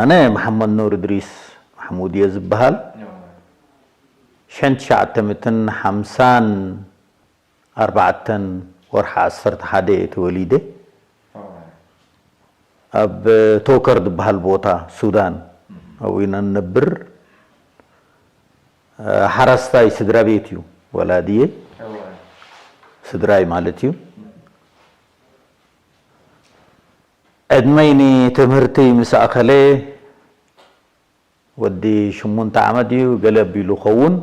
ኣነ መሓመድ ኑር እድሪስ ማሕሙድ እየ ዝበሃል። ሽሕን ትሽዓተ ሚእትን ሓምሳን ኣርባዕተን ወርሒ ዓሰርተ ሓደ እየ ተወሊደ። ኣብ ቶከር ዝበሃል ቦታ ሱዳን ኣብኡ ኢና ንነብር። ሓረስታይ ስድራ ቤት እዩ ወላድየ፣ ስድራይ ማለት እዩ። ዕድመይ ንትምህርቲ ምስ ኣኸለ ወዲ ሽሙንተ ዓመት እዩ ገለ ኣቢሉ ኸውን።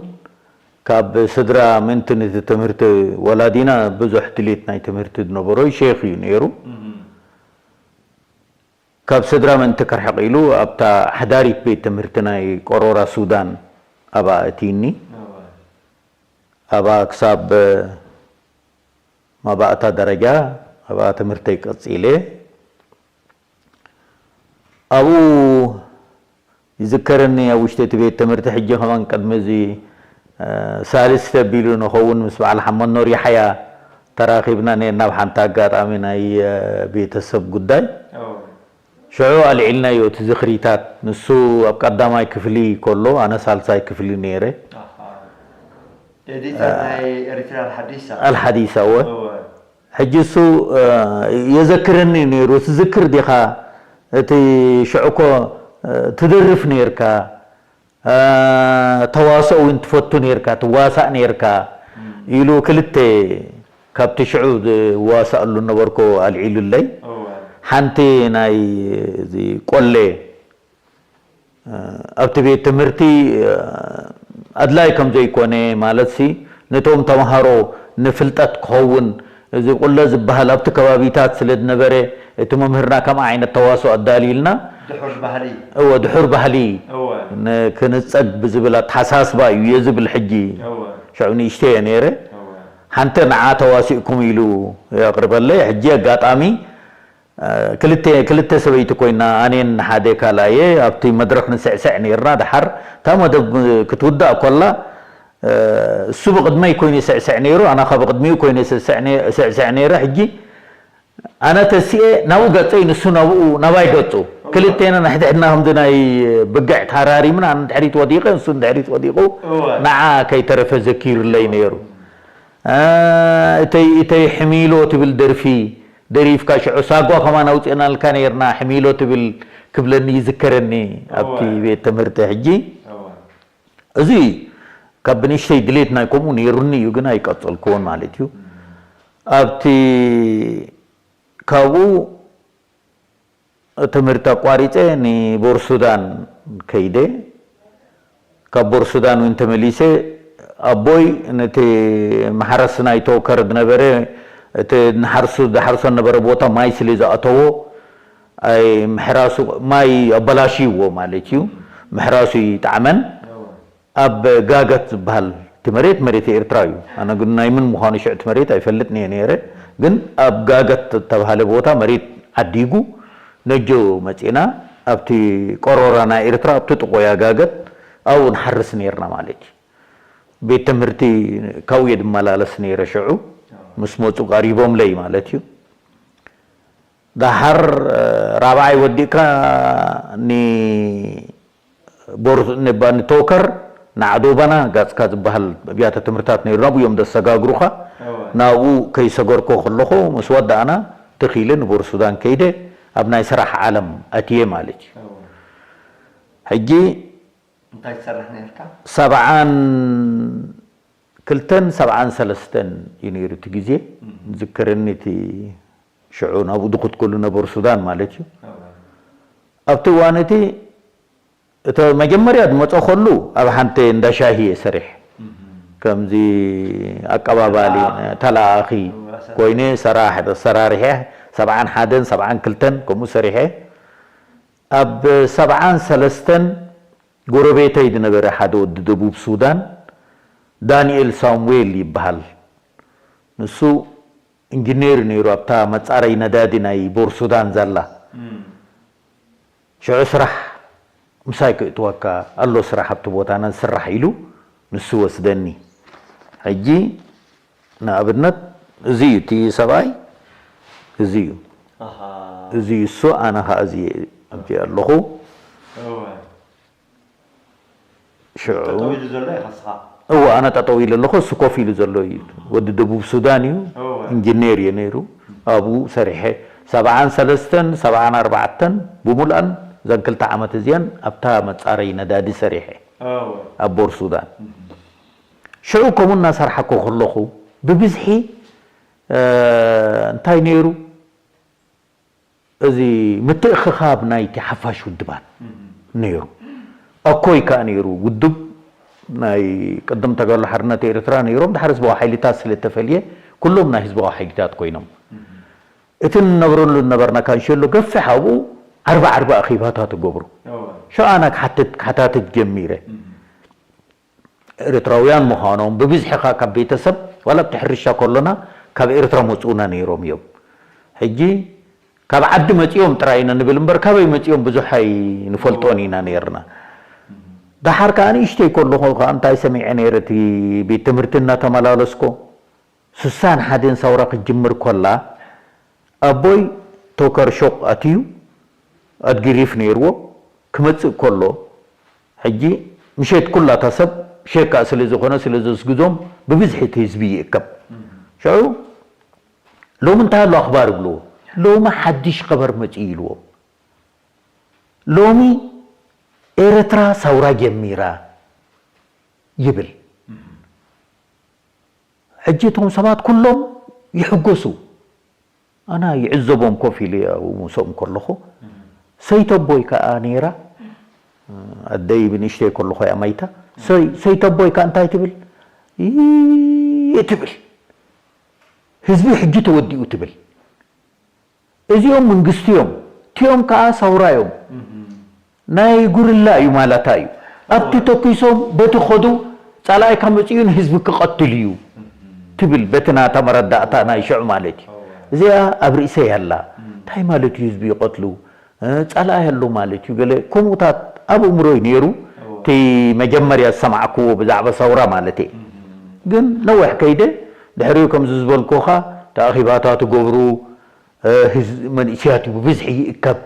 ካብ ስድራ ምእንቲ ነቲ ትምህርቲ፣ ወላዲና ብዙሕ ድሌት ናይ ትምህርቲ ዝነበሮ ሸይኽ እዩ ነይሩ። ካብ ስድራ ምእንቲ ክርሕቕ ኢሉ ኣብታ ሓዳሪት ቤት ትምህርቲ ናይ ቆሮራ ሱዳን ኣብኣ እትይኒ። ኣብኣ ክሳብ ማባእታ ደረጃ ኣብኣ ትምህርተይ ቀጺለ። ኣብኡ ይዝከረኒ ኣብ ውሽጢ እቲ ቤት ትምህርቲ፣ ሕጂ ከማን ቅድሚ እዚ ሳልስቲ ኣቢሉ ንኸውን ምስ በዓል ሓመኖር ያሕያ ተራኺብና ነርና ኣብ ሓንቲ ኣጋጣሚ ናይ ቤተሰብ ጉዳይ። ሽዑ ኣልዒልናዮ እቲ ዝኽሪታት። ንሱ ኣብ ቀዳማይ ክፍሊ ከሎ ኣነ ሳልሳይ ክፍሊ ነይረ። ኣልሓዲሳ ወ ሕጂ እሱ የዘክረኒ ነይሩ። ትዝክር ዲኻ እቲ ሽዑ እኮ ትደርፍ ነይርካ፣ ተዋስኦ እውን ትፈቱ ነይርካ፣ ትዋሳእ ነይርካ ኢሉ ክልተ ካብቲ ሽዑ ዝዋሳኣሉ ነበርኮ ኣልዒሉለይ። ሓንቲ ናይ እዚ ቆሌ ኣብቲ ቤት ትምህርቲ ኣድላይ ከም ዘይኮነ፣ ማለትሲ ነቶም ተምሃሮ ንፍልጠት ክኸውን እዚ ቁለ ዝበሃል ኣብቲ ከባቢታት ስለ ዝነበረ፣ እቲ መምህርና ከምኣ ዓይነት ተዋስኦ ኣዳልዩልና። ድሑር ባህሊ። እወ፣ ድሑር ባህሊ እወ ክንጸግ ብዝብል ኣተሓሳስባ እዩ እየ ዝብል። ሕጂ እወ ሽዑ ንእሽተይ እየ ነይረ። እወ ሓንቲ ንዓ ተዋሲእኩም ኢሉ የቕርበለይ። ሕጂ ኣጋጣሚ ክልተ ክልተ ሰበይቲ ኮይና ኣኔን ሓደ ካልኣየ ኣብቲ መድረኽ ንስዕስዕ ነይርና። ደሓር እታ መደብ ክትውዳእ ኮላ እሱ ብቕድመይ ኮይኑ ይስዕስዕ ነይሩ፣ ኣነ ከ ብቕድሚኡ ኮይኑ ይስዕስዕ ነይረ። ሕጂ ኣነ ተሲኤ ናብኡ ገጸይ፣ ንሱ ናብኡ ናባይ ገጹ፣ ክልቴና ንሕድሕድና ከምዚ ናይ ብግዕ ተሃራሪምና፣ ኣነ ንድሕሪት ወዲቐ ንሱ ንድሕሪት ወዲቑ፣ ንዓ ከይተረፈ ዘኪሩለይ ነይሩ። እተይ እተይ ሕሚሎ ትብል ደርፊ ደሪፍካ፣ ሽዑ ሳጓ ከማን ኣውፂእናልካ ነይርና፣ ሕሚሎ ትብል ክብለኒ ይዝከረኒ ኣብቲ ቤት ትምህርቲ። ሕጂ እዚ ካብ ብንእሽተይ ድሌት ናይ ከምኡ ነይሩኒ እዩ፣ ግን ኣይቀጸልክዎን ማለት እዩ። ኣብቲ ካብኡ ትምህርቲ ኣቋሪጸ ንቦርሱዳን ከይደ። ካብ ቦርሱዳን እውን ተመሊሰ ኣቦይ ነቲ መሓረሲ ናይ ቶከር ዝነበረ እቲ ንሓርሱ ዝሓርሶ ነበረ ቦታ ማይ ስለ ዝኣተዎ ኣይ ምሕራሱ ማይ ኣበላሽይዎ ማለት እዩ። ምሕራሱ ይጣዕመን። ኣብ ጋገት ዝበሃል እቲ መሬት መሬት ኤርትራ እዩ። ኣነ ግን ናይ ምን ምዃኑ ሽዕ እቲ መሬት ኣይፈልጥን እየ ነይረ። ግን ኣብ ጋገት ዝተባሃለ ቦታ መሬት ዓዲጉ ነጆ መጺና ኣብቲ ቆሮራ ናይ ኤርትራ ኣብቲ ጥቆያ ጋገት ኣብኡ ንሓርስ ነይርና ማለት እዩ። ቤት ትምህርቲ ካብኡ እየ ድመላለስ ነይረ ሽዑ ምስ መጹ ቀሪቦምለይ ማለት እዩ። ደሓር ራብዓይ ወዲእካ ንቦር ንባ ንቶከር ንዓዶባና ጋጽካ ዝበሃል ኣብያተ ትምህርታት ነይሩ፣ ናብኡ እዮም ደሰጋግሩኻ። ናብኡ ከይሰገርኮ ከለኹ ምስ ወዳእና ትኺለ ንቦር ሱዳን ከይደ ኣብ ናይ ስራሕ ዓለም ኣትየ ማለት እዩ። ሕጂ እንታይ ትሰርሕ ነርካ? ሰብዓን ክልተን ሰብዓን ሰለስተን እዩ ነይሩ እቲ ግዜ። ዝክርኒ እቲ ሽዑ ናብኡ ድኹት ከሉ ነበሩ ሱዳን ማለት እዩ። ኣብቲ እዋን እቲ እተ መጀመርያ ዝመፀ ከሉ ኣብ ሓንቲ እንዳ ሻሂ እየ ሰሪሕ። ከምዚ ኣቀባባሊ ተለኣኣኺ ኮይነ ሰራሕ ሰራሪሐ ሰብዓን ሓደን ሰብዓን ክልተን ከምኡ ሰሪሐ። ኣብ ሰብዓን ሰለስተን ጎረቤተይ ዝነበረ ሓደ ወዲ ደቡብ ሱዳን ዳንኤል ሳሙኤል ይበሃል። ንሱ ኢንጂነር ነይሩ ኣብታ መጻረይ ነዳዲ ናይ ቦር ሱዳን ዘላ። ሽዑ ስራሕ ምሳይ ክእትወካ ኣሎ ስራሕ ኣብቲ ቦታና ዝስራሕ ኢሉ ንሱ ወስደኒ። ሕጂ ንኣብነት እዚ እዩ እቲ ሰብኣይ፣ እዚ እዩ። እዚ እዩ እሱ፣ ኣነ ኸዓ እዚ ኣብዚ ኣለኹ። እወ። ሽዑ ጠጠው ኢሉ ዘሎ ኢኻ ንስኻ። እወ፣ ኣነ ጠጠው ኢለ ኣለኹ፣ እሱ ኮፍ ኢሉ ዘሎ እዩ። ወዲ ደቡብ ሱዳን እዩ፣ እወ። ኢንጂነር እዩ ነይሩ። ኣብኡ ሰሪሐ ሰብዓን ሰለስተን ሰብዓን ኣርባዕተን ብምሉኣን እዘን ክልተ ዓመት እዚአን ኣብታ መጻረይ ነዳዲ ሰሪሐ እወ። ኣብ ቦር ሱዳን። ሽዑ ከምኡ እናሰርሓኮ ከለኹ ብብዝሒ እ፣ እንታይ ነይሩ? እዚ ምትእኽኻብ ናይቲ ሓፋሽ ውድባት ነይሩ። ኣኮይ ከኣ ነይሩ ውድብ ናይ ቅድም ተጋድሎ ሓርነት ኤርትራ ነይሮም፣ ድሓር ህዝባዊ ሓይልታት ስለ እተፈልየ ኩሎም ናይ ህዝባዊ ሓይልታት ኮይኖም። እቲ ንነብረሉ ዝነበርና ካንሸሎ ገፊሕ ኣብኡ ዓርቢ ዓርቢ ኣኼባታት እገብሩ። እወ። ሽዑ ኣነ ክሓትት ክሓታትት ጀሚረ። ኤርትራውያን ምዃኖም ብብዝሒ ኸኣ ካብ ቤተሰብ ዋላ ኣብቲ ሕርሻ ከሎና ካብ ኤርትራ መጽኡና ነይሮም እዮም። ሕጂ ካብ ዓዲ መጺኦም ጥራይ ኢና ንብል እምበር ካበይ መጺኦም ብዙሕ ኣይንፈልጦን ኢና ነይርና። ደሓር ከኣ ንእሽተይ ከለኹ ከኣ እንታይ ሰሚዐ ነይረ እቲ ቤት ትምህርቲ እናተመላለስኮ ስሳን ሓደን ሳውራ ክትጅምር ኮላ ኣቦይ ቶከር ሾቕ ኣትዩ ኣድጊሪፍ ነይርዎ ክመጽእ ከሎ ሕጂ ምሸት ኩላታ ሰብ ሸካ ስለ ዝኾነ ስለ ዘስግዞም ብብዝሒ እቲ ህዝቢ ይእከብ። ሽዑ ሎሚ እንታይ ኣሎ ኣኽባር ይብልዎ። ሎሚ ሓድሽ ኸበር መጽኡ ኢልዎም። ሎሚ ኤርትራ ሳውራ ጀሚራ ይብል። ሕጂ እቶም ሰባት ኩሎም ይሕጎሱ። ኣና ይዕዘቦም ኮፍ ኢለ ኣብኡ ምስኦም ከለኹ ሰይተቦይ ከኣ ነይራ ኣደይ ብንእሽተይ ከለኹ እያ ማይታ። ሰይ- ሰይተቦይ ከኣ እንታይ ትብል ይይ ትብል። ህዝቢ ሕጂ ተወዲኡ ትብል። እዚኦም መንግስቲ እዮም፣ እቲኦም ከኣ ሳውራ እዮም። ናይ ጉርላ እዩ ማለታ እዩ። ኣብቲ ተኩሶም በቲ ኸዱ ጸላኢካ መጺኡ ንህዝቢ ክቐትል እዩ ትብል በቲ ናታ መረዳእታ ናይ ሽዑ ማለት እዩ። እዚኣ ኣብ ርእሰይ ኣላ። እንታይ ማለት እዩ ህዝቢ ይቐትሉ? እ፣ ጸላኢ ኣሎ ማለት እዩ። ገለ ከምኡታት ኣብ እምሮይ ነይሩ። እቲ መጀመርያ ዝሰማዕክዎ ብዛዕባ ሳውራ ማለት እዩ። ግን ነዊሕ ከይደ ድሕሪኡ ከምዚ ዝበልኩኻ ተኣኺባታት ትገብሩ እ፣ ህዝ- መንእሰያት እዩ ብብዝሒ ይእከብ።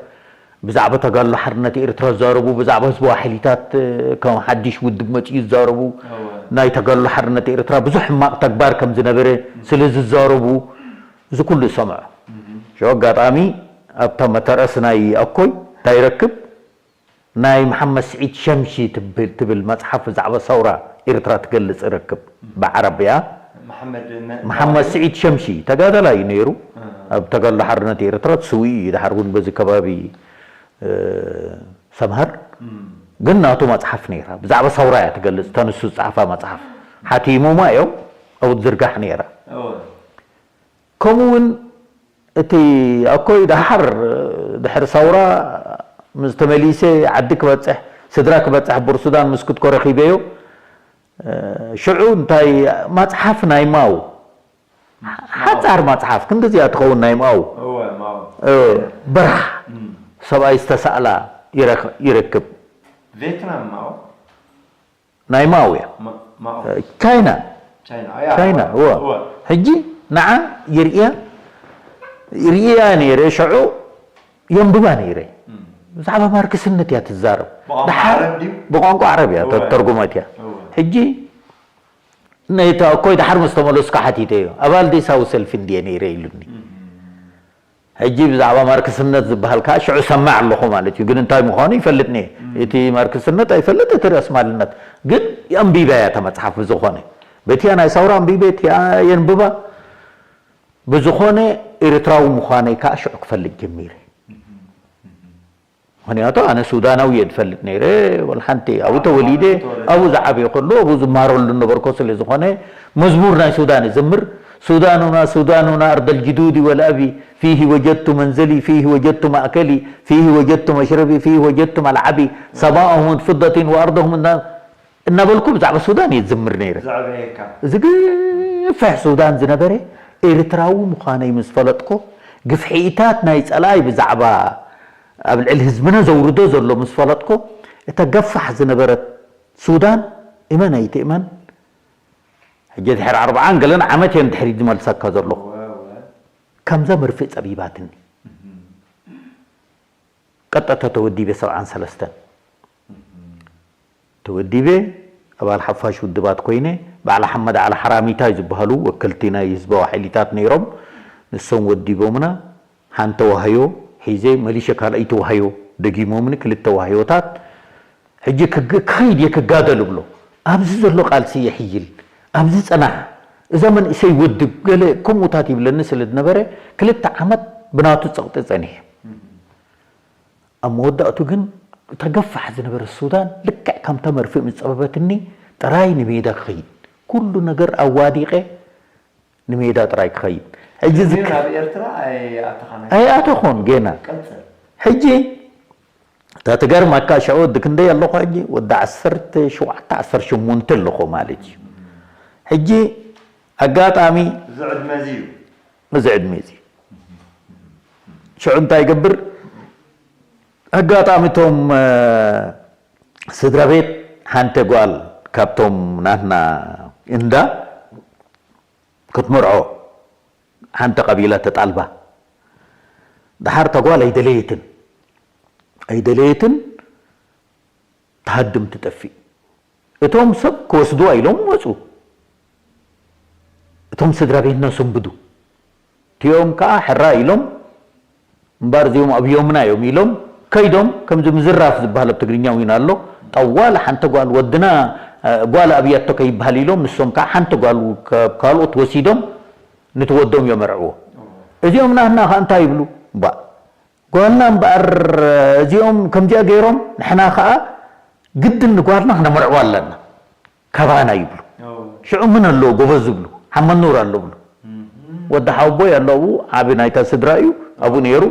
ብዛዕባ ተጋድሎ ሓርነት ኤርትራ ዝዛረቡ፣ ብዛዕባ ህዝባዊ ሓይሊታት እ፣ ከም ሓድሽ ውድብ መጺኡ ዝዛረቡ፣ እወ። ናይ ተጋድሎ ሓርነት ኤርትራ ብዙሕ ሕማቕ ተግባር ከም ዝነበረ ስለ ዝዛረቡ እዚ ኩሉ ይሰምዖ። ሽዑ ኣጋጣሚ ኣብታ መተርኣስ ናይ ኣኮይ እንታይ ይረክብ? ናይ መሓመድ ስዒድ ሸምሺ ትብል ትብል መጽሓፍ ብዛዕባ ሰውራ ኤርትራ ትገልጽ እረክብ ብዓረብያ። መሓመድ መ- መሓመድ ስዒድ ሸምሺ ተጋዳላይ እዩ ነይሩ። እ። ኣብ ተጋድሎ ሓርነት ኤርትራ ስውኢ እዩ። ድሓር እውን በዚ ከባቢ እ፣ ሰምሃር እም። ግን ናቱ መጽሓፍ ነይራ። ብዛዕባ ሰውራ እያ ትገልጽ። ተንሱ ዝጸሓፋ መጽሓፍ ሓቲሞማ እዮም። ኣብኡ ትዝርጋሕ ነይራ። እወ። ከምኡ እውን እቲ ኣኮይ ደሓር ድሕሪ ሰውራ ምስ ተመሊሰ ዓዲ ክበጽሕ ስድራ ክበጽሕ ቡር ሱዳን ምስ ክትኮ ረኺበዮ። ሽዑ እንታይ መጽሓፍ ናይ ማው ሓጻር መጽሓፍ ክንዲ እዚኣ ትኸውን ናይ ማው እወ ማው። በራሕ ሰብኣይ ዝተሳእላ ይረክ- ይረክብ። ቬትናም ማው። ናይ ማው እያ። ማ- ማው። ቻይና ቻይና። ያ፣ ቻይና እወ፣ እወ እወ። ሕጂ ንዓ ይርእያ ይርእያ ነይረ። ሽዑ የንብባ ነይረ። ብዛዕባ ማርክስነት እያ ትዛረብ። ብቋንቋ ደሓር ዓረብ ድዩ? ብቋንቋ ዓረብ እያ እወ። ተተርጉመት እያ። እወ። ሕጂ ነታ እኮይ ደሓር ምስ ተመለስኩ ሓቲተዮ ኣባል ደሳዊ ሰልፊ እንድየ ነይረ ኢሉኒ። ሕጂ ብዛዕባ ማርክስነት ዝበሃል ከዓ ሽዑ ሰማዕ ኣለኹ ማለት እዩ። ግን እንታይ ምዃኑ ይፈልጥ ነ እቲ ማርክስነት ኣይፈልጥ እቲ ርእስማልነት ግን ኣንቢባ እያ እታ መፅሓፍ። ብዝኾነ በቲያ ናይ ሳውራ ኣንቢበ እቲኣ የንብባ። ብዝኾነ ኤርትራዊ ምዃነይ ከዓ ሽዑ ክፈልጥ ጀሚረ። ምክንያቱ ኣነ ሱዳናዊ እየ ዝፈልጥ ነይረ። ወላ ሓንቲ ኣብኡ ተወሊደ ኣብኡ ዝዓበየ ከሎ ኣብኡ ዝማረሉ ነበርኮ ስለ ዝኾነ መዝሙር ናይ ሱዳን ይዝምር። ሱዳኑና ሱዳኑና ኣርደል ጅዱዲ ወልኣቢ ፊሂ ወጀድቱ መንዘሊ ፊሂ ወጀድቱ ማእከሊ ፊሂ ወጀድቱ መሽረቢ ፊሂ ወጀድቱ መልዓቢ ሰማኡም ምን ፍደትን ወኣርዶም እና እናበልኩ ብዛዕባ ሱዳን እየ ዝዝምር ነይረ። ዘዕበየካ። እዚ ገፊሕ ሱዳን ዝነበረ ኤርትራዊ ምዃነይ ምስ ፈለጥኮ ግፍዒታት ናይ ጸላኢ ብዛዕባ ኣብ ልዕሊ ህዝብና ዘውርዶ ዘሎ ምስ ፈለጥኮ እታ ገፋሕ ዝነበረት ሱዳን እመን ኣይትእመን ሕጂ ድሕሪ ኣርብዓን ገለን ዓመት እየ ንድሕሪት ዝመልሰካ ዘለኹ። ከምዛ መርፍእ ጸቢባትኒ። ቀጠታ ተወዲበ ሰብዓን ሰለስተን ተወዲበ ኣባል ሓፋሽ ውድባት ኮይነ፣ በዓል ሓመድ ዓሊ ሓራሚታይ ዝበሃሉ ወከልቲ ናይ ህዝባዊ ሓይሊታት ነይሮም። ንሶም ወዲቦምና። ሓንቲ ዋህዮ ሒዘ መሊሸ ካልኣይቲ ዋህዮ ደጊሞምኒ፣ ክልተ ዋህዮታት። ሕጂ ክግ-፣ ክኸይድ እየ ክጋደል እብሎ። ኣብዚ ዘሎ ቃልሲ የሕይል፣ ኣብዚ ጽናሕ፣ እዛ መንእሰይ ወድብ፣ ገለ ከምኡታት ይብለኒ ስለ ዝነበረ፣ ክልተ ዓመት ብናቱ ጸቕጢ ጸኒሐ። ኣብ መወዳእቱ ግን እታ ገፋሕ ዝነበረት ሱዳን ልክዕ ከምታ መርፍእ ምስ ጸበበትኒ ጥራይ ንሜዳ ክኸይድ፣ ኩሉ ነገር ኣዋዲቐ ንሜዳ ጥራይ ክኸይድ። ሕጂ ግን ዝክ-፣ ኣብ ኤርትራ ኣይኣተኻን? ኣይኣተኹን ገና። ቀጽል። ሕጂ እታ ትገርመካ ሽዑ ወዲ ክንደይ ኣለኹ ሕጂ? ወዲ ዓሰርተ ሸውዓተ ዓሰርተ ሸሞንተ ኣለኹ ማለት እዩ። ሕጂ ኣጋጣሚ እዚ ዕድመ እዚ እዩ። እዚ ዕድመ እዚ ሽዑ እንታይ ይገብር? ኣጋጣሚ እቶም፣ እ፣ ስድራ ቤት ሓንቲ ጓል ካብቶም ናትና እንዳ ክትምርዖ ሓንቲ ቀቢላ ተጣልባ። ደሓር እታ ጓል ኣይደለየትን፣ ኣይደለየትን፣ ትሃድም ትጠፍእ። እቶም ሰብ ክወስድዋ ኢሎም መጹ። እቶም ስድራ ቤትና ሰንብዱ። እቲኦም ከኣ ሕራ ኢሎም፣ እምበር እዚኦም ኣብዮምና እዮም ኢሎም ከይዶም፣ ከምዚ ምዝራፍ ዝበሃል ኣብ ትግርኛ እውን ኣሎ። ጠዋል ሓንቲ ጓል ወድና፣ እ፣ ጓል ኣብያቶ ከይበሃል ኢሎም፣ ንሶም ከኣ ሓንቲ ጓል ካብ ካልኦት ወሲዶም ነቲ ወዶም የመርዕዎ። እዚኦም ናህና ከኣ እንታይ ይብሉ? እምባእ ጓልና እምበኣር እዚኦም ከምዚኣ ገይሮም፣ ንሕና ከኣ ግድን ንጓልና ክነመርዕዋ ኣለና ካባና ይብሉ። ኦ። ሽዑ ምን ኣሎ ጎበዝ ዝብሉ? ሓመድ ኑር ኣሎ ብሉ። እም። ወዲ ሓወቦይ ኣሎ ኣብኡ፣ ዓቢ ናይታ ስድራ እዩ፣ ኣብኡ ነይሩ።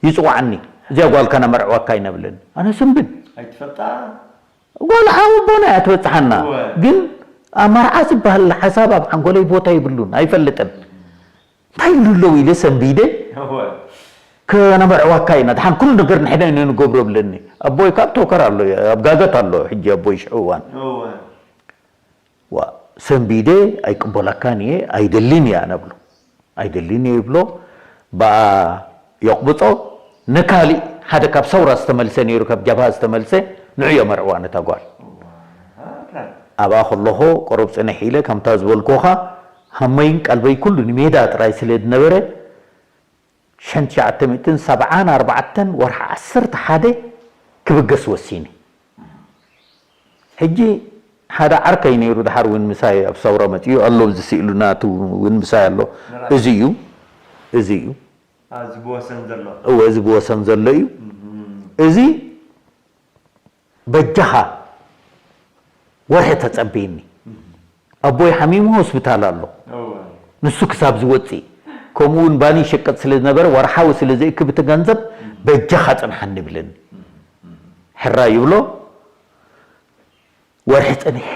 ይጽውዓኒ፣ "እዚኣ ጓልካ ነመርዕወካ ኢና" ይብለኒ። ኣነ ስንብድ። ኣይትፈልጣ? ጓል ሓወቦና እያ ትበጽሓና። እወ። ግን ኣብ መርዓ ዝበሃል ሓሳብ ኣብ ሓንጎለይ ቦታ ይብሉን፣ ኣይፈልጥን። እንታይ ይብሉ ኣለዉ ኢለ ሰንቢደ፣ እወ። "ከነመርዕወካ ኢና፣ ድሓን ኩሉ ነገር ንሕና ኢና ንገብሮ" ብለኒ። ኣቦይ ካብ ቶከር ኣሎ፣ ኣብ ጋገት ኣሎ፣ ሕጂ ኣቦይ ሽዑ እዋን። እወ። ዋ፣ ሰንቢደ ኣይቅበለካን እየ፣ ኣይደልን እየ ኣነ ብሎ። ኣይደልን እየ ይብሎ፣ ብኣ የቕብጾ። ንካሊእ ሓደ ካብ ሰውራ ዝተመልሰ ነይሩ፣ ካብ ጀብሃ ዝተመልሰ፣ ንዑ የመርዕዋ ነታ ጓል። ኣብኣ ከለኹ ቅሩብ ጽንሕ ኢለ፣ ከምታ ዝበልኩኻ፣ ሃመይን ቀልበይ ኩሉ ንሜዳ ጥራይ ስለ ዝነበረ፣ ሽሕን ትሽዓተ ሚእትን ሰብዓን ኣርባዕተን ወርሒ ዓሰርተ ሓደ ክብገስ ወሲኒ። ሕጂ ሓደ ዓርከይ ነይሩ፣ ድሓር እውን ምሳይ ኣብ ሰውራ መጺኡ ኣሎ፣ ኣብዚ ስእሉ ናቱ እውን ምሳይ ኣሎ። ንራይ። እዚ እዩ፣ እዚ እዩ። ኣብዚ ብወሰን ዘሎ። እወ፣ እዚ ብወሰን ዘሎ እዩ። እም። እዚ በጃኻ ወርሒ ተጸበየኒ። ኣቦይ ሓሚሙ ሆስፒታል ኣሎ። እወ። ንሱ ክሳብ ዝወጽእ፣ ከምኡ እውን ባኒ ይሸቅጥ ስለ ዝነበረ፣ ወርሓዊ ስለ ዘእክብ እቲ ገንዘብ፣ "በጃኻ ጽንሓኒ" ይብለኒ። ሕራይ ይብሎ። ወርሒ ጸኒሐ።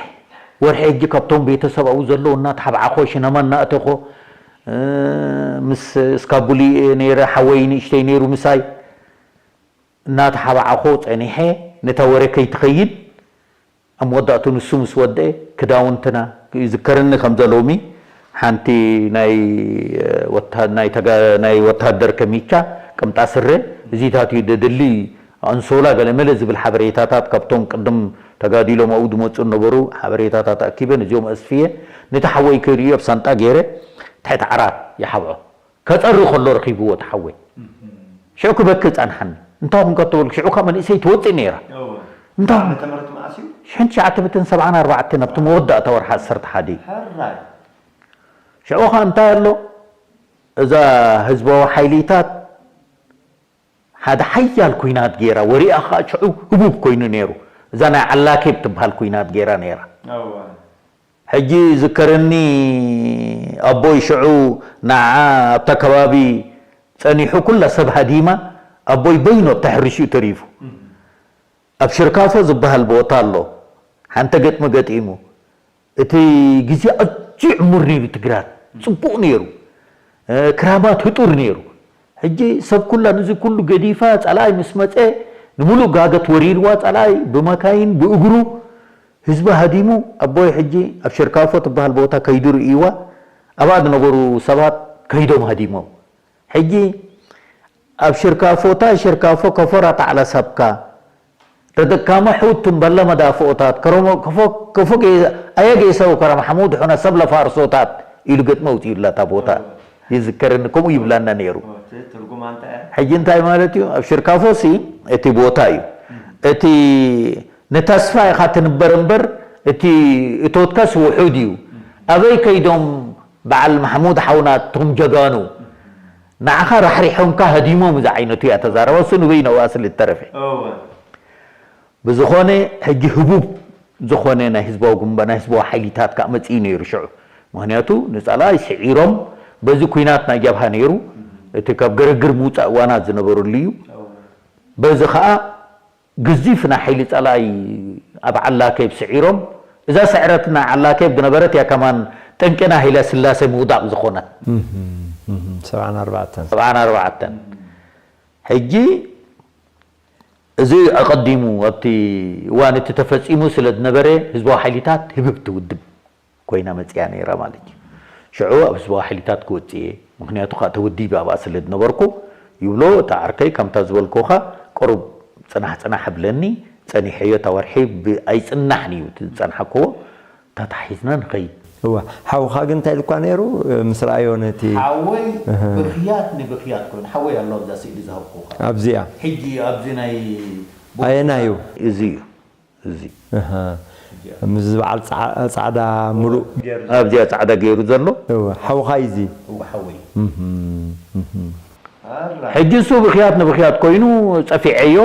ወርሒ ሕጂ ካብቶም ቤተሰብ ኣብኡ ዘለዉ እናተሓብዓኾ፣ ሽነማ እናእተኾ፣ እ፣ ምስ እስካቡሊ ነይረ፣ ሓወይ ንእሽተይ ነይሩ ምሳይ። እናተሓባዓኹ ጸኒሐ፣ ነታ ወረ ከይትኸይድ፣ ኣብ መወዳእቱ ንሱ ምስ ወድአ፣ ክዳውንትና ይዝከረኒ ከም ዘሎ ሎሚ፣ ሓንቲ ናይ፣ ወታ-፣ ናይ ተጋ-፣ ናይ ወታደር ከሚቻ፣ ቅምጣ ስረ፣ እዚታት እዩ ደድሊ፣ ኣንሶላ ገለመለ ዝብል ሓበሬታታት ካብቶም ቅድም ተጋዲሎም ኣብኡ ዝመጹ ዝነበሩ ሓበሬታታት ኣኪበ፣ ነዚኦም ኣስፍየ፣ ነቲ ሓወይ ከርእዮ ኣብ ሳንጣ ገይረ፣ ትሕቲ ዓራት ይሓብዖ። ከጸሪ ከሎ ረኺብዎ እቲ ሓወይ። እም። ሽዑ ክበኪ ጸንሓኒ። እንታይ ኹንካ ተበልኩ፣ ሽዑ ካብ መንእሰይ ትወጽእ ነይራ። እወ። እንታይ ኹን-? ዓመተ ምህረት መዓስ እዩ? ሽሕን ትሽዓተ ሚእትን ሰብዓን ኣርባዕተን ኣብቲ መወዳእታ ወርሒ ዓሰርተ ሓደ እዩ። ሕራይ። ሽዑ ኸኣ እንታይ ኣሎ? እዛ ህዝባዊ ሓይሊታት ሓደ ሓያል ኲናት ገይራ፣ ወሪኣ ኸኣ ሽዑ ህቡብ ኮይኑ ነይሩ። እዛ ናይ ዓላኬብ ትበሃል ኲናት ገይራ ነይራ። እወ። ሕጂ ዝከረኒ ኣቦይ ሽዑ ንዓ ኣብታ ከባቢ ጸኒሑ ኩላ ሰብ ሃዲማ ኣቦይ በይኑ ኣብታ ሕርሽኡ ተሪፉ። ኣብ ሽርካፎ ዝበሃል ቦታ ኣሎ። ሓንቲ ገጥሚ ገጢሙ። እቲ ግዜ ኣዝዩ ዕሙር ነይሩ እቲ ግራት። ጽቡቕ ነይሩ። እ፣ ክራማት ህጡር ነይሩ። ሕጂ ሰብ ኩላ ነዚ ኩሉ ገዲፋ ጸላኢ ምስ መጸ ንምሉእ ጋገት ወሪርዋ ጸላኢ ብመካይን ብእግሩ ህዝቢ ሃዲሙ ኣቦይ ሕጂ ኣብ ሸርካፎ ትበሃል ቦታ ከይዱ ርእይዋ ኣብኣ ዝነበሩ ሰባት ከይዶም ሃዲሞም። ሕጂ ኣብ ሸርካፎ እታ ሸርካፎ ከፈራ ታዕላ ሳብካ ተጠቃመ ሕውቱም በለ መዳፍኦታት ከረሞ ከፎ ከፎ ገ- ኣየ ገይሰው ከረ ማሕሙድ ሑነ ሰብ ለፋርሶታት ኢሉ ገጥመ ውፅዩላ እታ ቦታ ይዝከረኒ። ከምኡ ይብላና ነይሩ። ትርጉም ኣንታ እያ ሕጂ እንታይ ማለት እዩ? ኣብ ሽርካፎ ሲ እቲ ቦታ እዩ። እቲ ንተስፋ ኢኻ ትንበር እምበር እቲ እቶትካስ ውሑድ እዩ። ኣበይ ከይዶም በዓል ማሕሙድ ሓውና እቶም ጀጋኑ ንዓኻ ራሕሪሖምካ ሃዲሞም እዛ ዓይነቱ እያ ተዛረባ። እሱ ንበይነኡ ስለ ዝተረፈ እወ ብዝኾነ ሕጂ ህቡብ ዝኾነ ናይ ህዝባዊ ግንባ ናይ ህዝባዊ ሓይሊታት ከዓ መፅኢ ነይሩ ሽዑ። ምክንያቱ ንፀላኢ ስዒሮም በዚ ኩናት ናይ ጀብሃ ነይሩ። እቲ ካብ ግርግር ምውፃእ እዋናት ዝነበረሉ እዩ። በዚ ከዓ ግዚፍ ናይ ሓይሊ ፀላኢ ኣብ ዓላከብ ስዒሮም እዛ ስዕረት ናይ ዓላከብ ዝነበረት እያ ከማን ጠንቂ ናይ ሃይለ ስላሴ ምውዳቕ ዝኾነት ሰብዓን ኣርባዕተን ሰብዓን ኣርባዕተን ሕጂ እዚ ኣቐዲሙ ኣብቲ እዋን እቲ ተፈፂሙ ስለ ዝነበረ ህዝባዊ ሓይሊታት ህብብቲ ውድብ ኮይና መፅያ ነይራ ማለት እዩ። ሽዑ ኣብ ህዝባዊ ሓይሊታት ክወፅእ እየ ምክንያቱ ከዓ ተወዲበ ኣብኣ ስለ ዝነበርኩ ይብሎ። እቲ ዓርከይ ከምታ ዝበልኩኻ ቅሩብ ፅናሕ ፅናሕ ብለኒ ፀኒሐዮ። እታ ወርሒ ብ- ኣይፅናሕን እዩ እቲ ዝፀንሓክዎ ተታሒዝና ንኸይድ። እዋ ሓውኻ ግን እንታይ ኢልኳ ነይሩ ምስ ረኣዮ ነቲ ሓወይ ብኽያት ንብኽያት ኮይኑ ሓወይ ኣሎ ኣብዛ ስእሊ ዝሃብኩኻ ኣብዚኣ ሕጂ ኣብዚ ናይ ኣየናዩ እዚ እዩ እዚ እህ፣ ምስ በዓል ፃ- ፃዕዳ ሙሉእ ኣብዚኣ ፃዕዳ ገይሩ ዘሎ እዋ ሓውኻ እዩ እዚ እወ ሓወይ እህም፣ እህም። ሕጂ እሱ ብኽያት ንብኽያት ኮይኑ ፀፊዐዮ።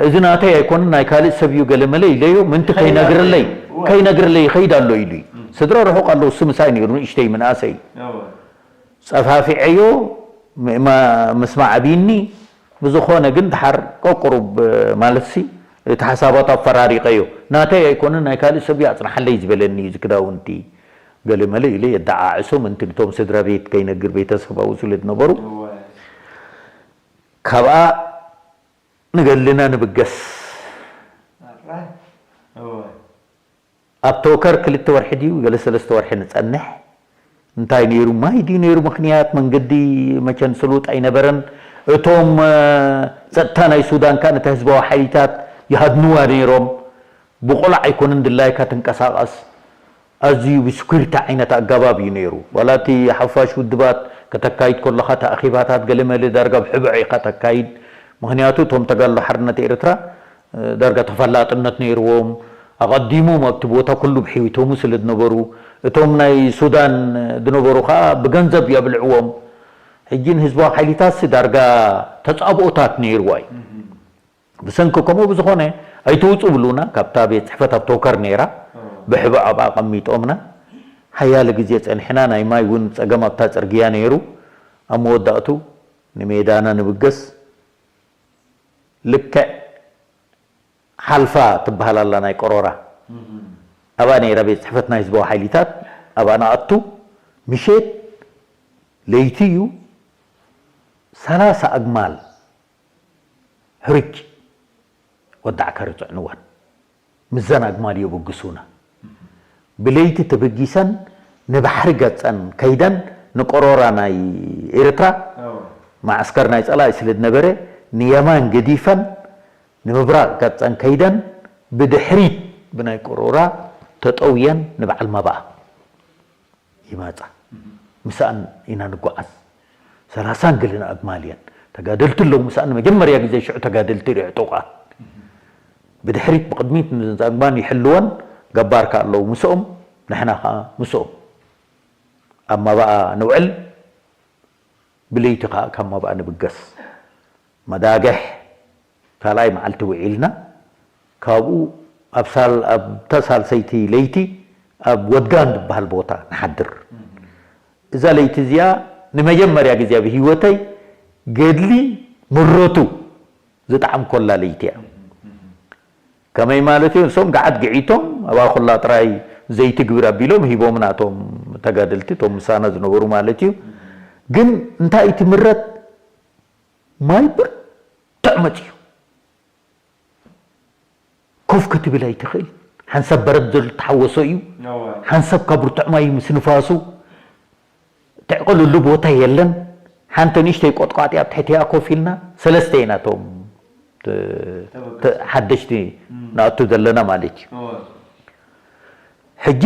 እዚ ናተይ ኣይኮነን ናይ ካልእ ሰብ እዩ ገለመለ ኢለዮ። ምንቲ ከይነግርለይ ከይነግርለይ ይኸይድ ኣሎ ኢሉ እዩ። ስድራ ርሑቕ ኣለዉ። እሱ ምሳይ ነይሩ ንእሽተይ ምንኣሰይ እዩ። ፀፋፊዐዮ ም- ማ- ምስማዕ ኣብይኒ። ብዝኾነ ግን ድሓር ቀቁሩብ ማለት ሲ እቲ ሓሳባቱ ኣፈራሪቀዮ። ናተይ ኣይኮነን ናይ ካልእ ሰብ እዩ ኣፅንሓለይ ዝበለኒ እዩ። እዚ ክዳውንቲ ገለመለ ኢለ የደዓዕሶ ምንቲ ንቶም ስድራ ቤት ከይነግር ቤተሰባዊ ስለ ዝነበሩ ካብኣ ንገድልና ንብገስ። ኣብ ቶከር ክልተ ወርሒ ድዩ ገለ ሰለስተ ወርሒ ንጸንሕ። እንታይ ነይሩ? ማይ ድዩ ነይሩ ምኽንያት? መንገዲ መቸን ስሉጥ ኣይነበረን። እቶም ጸጥታ ናይ ሱዳን ከኣ ነቲ ህዝባዊ ሓይሊታት ይሃድንዋ ነይሮም። ብቑላዕ ኣይኮነን ድላይካ ትንቀሳቐስ። ኣዝዩ ብስኩርታ ዓይነት ኣገባብ እዩ ነይሩ። ዋላ እቲ ሓፋሽ ውድባት ከተካይድ ከለኻ እቲ ኣኼባታት ገለመለ ዳርጋ ብሕብዖ ኢኻ ተካይድ። ምኽንያቱ እቶም ተጋድሎ ሓርነት ኤርትራ ዳርጋ ተፈላጥነት ነይርዎም። ኣቐዲሞም ኣብቲ ቦታ ኩሉ ብሕይውቶሙ ስለ ዝነበሩ እቶም ናይ ሱዳን ዝነበሩ ኸኣ ብገንዘብ የብልዕዎም። ሕጂ ንህዝባዊ ሓይሊታትሲ ዳርጋ ተጻብኦታት ነይርዋ እዩ። ብሰንኪ ከምኡ ብዝኾነ ኣይትውፁ ብሉና። ካብታ ቤት ፅሕፈት ኣብ ቶከር ነይራ ብሕባእ ኣብኣ ኣቐሚጦምና። ሓያለ ግዜ ፀኒሕና። ናይ ማይ እውን ፀገም ኣብታ ፅርግያ ነይሩ። ኣብ መወዳእቱ ንሜዳና ንብገስ። ልክዕ ሓልፋ ትበሃል ኣላ ናይ ቆሮራ ኣብኣ ነይራ ቤት ፅሕፈት ናይ ህዝባዊ ሓይሊታት። ኣብኣ ንኣቱ ምሸት ለይቲ እዩ። ሰላሳ ኣግማል ሕርጭ ወዳዕ ከርፅዕንወን ምስዘን ኣግማል የበግሱና። ብለይቲ ተበጊሰን ንባሕሪ ገፀን ከይደን ንቆሮራ ናይ ኤርትራ ማዕስከር ናይ ፀላኢ ስለ ዝነበረ ንየማን ገዲፈን ንምብራቕ ገፀን ከይደን ብድሕሪት ብናይ ቆሮራ ተጠውየን ንበዓል ማባኣ ይመጻ። ምሳኣን ኢና ንጓዓዝ። ሰላሳን ገለን ኣግማል እየን። ተጋደልቲ ኣለዉ ምሳኣን ንመጀመርያ ግዜ ሽዑ ተጋደልቲ ሪዕጡቓት። ብድሕሪት ብቕድሚት ንዘን ኣግማል ይሕልወን ገባር ከኣ ኣለዉ ምስኦም ንሕና ከኣ ምስኦም ኣብ ማባኣ ንውዕል። ብለይቲ ከኣ ካብ ማባኣ ንብገስ። መዳግሕ ካልኣይ መዓልቲ ውዒልና። ካብኡ ኣብ ሳል ኣብታ ሳልሰይቲ ለይቲ ኣብ ወድጋን ዝበሃል ቦታ ንሓድር። እዛ ለይቲ እዚኣ ንመጀመርያ ግዜ ኣብ ህይወተይ ገድሊ ምረቱ ዝጠዓምኮላ ለይቲ እያ። ከመይ ማለት እዩ? ንሶም ገዓት ግዒቶም ኣብኣ ኮላ ጥራይ ዘይቲ ግብር ኣቢሎም ሂቦምና እቶም ተጋደልቲ እቶም ምሳና ዝነበሩ ማለት እዩ። ግን እንታይ እቲ ምረት ማይ ብርቱዕ መፅዩ ኮፍ ክትብል ኣይትኽእል። ሓንሳብ በረድ ዘሎ ተሓወሶ እዩ። ሓንሳብ ካብ ብርቱዕ ማይ ምስ ንፋሱ ትዕቕልሉ ቦታ የለን። ሓንቲ ንእሽተይ ቆጥቋጥ ኣብ ትሕቲኣ ኮፍ ኢልና ሰለስተ ኢና እቶም ተ- ተ- ሓደሽቲ ንኣቱ ዘለና ማለት እዩ። ሕጂ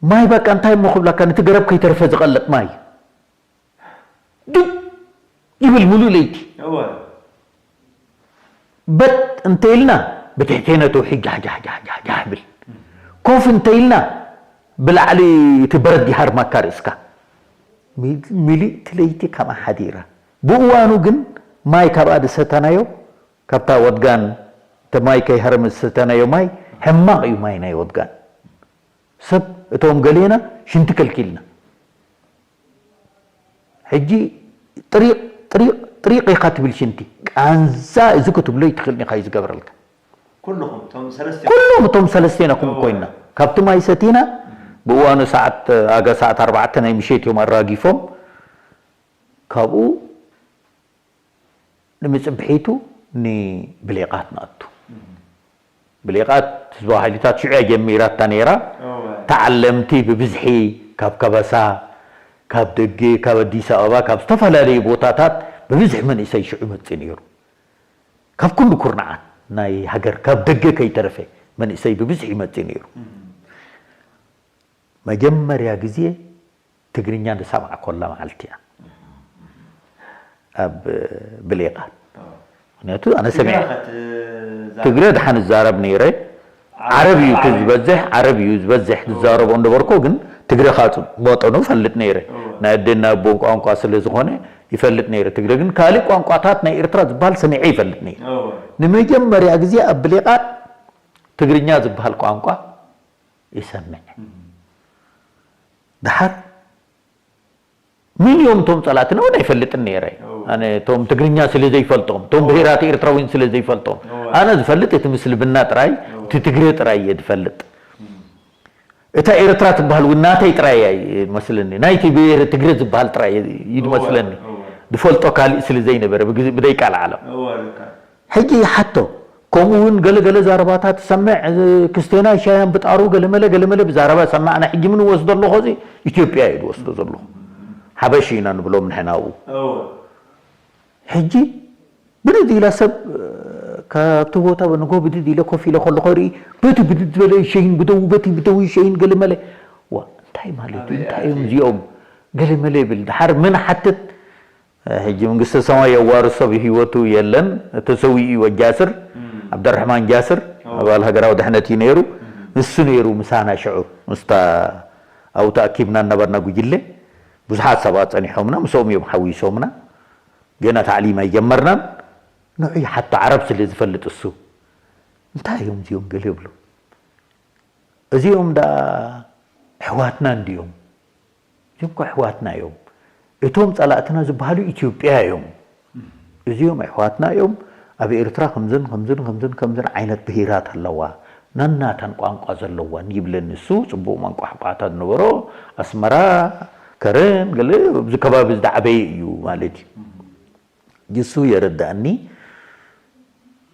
ማይ በቃ እንታይ እሞ ክብላካ፣ ነቲ ገረብ ከይተርፈ ዝቐልጥ ማይ ድብ ይብል ሙሉእ ለይቲ። በጥ እንተ ኢልና ብትሕቴና ተውሒ ጃሕ ጃሕ ጃሕ ጃሕ ጃሕ ብል። ኮፍ እንተ ኢልና ብላዕሊ እቲ በረድ ይሃርመካ ርእስካ። ሚል- ሚልእቲ ለይቲ ከምኣ ሓዲራ። ብእዋኑ ግን ማይ ካብኣ ዝሰተናዮ፣ ካብታ ወድጋን እቲ ማይ ከይሃርም ዝሰተናዮ ማይ ሕማቕ እዩ ማይ ናይ ወድጋን። ሰብ እቶም ገሌና ሽንቲ ከልኪልና። ሕጂ ጥሪቕ ጥሪቕ ጥሪቕ ኢኻ ትብል ሽንቲ። ቃንዛ እዚ ክትብሎ ይትኽእልን ኢኻ እዩ ዝገብረልካ። ኩልኹም እቶም ሰለስተ ኩሎም እቶም ሰለስቴና ከምኡ ኮይና ካብቲ ማይ ሰቲና። ብእዋኑ ሰዓት ኣጋ ሰዓት ኣርባዕተ ናይ ምሸት እዮም ኣራጊፎም። ካብኡ ንምጽብሒቱ ንብሌቓት ንኣቱ። ብሌቓት ህዝባዊ ሓይልታት ሽዑ እያ ጀሚራታ ነይራ። ተዓለምቲ ብብዝሒ ካብ ከበሳ፣ ካብ ደገ፣ ካብ ኣዲስ ኣበባ፣ ካብ ዝተፈላለዩ ቦታታት ብብዝሒ መንእሰይ ሽዑ ይመጽእ ነይሩ። ካብ ኩሉ ኩርናዓት ናይ ሃገር ካብ ደገ ከይተረፈ መንእሰይ ብብዝሒ ይመጽእ ነይሩ። መጀመርያ ግዜ ትግርኛ ዝሰማዕኮላ መዓልቲ እያ ኣብ ብሌቓት። ምክንያቱ ኣነ ሰሚዐ ትግረ ድሓን እዛረብ ነይረ። ዓረብ እዩ እቲ ዝበዝሕ፣ ዓረብ እዩ ዝበዝሕ ዝዛረቦ እንደበርኮ፣ ግን ትግረ ካጹ መጠኑ ፈልጥ ነይረ። ናይ ኣደና ኣቦን ቋንቋ ስለ ዝኾነ ይፈልጥ ነይረ። ትግረ ግን ካልእ ቋንቋታት ናይ ኤርትራ ዝበሃል ሰሚዐ ይፈልጥ ነይረ። ንመጀመርያ ግዜ ኣብ ብሌቓት ትግርኛ ዝበሃል ቋንቋ ይሰምዕ። ድሓር መን እዮም እቶም ጸላእትና እውን ኣይፈልጥን ነይረ። ኣነ እቶም ትግርኛ ስለ ዘይፈልጦም፣ እቶም ብሄራት ኤርትራዊን ስለ ዘይፈልጦም፣ ኣነ ዝፈልጥ እቲ ምስልምና ጥራይ፣ እቲ ትግረ ጥራይ እየ ዝፈልጥ። እታ ኤርትራ ትበሃል እውን ናተይ ጥራይ እያ መስለኒ። ናይቲ ብሄር ትግረ ዝበሃል ጥራይ እዩ ዝመስለኒ። ዝፈልጦ ካልእ ስለ ዘይነበረ ብግዜ- ብደይ ቃል ዓለም። ሕጂ ይሓቶ። ከምኡ እውን ገለገለ ዛረባታት ትሰምዕ፣ ክስቴና ሻያን ብጣሩ ገለመለ ገለመለ ብዛረባ ሰማዕና። ሕጂ ምን ወስዶ ኣለኹ፣ እዚ ኢትዮጵያ እዩ ዝወስዶ ዘለኹ። ሓበሽ ኢና ንብሎም ንሕና ኣብኡ። ሕጂ ብድድ ኢላ ሰብ ካብቲ ቦታ ንጎ ብድድ ኢለ ኮፍ ኢለ ከለኹ ርኢ በቲ ብድድ ዝበለ ሸይን ብደው በቲ ብደው ሸይን ገለመለ። ዋ እንታይ ማለት እዩ? እንታይ እዮም እዚኦም? ገለመለ ይብል። ድሓር ምን ሓትት ሕጂ መንግስተ ሰማይ የዋርሶ ብህይወቱ የለን። ተሰዊኡ እዩ። ወጃስር ዓብደራሕማን ጃስር ኣባል ሃገራዊ ድሕነት እዩ ነይሩ። ንሱ ነይሩ ምሳና ሽዑ ምስታ ኣብኡ ተኣኪብና እናበርና ጉጅለ ብዙሓት ሰባት ጸኒሖምና፣ ምስኦም እዮም ሓዊሶምና። ገና ታዕሊም ኣይጀመርናን። ንዑ ይሓቶ ዓረብ ስለ ዝፈልጥ እሱ እንታይ እዮም እዚኦም ገለ ይብሉ። እዚኦም ደኣ ኣሕዋትና እንድዮም። እዚኦም እኮ ኣሕዋትና እዮም። እቶም ጸላእትና ዝበሃሉ ኢትዮጵያ እዮም። እዚኦም ኣሕዋትና እዮም። ኣብ ኤርትራ ከምዝን ከምዝን ከምዝን ከምዝን ዓይነት ብሄራት ኣለዋ። ነናተን ቋንቋ ዘለወን ይብለኒ እሱ። ጽቡቕ መንቋሕቋሕታ ዝነበሮ ኣስመራ፣ ከረን፣ ገለ ኣብዚ ከባቢ ዝዓበየ እዩ ማለት እዩ። ጅሱ የረዳእኒ።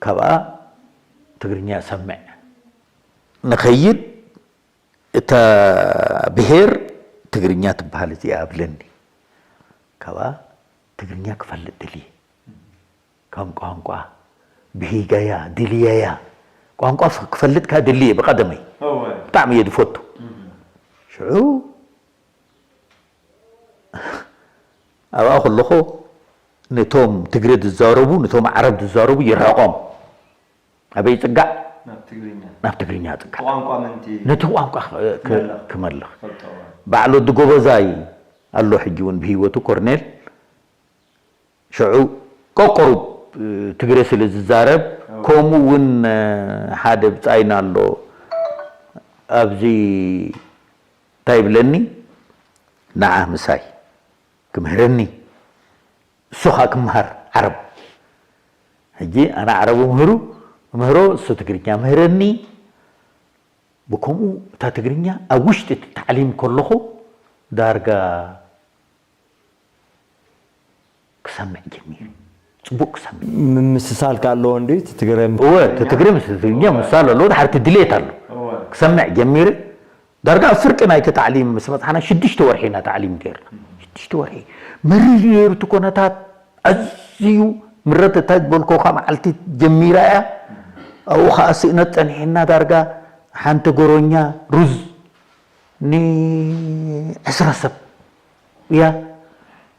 ካብኣ ትግርኛ ሰምዕ ንኸይድ እታ ብሄር ትግርኛ ትበሃል እዚኣ ኣብለኒ። ካብኣ ትግርኛ ክፈልጥ ደልየ። ከም ቋንቋ ብሂጋያ ድልየያ ቋንቋ ክፈልጥ ከኣ ደልየ ብቐደመይ። ብጣዕሚ እየ ዝፈቱ። ሽዑ ኣብኣ ከለኹ ነቶም ትግረ ዝዛረቡ ነቶም ዓረብ ዝዛረቡ ይርሕቖም። ኣበይ ይጽጋዕ? ናብ ትግርኛ። ናብ ትግርኛ ይጽጋዕ። ቋንቋ ምንቲ ነቲ ቋንቋ ክመልኽ። ባዕሉ ወዲ ጎበዛይ ኣሎ ሕጂ እውን ብህይወቱ ኮርኔል ሽዑ ቆቆሩብ ትግረ ስለ ዝዛረብ ከምኡ እውን ሓደ ብጻይና ኣሎ ኣብዚ እንታይ ይብለኒ ንዓ ምሳይ ክምህረኒ እሱ ከዓ ክምሃር ዓረብ ሕጂ ኣነ ዓረብ ምህሩ ምህሮ እሱ ትግርኛ ምህረኒ ብከምኡ እታ ትግርኛ ኣብ ውሽጢ እቲ ታዕሊም ከለኹ ዳርጋ ክሰምዕ ጀሚሩ ጽቡቅ ክሰምዕ ምምስሳል ከ ኣለዎ እንዲ እቲ ትግረ እወ እቲ ትግረ ምስ ትግርኛ ምሳል ኣለዎ ድሓር እቲ ድሌት ኣሎ ክሰምዕ ጀሚሩ ዳርጋ ኣብ ፍርቂ ናይቲ ታዕሊም ምስ መፅሓና ሽዱሽተ ወርሒ ኢና ታዕሊም ገይርና ሽዱሽተ ወርሒ መሪር ነይሩ እቲ ኮነታት ኣዝዩ ምረት እታ ዝበልኩኻ መዓልቲ ጀሚራ እያ። ኣብኡ ኸዓ ስእነት ጸኒሕና ዳርጋ ሓንቲ ጎሮኛ ሩዝ ንዕስራ ሰብ እያ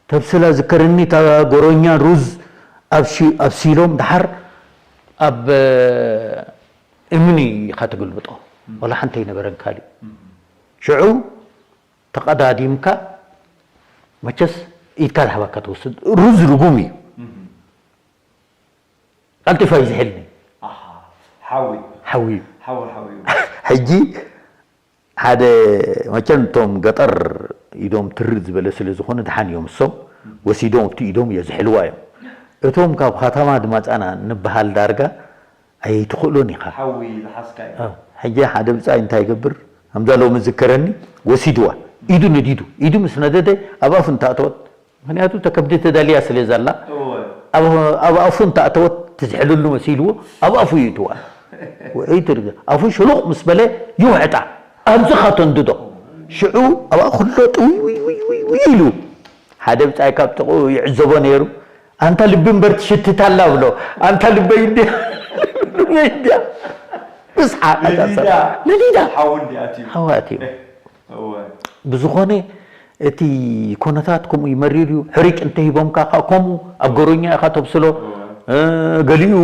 ተብስላ። ዝከረኒ እታ ጎሮኛ ሩዝ ኣብ ሺ-፣ ኣብሲሎም ደሓር ኣብ እምኒ ኢኻ ትግልብጦ። ዋላ ሓንቲ ኣይነበረን ካሊእ። ሽዑ ተቐዳዲምካ መቸስ ኢድካ ዝሃበካ ትወስድ። ሩዝ ርጉም እዩ። ቀልጢፋ እዩ ዝሕልኒ። ኣሃ፣ ሓዊ። ሓዊ። ሓዊ፣ ሓዊ እዩ። ሕጂ ሓደ መቸም እቶም ገጠር ኢዶም ትርእ ዝበለ ስለ ዝኾነ ደሓን እዮም እሶም። ወሲዶም ኣብቲ ኢዶም እየ ዝሕልዋ እዮም። እቶም ካብ ከተማ ዝመጻና ንበሃል ዳርጋ ኣይትኽእሎን ኢኻ። ሓዊ ዝሓዝካ እዩ። እ፣ ሕጂ ሓደ ብጻይ እንታይ ይገብር? ከምዛ ሎሚ ዝከረኒ ወሲድዋ። ኢዱ ነዲዱ። ኢዱ ምስ ነደደ ኣብ ኣፉ እንተኣተወት፣ ምኽንያቱ እታ ከብዲ ተዳልያ ስለ ዘላ፣ እወ። ኣብ፣ ኣብ ኣፉ እንተኣተወት ትዝሕልሉ መሲልዎ፣ ኣብ ኣፉ ይእትዋ። ወይ ትርገ-፣ ኣፉ ሽሉቕ ምስ በለ ይውሕጣ። ኣብዚ ኸተንድዶ። ሽዑ ኣብኣ ኩሎ ጥውይ ውይ ውይ ውይ ውይ ኢሉ። ሓደ ብጻይ ካብ ጥቕኡ ይዕዘቦ ነይሩ። "ኣንታ ልቢ እምበር ትሽትት ኣላ" ብሎ። "ኣንታ ልበይ እንድያ፣ ልበይ እንድያ። ብስሓ ነዲዳ። ነዲዳ። ሓዊ እንድያ ኣትዩ። ሓዊ ኣትዩ." እወ። ብዝኾነ እቲ ኮነታት ከምኡ ይመሪር እዩ። ሕሪጭ እንተሂቦምካ ኸዓ ከምኡ ኣብ ጎሮኛ ኢኻ ተብስሎ። እወ። እ፣ ገሊኡ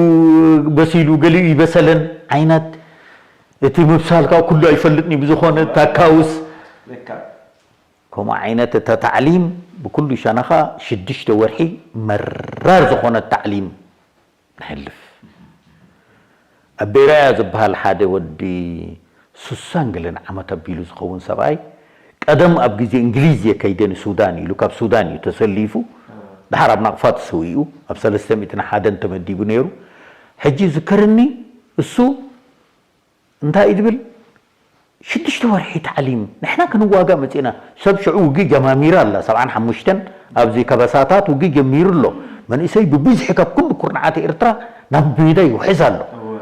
በሲሉ፣ ገሊኡ ይበሰለን ዓይነት። እቲ ምብሳል ከዓ ኩሉ ኣይፈልጥን እዩ። ብዝኾነ እታ ካውስ ልካ። ከምኡ ዓይነት እታ ታዕሊም ብኩሉ ሸነኻ ሽዱሽተ ወርሒ መራር ዝኾነት ታዕሊም ነሕልፍ። ኣቤራያ ዝበሃል ሓደ ወዲ ሱሳን ገለን ዓመት ኣቢሉ ዝኸውን ሰብኣይ፣ ቀደም ኣብ ግዜ እንግሊዝ እየ ከይደ ንሱዳን ኢሉ፣ ካብ ሱዳን እዩ ተሰሊፉ። ደሓር ኣብ ናቕፋ ተሰዊኡ፣ ኣብ ሰለስተ ሚእትን ሓደን ተመዲቡ ነይሩ። ሕጂ ዝከረኒ እሱ እንታይ እዩ ዝብል? ሽዱሽተ ወርሒ ታዕሊም ንሕና ክንዋጋእ መጺእና። ሰብ ሽዑ ውግእ ጀማሚራ ኣላ፣ ሰብዓን ሓሙሽተን ኣብዚ ከበሳታት ውግእ ጀሚሩ ኣሎ። መንእሰይ ብብዝሒ ካብ ኩሉ ኩርናዓት ኤርትራ ናብ ሜዳ ይውሕዝ ኣሎ። እወ።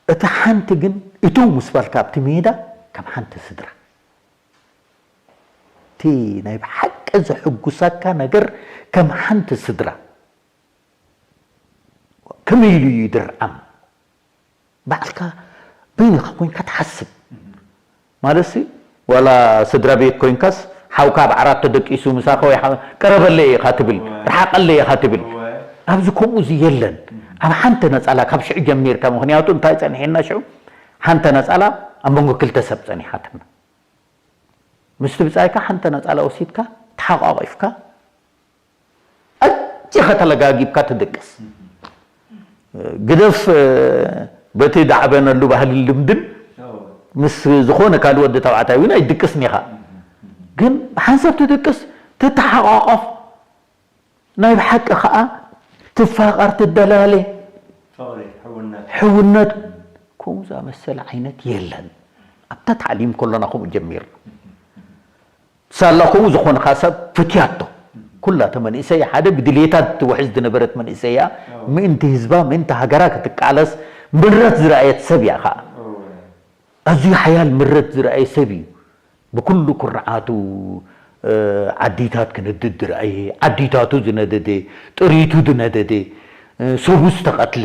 እታ ሓንቲ ግን እትው ምስ በልካ ኣብቲ ሜዳ ከም ሓንቲ ስድራ። እቲ ናይ ብሓቂ ዘሕጉሰካ ነገር ከም ሓንቲ ስድራ ከመይ ኢሉ እዩ ይድርዓም? ባዕልካ በይንኻ ኮይንካ ትሓስብ። ማለትሲ፣ ዋላ ስድራ ቤት ኮይንካስ፣ ሓውካ ኣብ ዓራት ተደቂሱ ምሳኻ ወይ ሓ-፣ ቀረበለይ ኢኻ ትብል፣ እወ። ርሓቐለይ ኢኻ ትብል። እወ። ኣብዚ ከምኡ እዚ የለን። ኣብ ሓንቲ ነጸላ ካብ ሽዑ ጀሚርካ፣ ምኽንያቱ እንታይ ጸኒሕና ሽዑ? ሓንቲ ነጸላ ኣብ መንጎ ክልተ ሰብ ጸኒሓትና። ምስቲ ብጻይካ ሓንቲ ነጸላ ወሲድካ፣ ተሓቋቒፍካ፣ ኣዚኻ ተለጋጊብካ ትድቅስ። ግደፍ፣ በቲ ዝዓበናሉ ባህልን ልምድን ምስ ዝኾነ ካልእ ወዲ ተባዕታይ እውን ኣይትድቅስን ኢኻ። ግን ብሓንሳብ ትድቅስ፣ ትተሓቋቐፍ፣ ናይ ብሓቂ ኸኣ ትፋቐር፣ ትደላለ። ፍቕሪ፣ ሕውነት። ሕውነት፣ ከምኡ ዝኣመሰለ ዓይነት የለን። ኣብታ ታዕሊም ከሎና ከምኡ ጀሚርና። ሳላ ከምኡ ዝኾንካ ሰብ ፍትያቶ። ኩላ እታ መንእሰይ ሓደ ብድሌታ ትውሕዝ ዝነበረት መንእሰይ እያ። ኣዎ። ምእንቲ ህዝባ፣ ምእንቲ ሃገራ ክትቃለስ ምረት ዝረኣየት ሰብ እያ ኸኣ። ኣዎ። ኣዝዩ ሓያል ምረት ዝረኣየ ሰብ እዩ። ብኩሉ ኩርዓቱ፣ እ፣ ዓዲታት ክነድድ ዝረኣየ፣ ዓዲታቱ ዝነደደ፣ ጥሪቱ ዝነደደ፣ እ፣ ሰቡ ዝተቐትለ፣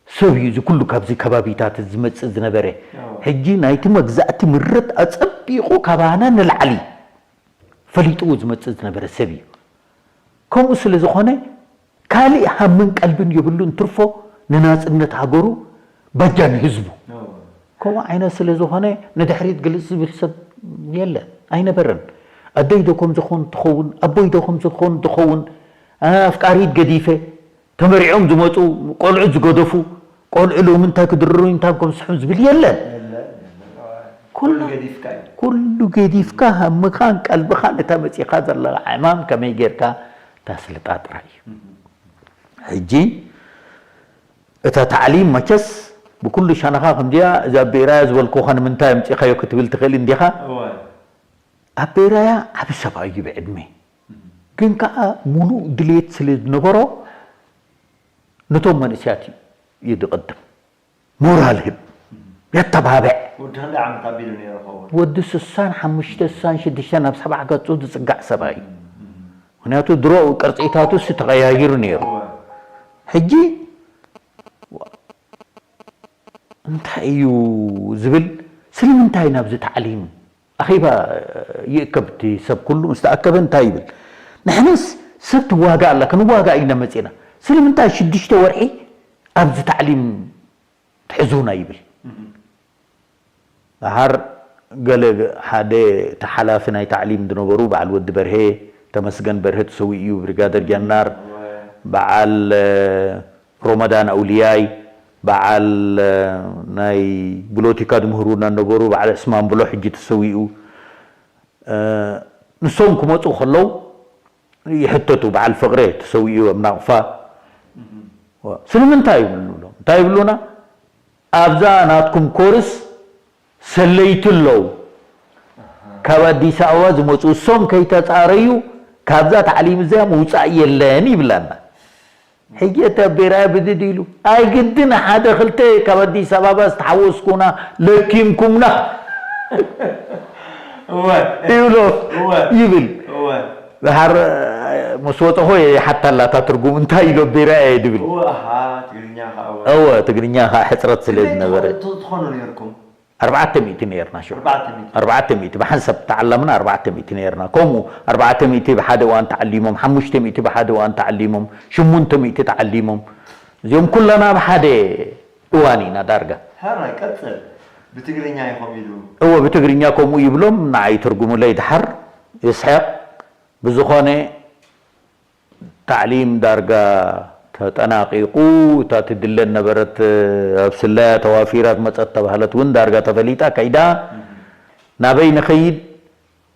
ሰብ እዩ እዚ ኩሉ ካብዚ ከባቢታት ዝመጽእ ዝነበረ። ኣዎ። ሕጂ ናይቲ መግዛእቲ ምረት ኣጸቢቑ ካባና ንላዕሊ ፈሊጥዎ ዝመጽእ ዝነበረ ሰብ እዩ። ከምኡ ስለ ዝኾነ ካልእ ሃምን ቀልብን የብሉን፣ ትርፎ ንናጽነት ሃገሩ፣ ባጃ ንህዝቡ። ኣዎ። ከምኡ ዓይነት ስለ ዝኾነ ንድሕሪት ግልጽ ዝብል ሰብ የለን፣ ኣይነበረን። ኣደይ ዶ ከም ዝኾን ትኸውን፣ ኣቦይ ዶ ከም ዝኾን ትኸውን፣ ኣፍቃሪት ገዲፈ፣ ተመሪዖም ዝመጹ ቆልዑ ዝገደፉ ቆልዑ ሎሚ እንታይ ክድርሩ እንታይ ከም ስሕም ዝብል የለን። የለን፣ የለን። ኩሉ ኩሉ ገዲፍካ እዩ። ኩሉ ገዲፍካ ሃምኻን ቀልብኻን እታ መጺኻ ዘለኻ ዕማም ከመይ ጌርካ ታስልጣ ጥራይ እዩ። እህ። ሕጂ እታ ታዕሊም መቸስ ብኩሉ ሸነኻ ከምዚኣ እዛ ብራያ ዝበልኩኻ ንምንታይ ኣምጺኻዮ ክትብል ትኽእል እንዲኻ። እወ። ኣቤራያ ዓቢ ሰብኣይ እዩ ብዕድመ። ግን ከኣ ሙሉእ ድሌት ስለ ዝነበሮ ነቶም መንእሰያት እዩ ዝቕድም። ሞራል ህብ፣ የተባብዕ። ወዲ ክንደይ ዓመት ኣቢሉ ነይሩ ኸውን? ወዲ ስሳን ሓሙሽተ፣ ስሳን ሽዱሽተ ናብ ሰብዓ ገጹ ዝጽጋዕ ሰብኣይ እዩ። ምኽንያቱ ድሮ ቅርጺታቱ እሱ ተቐያይሩ ነይሩ። እወ። ሕጂ እንታይ እዩ ዝብል፣ ስለምንታይ ናብዚ ታዕሊም ኣኼባ ይእከብ? እቲ ሰብ ኩሉ ምስ ተኣከበ እንታይ ይብል? ንሕናስ ሰብ ትዋጋእ ኣላ፣ ክንዋጋእ ኢልና መጺና። ስለምንታይ ሽዱሽተ ወርሒ ኣብዚ ታዕሊም ትሕዙና ይብል። ደሓር ገለ፣ ሓደ ተሓላፊ ናይ ታዕሊም ዝነበሩ በዓል ወዲ በርሄ፣ ተመስገን በርሀ ተሰዊኡ እዩ፣ ብሪጋደር ጀነራል፣ በዓል ሮመዳን ኣውልያይ፣ በዓል ናይ ብሎቲካ ዝምህሩና ነበሩ በዓል ዕስማን ብሎ፣ ሕጂ ተሰዊኡ። ንሶም ክመፁ ከለዉ ይሕተቱ፣ በዓል ፍቕሬ ተሰዊኡ ኣብ ናቕፋ። ስለምንታይ ይብሉ ንብሎም፣ እንታይ ይብሉና? ኣብዛ ናትኩም ኮርስ ሰለይቲ ኣለዉ፣ ካብ ኣዲስ ኣበባ ዝመፁ፣ እሶም ከይተፃረዩ ካብዛ ታዕሊም እዚኣ ምውፃእ የለን ይብላና። ሕጂ እቲ ኣቤራያ ብድድ ኢሉ፣ ኣይግድን ሓደ ክልተ ካብ ኣዲስ ኣበባ ዝተሓወስኩና ለኪምኩምና እወ ይብሎ እወ ይብል። እወ ድሓር ምስ ወፀኹ ይሓታላ እታ ትርጉም እንታይ ኢሎ ኣቤራያ እየ ድብል። እወ ኣሃ ትግርኛ ከዓ እወ እወ ትግርኛ ከዓ ሕፅረት ስለ ዝነበረ ትኾኑ ነርኩም ኣርባዕተ ሚእቲ ነርና ሽዑ። ኣርባዕተ ሚእቲ ኣርባዕተ ሚእቲ ብሓንሳብ ተዓላምና ኣርባዕተ ሚእቲ ነርና። ከምኡ ኣርባዕተ ሚእቲ ብሓደ እዋን ተዓሊሞም፣ ሓሙሽተ ሚእቲ ብሓደ እዋን ተዓሊሞም፣ ሽሙንተ ሚእቲ ተዓሊሞም። እዚኦም ኩለና ኣብ ሓደ እዋን ኢና ዳርጋ። ሕራይ ቀፅል ብትግርኛ ኢኹም ኢሉ እወ ብትግርኛ ከምኡ ይብሎም፣ ንዓይ ትርጉሙለይ ድሓር ይስሕቕ። ብዝኾነ ታዕሊም ዳርጋ ተጠናቒቑ፣ እታ ትድለ ነበረት ኣብ ስለያ ተዋፊራ ዝመጸት ተባህለት እውን ዳርጋ ተፈሊጣ ከይዳ ናበይ ንኸይድ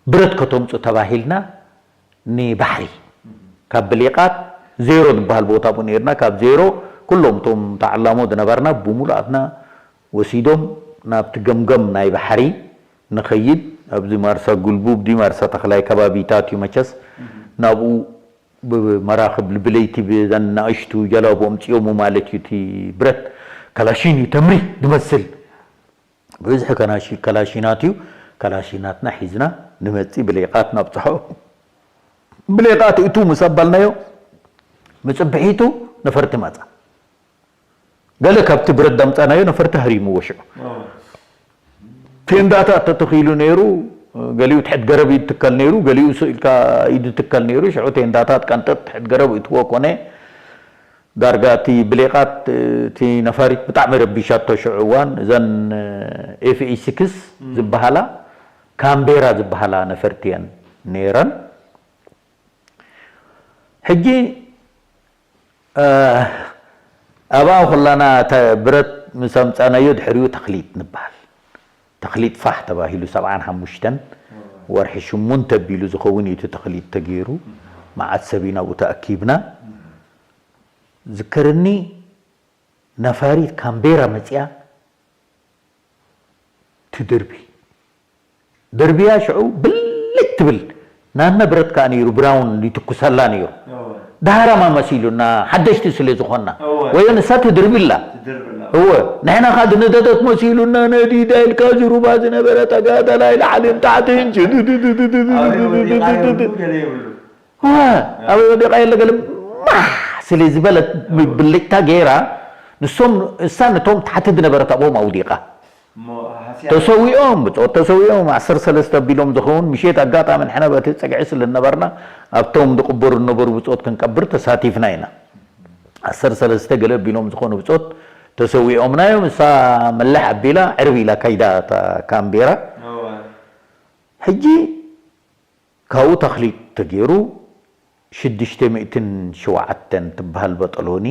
ብረት ከተምፁ ተባሂልና ንባሕሪ ካብ ብሌቃት ዜሮ ዝበሃል ቦታ ብኡ ነርና። ካብ ዜሮ ኩሎም እቶም ተዓላሞ ዝነበርና ብሙሉኣትና ወሲዶም ናብቲ ገምገም ናይ ባሕሪ ንኸይድ ኣብዚ ማርሳ ጉልቡብ ድዩ ማርሳ ተኽላይ ከባቢታት እዩ መቸስ ናብኡ ብመራኽብ ብለይቲ ብዘን ናእሽቱ ጀላቡ ኣምፅኦሙ ማለት እዩ። እቲ ብረት ካላሽን እዩ ተምሪ ዝመስል ብብዝሒ ከላሽናት እዩ። ካላሽናትና ሒዝና ንመፅእ ብሌቃት ናብፅሖ ብሌቃት እቱ ምስ ኣባልናዮ ምፅብሒቱ ነፈርቲ መፃ። ገለ ካብቲ ብረት ዳምፃናዮ ነፈርቲ ሃሪምዎ ሽዑ ቴንዳታት ተተኺሉ ነይሩ። ገሊኡ ትሕት ገረብ እዩ ትከል ነይሩ፣ ገሊኡ ስኢልካ እዩ ዝትከል ነይሩ። ሽዑ ቴንዳታት ቀንጠጥ ትሕት ገረብ እትዎ ኮነ። ዳርጋ እቲ ብሌቓት እቲ ነፋሪት ብጣዕሚ ረቢሻቶ ሽዑ እዋን። እዘን ኤፍ ኤ ሲክስ ዝበሃላ ካምቤራ ዝበሃላ ነፈርቲ እየን ነይረን። ሕጂ ኣብኣ ኩላና ብረት ምስ ኣምፃናዮ ድሕሪኡ ተኽሊጥ ንበሃል። ተኽሊጥ ፋሕ ተባሂሉ ሰብዓን ሓሙሽተን ወርሒ ሽሙንተ ኣቢሉ ዝኸውን እዩ እቲ ተኽሊጥ ተገይሩ። መዓት ሰብ ኢና ኣብኡ ተኣኪብና። ዝከረኒ ነፋሪት ካምቤራ መፂኣ ትድርቢ። ደርብያ ሽዑ ብልጭ ትብል ናትና ብረት ከዓ ነይሩ ብራውን ይትኩሰላ ነይሩ። ዳህራማ መሲሉና ሓደሽቲ ስለ ዝኾንና ወዮ ንሳ ትድርብላ እወ ንሕና ከዓ ዝነደደት መሲሉና ነዲዳ ኢልካ ዝሩባ ዝነበረ ተጋዳላይ ላዕልን ታሕትን ኣበይ ወዲቓ የለ ገለ ማሕ ስለ ዝበለት ብልጭታ ገይራ ንሶም እሳ ነቶም ታሕቲ ዝነበረት ኣብኦም ኣውዲቓ ተሰዊኦም ብፆት ተሰዊኦም ዓሰርተ ሰለስተ ኣቢሎም ዝኸውን ምሽት ኣጋጣሚ ንሕና በቲ ፀግዒ ስለ ዝነበርና ኣብቶም ዝቕበሩ ዝነበሩ ብፆት ክንቀብር ተሳቲፍና ኢና። ዓሰርተ ሰለስተ ገለ ኣቢሎም ዝኾኑ ብፆት ተሰዊኦምናዮም። እሳ መለሕ ኣቢላ ዕርብ ኢላ ካይዳ እታ ካምቤራ ሕጂ ካብኡ ተኽሊጥ ተገይሩ ሽዱሽተ ሚእትን ሸውዓተን ትበሃል በጠሎኒ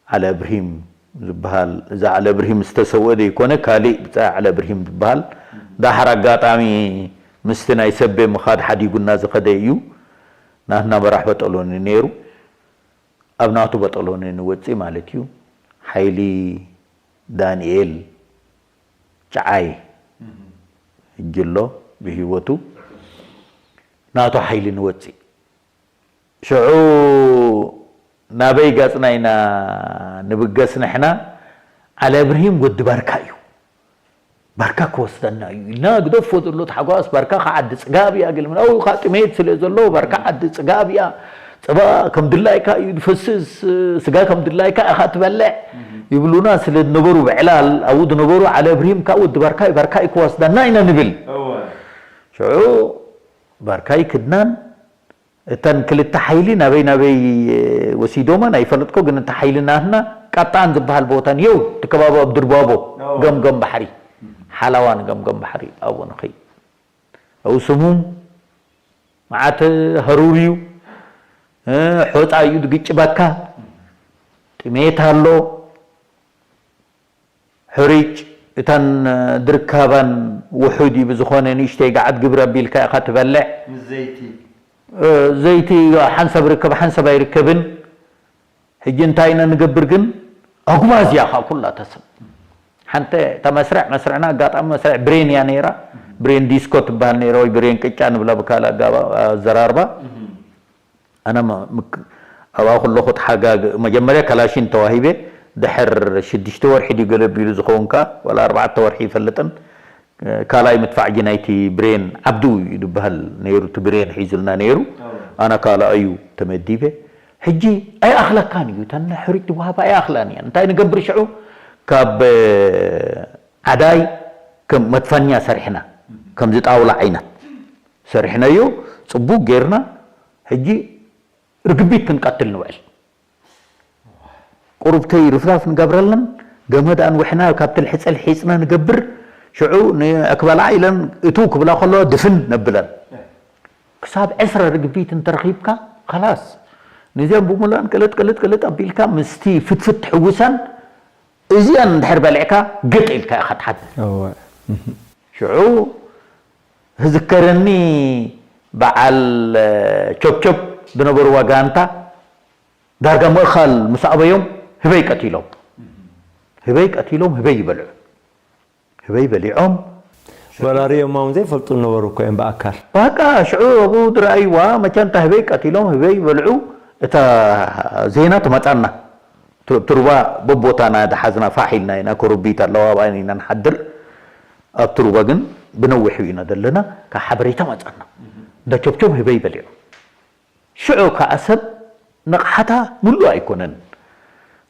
ዓሊ እብርሂም ዝበሃል፣ እዚ ዓሊ እብርሂም ዝተሰውአ ዘይኮነ ካሊእ ብጻይ ዓሊ እብርሂም ዝበሃል ዳሕር ኣጋጣሚ ምስቲ ናይ ሰቤ ምኻድ ሓዲጉና ዝኸደ እዩ። ናትና መራሕ በጠሎኒ ነይሩ። ኣብ ናቱ በጠሎኒ ንወጽእ ማለት እዩ። ሓይሊ ዳንኤል ጨዓይ ሕጂ ኣሎ ብህይወቱ ናቱ ሓይሊ ንወፅእ ሽዑ ናበይ ጋፅና ኢና ንብገስ ንሕና ዓለ እብርሂም ወዲ ባርካ እዩ ባርካ ክወስደና እዩ ኢልና ግደፎ ዘሎ ተሓጓስ ባርካ ከዓ ዓዲ ፅጋብ እያ ግልምና ካ ጥሜት ስለ ዘሎ ባርካ ዓዲ ፅጋብ እያ ጸባ ከም ድላይካ እዩ ዝፈስስ፣ ስጋ ከም ድላይካ ኢኻ ትበልዕ ይብሉና ስለ ዝነበሩ፣ ብዕላል ኣብኡ ዝነበሩ ዓሊ እብርሂም ካብ ወዲ ባርካይ፣ ባርካይ ክወስዳና ኢና ንብል። ሽዑ ባርካይ ክድናን እተን ክልተ ሓይሊ ናበይ ናበይ ወሲዶመን ኣይፈለጥኮ፣ ግን እቲ ሓይሊ ናትና ቃጣን ዝበሃል ቦታ ንየው፣ እቲ ከባቢ ኣብ ድርባቦ፣ ገምገም ባሕሪ፣ ሓላዋን ገምገም ባሕሪ ኣብኡ ንኸይድ። ኣብኡ ስሙም መዓት ሃሩር እዩ። እ፣ ሖፃ እዩ ዝግጭበካ። ጥሜት ኣሎ። ሕሪጭ እተን ድርካባን ውሑድ እዩ ብዝኾነ ንእሽተይ ገዓት ግብሪ ኣቢልካ ኢኻ ትበልዕ። ምስ ዘይቲ። እ፣ ዘይቲ ሓንሳብ ርከብ ሓንሳብ ኣይርከብን። ሕጂ እንታይ ኢና ንገብር ግን? ኣጉባዝ እያ ኸዓ ኩላ ተስብ። ሓንቲ እታ መስርዕ፣ መስርዕና ኣጋጣሚ መስርዕ ብሬን እያ ነይራ። ብሬን ዲስኮ ትበሃል ነይራ ወይ ብሬን ቅጫ ንብላ ብካልእ ኣጋባ-፣ ኣዘራርባ። ኣነ ም-፣ ምክ-፣ ኣብኣ ከለኹ ተሓጋግ-፣ መጀመርያ ካላሽን ተዋሂበ፣ ድሕር ሽዱሽተ ወርሒ ድዩ ገለ ኣቢሉ ዝኸውን ከኣ፣ ዋላ ኣርባዕተ ወርሒ ይፈልጥን፣ ካልኣይ ምድፋዕ ጅ ናይቲ ብሬን ዓብዱ እዩ ዝበሃል ነይሩ፣ እቲ ብሬን ሒዙልና ነይሩ። ኣዎ። ኣነ ካልኣዩ ተመዲበ። ሕጂ ኣይኣኽለካን እዩ፣ እተን ሕሩጭ ዝወሃባ ኣይኣኽላን እየን። እንታይ ንገብር ሽዑ? ካብ፣ እ፣ ዓዳይ ከም መድፈኛ ሰሪሕና፣ ከምዚ ጣውላ ዓይነት ሰሪሕናዮ፣ ጽቡቕ ጌርና። ሕጂ ርግቢት ክንቀትል ንውዕል። ቁሩብ ከይርፍራፍ ንገብረለን፣ ገመድ ኣንዊሕና ካብቲ ልሕጸ ልሒጽና ንገብር። ሽዑ ንክበልዓ ኢለን እትው ክብላ ከለዋ ድፍን ነብለን። ክሳብ ዕስራ ርግቢት እንተረኺብካ፣ ኸላስ። ነዚኣን ብምሉኣን ቅልጥ፣ ቅልጥ፣ ቅልጥ ኣቢልካ ምስቲ ፍትፍት ትሕውሰን፣ እዚኣን እንድሕር በሊዕካ፣ ግጥ ኢልካ ኢኻ ትሓድር። እወ። ሽዑ ዝዝከረኒ በዓል ቸብቸብ ዝነበርዋ ጋንታ ዳርጋ ምእኻል ምስ ኣበዮም ህበይ ቀቲሎም። ህበይ ቀቲሎም፣ ህበይ ይበልዑ። ህበይ በሊዖም። ወራሪዮማ እውን ዘይፈልጡ ነበሩ እኮ እዮም ብኣካል። በቃ ሽዑ ኣብኡ ዝረኣይዋ መቸም እታ ህበይ ቀቲሎም፣ ህበይ ይበልዑ፣ እታ ዜና ትመጻና። ቱ-፣ ቱርባ በቦታና ዝሓዝና ፋሕ ኢልና ኢና፣ ኮረቢት ኣለዋ፣ ኣብኣን ኢና ንሓድር። ኣብ ቱርባ ግን ብነዊሑ ኢና ዘለና፣ ካብ ሓበሬታ መጻና። እንዳ ቸብቸብ ህበይ በሊዑ። ሽዑ ከኣ ሰብ ንቕሓታ ምሉእ ኣይኮነን።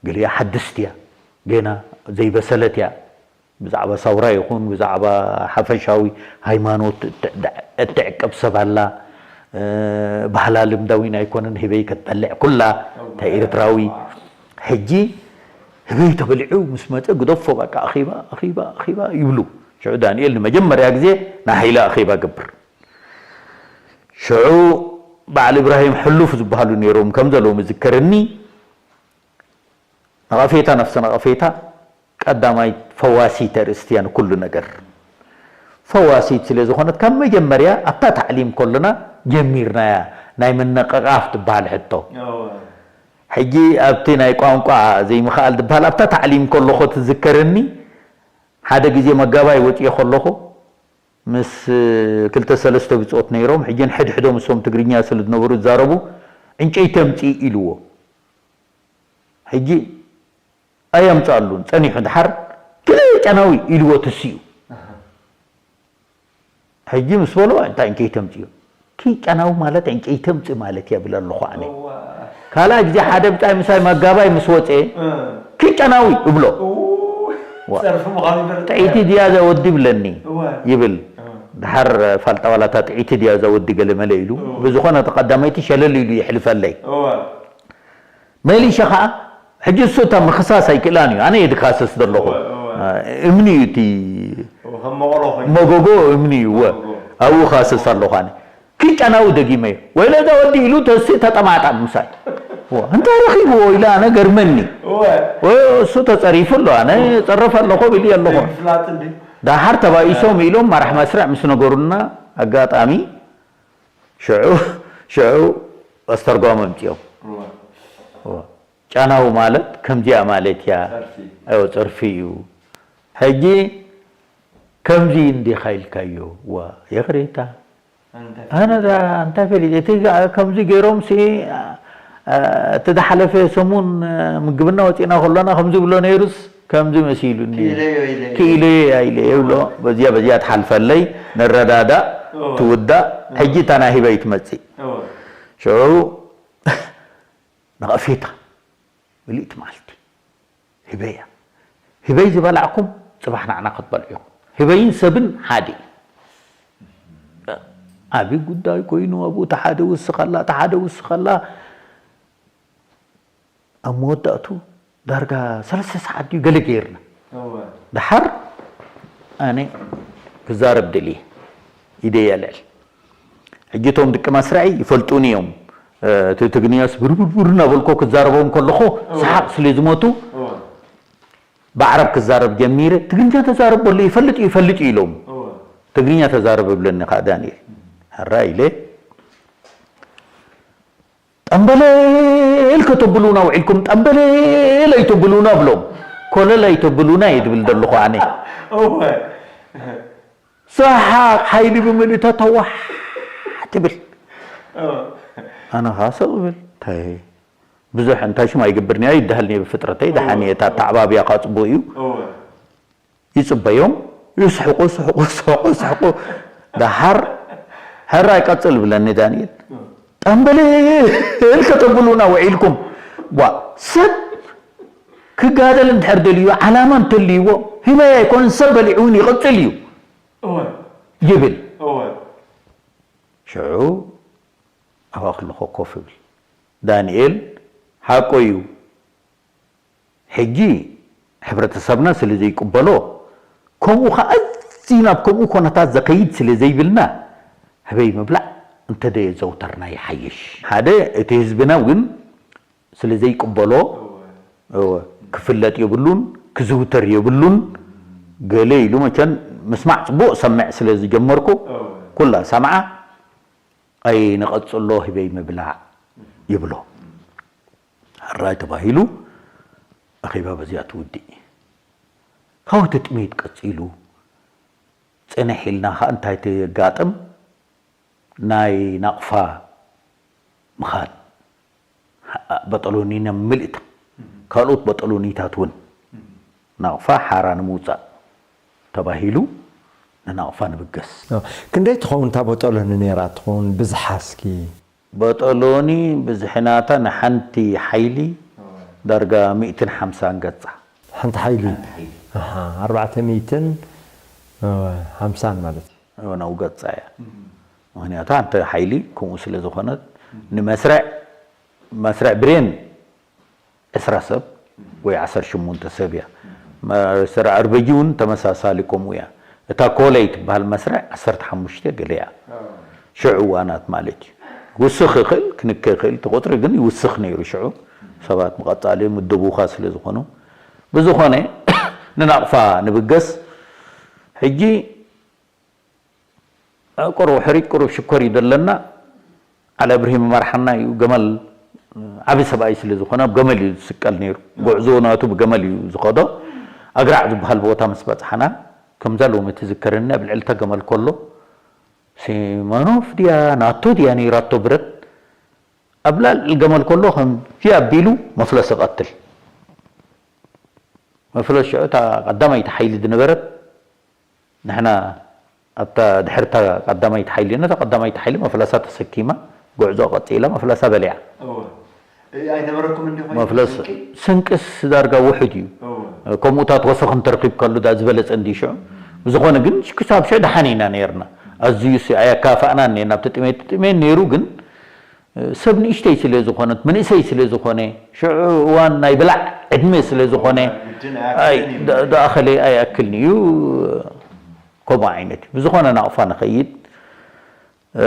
ገሊኣ ሓድስቲ እያ፣ ገና ዘይበሰለት እያ። ብዛዕባ ሳውራ ይኹን ብዛዕባ ሓፈሻዊ ሃይማኖት እትዕ-፣ እትዕቅብ ሰብ ኣላ። እ፣ ባህላ ልምዳዊን ኣይኮነን፣ ህበይ ክትበልዕ ኩላ፣ እታ ኤርትራዊ። ሕጂ ህበይ ተበሊዑ ምስ መጸ ግደፎ በቃ ኣኼባ፣ ኣኼባ፣ ኣኼባ ይብሉ። ሽዑ ዳንኤል ንመጀመርያ ግዜ ናይ ሓይሊ ኣኼባ ገብር። ሽዑ በዓል እብራሂም ሕሉፍ ዝበሃሉ ነይሮም ከም ዘለዉ ምዝከረኒ። ነቐፌታ፣ ነፍሲ ነቐፌታ ቀዳማይ ፈዋሲት ኣርእስቲ እያ ንኩሉ ነገር። ፈዋሲት ስለ ዝኾነት ካብ መጀመርያ ኣብታ ታዕሊም ከሎና ጀሚርናያ ናይ ምንቕቓፍ ትበሃል ሕቶ። ሕጂ ኣብቲ ናይ ቋንቋ ዘይምኽኣል ዝበሃል ኣብታ ታዕሊም ከለኹ ትዝከረኒ። ሓደ ግዜ መጋባይ ወፂኤ ከለኹ ምስ ክልተ ሰለስተ ብጾት ነይሮም። ሕጂ ንሕድሕዶም እሶም ትግርኛ ስለ ዝነበሩ ዝዛረቡ ዕንጨይቲ ኣምፅእ ኢልዎ። ሕጂ ኣየምፅኣሉን ጸኒሑ ድሓር ክለ ጨናዊ ኢልዎ ተሲኡ። ሕጂ ምስ በሎ እንታይ ዕንጨይቲ ኣምፅኡ? ኪ ጨናዊ ማለት ዕንጨይቲ ኣምፅእ ማለት እያ ብል ኣለኹ ኣነ። ካልኣይ ግዜ ሓደ ብጻይ ምሳይ መጋባይ ምስ ወፀ ኪ ጨናዊ እብሎ። ዋ፣ ጸርፊ ምዃኑ ይፈልጥ። ጥዒቲ ድያ እዛ ወዲ ይብለኒ እወ። ይብል። እወ። ድሓር ፋልጣ ዋላ እታ ጥዒቲ ድያ እዛ ወዲ ገለ መለ ኢሉ። እወ። ብዝኾነ እቲ ቀዳመይቲ ሸለል ኢሉ ይሕልፈለይ። እወ። መሊሸ ኸዓ ሕጂ እሱ እታ ምኽሳስ ኣይክእላን እዩ። ኣነ እየ ድካሰስ ዘለኹ። እወ፣ እወ። እምኒ እዩ እቲ እወ፣ ከም መቐሎ ኮይኑ። መጎጎ እምኒ እዩ። እወ። መጎጎ። ኣብኡ ካስስ ኣለኹ ኣነ። ኪ ጨናዊ ደጊመዮ። ወይለ እዛ ወዲ ኢሉ ተሲ ተጠማጣም ምሳይ። ዋ፣ እንታይ ረኺብዎ ኢለ ኣነ ገርመኒ። እወ። ወ-፣ እሱ ተጸሪፉ ኣሎ፣ ኣነ ጸረፍ ኣለኹ ኢሉ ኣለኹ። ፍላጥ እንዲ። ዳሓር ተባኢሶም ኢሎም ማራሕ መስርዕ ምስ ነገሩና ኣጋጣሚ ሽዑ፣ ሽዑ ኣስተርጓሚ ኣምጺኦም። እወ። እወ። ጨናዊ ማለት ከምዚኣ ማለት እያ። ጸርፊ። እወ፣ ጸርፊ እዩ። ሕጂ ከምዚ እንዲኻ ኢልካዮ። ዋ፣ ይቕሬታ። ኣነ ዳ-፣ እንታይ ፈሊጥ? እቲ ጋ-፣ ከምዚ ገይሮም ሲ፣ አ-፣ እቲ ዝሓለፈ ሰሙን፣ አ፣ ምግብና ወፂና ከሎና ከምዚ ብሎ ነይሩስ ከምዚ መሲሉኒ። ክኢለዮ ኢለ። ክኢለዮ ኢለ ይብሎ። በዚያ፣ በዚያ ትሓልፈለይ፣ ንረዳዳእ፣ እወ። ትውዳእ። እወ። ሕጂ እታ ናይ ህበይ ትመፅእ። እወ። ሽዑ ነቐፌታ ምልእቲ መዓልቲ። ህበያ ህበይ ዝበላዕኩም ጽባሕ ንዓና ክትበልዑ ኢኹም። ህበይን ሰብን ሓደ እዩ። ዓቢ ጉዳይ ኮይኑ ኣብኡ ተሓደ ውስኸላ ተሓደ ውስኸላ ኣብ መወዳእቱ ዳርጋ ሰለስተ ሰዓት ድዩ ገለ ገይርና ደሓር ኣነ ክዛረብ ደልየ ኢደይ ኣልዕል። ሕጂ እቶም ድቂ መስርዐይ ይፈልጡኒ እዮም። እቲ ትግርኛስ ብርብርብር እናበልኮ ክዛረቦም ከለኹ ሰሓቕ ስለ ዝሞቱ ብዓረብ ክዛረብ ጀሚረ። ትግርኛ ተዛረብ በሎ ይፈልጥ እዩ ይፈልጥ እዩ ኢሎም። ትግርኛ ተዛረብ እብለኒ ከዓ ዳንኤል ሕራ ኢለ ጠምበለል ከተብሉና ውዒልኩም ጠምበለል ኣይተብሉና ብሎም። ኮለል ኣይተብሉና እየ ዝብል ዘለኹ ኣነ። ሰሓቕ ሓይሊ ብምልእታ ተዋሕ ትብል። ኣነ ከዓ ስቕ ብል እንታይ ብዙሕ እንታይ ሽም ኣይገብርንያ ይድሃልኒ ብፍጥረተይ ደሓን እየ። እታ ኣተዓባብያ ከዓ ፅቡቅ እዩ። ይጽበዮም ይስሕቁ ስሕቁ ስሕቁ ስሕቁ ደሓር ሕራይ ቀጽል ብለኒ ዳንኤል። ጠምበለል ከተብሉና ውዒልኩም ዋ ሰብ ክጋደል እንድሕር ደልዩ ዓላማ እንተልይዎ ህበይ ኣይኮነን ሰብ በሊዑ እውን ይቕጽል እዩ ይብል። ሽዑ ኣብኣ ከለኹ ኮፍ እብል ዳንኤል ሓቆ እዩ። ሕጂ ሕብረተሰብና ስለ ዘይቅበሎ ከምኡ ከኣ ኣዝዩ ናብ ከምኡ ኮነታት ዘኸይድ ስለ ዘይብልና ህበይ ምብላዕ እንተደየዘውተርና ይሓይሽ። ሓደ እቲ ህዝብና እውን ስለ ዘይቅበሎ እወ፣ ክፍለጥ የብሉን፣ ክዝውተር የብሉን። ገለ ኢሉ መቸን ምስማዕ ጽቡቕ ሰምዕ ስለ ዝጀመርኩ እወ። ኩላ ሰምዓ ኣይንቐጽሎ ህበይ ምብላዕ ይብሎ። ሕራይ ተባሂሉ ኣኼባ በዚኣ ትውድእ። ካብኡ እቲ ጥሜት ቀጺሉ ጽንሕ ኢልና ከኣ እንታይ ተጋጥም ናይ ናቕፋ ምኻድ በጠሎኒ ምልእታ ካልኦት በጠሎኒታት እውን ናቕፋ ሓራ ንምውጻእ ተባሂሉ ንናቕፋ ንብገስ። ክንደይ ትኸውን እታ በጠሎኒ ነይራ ትኸውን ብዝሓ እስኪ? በጠሎኒ ብዝሒ ናታ ንሓንቲ ሓይሊ ዳርጋ ሚእትን ሓምሳን ገጻ። ሓንቲ ሓይሊ ሓንቲ ሓይሊ። ኣሓ፣ ኣርባዕተ ሚእትን ሓምሳን ማለት እዩ። ናብኡ ገጻ እያ። ምኽንያቱ ሓንቲ ሓይሊ ከምኡ ስለ ዝኾነት ንመስርዕ መስርዕ ብሬን ዕስራ ሰብ ወይ ዓሰርተ ሸሞንተ ሰብ እያ። መስርዕ ኣርበጂ እውን ተመሳሳሊ ከምኡ እያ። እታ ኮለይ ትበሃል መስርዕ ዓሰርተ ሓሙሽተ ገለ እያ። ሽዑ እዋናት ማለት እዩ። ይውስኽ ይኽእል፣ ክንከ ይኽእል፣ እቲ ቁጽሪ ግን ይውስኽ ነይሩ ሽዑ። ሰባት ብቐጻሊ ምድቡኻ ስለ ዝኾኑ። ብዝኾነ ንናቕፋ ንብገስ። ሕጂ ቁሩብ ሕሪጭ ቁሩብ ሽኮር እዩ ዘለና። ዓሊ ኣብርሂም ይመርሓና እዩ። ገመል ዓቢ ሰብኣይ ስለ ዝኾነ ኣብ ገመል እዩ ዝስቀል ነይሩ። ጉዕዞ ናቱ ብገመል እዩ ዝኸዶ። ኣግራዕ ዝበሃል ቦታ ምስ በጽሓና ከምዛ ሎሚ ትዝከረኒ ኣብ ልዕልታ ገመል ከሎ ሲመኖፍ ድያ ናቶ ድያ ነይራቶ ብረት ኣብ ልዕሊ ገመል ከሎ ከምዚ ኣቢሉ መፍለስ ይቐትል። መፍለስ ሽዑ እታ ቀዳማይቲ ሓይሊ ዝነበረት ንሕና ኣብታ ድሕርታ ቀዳማይቲ ሓይሊ ነታ ቀዳማይቲ ሓይሊ መፍለሳ ተሰኪማ ጉዕዞ ቀጺላ መፍለሳ በሊዓ። እወ። እ፣ ኣይነበረኩም እንዲ ኮይኑ መፍለስ ስንቂ? ስንቅስ ዳርጋ ውሑድ እዩ። እወ። ከምኡታት ወሰኽ እንተረኺብ ከሉ ዳ ዝበለጸ እንዲ ሽዑ። ብዝኾነ ግን ክሳብ ሽዑ ደሓን ኢና ነይርና። ኣዝዩ ሲ-፣ ኣየካፋእናን ነይርና። ኣብቲ ጥሜት ጥሜት ነይሩ ግን ሰብ ንእሽተይ ስለ ዝኾነት፣ መንእሰይ ስለ ዝኾነ፣ ሽዑ እዋን ናይ ብላዕ ዕድመ ስለ ዝኾነ፣ ግድን ኣይ-፣ ኣይኣክልን እዩ። ዳ-፣ ዳኣኸለ ኣይኣክልን እዩ። ከምኡ ዓይነት እዩ። ብዝኾነ ናቕፋ ንኸይድ፣ እ፣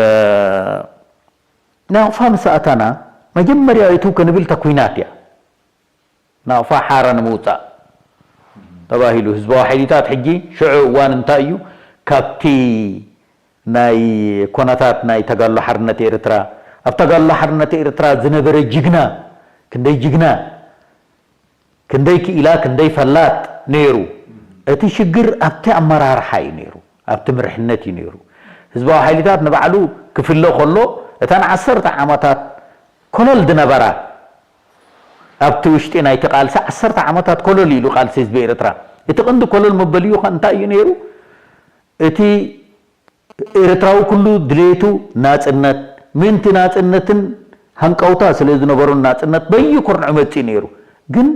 ናቕፋ ምስ ኣተና፣ መጀመርያ እቱ ክንብል እታ ኲናት እያ። ናቕፋ ሓራ ንምውጻእ ተባሂሉ ህዝባዊ ሓይሊታት ሕጂ ሽዑ እዋን እንታይ እዩ? ካብቲ ናይ ኮነታት ናይ ተጋድሎ ሓርነት ኤርትራ፣ ኣብ ተጋድሎ ሓርነት ኤርትራ ዝነበረ ጅግና፣ ክንደይ ጅግና፣ ክንደይ ክኢላ፣ ክንደይ ፈላጥ ነይሩ። እቲ ሽግር ኣብቲ ኣመራርሓ እዩ ነይሩ፣ ኣብቲ ምርሕነት እዩ ነይሩ። ህዝባዊ ሓይሊታት ንባዕሉ ክፍለ ከሎ፣ እተን ዓሰርተ ዓመታት ኮለል ዝነበራ ኣብቲ ውሽጢ ናይቲ ቃልሲ ዓሰርተ ዓመታት ኮለል ኢሉ ቃልሲ ህዝቢ ኤርትራ። እቲ ቀንዲ ኮለል መበልዩ ከ እንታይ እዩ ነይሩ? እቲ ኤርትራዊ ኩሉ ድሌቱ ናጽነት፣ ምእንቲ ናጽነትን ሃንቀውታ ስለ ዝነበሮን ናጽነት በይኩርንዑ መጽእ ነይሩ። ግን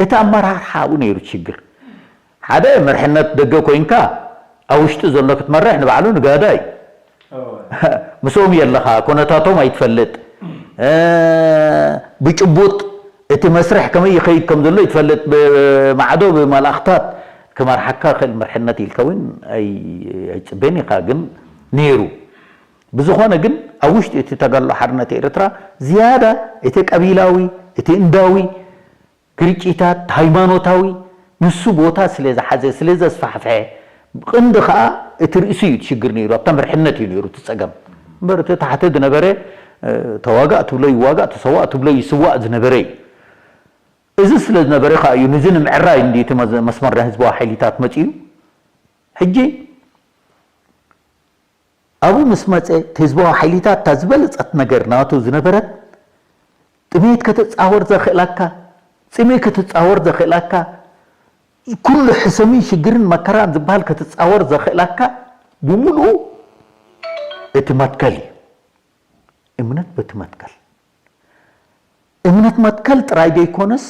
እቲ ኣመራርሓ ኣብኡ ነይሩ ሽግር። ሓደ መርሕነት ደገ ኮይንካ ኣብ ውሽጢ ዘሎ ክትመርሕ ንባዕሉ ንጋዳ እዩ። ምስኦም የለኻ፣ ኮነታቶም ኣይትፈልጥ። ብጭቡጥ እቲ መስርሕ ከመይ ይኸይድ ከም ዘሎ ይትፈልጥ። ብማዕዶ ብመላእኽታት ክመርሓካ ክእል መርሕነት ኢልካ እውን ኣይፅበን ኢኻ። ግን ነይሩ። ብዝኾነ ግን ኣብ ውሽጢ እቲ ተጋድሎ ሓርነት ኤርትራ ዝያዳ እቲ ቀቢላዊ፣ እቲ እንዳዊ ግርጭታት ሃይማኖታዊ ንሱ ቦታ ስለ ዝሓዘ፣ ስለ ዘስፋሕፍሐ፣ ብቕንዲ ኸኣ እቲ ርእሱ እዩ እቲ ሽግር ነይሩ፣ ኣብታ መርሕነት እዩ ነይሩ እቲ ጸገም። እምበር እቲ ታሕቲ ዝነበረ ተዋጋእ ትብሎ ይዋጋእ፣ ተሰዋእ ትብሎ ይስዋእ ዝነበረ እዩ። እዚ ስለ ዝነበረ ኸኣ እዩ ንዚ ንምዕራይ እንዲ እቲ መስመር ናይ ህዝባዊ ሓይሊታት መጺኡ። ሕጂ ኣብኡ ምስ መጸ እቲ ህዝባዊ ሓይሊታት እታ ዝበለጸት ነገር ናቱ ዝነበረት ጥሜት ክትጻወር ዘኽእላካ፣ ጽምኢ ክትጻወር ዘኽእላካ፣ ኩሉ ሕሰምን ሽግርን መከራን ዝበሃል ክትጻወር ዘኽእላካ ብምሉኡ እቲ መትከል እዩ። እምነት በቲ መትከል። እምነት መትከል ጥራይ ዘይኮነስ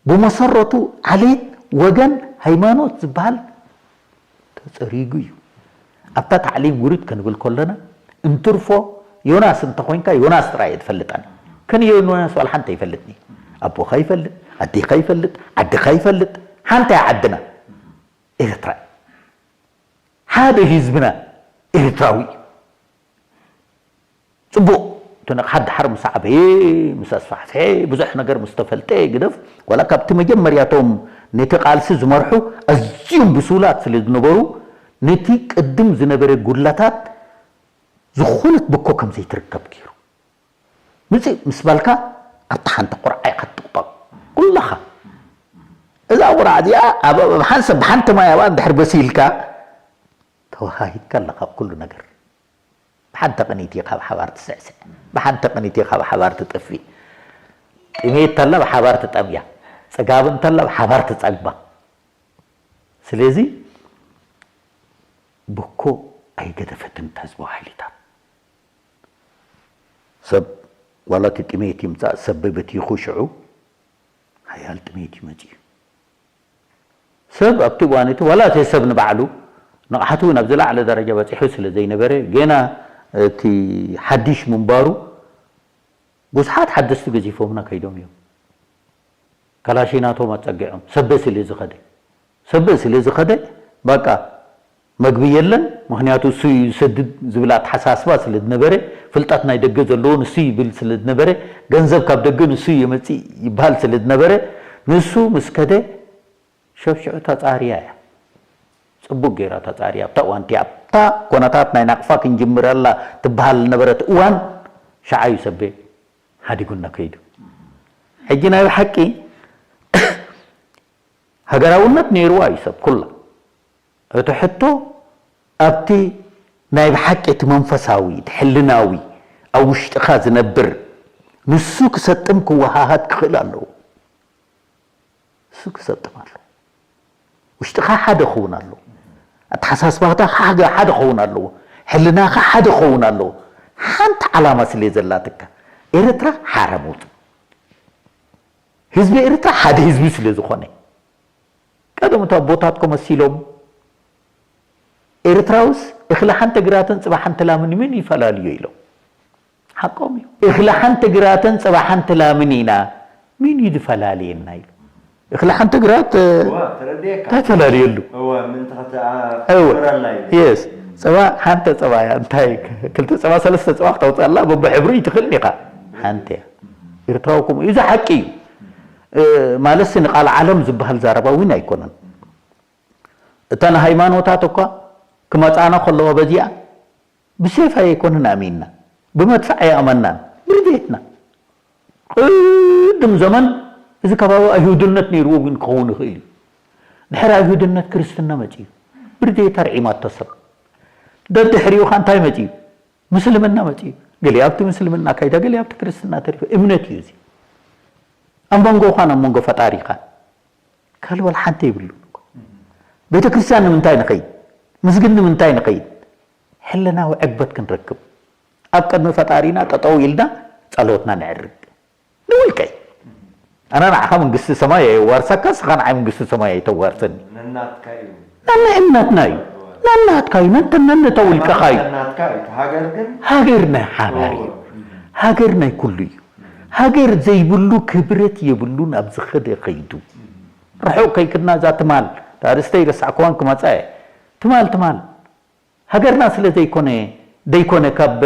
ብመሰረቱ ዓሌት፣ ወገን፣ ሃይማኖት ዝበሃል ተጸሪጉ እዩ። ኣብታ ታዕሊም ውርድ ክንብል ከለና እንትርፎ ዮናስ እንተኾይንካ ዮናስ ጥራይ እየ ዝፈልጠን። ከን ዮናስ ዋላ ሓንቲ ኣይፈልጥን እየ። ኣቦኻ ይፈልጥ፣ ኣዴኻ ይፈልጥ፣ ዓድኻ ይፈልጥ። ሓንቲ እያ ዓድና ኤርትራ። ሓደ ህዝብና ኤርትራዊ እዩ። ጽቡቕ እቲ ነቕሓት ድሓር ምስ ዓበየ፣ ምስ ኣስፋሕፍሐ፣ ብዙሕ ነገር ምስ ተፈልጠ ግደፍ፣ ዋላ ካብቲ መጀመርያቶም ነቲ ቃልሲ ዝመርሑ ኣዝዮም ብሱላት ስለ ዝነበሩ፣ ነቲ ቅድም ዝነበረ ጉድለታት ዝኾነት ብኮ ከም ዘይትርከብ ገይሩ። ምጽእ ምስ በልካ ኣብታ ሓንቲ ቁርዓ ኢኻ ትጥቕጠቕ። ኩላኻ። እዛ ቁርዓ እዚኣ ኣብ፣ ኣብ ሓንሳብ ብሓንቲ ማይ ኣብኣ እንድሕር በሲልካ ተወሃሂድካ ኣለኻ ኣብ ኩሉ ነገር። ብሓንቲ ቅኒት ኢኻ ብሓባር ትስዕስዕ። ብሓንቲ ቅኒት ኢኻ ብሓባር ትጠፍእ። ጥሜት እንተላ ብሓባር ትጠምያ። ጽጋብ እንተላ ብሓባር ትጸግባ። ስለዚ ብኮ ኣይገደፈትን እታ ህዝባዊ ሓይሊታት። ሰብ ዋላ እቲ ጥሜት ይምጻእ ሰብ በቲኹ ሽዑ ሓያል ጥሜት እዩ መጺኡ። ሰብ ኣብቲ እዋን እቲ ዋላ እቲ ሰብ ንባዕሉ ንቕሓቱ ናብ ዝለዓለ ደረጃ በጺሑ ስለ ዘይነበረ፣ ጌና እቲ ሓድሽ ምንባሩ ብዙሓት ሓደስቲ ገዚፎምና ከይዶም እዮም። ካላሽናቶም ኣጸጊዖም። ሰበ ስለ ዝኸደ። ሰበ ስለ ዝኸደ፣ በቃ መግቢ የለን፣ ምኽንያቱ እሱ እዩ ዝሰድድ ዝብል ኣተሓሳስባ ስለ ዝነበረ፣ ፍልጠት ናይ ደገ ዘለዎ ንሱ ይብል ስለ ዝነበረ፣ ገንዘብ ካብ ደገ ንሱ የመጽእ ይበሃል ስለ ዝነበረ፣ ንሱ ምስ ከደ፣ ሸብሽዑ ተጻርያ እያ። ጽቡቕ ገይራ ተጻርያ። ኣብታ እዋን እቲኣ፣ ኣብታ ኮነታት ናይ ናቕፋ ክንጅምረላ ትበሃል ዝነበረት እዋን፣ ሸዓ እዩ ሰቤ ሓዲጉና ከይዱ። ሕጂ ናይ ብሓቂ ሃገራውነት ነይርዋ እዩ ሰብ ኩላ። እቲ ሕቶ ኣብቲ ናይ ብሓቂ እቲ መንፈሳዊ፣ እቲ ሕልናዊ፣ ኣብ ውሽጥኻ ዝነብር፣ ንሱ ክሰጥም ክወሃሃድ ክኽእል ኣለዎ። እሱ ክሰጥም ኣለዎ። ውሽጥኻ ሓደ ክኸውን ኣለዎ። ኣተሓሳስባኻ ሓደ፣ ሓደ ክኸውን ኣለዎ። ሕልናኻ ሓደ ክኸውን ኣለዎ። ሓንቲ ዓላማ ስለ ዘላትካ፣ ኤርትራ ሓረሞት። ህዝቢ ኤርትራ ሓደ ህዝቢ ስለ ዝኾነ። ቀደም እቲ ኣቦታትኩም መሲሎም፣ ኤርትራውስ እኽሊ ሓንቲ ግራትን ጽባ ሓንቲ ላምን ምን ይፈላልዮ ኢሎም። ሓቆም እዩ። እኽሊ ሓንቲ ግራትን ጽባ ሓንቲ ላምን ኢና፣ ምን እዩ ዝፈላልየና ኢሉ። እኽሊ ሓንቲ ግራት፣ እ፣ እዋ፣ ተረድኤካ። እንታይ ፈላልየሉ? እዋ፣ ምን ተኸተ-፣ አ-፣ እወ። ክብረና እዩ። የስ። ጽባ፣ ሓንቲ ጽባ እያ። እንታይ፣ ክልተ ጽባ፣ ሰለስተ ጽባ ክተውፅኣላ፣ በብሕብሩ ይትኽእል ኢኻ። ሓንቲ እያ። ኤርትራዊ ከምኡ እዩ። እዚ ሓቂ እዩ። እ፣ ማለትሲ ንቃል ዓለም ዝበሃል ዘረባ እውን ኣይኮነን። እተን ሃይማኖታት እኳ ክመጻና ከለዋ በዚኣ ብሴፍ ኣይኮንን ኣሚንና፣ ብመድፍዕ ኣይኣመናን፣ ብርድየትና። ቅድም ዘመን እዚ ከባቢ ኣይሁድነት ነይርዎ እውን ክኸውን ይኽእል እዩ። ድሕሪ ኣይሁድነት ክርስትና መጺኡ፣ ብርድየት ኣርዒማቶ ሰብ። ደድሕሪኡ ኸ እንታይ መጺኡ? ምስልምና መጺኡ። ገሊኡ ኣብቲ ምስልምና ካይዳ፣ ገሊኡ ኣብቲ ክርስትና ተሪፉ። እምነት እዩ እዚ። ኣብ መንጎኻን ኣብ መንጎ ፈጣሪኻን ካልእ ዋላ ሓንቲ የብሉን እኮ። ቤተ ክርስቲያን ንምንታይ ንኸይድ? ምስግድ ንምንታይ ንኸይድ? ሕልናዊ ዕግበት ክንረክብ። ኣብ ቅድሚ ፈጣሪና ጠጠው ኢልና ጸሎትና ነዕርግ ንውልቀይ። ኣነ ንዓኻ መንግስቲ ሰማይ የዋርሰካ፣ ንስኻ ንዓይ መንግስቲ ሰማይ ኣይተዋርሰኒ። ነናትካ እዩ። ነንእምነትና እዩ። ነናትካ እዩ። ነንተ ነንተ ውልቀኻ እዩ። ነናትካ እዩ። ሃገር ግን ሃገር ናይ ሓባር እዩ። ሃገር ናይ ኩሉ እዩ። ሃገር ዘይብሉ ክብረት የብሉን። ኣብ ዝኸደ ከይዱ ርሑቕ ከይክድና እዛ ትማል ኣርእስተይ ረሳዕክዋን ክመጻ እየ። ትማል ትማል ሃገርና ስለ ዘይኮነ ደይኮነ ካብ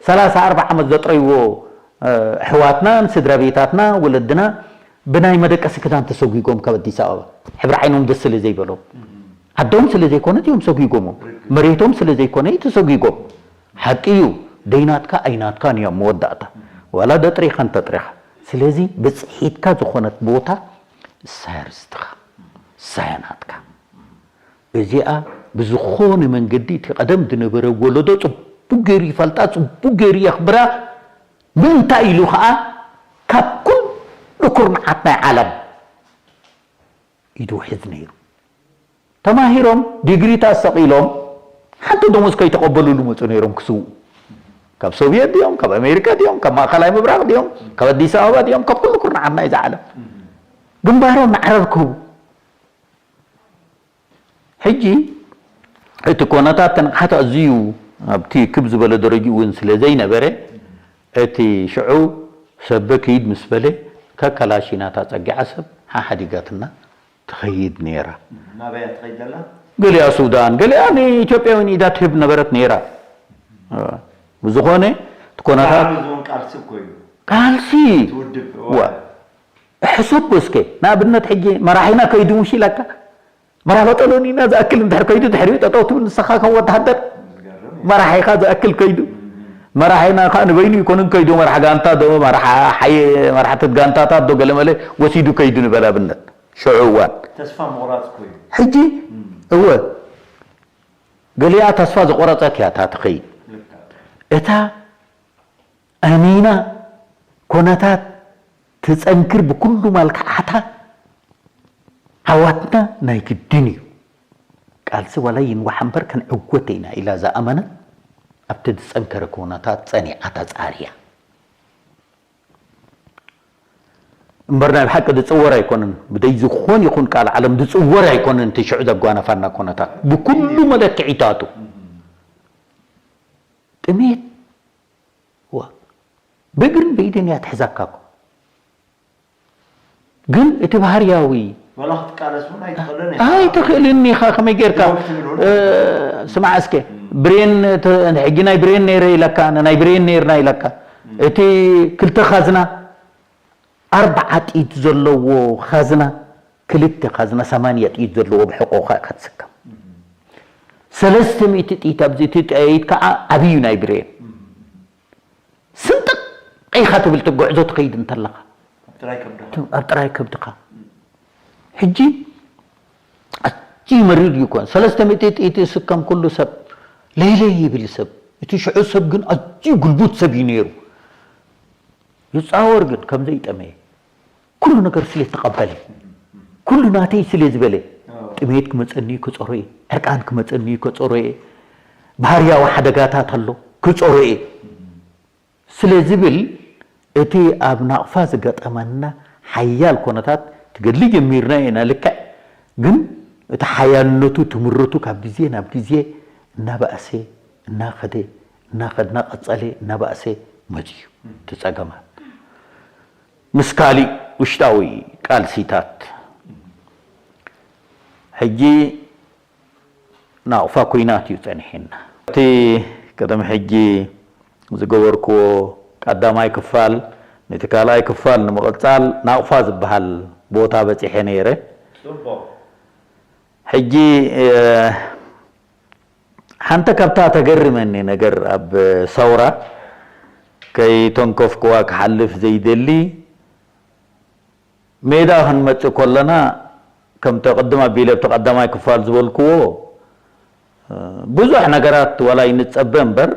ሰላሳ ኣርባዓ ዓመት ዘጥረይዎ ኣሕዋትና ስድራ ቤታትና ወለድና ብናይ መደቀሲ ክዳን ተሰጒጎም ካብ ኣዲስ ኣበባ ሕብሪ ዓይኖም ደስ ስለ ዘይበሎም ዓዶም ስለ ዘይኮነት እዮም ሰጒጎሞም መሬቶም ስለ ዘይኮነ እዩ ተሰጒጎም ሓቂ እዩ ደይናትካ ኣይናትካን እዮም መወዳእታ ዋላ ደጥሪኻ እንተጥሪኻ ስለዚ ብፅሒትካ ዝኾነት ቦታ እሳያ ርስትኻ እሳያ ናትካ እዚኣ ብዝኾነ መንገዲ እቲ ቀደም ዝነበረ ወለዶ ፅቡቅ ገይሩ ይፈልጣ፣ ፅቡቅ ገይሩ የኽብራ። ምእንታይ ኢሉ ከዓ ካብ ኩሉ ኩርናዓት ናይ ዓለም ኢዱ ውሕዝ ነይሩ። ተማሂሮም ዲግሪታት ሰቒሎም ሓንቲ ደሞዝ ከይተቐበሉ ዝመፁ ነይሮም ክስውኡ። ካብ ሶቪየት ድዮም፣ ካብ ኣሜሪካ ድዮም፣ ካብ ማእኸላይ ምብራቕ ድዮም፣ ካብ ኣዲስ ኣበባ ድዮም፣ ካብ ኩሉ ኩርናዓት ናይዛ ዓለም ግንባሮም ንዓረብ ክህቡ። ሕጂ እቲ ኮነታት ተንቕሓት ኣዝዩ ኣብቲ ክብ ዝበለ ደረጅኡ እውን ስለ ዘይነበረ እቲ ሽዑ ሰበ ክይድ ምስ በለ ከከላሺ ናታ ጸጊዓ ሰብ ሓሓዲጋትና ትኸይድ ነይራ። ናበያ ትኸይድ ዘላ? ገሊኣ ሱዳን፣ ገሊኣ ንኢትዮጵያውያን ኢዳ ትህብ ነበረት ነይራ። ብዝኾነ እቲ ኮነታት ዝውን ቃልሲ እኮ እዩ። ቃልሲ ትውድብ ዋ ሕሰብ እስከ ንኣብነት ሕጂ መራሒና ከይዱ ምሽ ኢላካ መራሒ በጠሎኒ ኢና ዝኣክል እንድሕር ከይዱ ድሕሪኡ ጠጠው ትብል ንስኻ ከም ወተሃደር መራሒኻ ዝኣክል ከይዱ መራሒና ከዓ ንበይኑ ይኮንን ከይዱ መራሕ ጋንታ ዶ መራሕ ሓየ መራሕቲ ጋንታታት ዶ ገለመለ ወሲዱ ከይዱ ንበል ኣብነት ሽዑ እዋን ተስፋ ምቑራፅ እኮ እዩ። ሕጂ እወ ገሊኣ ተስፋ ዝቆረፀት እያ እታ ትኸይድ እታ ኣሚና ኮነታት ትፀንክር ብኩሉ ማልክዓታ ዓዋትና ናይ ግድን እዩ ቃልሲ ዋላ ይንዋሕ እምበር ክንዕወት ኢና ኢላ ዝኣመነት ኣብቲ ዝፀንከረ ኩነታት ፀኒዓ ተፃርያ እምበር ናይ ብሓቂ ዝፅወር ኣይኮነን ብደይ ዝኾን ይኹን ቃል ዓለም ዝፅወር ኣይኮነን እቲ ሽዑ ዘጓነፋና ኩነታት ብኩሉ መለክዒታቱ ጥሜት ዋ ብእግርን ብኢድን እያ ትሕዛካ እኮ ግን እቲ ባህርያዊ ወላ ክትቃለስ እውን ኣይትኽእልን ኢኻ። ኣይትኽእልን ኢኻ ከመይ ጌርካ ደው ክትብል እውን እ፣ ስማዕ እስከ ብሬን ተ- ሕጂ ናይ ብሬን ነይረ ኢለካ ናይ ብሬን ነይርና ኢለካ እቲ ክልተ ካዝና ኣርባዓ ጥይት ዘለዎ ካዝና ክልተ ካዝና ሰማንያ ጥይት ዘለዎ ብሕቆኻ ኢኻ ትስከም ሰለስተ ሚእቲ ጥይት ኣብዚ እቲ ጥይት ከዓ ዓብዩ ናይ ብሬን ስንጥቕ ኢኻ ትብል ትጉዕዞ ትኸይድ እንተለኻ ኣብ ጥራይ ከብድኻ ኣብ ጥራይ ከብድኻ ሕጂ ኣዝዩ መሪር እዩ ኮን ሰለስተ ሚእቲ ጥይት ዝስከም ኩሉ ሰብ ለይለይ ይብል ሰብ እቲ ሽዑ ሰብ ግን ኣዝዩ ጉልቡት ሰብ እዩ ነይሩ ይፃወር ግን ከም ዘይጠመየ ኩሉ ነገር ስለ ዝተቐበለ ኩሉ ናተይ ስለ ዝበለ ጥሜት ክመፀኒ ከፀሮ እየ ዕርቃን ክመፀኒ ከፀሮ እየ ባህርያዊ ሓደጋታት ኣሎ ክፀሮ እየ ስለ ዝብል እቲ ኣብ ናቕፋ ዝገጠመና ሓያል ኮነታት ትገድሊ ጀሚርና ኢና ልክዕ ግን እቲ ሓያልነቱ ትምርቱ ካብ ግዜ ናብ ግዜ እናበኣሰ እናኸደ እናኸድና ቀጸለ እናበኣሰ መፅዩ እቲ ጸገማት ምስ ካሊእ ውሽጣዊ ቃልሲታት ሕጂ ናቕፋ ኩናት እዩ ጸኒሕና። እቲ ቅድሚ ሕጂ ዝገበርክዎ ቀዳማይ ክፋል ነቲ ካልኣይ ክፋል ንምቕጻል ናቕፋ ዝበሃል ቦታ በጺሐ ነይረ። ፅቡቕ ሕጂ ሓንቲ ካብታ ተገርመኒ ነገር ኣብ ሰውራ ከይተንከፍክዋ ክሓልፍ ዘይደሊ ሜዳ ክንመፅእ ከለና ከምቲ ቅድም ኣቢለ ኣብቲ ቀዳማይ ክፋል ዝበልክዎ ብዙሕ ነገራት ዋላ ይንፀበ እምበር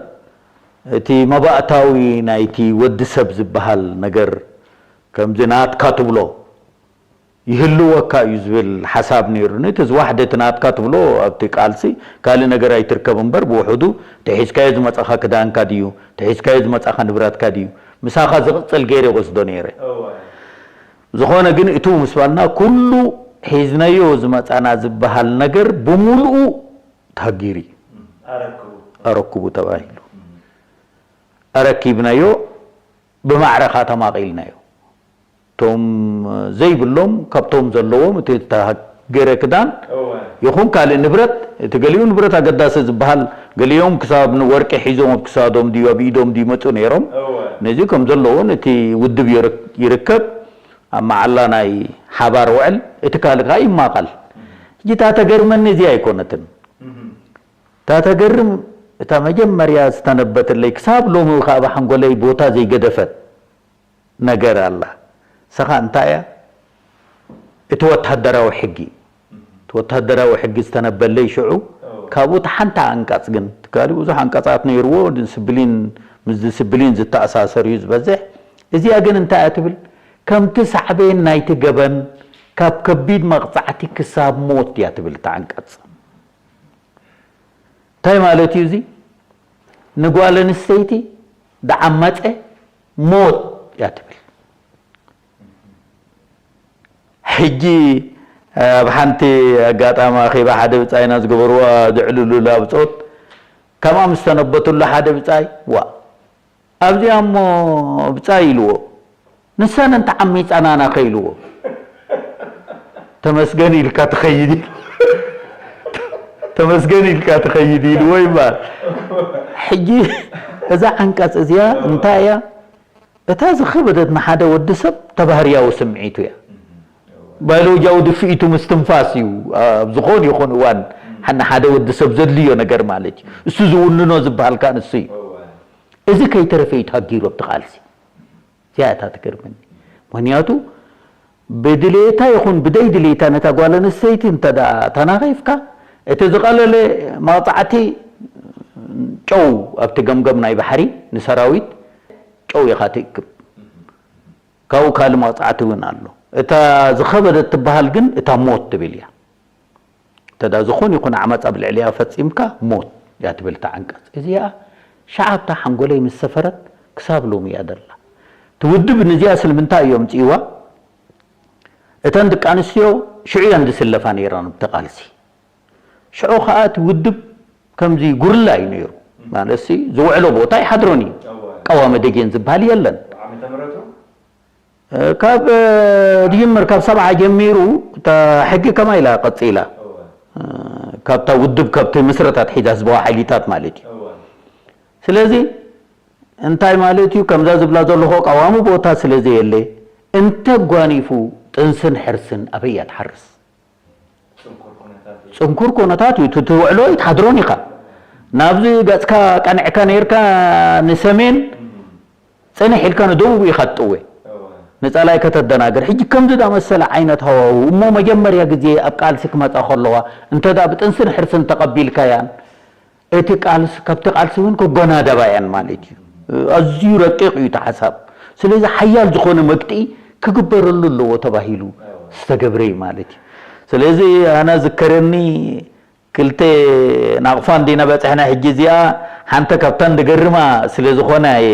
እቲ መባእታዊ ናይቲ ወዲ ሰብ ዝበሃል ነገር ከምዚ ናትካ ትብሎ ይህልወካ እዩ ዝብል ሓሳብ ነይሩኒ። እቲ ዝዋሕደ እቲ ናትካ ትብሎ ኣብቲ ቃልሲ ካልእ ነገር ኣይትርከብ እምበር ብውሑዱ እቲ ሒዝካዮ ዝመፃኻ ክዳንካ ድዩ፣ እቲ ሒዝካዮ ዝመፃኻ ንብረትካ ድዩ፣ ምሳኻ ዝቕጽል ገይረ ይወስዶ ነይረ። ዝኾነ ግን እቱ ምስ በልና ኩሉ ሒዝናዮ ዝመጻና ዝበሃል ነገር ብምሉኡ ተሃጊሩ እዩ። ኣረክቡ ተባሂሉ። ኣረኪብናዮ፣ ብማዕረኻ ተማቒልናዮ። እቶም ዘይብሎም ካብቶም ዘለዎም እቲ ዝተሃገረ ክዳን ይኹን ካልእ ንብረት፣ እቲ ገሊኡ ንብረት ኣገዳሲ ዝበሃል፣ ገሊኦም ክሳብ ንወርቂ ሒዞም ኣብ ክሳዶም ድዩ ኣብ ኢዶም ድዩ ይመጹ ነይሮም። ነዚ ከም ዘለዎ ነቲ ውድብ ይርክ-፣ ይርከብ፣ ኣብ መዓላ ናይ ሓባር ውዕል፣ እቲ ካልእ ከኣ ይማቐል። ሕጂ እታ ተገርመኒ እዚኣ ኣይኮነትን። እታ ተገርም፣ እታ መጀመርያ ዝተነበተለይ ክሳብ ሎሚ ከኣ ብሓንጎለይ ቦታ ዘይገደፈት ነገር ኣላ። ንሳ እንታይ እያ? እቲ ወታደራዊ ሕጊ። እቲ ወታደራዊ ሕጊ ዝተነበለይ ሽዑ፣ ካብኡ እታ ሓንቲ ኣንቀጽ ግን፣ እቲ ካልእ ብዙሕ ኣንቀጻት ነይርዎ፣ ዲስፕሊን፣ ምስ ዲስፕሊን ዝተኣሳሰር እዩ ዝበዝሕ። እዚኣ ግን እንታይ እያ ትብል? ከምቲ ሳዕቤን ናይቲ ገበን ካብ ከቢድ መቕጻዕቲ ክሳብ ሞት እያ ትብል እታ ኣንቀጽ። እንታይ ማለት እዩ እዚ? ንጓል ኣንስተይቲ ደዓመጸ ሞት እያ ትብል። ሕጂ ኣብ ሓንቲ ኣጋጣሚ ኣኼባ ሓደ ብጻይና ዝገበርዋ ዘዕልሉላ ብጾት፣ ከምኣ ምስ ተነበትሉ ሓደ ብጻይ፣ ዋ፣ ኣብዚኣ እሞ ብጻይ ኢልዎ፣ ንሰን እንተ ዓሚጻናና ከ ኢልዎ፣ ተመስገን ኢልካ ትኸይድ ኢሉ። ተመስገን ኢልካ ትኸይድ ኢልዎ ይበሃል። ሕጂ እዛ ዓንቀጽ እዚኣ እንታይ እያ? እታ ዝኸበደት ንሓደ ወዲ ሰብ ተባህርያዊ ስምዒቱ እያ። ባዮሎጂያዊ ድፍኢቱ ምስትንፋስ እዩ። ኣብ ዝኾነ ይኹን እዋን ንሓደ ወዲ ሰብ ዘድልዮ ነገር ማለት እዩ። እሱ ዝውንኖ ዝበሃል ከኣ ንሱ እዩ። እዚ ከይተረፈ እዩ ተሃጊሩ ኣብቲ ቃልሲ። እዚኣ እታ ትገርመኒ። ምኽንያቱ ብድሌታ ይኹን ብደይ ድሌታ ነታ ጓል ኣንስተይቲ እንተ ደኣ ተናኺፍካ፣ እቲ ዝቐለለ መቕጻዕቲ ጨው ኣብቲ ገምገም ናይ ባሕሪ ንሰራዊት ጨው ኢኻ ትእክብ። ካብኡ ካልእ መቕጻዕቲ እውን ኣሎ። እታ ዝኸበደት ትበሃል ግን እታ ሞት ትብል እያ። እንተ ደኣ ዝኾነ ይኹን ዓመጻ ኣብ ልዕሊኣ ፈጺምካ ሞት እያ ትብል እታ ዓንቀጽ። እዚኣ ሸዓ ኣብታ ሓንጎለይ ምስ ሰፈረት ክሳብ ሎሚ እያ ዘላ። እቲ ውድብ ንዚኣ ስለምንታይ እዩ ኣምጺእዋ? እተን ደቂ ኣንስትዮ ሽዑ እየን ዝስለፋ ነይረን ኣብቲ ቃልሲ። ሽዑ ኸኣ እቲ ውድብ ከምዚ ጉርላ እዩ ነይሩ። ማለትሲ ዝውዕሎ ቦታ ኣይሓድሮን እዩ። ቀዋሚ ደጀን ዝበሃል የለን። ካብ ድጅምር ካብ ሰብዓ ጀሚሩ እታ ሕጊ ከማ ኢላ ቀጺላ። ካብታ ውድብ ካብቲ ምስረታ ኣትሒዛ ህዝባዊ ሓይሊታት ማለት እዩ። ስለዚ እንታይ ማለት እዩ? ከምዛ ዝብላ ዘለኹ ቀዋሚ ቦታ ስለ ዘየለ እንተ ጓኒፉ ጥንስን ሕርስን ኣበይ እያ ትሓርስ? ጽንኩር ኩነታት እዩ። እቲ ትውዕሎ ኣይትሓድሮን ኢኻ። ናብዚ ገጽካ ቀንዕካ ነይርካ ንሰሜን ጽንሕ ኢልካ ንደቡብ ኢኻ ትጥወ። ንጸላኢ ከተደናግር። ሕጂ ከምዚ ዳመሰለ ዓይነት ሃዋሁ እሞ መጀመርያ ግዜ ኣብ ቃልሲ ክመጻ ከለዋ እንተ ደኣ ብጥንስን ሕርስን ተቐቢልካያን እቲ ቃልስ-፣ ካብቲ ቃልሲ እውን ክጎናደባ እየን ማለት እዩ። ኣዝዩ ረቂቕ እዩ እቲ ሓሳብ። ስለዚ ሓያል ዝኾነ መግትኢ ክግበረሉ ኣለዎ ተባሂሉ ዝተገብረ እዩ ማለት እዩ። ስለዚ ኣነ ዝከረኒ ክልተ ናቕፋ እንዲና በጽሕና ሕጂ እዚኣ ሓንተ ካብታ እንድገርማ ስለ ዝኾነ እየ።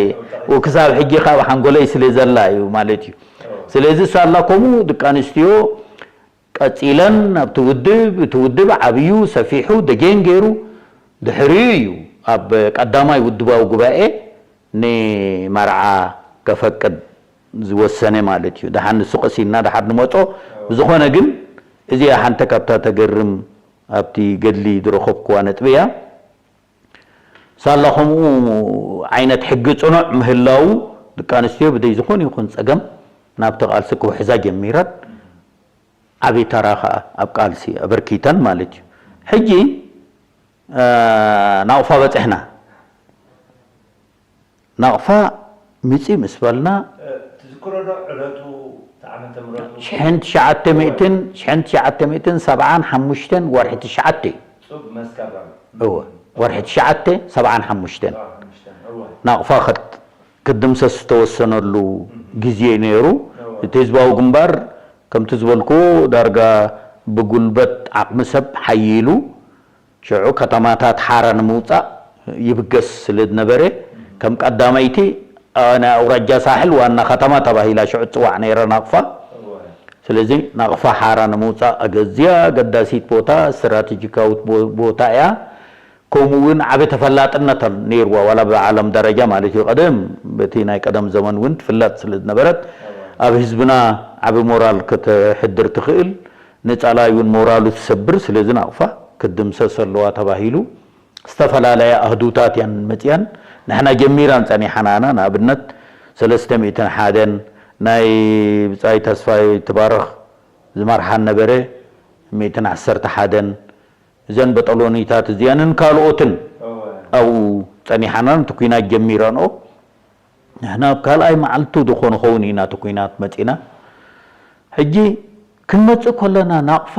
ወክሳብ ሕጂ ካብ ሓንጎለይ ስለ ዘላ እዩ ማለት እዩ። ስለዚ ሳላ ከምኡ ደቂ ኣንስትዮ ቀጺለን ኣብቲ ውድብ፣ እቲ ውድብ ዓብዩ፣ ሰፊሑ፣ ደጀን ገይሩ፣ ድሕሪኡ እዩ ኣብ ቀዳማይ ውድባዊ ጉባኤ ንመርዓ ከፈቅድ ዝወሰነ ማለት እዩ። ደሓን ንሱ ቀሲልና ደሓር ንመጾ። ብዝኾነ ግን እዚኣ ሓንቲ ካብታ ተገርም ኣብቲ ገድሊ ዝረኸብክዋ ነጥቢ እያ። ሳላ ከምኡ ዓይነት ሕጊ ጽኑዕ ምህላዉ ደቂ ኣንስትዮ ብደይ ዝኾነ ይኹን ጸገም ናብቲ ቃልሲ ክውሕዛ ጀሚረን። ዓቢ ተራ ኸኣ ኣብ ቃልሲ ኣበርኪተን ማለት እዩ። ሕጂ፣ እ፣ ናቕፋ በጽሕና። ናቕፋ ምጺ ምስ በልና፣ እ፣ ትዝክሮ ዶ ዕለቱ፣ እቲ ዓመተ ምሕረቱ? ሽሕን ትሽዓተ ሚእትን፣ ሽሕን ትሽዓተ ሚእትን ሰብዓን ሓሙሽተን ወርሒ ትሽዓተ እዩ። ጹብ መስከረም። እወ፣ ወርሒ ትሽዓተ ሰብዓን ሓሙሽተን። ሰብዓን ሓሙሽተን፣ እወ። ናቕፋ ክት-፣ ክድምሰስ ዝተወሰነሉ ግዜ ነይሩ። እወ። እቲ ህዝባዊ ግንባር ከምቲ ዝበልኩ ዳርጋ ብጉልበት ዓቕሚ ሰብ ሓይሉ ሽዑ ከተማታት ሓራ ንምውጻእ ይብገስ ስለ ዝነበረ ከም ቀዳመይቲ ናይ ኣውራጃ ሳሕል ዋና ከተማ ተባሂላ ሽዑ ትፅዋዕ ነይራ ናቕፋ። ስለዚ ናቕፋ ሓራ ንምውፃእ ኣገዝያ ኣገዳሲት ቦታ፣ ስትራቴጂካዊት ቦ- ቦታ እያ። ከምኡ እውን ዓቢ ተፈላጥነት ነይርዋ፣ ዋላ ብዓለም ደረጃ ማለት እዩ። ቀደም በቲ ናይ ቀደም ዘመን እውን ትፍለጥ ስለ ዝነበረት ኣብ ህዝብና ዓቢ ሞራል ከተሕድር ትኽእል፣ ንጻላይ እውን ሞራሉ ትሰብር። ስለዚ ናቕፋ ክትድምሰስ ኣለዋ ተባሂሉ ዝተፈላለያ ኣህዱታት እያን መጽያን። ንሕና ጀሚራን ጸኒሓና ኢና። ንኣብነት ሰለስተ ሚእትን ሓደን ናይ ብጻይ ተስፋይ ትባረኽ ዝመርሓን ነበረ፣ ሚእትን ዓሰርተ ሓደን እዘን በጠሎኒታት እዚኣንን ካልኦትን ኣብኡ ጸኒሓና፣ ነቲ ኲናት ጀሚረንኦ። ንሕና ኣብ ካልኣይ መዓልቱ ዝኾነ ኸውን ኢና እቲ ኲናት መጺና። ሕጂ ክንመጽእ ከለና ናቕፋ፣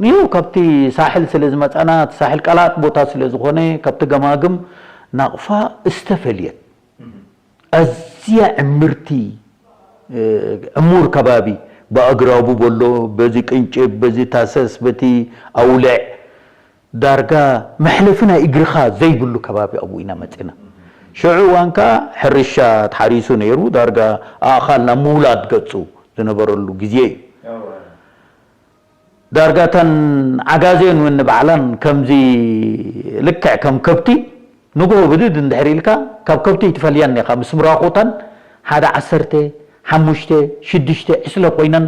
ይኸው ካብቲ ሳሕል ስለ ዝመጻና፣ እቲ ሳሕል ቀላጥ ቦታ ስለ ዝኾነ፣ ካብቲ ገማግም ናቕፋ እስተፈልየት። ኣዝያ ዕምርቲ፣ እ፣ ዕሙር ከባቢ፣ ብኣግራቡ በሎ፣ በዚ ቅንጭብ፣ በዚ ታሰስ፣ በቲ ኣውልዕ፣ ዳርጋ መሕለፊ ናይ እግርኻ ዘይብሉ ከባቢ ኣብኡ ኢና መጺና። ሽዑ እዋን ከኣ ሕርሻ ተሓሪሱ ነይሩ፣ ዳርጋ ኣእኻል ናብ ምውላድ ገጹ ዝነበረሉ ግዜ እዩ። ዳርጋ እተን ዓጋዜን እውን ንባዕላን ከምዚ ልክዕ ከም ከብቲ ንግሆ ብድድ እንድሕር ኢልካ ካብ ከብቲ ኣይትፈልያን ኢኻ። ምስ ምራኹተን ሓደ ዓሰርተ፣ ሓሙሽተ፣ ሽዱሽተ፣ ዕስለ ኮይነን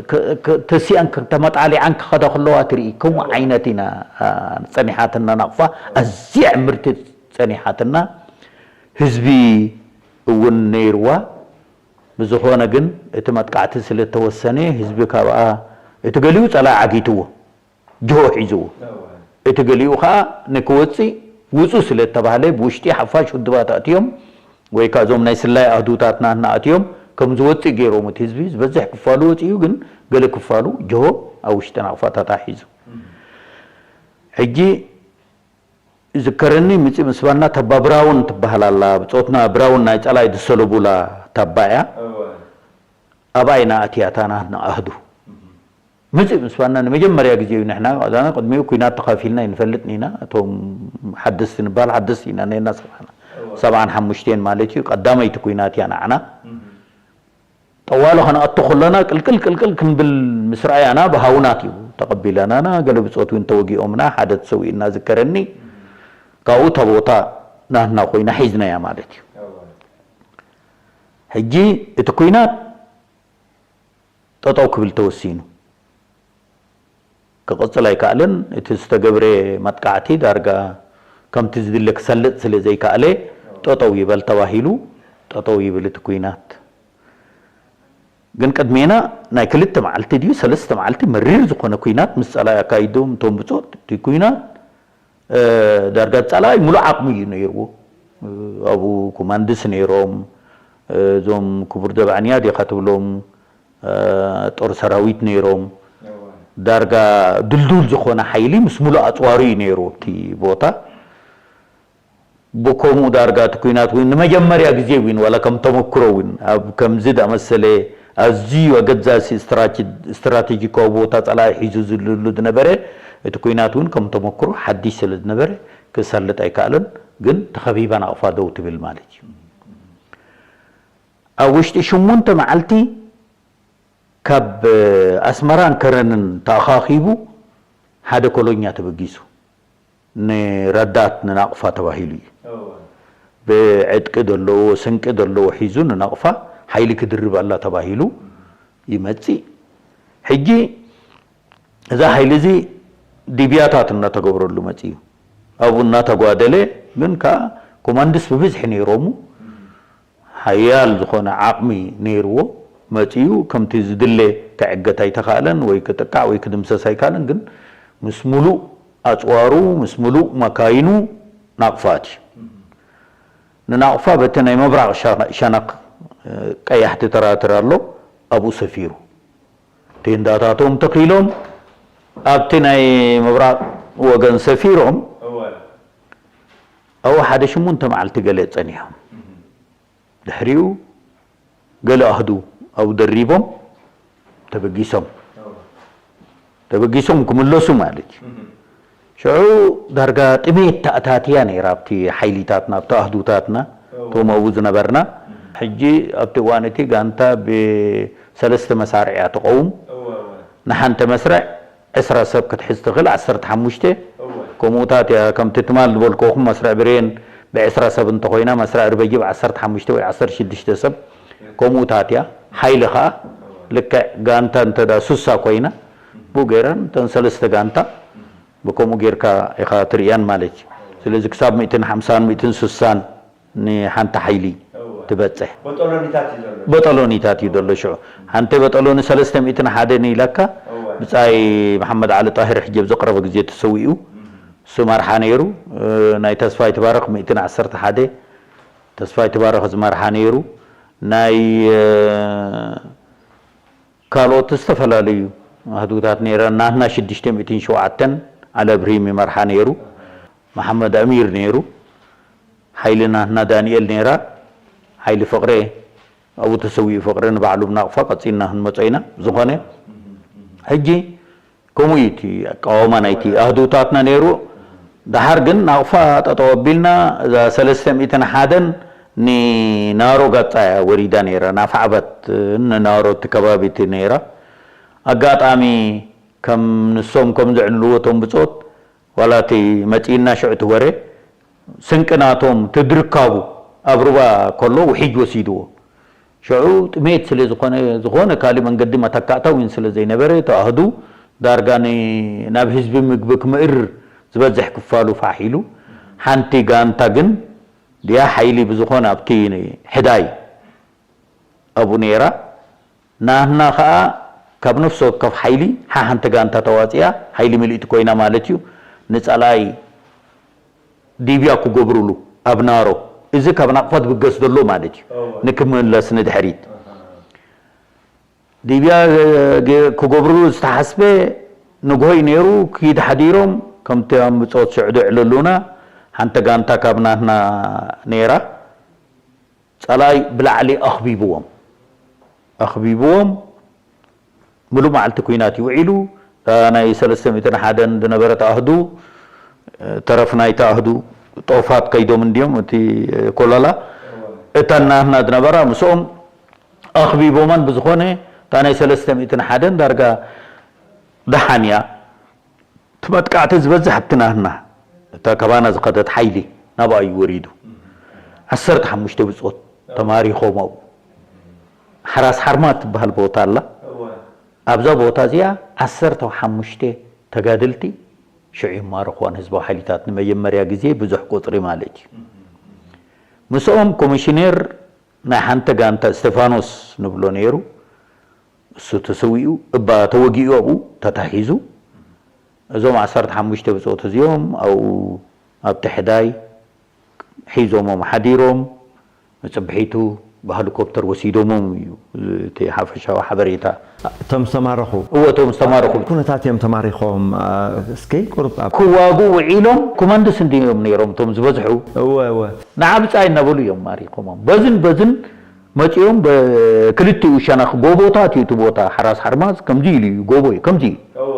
ክ- ክ- ተሲኣን ክ- ተመጣሊዓን ክኸዳ ከለዋ ትርኢ። ከምኡ ዓይነት ኢና፣ አ፣ ጸኒሓትና ናቕፋ። ኣዝያ ዕምርቲ ጸኒሓትና። ህዝቢ እውን ነይርዋ። ብዝኾነ ግን እቲ መጥቃዕቲ ስለ እተወሰነ ህዝቢ ካብኣ እቲ ገሊኡ ጸላኢ ዓጊትዎ፣ ጅሆ ሒዝዎ። እቲ ገሊኡ ኸኣ ንክወጽእ ውጹ ስለ እተባህለ ብውሽጢ ሓፋሽ ውድባት ኣእትዮም ወይ ከኣ እዞም ናይ ስላይ ኣህዱታትና እናኣትዮም ከም ዝወጽእ ገይሮም። እቲ ህዝቢ ዝበዝሕ ክፋሉ ወጺኡ፣ ግን ገለ ክፋሉ ጅሆ ኣብ ውሽጢ ናቕፋ ተታሒዙ። ሕጂ ይዝከረኒ፣ ምጽእ ምስ ባና ታባ ብራውን ትበሃል ኣላ። ብጾትና ብራውን ናይ ጸላይ ዝሰለቡላ ታባ እያ። ኣብኣ ኢና ኣትያታ ናትና ኣህዱ። ምጽእ ምስ ባና ንመጀመርያ ግዜ እዩ። ንሕና ቀዳማይ ቅድሚኡ ኲናት ተኻፊልና ኣይንፈልጥን ኢና። እቶም ሓደስቲ ንበሃል ሓደስቲ ኢና ነርና፣ ሰብዓና። ሰብዓን ሓሙሽተን ማለት እዩ። ቀዳመይቲ ኲናት እያ ንዓና። ጠዋሊ ከነኣቱ ከለና ቅልቅል ቅልቅል ክንብል ምስ ረኣያና ብሃውናት እዩ ተቐቢለናና። ገለ ብጾት እውን ተወጊኦምና፣ ሓደ ተሰዊኡና ዝከረኒ። ካብኡ እታ ቦታ ናትና ኮይና ሒዝናያ ማለት እዩ። ሕጂ እቲ ኲናት ጠጠው ክብል ተወሲኑ። ክቕጽል ኣይከኣለን። እቲ ዝተገብረ መጥቃዕቲ ዳርጋ ከምቲ ዝድለ ክሰልጥ ስለ ዘይከኣለ ጠጠው ይበል ተባሂሉ ጠጠው ይብል እቲ ኲናት። ግን ቅድሜና ናይ ክልተ መዓልቲ ድዩ ሰለስተ መዓልቲ መሪር ዝኾነ ኲናት ምስ ጸላኢ ኣካይዶም እቶም ብጾት። እቲ ኲናት፣ እ፣ ዳርጋ ጸላኢ ሙሉእ ዓቕሙ እዩ ነይርዎ። ኣብኡ ኮማንድስ ነይሮም፣ እዞም ክቡር ደብዓንያ ዲኻ ትብሎም፣ እ፣ ጦር ሰራዊት ነይሮም። ዳርጋ ድልዱል ዝኾነ ሓይሊ ምስ ሙሉእ ኣጽዋሩ እዩ ነይሩ ኣብቲ ቦታ። ብከምኡ ዳርጋ እቲ ኲናት እውን ንመጀመርያ ግዜ እውን ዋላ ከም ተመክሮ እውን ኣብ ከምዚ ዳመሰለ ኣዝዩ ኣገዳሲ ስትራቴ-፣ ስትራቴጂካዊ ቦታ ጸላኢ ሒዙ ዝልሉ ዝነበረ፣ እቲ ኲናት እውን ከም ተመክሮ ሓድሽ ስለ ዝነበረ ክሳለጥ ኣይከኣለን። ግን ተኸቢባ ናቕፋ ደው ትብል ማለት እዩ። ኣብ ውሽጢ ሽሙንተ መዓልቲ ካብ ኣስመራን ከረንን ተኣኻኺቡ ሓደ ኮሎኛ ተበጊሱ። ንረዳት ንናቕፋ ተባሂሉ እዩ። ብዕጥቂ ዘለዎ፣ ስንቂ ዘለዎ ሒዙ ንናቕፋ ሓይሊ ክድርብ ኣላ ተባሂሉ ይመጽእ። ሕጂ እዛ ሓይሊ እዚ ድብያታት እናተገብረሉ መጽኡ። ኣብኡ እናተጓደለ ግን ከኣ ኮማንድስ ብብዝሒ ነይሮሙ። ሓያል ዝኾነ ዓቕሚ ነይርዎ። መጺኡ ከምቲ ዝድለ ክዕገት ኣይተኻእለን ወይ ክጥቃዕ ወይ ክድምሰስ ኣይከኣለን። ግን ምስ ሙሉእ ኣጽዋሩ፣ ምስ ሙሉእ መካይኑ ናቕፋ ኣትዩ። ንናቕፋ በቲ ናይ ምብራቕ ሸ-፣ ሸነኽ፣ እ፣ ቀያሕቲ ተራትር ኣሎ፣ ኣብኡ ሰፊሩ። ቴንዳታቶም ተኺሎም ኣብቲ ናይ ምብራቕ ወገን ሰፊሮም ኣብኡ ሓደ ሽሙንተ መዓልቲ ገለ ጸኒሖም። ድሕሪኡ ገለ ኣህዱ ኣብኡ ደሪቦም ተበጊሶም። ተበጊሶም ክምለሱ ማለት እዩ። ሽዑ ዳርጋ ጥሜት ተኣታትያ ነይራ ኣብቲ ሓይሊታትና፣ ኣብቲ ኣህዱታትና፣ እቶም ኣብኡ ዝነበርና። ሕጂ ኣብቲ እዋን እቲ ጋንታ ብሰለስተ መሳርዕ እያ ትቐውም። ንሓንቲ መስርዕ ዕስራ ሰብ ክትሕዝ ትኽእል፣ ዓሰርተ ሓሙሽተ። ከምኡታት እያ። ከምቲ ትማል ዝበልክኹም መስርዕ ብሬን ብዕስራ ሰብ እንተኾይና፣ መስርዕ ርበጊ ብዓሰርተ ሓሙሽተ ወይ ዓሰርተ ሽዱሽተ ሰብ ከምኡታት እያ። ሓይሊ ኸኣ ልክዕ ጋንታ እንተ ደኣ ሱሳ ኮይና፣ ብኡ ገይረን እተን ሰለስተ ጋንታ ብከምኡ ጌርካ ኢኻ ትርእያን ማለት እዩ። ስለዚ ክሳብ ሚእትን ሓምሳን ሚእትን ስሳን ንሓንቲ ሓይሊ ትበጽሕ። በጠሎኒታት እዩ ዘሎ። በጠሎኒታት እዩ ዘሎ። ሽዑ ሓንቲ በጠሎኒ ሰለስተ ሚእትን ሓደን ኢላካ። ብጻይ መሓመድ ዓሊ ጣሂር ሕጂ ኣብ ዝቐረበ ግዜ ተሰዊኡ። እሱ መርሓ ነይሩ። ናይ ተስፋይ ትባረኽ ሚእትን ዓሰርተ ሓደ፣ ተስፋይ ትባረኽ ዝመርሓ ነይሩ። ናይ ካልኦት ዝተፈላለዩ ኣህዱታት ነይረን። ናትና ሽዱሽተ ሚእትን ሸውዓተን ዓሊ እብርሂም ይመርሓ ነይሩ። መሓመድ ኣሚር ነይሩ። ሓይሊ ናትና ዳንኤል ነይራ። ሓይሊ ፍቕሬ ኣብኡ ተሰዊኡ፣ ፍቕሬ ንባዕሉ ብናቕፋ ቀጺልና ክንመጾ ኢና። ዝኾነ ሕጂ ከምኡ እዩ እቲ ኣቃውማ ናይቲ ኣህዱታትና ነይሩ። ደሓር ግን ናቕፋ ጠጠው ኣቢልና፣ እዛ ሰለስተ ሚእትን ሓደን ንናሮ ጋጻ እያ ወሪዳ ነይራ። ናፍ ዓበት ንናሮ እቲ ከባቢ እቲ ነይራ። ኣጋጣሚ ከም ንሶም ከም ዘዕልልዎ እቶም ብጾት፣ ዋላ እቲ መጺእና ሽዑ እቲ ወረ፣ ስንቂ ናቶም ትድርካቡ ኣብ ሩባ ከሎ ውሒጅ ወሲድዎ። ሽዑ ጥሜት ስለ ዝኾነ፣ ዝኾነ ካልእ መንገዲ መተካእታ እውን ስለ ዘይነበረ፣ እቲ ኣህዱ ዳርጋ ን-፣ ናብ ህዝቢ ምግቢ ክምእር ዝበዝሕ ክፋሉ ፋሕ ኢሉ። ሓንቲ ጋንታ ግን ድያ ሓይሊ ብዝኾነ ኣብቲ ሕዳይ ኣብኡ ነይራ። ናህና ኸኣ ካብ ነፍሲ ወከፍ ሓይሊ ሓሓንቲ ጋንታ ተዋጺኣ፣ ሓይሊ ምልእቲ ኮይና ማለት እዩ፣ ንጸላኢ ዲብያ ክገብሩሉ ኣብ ናሮ። እዚ ካብ ናቕፋ ዝብገስ ዘሎ ማለት እዩ። እወ። ንክምለስ ንድሕሪት። እህ። ዲብያ፣ እ፣ ገ-፣ ክገብሩሉ ዝተሓስበ ንግሆይ ነይሩ፣ ኪድ ሓዲሮም፣ ከምቲ ኣምብጾት ሽዑ ድዕለሉና፣ ሓንቲ ጋንታ ካብ ናትና ነይራ። ጸላኢ ብላዕሊ ኣኽቢብዎም። ኣኽቢብዎም፣ ምሉእ መዓልቲ ኲናት እዩ ውዒሉ። እታ ናይ ሰለስተ ሚእትን ሓደን ዝነበረት ኣህዱ፣ ተረፍ ናይታ ኣህዱ ጦፋት ከይዶም እንድዮም፣ እቲ ኮለላ። እተን ናትና ዝነበራ ምስኦም ኣኽቢቦመን። ብዝኾነ፣ እታ ናይ ሰለስተ ሚእትን ሓደን ዳርጋ ደሓን እያ። እቲ መጥቃዕቲ ዝበዝሕ ኣብቲ ናህና፣ እታ ካባና ዝኸደት ሓይሊ ናብኣ እዩ ወሪዱ። ዓሰርተ ሓሙሽተ ብጾት ተማሪኾም ኣብኡ። ሓራስ ሓርማዝ ትበሃል ቦታ ኣላ። እወ። ኣብዛ ቦታ እዚኣ ዓሰርተ ሓሙሽተ ተጋደልቲ ሽዑ ይማረኹ፣ ንህዝባዊ ሓይልታት ንመጀመርያ ግዜ ብዙሕ ቁጽሪ ማለት እዩ። ምስኦም ኮሚሽነር ናይ ሓንቲ ጋንታ እስቴፋኖስ ንብሎ ነይሩ። እሱ ተሰዊኡ፣ እባ ተወጊኡ ኣብኡ ተታሒዙ። እዞም ዓሰርተ ሓሙሽተ ብጾት እዚኦም ኣብኡ ኣብቲ ሕዳይ ሒዞሞም ሓዲሮም፣ ንጽብሒቱ ብሄሊኮፕተር ወሲዶሞም እዩ እቲ ሓፈሻዊ ሓበሬታ። እቶም ዝተማረኹ? እወ፣ እቶም ዝተማረኹ። ኩነታት እዮም ተማሪኾም? አ፣ እስኪ ቁሩብ ኣብ ክዋጉ ውዒሎም ኮማንዶስ እንድዮም ነይሮም እቶም ዝበዝሑ። እወ፣ እወ። ንዓ ብጻይ እናበሉ እዮም ማሪኾሞም። በዝን በዝን መጺኦም ብክልቲኡ ሸነኽ ጎቦታት እዩ እቲ ቦታ፣ ሓራስ ሓርማዝ ከምዚ ኢሉ እዩ፣ ጎቦ እዩ፣ ከምዚ እዩ። እወ።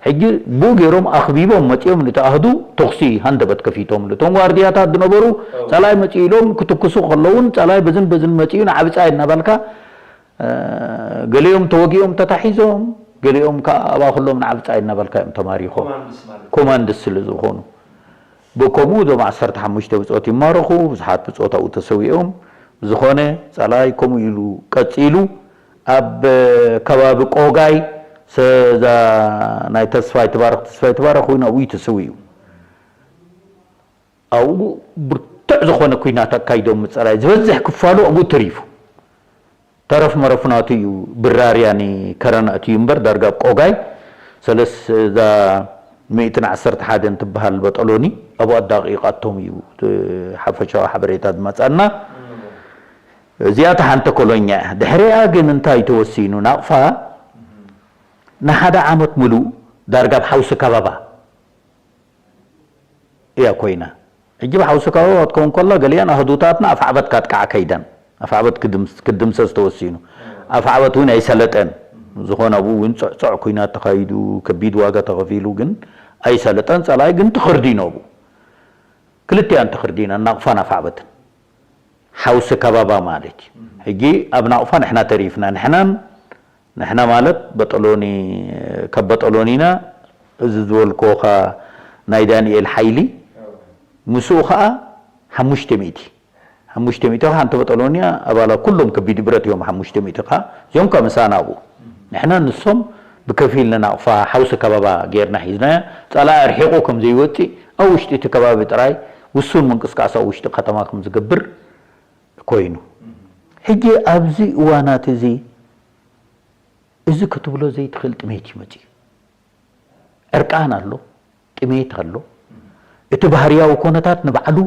ሕጂ ብኡ ገይሮም ኣኽቢቦም መጺኦም፣ ነቲ ኣህዱ ተኹሲ ሃንደበት ከፊቶም። እቶም ዋርድያታት ዝነበሩ እወ። ጸላኢ መጺኡ ኢሎም ክትኩሱ ከለውን፣ ጸላኢ በዝን በዝን መጺኡ ንዓ ብጻይ እናበልካ፣ እ፣ ገሊኦም ተወጊኦም ተታሒዞም፣ ገሊኦም ከኣ ኣብኣ ከለዎም ንዓ ብጻይ እናበልካ እዮም ተማሪኾም። ኮማንድስ ማለት። ኮማንድስ ስለ ዝኾኑ። ብከምኡ እዞም ዓሰርተ ሓሙሽተ ብጾት ይማረኹ፣ ብዙሓት ብጾት ኣብኡ ተሰዊኦም። ብዝኾነ፣ ጸላኢ ከምኡ ኢሉ ቀጺሉ፣ ኣብ ከባቢ ቆጋይ፣ ሰ-፣ እዛ ናይ ተስፋይ ትባረኽ፣ ተስፋይ ትባረኽ እውን ኣብኡ እዩ ተሰዊኡ። ኣብኡ ብርቱዕ ዝኾነ ኲናት ኣካይዶም፣ ጸላኢ ዝበዝሕ ክፋሉ ኣብኡ ተሪፉ። ተረፍ መረፍ ናቱ እዩ፣ ብራርያ ንከረን ኣእትዩ እምበር፣ ዳርጋ ኣብ ቆጋይ ሰለስ-፣ እዛ ሚእትን ዓሰርተ ሓደን ትበሃል በጠሎኒ ኣብኡ ኣዳቒቓቶም እዩ፣ እቲ ሓፈሻዊ ሓበሬታ ዝመጸና። እዚኣ እታ ሓንቲ ኮሎኛ እያ። ድሕሪኣ ግን እንታይ ተወሲኑ? ናቕፋ ንሓደ ዓመት ምሉእ ዳርጋ ኣብ ሓውሲ ከባባ እያ ኮይና። ሕጂ ብሓውሲ ከባባ ክትከውን ከላ፣ ገሊአን ኣህዱታትና ኣፍዓበት ካጥቅዓ ከይደን፣ ኣፍዓበት ክድምስ-፣ ክድምሰስ ተወሲኑ። ኣፍዓበት እውን ኣይሰለጠን። ዝኾነ ኣብኡ እውን ጽዕጽዕ ኲናት ተኻይዱ፣ ከቢድ ዋጋ ተኸፊሉ፣ ግን ኣይሰለጠን። ጸላኢ ግን ተኸርዲኑ ኣብኡ። ክልቲኣን ተኸርዲነን፣ ናቕፋን ኣፍዓበትን። ሓውሲ ከባባ ማለት እዩ። ሕጂ ኣብ ናቕፋ ንሕና ተሪፍና። ንሕናን ንሕና ማለት በጠሎኒ፣ ካብ በጠሎኒና እዚ ዝበልኩኻ ናይ ዳንኤል ሓይሊ ምስኡ ኸዓ ሓሙሽተ ሚእቲ ሓሙሽተ ሚእቲ ኸዓ ሓንቲ በጠሎንያ ኣባላ ኩሎም ከቢድ ብረት እዮም። ሓሙሽተ ሚእቲ ኸዓ እዚኦም ካብ ምሳና ኣብኡ ንሕና ንሶም ብከፊል ንናቕፋ ሓውሲ ከባባ ጌርና ሒዝናያ። ጸላኢ ኣርሒቑ ከም ዘይወፅእ ኣብ ውሽጢ እቲ ከባቢ ጥራይ ውሱን ምንቅስቃስ ኣብ ውሽጢ ከተማ ከም ዝገብር ኮይኑ ሕጂ ኣብዚ እዋናት እዚ እዚ ክትብሎ ዘይትኽእል ጥሜት እዩ መፅዩ። ዕርቃን ኣሎ፣ ጥሜት ኣሎ። እቲ ባህርያዊ ኮነታት ንባዕሉ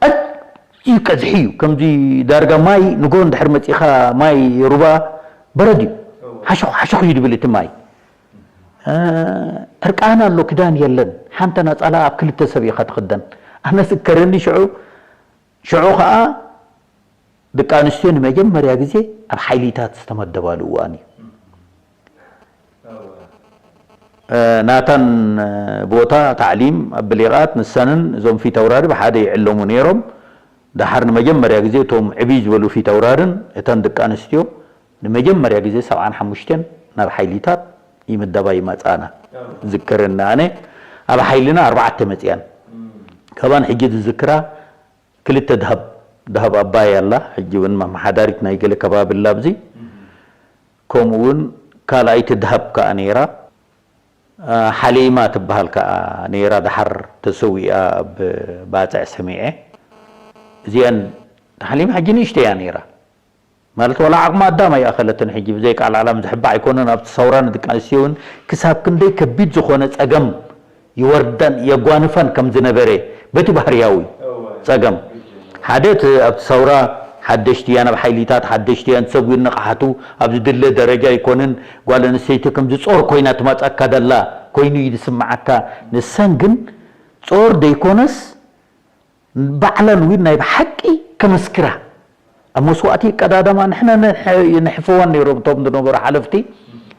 ኣዝዩ ቀዝሒ እዩ። ከምዚ ዳርጋ ማይ ንጎ እንድሕር መፂኻ ማይ ሩባ በረድ እዩ። ሓሸኹ ሓሸኹ እዩ ድብል እቲ ማይ። እ፣ ዕርቃን ኣሎ፣ ክዳን የለን። ሓንቲ ነፀላ ኣብ ክልተ ሰብ ኢኻ ትኽደን። ኣነ ዝከረኒ ሽዑ ሽዑ ኸዓ ደቂ ኣንስትዮ ንመጀመርያ ግዜ ኣብ ሓይሊታት ዝተመደባሉ እዋን እዩ። እ፣ ናታን ቦታ ታዕሊም ኣብ ብሊቓት ንሰንን እዞም ፊት ኣውራሪ ብሓደ ይዕለሙ ነይሮም። ደሓር ንመጀመርያ ግዜ እቶም ዕብይ ዝበሉ ፊት ኣውራርን እተን ደቂ ኣንስትዮ ንመጀመርያ ግዜ ሰብዓን ሓሙሽተን ናብ ሓይሊታት ይምደባ ይመጻና። ዝከረኒ ኣነ ኣብ ሓይልና ኣርባዕተ መጽያን። ካባን ሕጂ ዝዝክራ ክልተ ደሃብ፣ ደሃብ ኣባይ ኣላ፣ ሕጂ እውን መመሓዳሪት ናይ ገለ ከባቢ ኣላ ኣብዚ። ከምኡ እውን ካልኣይቲ ደሃብ ከኣ ነይራ፣ አ፣ ሓሌማ ትበሃል ከኣ ነይራ፣ ደሓር ተሰዊኣ ኣብ ባጽዕ ሰሚዐ። እዚኣን፣ ሓሌማ ሕጂ ንእሽተይ እያ ነይራ። ማለት ዋላ ዓቕሚ ኣዳም ኣይኣኸለትን። ሕጂ ብዘይ ቃል ዓላም ዝሕባእ ኣይኮነን። ኣብቲ ሰውራ ንደቂ ኣንስትዮ እውን ክሳብ ክንደይ ከቢድ ዝኾነ ጸገም ይወርደን የጓንፈን ከም ዝነበረ በቲ ባህርያዊ ጸገም ሓደ እቲ ኣብቲ ሰውራ ሓደሽቲ እያ ናብ ሓይሊታት ሓደሽቲ እያ ንሰብ ንቕሓቱ ኣብ ዝድለ ደረጃ ኣይኮንን። ጓል ኣንስተይቲ ከምዚ ጾር ኮይና ትመጸካ ደላ ኮይኑ እዩ ዝስምዓካ። ንሰን ግን ጾር ደይኮነስ ባዕለን እውን ናይ ብሓቂ ከመስክራ ኣብ መስዋእቲ ይቀዳደማ። ንሕና ንሕ- ንሕፍወን ነይሮም እቶም ዝነበሩ ሓለፍቲ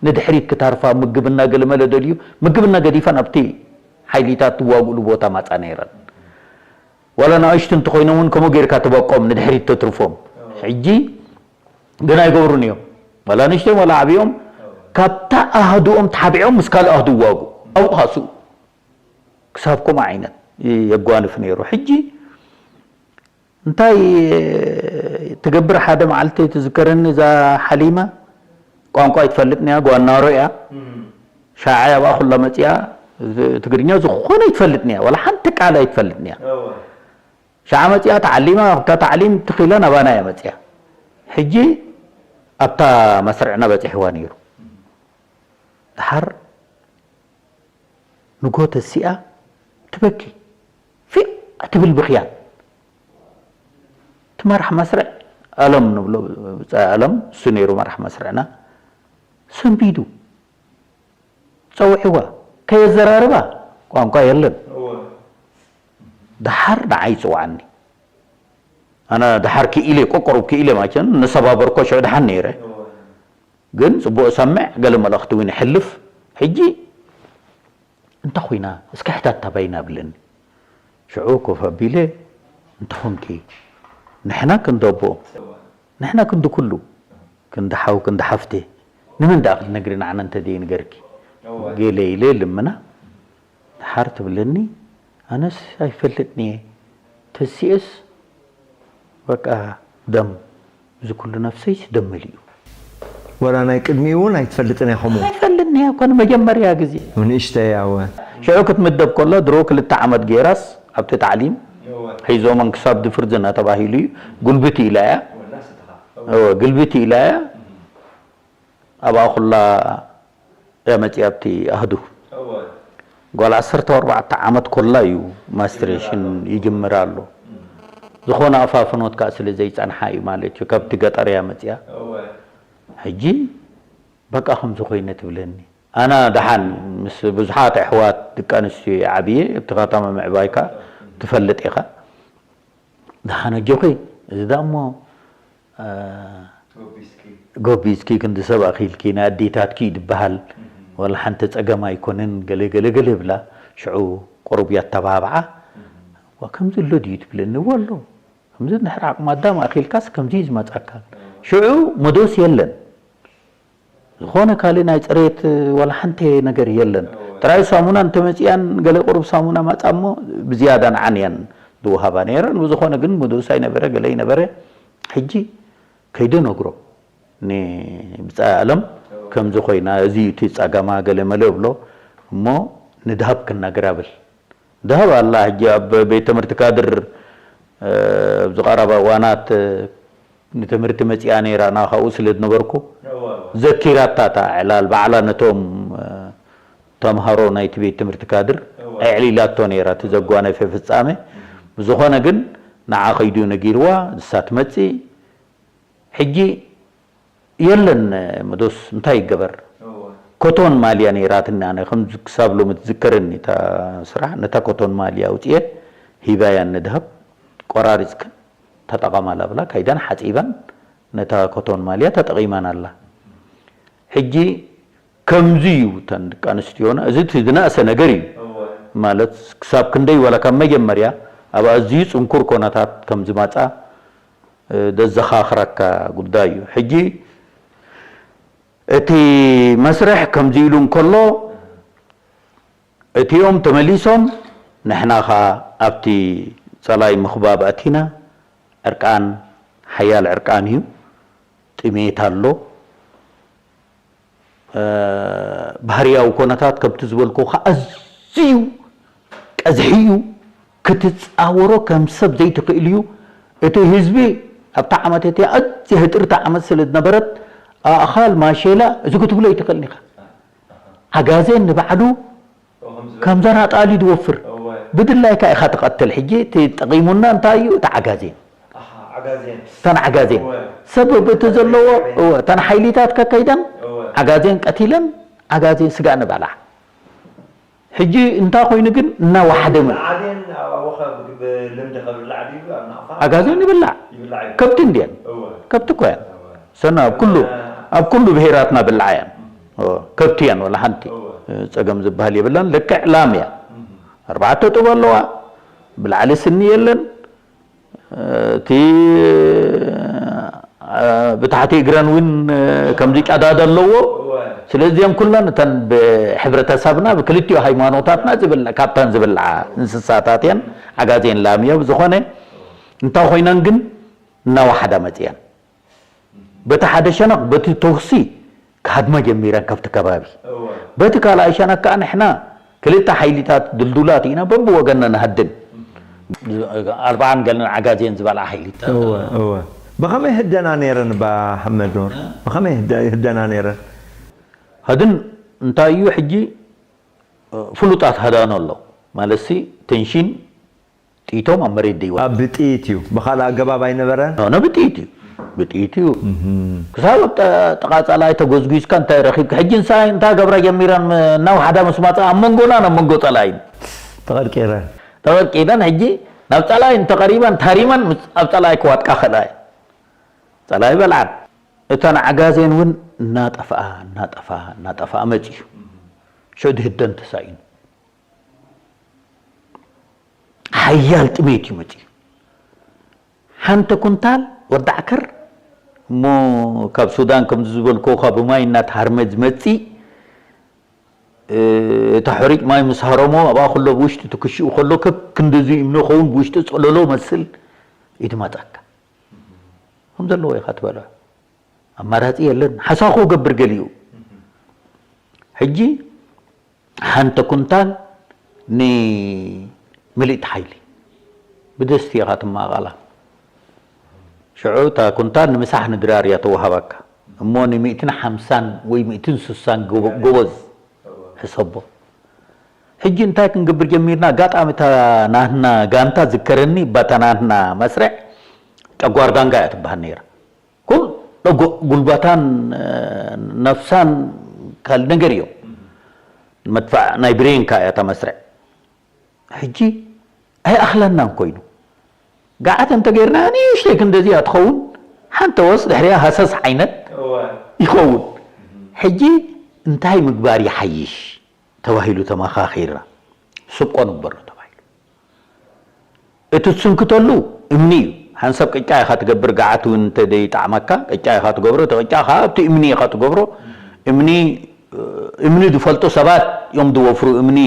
ንድሕሪት ክታርፋ ምግብና ገለመለ ደልዩ ምግብና ገዲፈን ኣብቲ ሓይሊታት ትዋግእሉ ቦታ ማፃ ነይረን። ዋላ ንኣሽቱ እንተኮይኖም እውን ከምኡ ጌርካ ትበቆም ንድሕሪት ተትርፎም። ሕጂ ግን ኣይገብሩን እዮም። ዋላ ንእሽቶም ዋላ ዓብዮም ካብታ ኣህድኦም ተሓቢዖም ምስ ካልእ ኣህዱ ይዋጉ ኣብኡ ካስኡ ክሳብ ከምኡ ዓይነት የጓንፍ ነይሩ። ሕጂ እንታይ ትገብር? ሓደ መዓልቲ ትዝከረኒ እዛ ሓሊማ ቋንቋ ኣይትፈልጥን እያ፣ ጓናሮ እያ። ሻዓ ኣብኣ ኩላ መፅያ ትግርኛ ዝኾነ ኣይትፈልጥን እያ፣ ዋላ ሓንቲ ቃል ኣይትፈልጥን እያ። ሻዓ መፅያ ተዓሊማ፣ ኣብታ ታዕሊም ትኺላ ናባና እያ መፅያ። ሕጂ ኣብታ መስርዕና በፂሕዋ ነይሩ። ድሓር ንጎ ተሲኣ ትበኪ፣ ፊዕ ትብል ብኽያት። እቲ መራሕ መስርዕ ኣለም ንብሎ፣ ብጻይ ኣለም እሱ ነይሩ መራሕ መስርዕና። ሰንቢዱ ጸውዕዋ፣ ከየዘራርባ ቋንቋ የለን። ድሓር ንዓይ ይጽውዓኒ። ኣነ ድሓር ክኢለ፣ ቆቆሩብ ክኢለ ማቸን፣ ንሰባበርኮ ሽዑ ድሓን ነይረ። ግን ጽቡቕ እሰምዕ፣ ገለ መልእኽቲ እውን ይሕልፍ። ሕጂ እንተ ኹይና፣ እስከ ሕታት ታባይና ብለኒ። ሽዑ ኮፍ ኣቢለ፣ እንተ ኹንኪ፣ ንሕና ክንዲ ኣቦኦም፣ ንሕና ክንዲ ኩሉ፣ ክንዲ ሓው፣ ክንዲ ሓፍቲ፣ ንመን ደኣ ክትነግሪ ንዓና እንተ ደይንገርኪ? ገለ ኢለ ልምና፣ ድሓር ትብለኒ፣ ኣነስ ኣይፈልጥን እየ፣ ተሲኤስ በቃ ደም፣ እዚ ኩሉ ነፍሰይስ ደም መሊኡ። ወላ ናይ ቅድሚኡ እውን ኣይትፈልጥን እያ ከምኡ? ኣይፈልጥን እያ እኮ ንመጀመርያ ግዜ። ንእሽተይ እያ እወ። ሽዑ ክትምደብ ከላ ድሮ ክልተ ዓመት ገይራስ ኣብቲ ታዕሊም ሒዞመን ክሳብ ድፍርዝና ተባሂሉ እዩ። ጉልብቲ ኢላ እያ። እወ፣ ግልብቲ ኢላ እያ። ኣብኣ ኩላ እያ መፂኣ ኣብቲ ኣህዱ። ጓል ዓሰርተ ኣርባዕተ ዓመት ኮላ እዩ ማስትሬሽን ይጅምር ኣሎ። ዝኾነ ኣፋፍኖት ከዓ ስለ ዘይፀንሓ እዩ ማለት እዩ። ካብቲ ገጠር እያ መፂኣ። ሕጂ በቃ ከምዚ ኮይነ ትብለኒ። ኣና ደሓን ምስ ብዙሓት ኣሕዋት ደቂ ኣንስትዮ እየ ዓብየ። ኣብቲ ከተማ ምዕባይ ከዓ ትፈልጥ ኢኻ። ደሓን ኣጆኺ፣ እዚ ደኣ እሞ፣ እ፣ ጎቢዝኪ ክንዲ ሰብ ኣኺልኪ፣ ናይ ኣዴታትኪ እዩ ዝበሃል። ዋላ ሓንቲ ጸገም ኣይኮነን፣ ገለ ገለ ገለ ይብላ። ሽዑ ቁሩብ የተባብዓ። ዋ፣ ከምዚ ኣሎ ድዩ ትብለኒ? እወ ኣሎ። ከምዚ እንድሕር ዓቕሚ ኣዳም ኣኺልካስ ከምዚ እዩ ዝመጻካ። ሽዑ መዶስ የለን። ዝኾነ ካልእ ናይ ጽሬት ዋላ ሓንቲ ነገር የለን። ጥራይ ሳሙና እንተመጽያን ገለ ቁሩብ ሳሙና ማጻ እሞ ብዝያዳ ንዓን እየን ዝወሃባ ነይረን። ብዝኾነ ግን መዶስ ኣይነበረ፣ ገለ ኣይነበረ። ሕጂ ከይደ ነግሮ ንብጻይ ኣለም ከምዚ ኮይና፣ እዚ እቲ ጸገማ ገለ መለ እብሎ እሞ ንድሃብ ክናገር ብል። ድሃብ ኣላ ሕጂ ኣብ ቤት ትምህርቲ ካድር፣ እ፣ ኣብዚ ቀረባ እዋናት፣ እ፣ ንትምህርቲ መጺኣ ነይራ፣ ኣና ካብኡ ስለ ዝነበርኩ እወ፣ እወ። ዘኪራታ እታ ዕላል ባዕላ ነቶም፣ እ፣ ተምሃሮ ናይቲ ቤት ትምህርቲ ካድር እወ። ኣዕሊላቶ ነይራ፣ እቲ ዘጓነፈ ፍጻሜ። ብዝኾነ ግን ንዓ ከይዱ ነጊርዋ፣ ንሳ ትመጽእ። ሕጂ የለን መዶስ እንታይ ይገበር? እወ። ኮቶን ማልያ ነይራትኒ ኣነ ከም ክሳብ ሎሚ ትዝከረኒ እታ ስራሕ። ነታ ኮቶን ማልያ ኣውፅኤ ሂባያ ንድሃብ፣ ቆራሪፅክን ተጠቐማላ ብላ ካይዳን ሓፂባን ነታ ኮቶን ማልያ ተጠቒማን ኣላ። ሕጂ ከምዚ እዩ እተን ደቂ ኣንስትዮና፣ እዚ እቲ ዝነእሰ ነገር እዩ። እወ። ማለት ክሳብ ክንደይ ዋላ ካብ መጀመርያ ኣብ ኣዝዩ ጽንኩር ኮነታት ከም ዝመጻ፣ እ፣ ዘዘኻኽረካ ጉዳይ እዩ። ሕጂ እቲ መስርሕ ከምዚ ኢሉ እንከሎ፣ እቲኦም ተመሊሶም፣ ንሕና ኸኣ ኣብቲ ጸላይ ምኽባብ ኣቲና፣ ዕርቃን፣ ሓያል ዕርቃን እዩ፣ ጥሜት ኣሎ። እ፣ ባህርያዊ ኮነታት ከምቲ ዝበልኩኻ ኣዝዩ ቀዝሒ እዩ። ክትጻወሮ ከም ሰብ ዘይትኽእል እዩ። እቲ ህዝቢ ኣብታ ዓመት እቲኣ ኣዝያ ህጥርቲ ዓመት ስለ ዝነበረት፣ ኣእኻል ማሼላ እዚ ክትብሎ ኣይትኽእልን ኢኻ። ዓጋዜን ንባዕሉ ከምዘን ኣጣል እዩ ዝወፍር። እወ። ብድላይካ ኢኻ ትቐትል። ሕጂ እቲ ጠቒሙና እንታይ እዩ? እቲ ዓጋዜን። ኣሓ፣ ዓጋዜን። እተን ዓጋዜን። እወ። ሰብ በቲ ዘለዎ፣ እወ፣ እተን ሓይሊታት ከከይደን እወ። ዓጋዜን ቀቲለን፣ ዓጋዜን ስጋ ንበልዓ። ሕጂ እንታይ ኮይኑ ግን እናወሓደ መ- ዓዴን ኣዋኸ ብልምዲ ከብላዕ ድዩ ኣብ ናቕፋ? ዓጋዜን ይብላዕ። ይብላዕ እዩ። ከብቲ እንድየን። እወ። ከብቲ እኮ እየን። እወ። ሰና ኣብ ኩሉ፣ እወ። ኣብ ኩሉ ብሄራትና ብላዓ እየን። እወ። ከብቲ እየን ወላ ሓንቲ። እወ። ጸገም ዝበሃል የብላን። ልክዕ ላም እያ። እም። ኣርባዕተ ጡብ ኣለዋ። ብላዕሊ ስኒ የለን። እቲ፣ እ፣ ብታሕቲ እግረን እውን፣ እ፣ ከምዚ ቀዳዳ ኣለዎ። እወ። ስለዚኦም ኩለን እተን ብሕብረተሰብና ብክልቲኡ ሃይማኖታትና ዝብላ-፣ ካብተን ዝብልዓ እንስሳታት እየን። ዓጋዜን ላም እዮ። ብዝኾነ እንታይ ኮይነን ግን እናወሓዳ መፅየን። በቲ ሓደ ሸነቕ በቲ ተኹሲ ክሃድማ ጀሚረን ካብቲ ከባቢ። እወ። በቲ ካልኣይ ሸነኽ ከኣ ንሕና ክልተ ሓይሊታት ድልዱላት ኢና በብወገንና ንሃድን። ኣርባዓን ገለን ዓጋዜን ዝበልዓ ሓይሊታት። እወ፣ እወ። ብኸመይ ህደና ነይረን ባ ሓመድ ኑር? እ? ብኸመይ ህደ-፣ ህደና ነይረን? ሃድን እንታይ እዩ ሕጂ፣ እ፣ ፍሉጣት ሃዳኖ ኣለዉ። ማለትሲ ቴንሽን ጥይቶም ኣብ መሬት ደይወ-፣ ኣብ ብጥይት እዩ። ብኻልእ ኣገባብ ኣይነበረን? ኖ፣ ኖ፣ ብጥይት እዩ። ብጥይት እዩ። እህም። ክሳብ ኣብ ጠ-፣ ጥቓ ጸላኢ ተጎዝጒዝካ እንታይ ረኺብካ? ሕጂ ንሳ እንታይ ገብራ ጀሚረን፣ ም-፣ እናወሓዳ ምስ መጻ ኣብ መንጎና፣ ናብ መንጎ ጸላኢ። ተቐርቂረን። ተቐርቂረን፣ ሕጂ ናብ ጸላኢ እንተቐሪበን፣ ተሃሪመን፣ ምስ-፣ ኣብ ጸላኢ ክዋጥቃ ኸእላ እዩ። ጸላኢ በልዓን። እተን ዓጋዜን እውን እናጠፍኣ፣ እናጠፍኣ፣ እናጠፍኣ መጺኡ። ሽዑ ድህደን ተሳኢኑ። ሓያል ጥሜት እዩ መጺኡ። ሓንቲ ኩንታል ወርዲ ዓከር እሞ ካብ ሱዳን ከምዚ ዝበልኩኻ ብማይ እናተሃርመ ዝመጽእ፣ እ፣ እታ ሕሩጭ ማይ ምስ ሃረሞ ኣብኣ ከሎ ብውሽጢ ትክሽኡ ከሎ ከብ ክንድዚ እምኒ ኸውን ብውሽጢ ጸለሎ መስል እዩ ዝመጻካ። ከም ዘለዎ ኢኻ ትበልዖ። ኣማራጺ የለን። ሓሳኹ ገብር ገሊኡ። ሕጂ ሓንቲ ኩንታል ንምልእቲ ሓይሊ ብደስቲ ኢኻ ትማቓላ። ሽዑ እታ ኩንታል ንምሳሕ ንድራር እያ ተዋህባካ። እሞ ንሚእትን ሓምሳን ወይ ሚእትን ስሳን ጎበ-፣ ጎበዝ ሕሰቦ። ሕጂ እንታይ ክንገብር ጀሚርና? ኣጋጣሚ እታ ናህና ጋንታ ዝከረኒ፣ ባታ ናህና መስርዕ ጨጓር ዳንጋ እያ ትበሃል ነይራ። ኩሉ ጎ-፣ ጉልባታን፣ እ፣ ነፍሳን ካልእ ነገር እዮም። መድፋዕ ናይ ብሬንካ እያ እታ መስርዕ። ሕጂ ኣይኣኽለናን ኮይኑ። ገዓት እንተገይርና ንእሽተይ ክንደዚኣ ትኸውን፣ ሓንቲ ወስ ድሕሪኣ ሃሰስ ዓይነት እወ። ይኸውን። ሕጂ እንታይ ምግባር ይሓይሽ ተባሂሉ ተመኻኺርና። ስብቆ ንግበሮ ተባሂሉ። እቲ ትስንክተሉ እምኒ እዩ። ኣንሰብ ቅጫ ኢኻ ትገብር፣ ገዓት እውን እንተደይጣዕመካ ቅጫ ኢኻ ትገብሮ። እቲ ቅጫ ከዓ ኣብቲ እምኒ ኢኻ ትገብሮ። እምኒ እምኒ ዝፈልጡ ሰባት እዮም ዝወፍሩ። እምኒ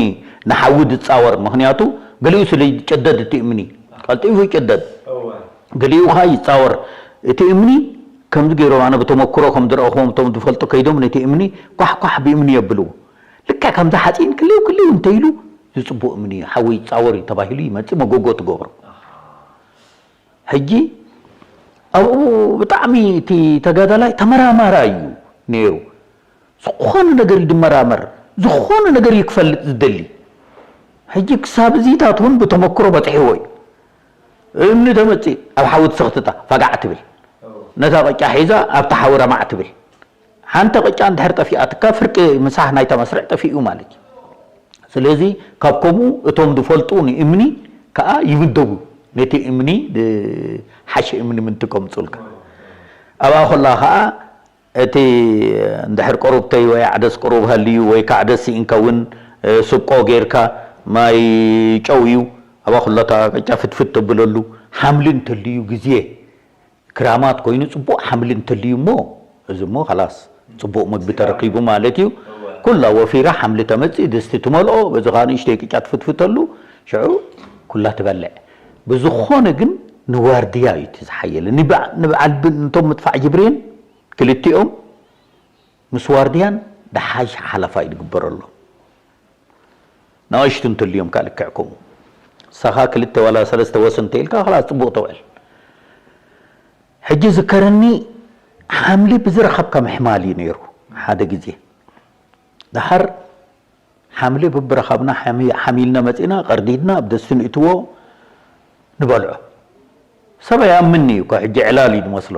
ንሓዊ ዝፃወር፣ ምክንያቱ ገሊኡ ስለ ዝጨደድ እቲ እምኒ ቀልጢፉ ይጨደድ፣ ገሊኡ ከዓ ይፃወር። እቲ እምኒ ከምዚ ገይሮም፣ ኣነ ብተመክሮ ከም ዝረእኹዎም፣ እቶም ዝፈልጡ ከይዶም ነቲ እምኒ ኳሕኳሕ ብእምኒ የብልዎ። ልክዕ ከምዚ ሓፂን ክልው ክልው እንተኢሉ ዝፅቡቕ እምኒ እዩ፣ ሓዊ ይፃወር እዩ ተባሂሉ ይመፅእ፣ መጎጎ ትገብሮ። ሕጂ ኣብኡ ብጣዕሚ እቲ ተጋዳላይ ተመራማራይ እዩ ነይሩ። ዝኾነ ነገር እዩ ዝመራመር፣ ዝኾነ ነገር እዩ ክፈልጥ ዝደሊ። ሕጂ ክሳብ እዚታት እውን ብተመክሮ በፂሕዎ እዩ። እምኒ ተመፅእ ኣብ ሓዊ ትስኽትታ ፋጋዕ ትብል፣ ነታ ቅጫ ሒዛ ኣብቲ ሓዊ ረማዕ ትብል። ሓንቲ ቅጫ እንድሕር ጠፊኣትካ ፍርቂ ምሳሕ ናይታ መስርዕ ጠፊኡ ማለት እዩ። ስለዚ ካብ ከምኡ እቶም ዝፈልጡ ንእምኒ ከዓ ይምደቡ፣ ነቲ እምኒ ዝሓሸ እምኒ ምንቲ ከምፁልካ። ኣብኣ ከላ ከዓ እቲ እንድሕር ቅሩብተይ ወይ ዓደስ ቅሩብ ሃልዩ ወይ ከዓ ዓደስ ስኢንካ እውን ስብቆ ጌርካ ማይ ጨው እዩ። ኣብኣ ከላ እታ ቅጫ ፍትፍት ተብለሉ ሓምሊ እንተልዩ ግዜ ክራማት ኮይኑ ፅቡቕ ሓምሊ እንተልዩ እሞ፣ እዚ እሞ ኸላስ ፅቡቕ ምግቢ ተረኪቡ ማለት እዩ። ኩላ ወፊራ ሓምሊ ተመፅእ፣ ድስቲ ትመልኦ፣ በዚ ከዓ ንእሽተይ ቅጫ ትፍትፍተሉ፣ ሽዑ ኩላ ትበልዕ። ብዝኾነ ግን ንዋርድያ እዩ እቲ ዝሓየለ። ንበ- ንበዓል ብ- ንቶም ምጥፋዕ ጅብሬን ክልቲኦም ምስ ዋርድያን ደሓሽ ሓለፋ እዩ ዝግበረሎም። ንኣሽቱ እንተልዮም ከዓ ልክዕ ከምኡ። ንሳኻ ክልተ ዋላ ሰለስተ ወስ እንተኢልካ፣ ኸላስ ጽቡቕ ተውዕል። ሕጂ ዝከረኒ፣ ሓምሊ ብዝረኸብካ ምሕማል እዩ ነይሩ ሓደ ግዜ። ደሓር ሓምሊ ብብረኻብና ሓሚ- ሓሚልና መጺና፣ ቀርዲድና ኣብ ደስቲ ንእትዎ ንበልዖ። ሰብ ኣይኣምንኒ እዩ እኮ፣ ሕጂ ዕላል እዩ ዝመስሎ።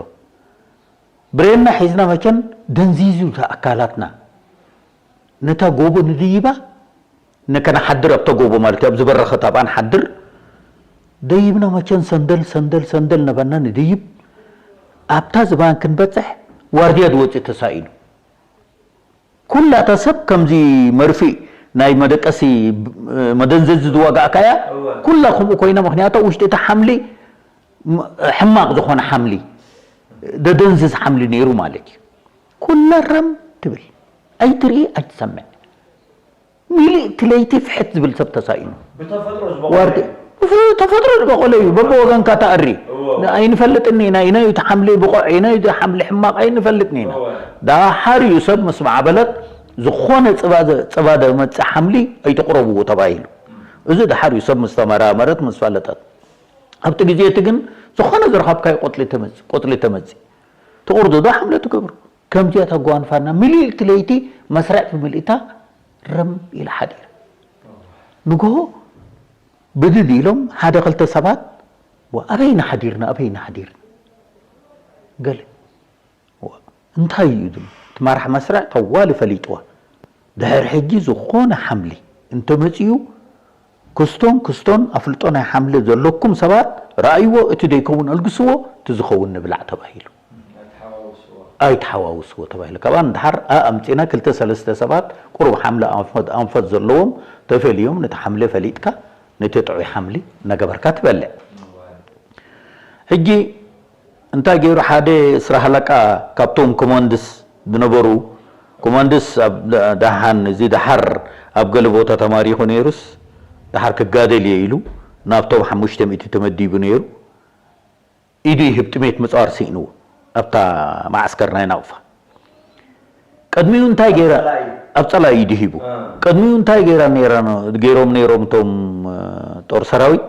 ብሬንና ሒዝና መቸን ደንዚዙ እቲ ኣካላትና። ነታ ጎቦ ንድይባ፣ ንከነሓድር ኣብታ ጎቦ ማለት እዩ፣ ኣብ ዝበረኸት ኣብኣ ንሓድር። ደይብና መቸን ሰንደል፣ ሰንደል፣ ሰንደል ነበና ንድይብ። ኣብታ ዝባን ክንበጽሕ ዋርድያ ዝወጽእ ተሳኢኑ። ኩላታ ሰብ ከምዚ መርፍእ ናይ መደቀሲ መደንዘዚ ዝዋጋእካያ፣ እወ። ኩላ ከምኡ ኮይና፣ ምኽንያቱ ኣብ ውሽጢ እቲ ሓምሊ ም- ሕማቕ ዝኾነ ሓምሊ፣ ደደንዝዝ ሓምሊ ነይሩ ማለት እዩ። ኩላ ረም ትብል፣ ኣይትርኢ ኣይትሰምዕ። ሚልእቲ ለይቲ ፍሕት ዝብል ሰብ ተሳኢኑ። ብተፈጥሮ ዝበቖለ ዋርድ እዩ። ብፍ- ተፈጥሮ ዝበቖለ እዩ። በብወገንካ ተኣሪ። እዎ። ን- ኣይንፈልጥን ኢና፣ ኢናዩ እቲ ሓምሊ ብቑዕ፣ ኢናዩ እቲ ሓምሊ ሕማቕ ኣይንፈልጥን ኢና። እዎ። ዳሓር እዩ ሰብ ምስ ማዕበለት ዝኾነ ጽባ ዘ- ጽባ ዘመጽእ ሓምሊ ኣይትቕረብዎ ተባሂሉ። እዚ ዳሓር እዩ ሰብ ምስ ተመራመረት ምስ ፈለጠት። ኣብቲ ግዜ እቲ ግን ዝኾነ ዝረኸብካዮ ቆጽሊ ተመጽእ፣ ቆጽሊ ተመጽእ። ትቑርዶ ዶ ሓምለ ትገብሩ። ከምዚኣ ተጓንፋና ምልእቲ ለይቲ መስርዕ ብምልእታ ረም ኢላ ሓዲራ። ንግሆ ብድድ ኢሎም ሓደ ክልተ ሰባት፣ "ዋ፣ ኣበይ ኢና ሓዲርና፣ ኣበይ ኢና ሓዲርና?" ገለ፣ "ዋ፣ እንታይ እዩ ዝብል?" እቲ መራሕ መስርዕ ተዋሊ ፈሊጥዋ። ድሕሪ ሕጂ ዝኾነ ሓምሊ እንተመጺኡ፣ ክስቶን ክስቶን ኣፍልጦ ናይ ሓምለ ዘለኩም ሰባት ረኣይዎ፣ እቲ ደይከውን ኣልግስዎ፣ እቲ ዝኸውን ንብላዕ ተባሂሉ። ኣይተሓዋውስዎ ተባሂሉ። ካብኣ ንድሓር ኣምጺና ክልተ ሰለስተ ሰባት ቁሩብ ሓምለ ኣንፈት፣ ኣንፈት ዘለዎም ተፈልዮም፣ ነቲ ሓምለ ፈሊጥካ፣ ነቲ ጥዑይ ሓምሊ እናገበርካ ትበልዕ። ሕጂ እንታይ ገይሩ? ሓደ ስራሕ ሃለቃ ካብቶም ኮማንድስ ዝነበሩ፣ ኮማንድስ ኣብ ደ- ደሓን፣ እዚ ደሓር ኣብ ገለ ቦታ ተማሪኹ ነይሩስ፣ ደሓር ክጋደል እየ ኢሉ ናብቶም ሓሙሽተ ሚእቲ ተመዲቡ ነይሩ። ኢዱ ይህብ፣ ጥሜት ምጽዋር ስኢንዎ ኣብታ ማዓስከር ናይ ናቕፋ። ቅድሚኡ እንታይ ገይራ? ኣብ ጸላኢ ኢዱ ሂቡ። ቅድሚኡ እንታይ ገይራ ነይራ? ገይሮም ነይሮም እቶም እ፣ ጦር ሰራዊት፣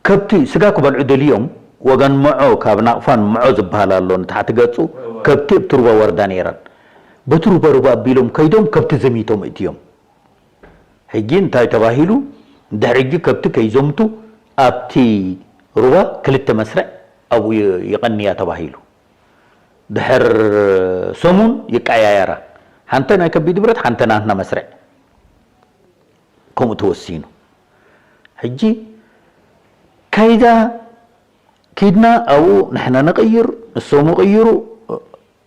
ከብቲ ስጋ ክበልዑ ደልዮም፣ ወገን ምዖ፣ ካብ ናቕፋን ምዖ ዝበሃል ኣሎ ንታሕቲ ገጹ፣ ከብቲ ኣብቲ ሩባ ወርዳ ነይረን። በቲ ሩባ ሩባ ኣቢሎም ከይዶም ከብቲ ዘሚቶም እትዮም። ሕጂ እንታይ ተባሂሉ? ድሕሪ ሕጂ ከብቲ ከይዘምቱ ኣብቲ ሩባ ክልተ መስርዕ ኣብኡ ይ- ይቐንያ ተባሂሉ። ድሕር ሰሙን ይቀያየራ። ሓንተ ናይ ከቢድ ብረት፣ ሓንተ ናትና መስርዕ። ከምኡ ተወሲኑ። ሕጂ ከይዳ ኪድና ኣብኡ ንሕና ንቕይር፣ ንሶም ይቕይሩ፣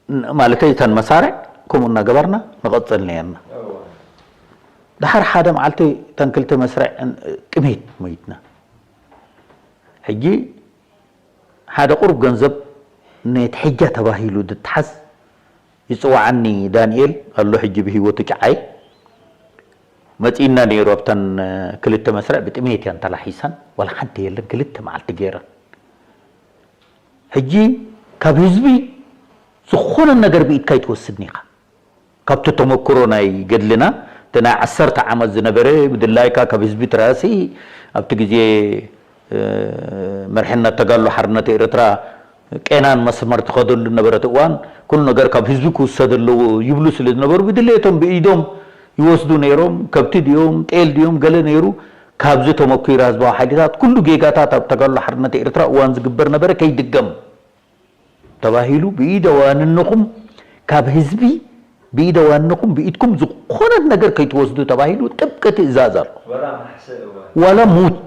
ን- ማለተይ እተን መሳርዕ ከምኡ እናገበርና ንቐጽል ነርና። እዋ። ድሓር ሓደ መዓልቲ እተን ክልተ መስርዕ ን- ጥሜት ሞይትና። ሕጂ ሓደ ቁሩብ ገንዘብ ነቲ ሕጃ ተባሂሉ ዝትሓዝ ይጽዋዓኒ ዳንኤል ኣሎ፣ ሕጂ ብህይወቱ ጨዓይ መጺእና ነይሩ። ኣብተን ክልተ መስርዕ ብጥሜት እያን ተላሒሰን፣ ዋላ ሓንቲ የለን፣ ክልተ መዓልቲ ገይረን። ሕጂ ካብ ህዝቢ ዝኾነ ነገር ብኢድካ ይትወስድን ኢኻ። ካብቲ ተመክሮ ናይ ገድልና፣ እቲ ናይ ዓሰርተ ዓመት ዝነበረ ብድላይካ ካብ ህዝቢ ትራሲ ኣብቲ ግዜ መርሕነት ተጋድሎ ሓርነት ኤርትራ ቄናን መስመር ትኸደሉ ነበረት እዋን፣ ኩሉ ነገር ካብ ህዝቢ ክውሰድ ኣለዎ ይብሉ ስለ ዝነበሩ፣ ብድሌቶም ብኢዶም ይወስዱ ነይሮም። ከብቲ ድዮም፣ ጤል ድዮም፣ ገለ ነይሩ። ካብዚ ተመኪራ ህዝባዊ ሓይልታት ኩሉ ጌጋታት ኣብ ተጋድሎ ሓርነት ኤርትራ እዋን ዝግበር ነበረ ከይድገም ተባሂሉ ብኢደ ዋንንኹም ካብ ህዝቢ ብኢደ ዋንንኹም ብኢድኩም ዝኾነት ነገር ከይትወስዱ ተባሂሉ ጥብቂ ትእዛዝ ኣሎ። ወላ ማሕሰ እወ። ዋላ ሙት።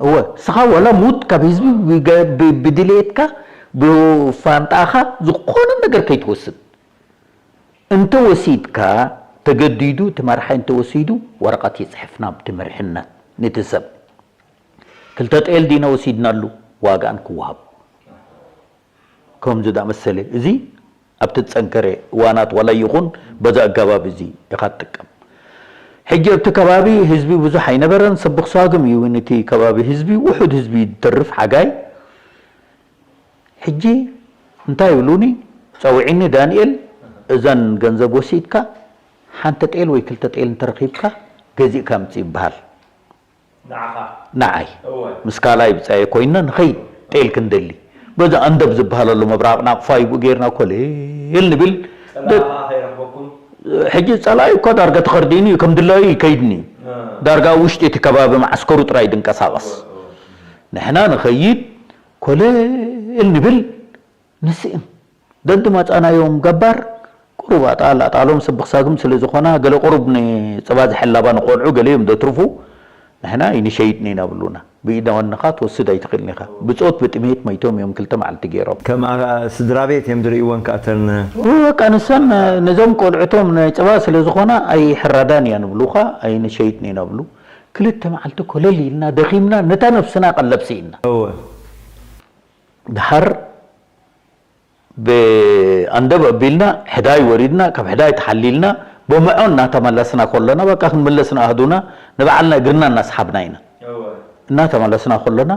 እወ፣ ስኻ ዋላ ሙት ካብ ህዝቢ ብገ- ብ- ብድሌትካ ብፋንጣኻ ዝኾነ ነገር ከይትወስድ። እንተ ወሲድካ ተገዲዱ እቲ መራሒ እንተ ወሲዱ ወረቐት ይጽሕፍ ናብቲ መርሕነት ነቲ ሰብ። ክልተ ጤል ዲና ወሲድናሉ ዋጋኣን ክወሃብ። ከምዚ ዳመሰለ እዚ ኣብቲ ዝጸንከረ እዋናት ዋላ ይኹን በዚ ኣገባብ እዚ ኢኻ ትጥቀም። ሕጂ ኣብቲ ከባቢ ህዝቢ ብዙሕ ኣይነበረን፣ ሰብኽ ሳግም እዩ ነቲ ከባቢ ህዝቢ፣ ውሑድ ህዝቢ እዩ ዝተርፍ ሓጋይ። ሕጂ እንታይ ይብሉኒ? ጸዊዕኒ ዳንኤል፣ እዘን ገንዘብ ወሲድካ ሓንቲ ጤል ወይ ክልተ ጤል እንተረኺብካ ገዚእካ ምጽእ ይበሃል። ንዓኻ? ንዓይ። እወ። ምስ ካልኣይ ብጻየ ኮይንና ንኸይድ ጤል ክንደሊ። በዚ ኣንደብ ዝበሃል ኣሎ መብራቕ ናቕፋ ይብኡ ጌርና ኮለል ንብል። ጸላኢ ደ- ከኣ ከይረኽበኩም? ሕጂ ጸላኢ እኮ ዳርጋ ተኸርዲኑ እዩ፣ ከም ድላዩ ይከይድኒ። እ። ዳርጋ ኣብ ውሽጢ እቲ ከባቢ መዓስከሩ ጥራይ ድንቀሳቐስ። እወ፣ እወ። ንሕና ንኸይድ ኮለል ንብል ንስእን። ደድመጻናዮም ገባር ቁሩብ ኣጣል ኣጣሎም ስብኽ ሳግም ስለ ዝኾና፣ ገለ ቁሩብ ንጽባ ዝሕላባ ንቆልዑ ገለ እዮም ዘትርፉ። ንሕና ኣይንሸይጥን ኢና ብሉና። ብኢድ ዋንኻ ትወስድ ኣይትኽእልን ኢኻ። ብጾት ብጥሜት መይቶም እዮም ክልተ መዓልቲ ገይሮም። ከም ኣ- ስድራ ቤት እዮም ዝርእይወን ከኣተን። በቃ ንሰን ነዞም ቆልዑቶም ናይ ጽባ ስለ ዝኾና ኣይሕረዳን እያ ንብሉኻ፣ ኣይንሸይጥን ኢና ብሉ። ክልተ መዓልቲ ኮለል ኢልና ደኺምና ነታ ነብስና ቀለብ ስኢና። እወ። ድሓር ብኣንደብ ኣቢልና ሕዳይ ወሪድና፣ ካብ ሕዳይ ተሓሊልና፣ ብምዖ እናተመለስና ከሎና፣ በቃ ክንምለስ ንኣህዱና፣ ንባዕልና እግርና እናሰሓብና ኢና። እወ። እናተመለስና ከሎና፣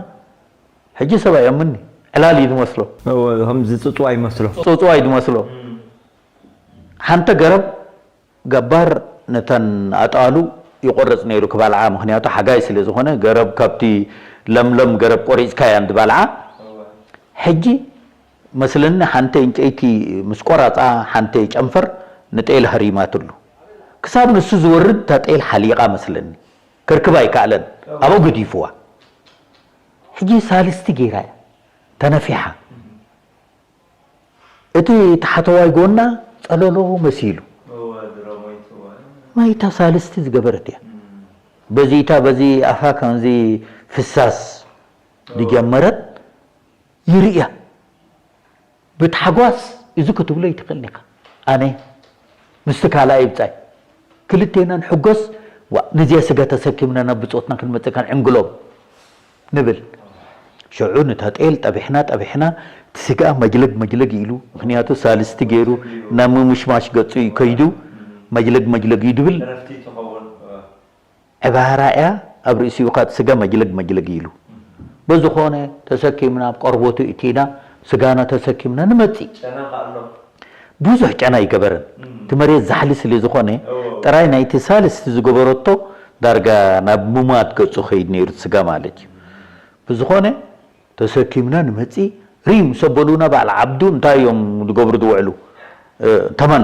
ሕጂ ሰብ ኣይኣምንኒ፣ ዕላል እዩ ዝመስሎ። እወ፣ ከምዚ ጽጽዋ ይመስሎ። ጽጽዋ እዩ ዝመስሎ። እም። ሓንቲ ገረብ ገባር ነተን ኣጣሉ ይቆርጽ ነይሩ ክበልዓ፣ ምኽንያቱ ሓጋይ ስለ ዝኾነ ገረብ ካብቲ ለምለም ገረብ ቆሪጽካ እያን ዝበልዓ። ሕጂ መስለኒ ሓንቲ ዕንጨይቲ ምስ ቆራጻ ሓንቲ ጨንፈር ንጤል ሃሪማትሉ። ክሳብ ንሱ ዝወርድ እታ ጤል ሓሊቓ መስለኒ። ክርክብ ኣይከኣለን። ኣብኡ ገዲፍዋ። ሕጂ ሳልስቲ ገይራ እያ ተነፊሓ። እቲ ታሕተዋይ ጎና ጸለሎ መሲሉ። እወ፣ ድሮ ሞይትዋ። ማይታ ሳልስቲ ዝገበረት እያ። እም። በዚ እታ በዚ ኣፋ ከምዚ ፍሳስ እወ። ዝጀመረት ይርእያ። ብታሕጓስ እዚ ክትብሎ ይትኽእል ኢኻ። ኣነ ምስቲ ካልኣይ ብጻይ ክልቴና ንሕጎስ፣ ዋ፣ ነዚኣ ስጋ ተሰኪምና ናብ ብጾትና ክንመጽእ ከንዕንግሎም ንብል። ሽዑ ነታ ጤል ጠቢሕና፣ ጠቢሕና፣ እቲ ስጋ መጅለግ መጅለግ ኢሉ፣ ምኽንያቱ ሳልስቲ ገይሩ ናብ ምምሽማሽ ገጹ እዩ ከይዱ፣ መጅለግ መጅለግ እዩ ድብል። ዕረፍቲ ትኸውን። ዕባራ እያ ኣብ ርእሲኡ ኻት ስጋ መጅለግ መጅለግ ኢሉ። በዝኾነ ተሰኪምና ኣብ ቆርበቱ እቲና ስጋና ተሰኪምና ንመጽእ። ጨና ከኣ ኣሎ። ብዙሕ ጨና ኣይገበረን። እም። እቲ መሬት ዛሕሊ ስለ ዝኾነ እዎ። ጥራይ ናይቲ ሳልስቲ ዝገበረቶ ዳርጋ ናብ ምማት ገጹ ኸይድ ነይሩ እቲ ስጋ ማለት እዩ። ብዝኾነ ተሰኪምና ንመጽእ ሪም ሰበሉና በዓል ዓብዱ እንታይ እዮም ዝገብሩ ዝውዕሉ? እ፣ ተመን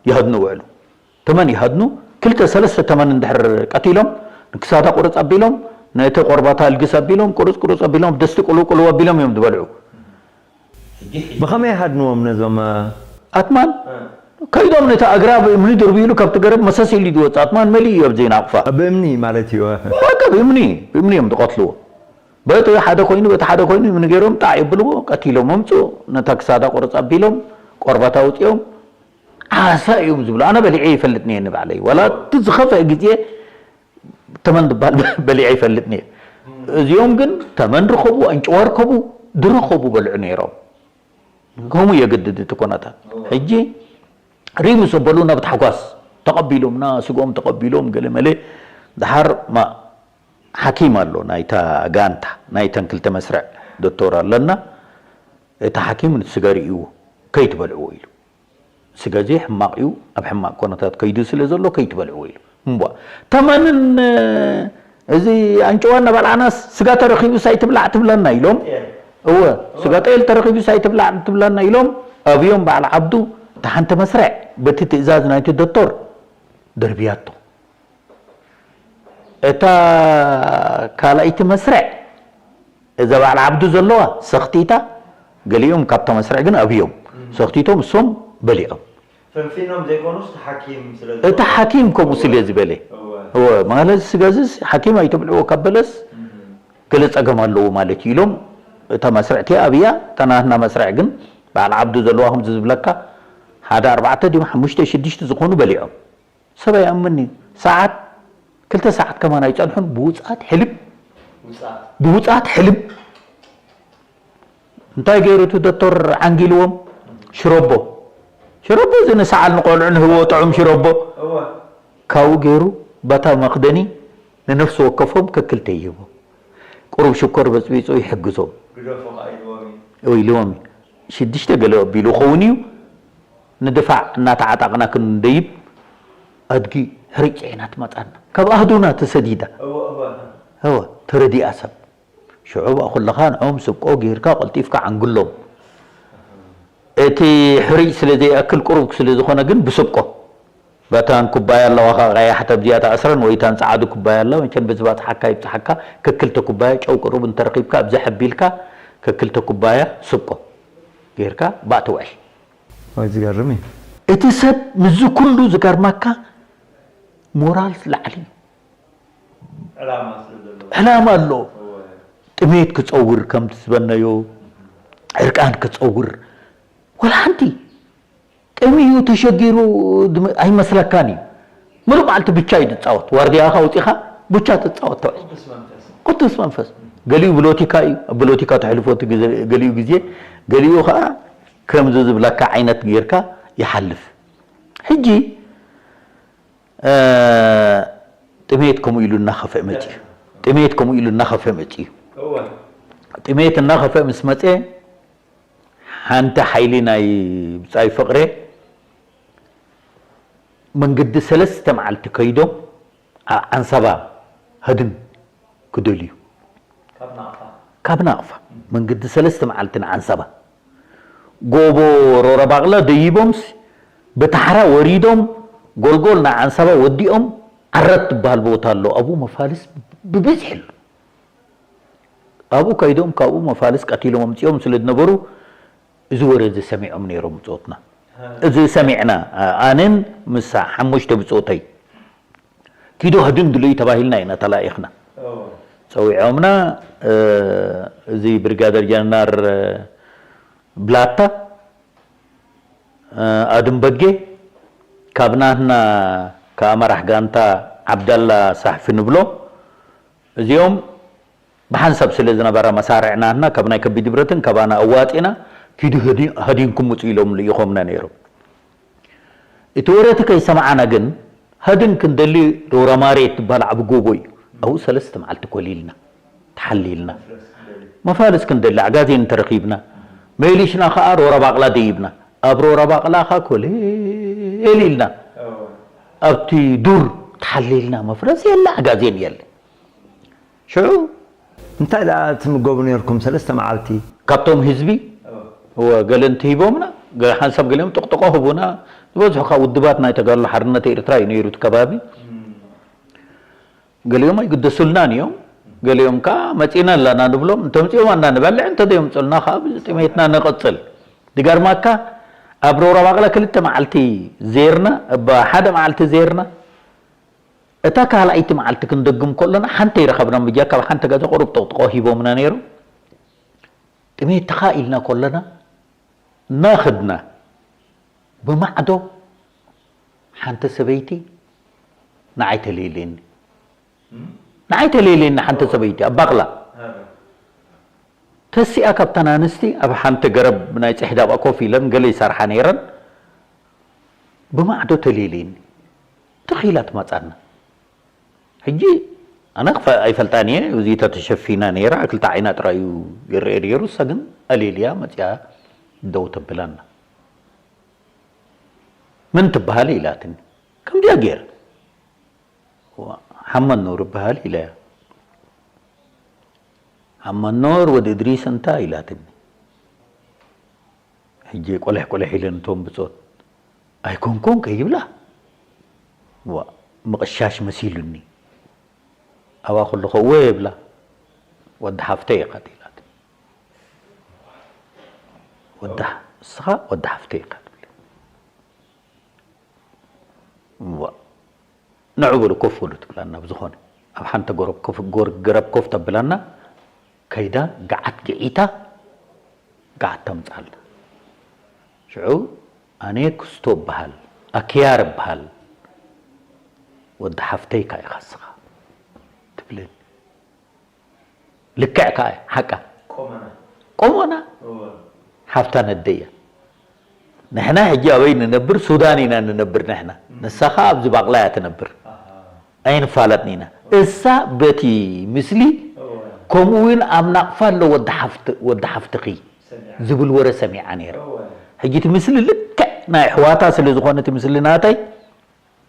ይሃድኑ ውዕሉ። ተመን ይሃድኑ፣ ክልተ ሰለስተ ተመን እንድሕር ቀቲሎም፣ ንክሳዳ ቁርጽ ኣቢሎም፣ ነቲ ቆርባታ ኣልግስ ኣቢሎም፣ ቁርጽ ቁርጽ ኣቢሎም፣ ድስቲ ቁልው ቁልው ኣቢሎም እዮም ዝበልዑ። ብኸመይ ይሃድንዎም ነዞም፣ እ፣ ኣትማን? እ። ከይዶም ነቲ ኣግራብ እምኒ ድርብይሉ ካብቲ ገረብ መሰስ ኢሉ ዝወጽእ ኣትማን መሊኡ እዩ ኣብዚ ናቕፋ። ብእምኒ ማለት እዩ። በቃ ብእምኒ፣ ብእምኒ እዮም ዝቐትልዎ። በቲ ሓደ ኮይኑ፣ በቲ ሓደ ኮይኑ እምኒ ገይሮም ጣዕ የብልዎ፣ ቀቲሎም ኣምጽኡ፣ ነታ ክሳዳ ቁርጽ ኣቢሎም፣ ቆርባታ ኣውጺኦም፣ ዓሳ እዮም ዝብሉ። ኣነ በሊዐ ይፈልጥን እየ ንባዕለይ። ዋላ እቲ ዝኸፍአ ግዜ ተመን ዝበሃል በሊዐ ይፈልጥን እየ። እዚኦም ግን ተመን ርከቡ፣ ኣንጭዋ ርከቡ፣ ድረኸቡ በልዑ ነይሮም። ከምኡ የገድድ እቲ ኩነታት። ሕጂ ሪም ምስ ኣበሉ ናብ ታሕጓስ ተቐቢሎምና፣ ስግኦም ተቐቢሎም ገለ መለ። ደሓር ማ-፣ ሓኪም ኣሎ ናይታ ጋንታ፣ ናይተን ክልተ መስርዕ ዶክተር ኣለና። እቲ ሓኪም፣ "እቲ ስጋ ርእይዎ፣ ከይትበልዕዎ" ኢሉ። "ስጋ እዚ ሕማቕ እዩ፣ ኣብ ሕማቕ ኮነታት ከይዱ ስለ ዘሎ ከይትበልዕዎ" ኢሉ። እምቧ፣ ተመንን እዚ ኣንጭዋ እናበልዓናስ ስጋ ተረኺቡስ ኣይትብላዕ ትብለና ኢሎም። እወ፣ ስጋ ጤል ተረኺቡስ ኣይትብላዕ ትብለና ኢሎም ኣብዮም። በዓል ዓብዱ እታ ሓንቲ መስርዕ በቲ ትእዛዝ ናይቲ ዶክተር ደርብያቶ። እታ ካልኣይቲ መስርዕ፣ እዛ በዓል ዓብዱ ዘለዋ ሰኽቲታ፣ ገሊኦም ካብታ መስርዕ ግን ኣብዮም። ሰኽቲቶም እሶም በሊዖም። ፈንፊኖም ዘይኮኑስ፣ እቲ ሓኪም ስለ እቲ ዝበሎ። ሓኪም ከምኡ ስለ ዝበለ። እወ። እወ፣ ማለት ስጋዝስ ሓኪም ኣይተብልዕዎ ካብ በለስ፣ እም። ገለ ጸገም ኣለዎ ማለት እዩ ኢሎም፣ እታ መስርዕ እቲኣ ኣብያ። እታ ናትና መስርዕ ግን፣ በዓል ዓብዱ ዘለዋ ከምዚ ዝብለካ፣ ሓደ ኣርባዕተ ድዮም ሓሙሽተ ሽዱሽተ ዝኾኑ በሊዖም። ሰብ ኣይኣምንን እዩ። ሰዓት፣ ክልተ ሰዓት ከማን ኣይጸንሑን፣ ብውጽኣት ሕልብ። ውጽኣት። ብውጽኣት ሕልብ። እንታይ ገይሩ እቲ ዶክተር ዓንጊልዎም? ሽሮቦ። ሽሮቦ እዚ ንሰዓል ንቆልዑ ንህቦ ጥዑም ሽሮቦ። እወ። ካብኡ ገይሩ በታ መኽደኒ ንነፍሲ ወከፎም ከክልተ ይህቦም። ቁሩብ ሽኮር በጽቢጹ ይሕግዞም። ግደፎ ኸዓ ኢልዎም እዩ። ወይ ኢልዎም እዩ። ሽዱሽተ ገለ ኣቢሉ ኸውን እዩ። ንድፋዕ እናተዓጣቕና ክንደይብ፣ ኣድጊ ሕርጭ ዒና ትመጻና። ካብ ኣህዱና ተሰዲዳ። እወ፣ እወ። እወ፣ ተረዲኣ ሰብ። ሽዑ ብኣ ኩለኻ ንዕኦም ስብቆ ጌርካ ቀልጢፍካ ዓንግሎም። እቲ ሕርጭ ስለ ዘይኣክል ቁሩብ ስለ ዝኾነ ግን ብስብቆ። በታን ኩባያ ኣለዋ ኸዓ ቀያሕ፣ ኣብዚኣ ተኣስረን ወይ እታን ጸዓዱ ኩባያ ኣለዋ፣ መቸም ብዝባጽሓካ ይብጽሓካ፣ ከክልተ ኩባያ ጨው ቁሩብ እንተረኺብካ፣ ኣብዛ ሐቢልካ ከክልተ ኩባያ ስብቆ ጌርካ ባእ ትውዕል። ወይ ዝገርም እዩ። እቲ ሰብ ምስዚ ኩሉ ዝገርመካ ሞራል ላዕሊ እዩ። ዕላማ ስለ ዘለዎ። ዕላማ ኣሎ። እወ። ጥሜት ክጸውር ከምቲ ዝበነዮ፣ ዕርቃን ክጸውር፣ ወላ ሓንቲ ቅሚኡ ተሸጊሩ ድም-፣ ኣይመስለካን እዩ። ምሉእ መዓልቲ ብቻ እዩ ዝጻወት። ዋርድያኻ ኣውጺኻ ብቻ ትጻወት ተውዕል። ቅዱስ መንፈስ። ቅዱስ መንፈስ። ገሊኡ ብሎቲካ እዩ። ኣብ ብሎቲካ ተሕልፎ እቲ ግዜ፣ ገሊኡ ግዜ፣ ገሊኡ ኸኣ ከምዚ ዝብለካ ዓይነት ጌርካ ይሓልፍ። ሕጂ፣ እ፣ ጥሜት ከምኡ ኢሉ እናኸፍአ መጺኡ። ጥሜት ከምኡ ኢሉ እናኸፍአ መጺኡ። እወ። ጥሜት እናኸፍአ ምስ መጸ፣ ሓንቲ ሓይሊ ናይ ብጻይ ፍቕሬ መንገዲ ሰለስተ መዓልቲ ከይዶም፣ ኣብ ዓንሰባ ህድም ክደልዩ። ካብ ናቕፋ። ካብ ናቕፋ። መንገዲ ሰለስተ መዓልቲ ንዓንሰባ። ጎቦ ሮረ ባቕላ ደይቦምስ፣ ብታሕራ ወሪዶም፣ ጎልጎል ንዓንሰባ ወዲኦም፣ ዓረት ትበሃል ቦታ ኣሎ። ኣብኡ መፋልስ ብብዝሒ ኣሎ። ኣብኡ ከይዶም፣ ካብኡ መፋልስ ቀቲሎም ኣምጺኦም ስለ ዝነበሩ፣ እዚ ወረ እዚ ሰሚዖም ነይሮም ብጾትና። ሃ። እዚ ሰሚዕና፣ ኣ-፣ ኣነን ምስ ሓሙሽተ ብጾተይ፣ "ኪዱ ህድም ድለዩ" ተባሂልና ኢና ተላኢኽና። ኦ። ጸዊዖምና፣ እ፣ እዚ ብሪጋደር ጀነራል ብላታ፣ እ፣ ኣድም በጌ፣ ካብ ናትና፣ ካብ መራሕ ጋንታ ዓብደላ ሳሕፊ ንብሎ፣ እዚኦም ብሓንሳብ ስለ ዝነበረ መሳርዕ ናትና ካብ ናይ ከቢድ ብረትን ካባና ኣዋጺና፣ "ኪዱ ህዲ-፣ ሃዲንኩም ውጹ" ኢሎም ልኢኾምና ነይሮም። እቲ ወረ እቲ ከይሰማዕና ግን፣ ሃድን ክንደሊ ሮራማሬ ትበሃል ዓቢ ጎቦ እዩ። ኣብኡ ሰለስተ መዓልቲ ኮሊልና፣ ተሓሊልና። መፋልስ ክንደሊ፣ ዓጋዜን እንተረኺብና፣ መሊሽና ኸኣ ሮራ ባቕላ ደይብና። ኣብ ሮራ ባቕላ ኸኣ ኮሌል ኢልና። ኣብቲ ዱር ተሓሊልና፣ መፍረስ የለ፣ ዓጋዜን የለ። ሽዑ እንታይ ደኣ ትምገቡ ነርኩም ሰለስተ መዓልቲ? ካብቶም ህዝቢ፣ እወ፣ ገለ እንትሂቦምና፣ ገ-፣ ሓንሳብ ገሊኦም ጥቕጥቆ ህቡና፣ ዝበዝሑ ካብ ውድባት ናይ ተጋድሎ ሓርነት ኤርትራ እዩ ነይሩ እቲ ከባቢ። እም። ገሊኦም ኣይግደሱልናን እዮም፣ ገሊኦም ከኣ መጺና ኣለና ንብሎም፣ እንተምጺኦም ኣና ንበልዕ፣ እንተዘይምጹልና ከኣ ብጥሜትና ንቕጽል። ዝገርመካ፣ ኣብ ሮራ ባቕላ ክልተ መዓልቲ ዜርና፣ እባ ሓደ መዓልቲ ዜርና፣ እታ ካልኣይቲ መዓልቲ ክንደግም ከሎና፣ ሓንቲ ኣይረኸብናን። ብጃካ ኣብ ሓንቲ ገዛ ቁሩብ ጥቕጥቆ ሂቦምና ነይሮም። ጥሜት ተኻኢልና ከሎና፣ እናኸድና ብማዕዶ ሓንቲ ሰበይቲ ንዓይ ተለይለኒ። እም? ንዓይ ተለይለኒ ሓንቲ ሰበይቲ ኣብ ባቕላ። ኣረ። ነሲኣ ካብተን ኣንስቲ ኣብ ሓንቲ ገረብ ናይ ጽሕዲ ኣብኣ ኮፍ ኢለን ገለ ይሰርሓ ነይረን። ብማዕዶ ተሌልየኒ። ትኽ ኢላ ትመጻና። ሕጂ ኣነ ክፈ-፣ ኣይፈልጣን እየ። እዚ ተተሸፊና ነይራ፣ ክልተ ዓይና ጥራይ እዩ ይረአ ነይሩ። እሳ ግን ኣሌልያ መጺኣ ደው ተብላና። "መን ትበሃል?" ኢላትኒ። ከምዚኣ ገይረ። "ዋ፣ ሓመድ ኑር እበሃል" ኢለያ። "ሓመድ ኑር ወዲ እድሪስ እንታ?" ኢላትኒ። ሕጂ ቆለሕ ቆለሕ ኢለ ነቶም ብጾት፣ "ኣይኮንኩን" ከይብላ፣ ዋ፣ ምቕሻሽ መሲሉኒ። ኣብኣ ከለኹ፣ "እወ" የብላ፣ "ወዲ ሓፍተይ ኢኻ" ኢላትኒ። "ወዲ ሓ-፣ ንስኻ ወዲ ሓፍተይ ኢኻ" ትብለኒ። ዋ፣ "ንዑ በሉ ኮፍ በሉ" ትብላና። ብዝኾነ ኣብ ሓንቲ ገረብ ኮፍ፣ ጎር-፣ ገረብ ኮፍ ተብላና፣ ከይዳ ገዓት ገዒታ፣ ገዓት ተምጻልና። ሽዑ ኣነ ክስቶ እበሃል፣ ኣክያር እበሃል፣ "ወዲ ሓፍተይ ከኣ ኢኻ ንስኻ" ትብለኒ። ልክዕ ከኣ እያ፣ ሓቃ። ቆመና። ቆመና። እወ። ሓፍታ ነደይ እያ። ንሕና ሕጂ ኣበይ ንነብር? ሱዳን ኢና ንነብር ንሕና። እም። ንሳ ከኣ ኣብዚ ባቕላ እያ ትነብር። ኣሃ። ኣይንፋለጥን ኢና። እሳ በቲ ምስሊ፣ እወ። ከምኡ እውን ኣብ ናቕፋ ኣሎ ወዲ ሓፍት-፣ ወዲ ሓፍትኺ ሰሚዓ። ዝብል ወረ ሰሚዓ ነይራ። እወ። ሕጂ እቲ ምስሊ ልክዕ ናይ ኣሕዋታ ስለ ዝኾነ እቲ ምስሊ ናተይ፣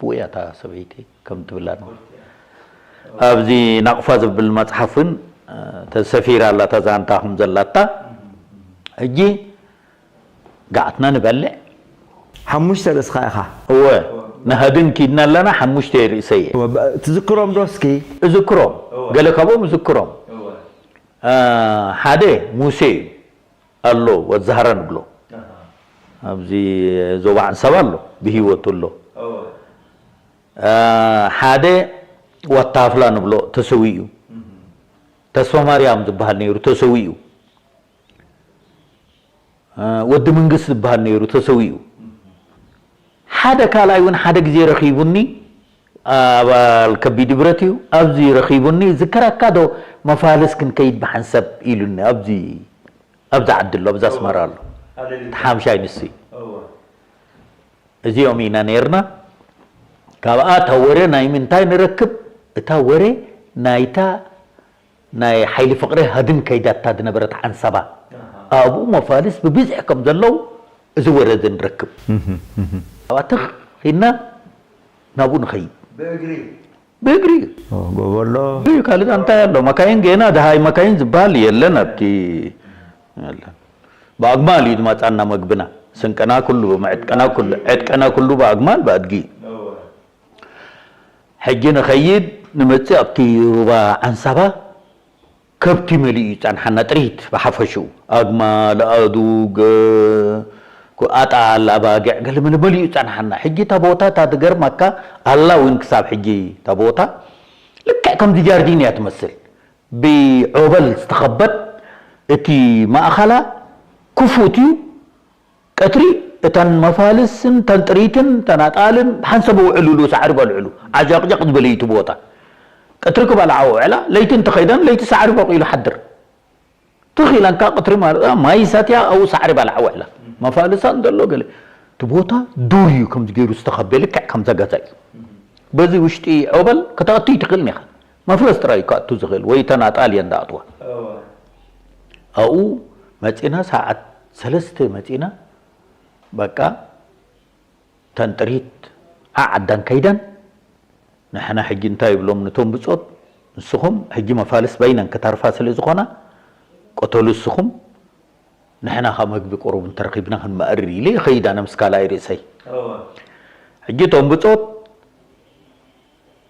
ብኡ እያ እታ ሰበይቲ ከም ትብላ ነው። ኣብዚ ናቕፋ ዝብል መጽሓፍ እውን፣ እ፣ ተሰፊራ ኣላ፣ እታ ዛንታ ከም ዘላታ። ሕጂ ገዓትና ንበልዕ። ሓሙሽተ ርእስኻ ኢኻ። እወ፣ ንሃድን ኪድና ኣለና፣ ሓሙሽተ ርእሰይ እየ። እወ፣ ብ-፣ ትዝክሮም ዶ እስኪ? እዝክሮም፣ እወ። ገለ ካብኦም እዝክሮም። እወ። እ፣ ሓደ ሙሴ እዩ። ኣሎ፣ ወዲ ዛህራ ንብሎ። ኣሃ። ኣብዚ ዞባ ዓንሰባ ኣሎ፣ ብህይወቱ ኣሎ። እወ። እ፣ ሓደ ወታፍላ ንብሎ፣ ተሰዊኡ። እህ። ተስፋ ማርያም ዝበሃል ነይሩ፣ ተሰዊኡ። እ፣ ወዲ መንግስት ዝበሃል ነይሩ፣ ተሰዊኡ። እህ። ሓደ ካልኣይ እውን ሓደ ግዜ ረኺቡኒ፣ ኣባል ከቢድ ብረት እዩ። ኣብዚ ረኺቡኒ፣ "ዝከረካ ዶ መፋልስ ክንከይድ ብሓንሳብ?" ኢሉኒ። ኣብዚ፣ ኣብዚ ዓዲ ኣሎ፣ ኣብዚ ኣስመራ ኣሎ። ኣሌሊታ። እቲ ሓምሻይ ንሱ እዩ። እወ። እዚኦም ኢና ነይርና። ካብኣ እታ ወረ ናይ ምንታይ ንረክብ? እታ ወረ ናይታ ናይ ሓይሊ ፍቕሪ ሃድን ከይዳታ ዝነበረት ዓንሰባ፣ ኣሃ። ኣብኡ መፋልስ ብብዝሒ ከም ዘለዉ እዚ ወረ እዚ ንረክብ። እህ፣ እህ። ኣብኣ ትኽ ኢልና ናብኡ ንኸይድ። ብእግሪ? ብእግሪ እዩ። ኦ፣ ጎቦ ኣሎ። እዩ፣ ካልእ እንታይ ኣሎ? መካይን ገና ደሃይ መካይን ዝበሃል የለን ኣብቲ፣ የለን። ብኣግማል እዩ ዝመጻና መግብና። ስንቅና ኩሉ፣ ዕጥቀና ኩሉ፣ ዕጥቀና ኩሉ ብኣግማል፣ ብኣድጊ። እወ። ሕጂ ንኸይድ ንመጽእ ኣብቲ ሩባ ዓንሳባ ከብቲ መሊኡ ይጸንሓና፣ ጥሪት ብሓፈሽኡ። ኣግማል፣ ኣእዱግ፣ ኣጣል፣ ኣባጊዕ፣ ገለ መለ መሊኡ ይጸንሓና። ሕጂ እታ ቦታ እታ ትገርመካ ኣላ እውን ክሳብ ሕጂ እታ ቦታ ልክዕ ከምዚ ጃርዲን እያ ትመስል። ብዖበል ዝተኸበት እቲ ማእኸላ ክፉት እዩ። ቀትሪ እተን መፋልስን እተን ጥሪትን እተን ኣጣልን ብሓንሳብ ውዕልሉ ሳዕሪ በልዕሉ። ዓጃቕጃቕ ዝበለ እዩ እቲ ቦታ። ቀትሪ ክበልዓ ውዕላ፣ ለይቲ እንተኸይደን ለይቲ ሳዕሪ በቒሉ ሓድር። ትኽ ኢለን ከኣ ቀትሪ ማለት፣ እ፣ ማይ ሰትያ ኣብኡ ሳዕሪ በልዓ ውዕላ። መፋልሳን ዘሎ ገለ። እቲ ቦታ ዱር እዩ ከምዚ ገይሩ ዝተኸበ፣ ልክዕ ከምዛ ገዛ እዩ። በዚ ውሽጢ ዖበል ከተእቱ ኣይትኽእልን ኢኻ። መፍለስ ጥራይ እዩ ክኣቱ ዝኽእል፣ ወይ እተን ኣጣል እየን ዝኣትዋ። እወ። ኣብኡ መጺና፣ ሰዓት ሰለስተ መጺና፣ በቃ፣ እተን ጥሪት ዓዓዳን ከይደን፣ ንሕና ሕጂ እንታይ ይብሎም ነቶም ብጾት፣ ንስኹም ሕጂ መፋልስ በይነን ክተርፋ ስለ ዝኾና፣ ቅተሉ እስኹም፣ ንሕና ካብ መግቢ ቁሩብ እንተረኺብና ክንመእርር ኢለ ይኸይድ ኣነ ምስ ካልኣይ ርእሰይ። እወ። ሕጂ እቶም ብጾት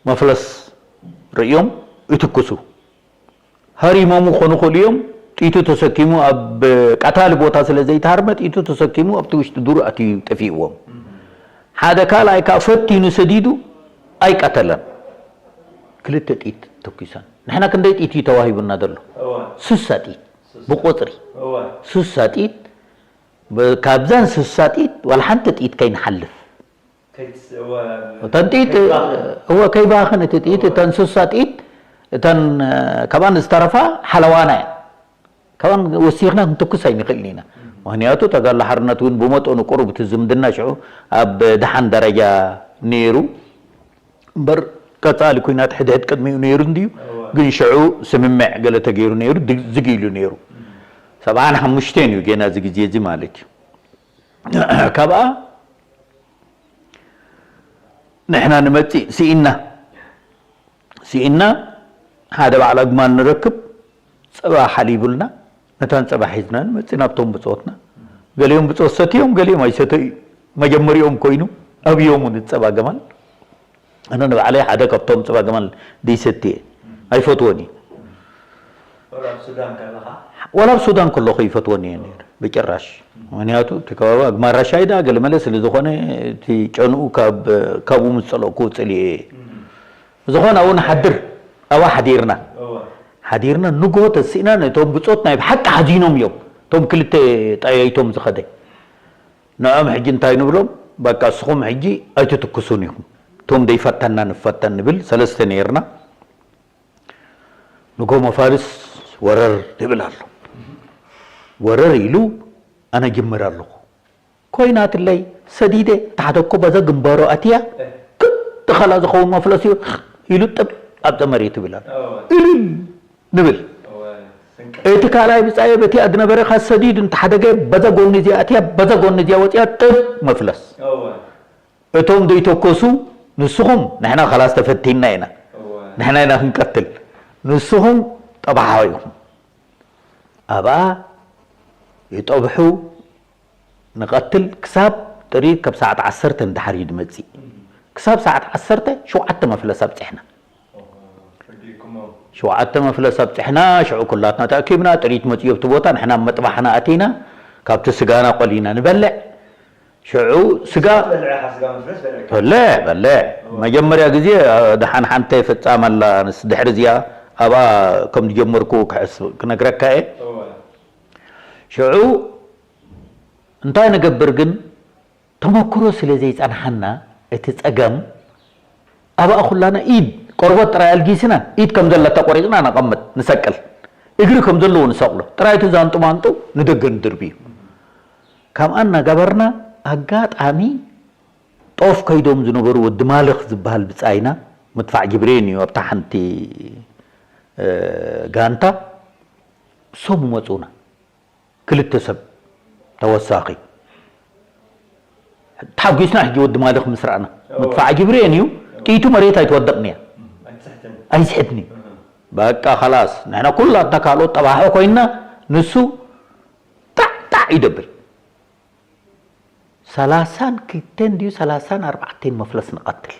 መፍለስ ርእዮም ይትኩሱ። ሃሪሞም ክኾኑ ይኽእሉ እዮም። ጥይቱ ተሰኪሙ ኣብ ቀታሊ ቦታ ስለ ዘይተሃርመ፣ ጥይቱ ተሰኪሙ ኣብቲ ውሽጢ ዱር ኣትዩ ጠፊእዎም። ሓደ ካልኣይ ከኣ ፈቲኑ ሰዲዱ ኣይቀተለን። ክልተ ጥይት ተኩሰን። ንሕና ክንደይ ጥይት እዩ ተዋሂቡና ዘሎ? እወ። ስሳ ጥይት። ስሳ። ብቁጽሪ። እወ። ስሳ ጥይት። ብ-፣ ካብዘን ስሳ ጥይት ዋላ ሓንቲ ጥይት ከይንሓልፍ። ከይትስ-፣ እወ፣ እተን ጥይት፣ ከይባኽን። እወ፣ ከይባኽን እቲ ጥይት፣ እወ። እተን ስሳ ጥይት፣ እተን፣ እ፣ ካብኣን ዝተረፋ ሓለዋና እየን። ካብኣን ወሲኽና ክንትኩስ ኣይንኽእልን ኢና። ምኽንያቱ ተጋድሎ ሓርነት እውን ብመጠኑ ቁሩብ እቲ ዝምድና ሽዑ ኣብ ደሓን ደረጃ ነይሩ። እምበር ቀጻሊ ኲናት ሕድሕድ ቅድሚኡ ነይሩ እንድዩ። ግን ሽዑ ስምምዕ ገለ ተገይሩ ነይሩ፣ ዝግ ኢሉ ነይሩ። ሰብዓን ሓሙሽተን እዩ ገና እዚ ግዜ እዚ ማለት እዩ። ካብኣ ንሕና ንመጽእ ስኢና፣ ስኢና ሓደ በዓል ኣግማል ንረክብ፣ ጸባ ሓሊቡልና፣ ነታን ጸባ ሒዝና ንመጽእ ናብቶም ብጾትና። ገሊኦም ብጾት ሰትዮም፣ ገሊኦም ኣይሰተዩ። መጀመሪኦም ኮይኑ ኣብዮም እውን ጸባ ገማል። ኣነ ንባዕለይ ሓደ ካብቶም ጸባ ገማል ደይሰትየ ኣይፈትዎን እየ። ወላ ኣብ ሱዳን ከለኻ ወላ ኣብ ሱዳን ከለኹ ይፈትወን እየ ነይረ ብጭራሽ። ምክንያቱ እቲ ከባቢ ኣግማል ራሻይዳ ገለመለ ስለ ዝኾነ እቲ ጨንኡ ካብ ካብኡ ምስ ጸለእኩ ጽልየ እየ። ዝኾነ ኣብኡ ንሓድር ኣብኣ ሓዲርና እወ ሓዲርና ንግሆ ተሲእና ነቶም ብጾት ናይ ብሓቂ ሓዚኖም እዮም እቶም ክልተ ጠያይቶም ዝኸደ። ንዕኦም ሕጂ እንታይ ንብሎም? በቃ እስኹም ሕጂ ኣይትትኩሱን ኢኹም። እቶም ደይፈተና ንፈተን ንብል ሰለስተ ነይርና። ንጎ መፋርስ ወረር ይብል ኣሎ። ወረር ኢሉ ኣነ ጅምር ኣለኹ። ኮይናትለይ ሰዲደ ታሕተ እኮ በዛ ግንባሩ ኣትያ ክልተ ኻላ ዝኸውን መፍለስ እዩ ኢሉ ጥብ ኣብተ መሬት ይብል ኣሎ። እልል ንብል። እቲ ካልኣይ ብጻየ በቲ ኣድነበረ ካሰዲድ እንተሓደገ በዛ ጎኒ እዚኣ ኣትያ በዛ ጎኒ እዚኣ ወጽያ ጥብ መፍለስ። እቶም ዘይተኮሱ ንስኹም ንሕና ኻላስ ተፈቲና ኢና ንሕና ኢና ክንቀትል ንስኹም ጠባሓ ኢኹም። ኣብኣ ይጠብሑ ንቐትል ክሳብ ጥሪት ካብ ሰዓት ዓሰርተ ንድሓር እዩ ድመጽእ። ክሳብ ሰዓት ዓሰርተ ሸውዓተ መፍለስ ኣብጺሕና። ሸውዓተ መፍለስ ኣብጺሕና ሽዑ ኩላትና ተኣኪብና ጥሪት መጽዮ ኣብቲ ቦታ ንሕና ኣብ መጥባሕና ኣቲና ካብቲ ስጋና ቆሊና ንበልዕ። ሽዑ ስጋ በልዕኻ ስጋ መፍለስ በልዕካ በልዕ በልዕ መጀመርያ ግዜ ደሓን ሓንተ ፈጻም ኣላ ንስ ድሕሪ እዚኣ ኣብኣ ከም ዝጀመርኩ ክሕስ ክነግረካ እየ። እወ ሽዑ እንታይ ንገብር ግን ተመክሮ ስለ ዘይጸንሓና እቲ ጸገም ኣብኣ ኩላና ኢድ ቆርበት ጥራይ ኣልጊስና ኢድ ከም ዘለታ ቆሪጽና ነቐምጥ ንሰቅል እግሪ ከም ዘለዎ ንሰቕሎ ጥራይ እቲ ዛንጡ ማንጡ ንደገ ንድርብዩ። ከምኣ እናገበርና ኣጋጣሚ ጦፍ ከይዶም ዝነበሩ ወዲ ማልኽ ዝበሃል ብጻይና ምድፋዕ ጅብሬን እዩ ኣብታ ሓንቲ ጋንታ እሶም ይመጹና ክልተ ሰብ ተወሳኺ ተሓጒስና ሕጂ ወዲ ማልኽ ምስ ረኣና ምድፋዕ ጅብሬን እዩ ጥይቱ መሬት ኣይትወድቕን እያ ኣይስሕትን እዩ በቃ ኸላስ ንሕና ኩላትና ካልኦት ጠባሕዖ ኮይንና ንሱ ጣዕጣዕ ይደብል ሰላሳን ክልተን ድዩ ሰላሳን ኣርባዕተን መፍለስ ንቐትል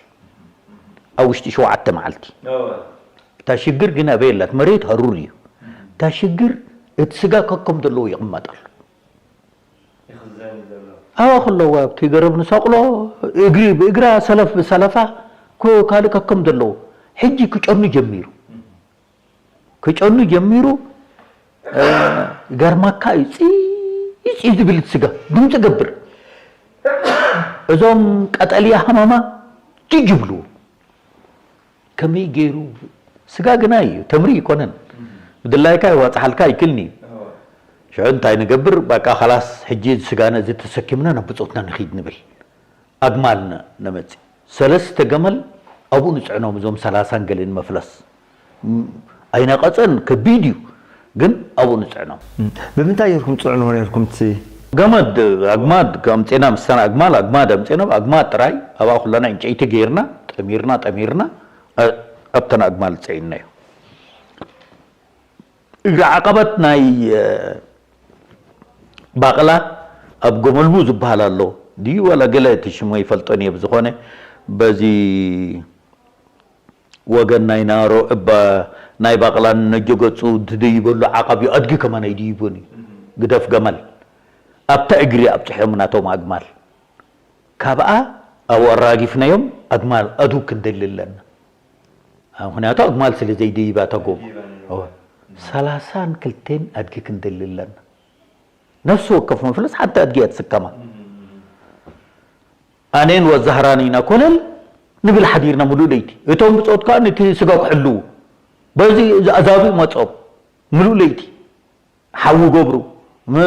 ኣብ ውሽጢ ሸውዓተ መዓልቲ እታ ሽግር ግን ኣበይ ኣላት መሬት ሃሩር እዩ እታ ሽግር እቲ ስጋ ከከም ዘለዎ ይቕመጥ ኣሎ ይኽዘን እዩ ዘሎ ኣዋ ከለዋ ኣብቲ ገረብ ንሰቕሎ እግሪ ብእግራ ሰለፍ ብሰለፋ ካልእ ከከም ዘለዎ ሕጂ ክጨኑ ጀሚሩ ክጨኑ ጀሚሩ ገርመካ እዩ ፂ ዝብል ስጋ ድምፂ ገብር እዞም ቀጠልያ ሃማማ ጅጅ ይብልዎ ከመይ ገይሩ ስጋ ግና እዩ ተምሪ ይኮነን ብድላይካ ይዋፅሓልካ ይክልኒ ሽዑ እንታይ ንገብር በቃ ካላስ ሕጂ ስጋነ እዚ ተሰኪምና ናብ ብፆትና ንኺድ ንብል ኣግማል ነመፅእ ሰለስተ ገመል ኣብኡ ንፅዕኖም እዞም ሰላሳን ገለን መፍለስ ኣይነቐፀን ከቢድ እዩ ግን ኣብኡ ንፅዕኖም ብምንታይ ጌርኩም ትፅዕንዎ ነርኩም እቲ ገመድ ኣግማድ ኣምፅና ምሳና ኣግማል ኣግማድ ኣምፅና ኣግማድ ጥራይ ኣብኣ ኩላና ዕንጨይቲ ገይርና ጠሚርና ጠሚርና ኣብተን ኣግማል ፅዒንና እዩ እግሪ ዓቐበት ናይ ባቕላ ኣብ ጎመልቡ ዝበሃል ኣሎ ድዩ ዋላ ገለ እቲ ሽሙ ይፈልጦን እየ ብዝኾነ በዚ ወገን ናይ ናሮ እባ ናይ ባቕላን ነጀገፁ ትደይበሉ ዓቐብ እዩ ኣድጊ ከማን ኣይድይቦን እዩ ግደፍ ገመል ኣብታ እግሪ ኣብፅሖም ናቶም ኣግማል ካብኣ ኣብኡ ኣራጊፍናዮም ኣግማል ኣድው ክንደሊ ኣለና ምክንያቱ ኣግማል ስለ ዘይደይባ እታ ጎቦ ሰላሳን ክልተን ኣድጊ ክንደሊ ኣለና ነፍሲ ወከፍ መፍለስ ሓንቲ ኣድጊ እያ ትስከማ ኣነን ወዛህራን ኢና ኮለል ንብል ሓዲርና ሙሉእ ለይቲ እቶም ብፆት ከዓ ነቲ ስጋ ክሕልዉ በዚ ኣዛብእ መፆም ሙሉእ ለይቲ ሓዊ ገብሩ፣ ም-፣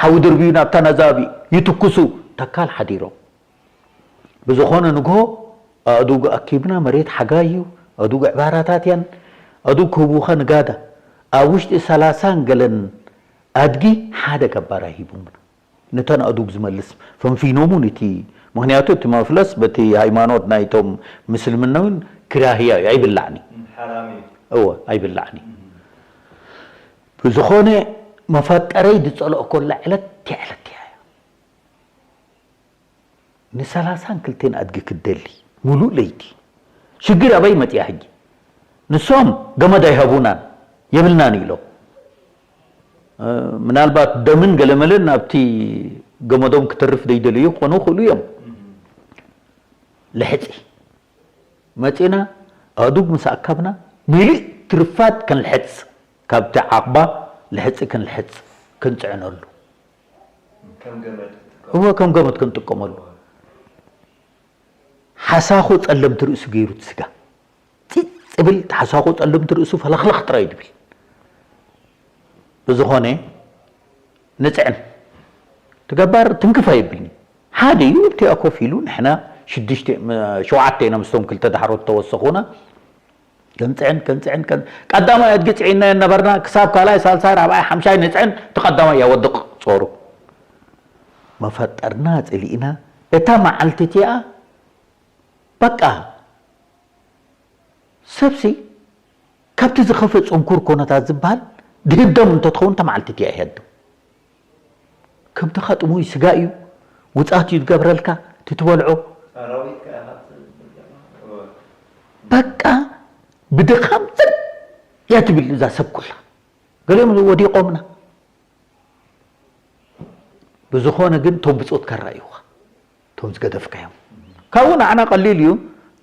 ሓዊ ድርብዩ ናብታ ናዛቢ ይትኩሱ። ተካል ሓዲሮም። ብዝኾነ ንግሆ ኣእዱግ ኣኪብና፣ መሬት ሓጋይ እዩ፣ ኣእዱግ ዕባራታት እያን፣ ኣእዱግ ክህቡኻ ንጋዳ። ኣብ ውሽጢ ሰላሳን ገለን ኣድጊ ሓደ ገባራይ ሂቦምና። ነተን ኣእዱግ ዝመልስ ፈንፊኖምን እቲ፣ ምኽንያቱ እቲ መፍለስ በቲ ሃይማኖት ናይቶም ምስልምና እውን ክራህያ እዩ፣ ኣይብላዕን እዩ። ሓራም እዩ። እወ፣ ኣይብላዕን እዩ። ብዝኾነ መፈጠረይ ዝጸለእኮላ ዕለት እቲያ ዕለት እያ። ንሰላሳን ክልቴን ኣድጊ ክትደሊ ሙሉእ ለይቲ። ሽግር ኣበይ መጽያ ሕጂ? ንሶም ገመድ ኣይሃቡናን፣ የብልናን ኢሎም። እ፣ ምናልባት ደምን ገለመለን ኣብቲ ገመዶም ክትርፍ ዘይደለዩ ክኾኑ ይኽእሉ እዮም። ልሕጺ መጺና ኣእዱግ ምስ ኣካብና፣ ምሉእ ትርፋት ክንልሕጽ፣ ካብቲ ዓቕባ ልሕጺ ክንልሕጽ፣ ክንጽዕነሉ። ከም ገመድ ክትጥቀም። እወ፣ ከም ገመድ ክንጥቀመሉ። ሓሳኹ ጸለምቲ ርእሱ ገይሩ እቲ ስጋ። ጺጽ ዝብል ሓሳኹ ጸለምቲ ርእሱ ፈለኽለኽ ጥራይ ድብል። ብዝኾነ ንጽዕን። ትገባር ትንክፍ ኣይብልኒ። ሓደ እዩ፣ ኣብቲኣ ኮፍ ኢሉ፣ ንሕና ሽዱሽተ፣ ሸውዓተ ኢና ምስቶም ክልተ ዳሕሮት ተወሰኹና። ከንጽዕን፣ ከንጽዕን፣ ከን-፣ ቀዳማይ ኣድጊ ጽዒና ነበርና፣ ክሳብ ካልኣይ፣ ሳልሳይ፣ ራብዓይ፣ ሓምሻይ ንጽዕን፣ እቲ ቀዳማይ ያወድቕ ጾሩ። መፈጠርና ጽሊእና፣ እታ መዓልቲ እቲኣ በቃ ሰብሲ ካብቲ ዝኸፈ ጽንኩር ኮነታት ዝበሃል ድህደም እንተትኸውን እታ መዓልቲ እቲኣ ይሃድም። ከብትኻ ጥሙይ ስጋ እዩ፣ ውጻት እዩ ዝገብረልካ፣ እቲ ትበልዖ። ኣራዊት ከኣ ካብቲ ዝበልዕ። በቃ ብድኻም ጽን እያ ትብል እዛ ሰብ ኩላ። ገሊኦም ወዲቖምና። ብዝኾነ ግን እቶም ብጾት ከራእዩኻ፣ እቶም ዝገደፍካዮም። ካብኡ ንዓና ቀሊል እዩ፣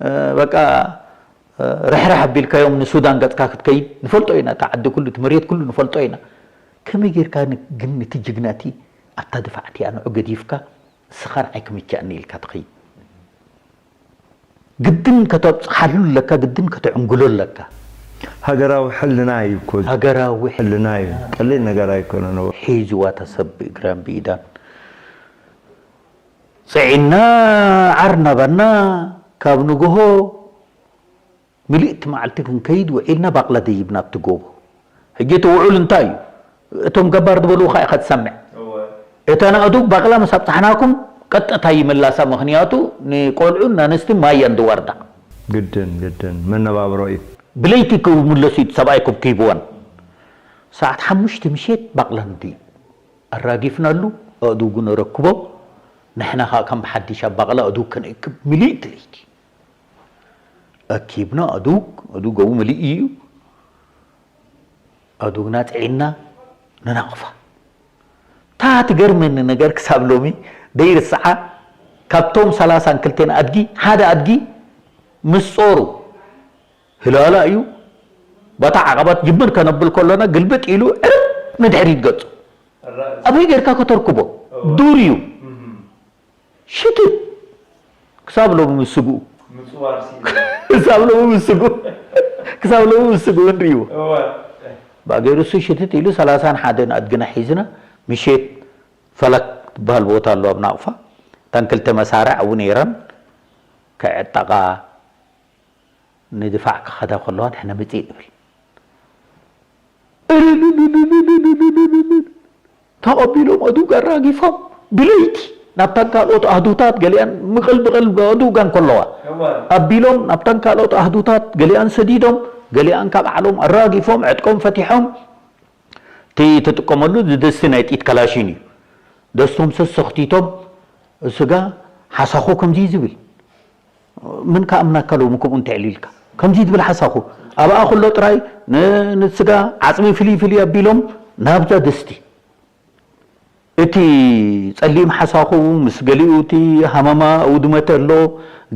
እ፣ በቃ፣ እ፣ ርሕራሕ ኣቢልካዮም ንሱዳን ገጽካ ክትከይድ ንፈልጦ ኢና፣ እታ ዓዲ ኩሉ፣ እቲ መሬት ኩሉ ንፈልጦ ኢና። ከመይ ጌርካ ን-፣ ግን ነቲ ጅግና እቲ ኣብታ ድፋዕ እቲኣ ንዑ ገዲፍካ፣ ንስኻ ንዓይ ክምችኣኒ ኢልካ ትኸይድ? ግድን ከተብጽሓሉ ኣለካ፣ ግድን ከተዕንግሎ ኣለካ። ሃገራዊ ሕልና እዩ እኮ። ሃገራዊ ሕልና እዩ። ቀሊል ነገር ኣይኮነን። ሒዝዋ እታ ሰብ ብእግራን ብኢዳን። ጽዒና ዓር ናባና፣ ካብ ንግሆ ምልእቲ መዓልቲ ክንከይድ ውዒልና፣ ባቕላ ደይብና ኣብቲ ጎቦ። ሕጂ እቲ ውዑል እንታይ እዩ? እቶም ገባር ዝበልዉኻ ኢኻ ትሰምዕ። እወ። እተን ኣእዱግ ባቕላ ምስ ኣብጻሕናኩም ቀጥታ ይምላሳ፣ ምኽንያቱ ንቆልዑን ንኣንስትን ማይ እየን ዝወርዳ። ግድን፣ ግድን። መነባብሮ እዩ። ብለይቲ ክምለሱ እዩ፣ ሰብኣይ ክብኪብወን። ሰዓት ሓሙሽተ ምሸት ባቕላ ንድይብ። ኣራጊፍናሉ፣ ኣእዱግ ነረክቦ። ንሕና ኸኣ ከም ብሓድሽ ኣብ ባቕላ ኣእዱግ ከነእክብ ምልእቲ ለይቲ። ኣኪብና ኣእዱግ፣ ኣእዱግ ኣብኡ ምልእ እዩ። ኣእዱግና ጽዒንና ንናቕፋ። እታ ትገርመኒ ነገር ክሳብ ሎሚ ደይርስዓ፣ ካብቶም ሰላሳን ክልቴን ኣድጊ፣ ሓደ ኣድጊ ምስ ጾሩ ህላላ እዩ። በታ ዓቐበት ጅምር ከነብል ከሎና ግልብጥ ኢሉ ዕርብ ንድሕሪት ገጹ። ኣበይ ጌርካ ከተርክቦ? እወ። ዱር እዩ። እም። ሽትት ክሳብ ሎሚ ምስ ስግኡ። ምጽዋር ሲኢኑ። ክሳብ ሎሚ ምስ ስግኡ። ክሳብ ሎሚ ምስ ስግኡ ንርእይዎ። እወ። ባገሩ እሱ ሽትት ኢሉ ሰላሳን ሓደን ኣድግና ሒዝና ምሸት ፈለክ ትበሃል ቦታ ኣሎ ኣብ ናቕፋ። እተን ክልተ መሳርዕ ኣብኡ ነይረን። ክዕጠቓ ንድፋዕ ክኸዳ ከለዋ ንሕና ምጽእ ንብል። እልልልልልልልልልል ተቐቢሎም ኣእዱግ ኣራጊፎም ብለይቲ ናብተን ካልኦት ኣህዱታት ገሊኣን ምቕል ምቕል ኣእዱጋን ከለዋ እወ። ኣቢሎም ናብተን ካልኦት ኣህዱታት ገሊኣን ሰዲዶም ገሊኣን ካብ ዓሎም ኣራጊፎም ዕጥቆም ፈቲሖም እቲ ትጥቀመሉ ድስቲ ናይ ጥይት ካላሽን እዩ። ደስቶም ሰሰኽቲቶም ስጋ ሓሳኹ ከምዚ ዝብል ምን ከኣምናካ ሎሚ ከምኡ እንተዕሊልካ ከምዚ ትብል ሓሳኹ ኣብኣ ከሎ ጥራይ ን-፣ ንስጋ ዓጽሚ ፍልይ ፍልይ ኣቢሎም ናብዛ ድስቲ እቲ ጸሊም ሓሳኹ ምስ ገሊኡ እቲ ሃመማ ውድመተ ኣሎ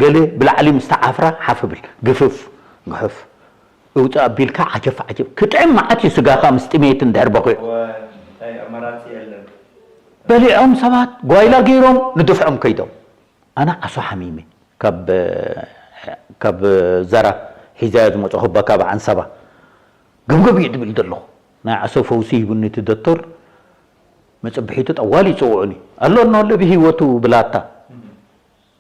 ገለ ብላዕሊ ምስ ተዓፍራ ሓፍ ብል ግፍፍ ግሕፍ እውጽእ ኣቢልካ ዓጀፍ ዓጀፍ ክጥዕም መዓት እዩ ስጋኻ ምስ ጥሜት እንድሕር በኺዑ። እወ፣ እንታይ ኣማራጺ የለን። በሊዖም ሰባት ጓይላ ገይሮም ንድፍዖም ከይዶም። ኣነ ዓሶ ሓሚመ ካብ፣ ካብ ዘራ ሒዘያ ዝመጽኹ በካ ብዓንሰባ ገብገብ እዩ ድብል ዘለኹ። ናይ ዓሶ ፈውሲ ሂቡኒ እቲ ዶክተር። መጸብሒቱ ጠዋል ይጽውዑኒ። ኣሎ እኖ ኣሎ ብህይወቱ ብላታ።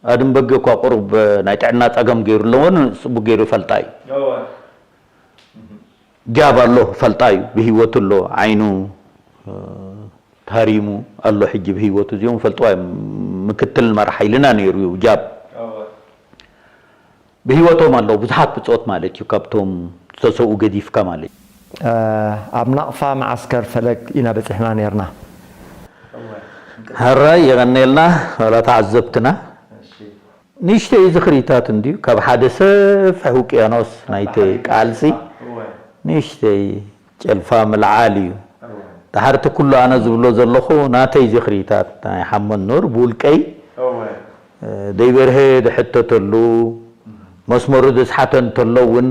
ኣድም በጊ እኳ ቁሩብ ናይ ጥዕና ጸገም ገይሩ ኣለዎ፣ ጽቡቅ ገይሩ ይፈልጣ እዩ። እወ። ጃብ ኣሎ ፈልጣ እዩ፣ ብህይወቱ ኣሎ፣ ዓይኑ፣ እ፣ ተሃሪሙ ኣሎ ሕጂ ብህይወቱ። እዚኦም ፈልጥዋ እዮም። ምክትል መራሕ ሓይልና ነይሩ እዩ ጃብ። እወ። ብህይወቶም ኣለዉ ብዙሓት ብጾት ማለት እዩ፣ ካብቶም ዝተሰውኡ ገዲፍካ ማለት እዩ። እ፣ ኣብ ናቕፋ መዓስከር ፈለግ ኢና በጺሕና ነርና። ሕራይ የቐንየልና ዋላ ተዓዘብትና። እሺ። ንእሽተይ ዝኽሪታት እንድዩ፣ ካብ ሓደ ሰፍሕ ውቅያኖስ ናይቲ ቃልሲ እወ። ንእሽተይ ጨልፋ ምልዓል እዩ። እወ። ድሓር እቲ ኩሉ ኣነ ዝብሎ ዘለኹ ናተይ ዝኽሪታት ናይ ሓመድ ኑር ብውልቀይ እወ። ደይበርሀ ዝሕተተሉ መስመሩ ዘስሓተ እንተሎ እውን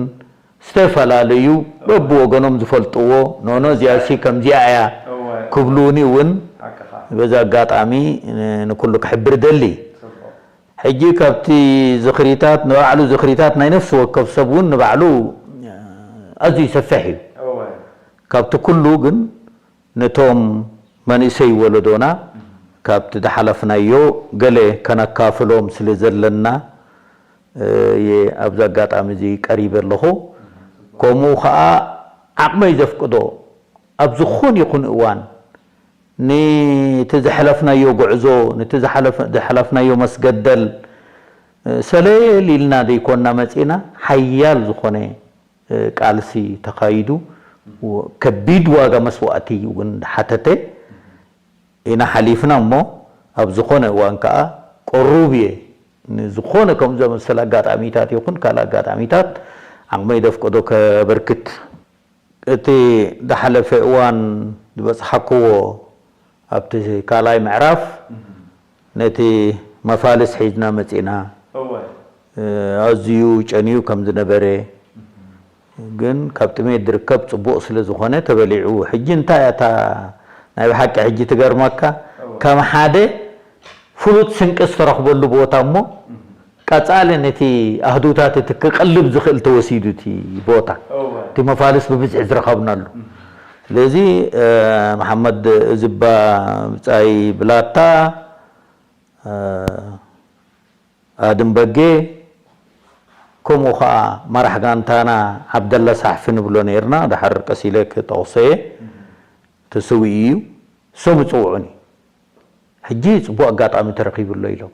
ዝተፈላለዩ በብወገኖም ዝፈልጥዎ ኖኖ እዚኣሲ ከምዚኣ እያ እወ። ክብሉኒ እውን ሓቅኻ። በዚ ኣጋጣሚ ንኩሉ ክሕብር ደሊ። ጽቡቕ። ሕጂ ካብቲ ዝኽሪታት ንባዕሉ ዝኽሪታት ናይ ነፍሲ ወከፍ ሰብ እውን ንባዕሉ ኣዝዩ ይሰፍሕ እዩ። እወ። ካብቲ ኩሉ ግን ነቶም መንእሰይ ወለዶና ካብቲ ዝሓለፍናዮ ገለ ከነካፍሎም ስለ ዘለና፣ እ፣ እየ ኣብዚ ኣጋጣሚ እዚ ቀሪበ ኣለኹ። ከምኡ ኸኣ ዓቕመይ ዘፍቅዶ ኣብ ዝኾነ ይኹን እዋን ንቲ ዘሕለፍናዮ ጉዕዞ፣ ንቲ ዝሓለፍ-፣ ዝሓለፍናዮ መስገደል፣ እ፣ ሰለል ኢልና ዘይኮንና መጺእና፣ ሓያል ዝኾነ እ፣ ቃልሲ ተኻይዱ፣ ወ-፣ ከቢድ ዋጋ መስዋእቲ እውን ሓተተ ኢና ሓሊፍና እሞ፣ ኣብ ዝኾነ እዋን ከኣ ቅሩብ እየ ንዝኾነ ከምኡ ዘመሰለ ኣጋጣሚታት ይኹን ካልእ ኣጋጣሚታት ዓቕመይ ዘፍቀዶ ከበርክት። እቲ ዝሓለፈ እዋን ዝበጽሓክዎ ኣብቲ ካልኣይ ምዕራፍ ነቲ መፋልስ ሒዝና መጺእና። እወ። እ፣ ኣዝዩ ጨንዩ ከም ዝነበረ፣ ግን ካብ ጥሜት ዝርከብ ጽቡቕ ስለ ዝኾነ ተበሊዑ። ሕጂ እንታይ እያ እታ ናይ ብሓቂ ሕጂ ትገርመካ? እወ። ከም ሓደ ፍሉጥ ስንቂ ዝተረኽበሉ ቦታ እሞ፣ ቀጻሊ ነቲ ኣህዱታት እቲ ክቕልብ ዝኽእል ተወሲዱ እቲ ቦታ። እወ። እቲ መፋልስ ብብዝሒ ዝረኸብናሉ። ስለዚ፣ እ፣ መሓመድ ዝባ ብጻይ ብላታ፣ እ፣ ኣድም በጌ፣ ከምኡ ኸኣ መራሕ ጋንታና ዓብደላ ሳሕፊ ንብሎ ነይርና፣ ድሓር ቀስ ኢለ ክጠቕሶ እየ፣ ተሰዊኡ እዩ። እሶም ይጽውዑኒ። ሕጂ ጽቡቕ ኣጋጣሚ ተረኺቡ ኣሎ ኢሎም።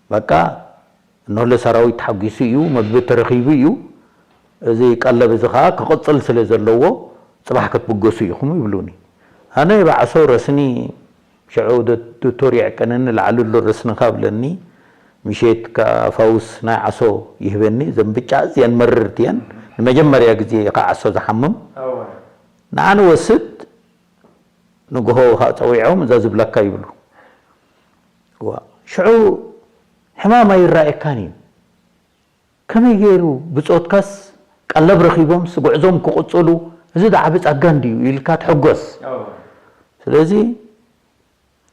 በቃ፣ እነሆ ሰራዊት ተሓጒሱ እዩ፣ መግቢ ተረኺቡ እዩ። እዚ ቀለብ እዚ ኸኣ ክቕጽል ስለ ዘለዎ፣ ጽባሕ ክትብገሱ ኢኹም ይብሉኒ። ኣነ ብዓሶ ረስኒ፣ ሽዑ ዶ-፣ ዶክተር የዕቅነኒ፣ ላዕሊ ኣሎ ረስንኻ ብለኒ። ምሸት ከኣ ፋውስ ናይ ዓሶ ይህበኒ፣ እዘን ብጫ እዚአን መርርቲ እየን። ንመጀመርያ ግዜ ከኣ ዓሶ ዝሓምም። እወ። ንዓ ንወስድ፣ ንግሆ ከኣ ጸዊዖም፣ እዛ ዝብለካ ይብሉ። ዋ፣ ሽዑ ሕማም ኣይረኣየካን እዩ። ከመይ ገይሩ ብጾትካስ ቀለብ ረኺቦምስ ጉዕዞም ክቕጽሉ፣ እዚ ደኣ ዓቢ ጸጋ እንድዩ ኢልካ ትሕጎስ። እወ። ስለዚ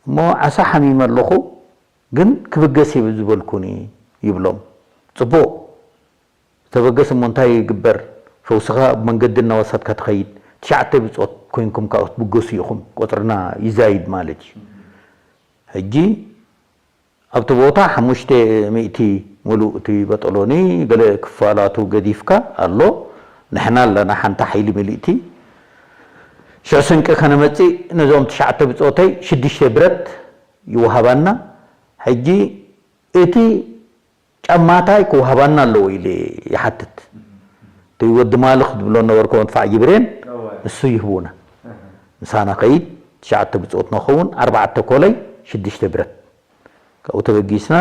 እሞ ዓሳ ሓሚመ ኣለኹ፣ ግን ክብገስ እየ ዝበልኩኒ ይብሎም። ጽቡቕ፣ ተበገስ እሞ እንታይ ይግበር? ፈውስኻ ኣብ መንገዲ እናወሰድካ ትኸይድ። ትሽዓተ ብጾት ኮይንኩም ከኣ ክትብገሱ ኢኹም፣ ቁጽርና ይዛይድ ማለት እዩ። ሕጂ ኣብቲ ቦታ ሓሙሽተ ሚእቲ ምሉእ እቲ በጠሎኒ፣ ገለ ክፋላቱ ገዲፍካ ኣሎ። ንሕና ኣለና ሓንቲ ሓይሊ ምልእቲ። ሽዑ ስንቂ ከነመጽእ ነዞም ትሽዓተ ብጾተይ ሽዱሽተ ብረት ይወሃባና። ሕጂ እቲ ጫማታይ ክወሃባና ኣለዎ ኢለ ይሓትት። እቲ ወዲ ማልኽ ዝብሎ ነበርኩ መድፋዕ ጅብሬን፣ እወ። ንሱ ይህቡና። እህ። ምሳና ኸይድ፣ ትሽዓተ ብጾት ንኸውን፣ ኣርባዕተ ኮለይ፣ ሽዱሽተ ብረት። ካብኡ ተበጊስና፣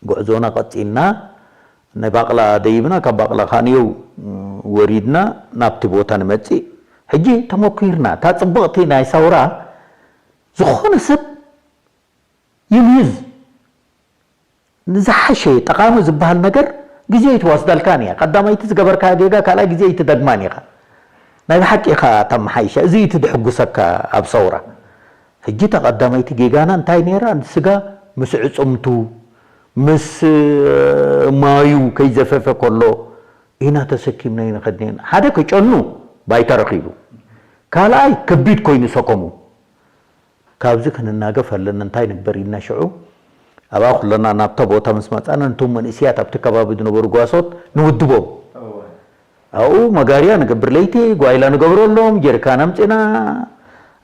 ጉዕዞና ቀጺልና፣ ናይ ባቕላ ደይብና፣ ካብ ባቕላ ከኣ ንየው ወሪድና፣ ናብቲ ቦታ ንመጽእ። ሕጂ ተመኲርና፣ እታ ጽብቕቲ ናይ ሳውራ፣ ዝኾነ ሰብ ይምይዝ። ንዝሓሸ ጠቓሚ ዝበሃል ነገር ግዜ ኣይትወስደልካን እያ። ቀዳመይቲ ዝገበርካያ ጌጋ ካልኣይ ግዜ ኣይትደግማን ኢኻ። ናይ ብሓቂ ኢኻ ተመሓይሻ። እዚ እዩ እቲ ዘሕጉሰካ ኣብ ሰውራ። ሕጂ እታ ቀዳመይቲ ጌጋና እንታይ ነይራ? ንስጋ ምስ ዕጽምቱ፣ ምስ፣ እ፣ ማዩ ከይዘፈፈ ከሎ ኢና ተሰኪምናዮ ንኸድ ነርና። ሓደ ክጨኑ ባይታ ረኺቡ። ካልኣይ ከቢድ ኮይኑ ሰከሙ። ካብዚ ክንናገፍ ኣለና፣ እንታይ ንግበር ኢልና ሽዑ ኣብኣ ኩለና ናብታ ቦታ ምስ መጻና፣ ነቶም መንእስያት ኣብቲ ከባቢ ዝነበሩ ጓሶት ንውድቦም። ኣብኡ መጋርያ ንገብር፣ ለይቲ ጓይላ ንገብረሎም፣ ጀሪካን ኣምጺና፣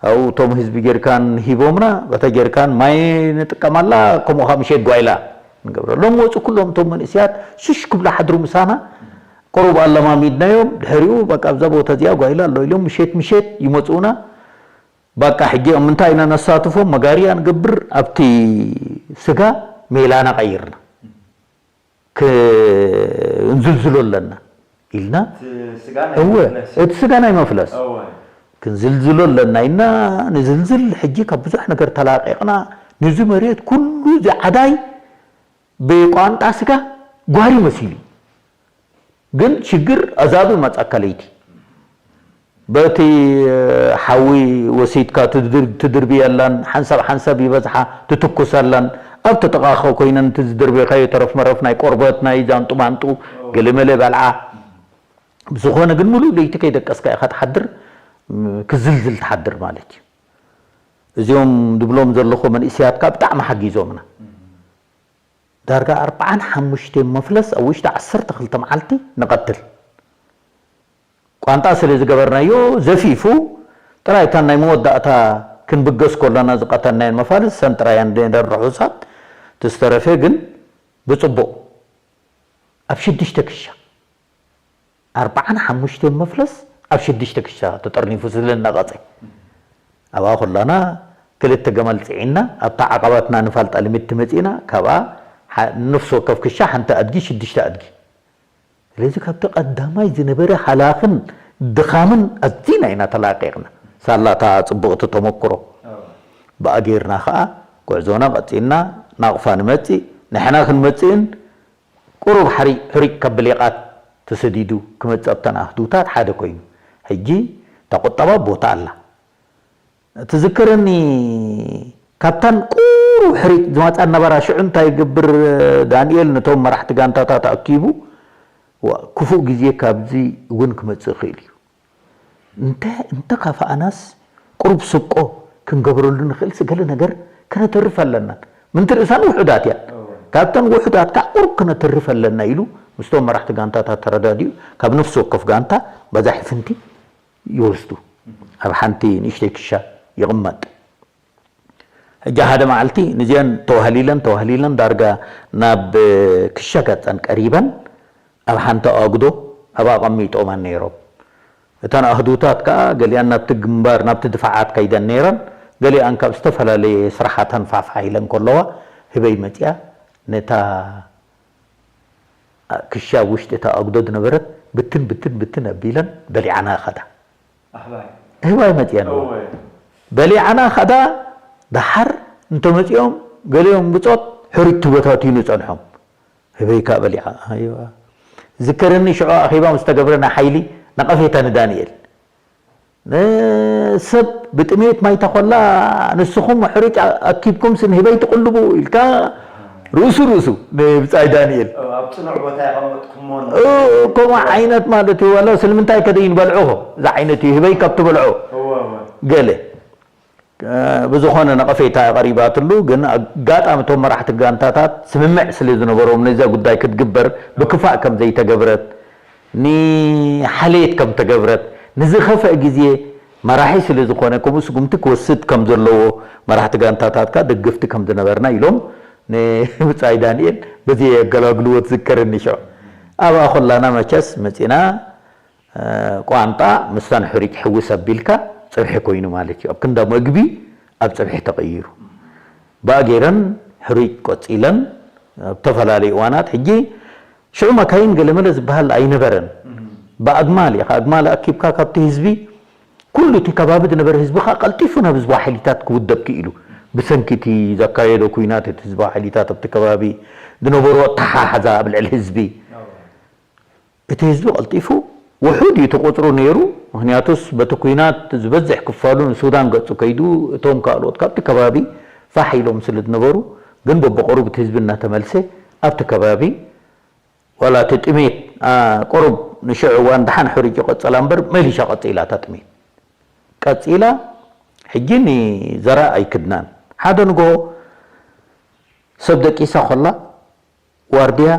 ኣብኡ እቶም ህዝቢ ጀሪካን ሂቦምና፣ በታ ጀሪካን ማይ ንጥቀማላ፣ ከምኡ ኸዓ ምሸት ጓይላ ንገብረሎም። ወጹ ኩሎም እቶም መንእስያት ሽሽ ክብሉ ሓድሩ ምሳና፣ ቁሩብ ኣለማሚድናዮም። ድሕሪኡ በቃ ኣብዛ ቦታ እዚኣ ጓይላ ኣሎ ኢሎም ምሸት ምሸት ይመጹና። በቃ ሕጂ ኣብ ምንታይ ኢና ነሳትፎም? መጋርያ ንገብር፣ ኣብቲ ስጋ ሜላና ቀይርና ክንዝልዝሎ ኣለና ኢልና። እወ፣ እቲ ስጋ ናይ መፍለስ። እወ። ክንዝልዝሎ ኣለና ኢልና ንዝልዝል። ሕጂ ካብ ብዙሕ ነገር ተላቂቕና፣ ነዚ መሬት ኩሉ እዚ ዓዳይ ብቋንጣ ስጋ ጓሪ መሲሉ። ግን ሽግር ኣዛብእ መጻካ ለይቲ። በቲ ሓዊ ወሲድካ ትድር-፣ ትድርብየላን፣ ሓንሳብ ሓንሳብ ይበዝሓ ትትኩሰላን፣ ኣብቲ ጥቓኸ ኮይነን እቲ ዝድርበኻዮ ተረፍ መረፍ ናይ ቆርበት፣ ናይ ዛንጡ ማንጡ፣ ገለመለ በልዓ። ብዝኾነ ግን ምሉእ ለይቲ ከይደቀስካ ኢኻ ትሓድር፣ ም-፣ ክዝልዝል ትሓድር ማለት እዩ። እዚኦም ድብሎም ዘለኹ መንእስያት ከኣ ብጣዕሚ ሓጊዞምና። ዳርጋ ኣርብዓን ሓሙሽተን መፍለስ ኣብ ውሽጢ ዓሰርተ ክልተ መዓልቲ ንቐትል። ቋንጣ ስለ ዝገበርናዮ ዘፊፉ፣ ጥራይ እተን ናይ መወዳእታ ክንብገስ ከሎና ዝቐተልናየን መፋልስ፣ እሰን ጥራይ እየን ነይረን ርሑሳት። እቲ ዝተረፈ ግን ብጽቡቕ ኣብ ሽዱሽተ ክሻ፣ ኣርብዓን ሓሙሽተን መፍለስ ኣብ ሽዱሽተ ክሻ ተጠርኒፉ ስለ ዝነቐጸ፣ ኣብኣ ኩላና ክልተ ገመል ጽዒንና፣ ኣብታ ዓቐባትና ንፋልጣ ልምድቲ መጺእና፣ ካብኣ ሓ-፣ ነፍሲ ወከፍ ክሻ ሓንቲ ኣድጊ፣ ሽዱሽተ ኣድጊ። ስለዚ ካብቲ ቀዳማይ ዝነበረ ሃላኽን ድኻምን ኣዚና ኢና ተላቂቕና። ሳላ እታ ጽብቕቲ ተመክሮ። ብኣ ጌርና ኸኣ ጉዕዞና ቀጺልና፣ ናቕፋ ንመጽእ፣ ንሕና ክንመጽእን ቁሩብ ሓሪ-፣ ሕሩጭ ካብ ብሌቓት ተሰዲዱ ክመጽእ ኣብተን ኣህዱታት ሓደ ኮይኑ። ሕጂ እታ ቁጠባ ቦታ ኣላ። ትዝክረኒ፣ ካብተን ቁሩብ ሕሩጭ ዝመጻ ነበራ። ሽዑ እንታይ ይገብር ዳንኤል፣ ነቶም መራሕቲ ጋንታታት ኣኪቡ፣ "ዋ፣ ክፉእ ግዜ ካብዚ እውን ክመጽእ ይኽእል እዩ። እንተ፣ እንተ ካፈኣናስ ቁሩብ ስብቆ ክንገብረሉ ንኽእል ስገለ ነገር ከነተርፍ ኣለና። ምንቲ ርእሳን ውሑዳት እያ። እወ። ካብተን ውሑዳት ከኣ ቁሩብ ከነተርፍ ኣለና" ኢሉ ምስቶም መራሕቲ ጋንታታት ተረዳዲኡ፣ ካብ ነፍሲ ወከፍ ጋንታ በዛ ሕፍንቲ ይወስዱ። ኣብ ሓንቲ ንእሽተይ ክሻ ይቕመጥ። ሕጂ ሓደ መዓልቲ ንዚአን ተዋህሊለን፣ ተዋህሊለን ዳርጋ ናብ ክሻ ገጸን ቀሪበን፣ ኣብ ሓንቲ ኣጉዶ ኣብኣ ኣቐሚጦመን ነይሮም። እተን ኣህዱታት ከኣ ገሊኣን ናብቲ ግንባር፣ ናብቲ ድፋዓት ከይደን ነይረን፣ ገሊኣን ካብ ዝተፈላለየ ስራሓተን ፋሕፋሕ ኢለን ከለዋ፣ ህበይ መጺኣ ነታ ክሻ ኣብ ውሽጢ እታ ኣጉዶ ዝነበረት ብትን፣ ብትን፣ ብትን ኣቢለን በሊዓና ከዳ። ኣህባይ። ኣህባይ መጺኣን። እወ። በሊዓና ከዳ፣ ደሓር እንተመጺኦም ገሊኦም ብጾት ሕሩጭ ተበታቲኑ ጸንሖም። ህበይ ከኣ በሊዓ። ኣይዋ። ዝከረኒ ሽዑ ኣኼባ ምስ ተገብረ ናይ ሓይሊ ነቐፌታ ንዳንኤል። ንሰብ ብጥሜት ማይ ተኾላ፣ ንስኹም ሕሩጭ ኣኪብኩምስ ንህበይ ትቕልቡ ኢልካ ርእሱ ርእሱ ንብጻይ ዳንኤል። ኣብ ጽኑዕ ቦታ የቐመጥኩሞ። እ፣ ከምኡ ዓይነት ማለት እዩ። ዋላ ስለምንታይ ከደይ ንበልዖ እዛ ዓይነት እዩ፣ ህበይ ካብ ትበልዖ እወ፣ እወ። ገለ። እ፣ ብዝኾነ ነቐፌታ ቀሪባትሉ፣ ግን ኣጋጣሚ እቶም መራሕቲ ጋንታታት ስምምዕ ስለ ዝነበሮም ነዛ ጉዳይ ክትግበር ብክፋእ ከም ዘይተገብረት፣ ንሓልየት ከም ተገብረት፣ ንዝኸፍአ ግዜ መራሒ ስለ ዝኾነ፣ ከምኡ ስጉምቲ ክወስድ ከም ዘለዎ፣ መራሕቲ ጋንታታት ከኣ ደገፍቲ ከም ዝነበርና ኢሎም ንብጻይ ዳንኤል በዚ የገላግልዎ ትዝከረኒ ሽዑ። ኣብኣ ኹላና መቸስ መጺና፣ እ፣ ቋንጣ ምስታን ሕሩጭ ሕውስ ኣቢልካ ጽብሒ ኮይኑ ማለት እዩ። ኣብ ክንዳ መግቢ ኣብ ጽብሒ ተቐይሩ። ብኣ ገይረን ሕሩጭ ቆጺለን ኣብ ዝተፈላለዩ እዋናት፣ ሕጂ ሽዑ መካይን ገለመለ ዝበሃል ኣይነበረን። እም። ብኣግማል ኢኻ፣ ኣግማል ኣኪብካ ካብቲ ህዝቢ፣ ኩሉ እቲ ከባቢ ዝነበረ ህዝቢ ኸኣ ቀልጢፉ ናብ ህዝባዊ ሓይሊታት ክውደብ ክኢሉ። ብሰንኪ እቲ ዘካየዶ ኲናት፣ እቲ ህዝባዊ ሓይሊታት ኣብቲ ከባቢ ዝነበሮ ኣተሓሕዛ ኣብ ልዕሊ ህዝቢ። ኣዎ። እቲ ህዝቢ ቀልጢፉ፣ ውሑድ እዩ እቲ ቁጽሩ ነይሩ። ምኽንያቱስ በቲ ኲናት ዝበዝሕ ክፋሉ ንሱዳን ገጹ ከይዱ፣ እቶም ካልኦት ካብቲ ከባቢ ፋሕ ኢሎም ስለ ዝነበሩ፣ ግን በብቑሩብ እቲ ህዝቢ እናተመልሰ ኣብቲ ከባቢ ዋላ እቲ ጥሜት፣ ኣ፣ ቁሩብ ንሽዑ እዋን ደሓን ሕሩጭ ይቐጽላ እምበር፣ መሊሻ ቀጺላ እታ ጥሜት። ቀጺላ ሕጂ ንዘራ ኣይክድናን። ሓደ ንጎ ሰብ ደቂሳ ኮላ ዋርድያ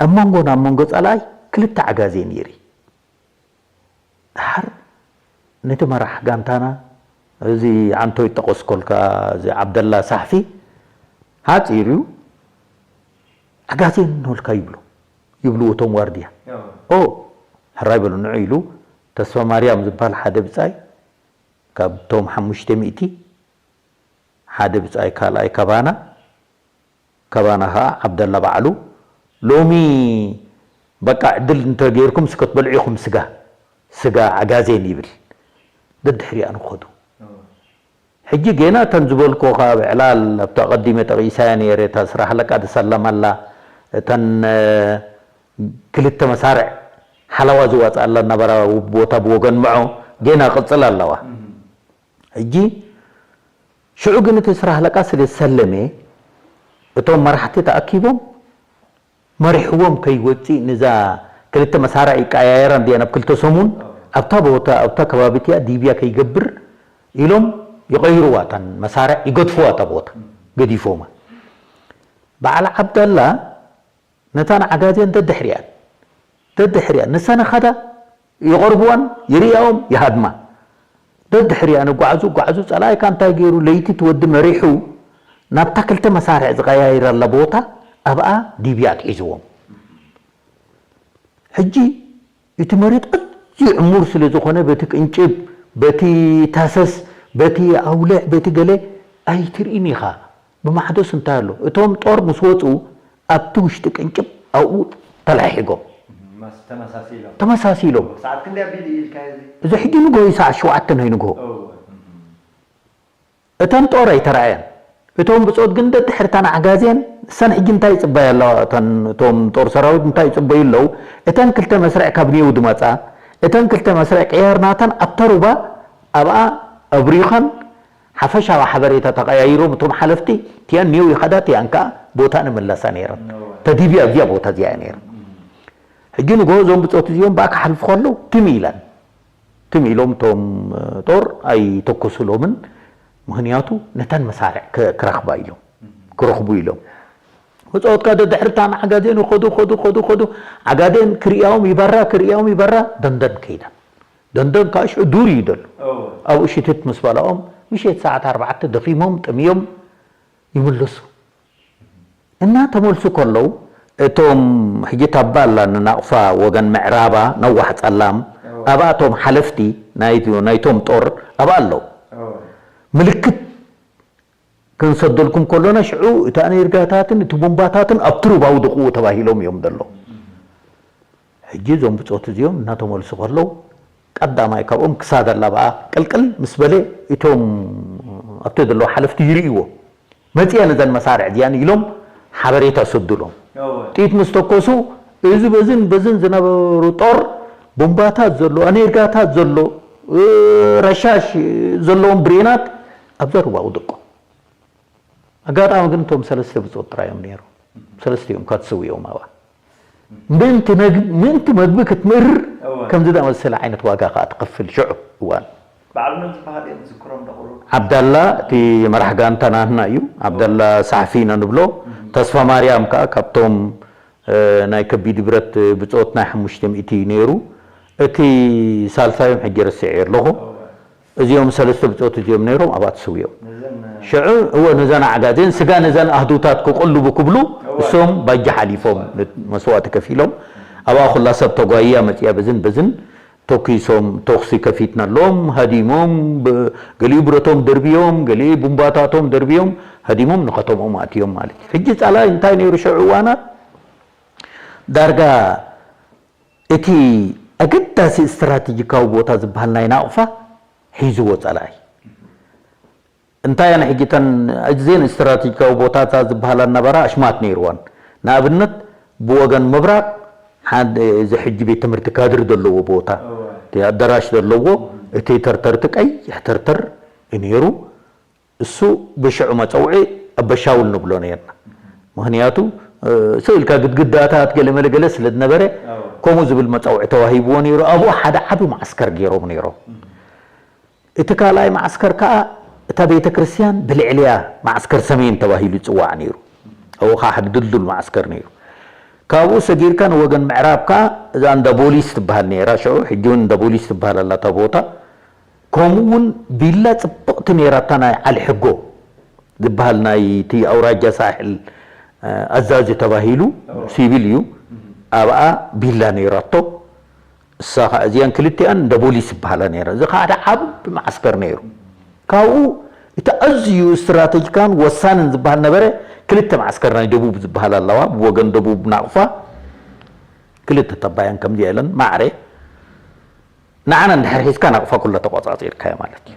ኣብ መንጎ ናብ መንጎ ጸላኣይ ክልተ ዓጋዜ ነይሪ። ድሓር ነቲ መራሕ ጋንታና እዚ ዓንቶ ይጠቐስኮልካ እዚ ዓብደላ ሳሕፊ ሓጺር እዩ። ዓጋዜ ንበልካ ይብሉ ይብሉ እቶም ዋርድያ። ኦ ሕራይ በሉ ንዑ ኢሉ ተስፋ ማርያም ዝበሃል ሓደ ብጻይ ካብቶም ሓሙሽተ ሚእቲ ሓደ ብጻይ ካልኣይ ካባና ካባና ኸዓ ዓብደላ ባዕሉ ሎሚ በቃ ዕድል እንተገይርኩም ስከትበልዑ ኢኹም ስጋ ስጋ ዓጋዜን ይብል። ደድሕሪኣ ንኸዱ። ሕጂ ጌና እተን ዝበልኮ ካብ ዕላል ኣብቲ ኣቐዲመ ጠቒሳያ ነይረ እታ ስራሕ ኣለቃ ትሰለም ኣላ እተን ክልተ መሳርዕ ሓለዋ ዝዋፅኣላ እናበራ ቦታ ብወገን ምዖ ጌና ቅፅል ኣለዋ። ሕጂ ሽዑ ግን እቲ ስራሕ ኣለቃ ስለ ዝሰለመ እቶም መራሕቲ ተኣኪቦም መሪሕዎም ከይወፅእ ንዛ ክልተ መሳርዕ ይቀያየራ እንዲያ ናብ ክልተ ሰሙን ኣብታ ቦታ ኣብታ ከባቢ እቲኣ ዲብያ ከይገብር ኢሎም ይቐይርዋ እተን መሳርዕ ይገድፍዋ እታ ቦታ ገዲፎማ በዓል ዓብደላ ነታን ዓጋዜን ደድሕሪኣን ደድሕሪኣን ንሰን ኻዳ ይቐርብዋን ይርእያኦም ይሃድማ ደድሕሪኣን ይጓዓዙ ይጓዓዙ ጸላኢካ እንታይ ገይሩ ለይቲ ትወዲ መሪሑ ናብታ ክልተ መሳርዕ ዝቐያይረላ ቦታ ኣብኣ ዲብያ ኣትሒዝዎም ሕጂ እቲ መሬት ኣዝዩ ዕሙር ስለ ዝኾነ በቲ ቅንጭብ በቲ ታሰስ በቲ ኣውልዕ በቲ ገለ ኣይትርእን ኢኻ ብማሕዶስ እንታይ ኣሎ እቶም ጦር ምስ ወፁ ኣብቲ ውሽጢ ቅንጭብ ኣብኡ ተላሒጎም ተመሳሲሎም ሰዓት ክንደይ ኣቢሉ ኢልካ እዚ እዚ ሕጂ ንጎ ሰዓት ሸውዓተ ናይ ንጎ እተን ጦር ኣይተራእየን እቶም ብፆት ግን ደድሕርታን ዓጋዜን እሰን ሕጂ እንታይ ይፅበያ ኣለዋ እቶም ጦር ሰራዊት እንታይ ይፅበዩ ኣለዉ እተን ክልተ መስርዕ ካብ ኒው ድመፃ እተን ክልተ መስርዕ ቅያር ናተን ኣብታ ሩባ ኣብኣ ኣብሪኸን ሓፈሻዊ ሓበሬታ ተቐያይሮም እቶም ሓለፍቲ ቲያን ኒው ይኸዳ ቲያን ከዓ ቦታ ንምለሳ ነይረን ተዲብያ ኣብዚኣ ቦታ እዚኣ ነይረን ሕጂ ንጎ እዞም ብፆት እዚኦም ብኣ ክሓልፉ ከለዉ ትም ኢለን ትም ኢሎም እቶም ጦር ኣይተኮሱሎምን ምክንያቱ ነተን መሳርዕ ክረክባ ኢሎም ክረክቡ ኢሎም ብፆትካ ደድሕርታ ንዓጋዜን ይኸዱ ኸዱ ኸዱ ኸዱ ዓጋዜን ክርእያዎም ይበራ ክርእያዎም ይበራ ደንደን ከይዳ ደንደን ከዓ ሽዑ ዱር እዩ ደሎ ኣብኡ ሽትት ምስ በላኦም ምሸት ሰዓት ኣርባዕተ ደኺሞም ጥምዮም ይምለሱ እናተመልሱ ከለዉ እቶም ሕጂ ታባ ኣላ ንናቕፋ ወገን ምዕራባ ነዋሕ ጸላም ኣብኣቶም ሓለፍቲ ናይቶም ጦር ኣብኣ ኣለዉ ምልክት ክንሰደልኩም ከሎና ሽዑ እቲ ኣነርጋታትን እቲ ቦምባታትን ኣብቲ ሩባ ውድቕዎ ተባሂሎም እዮም ዘለዉ ሕጂ እዞም ብጾት እዚኦም እናተመልሱ ከለዉ ቀዳማይ ካብኦም ክሳድ ኣላ ብኣ ቅልቅል ምስ በለ እቶም ኣብቲ ዘለዉ ሓለፍቲ ይርእይዎ መፅያ ነዘን መሳርዕ እዚኣን ኢሎም ሓበሬታ ሰዱሎም ጥይት ምስ ተኮሱ እዚ በዝን በዝን ዝነበሩ ጦር ቦምባታት ዘሎ ኣኔርጋታት ዘሎ ረሻሽ ዘለዎም ብሬናት ኣብዛ ሩባ ውድቆም ኣጋጣሚ ግን እቶም ሰለስተ ብጾት ጥራይ እዮም ነይሮም። ሰለስቲኦም እኳ ተሰዊኦም ኣብኣ። ምእንቲ መግ- ምእንቲ መግቢ ክትምእርር እወ። ከምዚ ዝኣመሰለ ዓይነት ዋጋ ከኣ ትኸፍል ሽዑ እዋን። ባዕሉ ነዚ ባህሊ እዮም ዝዝክሮም ዶ ቁሩብ? ዓብዳላ እቲ መራሕ ጋንታ ናህና እዩ። ዓብዳላ ሳሕፊ ኢና ንብሎ። ተስፋ ማርያም ከኣ ካብቶም እ፣ ናይ ከቢድ ብረት ብጾት ናይ ሓሙሽተ ሚእቲ ነይሩ። እቲ ሳልሳዮም ሕጂ ረሲዐዮ ኣለኹ። እዚኦም ሰለስተ ብጾት እዚኦም ነይሮም ኣብኣ ተሰዊኦም። ነዘን ሽዑ እወ ነዘን ኣዕጋዜን ስጋ ነዘን ኣህዱታት ክቕልቡ ክብሉ እወ። እሶም ባጃ ሓሊፎም መስዋእቲ ከፊሎም ኣብኣ ኩላ ሰብ ተጓይያ መጽያ በዝን በዝን ተኲሶም ተኹሲ ከፊትናሎም ሃዲሞም ብ- ገሊኡ ብረቶም ደርብዮም ገሊኡ ቡምባታቶም ደርብዮም ሃዲሞም ንኸተምኦም ኣእትዮም ማለት እዩ። ሕጂ ጸላኢ እንታይ ነይሩ ሽዑ እዋናት ዳርጋ እቲ ኣገዳሲ ስትራቴጂካዊ ቦታ ዝበሃል ናይ ናቕፋ ሒዝዎ ጸላኢ። እንታይ እየን ሕጂ እተን ኣዝየን ስትራቴጂካዊ ቦታታት ዝበሃላ ነበራ ኣሽማት ነይርወን። ንኣብነት ብወገን ምብራቕ ሓደ እዚ ሕጂ ቤት ትምህርቲ ካድር ዘለዎ ቦታ እቲ ኣዳራሽ ዘለዎ እቲ ተርተርቲ ቀይሕ ተርተር እዩ ነይሩ። እሱ ብሽዑ መጸውዒ ኣበሻውል ንብሎ ነርና። ምኽንያቱ ስእልካ ግድግዳታት ገለመለ ገለ ስለ ዝነበረ ከምኡ ዝብል መጸውዒ ተዋሂብዎ ነይሩ። ኣብኡ ሓደ ዓቢ መዓስከር ገይሮም ነይሮም። እቲ ካልኣይ መዓስከር ከኣ እታ ቤተ ክርስቲያን ብልዕሊያ መዓስከር ሰሜን ተባሂሉ ይጽዋዕ ነይሩ። ኣብኡ ከኣ ሓደ ድልዱል መዓስከር ነይሩ። ካብኡ ሰጊርካ ንወገን ምዕራብ ከኣ እዛ እንዳ ቦሊስ ትበሃል ነይራ። ሽዑ ሕጂ እውን እንዳ ቦሊስ ትበሃል ኣላ እታ ቦታ። ከምኡ እውን ቢላ ጽብቕቲ ነይራ፣ እታ ናይ ዓሊ ሕጎ ዝበሃል ናይ እቲ ኣውራጃ ሳሕል፣ እ፣ ኣዛዚ ተባሂሉ ሲቪል እዩ። ኣብኣ ቢላ ነይራቶ። እሳ ኸዓ እዚኣን ክልቲኣን እንደ ቦሊስ ይበሃላ ነይረን። እዚ ኸዓ ሓደ ዓቢ መዓስከር ነይሩ። ካብኡ እቲ ኣዝዩ ስትራተጂካን ወሳንን ዝበሃል ነበረ፣ ክልተ መዓስከር ናይ ደቡብ ዝበሃል ኣለዋ፣ ብወገን ደቡብ ናቕፋ፣ ክልተ ጠባያን ከምዚ ኢለን ማዕረ። ንዓና እንድሕር ሒዝካ ናቕፋ ኩላ ተቆጻጺርካያ ማለት እዩ።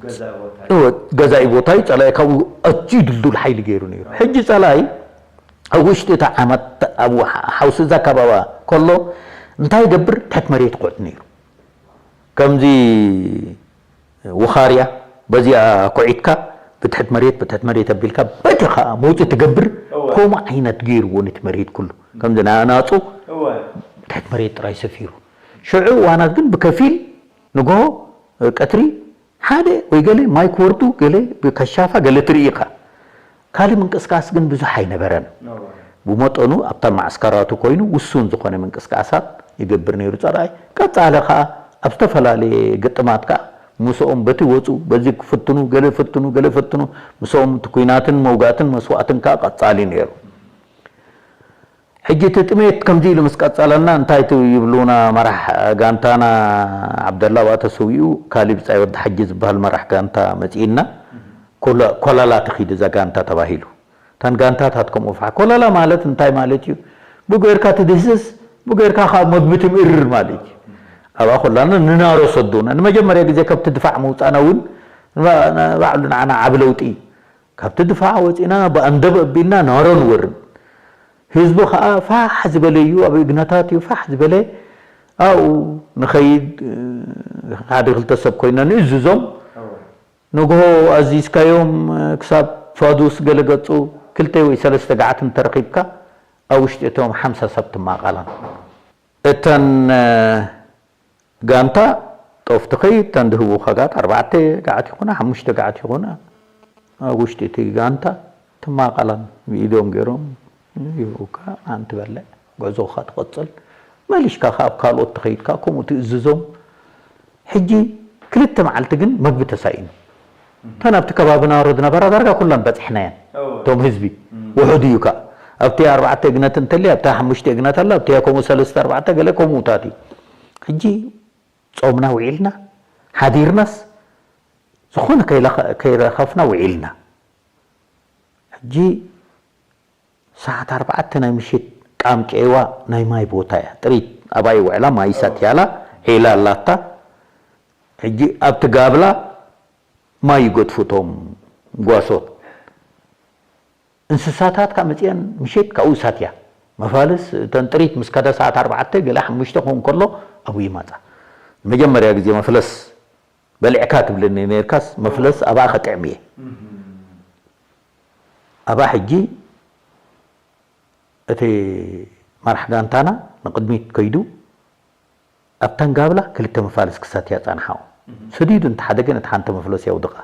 ገዛኢ ቦታ እዩ። እወ፣ ገዛኢ ቦታ እዩ። ጸላኢ ካብኡ ኣዝዩ ድልዱል ሓይሊ ገይሩ ነይሩ። ሕጂ ጸላኢ ኣብ ውሽጢ እታ ዓመት ኣብ ሓውሲ እዛ ከባባ ከሎ እንታይ ይገብር? ትሕት መሬት ይኹዕት ነይሩ። ከምዚ ውኻርያ በዚኣ ኩዒትካ ብትሕት መሬት፣ ብትሕት መሬት ኣቢልካ በቲ ኸኣ መውጽኢ ትገብር። እወ። ከምኡ ዓይነት ገይርዎ ነቲ መሬት ኩሉ። ከምዚ ናይ ኣናጹ እወ። ትሕት መሬት ጥራይ ሰፊሩ። ሽዑ እዋናት ግን ብከፊል ንግሆ፣ ቀትሪ ሓደ ወይ ገለ ማይ ክወርዱ፣ ገለ ብከሻፋ፣ ገለ ትርኢ ኢኻ። ካልእ ምንቅስቃስ ግን ብዙሕ ኣይነበረን። እወ። ብመጠኑ ኣብታ ማዕስከራቱ ኮይኑ ውሱን ዝኾነ ምንቅስቃሳት ይገብር ነይሩ ጸላኢ። ቀጻሊ ከኣ ኣብ ዝተፈላለየ ግጥማት ከኣ ምስኦም በቲ ወጹ፣ በዚ ክፍትኑ፣ ገለ ፈትኑ፣ ገለ ፈትኑ፣ ምስኦም እቲ ኲናትን መውጋእትን መስዋእትን ከኣ ቀጻሊ ነይሩ። ሕጂ እቲ ጥሜት ከምዚ ኢሉ ምስ ቀጸለና፣ እንታይ ቱ ይብሉና መራሕ ጋንታና ዓብደላ ኣብኣ ተሰዊኡ፣ ካሊብ ብጻይ ወዲ ሓጂ ዝበሃል መራሕ ጋንታ መጺእና፣ ኮለ-፣ ኮለላ ትኺድ እዛ ጋንታ ተባሂሉ። እተን ጋንታታት ከምኡ ፋሕ። ኮለላ ማለት እንታይ ማለት እዩ? ብኡ ጌርካ ትድህስስ፣ ብኡ ጌርካ ካብ መግቢ ትምእርር ማለት እዩ። ኣብኣ ኮላና ንናሮ ሰዱና። ንመጀመርያ ግዜ ካብቲ ድፋዕ ምውጻእና እውን ንባ-፣ ንባዕሉ ንዓና ዓቢ ለውጢ እዩ። ካብቲ ድፋዕ ወጺና ብኣንደብ ኣቢልና ናሮ ንወርድ። ህዝቢ ኸኣ ፋሕ ዝበለ እዩ፣ ኣብ እግነታት እዩ ፋሕ ዝበለ። ኣብኡ ንኸይድ፣ ሓደ ክልተ ሰብ ኮይና ንእዝዞም። እወ። ንግሆ ኣዚዝካዮም ክሳብ ፋዱስ ገለ ገጹ ክልተ ወይ ሰለስተ ገዓት እንተረኺብካ ኣብ ውሽጢ እቶም ሓምሳ ሰብ ትማቐላን። እተን ጋንታ ጦፍ ትኸይድ፣ እተን ድህቡኻ ጋት ኣርባዕተ ገዓት ይኹና፣ ሓሙሽተ ገዓት ይኹና፣ ኣብ ውሽጢ እቲ ጋንታ ትማቐላን ብኢዶም ገይሮም ይህቡካ፣ ኣን ትበልዕ፣ ጉዕዞኻ ትቐጽል። መሊሽካ ከኣ ኣብ ካልኦት ተኸይድካ ከምኡ ትእዝዞም። ሕጂ ክልተ መዓልቲ ግን መግቢ ተሳኢኑ። እተን ኣብቲ ከባቢ ናሮ ዝነበራ ዳርጋ ኩለን በጺሕናየን። እወ። እቶም ህዝቢ እም። ውሑድ እዩ ከኣ። ኣብቲ ኣርባዕተ እግነት እንተልያ፣ ኣብታ ሓሙሽተ እግነት ኣላ፣ ኣብቲያ ከምኡ ሰለስተ ኣርባዕተ ገለ ከምኡታት እዩ። ሕጂ ጾምና ውዒልና፣ ሓዲርናስ ዝኾነ ከይለኸ-፣ ከይረኸፍና ውዒልና። ሕጂ ሰዓት ኣርባዕተ ናይ ምሽት ቃምቄዋ ናይ ማይ ቦታ እያ። ጥሪት ኣብኣ ይውዕላ፣ ማይ ይሰትያላ፣ ዒላ ኣላታ። ሕጂ ኣብቲ ጋብላ ማይ ይገድፉ እቶም ጓሶት። እንስሳታት ካብ መጽአን ምሸት ካብኡ ይሳትያ። መፋልስ እተን ጥሪት ምስ ከዳ ሰዓት ኣርባዕተ ገለ ሓሙሽተ ክኸውን ከሎ ኣብኡ ይመጻ። ንመጀመርያ ግዜ መፍለስ በሊዕካ ትብለኒ ነርካስ፣ መፍለስ ኣብኣ ከጥዕም እየ። እህም። ኣብኣ ሕጂ እቲ መራሕ ጋንታና ንቕድሚት ከይዱ፣ ኣብተን ጋብላ ክልተ መፋልስ ክሳትያ ጸንሓኦ። እህም። ሰዲዱ እንተ ሓደ ግን እቲ ሓንቲ መፍለስ የውድቓ።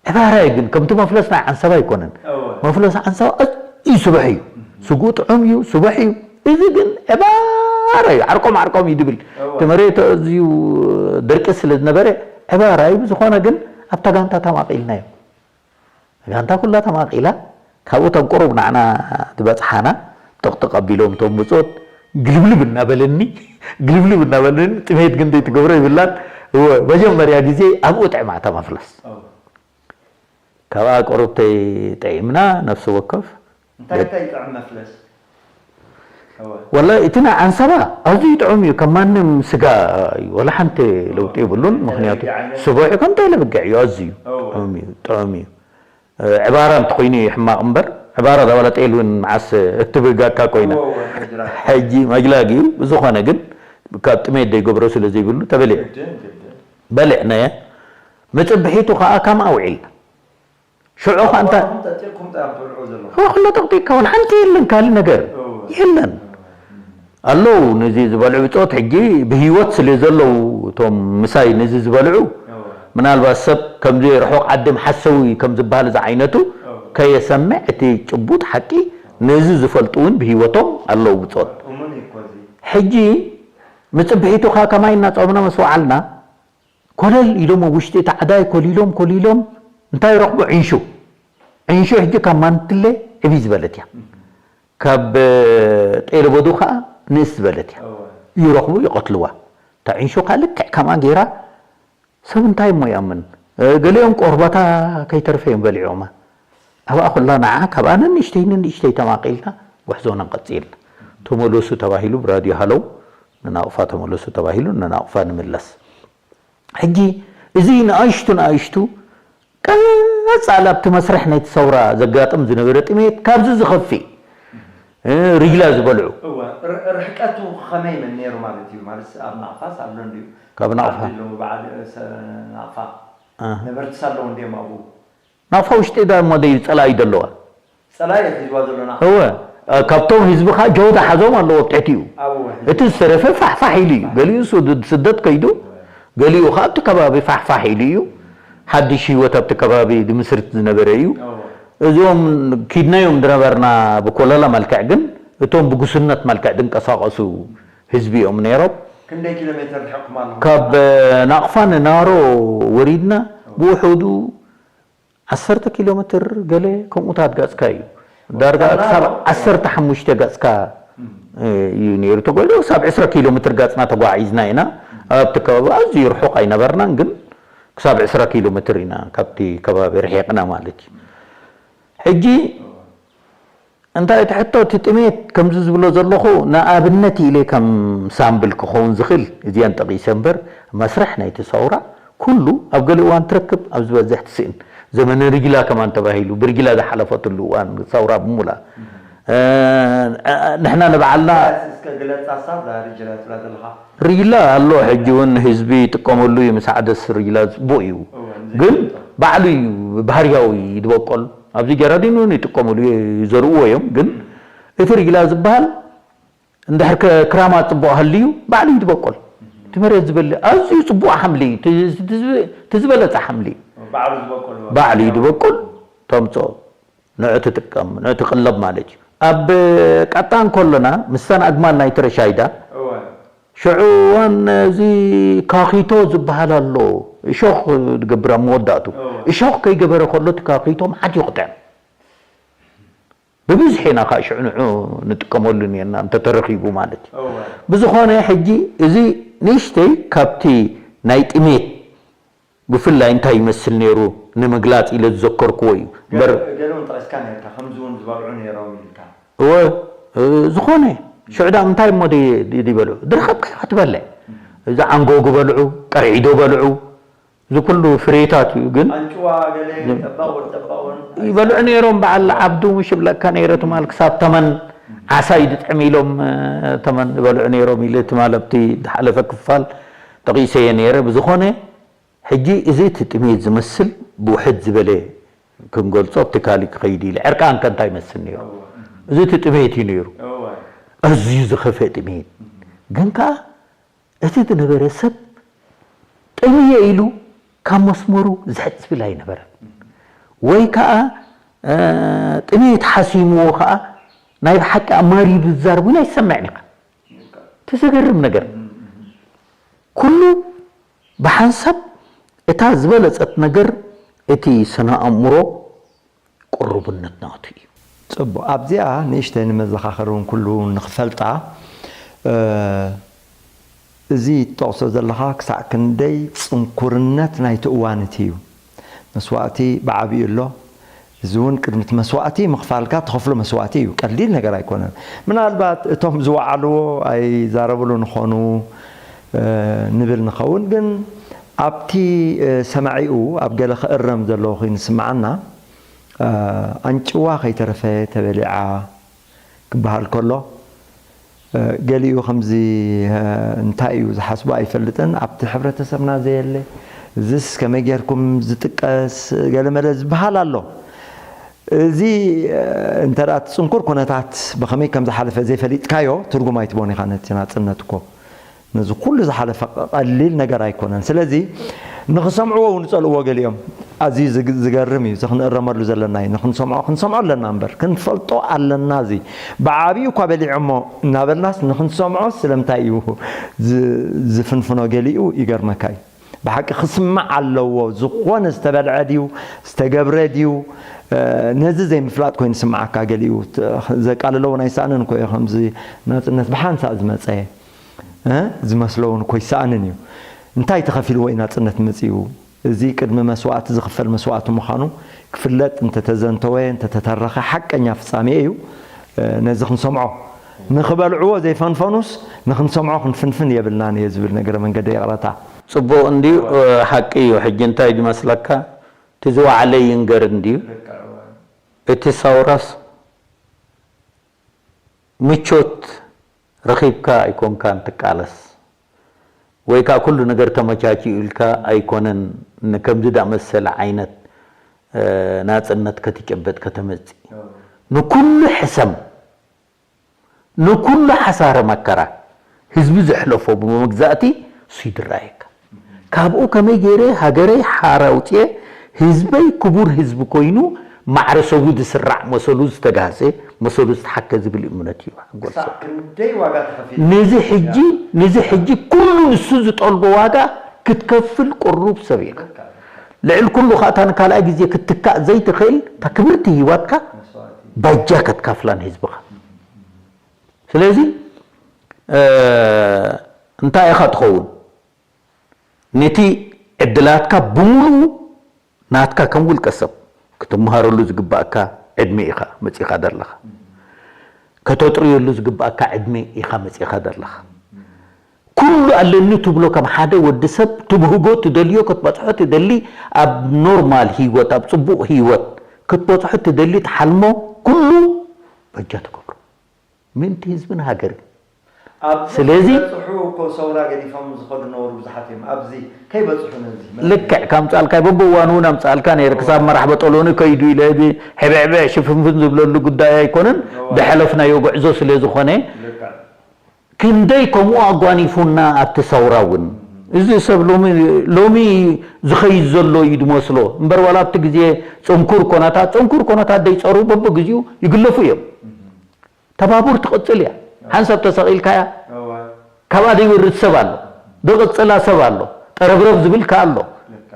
ዕባራይ ግን ከምቲ መፍለስ ናይ ዓንሰባ ኣይኮነን። እወ። መፍለስ ዓንሰባ ኣዝዩ ስቡሕ እዩ። እህም። ስግኡ ጥዑም እዩ፣ ስቡሕ እዩ። እዚ ግን ዕባራ እዩ፣ ዓርቆም ዓርቆም እዩ ድብል። እወ። እቲ መሬት ኣዝዩ ደርቂ ስለ ዝነበረ ዕባራ እዩ። ብዝኾነ ግን ኣብታ ጋንታ ተማቒልናዮ። ጋንታ ኩላ ተማቒላ፣ ካብኡ እቶም ቁሩብ ንዓና ዝበጽሓና ጥቕጥቕ ኣቢሎም እቶም ብጾት ግልብልብ እናበለኒ፣ ግልብልብ እናበለኒ፣ ጥሜት ግን ዘይትገብሮ ይብላን። እወ፣ መጀመርያ ግዜ ኣብኡ ጥዕማ እታ መፍለስ። ኦ። ካብኣ ቁሩብ ተይ-፣ ጠዒምና፣ ነፍሲ ወከፍ እንታይ፣ እንታይ ይጥዕም መፍለስ? እወ። ወላሂ እቲ ናይ ዓንሰባ ኣዝዩ ጥዑም እዩ፣ ከም ማንም ስጋ እዩ፣ ወላ ሓንቲ ለውጢ የብሉን። ምኽንያቱ ተለብጊ ዓይነት? ስቡሕ እዩ፣ ከም ተለብጊዕ እዩ፣ ኣዝዩ እወ። ጥዑም እዩ፣ ጥዑም እዩ። እ፣ ዕባራ እንተኾይኑ እዩ ሕማቕ እምበር፣ ዕባራ ዳባላ ጤል እውን መዓስ እትብጋካ ኮይና። እወ፣ እወ፣ መጅላ። ሕጂ መጅላግ እዩ፣ ብዝኾነ ግን ካብ ጥሜት ዘይገብሮ ስለ ዘይብሉ ተበሊዑ። ግድን፣ ግድን። በሊዕናየ። መጽብሒቱ ኸኣ ከምኣ ውዒልና። ሽዑ ኸኣ እንታ ኣቦኹም ጠጢቕኩም ጥራይ ትበልዑ ዘለኹም። ኦ፣ ኩሉ ጠቕጢቕካ እውን ሓንቲ የለን፣ ካልእ ነገር እወ። የለን። እወ። ኣለዉ ነዚ ዝበልዑ ብጾት ሕጂ ብህይወት ስለ ዘለዉ እቶም ምሳይ ነዚ ዝበልዑ ምናልባት ሰብ ከምዚ ርሑቕ ዓዲ መሓሰዊ ከም ዝበሃል ዝዓይነቱ ከየሰምዕ እቲ ጭቡጥ ሓቂ ነዚ ዝፈልጡ እውን ብህይወቶም ኣለዉ ብጾት ሕጂ ምጽብሒቱ ኸዓ ከማይ እናጾምና ምስ ወዓልና ኮለል ኢሎም ኣብ ውሽጢ እቲ ዓዳይ ኮሊሎም ኮሊሎም እንታይ ይረኽቡ ዕንሹ ዕንሹ ሕጂ ካብ ማንትለ ዕብይ ዝበለት እያ ካብ ጤለበዱ ከዓ ንእስ ዝበለት እያ ይረኽቡ ይቐትልዋ እታ ዕንሹ ከዓ ልክዕ ከምኣ ገይራ ሰብ እንታይ እሞ ይኣምን ገሊኦም ቆርባታ ከይተርፈ እዮም በሊዖማ ኣብኣ ኩላ ንዓ ካብኣ ንንእሽተይ ንንእሽተይ ተማቒልና ጉሕዞና ንቐጽልና ተመለሱ ተባሂሉ ብራድዮ ሃለው ንናቕፋ ተመለሱ ተባሂሉ ንናቕፋ ንምለስ ሕጂ እዚ ንኣሽቱ ንኣሽቱ ቀጻሊ ኣብቲ መስርሕ ናይቲ ሰውራ ዘጋጥም ዝነበረ ጥሜት ካብዚ ዝኸፍእ ሪላ ዝበልዑ ርሕቀቱ ከመይ መን ነይሩ ማለት እዩ ማለት ኣብ ናቕፋስ ኣሎ እንድዩ ካብ ናቕፋ ናቕፋ ነበርቲ ሳለዉ እንድዮም ኣብኡ ናቕፋ ውሽጢ ዳ እሞ ደዩ ጸላኢ ደለዋ ጸላኢ ሒዝዋ ዘሎና እወ ካብቶም ህዝቢ ከዓ ጀው ዝሓዞም ኣለዎ ኣብ ትሕቲኡ እቲ ዝተረፈ ፋሕፋሕ ኢሉ እዩ ገሊኡ ስደት ከይዱ ገሊኡ ከዓ ኣብቲ ከባቢ ፋሕፋሕ ኢሉ እዩ ሓድሽ ህይወት ኣብቲ ከባቢ ዝምስርት ዝነበረ እዩ እዚኦም ኪድናዮም ዝነበርና ብኮለላ መልክዕ ግን እቶም ብጉስነት መልክዕ ዝንቀሳቀሱ ህዝቢ እዮም ነይሮም ክንደይ ኪሎ ሜትር ርሒቕኩም ኣለኹም ካብ ናቕፋ ንናሮ ወሪድና ብውሑዱ ዓሰርተ ኪሎ ሜትር ገለ ከምኡታት ገጽካ እዩ ዳርጋ ክሳብ ዓሰርተ ሓሙሽተ ገጽካ እዩ ነይሩ ተጓዒዙ ክሳብ ዕስራ ኪሎ ሜትር ገጽና ተጓዒዝና ኢና ኣብቲ ከባቢ ኣዝዩ ርሑቕ ኣይነበርናን ግን ክሳብ ዕስራ ኪሎ ሜትር ኢና ካብቲ ከባቢ ርሒቕና ማለት እዩ ሕጂ እንታይ እቲ ሕቶ እቲ ጥሜት ከምዚ ዝብሎ ዘለኹ ንኣብነት ኢለ ከም ሳምብል ክኸውን ዝኽእል እዚኣን ጠቒሰ እምበር መስርሕ ናይቲ ሰውራ ኩሉ ኣብ ገለ እዋን ትረክብ ኣብ ዝበዝሕ ትስእን ዘመነ ርጅላ ከማን ተባሂሉ ብርጅላ ዝሓለፈትሉ እዋን ሰውራ ብሙላ ንሕና ንባዓልና ርጅላ ኣሎ ሕጂ እውን ህዝቢ ይጥቀመሉ እዩ ምስ ሓደስ ርጅላ ፅቡቅ እዩ ግን ባዕሉ እዩ ባህርያዊ ዝበቆል ኣብዚ ጀራዲን እውን ይጥቀምሉ ይዘርእዎ እዮም ግን እቲ ርጅላ ዝበሃል እንድሕር ክራማ ፅቡቅ ሃልዩ ባዕሉ እዩ ዝበቆል እቲ መሬት ዝበልዕ ኣዝዩ ፅቡቅ ሓምሊ እዩ እቲ ዝበለፀ ሓምሊ እዩ ባዕሉ እዩ ዝበቁል ተምፅኦ ንዑ ትጥቀም ንዑ ትቅለብ ማለት እዩ ኣብ ቀጣን ከሎና ምስተን ኣግማል ናይ ትረሻይዳ ሽዑ እዋን እዚ ካኺቶ ዝበሃል ኣሎ እሾኽ ዝገብር ኣብ መወዳእቱ እሾኽ ከይገበረ ከሎ እቲ ካኺቶ መዓት ይቕጥዕ ብብዝሒ ኢና ከዓ ሽዑ ንዑ ንጥቀመሉ ነርና እንተተረኺቡ ማለት እዩ ብዝኾነ ሕጂ እዚ ንእሽተይ ካብቲ ናይ ጥሜት ብፍላይ እንታይ ይመስል ነይሩ ንምግላፅ ኢለ ዝዘከርክዎ እዩ እምበር ገለውን ጠቂስካ ነርካ ከምዚ እውን ዝበልዑ ነይሮም ኢልካ እወ ዝኾነ ሽዑ ዳ እንታይ እሞ ድበልዑ ድረኸብካዮ ክትበልዕ እዚ ዓንጎጉ በልዑ ቀርዒዶ በልዑ እዚ ኩሉ ፍሬታት እዩ ግን ይበልዑ ነይሮም በዓል ዓብዱ ምሽ ብለካ ነይረ ትማል ክሳብ ተመን ዓሳ ይድጥዕም ኢሎም ተመን ይበልዑ ነይሮም ኢለ ትማል ኣብቲ ዝሓለፈ ክፋል ጠቒሰየ ነይረ ብዝኾነ ሕጂ እዚ እቲ ጥሜት ዝመስል ብውሕድ ዝበለ ክንገልጾ ኣብቲ ካሊእ ክኸይድ ኢለ ዕርቃንከ እንታይ ይመስል ነይሩ እዚ እቲ ጥሜት እዩ ነይሩ ኣዝዩ ዝኸፍእ ጥሜት ግን ከኣ እቲ ዝነበረ ሰብ ጠምየ ኢሉ ካብ መስመሩ ዝሕጽ ዝብል ኣይነበረን። ወይ ከኣ ጥሜት ሓሲምዎ ከኣ ናይ ብሓቂ ኣማሪሩ ዝዛረብ እውን ኣይሰምዕን ኢኻ። እቲ ዘገርም ነገር ኩሉ ብሓንሳብ እታ ዝበለጸት ነገር እቲ ስነ ኣእምሮ ቅሩብነት ናቱ እዩ። ጽቡቕ። ኣብዚኣ ንእሽተይ ንመዘኻኸሪ እውን ኩሉ ንኽፈልጣ፣ እዚ ትጠቕሶ ዘለኻ ክሳዕ ክንደይ ጽንኩርነት ናይቲ እዋን እቲ እዩ። መስዋእቲ ብዓቢኡ ኣሎ። እዚ እውን ቅድሚ እቲ መስዋእቲ ምኽፋልካ ትኸፍሎ መስዋእቲ እዩ። ቀሊል ነገር ኣይኮነን። ምናልባት እቶም ዝወዓልዎ ኣይዛረብሉን ይኾኑ ንብል ንኸውን፣ ግን ኣብቲ ሰማዒኡ ኣብ ገለ ክእረም ዘለዎ ኮይኑ ዝስምዓና፣ ኣንጭዋ ከይተረፈ ተበሊዓ ክበሃል ከሎ፣ ገሊኡ ከምዚ እንታይ እዩ ዝሓስቦ ኣይፈልጥን፣ ኣብቲ ሕብረተሰብና ዘየለ፣ እዝስ ከመይ ጌርኩም ዝጥቀስ ገለመለ ዝበሃል ኣሎ። እዚ እንተ እቲ ጽንኩር ኩነታት ብኸመይ ከም ዝሓለፈ ዘይፈሊጥካዮ ትርጉም ኣይትቦን ኢኻ። ነቲ ናጽነት እኮ ነዚ ኩሉ ዝሓለፈ ቀሊል ነገር ኣይኮነን። ስለዚ ንኽሰምዕዎ እውን ይጸልእዎ ገሊኦም። ኣዝዩ ዝግ- ዝገርም እዩ። እዚ ክንእረመሉ ዘለና እዩ። ንኽንሰምዖ ክንሰምዖ ኣለና እምበር ክንፈልጦ ኣለና። እዚ ብዓብዩ እኳ በሊዖሞ እናበልናስ ንኽንሰምዖ ስለምንታይ እዩ ዝ- ዝፍንፍኖ ገሊኡ ይገርመካ እዩ። ብሓቂ ክስማዕ ኣለዎ። ዝኾነ ዝተበልዐ ድዩ ዝተገብረ ድዩ ነዚ ዘይምፍላጥ ኮይኑ ስምዓካ። ገሊኡ ዘቃልሎ እውን ኣይሰኣንን እኮ እዩ። ከምዚ ናፅነት ብሓንሳእ ዝመፀ ዝመስሎ እውን እኮ ይሰኣንን እዩ። እንታይ ተኸፊልዎ እዩ ናፅነት መፂኡ? እዚ ቅድሚ መስዋእቲ ዝኽፈል መስዋእቲ ምዃኑ ክፍለጥ እንተተዘንተወ እንተተተረኸ ሓቀኛ ፍፃሜ እዩ። ነዚ ክንሰምዖ ንኽበልዕዎ ዘይፈንፈኑስ ንኽንሰምዖ ክንፍንፍን የብልናን እየ ዝብል ነገረ መንገደ ይቕረታ። ፅቡቕ እንድዩ። ሓቂ እዩ። ሕጂ እንታይ ዝመስለካ እቲ ዝወዓለ ይንገር እንድዩ። እቲ ሳውራስ ምቾት ረኺብካ ኣይኮንካን ትቃለስ ወይ ከዓ ኩሉ ነገር ተመቻችኡ ኢልካ ኣይኮነን። ንከምዚ ዳመሰለ ዓይነት ናፅነት ከትጨበጥ ከተመፅእ ንኩሉ ሕሰም ንኩሉ ሓሳረ መከራ ህዝቢ ዘሕለፎ ብመግዛእቲ እሱ ይድራየካ። ካብኡ ከመይ ገይረ ሃገረይ ሓራ ኣውፅኤ ህዝበይ ክቡር ህዝቢ ኮይኑ ማዕረ ሰቡ ዝስራዕ መሰሉ ዝተጋህሰ መሰሉ ዝተሓከ ዝብል እምነት እዩ ሓጎስ። ነዚ ሕጂ ነዚ ሕጂ ኩሉ ንሱ ዝጠልቦ ዋጋ ክትከፍል ቅሩብ ሰብ ኢኻ። ልዕሊ ኩሉ ከዓ እታ ንካልኣይ ግዜ ክትትካእ ዘይትኽእል እታ ክብርቲ ህይወትካ በጃ ከትካፍላ ንህዝብኻ። ስለዚ እንታይ ኢኻ ትኸውን? ነቲ ዕድላትካ ብምሉኡ ናትካ ከም ውልቀ ሰብ ክትመሃረሉ ዝግባእካ ዕድመ ኢኻ መጺኻ ዘለኻ። ከተጥርየሉ ዝግባእካ ዕድመ ኢኻ መጺኻ ዘለኻ። ኩሉ ኣለኒ ትብሎ ከም ሓደ ወዲ ሰብ ትብህጎ ትደልዮ ክትበጽሖ ትደሊ ኣብ ኖርማል ህይወት ኣብ ጽቡቕ ህይወት ክትበጽሖ ትደሊ ትሓልሞ ኩሉ በጃ ትገብሮ ምእንቲ ህዝብን ሃገርን። ኣብዚ ስለዚ ከይበፅሑ እኮ ሰውራ ገዲፎም ዝኸዱ ነበሩ ብዙሓት እዮም። ኣብዚ ከይበፅሑ ነዚ ልክዕ ካምፃልካ በብእዋኑ እውን ኣምፃልካ ነይሩ ክሳብ መራሕ በጠሎኒ ከይዱ ኢለ ሕብዕብዕ ሽፍንፍን ዝብለሉ ጉዳይ ኣይኮነን። ዝሓለፍናዮ ጉዕዞ ስለ ዝኾነ ክንደይ ከምኡ ኣጓኒፉና ኣብቲ ሰውራ እውን እዚ ሰብ ሎሚ ሎሚ ዝኸይድ ዘሎ እዩ ዝመስሎ እምበር ዋላ ኣብቲ ግዜ ፅንኩር ኮነታት ፅንኩር ኮነታት ደይፀሩ በብግዚኡ ይግለፉ እዮም። ተባቡር ትቕፅል እያ። ሓንሳብ ተሰቒልካያ ካብኣ ዘይወርድ ሰብ ኣሎ። ዝቕፅላ ሰብ ኣሎ። ጠረብረብ ዝብል ከኣ ኣሎ።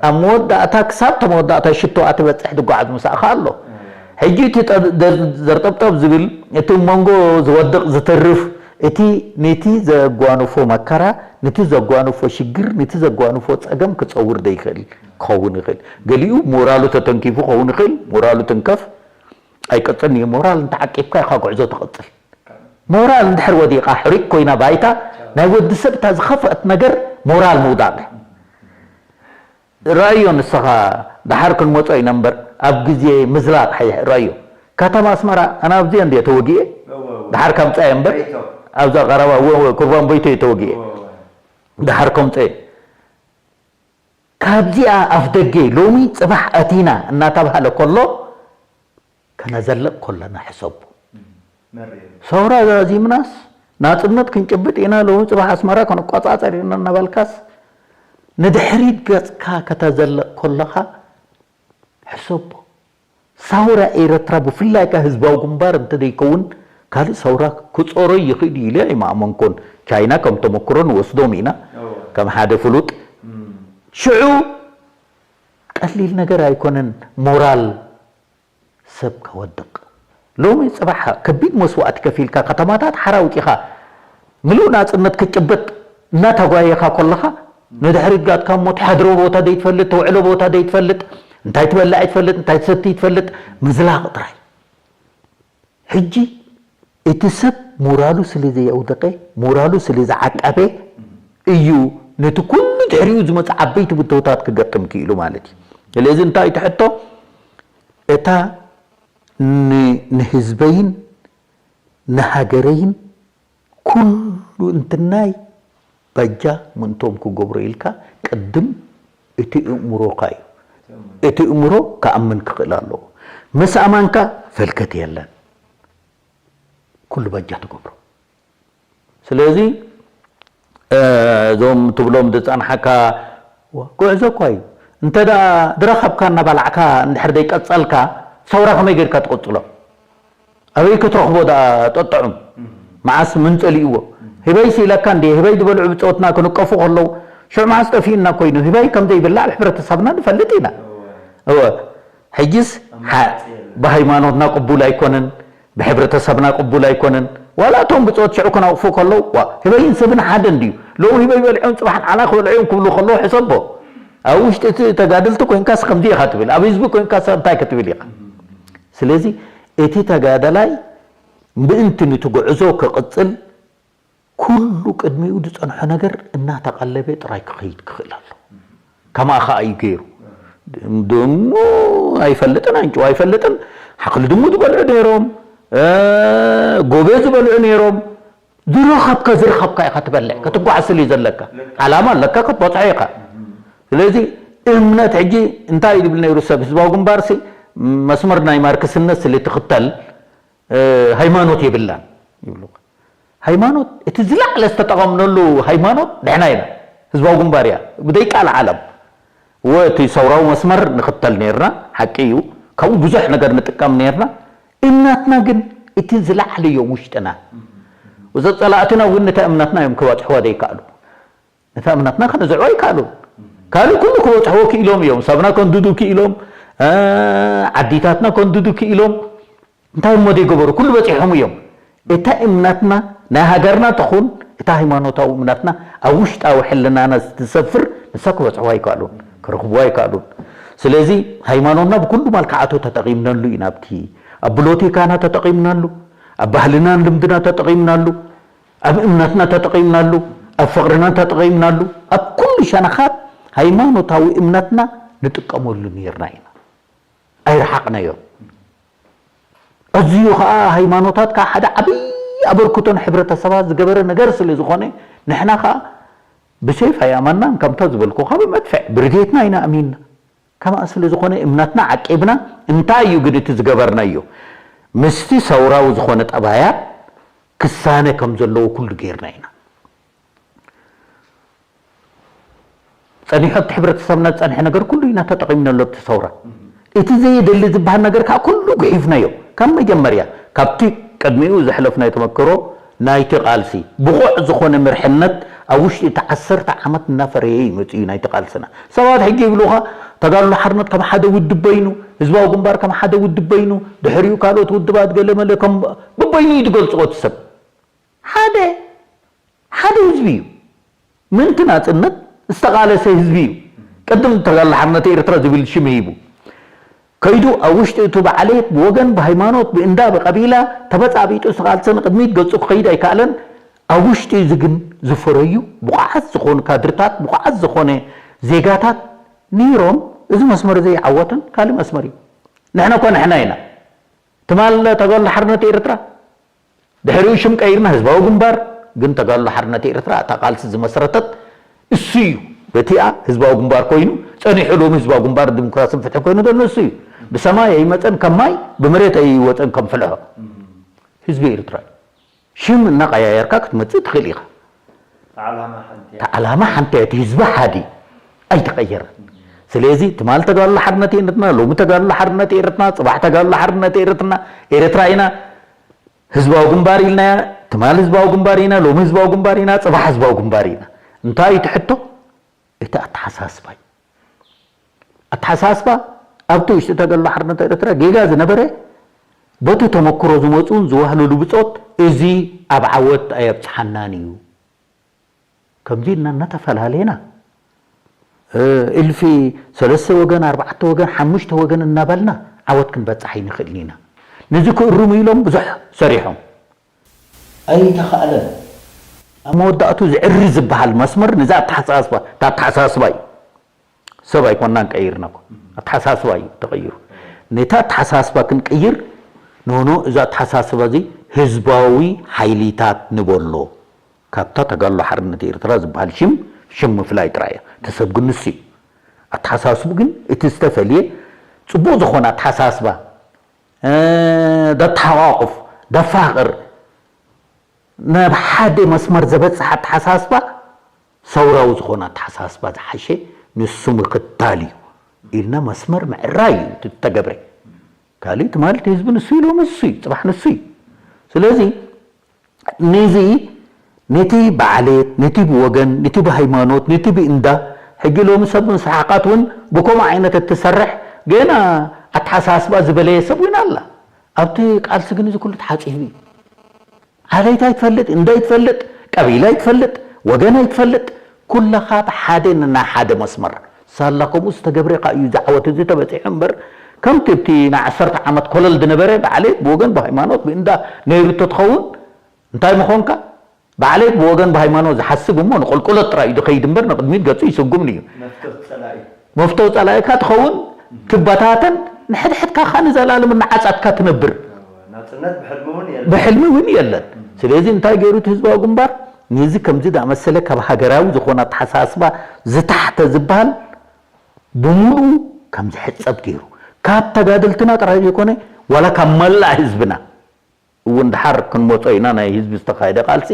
ኣብ መወዳእታ ክሳብ ተመወዳእታ ሽቶኣ ትበፅሕ ዝጓዓዝ ምሳእኻ ኣሎ። ሕጂ እቲ ዘርጠብጠብ ዝብል እቲ መንጎ ዝወድቕ ዝትርፍ እቲ ነቲ ዘጓንፎ መከራ ነቲ ዘጓንፎ ሽግር ነቲ ዘጓንፎ ፀገም ክፀውር ዘይኽእል ክኸውን ይኽእል። ገሊኡ ሞራሉ ተተንኪፉ ክኸውን ይኽእል። ሞራሉ ትንከፍ ኣይቀፅልን እዩ። ሞራል እንተዓቂብካ ኢኻ ጉዕዞ ትቐፅል። ሞራል እንድሕር ወዲቓ ሕሩጭ ኮይና ባይታ ናይ ወዲ ሰብ እታ ዝኸፍአት ነገር ሞራል ምውዳቕ እዩ። ርኣዮ ንስኻ ደሓር ክንመጾ ኢና እምበር ኣብ ግዜ ምዝላቕ ሓይሕ ርኣዮ። ከተማ ኣስመራ ኣነ ኣብዚኣ እንድየ ተወጊኤ ደሓር ከምጻ እየ እምበር ኣብዛ ቀረባ እወ እወ ኩርባን ቦይቶ እየ ተወጊኤ ደሓር ከምጸ እየ። ካብዚኣ ኣፍደገ ሎሚ ጽባሕ ኣቲና እናተባህለ ከሎ ከነዘልቕ ከለና ሕሰቡ። ሰውራ ዛዚምናስ ናጽነት ክንጭብጥ ኢና ሎሚ ጽባሕ ኣስመራ ክንቆጻጸር ኢና እናበልካስ ንድሕሪት ገጽካ ከተዘልቕ ከለኻ ሕሰቦ። ሳውራ ኤረትራ ብፍላይ ከኣ ህዝባዊ ግንባር እንተደይከውን ካልእ ሳውራ ክጾሮ ይኽእል እዩ ኢለ ኣይማእመንኩን። ቻይና ከም ተመክሮ ንወስዶም ኢና ከም ሓደ ፍሉጥ ሽዑ ቀሊል ነገር ኣይኮነን ሞራል ሰብ ከወድቕ። ሎሚ ጽባሕ ከቢድ መስዋእቲ ከፊልካ ከተማታት ሓራ ኣውጺኻ ምሉእ ናጽነት ክትጭብጥ እናተጓየኻ ከለኻ ንድሕሪት ጋጥካ እሞ ትሓድሮ ቦታ ዘይትፈልጥ ትውዕሎ ቦታ ዘይትፈልጥ እንታይ ትበልዕ ኣይትፈልጥ እንታይ ትሰቲ ኣይትፈልጥ ምዝላቕ ጥራይ። ሕጂ እቲ ሰብ ሞራሉ ስለ ዘየውደቐ ሞራሉ ስለ ዝዓቀበ እዩ ነቲ ኩሉ ድሕሪኡ ዝመጽእ ዓበይቲ ብድሆታት ክገጥም ክኢሉ ማለት እዩ። ስለዚ እንታይ እዩ እቲ ሕቶ? እታ ንህዝበይን ንሃገረይን ኩሉ እንትናይ በጃ ምእንቶም ክገብሮ ኢልካ ቅድም እቲ እእምሮኻ እዩ። እቲ እእምሮ ክኣምን ክኽእል ኣለዎ። ምስ ኣማንካ ፈልከት የለን። ኩሉ በጃ ትገብሮ። ስለዚ እዞም ትብሎም ዝጸንሓካ ጉዕዞ እኳ እዩ። እንተ ደኣ ዝረኸብካ እናባላዕካ እንድሕር ዘይቀጸልካ ሰውራ ከመይ ጌርካ ትቕጽሎ? ኣበይ ክትረኽቦ ደኣ ጠጥዑም? መዓስ ምን ጸሊእዎ? ህበይ ስኢለካ እንዴ? ህበይ ዝበልዑ ብጾትና ክንቀፉ ከለዉ ሽዑ መዓስ ጠፊእና ኮይኑ? ህበይ ከም ዘይብላዕ ኣብ ሕብረተሰብና ንፈልጥ ኢና። እወ። ሕጅስ ብሃይማኖትና ቅቡል ኣይኮነን፣ ብሕብረተሰብና ቅቡል ኣይኮነን። ዋላ እቶም ብጾት ሽዑ ክነቕፉ ከለዉ ዋ ህበይን ሰብን ሓደ እንድዩ። ሎሚ ህበይ በልዖም ጽባሕ ንዓና ክበልዑ እዮም ክብሉ ከለዉ ሕሰቦ። ኣብ ውሽጢ እቲ ተጋደልቲ ኮይንካስ ከምዚ ኢኻ ትብል፣ ኣብ ህዝቢ ኮይንካስ እንታይ ክትብል ኢኻ? ስለዚ እቲ ተጋዳላይ ምእንቲ ንትጉዕዞ ክቕጽል ኩሉ ቅድሚኡ ዝጸንሖ ነገር እናተቐለበ ጥራይ ክኸይድ ክኽእል ኣሎ። ከማኣ ኸኣ እዩ ገይሩ። ደሞ ኣይፈልጥን፣ ኣንጭዋ ኣይፈልጥን፣ ሓኽሊ ድሙ ዝበልዑ ነይሮም፣ ጎቤ ዝበልዑ ነይሮም። ዝረኸብካ ዝረኸብካ ኢኻ ትበልዕ፣ ክትጓዓዝ ስለ ዘለካ። ዓላማ ኣለካ፣ ክትበጽሖ ኢኻ። ስለዚ እምነት ሕጂ እንታይ እዩ ዝብል ነይሩ ሰብ ህዝባዊ ግንባርሲ መስመር ናይ ማርክስነት ስለ ትኽተል ሃይማኖት የብላን ይብሉ። ሃይማኖት እቲ ዝለዓለ ዝተጠቐምነሉ ሃይማኖት ንሕና ኢና። ህዝባዊ ግንባር እያ ብደይ ቃል ዓለም። እወ እቲ ሰውራዊ መስመር ንኽተል ነርና ሓቂ እዩ። ካብኡ ብዙሕ ነገር ንጥቀም ነርና። እምነትና ግን እቲ ዝለዓለ እዮም ውሽጥና። እዞ ጸላእትና እውን ነታ እምነትና እዮም ክበጽሕዋ ዘይከኣሉ። ነታ እምነትና ከነዝዕዋ ኣይከኣሉን። ካልእ ኩሉ ክበጽሕዎ ክኢሎም እዮም። ሰብና ከንድዱ ክኢሎም፣ ዓዲታትና ከንድዱ ክኢሎም። እንታይ እሞ ዘይገበሩ? ኩሉ በጺሖም እዮም። እታ እምነትና ናይ ሃገርና ትኹን እታ ሃይማኖታዊ እምነትና ኣብ ውሽጣዊ ሕልናና ዝትሰፍር ንሳ ክበጽሕዋ ኣይከኣሉን፣ ክረኽብዋ ኣይከኣሉን። ስለዚ ሃይማኖትና ብኩሉ መልክዓቱ ተጠቒምነሉ ኢና። ኣብቲ ኣብ ብሎቲካና ተጠቒምናሉ፣ ኣብ ባህልናን ልምድና ተጠቒምናሉ፣ ኣብ እምነትና ተጠቒምናሉ፣ ኣብ ፍቕርና ተጠቒምናሉ፣ ኣብ ኩሉ ሸነኻት ሃይማኖታዊ እምነትና ንጥቀመሉ ነይርና ኢና። ኣይረሓቕናዮን። ኣዝዩ ኸኣ ሃይማኖታት ከኣ ሓደ ዓብዪ ኣበርክቶ ንሕብረተሰባት ዝገበረ ነገር ስለ ዝኾነ ንሕና ኸኣ ብሴፍ ኣይኣመናን ከምታ ዝበልኩኻ ብመድፍዕ ብርጌትና ኢና ኣሚንና። ከምኣ ስለ ዝኾነ እምነትና ዓቂብና እንታይ እዩ ግን እቲ ዝገበርናዮ? ምስቲ ሰውራዊ ዝኾነ ጠባያት ክሳነ ከም ዘለዎ ኩሉ ጌርና ኢና። ጸኒሑ ኣብቲ ሕብረተሰብና ዝጸንሐ ነገር ኩሉ ኢና ተጠቒምናሉ ኣብቲ ሰውራ። እቲ ዘየደሊ ዝበሃል ነገር ከኣ ኩሉ ጉሒፍናዮ። ካብ መጀመርያ ካብቲ ቅድሚኡ ዘሕለፍናዮ ተመክሮ ናይቲ ቃልሲ ብቑዕ ዝኾነ መርሕነት ኣብ ውሽጢ እቲ ዓሰርተ ዓመት እናፈረየ እዩ መጺኡ ናይቲ ቃልስና። ሰባት ሕጂ ይብሉኻ ተጋድሎ ሓርነት ከም ሓደ ውድብ በይኑ፣ ህዝባዊ ግንባር ከም ሓደ ውድብ በይኑ፣ ድሕሪኡ ካልኦት ውድባት ገለመለ ከም በበይኑ እዩ ዝገልጽዎ እቲ ሰብ። ሓደ ሓደ ህዝቢ እዩ። ምእንቲ ናጽነት ዝተቓለሰ ህዝቢ እዩ። ቅድም ተጋድሎ ሓርነት ኤርትራ ዝብል ሽም ሂቡ ከይዱ ኣብ ውሽጢ እቲ ብዓሌት ብወገን ብሃይማኖት ብእንዳ ብቀቢላ ተበጻቢጡ ዝተቓልሰ ንቅድሚት ገጹ ክኸይድ ኣይከኣለን። ኣብ ውሽጢ እዚ ግን ዝፈረዩ ብቑዓት ዝኾኑ ካድርታት ብቑዓት ዝኾነ ዜጋታት ነይሮም። እዚ መስመር እዚ ኣይዓወተን ካልእ መስመር እዩ። ንሕና እኮ ንሕና ኢና። ትማል ተጋድሎ ሓርነት ኤርትራ ድሕሪኡ ሽም ቀይርና ህዝባዊ ግንባር ግን ተጋድሎ ሓርነት ኤርትራ እታ ቃልሲ ዝመስረተት እሱ እዩ። በቲኣ ህዝባዊ ግንባር ኮይኑ ጸኒሑ ሎሚ ህዝባዊ ግንባር ዲሞክራስን ፍትሕን ኮይኑ ዘሎ እሱ እዩ። ብሰማይ ኣይመጸን ከም ማይ ብመሬት ኣይወጸን ከም ፍልሖ ህዝቢ ኤርትራ እዩ። ሽም እናቀያየርካ ክትመጽእ ትኽእል ኢኻ። ዓላማ ሓንቲ እታ ዓላማ ሓንቲ እያ፣ እቲ ህዝቢ ሓዲ ኣይተቐየረን። ስለዚ ትማል ተጋድሎ ሓርነት ኤርትራ፣ ሎሚ ተጋድሎ ሓርነት ኤርትራ፣ ጽባሕ ተጋድሎ ሓርነት ኤርትራ ኤርትራ ኢና። ህዝባዊ ግንባር ኢልናያ፣ ትማል ህዝባዊ ግንባር ኢና፣ ሎሚ ህዝባዊ ግንባር ኢና፣ ጽባሕ ህዝባዊ ግንባር ኢና። እንታይ እዩ እቲ ሕቶ? እቲ ኣተሓሳስባ እዩ። ኣተሓሳስባ ኣብቲ ውሽጢ ተጋድሎ ሓርነት ኤርትራ ጌጋ ዝነበረ በቲ ተመክሮ ዝመፁን ዝዋህለሉ ብፆት እዚ ኣብ ዓወት ኣየብፅሓናን እዩ። ከምዚ ኢልና እናተፈላለየና እልፊ ሰለስተ ወገን ኣርባዕተ ወገን ሓሙሽተ ወገን እናበልና ዓወት ክንበፅሕ ኣይንኽእልን ኢና። ነዚ ክእርሙ ኢሎም ብዙሕ ሰሪሖም። ኣይተኻእለን። ኣብ መወዳእቱ ዝዕሪ ዝበሃል መስመር ነዚ ኣተሓሳስባ እታ ኣተሓሳስባ እዩ። ሰብ ኣይኮናን ቀይርና እኮ ኣተሓሳስባ እዩ ተቐይሩ። ነቲ ኣተሓሳስባ ክንቅይር ኖኖ እዚ ኣተሓሳስባ እዚ ህዝባዊ ሓይሊታት ንበሎ። ካብታ ተጋድሎ ሓርነት ኤርትራ ዝበሃል ሽም ሽም ምፍላይ ጥራይ እያ። እቲ ሰብ ግን ንሱ እዩ። ኣተሓሳስቡ ግን እቲ ዝተፈልየ ፅቡቕ ዝኾነ ኣተሓሳስባ እ፣ ደተሓቋቁፍ፣ ደፋቕር፣ ናብ ሓደ መስመር ዘበጽሕ ኣተሓሳስባ፣ ሰውራዊ ዝኾነ ኣተሓሳስባ ዝሓሸ ንሱ ምኽታል እዩ ኢልና መስመር ምዕራይ እዩ እቲ ተገብረ። ካልእ ትማሊ ህዝቢ ንሱ ኢሉ ንሱ እዩ፣ ጽባሕ ንሱ እዩ። ስለዚ ነዚ ነቲ ብዓሌት፣ ነቲ ብወገን፣ ነቲ ብሃይማኖት፣ ነቲ ብእንዳ፣ ሕጂ ሎሚ ሰብ ምስሓቓት እውን ብከምኡ ዓይነት እትሰርሕ ገና ኣተሓሳስባ ዝበለየ ሰብ እውን ኣላ። ኣብቲ ቃልሲ ግን እዚ ኩሉ ተሓጺቡ እዩ። ዓሌት ኣይትፈልጥ፣ እንዳ ኣይትፈልጥ፣ ቀቢላ ኣይትፈልጥ፣ ወገን ኣይትፈልጥ፣ ኩለኻ ብሓደ ንናይ ሓደ መስመር። ሳላ ከምኡ ዝተገብረ ከኣ እዩ እዚ ዓወት እዚ ተበጺሑ እምበር፣ ከምቲ ኣብቲ ናይ ዓሰርተ ዓመት ኮለል ዝነበረ ብዓሌት፣ ብወገን፣ ብሃይማኖት፣ ብእንዳ ነይሩ እንተትኸውን፣ እንታይ ምኾንካ? ብዓሌት ብወገን ብሃይማኖት ዝሓስብ እሞ ንቁልቁለት ጥራይ እዩ ዝኸይድ እምበር ንቕድሚት ገጹ ይስጉም እዩ። መፍቶ ጸላኢ። መፍቶ ጸላኢካ ትኸውን፣ ትበታተን፣ ንሕድሕድካ ኸኣ ንዘላለም እናዓጻድካ ትነብር። ናጽነት ብሕልሚ እውን የለን። ብሕልሚ እውን የለን። ስለዚ እንታይ ገይሩ እቲ ህዝባዊ ግንባር? ነዚ ከምዚ ዝኣመሰለ ካብ ሃገራዊ ዝኾነ ኣተሓሳስባ ዝታሕተ ዝበሃል ብምሉኡ ከም ዝሕጸብ ገይሩ። ካብ ተጋደልትና ጥራይ ዘይኮነ፣ ዋላ ካብ መላእ ህዝብና እውን ድሓር ክንመጾ ኢና፣ ናይ ህዝቢ ዝተኻየደ ቃልሲ፣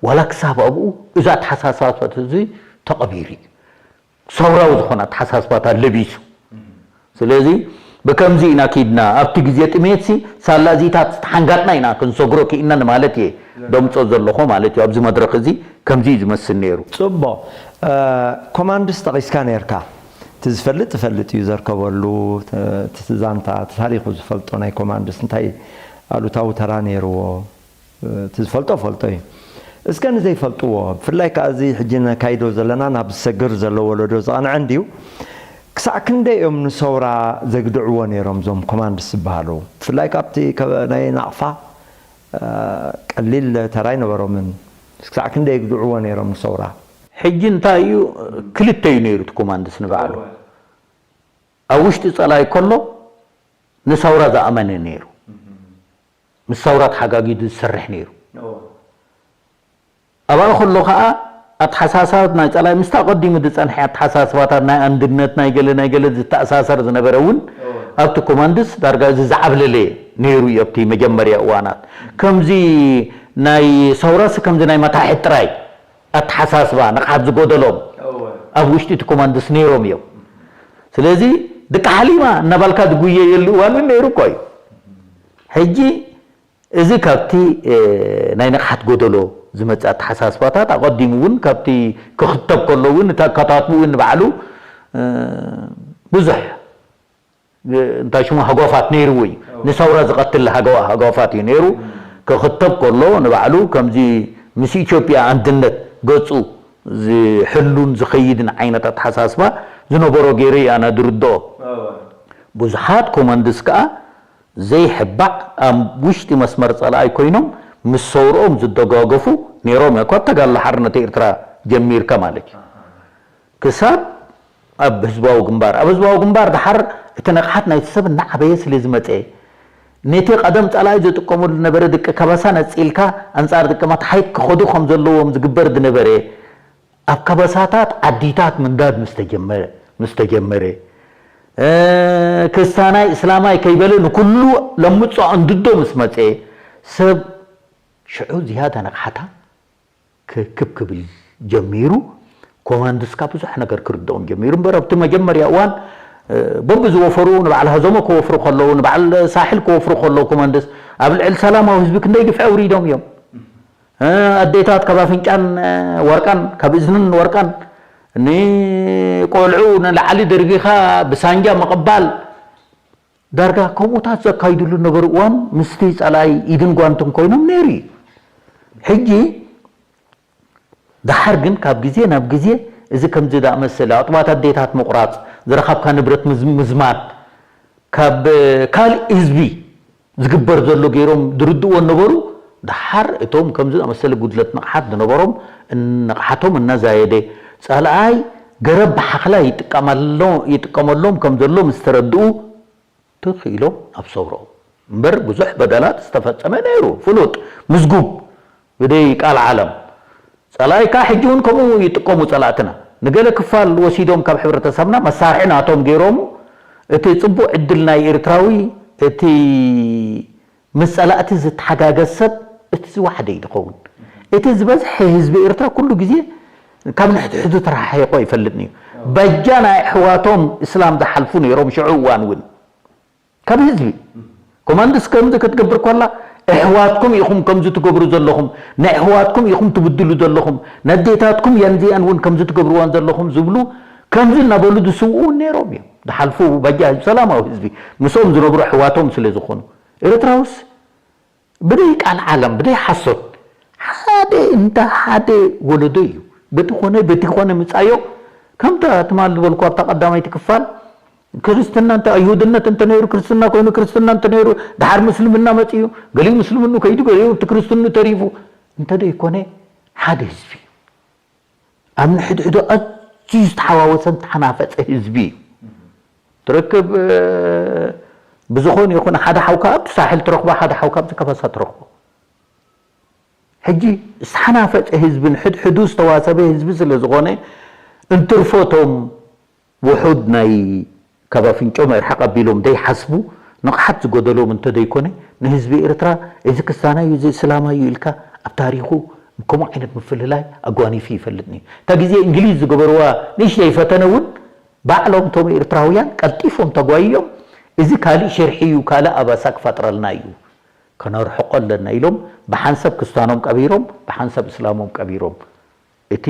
ዋላ ክሳብ ኣብኡ እዚ ኣተሓሳስባታት እዚ ተቐቢሩ እዩ። ሰውራዊ ዝኾነ ኣተሓሳስባታት ለቢሱ። ስለዚ ብከምዚ ኢና ኪድና፣ ኣብቲ ግዜ ጥሜትሲ ሳላ እዚታት ዝተሓንጋጥና ኢና ክንሰግሮ ክኢልና ንማለት እየ ደምጾ ዘለኹ ማለት እዩ። ኣብዚ መድረኽ እዚ ከምዚ እዩ ዝመስል ነይሩ። ጽቡቕ። እ፣ ኮማንድስ ጠቒስካ ነርካ። እቲ ዝፈልጥ ዝፈልጥ እዩ ዘርከበሉ፣ እቲ ዛንታ፣ እቲ ታሪኹ ዝፈልጦ ናይ ኮማንድስ እንታይ ኣሉታዊ ተራ ነይርዎ? እቲ ዝፈልጦ ፈልጦ እዩ። እስከ ንዘይፈልጥዎ፣ ብፍላይ ከኣ እዚ ሕጂ ነካይዶ ዘለና ናብ ዝሰግር ዘሎ ወለዶ ዝቐንዐ እንድዩ፣ ክሳዕ ክንደይ እዮም ንሰውራ ዘግድዕዎ ነይሮም እዞም ኮማንድስ ዝበሃሉ? ብፍላይ ካብቲ ከ-፣ ናይ ናቕፋ፣ እ፣ ቀሊል ተራ ኣይነበሮምን። ክሳዕ ክንደይ የግድዕዎ ነይሮም ንሰውራ? ሕጂ እንታይ እዩ፣ ክልተ እዩ ነይሩ እቲ ኮማንድስ ንባዕሉ። ኣብ ውሽጢ ጸላኢ ከሎ ንሰውራ ዝኣመነ ነይሩ። ምስ ሰውራ ተሓጋጊዙ ዝሰርሕ ነይሩ። እዎ። ኣብኣ ከሎ ኸኣ ኣተሓሳስባት ናይ ጸላኢ ምስታ ቀዲሙ ዝጸንሐ ኣተሓሳስባታት ናይ ኣንድነት ናይ ገለ ናይ ገለ ዝተኣሳሰር ዝነበረ እውን እዎ። ኣብቲ ኮማንድስ ዳርጋ እዚ ዝዓብለለ ነይሩ እዩ ኣብቲ መጀመርያ እዋናት። ከምዚ ናይ ሰውራስ ከምዚ ናይ መታሕት ጥራይ ኣተሓሳስባ ንቕሓት ዝጎደሎም እዎ። ኣብ ውሽጢ እቲ ኮማንድስ ነይሮም እዮም። ስለዚ ድቂ ሓሊማ እናባልካ ዝጉየየሉ እዋን እውን ነይሩ እኮ እዩ። ሕጂ እዚ ካብቲ፣ እ፣ ናይ ንቕሓት ጎደሎ ዝመጽእ ኣተሓሳስባታት ኣቐዲሙ እውን ካብቲ ክኽተብ ከሎ እውን እቲ ኣከታትብኡ እውን ንባዕሉ፣ እ፣ ብዙሕ፣ እ፣ እንታይ ሽሙ ሃጓፋት ነይርዎ እዩ። ንሰውራ ዝቐትል ሃገዋ-፣ ሃጓፋት እዩ ነይሩ። ክኽተብ ከሎ ንባዕሉ ከምዚ ምስ ኢትዮጵያ ኣንድነት ገጹ ዝሕሉን ዝኸይድን ዓይነት ኣተሓሳስባ ዝነበሮ ገይረ እዩ ኣነ ዝርድኦ። እወ። ብዙሓት ኮማንድስ ከኣ ዘይሕባእ ኣብ ውሽጢ መስመር ጸላኢ ኮይኖም ምስ ሰውርኦም ዝደጋገፉ ነይሮም እዮም። ካብ ተጋድሎ ሓርነት ኤርትራ ጀሚርካ ማለት እዩ። ክሳብ ኣብ ህዝባዊ ግንባር፣ ኣብ ህዝባዊ ግንባር ደሓር እቲ ንቕሓት ናይቲ ሰብ እናዓበየ ስለ ዝመጸ፣ ነቲ ቀደም ጸላኢ ዝጥቀመሉ ዝነበረ ድቂ ከበሳ ነጺልካ ኣንጻር ድቂ መታሒት ክኸዱ ከም ዘለዎም ዝግበር ዝነበረ፣ ኣብ ከበሳታት ዓዲታት ምንዳድ ምስ ተጀመረ፣ ምስ ተጀመረ፣ እ፣ ክስታናይ እስላማይ ከይበለ ንኩሉ ለምጾ ኣንድዶ ምስ መጸ፣ ሰብ ሽዑ ዝያዳ ንቕሓታ ክክብ ክብል ጀሚሩ። ኮማንድስካ ብዙሕ ነገር ክርድኦም ጀሚሩ። እምበር ኣብቲ መጀመርያ እዋን፣ እ፣ በብዝወፈሩ ንበዓል ሃዞሞ ክወፍሩ ከለዉ፣ ንበዓል ሳሕል ክወፍሩ ከለዉ፣ ኮማንድስ ኣብ ልዕሊ ሰላማዊ ህዝቢ ክንደይ ግፍዒ ኣውሪዶም እዮም። እ፣ ኣዴታት ካብ ኣፍንጫን፣ እ፣ ወርቃን፣ ካብ እዝንን ወርቃን፣ ንቆልዑ ንላዕሊ ደርቢኻ ብሳንጃ ምቕባል፣ ዳርጋ ከምኡታት ዘካይድሉ ነበሩ እዋን ምስቲ ጸላኢ ኢድን ጓንትን ኮይኖም ነይሩ እዩ። ሕጂ ደሓር ግን ካብ ግዜ ናብ ግዜ እዚ ከምዚ ዝኣመሰለ ኣጥባት ኣዴታት ምቑራጽ፣ ዝረኸብካ ንብረት ምዝ-፣ ምዝማት፣ ካብ ካልእ ህዝቢ ዝግበር ዘሎ ገይሮም ዝርድእዎ ነበሩ። ደሓር እቶም ከምዚ ዝኣመሰለ ጉድለት ንቕሓት ዝነበሮም ንቕሓቶም እናዛየደ፣ ጸላኣይ ገረብ ብሓኽላ ይጥቀመሎ-፣ ይጥቀመሎም ከም ዘሎ ምስ ተረድኡ፣ ትኽ ኢሎም ኣብ ሰውርኦም። እምበር ብዙሕ በደላት ዝተፈጸመ ነይሩ፣ ፍሉጥ፣ ምዝጉብ፣ ብደይ ቃል ዓለም። ጸላኢካ ሕጂ እውን ከምኡ ይጥቀሙ ጸላእትና። ንገለ ክፋል ወሲዶም ካብ ሕብረተሰብና መሳርሒ ናቶም ገይሮሙ፣ እቲ ጽቡቕ ዕድል ናይ ኤርትራዊ፣ እቲ ምስ ጸላእቲ ዝተሓጋገዝ ሰብ እቲ ዝወሓደ እዩ ዝኸውን። እቲ ዝበዝሐ ህዝቢ ኤርትራ ኩሉ ግዜ ካብ ንሕድሕዱ ተረሓሒቑ ኣይፈልጥን እዩ። በጃ ናይ ኣሕዋቶም እስላም ዝሓልፉ ነይሮም ሽዑ እዋን እውን ካብ ህዝቢ። ኮማንድስ ከምዚ ክትገብር ኮላ ኣሕዋትኩም ኢኹም ከምዚ ትገብሩ ዘለኹም፣ ንኣሕዋትኩም ኢኹም ትብድሉ ዘለኹም፣ ነዴታትኩም የንዚኣን እውን ከምዚ ትገብርዋን ዘለኹም ዝብሉ ከምዚ እናበሉ ዝስውኡ እውን ነይሮም እዮም። ዝሓልፉ በጃ ህዝቢ፣ ሰላማዊ ህዝቢ ምስኦም ዝነብሩ ኣሕዋቶም ስለ ዝኾኑ። ኤርትራውስ ብደይ ቃል ዓለም ብደይ ሓሶት ሓደ እንዳ ሓደ ወለዶ እዩ። በቲ ኮነ በቲ ኮነ ምጻዮ ከምታ ትማል ዝበልኩ ኣብታ ቀዳማይቲ ክፋል ክርስትና እንተ ኣይሁድነት እንተ ነይሩ ክርስትና ኮይኑ ክርስትና እንተ ነይሩ ድሓር ምስልምና መጽዩ ገሊኡ ምስልምኑ ከይዱ ገሊኡ እቲ ክርስትኑ ተሪፉ እንተ ደይኮነ ሓደ ህዝቢ እዩ። ኣብ ንሕድሕዱ ኣዝዩ ዝተሓዋወሰን ተሓናፈጸ ህዝቢ እዩ። ትረክብ ብዝኾነ ይኹን ሓደ ሓውካ ኣብቲ ሳሕል ትረኽቦ ሓደ ሓውካ ኣብዚ ካባሳ ትረኽቦ። ሕጂ ዝተሓናፈጸ ህዝቢ ንሕድሕዱ ዝተዋሰበ ህዝቢ ስለ ዝኾነ እንትርፎቶም ውሑድ ናይ ካብ ኣፍንጮም ኣይርሓቕ ኣቢሎም ዘይሓስቡ ንቕሓት ዝጎደሎም እንተደይኮነ ንህዝቢ ኤርትራ እዚ ክስታና እዩ እዚ እስላማ እዩ ኢልካ ኣብ ታሪኹ ከምኡ ዓይነት ምፍልላይ ኣጓኒፉ ይፈልጥን እዩ። እታ ግዜ እንግሊዝ ዝገበርዋ ንእሽተይ ፈተነ እውን ባዕሎም እቶም ኤርትራውያን ቀልጢፎም ተጓይዮም እዚ ካልእ ሽርሒ እዩ ካልእ ኣባሳ ክፈጥረልና እዩ ከነርሕቆ ኣለና ኢሎም ብሓንሳብ ክስታኖም ቀቢሮም ብሓንሳብ እስላሞም ቀቢሮም እቲ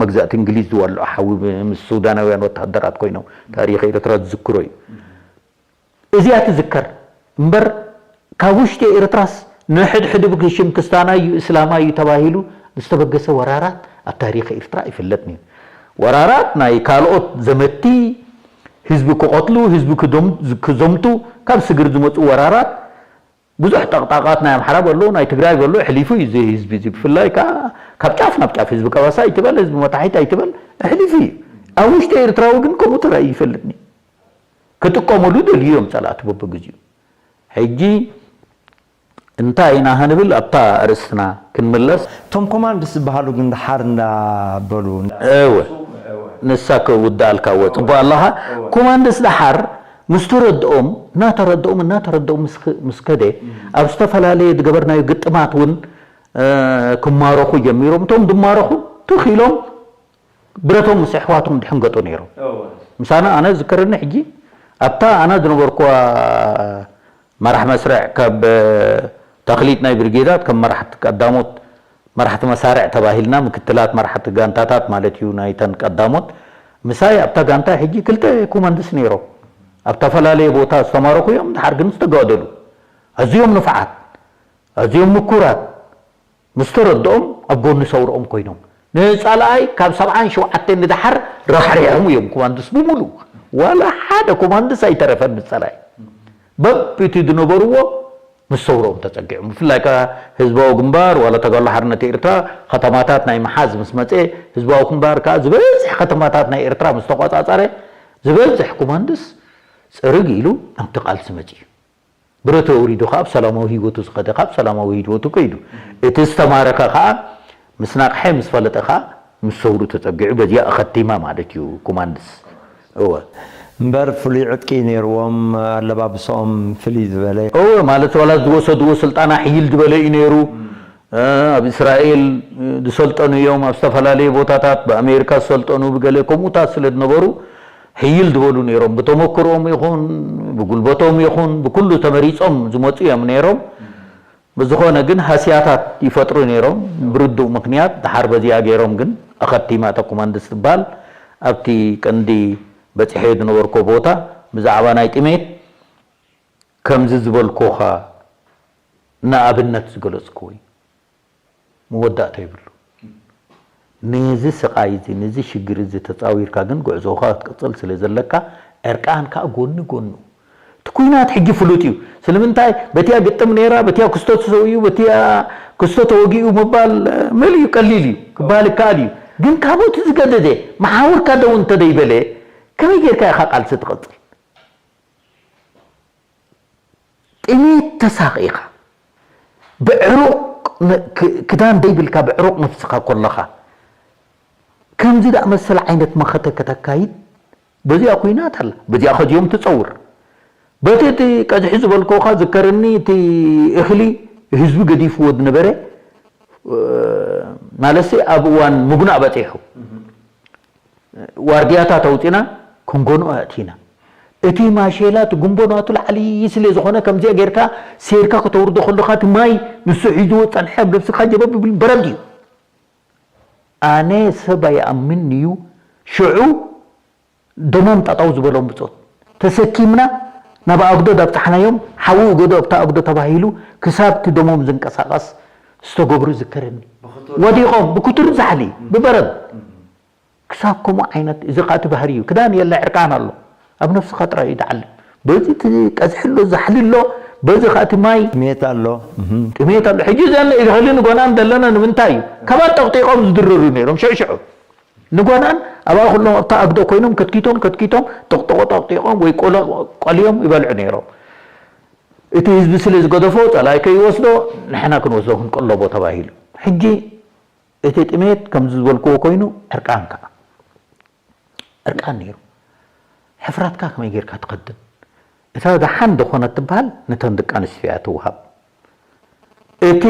መግዛእቲ እንግሊዝ ዝወልዖ ሓዊ ምስ ሱዳናውያን ወተሃደራት ኮይኖም ታሪኽ ኤርትራ ዝዝክሮ እዩ። እዚኣ ትዝከር እምበር ካብ ውሽጢ ኤርትራስ ንሕድሕድ ብሽም ክስታና እዩ እስላማ እዩ ተባሂሉ ዝተበገሰ ወራራት ኣብ ታሪኽ ኤርትራ ኣይፍለጥን እዩ። ወራራት ናይ ካልኦት ዘመቲ ህዝቢ ክቐትሉ ህዝቢ ክዘምቱ ካብ ስግር ዝመፁ ወራራት ብዙሕ ጠቕጣቓት ናይ ኣምሓራ በሎ ናይ ትግራይ በሎ ኣሕሊፉ እዩ እዚ ህዝቢ እዚ ብፍላይ ከዓ ካብ ጫፍ ናብ ጫፍ ህዝቢ ቀባሳ ኣይትበል ህዝቢ መታሒት ኣይትበል ኣሕሊፉ እዩ። ኣብ ውሽጢ ኤርትራዊ ግን ከምኡ ተራእዩ ይፈልጥኒ። ክጥቀመሉ ደልዩ እዮም ፀላእቲ በብግዚኡ። ሕጂ እንታይ ኢና ክንብል ኣብታ ኣርእስትና ክንምለስ። እቶም ኮማንድስ ዝበሃሉ ግን ደሓር እንዳበሉ እወ ንሳ ክውድኣልካ እወ ፅቡቅ ኣለኻ። ኮማንድስ ደሓር ምስ ተረድኦም እናተረድኦም እናተረድኦም ምስ ከደ ኣብ ዝተፈላለየ ዝገበርናዮ ግጥማት እውን ክማረኹ ጀሚሮም። እቶም ዝማረኹ ትኽ ኢሎም ብረቶም ምስ ኣሕዋቶም ድሕንገጡ ነይሮም። ምሳና ኣነ ዝከረኒ ሕጂ ኣብታ ኣነ ዝነበርኩዋ መራሕ መስርዕ ካብ ተኽሊት ናይ ብርጌዳት ከም መራሕቲ ቀዳሞት መራሕቲ መሳርዕ ተባሂልና ምክትላት መራሕቲ ጋንታታት ማለት እዩ ናይተን ቀዳሞት ምሳይ ኣብታ ጋንታ ሕጂ ክልተ ኮማንድስ ነይሮም ኣብ ተፈላለየ ቦታ ዝተማረኹ እዮም ድሓር ግን ዝተጋደሉ ኣዝዮም ንፍዓት ኣዝዮም ምኩራት ምስ ተረድኦም ኣብ ጎኒ ሰውርኦም ኮይኖም ንፃልኣይ ካብ ሰብዓን ሸውዓተን ንድሓር ራሕሪሖም እዮም ኮማንድስ ብምሉ ዋላ ሓደ ኮማንድስ ኣይተረፈን ንፃልኣይ በብቲ ዝነበርዎ ምስ ሰውርኦም ተፀጊዖም ብፍላይ ከዓ ህዝባዊ ግንባር ዋላ ተጋሎ ሓርነት ኤርትራ ከተማታት ናይ ምሓዝ ምስ መፀ ህዝባዊ ግንባር ከዓ ዝበዝሕ ከተማታት ናይ ኤርትራ ምስ ተቋፃፀረ ዝበዝሕ ኮማንድስ ፅርግ ኢሉ ናብቲ ቃልሲ መፅዩ። ብረቱ ኣውሪዱ ከዓ ብሰላማዊ ህይወቱ ዝኸደ ከዓ ብሰላማዊ ህይወቱ ከይዱ። እቲ ዝተማረከ ከዓ ምስ ነቕሐ ምስ ፈለጠ ከዓ ምስ ሰውሩ ተፀጊዑ በዚኣ ኣኸቲማ ማለት እዩ ኮማንድስ። እወ። እምበር ፍሉይ ዕጥቂ ነይርዎም ኣለባብሶኦም ፍልይ ዝበለ። እወ ማለት ዋላ ዝወሰድዎ ስልጣና ሕይል ዝበለ እዩ ነይሩ። ኣብ እስራኤል ዝሰልጠኑ እዮም ኣብ ዝተፈላለዩ ቦታታት ብኣሜሪካ ዝሰልጠኑ ብገለ ከምኡታት ስለ ዝነበሩ ሕይል ዝበሉ ነይሮም ብተመክሮኦም ይኹን ብጉልበቶም ይኹን ብኩሉ ተመሪፆም ዝመፁ እዮም ነይሮም ብዝኾነ ግን ሃስያታት ይፈጥሩ ነይሮም ብርዱእ ምክንያት ድሓር በዚኣ ገይሮም ግን ኣኸቲማ እታ ኮማንድስ ትበሃል ኣብቲ ቀንዲ በፂሐ ዝነበርኮ ቦታ ብዛዕባ ናይ ጥሜት ከምዚ ዝበልኮኻ ንኣብነት ዝገለፅክዎ እዩ መወዳእታ የብሉ። ነዚ ስቓይ እዚ ነዚ ሽግር እዚ ተፃዊርካ ግን ጉዕዞኻ ክትቅፅል ስለ ዘለካ ዕርቃን ከዓ ጎኒ ጎኑ እቲ ኩናት ሕጂ ፍሉጥ እዩ። ስለምንታይ በቲያ ግጥም ነይራ በቲያ ክስቶ ተሰውዩ በቲያ ክስቶ ተወጊኡ ምባል መሊኡ ቀሊል እዩ ክበሃል ይከኣል እዩ። ግን ካብኡ እቲ ዝገደደ መሓውርካ ደው እንተደይበለ ከመይ ጌርካ ኢኻ ቃልሲ ትቕፅል? ጥሜት ተሳቒኻ ብዕሩቕ ክዳን ደይብልካ ብዕሩቕ ነፍስኻ ኮለኻ ከምዚ ዝኣመሰለ ዓይነት መኸተ ከተካይድ በዚኣ ኩናት ኣላ በዚኣ ከዚኦም ትፀውር በቲ እቲ ቀዝሒ ዝበልኩኻ ዝከረኒ፣ እቲ እኽሊ ህዝቢ ገዲፍዎ ዝነበረ፣ እ፣ ማለትሲ ኣብ እዋን ምጉናእ በጺሑ፣ ዋርድያታት ኣውጺና ክንጎንኦ ኣእቲና። እቲ ማሼላ፣ እቲ ጉንቦ ናቱ ላዕሊ ስለ ዝኾነ፣ ከምዚኣ ጌርካ ሴርካ ከተውርዶ ከለኻ፣ እቲ ማይ ንሱ ሒዝዎ ጸንሐ፣ ኣብ ነብስኻ ጀበብ ይብል፣ በረድ እዩ። ኣነ ሰብ ኣይኣምን እዩ። ሽዑ ደሞም ጠጠው ዝበሎም ብጾት ተሰኪምና ናብ ኣጉዶ ዳብጻሕናዮም። ሓዊ እገዶ ኣብታ ኣጉዶ ተባሂሉ ክሳብ እቲ ደሞም ዝንቀሳቐስ ዝተገብሩ ይዝከረኒ። ብክቱር ወዲቖም ብክቱር ዛሕሊ፣ ብበረድ። ክሳብ ከምኡ ዓይነት፣ እዚ ኸኣ እቲ ባህሪ እዩ። ክዳን የለ፣ ዕርቃን ኣሎ። ኣብ ነፍስኻ ጥራይ እዩ ዝዓልም። በዚ እቲ ቀዝሒ ኣሎ፣ ዛሕሊ ኣሎ፣ በዚ ኸኣ እቲ ማይ ጥሜት ኣሎ። እህም። ጥሜት ኣሎ። ሕጂ እዘን እኽሊ ንጎናን ዘለና ንምንታይ እዩ? ካባን ጠቕጢቖም ዝድረሩ ነይሮም፣ ሽዑ ሽዑ። ንጎናን ኣብኣ ኩሎም ኣብታ ኣግዶ ኮይኖም ከትኪቶም፣ ከትኪቶም፣ ጠቕጥቆ ጠቕጢቖም ወይ ቆሎ ቆልዮም ይበልዑ ነይሮም። እቲ ህዝቢ ስለ ዝገደፎ፣ ጸላኢ ከይወስዶ፣ ንሕና ክንወስዶ ክንቀለቦ ተባሂሉ። ሕጂ እቲ ጥሜት ከምዚ ዝበልክዎ ኮይኑ፣ ዕርቃን ከኣ። ዕርቃን ነይሩ። ሕፍረትካ ከመይ ጌርካ ትኸድን? እታ ደሓን ዝኾነት ትበሃል ነተን ደቂ ኣንስትዮ እያ ትወሃብ። እቲ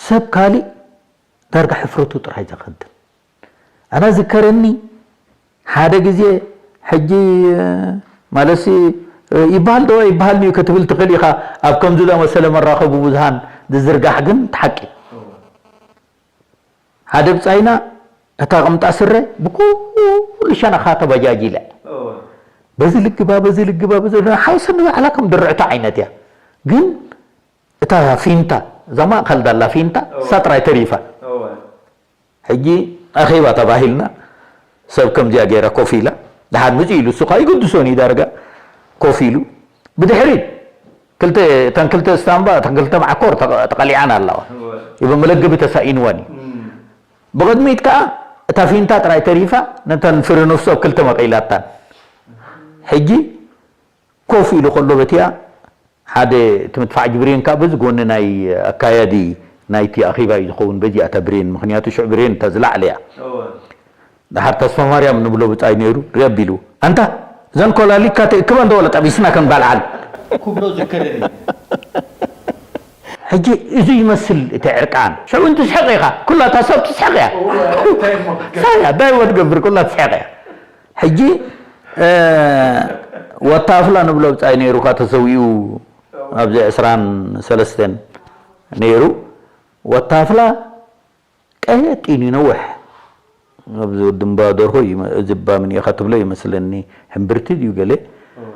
ሰብ ካሊእ ዳርጋ ሕፍረቱ ጥራይ ዘኸድን። ኣነ ዝከረኒ ሓደ ግዜ፣ ሕጂ፣ ማለትሲ፣ ይበሃል ዶ ኣይበሃልን እዩ ክትብል ትኽእል ኢኻ፣ ኣብ ከምዚ ዝኣመሰለ መራኸቢ ብዙሃን ዝዝርጋሕ፣ ግን እቲ ሓቂ። ሓደ ብጻይና እታ ቁምጣ ስረ ብኩሉ ሸነኻ ተበጃጂለ። እወ። በዚ ልግባ፣ በዚ ልግባ፣ በዚ ልግባ፣ ሓውሲ ንባዕላ ከም ድርዕቶ ዓይነት እያ። ግን እታ ፊንታ፣ እዛ ማእከል ዳላ ፊንታ፣ እወ። እሳ ጥራይ ተሪፋ። እወ። ሕጂ ኣኼባ ተባሂልና፣ ሰብ ከምዚኣ ገይራ ኮፍ ኢላ፣ ደሓር ምጽእ ኢሉ፣ እሱ ኸኣ ይግድሶን እዩ ዳርጋ፣ ኮፍ ኢሉ። ብድሕሪት ክልተ፣ እተን ክልተ ስታምባ፣ እተን ክልተ መዓኮር ተቐ-፣ ተቐሊዓን ኣለዋ። እወ። ይበ መለገቢ ተሳኢንወን እዩ። እም። ብቕድሚት ከኣ እታ ፊንታ ጥራይ ተሪፋ፣ ነተን ፍረ ነፍሱ ኣብ ክልተ መቒላታን። ሕጂ ኮፍ ኢሉ ከሎ በቲኣ፣ ሓደ እቲ ምድፋዕ ብሬን ከኣ በዚ ጎኒ ናይ ኣካያዲ ናይቲ ኣኼባ እዩ ዝኸውን፣ በዚኣ እታ ብሬን፣ ምኽንያቱ ሽዑ ብሬን እታ ዝላዕለ እያ። እወ። ደሓር ተስፋማርያም ንብሎ ብጻይ ነይሩ፣ ርእ ኣቢሉ፣ "ኣንታ፣ እዘን ኮላሊትካ ተእክበን ዶ ወላ ጠቢስና ክንበልዓን?" ክብሎ ዝከረኒ። ሕጂ እዚ ይመስል እቲ ዕርቃን። ሽዑ እንትስሕቕ ኢኻ፣ ኩላ እታ ሰብ ትስሕቕ እያ። እወ፣ እንታይ እሞ ክትገብር? ሳያ፣ እንታይ እሞ ትገብር? ኩላ ትስሕቕ እያ። ሕጂ፣ እ፣ ወታ ኣፍላ ንብሎ ብጻይ ነይሩ፣ እኳ ተሰዊኡ ኣብዚ ዕስራን ሰለስተን ነይሩ። ወታ ኣፍላ ቀጢን እዩ፣ ነውሕ። ኣብዚ ወዲ እምባ ደርሆ እዩ፣ እዚ እባ ምን ኢኻ ትብሎ ይመስለኒ፣ ሕምብርቲ ድዩ ገለ። እወ።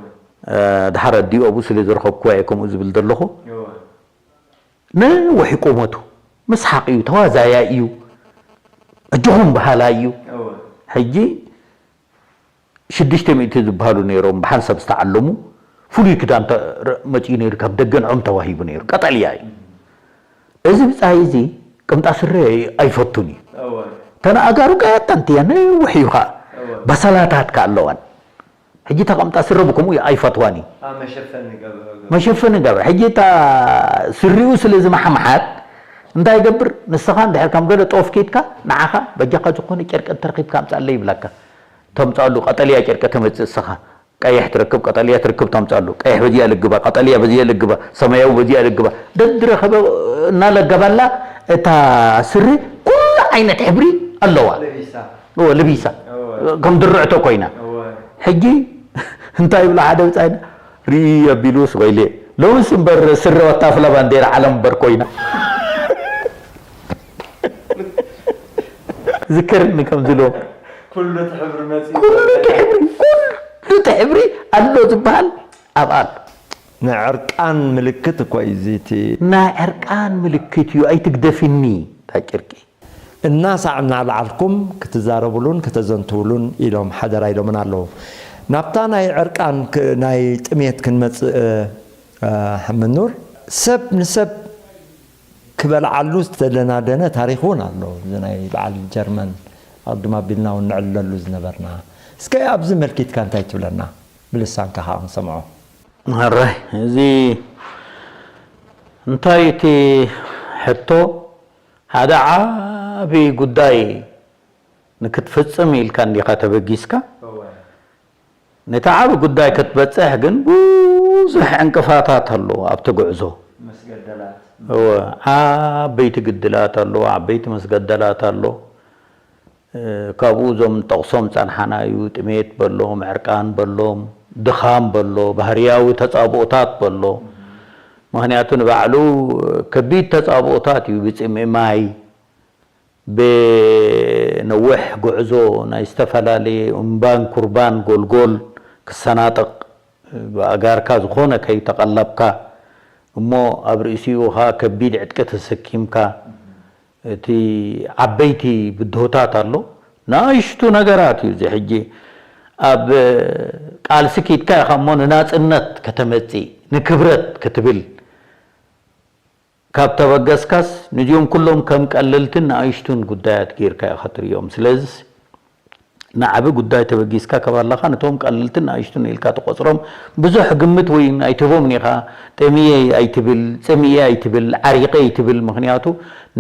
እ፣ ድሓር ኣዲኡ ኣብኡ ስለ ዝረኸብኩዋ እየ ከምኡ ዝብል ዘለኹ። እወ። ነውሕ እዩ ቁመቱ፣ መስሓቕ እዩ፣ ተዋዛያይ እዩ፣ ኣጆኹም በሃላይ እዩ። እወ። ሕጂ ሽዱሽተ ሚእቲ ዝበሃሉ ነይሮም፣ ብሓንሳብ ዝተዓለሙ፣ ፍሉይ ክዳን ተ-፣ ረ-፣ መጺኡ ነይሩ፣ ካብ ደገ ንዖም ተዋሂቡ ነይሩ። ቀጠልያ እዩ። እዚ ብጻይ እዚ ቅምጣ ስረ ኣይፈቱን እዩ። እወ። ተን ኣእጋሩ ቀጠንቲ እየን፣ ነዊሕ እዩ ኸኣ። እወ። በሰላታት ከኣ ኣለዋን። ሕጂ እታ ቅምጣ ስረ ብከምኡ ኣይፈትዋን እዩ። ኣብ መሸፈኒ ገብረ። መሸፈኒ ገብረ። ሕጂ እታ ስሪኡ ስለ ዝመሓምሓት እንታይ ይገብር? ንስኻ እንድሕር ከም ገለ ጦፍ ኬድካ፣ ንዓኻ በጃኻ ዝኾነ ጨርቂ እንተረኺብካ ኣምጻለይ ይብለካ። ተምጻሉ ቀጠልያ ጨርቂ ተመጽእ ንስኻ። ቀይሕ ትረክብ፣ ቀጠልያ ትርክብ፣ ተምጻሉ። ቀይሕ በዚኣ ልግባ፣ ቀጠልያ በዚኣ ልግባ፣ ሰማያዊ በዚኣ ልግባ። ደድረኸበ እናለገባላ እታ ስሪ ኩሉ ዓይነት ሕብሪ ኣለዋ። ለቢሳ። እወ፣ ልቢሳ። እወ። ከም ድርዕቶ ኮይና። እወ። ሕጂ እንታይ ይብላ ሓደ ብጻይና? ርኢ ኣቢሉ ስቕ ኢለ። ሎምስ እምበር ስረ ወታፍላ ባንዴራ ዓለም እምበር ኮይና። ዝከርኒ ከም ዝሎ። ኩሉ እቲ ሕብሪ መጺኡ። ኩሉ እቲ ሕብሪ፣ ኩሉ እቲ ሕብሪ ኣሎ ዝበሃል ኣብኣ ኣሎ። ናይ ዕርቃን ምልክት እኮ እዩ እዚ እቲ ናይ ዕርቃን ምልክት እዩ፣ ኣይትግደፍኒ እታ ጨርቂ። እናሳዕ እናልዓልኩም ክትዛረቡሉን ከተዘንትውሉን ኢሎም ሓደራ ኢሎምና ኣለዉ። ናብታ ናይ ዕርቃን ክ-፣ ናይ ጥሜት ክንመጽእ፣ እ፣ እ፣ ምኑር፣ ሰብ ንሰብ ክበልዓሉ ዝተደናደነ ታሪኽ እውን ኣሎ። እዚ ናይ በዓል ጀርመን ኣቕድም ኣቢልና እውን ነዕልለሉ ዝነበርና። እስከ ኣብዚ መልኪትካ እንታይ ትብለና? ብልሳንካ ከዓ ክንሰምዖ። ሕራይ፣ እዚ እንታይ እቲ ሕቶ፣ ሓደ ዓቢ ጉዳይ ንክትፍጽም ኢልካ እንዲኻ ተበጊስካ? እወ። ነቲ ዓቢ ጉዳይ ክትበጽሕ ግን ብዙሕ ዕንቅፋታት ኣሎ ኣብቲ ጉዕዞ። መስገደላት። እወ፣ ዓበይቲ ግድላት ኣሎ፣ ዓበይቲ መስገደላት ኣሎ። እ፣ ካብኡ እዞም ጠቕሶም ጸንሓናዩ፣ ጥሜት በሎም፣ ዕርቃን በሎም፣ ድኻም በሎ፣ ባህርያዊ ተጻብኦታት በሎ። ምኽንያቱ ንባዕሉ ከቢድ ተጻብኦታት እዩ፣ ብጽምኢ ማይ፣ ብነዊሕ ጉዕዞ ናይ ዝተፈላለየ እምባን ኩርባን ጎልጎል ክሰናጠቕ፣ ብኣጋርካ ዝኾነ ከይተቐለብካ፣ እሞ ኣብ ርእሲኡ ኸኣ ከቢድ ዕጥቂ ተሰኪምካ፣ እቲ ዓበይቲ ብድሆታት ኣሎ። ንኣሽቱ ነገራት እዩ እዚ። ሕጂ ኣብ ቃልሲ ኪድካ ኢኻ እሞ ንናጽነት ከተመጽእ፣ ንክብረት ክትብል ካብ ተበገስካስ፣ ነዚኦም ኩሎም ከም ቀለልትን ንኣሽቱን ጉዳያት ጌርካ ኢኻ ትርእዮም። ስለዚስ፣ ንዓቢ ጉዳይ ተበጊስካ ካብ ኣለኻ፣ ነቶም ቀለልትን ንኣሽቱን ኢልካ ትቖጽሮም፣ ብዙሕ ግምት ወይ ኣይትህቦምን ኢኻ። ጠምየ ኣይትብል፣ ጽምየ ኣይትብል፣ ዓሪቐ ኣይትብል። ምኽንያቱ፣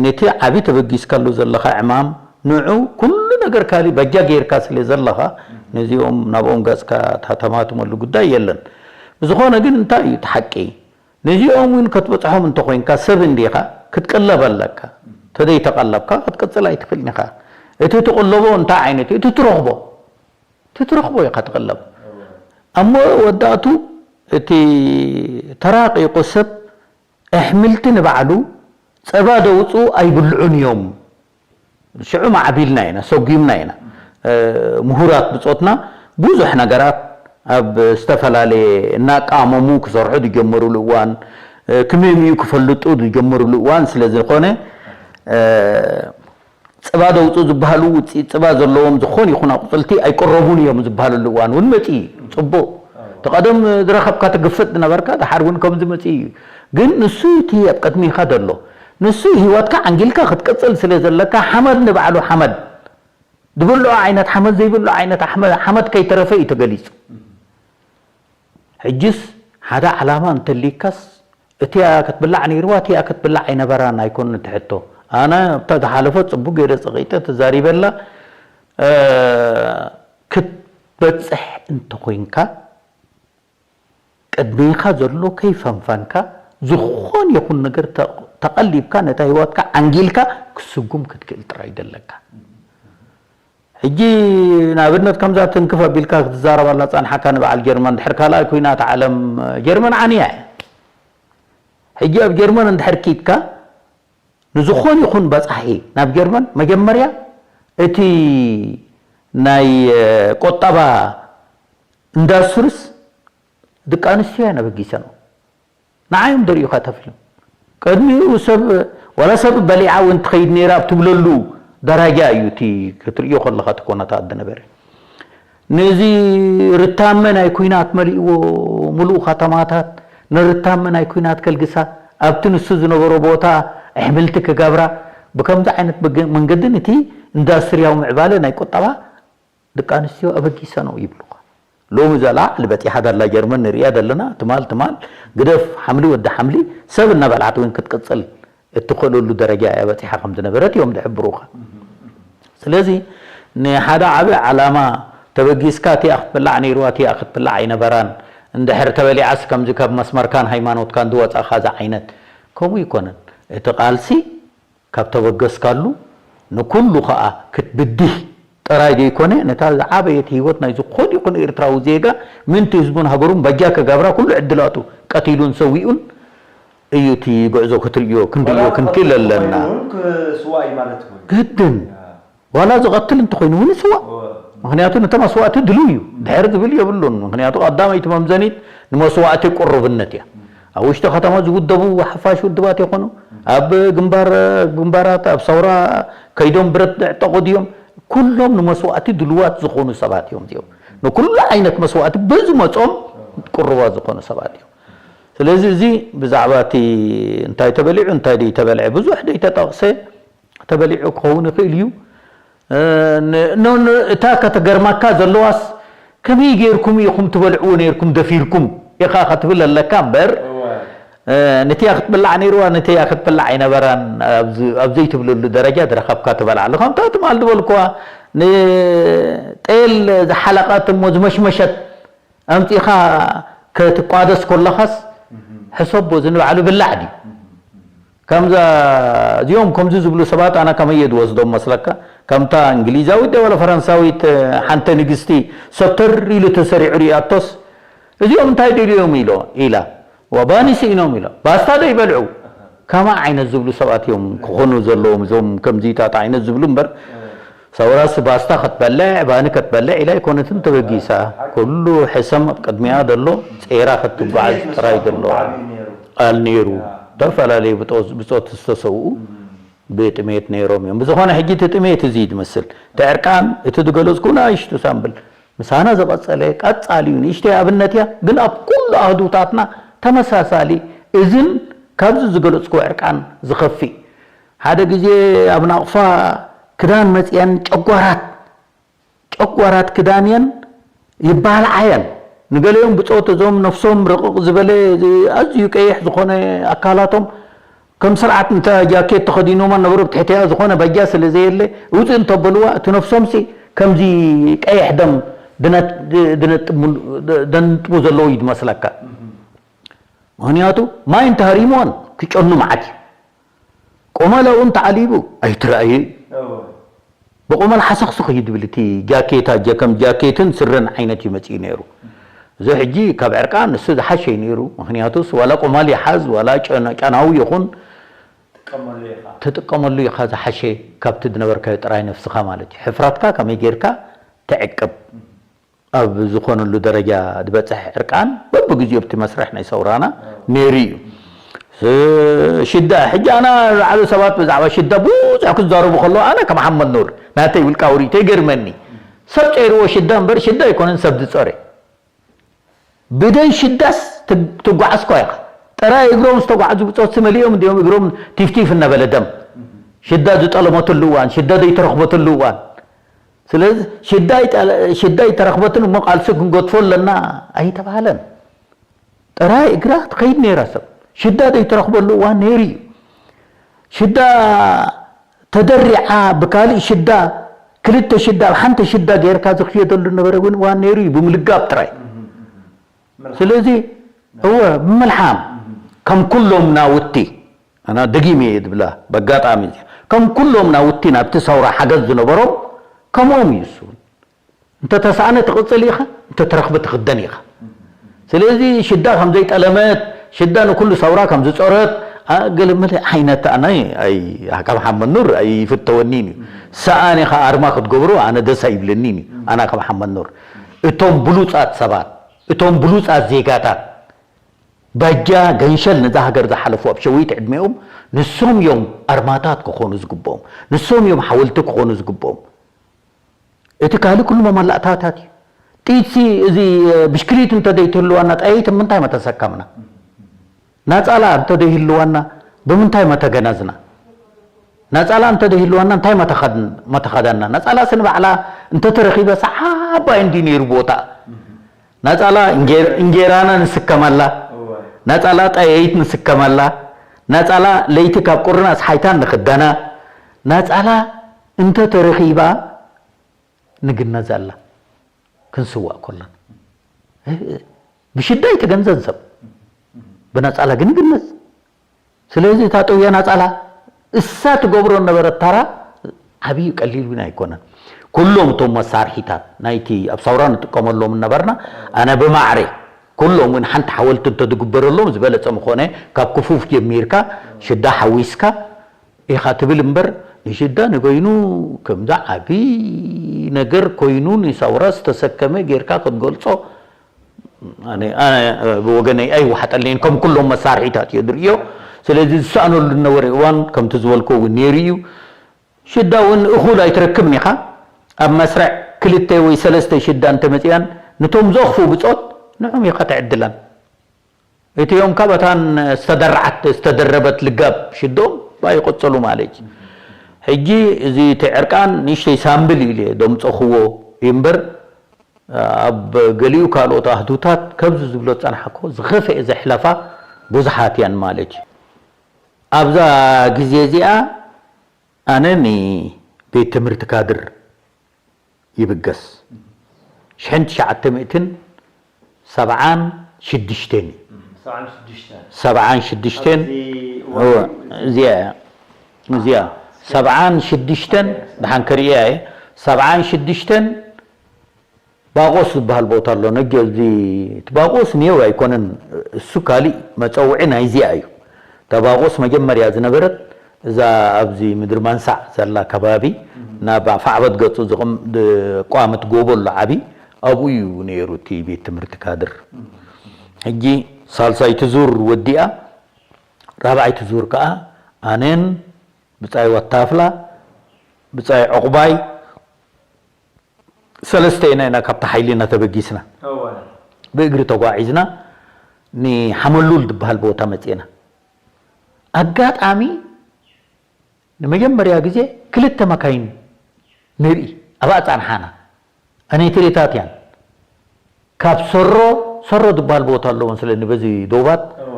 ነቲ ዓቢ ተበጊስካሉ ዘለኻ ዕማም፣ ንዑ ኩሉ ነገር ካሊ በጃ ጌርካ ስለ ዘለኻ፣ ነዚኦም ናብኦም ገጽካ ታተማትመሉ ጉዳይ የለን። ብዝኾነ ግን፣ እንታይ እዩ እቲ ሓቂ? ነዚኦም እውን ክትበጽሖም እንተኾይንካ፣ ሰብ እንዲኻ፣ ክትቅለብ ኣለካ። ተዘይተቐለብካ ክትቅጽል ኣይትኽእልን ኢኻ። እቲ ትቕለቦ እንታይ ዓይነት እዩ? እቲ ትረኽቦ። እቲ ትረኽቦ ኢኻ ትቕለብ። ኣብ መወዳእቱ እቲ ተራቒቑ ሰብ ኣሕምልቲ ንባዕሉ ጸባ ደውጽኡ ኣይብልዑን እዮም። ሽዑ ማዕቢልና ኢና፣ ሰጒምና ኢና። እ፣ ምሁራት ብጾትና ብዙሕ ነገራት ኣብ ዝተፈላለየ እናቃመሙ ክሰርሑ ዝጀመሩሉ እዋን፣ እ፣ ክመምዩ ክፈልጡ ዝጀመሩሉ እዋን ስለ ዝኾነ፣ እ፣ ጽባ ደውጹ ዝበሃሉ ውጽኢት ጽባ ዘለዎም ዝኾኑ ይኹን ኣቑጽልቲ ኣይቅረቡን እዮም ዝበሃሉሉ እዋን እውን መጺኡ እዩ። ጽቡቕ። እቲ ቀደም ዝረኸብካ ትግፍጥ ዝነበርካ፣ ደሓር እውን ከምዚ መጺኡ እዩ። ግን ንሱ እቲ ኣብ ቅድሚኻ ዘሎ፣ ንሱ ህይወትካ ዓንጊልካ ክትቅጽል ስለ ዘለካ፣ ሓመድ ንባዕሉ ሓመድ፣ ዝብልዖ ዓይነት ሓመድ፣ ዘይብልዖ ዓይነት ሓመ-፣ ሓመድ ከይተረፈ እዩ ተገሊጹ። ሕጅስ ሓደ ዓላማ እንተሊካስ፣ እቲኣ ክትብላዕ ነይርዋ፣ እቲኣ ክትብላዕ ኣይነበራን ኣይኮነን እቲ ሕቶ። ኣነ ኣብታ ዝሓለፈ ጽቡቕ ገይረ ጸቒጠ ተዛሪበላ፣ እ፣ ክትበጽሕ እንተኾይንካ፣ ቅድሜኻ ዘሎ ከይፈንፈንካ፣ ዝኾነ ይኹን ነገር ተ-፣ ተቐሊብካ፣ ነታ ህይወትካ ዓንጊልካ ክስጉም ክትክእል ጥራይ ደለካ። ሕጂ ንኣብነት ከምዛ ትንክፍ ኣቢልካ ክትዛረባላ ጸንሓካ ንበዓል ጀርመን፣ ድሕሪ ካልኣይ ኲናት ዓለም ጀርመን ዓንያ እያ። ሕጂ ኣብ ጀርመን እንድሕር ኪድካ፣ ንዝኾነ ይኹን በጻሒ ናብ ጀርመን፣ መጀመርያ እቲ ናይ፣ እ፣ ቁጠባ ኢንዳስትሪስ ደቂ ኣንስትዮ እየን ኣበጊሰንኦ። ንዓዮም ደሪኡ ከተፍልም። ቅድሚኡ ሰብ፣ ዋላ ሰብ በሊዓ እውን ትኸይድ ነይራ ኣብ ትብለሉ ደረጃ እዩ እቲ ክትርእዮ ከለኻ እቲ ኩነታት ዝነበረ። ነዚ ርታመ ናይ ኲናት መሊእዎ፣ ምሉእ ከተማታት ንርታመ ናይ ኲናት ከልግሳ፣ ኣብቲ ንሱ ዝነበሮ ቦታ ኣሕምልቲ ክገብራ፣ ብከምዚ ዓይነት ብገ-፣ መንገዲ ነቲ ኢንዳስትርያዊ ምዕባለ ናይ ቁጠባ ደቂ ኣንስትዮ ኣበጊሰንኦ ይብሉኻ። ሎሚ እዛ ላዕሊ በጺሓ ዘላ ጀርመን ንርእያ ዘለና፣ ትማል ትማል ግደፍ ሓምሊ ወዲ ሓምሊ ሰብ እናበልዓት እውን ክትቅጽል እትኽእለሉ ደረጃ እያ በጺሓ ከም ዝነበረት እዮም ዝሕብሩኻ። ስለዚ ንሓደ ዓቢ ዓላማ ተበጊስካ እቲኣ ክትብላዕ ነይርዋ፣ እቲኣ ክትብላዕ ኣይነበራን፣ እንድሕር ተበሊዓስ ከምዚ ካብ መስመርካን ሃይማኖትካን ዝወጻኻ ዝዓይነት፣ ከምኡ ኣይኮነን። እቲ ቃልሲ ካብ ተበገስካሉ፣ ንኩሉ ኸኣ ክትብድህ ጥራይ ዘይኮነ፣ ነታ ዝዓበየት ህይወት ናይ ዝኾነ ይኹን ኤርትራዊ ዜጋ፣ ምእንቲ ህዝቡን ሃገሩን በጃ ከገብራ ኩሉ ዕድላቱ ቀቲሉን ሰዊኡን እዩ እቲ ጉዕዞ ክትርእዮ፣ ክንርእዮ ዋላ ክንክእል ክቐትል ኣለና። ተኾይኑ እውን ክስዋእ እዩ ማለት እዩ። ግድን። ያ። ዋላ ዝቐትል እንተኾይኑ እውን ይስዋእ። እወ። ምኽንያቱ ነቲ መስዋእቲ ድልው እዩ። ድሕር ዝብል የብሉን። ምኽንያቱ ቀዳመይቲ መምዘኒት ንመስዋእቲ ቅሩብነት እያ። ኣብ ውሽጢ ከተማ ዝውደቡ ሓፋሽ ውድባት ይኾኑ፣ ኣብ ግንባር፣ ግንባራት፣ ኣብ ሰውራ ከይዶም ብረት ዝዕጠቑ ድዮም? ኩሎም ንመስዋእቲ ድልዋት ዝኾኑ ሰባት እዮም እዚኦም። ንኩሉ ዓይነት መስዋእቲ ብዝመጾም ቅሩባት ዝኾኑ ሰባት እዮም። ስለዚ እዚ ብዛዕባ እቲ እንታይ ተበሊዑ፣ እንታይ ደይተበልዐ ብዙሕ ደይተጠቕሰ፣ ተበሊዑ ክኸውን ይኽእል እዩ። እ፣ ን-፣ ን-፣ ን-፣ እታ ከተገርመካ ዘለዋስ፣ ከመይ ጌርኩም ኢኹም ትበልዕዎ ኔርኩም ደፊርኩም ኢኻ ክትብል ኣለካ እምበር፣ እወ። እ፣ ነቲያ ክትብላዕ ኔርዋ፣ ነቲያ ክትብላዕ ኣይነበራን፣ ኣብዚ-፣ ኣብ ዘይትብለሉ ደረጃ ዝረኸብካ ትበልዓ ኣለኻ። ከምታ ትማል ዝበልኩዋ፣ ንጤል ዝሓለቐት እሞ ዝመሽመሸት ኣምጺኻ ክትቋደስ ከለኻስ ሕሰቦ፣ እዚ ንባዕሉ ብላዕ ድዩ? ከምዛ እዚኦም ከምዚ ዝብሉ ሰባት ኣነ ከመይ እየ ዝወስዶም መስለካ? ከምታ እንግሊዛዊት ዶ ወላ ፈረንሳዊት ሓንቲ ንግስቲ ሰተር ኢሉ ተሰሪዑ ሪኣቶስ፣ እዚኦም እንታይ ደልዮም ኢሎ ኢላ፣ ወባኒ ስኢኖም ኢሎ፣ ባስታ ዶ ይበልዑ? ከማ ዓይነት ዝብሉ ሰባት እዮም ክኾኑ ዘለዎም እዞም ከምዚታት ዓይነት ዝብሉ እምበር፣ ሰውራስ ባስታ ክትበልዕ ባኒ ክትበልዕ ኢላ ኣይኮነትን ተበጊሳ። ኩሉ ሕሰም ኣብ ቅድሚያ ዘሎ ጼራ ክትጓዓዝ ጥራይ ዘለዎ ቃል ነይሩ። ዝተፈላለዩ ብጾት ዝተሰውኡ ብጥሜት ነይሮም እዮም። ብዝኾነ ሕጂ እቲ ጥሜት እዚ ድመስል፣ እቲ ዕርቃን፣ እቲ ዝገለጽኩ ንኣሽቱ ሳምብል ምሳና ዝቐጸለ ቀጻሊ እዩ። ንእሽተይ ኣብነት እያ፣ ግን ኣብ ኩሉ ኣህዱታትና ተመሳሳሊ እዝን ካብዚ ዝገለጽኩ ዕርቃን ዝኸፍእ። ሓደ ግዜ ኣብ ናቕፋ ክዳን መጽየን ጨጓራት ጨጓራት ክዳን እየን ይባልዓ እየን። ንገሊኦም ብጾት እዞም ነፍሶም ረቕቕ ዝበለ ኣዝዩ ቀይሕ ዝኾነ ኣካላቶም ከም ስርዓት እንተ ጃኬት ተኸዲኖማ ነበሩ ብትሕቲኣ ዝኾነ በጃ ስለ ዘየለ ውፅእ እንተበልዋ እቲ ነፍሶምሲ ከምዚ ቀይሕ ደም ድነጥቡ ዘለዉ እዩ ዝመስለካ። ምክንያቱ ማይ እንተሃሪምዎን ክጨኑ መዓት እዩ። ቆመላ እውን ተዓሊቡ ኣይትረኣየ። ብቆመላ ሓሰኽስኽ እዩ ዝብል እቲ ጃኬታ ከም ጃኬትን ስረን ዓይነት እዩ መፅኡ ነይሩ። እዚ ሕጂ ካብ ዕርቃን ንሱ ዝሓሸ እዩ ነይሩ። ምክንያቱስ ዋላ ቆማል ይሓዝ ዋላ ጨናዊ ይኹን ትጥቀመሉ ኢኻ ዝሓሸ ካብቲ ዝነበርካዮ ጥራይ ነፍስኻ ማለት እዩ። ሕፍረትካ ከመይ ጌርካ ትዕቅብ? ኣብ ዝኾነሉ ደረጃ ዝበፅሐ ዕርቃን በብግዜኡ ኣብቲ መስርሕ ናይ ሰውራና ነይሩ እዩ። ሽዳ ሕጂ ኣና ዝዓበ ሰባት ብዛዕባ ሽዳ ብዙሕ ክዛረቡ ከለዉ ኣነ ከም ሓመድ ኑር ናተይ ውልቃዊ ርእይቶ ይገርመኒ። ሰብ ፀይርዎ ሽዳ እምበር ሽዳ ኣይኮነን ሰብ ዝፀረ። ብደይ ሽዳስ ትጓዓዝኳ ኢኻ። ጥራይ እግሮም ዝተጓዓዙ ብፆት መሊኦም እንዲኦም እግሮም ቲፍቲፍ እናበለ ደም ሽዳ ዝጠለመትሉ እዋን ሽዳ ዘይተረኽበትሉ እዋን ስለዚ ሽዳ ኣይተረኽበትን እሞ ቃልሲ ክንገድፎ ኣለና ኣይተባህለን። ጥራይ እግራ ትኸይድ ነይራ ሰብ ሽዳ ዘይተረኽበሉ እዋን ነይሩ እዩ። ሽዳ ተደሪዓ ብካሊእ ሽዳ ክልተ ሽዳ ኣብ ሓንቲ ሽዳ ጌርካ ዝኽየደሉ ነበረ እውን እዋን ነይሩ እዩ ብምልጋብ ጥራይ። ስለዚ እወ ብምልሓም ከም ኩሎም ናውቲ ኣና ደጊም እየ ዝብላ በጋጣሚ እዚ ከም ኩሎም ናውቲ ናብቲ ሰውራ ሓገዝ ዝነበሮም ከምኦም እዩ እሱ። እንተተሳእነ ትቕፅል ኢኻ እንተተረኽበ ትኽደን ኢኻ። ስለዚ ሽዳ ከም ዘይጠለመት ሽዳ ንኩሉ ሰውራ ከም ዝፀረት ገለመለ ዓይነት ኣነ ካብ ሓመድ ኑር ኣይፍተወኒን እዩ። ሰኣን ኢኻ ኣርማ ክትገብሮ ኣነ ደስ ኣይብለኒን እዩ። ኣና ካብ ሓመድ ኑር እቶም ብሉፃት ሰባት እቶም ብሉፃት ዜጋታት በጃ ገንሸል ነዛ ሃገር ዝሓለፉ ኣብ ሸዊት ዕድሜኦም ንሶም እዮም ኣርማታት ክኾኑ ዝግብኦም። ንሶም እዮም ሓወልቲ ክኾኑ ዝግብኦም። እቲ ካልእ ኩሉ መመላእታታት እዩ። ጥይትሲ እዚ ብሽክሊት እንተደይትህልዋና ጠያይት ምንታይ መተሰከምና? ናጻላ እንተደይህልዋና ብምንታይ መተገነዝና? ናጻላ እንተደይህልዋና እንታይ መተኸዳና? ናጻላሲ ንባዕላ እንተተረኺበ ሰዓባይ እንዲ ነይሩ ቦታ። ናጻላ እንጌራና ንስከመላ፣ ናጻላ ጠየይት ንስከመላ፣ ናጻላ ለይቲ ካብ ቁርን ኣስሓይታን ንኽደና፣ ናጻላ እንተ ተረኺባ ንግነዘላ ክንስዋእ ኮለና። ብሽዳ ይትገንዘን ሰብ ብናጻላ ግን ይግነዝ። ስለዚ እታ ጥውያ ናጻላ እሳ ትገብሮ ነበረት ታራ ዓብዩ ቀሊል እውን ኣይኮነን። ኩሎም እቶም መሳርሒታት ናይቲ ኣብ ሳውራ ንጥቀመሎም ነበርና። ኣነ ብማዕረ ኩሎም እውን ሓንቲ ሓወልቲ እንተዝግበረሎም ዝበለጸ ምኾነ ካብ ክፉፍ ጀሚርካ ሽዳ ሓዊስካ ኢኻ ትብል እምበር ንሽዳ ንበይኑ ከምዛ ዓቢ ነገር ኮይኑ ንሳውራ ዝተሰከመ ጌርካ ክትገልጾ ኣነ ብወገነይ ኣይወሓጠልንን ከም ኩሎም መሳርሒታት እየ ዝርእዮ። ስለዚ ዝሰኣነሉ ዝነበረ እዋን ከምቲ ዝበልኮ እውን ነይሩ እዩ። ሽዳ እውን እኹል ኣይትረክብን ኢኻ። ኣብ መስርዕ ክልተ ወይ ሰለስተ ሽዳ እንተመፅያን ነቶም ዘኽፉ ብፆት ንዕም ኢኻ ትዕድላን። እቲኦም ካብ እታን ዝተደረዓት ዝተደረበት ልጋብ ሽዶም ኣይቆፀሉ ማለት እዩ። ሕጂ እዚ እቲ ዕርቃን ንእሽተይ ሳምብል ኢለ ዶምፀኽዎ እዩ እምበር ኣብ ገሊኡ ካልኦት ኣህዱታት ከምዚ ዝብሎ ዝፀንሓኮ ዝኸፍአ ዘሕለፋ ብዙሓት እያን ማለት እዩ። ኣብዛ ግዜ እዚኣ ኣነ ንቤት ትምህርቲ ካድር ይብገስ ሽሕን ትሽዓተ ሚእትን ሰብዓን ሽዱሽተን እዩ። ሰብዓን ሽዱሽተ ሰብዓን ሽዱሽተን ኣብዚ እወ፣ እዚኣ እያ። እዚኣ ሰብዓን ሽዱሽተን ደሓን ከርእያ እየ። ሰብዓን ሽዱሽተን ባቆስ ዝበሃል ቦታ ኣሎ። ነጊ እዚ እቲ ባቆስ ኔው ኣይኮነን፣ እሱ ካሊእ መፀውዒ ናይዚኣ እዩ። እታ ባቆስ መጀመርያ ዝነበረት እዛ ኣብዚ ምድሪ ማንሳዕ ዘላ ከባቢ ናብ ፋዕበት ገፁ ዝቕም- ዝቋምት ጎቦ ኣሎ ዓቢ፣ ኣብኡ እዩ ነይሩ እቲ ቤት ትምህርቲ ካድር። ሕጂ ሳልሳይቲ ዙር ወዲኣ፣ ራብዓይቲ ዙር ከዓ ኣነን ብጻይ ወታፍላ፣ ብጻይ ዕቑባይ፣ ሰለስተ ኢና ኢና ካብቲ ሓይሊና ተበጊስና። እወ ብእግሪ ተጓዒዝና ንሓመሉል ዝበሃል ቦታ መጺእና። ኣጋጣሚ ንመጀመርያ ግዜ ክልተ መካይን ንርኢ፣ ኣብኣ ጸንሓና። ኣነይትሬታት እያን። ካብ ሰሮ፣ ሰሮ ዝበሃል ቦታ ኣለዎ መስለኒ በዚ ዶባት እወ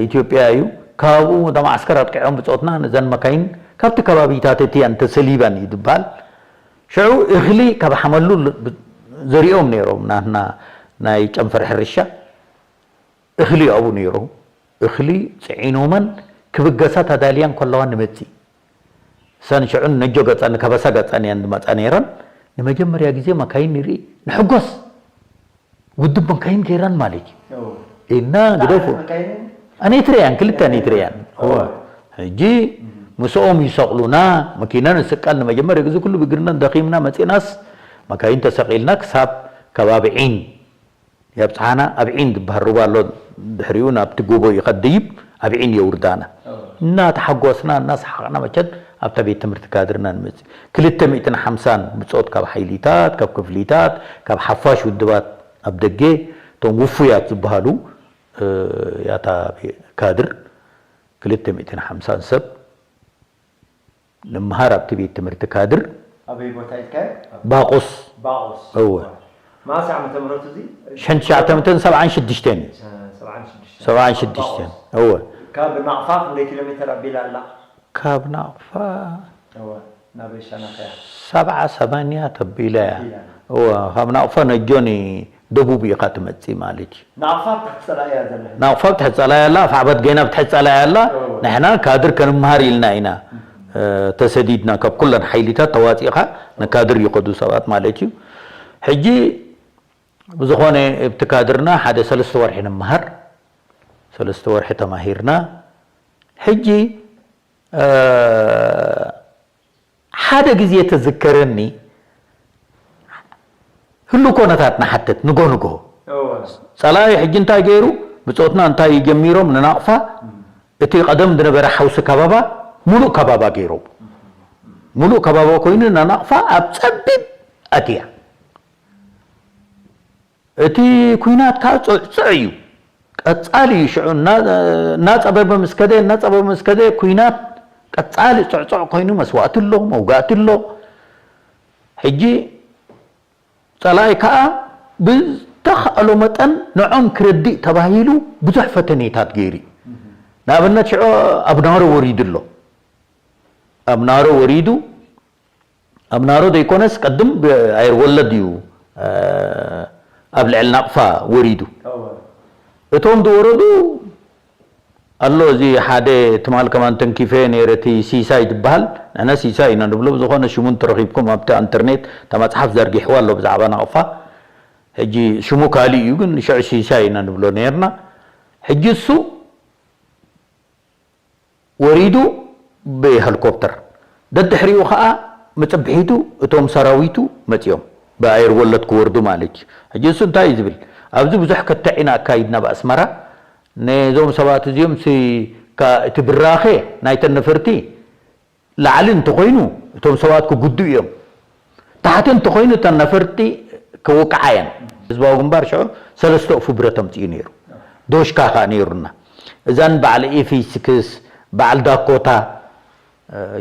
ኢትዮጵያ እዩ። ካብኡ እታ ማዓስከር ኣጥቂዖም ብጾትና ነዘን መካይን ካብቲ ከባቢታት እቲ እያን ተሰሊበን እዩ ዝበሃል። ሽዑ እኽሊ ካብ ሓመሉ ዘሪኦም ነይሮም ናትና ናይ ጨንፈር ሕርሻ እኽሊ ኣብኡ ነይሩ። እኽሊ ጽዒኖመን ክብገሳ ተዳልያን ከለዋ ንመጽእ። እሰን ሽዑ ነጆ ገጸን ከበሳ ገጸን እየን ዝመጻ ነይረን። ንመጀመርያ ግዜ መካይን ንርኢ ንሕጎስ። ውድብ መካይን ገይረን ማለት እዩ። እወ እና ግደፉ መካይን ኣነይትረያን ክልተ ኣነይትረያን እወ ሕጂ ምስኦም ይሰቕሉና። መኪና ንስቀል ንመጀመርያ ግዜ ኩሉ ብግርና ደኺምና መፂናስ መካይን ተሰቒልና ክሳብ ከባቢ ዒን የብፅሓና። ኣብ ዒን ዝበሃል ሩባ ኣሎ። ድሕሪኡ ናብቲ ጎቦ ይኸድይብ ኣብ ዒን የውርዳና። እናተሓጎስና እናሰሓቕና መቸን ኣብታ ቤት ትምህርቲ ካድርና ንመፅእ። ክልተ ሚእትን ሓምሳን ብፆት ካብ ሓይሊታት ካብ ክፍሊታት ካብ ሓፋሽ ውድባት ኣብ ደገ እቶም ውፉያት ዝበሃሉ ያታ ካድር ክልተ ሚእትን ሓምሳን ሰብ ንምሃር ኣብቲ ቤት ትምህርቲ ካድር ኣበይ ቦታ ኢልካ ባቑስ ባቑስ እወ ማእስ ዓመተ ምህረት እዚ ሸንትሽዓተ ምእትን ሰብዓን ሽዱሽተን እዩ ሰብዓን ሽዱሽተ ሰብዓን ሽዱሽተን እወ ካብ ናቕፋ ክንደይ ኪሎ ሜትር ኣቢላ ኣላ ካብ ናቕፋ እወ ናበይ ሻናኸያ ሰብዓ ሰማንያ ተቢላ እያ ኢላ እወ ካብ ናቕፋ ነጆኒ ደቡብ ኢኻ ትመፅእ ማለት እዩ ናቕፋ ትሕቲ ጸላእያ ዘላ ናቕፋ ብትሕቲ ጸላእያ ኣላ ኣፍዓበት ገይና ብትሕቲ ጸላእያ ኣላ እወ ንሕና ካድር ከንምሃር ኢልና ኢና ተሰዲድና ካብ ኩለን ሓይሊታት ተዋፂእኻ ንካድር ይኸዱ ሰባት ማለት እዩ ሕጂ ብዝኾነ እብቲ ካድርና ሓደ ሰለስተ ወርሒ ንምሃር ሰለስተ ወርሒ ተማሂርና ሕጂ ሓደ ግዜ ተዝከረኒ ህሉ ኮነታት ንሓተት ንጎ ንጎ ጸላኢ ሕጂ እንታይ ገይሩ ብፆትና እንታይ ጀሚሮም ንናቕፋ እቲ ቀደም ዝነበረ ሓውሲ ከባባ ሙሉእ ከባባ ገይሮም ሙሉእ ከባባ ኮይኑ ንናቕፋ ኣብ ፀቢብ ኣትያ እቲ ኩናት ከዓ ፅዕፅዕ እዩ ቀፃሊ እዩ ሽዑ እናፀበበ ምስ ከደ እናፀበበ ምስ ከደ ኩናት ቀፃሊ ፅዕፅዕ ኮይኑ መስዋእቲ ኣሎ መውጋእቲ ኣሎ ሕጂ ፀላኢ ከዓ ብዝተኸእሎ መጠን ንዖም ክረድእ ተባሂሉ ብዙሕ ፈተኔታት ገይሩ እዩ ንኣብነት ሽዑ ኣብ ናሮ ወሪዱ ኣሎ ኣብ ናሮ ወሪዱ ኣብ ናሮ ዘይኮነስ ቀድም ብኣየር ወለድ እዩ ኣብ ልዕሊ ናቕፋ ወሪዱ እቶም ዝወረዱ ኣሎ እዚ ሓደ ትማል ከማን ተንኪፈ ነይረ እቲ ሲሳይ ዝበሃል ንሕና ሲሳይ ኢና ንብሎ ብዝኾነ ሽሙ እንተረኺብኩም ኣብቲ ኣንተርኔት እታ መፅሓፍ ዘርጊሕዋ ኣሎ ብዛዕባ ናቕፋ ሕጂ ሽሙ ካሊእ እዩ ግን ሽዑ ሲሳይ ኢና ንብሎ ነርና ሕጂ እሱ ወሪዱ ብሄሊኮፕተር ደድሕሪኡ ከዓ ምፅብሒቱ እቶም ሰራዊቱ መፂኦም ብኣየር ወለድ ክወርዱ ማለት እዩ ሕጂ እሱ እንታይ እዩ ዝብል ኣብዚ ብዙሕ ክትዕ ኢና ኣካይድና ብኣስመራ ነዞም ሰባት እዚኦም እቲ ብራኸ ናይተን ነፈርቲ ላዕሊ እንተኾይኑ እቶም ሰባት ክጉዱ እዮም ታሕቲ እንተኾይኑ እተን ነፈርቲ ክውቅዓ እየን ህዝባዊ ግንባር ሽዑ ሰለስተ እፉ ብረት ኣምፅኡ ነይሩ ዶሽካ ከዓ ነይሩና እዛን በዓል ኤፊ ስክስ በዓል ዳኮታ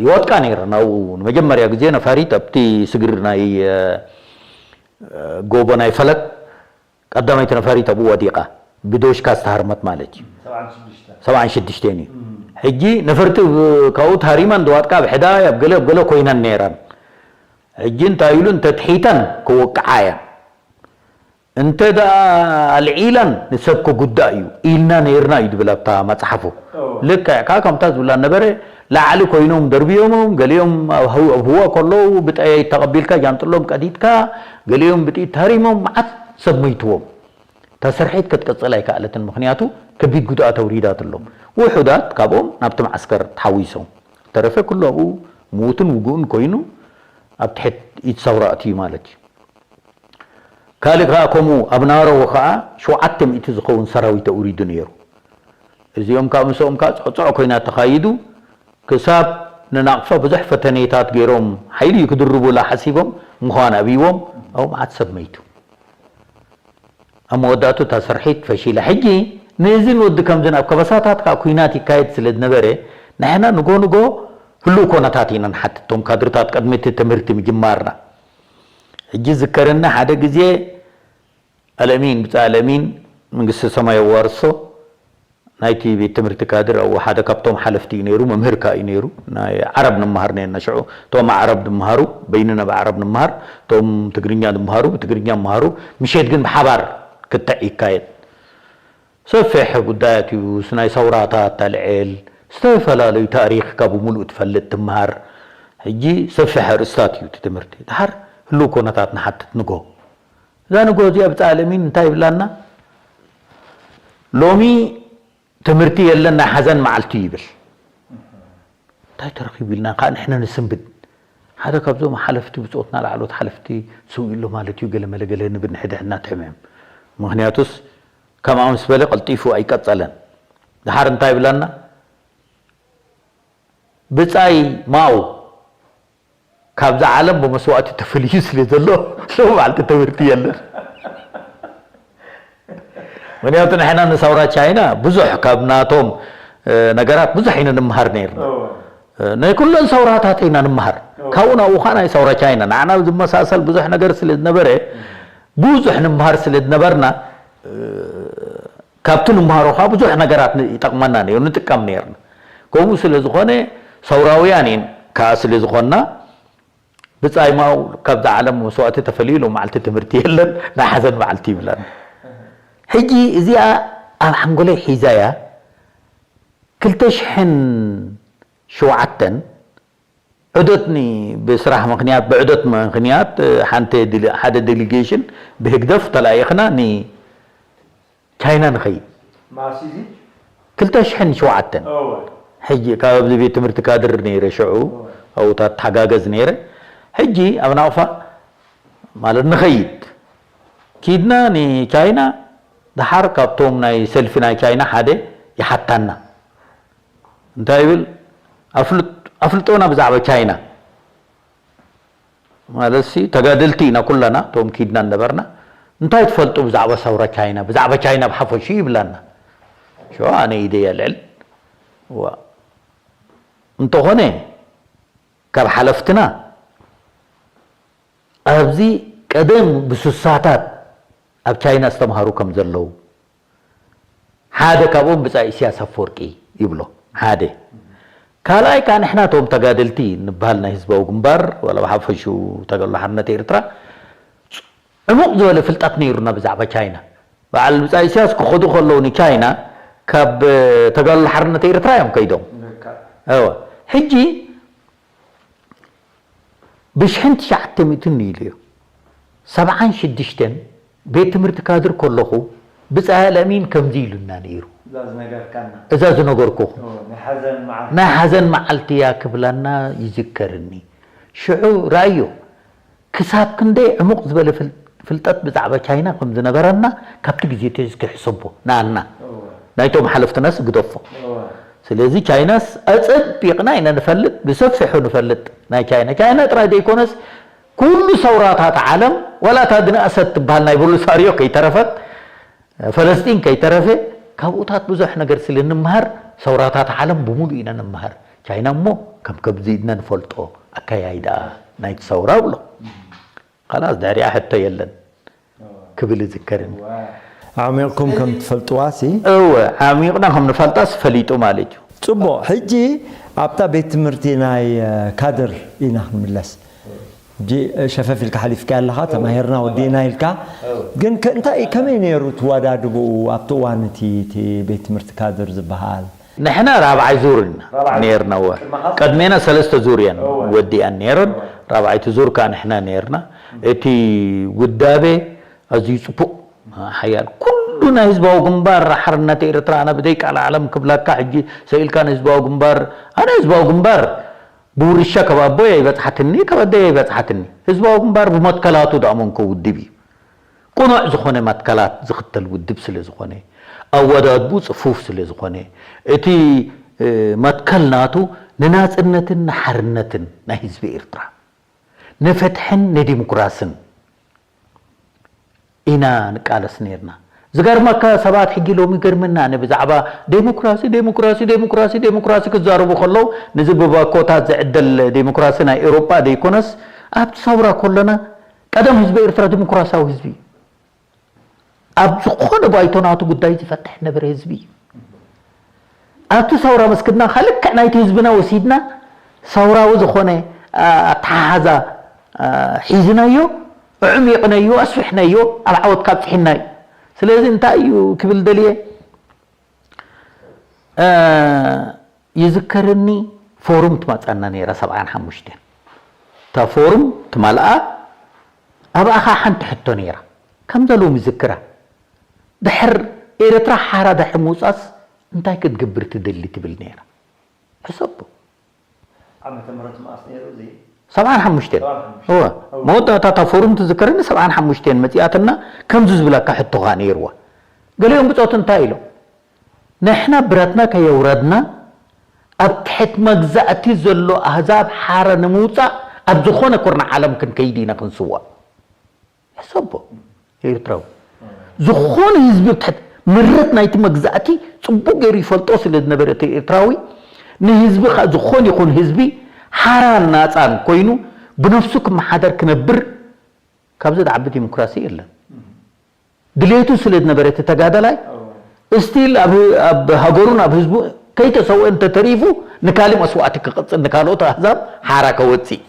ይወጥቃ ነይረ ናብኡ ንመጀመርያ ግዜ ነፋሪት ኣብቲ ስግር ናይ ጎቦ ናይ ፈለግ ቀዳመይቲ ነፋሪት ኣብኡ ወዲቓ ብዶሽካ ዝተሃርመት ማለት እዩ ሰብዓን ሽዱሽተን እዩ ሕጂ ነፈርቲ ካብኡ ተሃሪመን ዝዋጥቃ ኣብ ሕዳይ ኣብ ገለ ኣብ ገለ ኮይነን ነይረን ሕጂ እንታይ ኢሉ እንተትሒተን ክወቅዓ እየን እንተ ደኣ ኣልዒላን ንሰብ ክጉዳእ እዩ ኢልና ነይርና እዩ ዝብል ኣብታ መጽሓፉ። ልክዕ ከኣ ከምታ ዝብላ ነበረ፣ ላዕሊ ኮይኖም ደርብዮሞም፣ ገሊኦም ኣብ ህው-፣ ኣብ ህዋ ከለዉ ብጠያይት ተቐቢልካ ጃንጥሎም ቀዲድካ፣ ገሊኦም ብጥይት ተሃሪሞም፣ መዓት ሰብ መይትዎም። እታ ስርሒት ክትቅጽል ኣይከኣለትን፣ ምኽንያቱ ከቢድ ጉድኣት ኣውሪዳትሎም። ውሑዳት ካብኦም ናብቲ መዓስከር ተሓዊሶም። ተረፈ ኩሉ ኣብኡ ምዉትን ውጉእን ኮይኑ ኣብ ትሕት ኢድ ሰውራ ኣትዩ ማለት እዩ። ካልእ ከኣ ከምኡ ኣብ ናረዎ ከኣ ሸውዓተ ሚእቲ ዝኸውን ሰራዊት ኣውሪዱ ነይሩ። እዚኦም ከኣ ምስኦም ከኣ ጽዕጽዕ ኮይና ተኻይዱ፣ ክሳብ ንናቕፋ ብዙሕ ፈተኔታት ገይሮም፣ ሓይሊ እዩ ክድርቡላ ሓሲቦም፣ ምዃን ኣብይዎም፣ ኣብኡ መዓት ሰብ መይቱ። ኣብ መወዳእቱ እታ ስርሒት ፈሺላ። ሕጂ ነዝን ወዲ ከምዝን ኣብ ከበሳታት ከኣ ኲናት ይካየድ ስለ ዝነበረ፣ ንሕና ንጎ ንጎ ህሉው ኮነታት ኢና ንሓትት፣ እቶም ካድርታት ቅድሚ እቲ ትምህርቲ ምጅማርና። ሕጂ ዝከረኒ ሓደ ግዜ ኣልኣሚን፣ ብጻይ ኣልኣሚን መንግስተ ሰማይ የዋርሶ፣ ናይቲ ቤት ትምህርቲ ካድር ኣብኡ ሓደ ካብቶም ሓለፍቲ እዩ ነይሩ፣ መምህር ከኣ እዩ ነይሩ። ናይ ዓረብ ንመሃር ነርና ሽዑ። እቶም ዓረብ ዝመሃሩ በይንና ብዓረብ ንመሃር፣ እቶም ትግርኛ ዝመሃሩ ብትግርኛ ይመሃሩ። ምሸት ግን ብሓባር ክትዕ ይካየድ። ሰፊሕ ጉዳያት እዩ፣ ስ-፣ ናይ ሰውራታት ተልዕል፣ ዝተፈላለዩ ታሪኽ ካብ ሙሉእ ትፈልጥ ትመሃር። ሕጂ ሰፊሕ ኣርእስታት እዩ እቲ ትምህርቲ። ድሓር ህሉው ኮነታት ንሓትት ንጎ። እዛ ንጎ እዚኣ ብጻይ ኣልኣሚን እንታይ ይብላና? ሎሚ ትምህርቲ የለን፣ ናይ ሓዘን መዓልቲ ይብል። እንታይ ተረኺቡ ኢልና ከኣ ንሕና ንስንብድ። ሓደ ካብዞም ሓለፍቲ፣ ብጾትና ላዕለዎት ሓለፍቲ ስው ኢሎ ማለት እዩ፣ ገለ መለ ገለ ንብል፣ ንሕድሕድና ትሕምሕም። ምኽንያቱስ ከምኣ ምስ በለ ቀልጢፉ ኣይቀጸለን። ድሓር እንታይ ይብላና? ብጻይ ማው ካብዛ ዓለም ብመስዋእቲ ተፈልዩ ስለ ዘሎ፣ ሎሚ መዓልቲ ትምህርቲ የለን። ምኽንያቱ ንሕና ንሰውራ ቻይና ብዙሕ ካብ ናቶም፣ እ፣ ነገራት ብዙሕ ኢና ንምሃር ነይርና። እወ። እ፣ ናይ ኩለን ሰውራታት ኢና ንምሃር። እወ። ካብኡ ናብኡ ኸዓ ናይ ሰውራ ቻይና። ንዓና ዝመሳሰል ብዙሕ ነገር ስለ ዝነበረ፣ ብዙሕ ንምሃር ስለ ዝነበርና፣ እ፣ ካብቲ ንምሃሮ ኸዓ ብዙሕ ነገራት ን-፣ ይጠቕመና ነይሩ፣ ንጥቀም ነይርና። ከምኡ ስለ ዝኾነ፣ ሰውራውያን ኢና ከኣ ስለ ዝኾንና፣ ብጻይ ማው ካብዛ ዓለም መስዋእቲ ተፈልዩ፣ ሎም መዓልቲ ትምህርቲ የለን፣ ናይ ሓዘን መዓልቲ ይብላና። ሕጂ እዚኣ ኣብ ሓንጎለይ ሒዛያ፣ ክልተ ሽሕን ሸውዓተን ዑደትኒ ብስራሕ ምኽንያት፣ ብዑደት ምኽንያት፣ ሓንቲ ዲሊ-፣ ሓደ ዴሊጌሽን ብህግደፍ ተላኢኽና ን-፣ ቻይና ንኸይድ። መዓስ እዩ እዚ? ክልተ ሽሕን ሸውዓተን። እወ። ሕጂ ካብ ኣብዚ ቤት ትምህርቲ ካድር ነይረ ሽዑ፣ እወ። ኣብኡ ተሓጋገዝ ነይረ። ሕጂ ኣብ ናቕፋ ማለት ንኸይድ። ኪድና ንቻይና፣ ደሓር ካብቶም ናይ ሰልፊ ናይ ቻይና ሓደ ይሓታና። እንታይ ይብል? ኣፍልጥ-፣ ኣፍልጦና ብዛዕባ ቻይና። ማለትሲ ተጋደልቲ ኢና ኩለና፣ እቶም ኪድና ነበርና። እንታይ ትፈልጡ ብዛዕባ ሰውራ ቻይና፣ ብዛዕባ ቻይና ብሓፈሽኡ ይብላና። ሽዑ ኣነ ኢደይ ኣልዕል። ዋ። እንተኾነ፣ ካብ ሓለፍትና ኣብዚ ቀደም ብሱሳታት ኣብ ቻይና ዝተምሃሩ ከም ዘለዉ፣ ሓደ ካብኦም ብጻይ ኢሳያስ ኣፈወርቂ ይብሎ። ሓደ። ካልኣይ ከኣ ንሕና እቶም ተጋደልቲ ንበሃል ናይ ህዝባዊ ግንባር፣ ዋላ ብሓፈሽኡ ተጋድሎ ሓርነት ኤርትራ፣ ዕሙቕ ዝበለ ፍልጠት ነይሩና ብዛዕባ ቻይና። በዓል ብጻይ ኢሳያስ ክኸዱ ከለዉ ንቻይና፣ ካብ ተጋድሎ ሓርነት ኤርትራ እዮም ከይዶም። ልክዕ። እወ። ሕጂ ብሽሕን ትሽዓተ ሚእትን ኢሉ እዩ። ሰብዓን ሽዱሽተን ቤት ትምህርቲ ካድር ከለኹ ብጻይ ኣልኣሚን ከምዚ ኢሉና ነይሩ። እዛ ዝነገርካና። እዛ ዝነገርኩኹም። ኦ፣ ናይ ሓዘን መዓልቲ። ናይ ሓዘን መዓልቲ እያ ክብላና ይዝከርኒ። ሽዑ ረኣዮ፣ ክሳብ ክንደይ ዕሙቕ ዝበለ ፍል-፣ ፍልጠት ብዛዕባ ቻይና ከም ዝነበረና ካብቲ ግዜ እቲ እስኪ ሕሰቦ፣ ንኣና። እወ። ናይቶም ሓለፍትናስ ግደፎ። እወ። ስለዚ ቻይናስ ኣጸቢቕና ኢና ንፈልጥ፣ ብሰፊሑ ንፈልጥ ናይ ቻይና። ቻይና ጥራይ ዘይኮነስ፣ ኩሉ ሰውራታት ዓለም፣ ዋላ እታ ዝነኣሰት ትበሃል ናይ ቦሊሳርዮ ከይተረፈት፣ ፈለስጢን ከይተረፈ፣ ካብኡታት ብዙሕ ነገር ስለ ንምሃር፣ ሰውራታት ዓለም ብምሉእ ኢና ንምሃር። ቻይና እሞ ከም ከብዚ ኢድና ንፈልጦ ኣካያይዳ ናይቲ ሰውራ እብሎ። ኻላስ ድሕሪኣ ሕቶ የለን ክብል እዝከርኒ። ዓሚቕኩም ከም ትፈልጥዋሲ? እወ፣ ዓሚቕና ከም ንፈልጣስ ፈሊጡ ማለት እዩ። ጽቡቕ፣ ሕጂ ኣብታ ቤት ትምህርቲ ናይ፣ እ፣ ካድር ኢና ክንምለስ። ጂ- ሸፈፍ ኢልካ ሓሊፍካ ኣለኻ፣ ተማሂርና ወዲእና ኢልካ። ግን ከ- እንታይ፣ ከመይ ነይሩ ትወዳድብኡ ኣብቲ እዋን እቲ፣ እቲ ቤት ትምህርቲ ካድር ዝበሃል? ንሕና ራብዓይ ዙር ኢና ነርና። ወ ቅድሜና ሰለስተ ዙር እየን ወዲኣን ነይረን። ራብዓይቲ ዙር ከዓ ንሕና ነርና። እቲ ውዳቤ ኣዝዩ ፅቡቅ፣ ሓያል፣ ኩሉ ናይ ህዝባዊ ግንባር ሓርነት ኤርትራ፣ ኣነ ብደይ ቃል ዓለም ክብለካ ሕጂ ሰኢልካ ንህዝባዊ ግንባር፣ ኣነ ህዝባዊ ግንባር ብውርሻ ካብ ኣቦይ ኣይበጽሓትኒ፣ ካብ ኣደይ ኣይበጽሓትኒ። ህዝባዊ ግንባር ብመትከላቱ ደኣ መንኮ ውድብ እዩ። ቅኑዕ ዝኾነ መትከላት ዝኽተል ውድብ ስለ ዝኾነ፣ ኣወዳድቡ ጽፉፍ ስለ ዝኾነ፣ እቲ መትከል ናቱ ንናጽነትን ንሓርነትን ናይ ህዝቢ ኤርትራ፣ ንፍትሕን ንዲሞክራስን ኢና ንቃለስ ነርና። ዝገርመካ ሰባት ሕጂ ሎሚ ይገርመና፣ ኣነ ብዛዕባ ዴሞክራሲ ዴሞክራሲ ዴሞክራሲ ዴሞክራሲ ክዛረቡ ከለዉ፣ ነዚ ብባኮታት ዝዕደል ዴሞክራሲ ናይ ኤውሮጳ ዘይኮነስ፣ ኣብቲ ሰውራ ከለና ቀደም ህዝቢ ኤርትራ ዴሞክራሲያዊ ህዝቢ እዩ። ኣብ ዝኾነ ባይቶ ናቱ ጉዳይ ዝፈትሕ ነበረ ህዝቢ እዩ። ኣብቲ ሰውራ መስክድና፣ ካልክዕ ናይቲ ህዝብና ወሲድና፣ ሰውራዊ ዝኾነ ኣተሓሓዛ ሒዝናዮ፣ ኣዕሚቕናዮ፣ ኣስፊሕናዮ፣ ኣብ ዓወት ካብፅሒና እዩ። ስለዚ እንታይ እዩ ክብል ደልየ፣ ይዝከረኒ፣ ፎርም ትመፀና ነይራ ሰብዓን ሓሙሽተን። እታ ፎርም ትመልኣ፣ ኣብኣ ከዓ ሓንቲ ሕቶ ነይራ፣ ከምዛ ሎም ይዝክራ፣ ድሕር ኤርትራ ሓራ ድሕር ምውፃስ እንታይ ክትገብር ትደሊ ትብል ነይራ። ሕሰቦ። ዓመተ ምህረት መኣስ ነይሩ እዚ? ሰብዓን ሓሙሽተን። ሰብዓን ሓሙሽተ። እወ። መወዳእታ እታ ፎርም ትዝከረኒ፣ ሰብዓን ሓሙሽተን መፂኣትና፣ ከምዚ ዝብለካ ሕቶ ከዓ ነይርዋ። ገሊኦም ብፆት እንታይ ኢሎም? ንሕና ብረትና ከየውረድና፣ ኣብ ትሕት መግዛእቲ ዘሎ ኣህዛብ ሓረ ንምውፃእ ኣብ ዝኾነ ኩርናዕ ዓለም ክንከይድ ኢና ክንስዋእ። ሕሰቦ፣ ኤርትራዊ ዝኾነ ህዝቢ ኣብ ትሕት ምረት ናይቲ መግዛእቲ ፅቡቅ ገይሩ ይፈልጦ ስለ ዝነበረ፣ እቲ ኤርትራዊ ንህዝቢ ከ-፣ ዝኾነ ይኹን ህዝቢ ሓራን ናፃን ኮይኑ ብነፍሱ ክመሓደር ክነብር፣ ካብዚ ዝዓቢ ዲሞክራሲ የለን። ድሌቱ ስለ ዝነበረ እቲ ተጋዳላይ፣ እስቲል ኣብ፣ ኣብ ሃገሩን ኣብ ህዝቡ ከይተሰውአ እንተተሪፉ፣ ንካሊእ መስዋእቲ ክቕፅል፣ ንካልኦት ኣህዛብ ሓራ ከወፅእ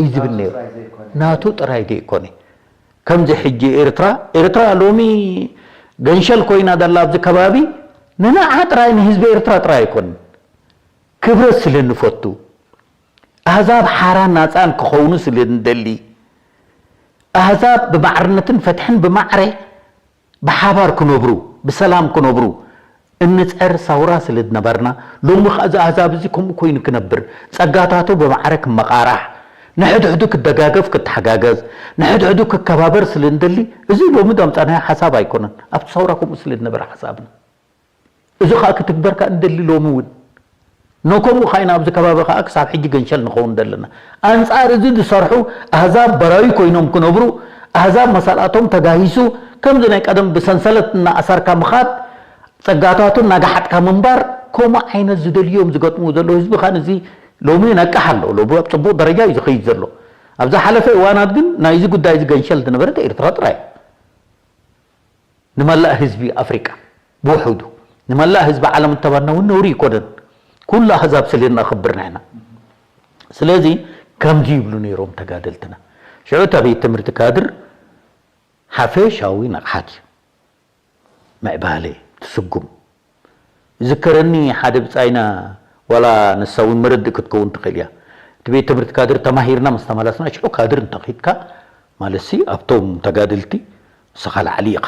እዩ ዝብል ነይሩ። ናቱ ጥራይ ዘይኮነ። ከምዚ ሕጂ ኤርትራ፣ ኤርትራ ሎሚ ገንሸል ኮይና ዘላ ኣብዚ ከባቢ፣ ንንዓ ጥራይ፣ ንህዝቢ ኤርትራ ጥራይ ኣይኮንን። ክብረት ስለ ንፈቱ፣ ኣህዛብ ሓራን ናፃን ክኸውኑ ስለ ንደሊ፣ ኣህዛብ ብማዕርነትን ፍትሕን ብማዕረ ብሓባር ክነብሩ፣ ብሰላም ክነብሩ እንጸር ሰውራ ስለ ዝነበርና፣ ሎሚ ኸኣ እዚ ኣህዛብ እዚ ከምኡ ኮይኑ ክነብር፣ ጸጋታቱ ብማዕረ ክመቓራሕ፣ ንሕድሕዱ ክደጋገፍ ክተሓጋገዝ፣ ንሕድሕዱ ክከባበር ስለ ንደሊ፣ እዚ ሎሚ ዘምጻናዮ ሓሳብ ኣይኮነን። ኣብቲ ሰውራ ከምኡ ስለ ዝነበረ ሓሳብና። እዚ ኸኣ ክትግበር ከኣ ንደሊ ሎሚ እውን። ንከምኡ ኸኣ ኢና ኣብዚ ከባቢ ኸኣ ክሳብ ሕጂ ገንሸል ንኸውን ዘለና። ኣንጻር እዚ ዝሰርሑ ኣህዛብ በራዩ ኮይኖም ክነብሩ፣ ኣህዛብ መሳልኣቶም ተጋሂሱ፣ ከምዚ ናይ ቀደም ብሰንሰለት እናኣሰርካ ምኻድ፣ ጸጋታቱ እናገሓጥካ ምንባር፣ ከምኡ ዓይነት ዝደልዮም ዝገጥሙ ዘለዉ ህዝቢ ኸኣ ነዚ ሎሚ ይነቅሕ ኣሎ። ሎሚ ኣብ ጽቡቕ ደረጃ እዩ ዝኸይድ ዘሎ። ኣብ ዝሓለፈ እዋናት ግን ናይዚ ጉዳይ እዚ ገንሸል ዝነበረት ኤርትራ ጥራይ እያ። ንመላእ ህዝቢ ኣፍሪቃ ብውሑዱ፣ ንመላእ ህዝቢ ዓለም እንተበልና እውን ነውሪ ይኮነን። ኩሉ ኣህዛብ ስለ ነኽብር ንሕና። ስለዚ ከምዚ ይብሉ ነይሮም ተጋደልትና። ሽዑ እታ ቤት ትምህርቲ ካድር ሓፈሻዊ ንቕሓት እዩ። ምዕባለ ትስጉም። ዝከረኒ ሓደ ብጻይና፣ ዋላ ንሳ እውን መረድእ ክትከውን ትኽእል እያ። እቲ ቤት ትምህርቲ ካድር ተማሂርና ምስ ተመለስና፣ ሽዑ ካድር እንተኺድካ ማለትሲ ኣብቶም ተጋደልቲ ንስኻ ላዕሊ ኢኻ።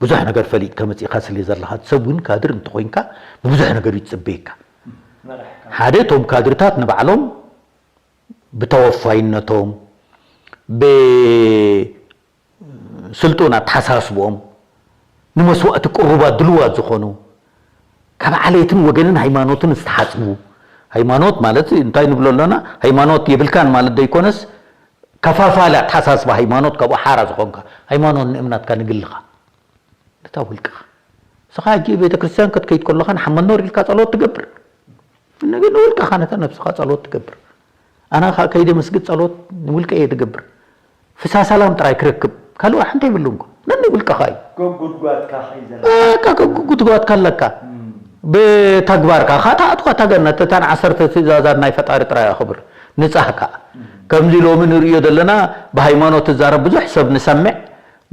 ብዙሕ ነገር ፈሊጥካ መጺእካ ስለ ዘለኻ፣ እቲ ሰብ እውን ካድር እንተኾይንካ ብብዙሕ ነገር እዩ ዝጽበየካ። ሓደ እቶም ካድርታት ንባዕሎም ብተወፋይነቶም፣ ብስልጡን ኣተሓሳስብኦም ንመስዋእቲ ቅሩባት ድልዋት ዝኾኑ፣ ካብ ዓሌትን ወገንን ሃይማኖትን ዝተሓጽቡ፣ ሃይማኖት ማለት እንታይ ንብሎ ኣለና? ሃይማኖት የብልካን ማለት ዘይኮነስ፣ ከፋፋሊ ኣተሓሳስባ ሃይማኖት ካብኡ ሓራ ዝኾንካ፣ ሃይማኖት ንእምነትካ ንግልኻ፣ ነታ ውልቅኻ። ንስኻ ሕጂ ቤተ ክርስቲያን ክትከይድ ከለኻ ንሓመድ ኖር ኢልካ ጸሎት ትገብር። ንግ-፣ ንውልቅኻ ነታ ነብስኻ ጸሎት ትገብር። ኣነ ኸኣ ከይደ መስጊድ ጸሎት ንውልቀ እየ ዝገብር። ፍስሃ ሰላም ጥራይ ክረክብ፣ ካልእ ሓንቲ የብሉን እኮ። ነኒ ውልቅኻ እዩ። ጎጉድጓድካ ኸይዘላ። በቃ ጎጉድጓድካ ኣለካ። ብተግባርካ ኸኣ ተኣትዋ እታ ገነት፣ እተን ዓሰርተ ትእዛዛት ናይ ፈጣሪ ጥራይ ኣኽብር። ንጻህካ። ከምዚ ሎሚ ንርእዮ ዘለና ብሃይማኖት ትዛረብ ብዙሕ ሰብ ንሰምዕ።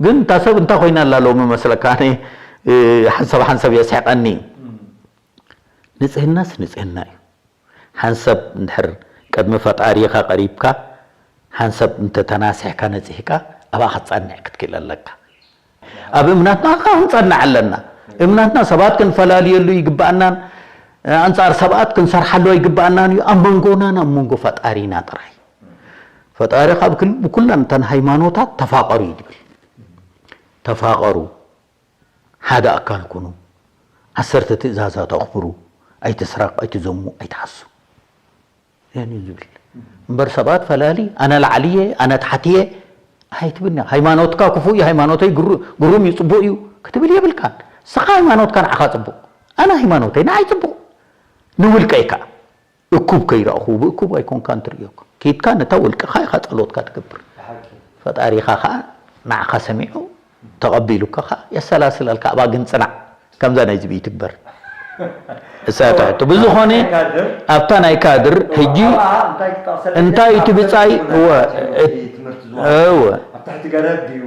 ግን እታ ሰብ እንታይ ኮይና ኣላ ሎሚ መስለካ? ኣነ ሓንሰብ ሓንሰብ የስሕቀኒ። ንጽህናስ ንጽህና እዩ። ሓንሰብ እንድሕር ቅድሚ ፈጣሪኻ ቀሪብካ ሓንሰብ እንተተናሲሕካ ነጺህካ ኣብኣ ክትጸንዕ ክትክእል ኣለካ። ኣብ እምናትና ከዓ ክንጸንዕ ኣለና። እምናትና ሰባት ክንፈላልየሉ ይግባኣናን ኣንጻር ሰባት ክንሰርሓሉ ኣይግባኣናን እዩ። ኣብ መንጎናን ኣብ መንጎ ፈጣሪና ጥራይ። ፈጣሪ ካብ ክል- ብኩላን እተን ሃይማኖታት ተፋቐሩ እዩ ዝብል። ተፋቐሩ፣ ሓደ ኣካል ኩኑ፣ ዓሰርተ ትእዛዛት ኣኽብሩ፣ ኣይትስረቕ፣ ኣይትዘሙ፣ ኣይትሓሱ። ያን እዩ ዝብል። እምበር ሰባት ፈላሊ፣ ኣነ ላዕሊ እየ፣ ኣነ ታሕቲ እየ ኣይትብል። ሃይማኖትካ ክፉእ እዩ፣ ሃይማኖተይ ግሩ- ግሩም እዩ፣ ጽቡቕ እዩ ክትብል የብልካን። ንስኻ ሃይማኖትካ ንዓኻ ጽቡቕ፣ ኣነ ሃይማኖተይ ንዓይ ጽቡቕ። ንውልቀይ ከኣ እኩብ ከይረእኹ፣ ብእኩብ ኣይኮንካን ትርእዮ። ኪድካ ነታ ውልቅኻ ኢኻ ጸሎትካ ትገብር። ፈጣሪኻ ኸኣ ንዓኻ ሰሚዑ ተቐቢሉካ ኸኣ የሰላስለልካ። ኣብኣ ግን ጽናዕ፣ ከምዛ ናይ ዝብኢ ትግበር። እሳ ትሕቱ። ብዝኾነ ኣብታ ናይ ካድር ሕጂ እንታይ እቲ ብጻይ እወ፣ እወ። ኣብ ትሕቲ ገረብ ድዩ?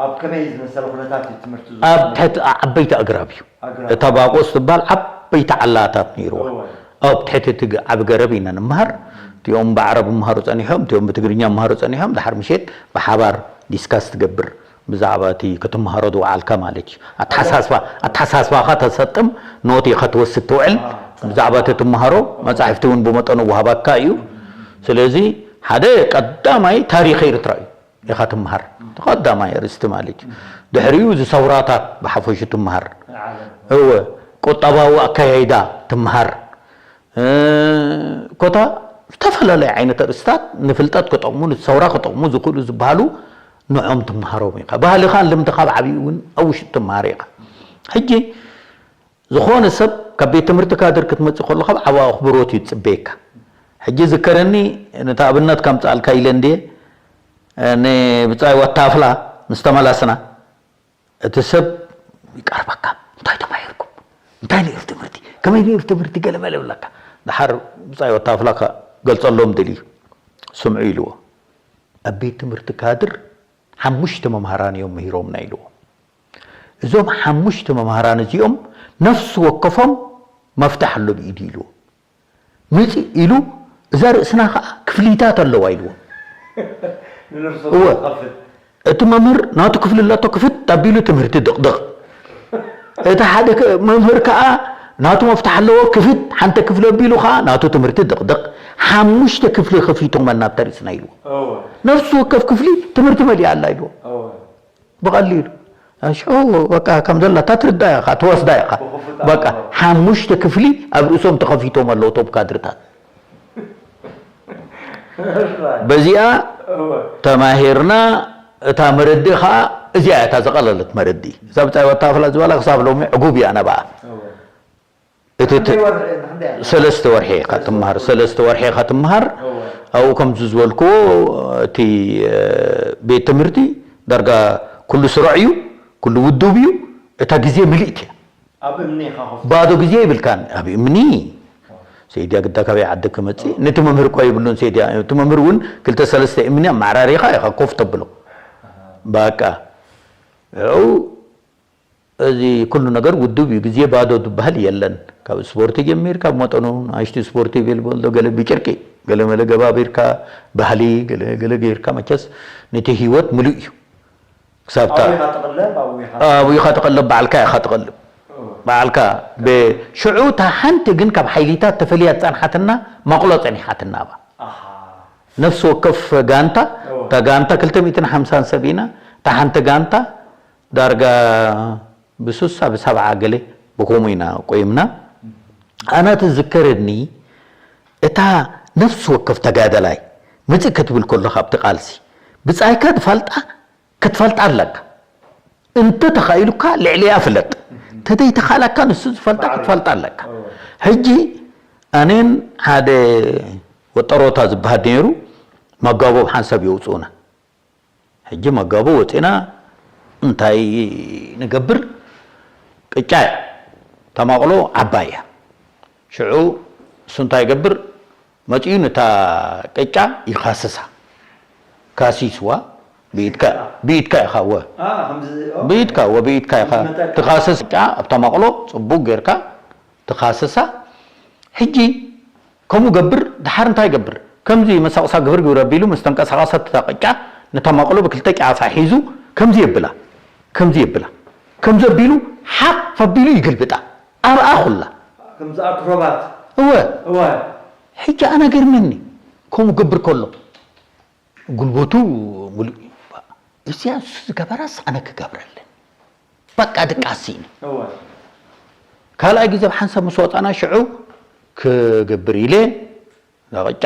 ኣብ ከመይ ዝመሰለ ኩነታት እዩ ትምህርቲ ኣብ ዝወሃብ? ትሕቲ ዓበይቲ ኣግራብ እዩ። ኣግራብ። እታ ባቆስ ትበሃል ዓበይቲ ዓላታት ነይርዋ። እወ። ኣብ ትሕቲ እቲ ግ- ዓቢ ገረብ ኢና ንመሃር። እቲኦም ብዓረብ ይመሃሩ ጸኒሖም፣ እቲኦም ብትግርኛ ይመሃሩ ጸኒሖም። ድሓር ምሸት ብሓባር ዲስካስ ትገብር ብዛዕባ እቲ ክትመሃሮ ዝወዓልካ ማለት እዩ። ኣተሓሳስባ ኣተሓሳስባኻ ተሰጥም፣ ኖት ኢኻ ትወስድ ትውዕል። ብዛዕባ እቲ ትመሃሮ መጻሕፍቲ እውን ብመጠኑ ወሃባካ እዩ። ስለዚ ሓደ ቀዳማይ ታሪኽ ኤርትራ እዩ። ኢኻ ትምሃር። እቲ ቀዳማይ ኣርእስቲ ማለት እዩ። ድሕሪኡ እዚ ሰውራታት ብሓፈሹ ትምሃር። እወ፣ ቁጠባዊ ኣካያይዳ ትምሃር። እ፣ ኮታ ዝተፈላለዩ ዓይነት ኣርእስታት ንፍልጠት ክጠቕሙ፣ ንሰውራ ክጠቕሙ ዝኽእሉ ዝበሃሉ ንዖም ትምሃሮም ኢኻ። ባህልኻን ልምድኻ ብዓቢኡ እውን ኣብ ውሽጢ ትምሃር ኢኻ። ሕጂ ዝኾነ ሰብ ካብ ቤት ትምህርቲ ካድር ክትመጽእ ከለኻ ብዓቢ ኣኽብሮት እዩ ዝጽበየካ። ሕጂ ዝከረኒ፣ ነታ ኣብነት ከምጽኣልካ ኢለ እንድየ፣ ንብጻይ ወታፍላ ምስ ተመለስና፣ እቲ ሰብ ይቀርበካ። "እንታይ ተማሂርኩም? እንታይ ነይሩ ትምህርቲ? ከመይ ነይሩ ትምህርቲ?" ገለ መለ ይብለካ። ደሓር ብጻይ ወታፍላ ክገልጸሎም ደልዩ፣ "ስምዑ" ኢልዎ። "ኣብ ቤት ትምህርቲ ካድር ሓሙሽተ መምሃራን እዮም ምሂሮምና" ኢልዎ። "እዞም ሓሙሽተ መምሃራን እዚኦም ነፍሲ ወከፎም መፍትሕ ኣሎ ብኢዱ" ኢልዎ። "ምጽእ" ኢሉ፣ "እዛ ርእስና ኸኣ ክፍሊታት ኣለዋ" ኢልዎ። ንነፍሲ እወ። ወከፍ ክኸፍት። እቲ መምህር ናቱ ክፍሊ ኣለቶ፣ ክፍት ኣቢሉ ትምህርቲ ድቕድቕ። እቲ ሓደ ክ- መምህር ከኣ ናቱ መፍትሕ ኣለዎ፣ ክፍት ሓንቲ ክፍሊ ኣቢሉ ኸኣ ናቱ ትምህርቲ ድቕድቕ። ሓሙሽተ ክፍሊ ከፊቶመልና ኣብታ ርእስና ኢልዎ። እወ። ነፍሲ ወከፍ ክፍሊ ትምህርቲ መሊኣ ኣላ ኢልዎ። እወ። ብቐሊሉ። ሽዑ በቃ ከም ዘላታ ትርዳ ኢኻ፣ ትወስዳ ኢኻ። ብኽፉት በቃ ኣእምሮ። ሓሙሽተ ክፍሊ ኣብ ርእሶም ተኸፊቶም ኣለዉ እቶም ካድርታት። በዚኣ እወ። ተማሂርና፣ እታ መረድእ ኸኣ እዚኣ እያ እታ ዝቐለለት መረድእ። እዛ ብጻይ ወታፍላ ዝበላ ክሳብ ሎሚ ዕጉብ እያ ነብኣ። እወ። እቲ ት- ክንደይ ወርሒ፣ ክንደይ? ሰለስተ ወርሒ ኢኻ ትምሃር፣ ሰለስተ ወርሒ ኢኻ ትምሃር። እወ። ኣብኡ ከምዚ ዝበልክዎ፣ እቲ፣ እ፣ ቤት ትምህርቲ ዳርጋ ኩሉ ስሩዕ እዩ፣ ኩሉ ውዱብ እዩ። እታ ግዜ ምልእቲ እያ። ኣብ እምኒ ኢኻ ኮፍ ባዶ ግዜ የብልካን። ኣብ እምኒ። ሰይድያ ግዳ ካበይ ዓዲ ክመጽእ? ነቲ መምህር እኳ የብሉን ሰይድያ። እቲ መምህር እውን ክልተ ሰለስተ እምኒ ኣመዓራሪኻ ኢኻ ኮፍ ተብሎ። ኣሃ። በቃ። እው፣ እዚ ኩሉ ነገር ውዱብ እዩ። ግዜ ባዶ ዝበሃል የለን። ካብ ስፖርቲ ጀሚርካ፣ ብመጠኑ ንኣሽቱ ስፖርቲ ይብል በሎ፣ ገለ ብጭርቂ፣ ገለ መለ ገባቢርካ፣ ባህሊ፣ ገለ፣ ገለ ጌርካ፣ መቸስ ነቲ ህይወት ምሉእ እዩ። ክሳብ እታ ኣብኡ ኢኻ ትቕለብ፣ ኣብኡ ኢኻ ኣብኡ ኢኻ ትቕለብ፣ ባዕልካ ኢኻ ትቕልብ። እወ። ባዕልካ ብ-፣ ሽዑ እታ ሓንቲ ግን ካብ ሓይሊታት ተፈልያ ዝጸንሓትና መቕሎ ጸኒሓትና እባ። ኣሃ። ነፍሲ ወከፍ ጋንታ፣ እወ። እታ ጋንታ ክልተ ሚእትን ሓምሳን ሰብ ኢና፣ እታ ሓንቲ ጋንታ ዳርጋ ብስሳ ብሰብዓ ገለ ብኸምኡ ኢና ቆይምና። ኣነ ትዝከረኒ እታ ነፍሲ ወከፍ ተጋዳላይ ምጽእ ክትብል ከሎ ካብቲ ቃልሲ ብጻይካ ትፈልጣ ክትፈልጣ ኣለካ። እንተ ተኻኢሉካ ልዕሊኣ ፍለጥ። እንተ ዘይተኻእላካ ንሱ ዝፈልጣ ክትፈልጣ ኣለካ። ሕጂ ኣነን ሓደ ወጠሮታ ዝበሃል ነይሩ መጋቦ ብሓንሳብ የውፅኡና። ሕጂ መጋቦ ወፂና እንታይ ንገብር? ቅጫ እያ። ተማቕሎ ዓባይ እያ። ሽዑ እሱ እንታይ ይገብር? መጺኡ ነታ ቅጫ ይኻስሳ። ካሲስዋ ብኢድካ ብኢድካ ኢኻ ወ ብኢድካ ወ ብኢድካ ኢኻ ትኻስስ ቅጫ ኣብታ ማቕሎ ጽቡቕ ጌርካ ትኻስሳ። ሕጂ ከምኡ ገብር። ድሓር እንታይ ይገብር? ከምዚ መሳቕሳ ግብር ግብር ኣቢሉ ምስ ተንቀሳቐሰት እታ ቅጫ ነታ ማቕሎ ብክልተ ጫፋ ሒዙ ከምዚ የብላ፣ ከምዚ የብላ፣ ከምዚ ኣቢሉ ሓፍ ኣቢሉ ይግልብጣ። ኣብኣ ኩላ ከምዚ ኣክሮባት። እወ። እወ። ሕጂ ኣነ ገርመኒ ከምኡ ገብር ከሎ ጉልበቱ ሙሉእ እዩ። እዚኣ ንሱ ዝገበራስ ኣነ ክገብረለን። በቃ ድቃስ ስኢነ። እወ። ካልኣይ ግዜ ብሓንሳብ ምስ ወፃና ሽዑ ክገብር ኢለ እዛ ቅጫ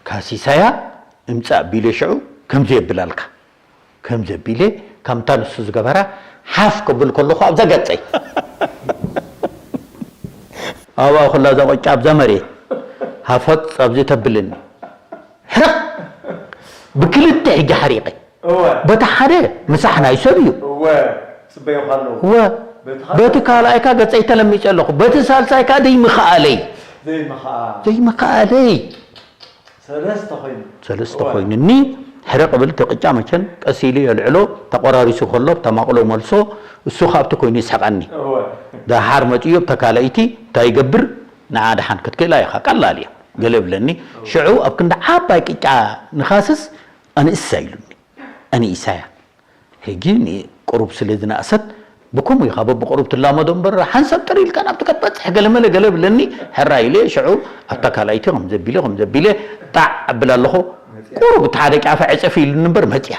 ካሲሳያ እምፃእ ቢለ ሽዑ ከምዚ የብላልካ። ከምዚ ቢለ ከምታ ንሱ ዝገበራ ሓፍ ክብል ከለኹ ኣብዛ ገፀይ ኣብኣ ኩላ እዛ ቅጫ ኣብዛ መሬት ሃፈፅ ኣብዚ ተብልኒ ሕርቕ ብክልተ ሕጂ ሓሪቐ እወ። በቲ ሓደ ምሳሕ ናይ ሰብ እዩ። እወ። ጽበዩኻ ኣለዉ። እወ። በቲ ካልኣይ በቲ ካልኣይካ ገጸይ ተለሚጸ ኣለኹ። በቲ ሳልሳይካ ደይምኽኣለይ። ዘይምኽኣል። ዘይምኽኣለይ። ሰለስተ ኮይኑ። ሰለስተ እወ። ኮይኑኒ ሕርቕ ብል ተቕጫ መቸን ቀስ ኢሉ የልዕሎ ተቆራሪሱ ከሎ ተማቕሎ መልሶ እሱ ካብቲ ኮይኑ ይስሕቐኒ። እወ። ደሓር መጺኡ ኣብታ ካልኣይቲ እንታይ ይገብር ንዓ ደሓን ክትክእላ ኢኻ ቀላል እያ ገለ ብለኒ። ሽዑ ኣብ ክንዲ ዓባይ ቅጫ ንኻስስ ኣንእሳ ኢሉኒ። ኣንኢሳያ። ሕጂ ንቁሩብ ስለ ዝነኣሰት ብከምኡ ኢኻ በብቁሩብ ትላመዶ እምበር ሓንሳብ ጥር ኢልካ ናብቲ ክትበጽሕ ገለመለ ገለ ብለኒ ሕራይ ኢለ ሽዑ ኣብታ ካልኣይቲ ከም ዘቢለ ከም ዘቢለ ጣዕ ኣብል ኣለኹ። ቁሩብ እቲ ሓደ ጫፋ ዕጽፍ ኢሉኒ እምበር መጽያ።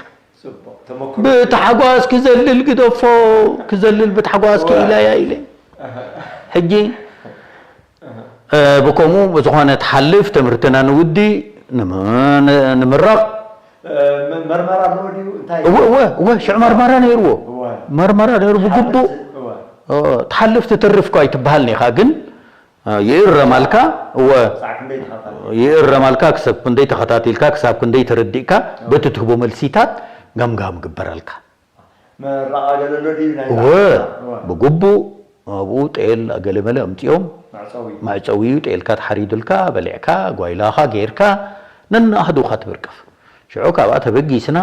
ብታሕጓስ ክዘልል ግደፎ ክዘልል ብታሕጓስ ክኢላያ ኢለ ሕጂ ብከምኡ ዝኾነ ትሓልፍ ትምህርትና ንውዲ ንምረቕ መርመራ ኣለዎ ድዩ እንታይ እወ እወ እወ ሽዑ መርመራ ነይርዎ እወ መርመራ ነይሩ ብግቡእ ሓፈስ እወ ትሓልፍ ትተርፍ እኳ ኣይትበሃልን ኢኻ ግን ይእረማልካ እወ ሳዕ ክንደይ ተኸታተል ይእረማልካ ክሳብ ክንደይ ተኸታቲልካ ክሳብ ክንደይ ተረዲእካ በቲ ትህቦ መልሲታት ገምጋም ግበረልካ መራቓ ገለ ኣሎ ድዩ ናይ እወ ብግቡእ ኣብኡ ጤል ገለመለ ኣምፂኦም መዕፀዊ እዩ ጤልካ ተሓሪዱልካ በሊዕካ ጓይላኻ ጌርካ ነናኣህዱኻ ትብርቅፍ ሽዑ ካብኣ ተበጊስና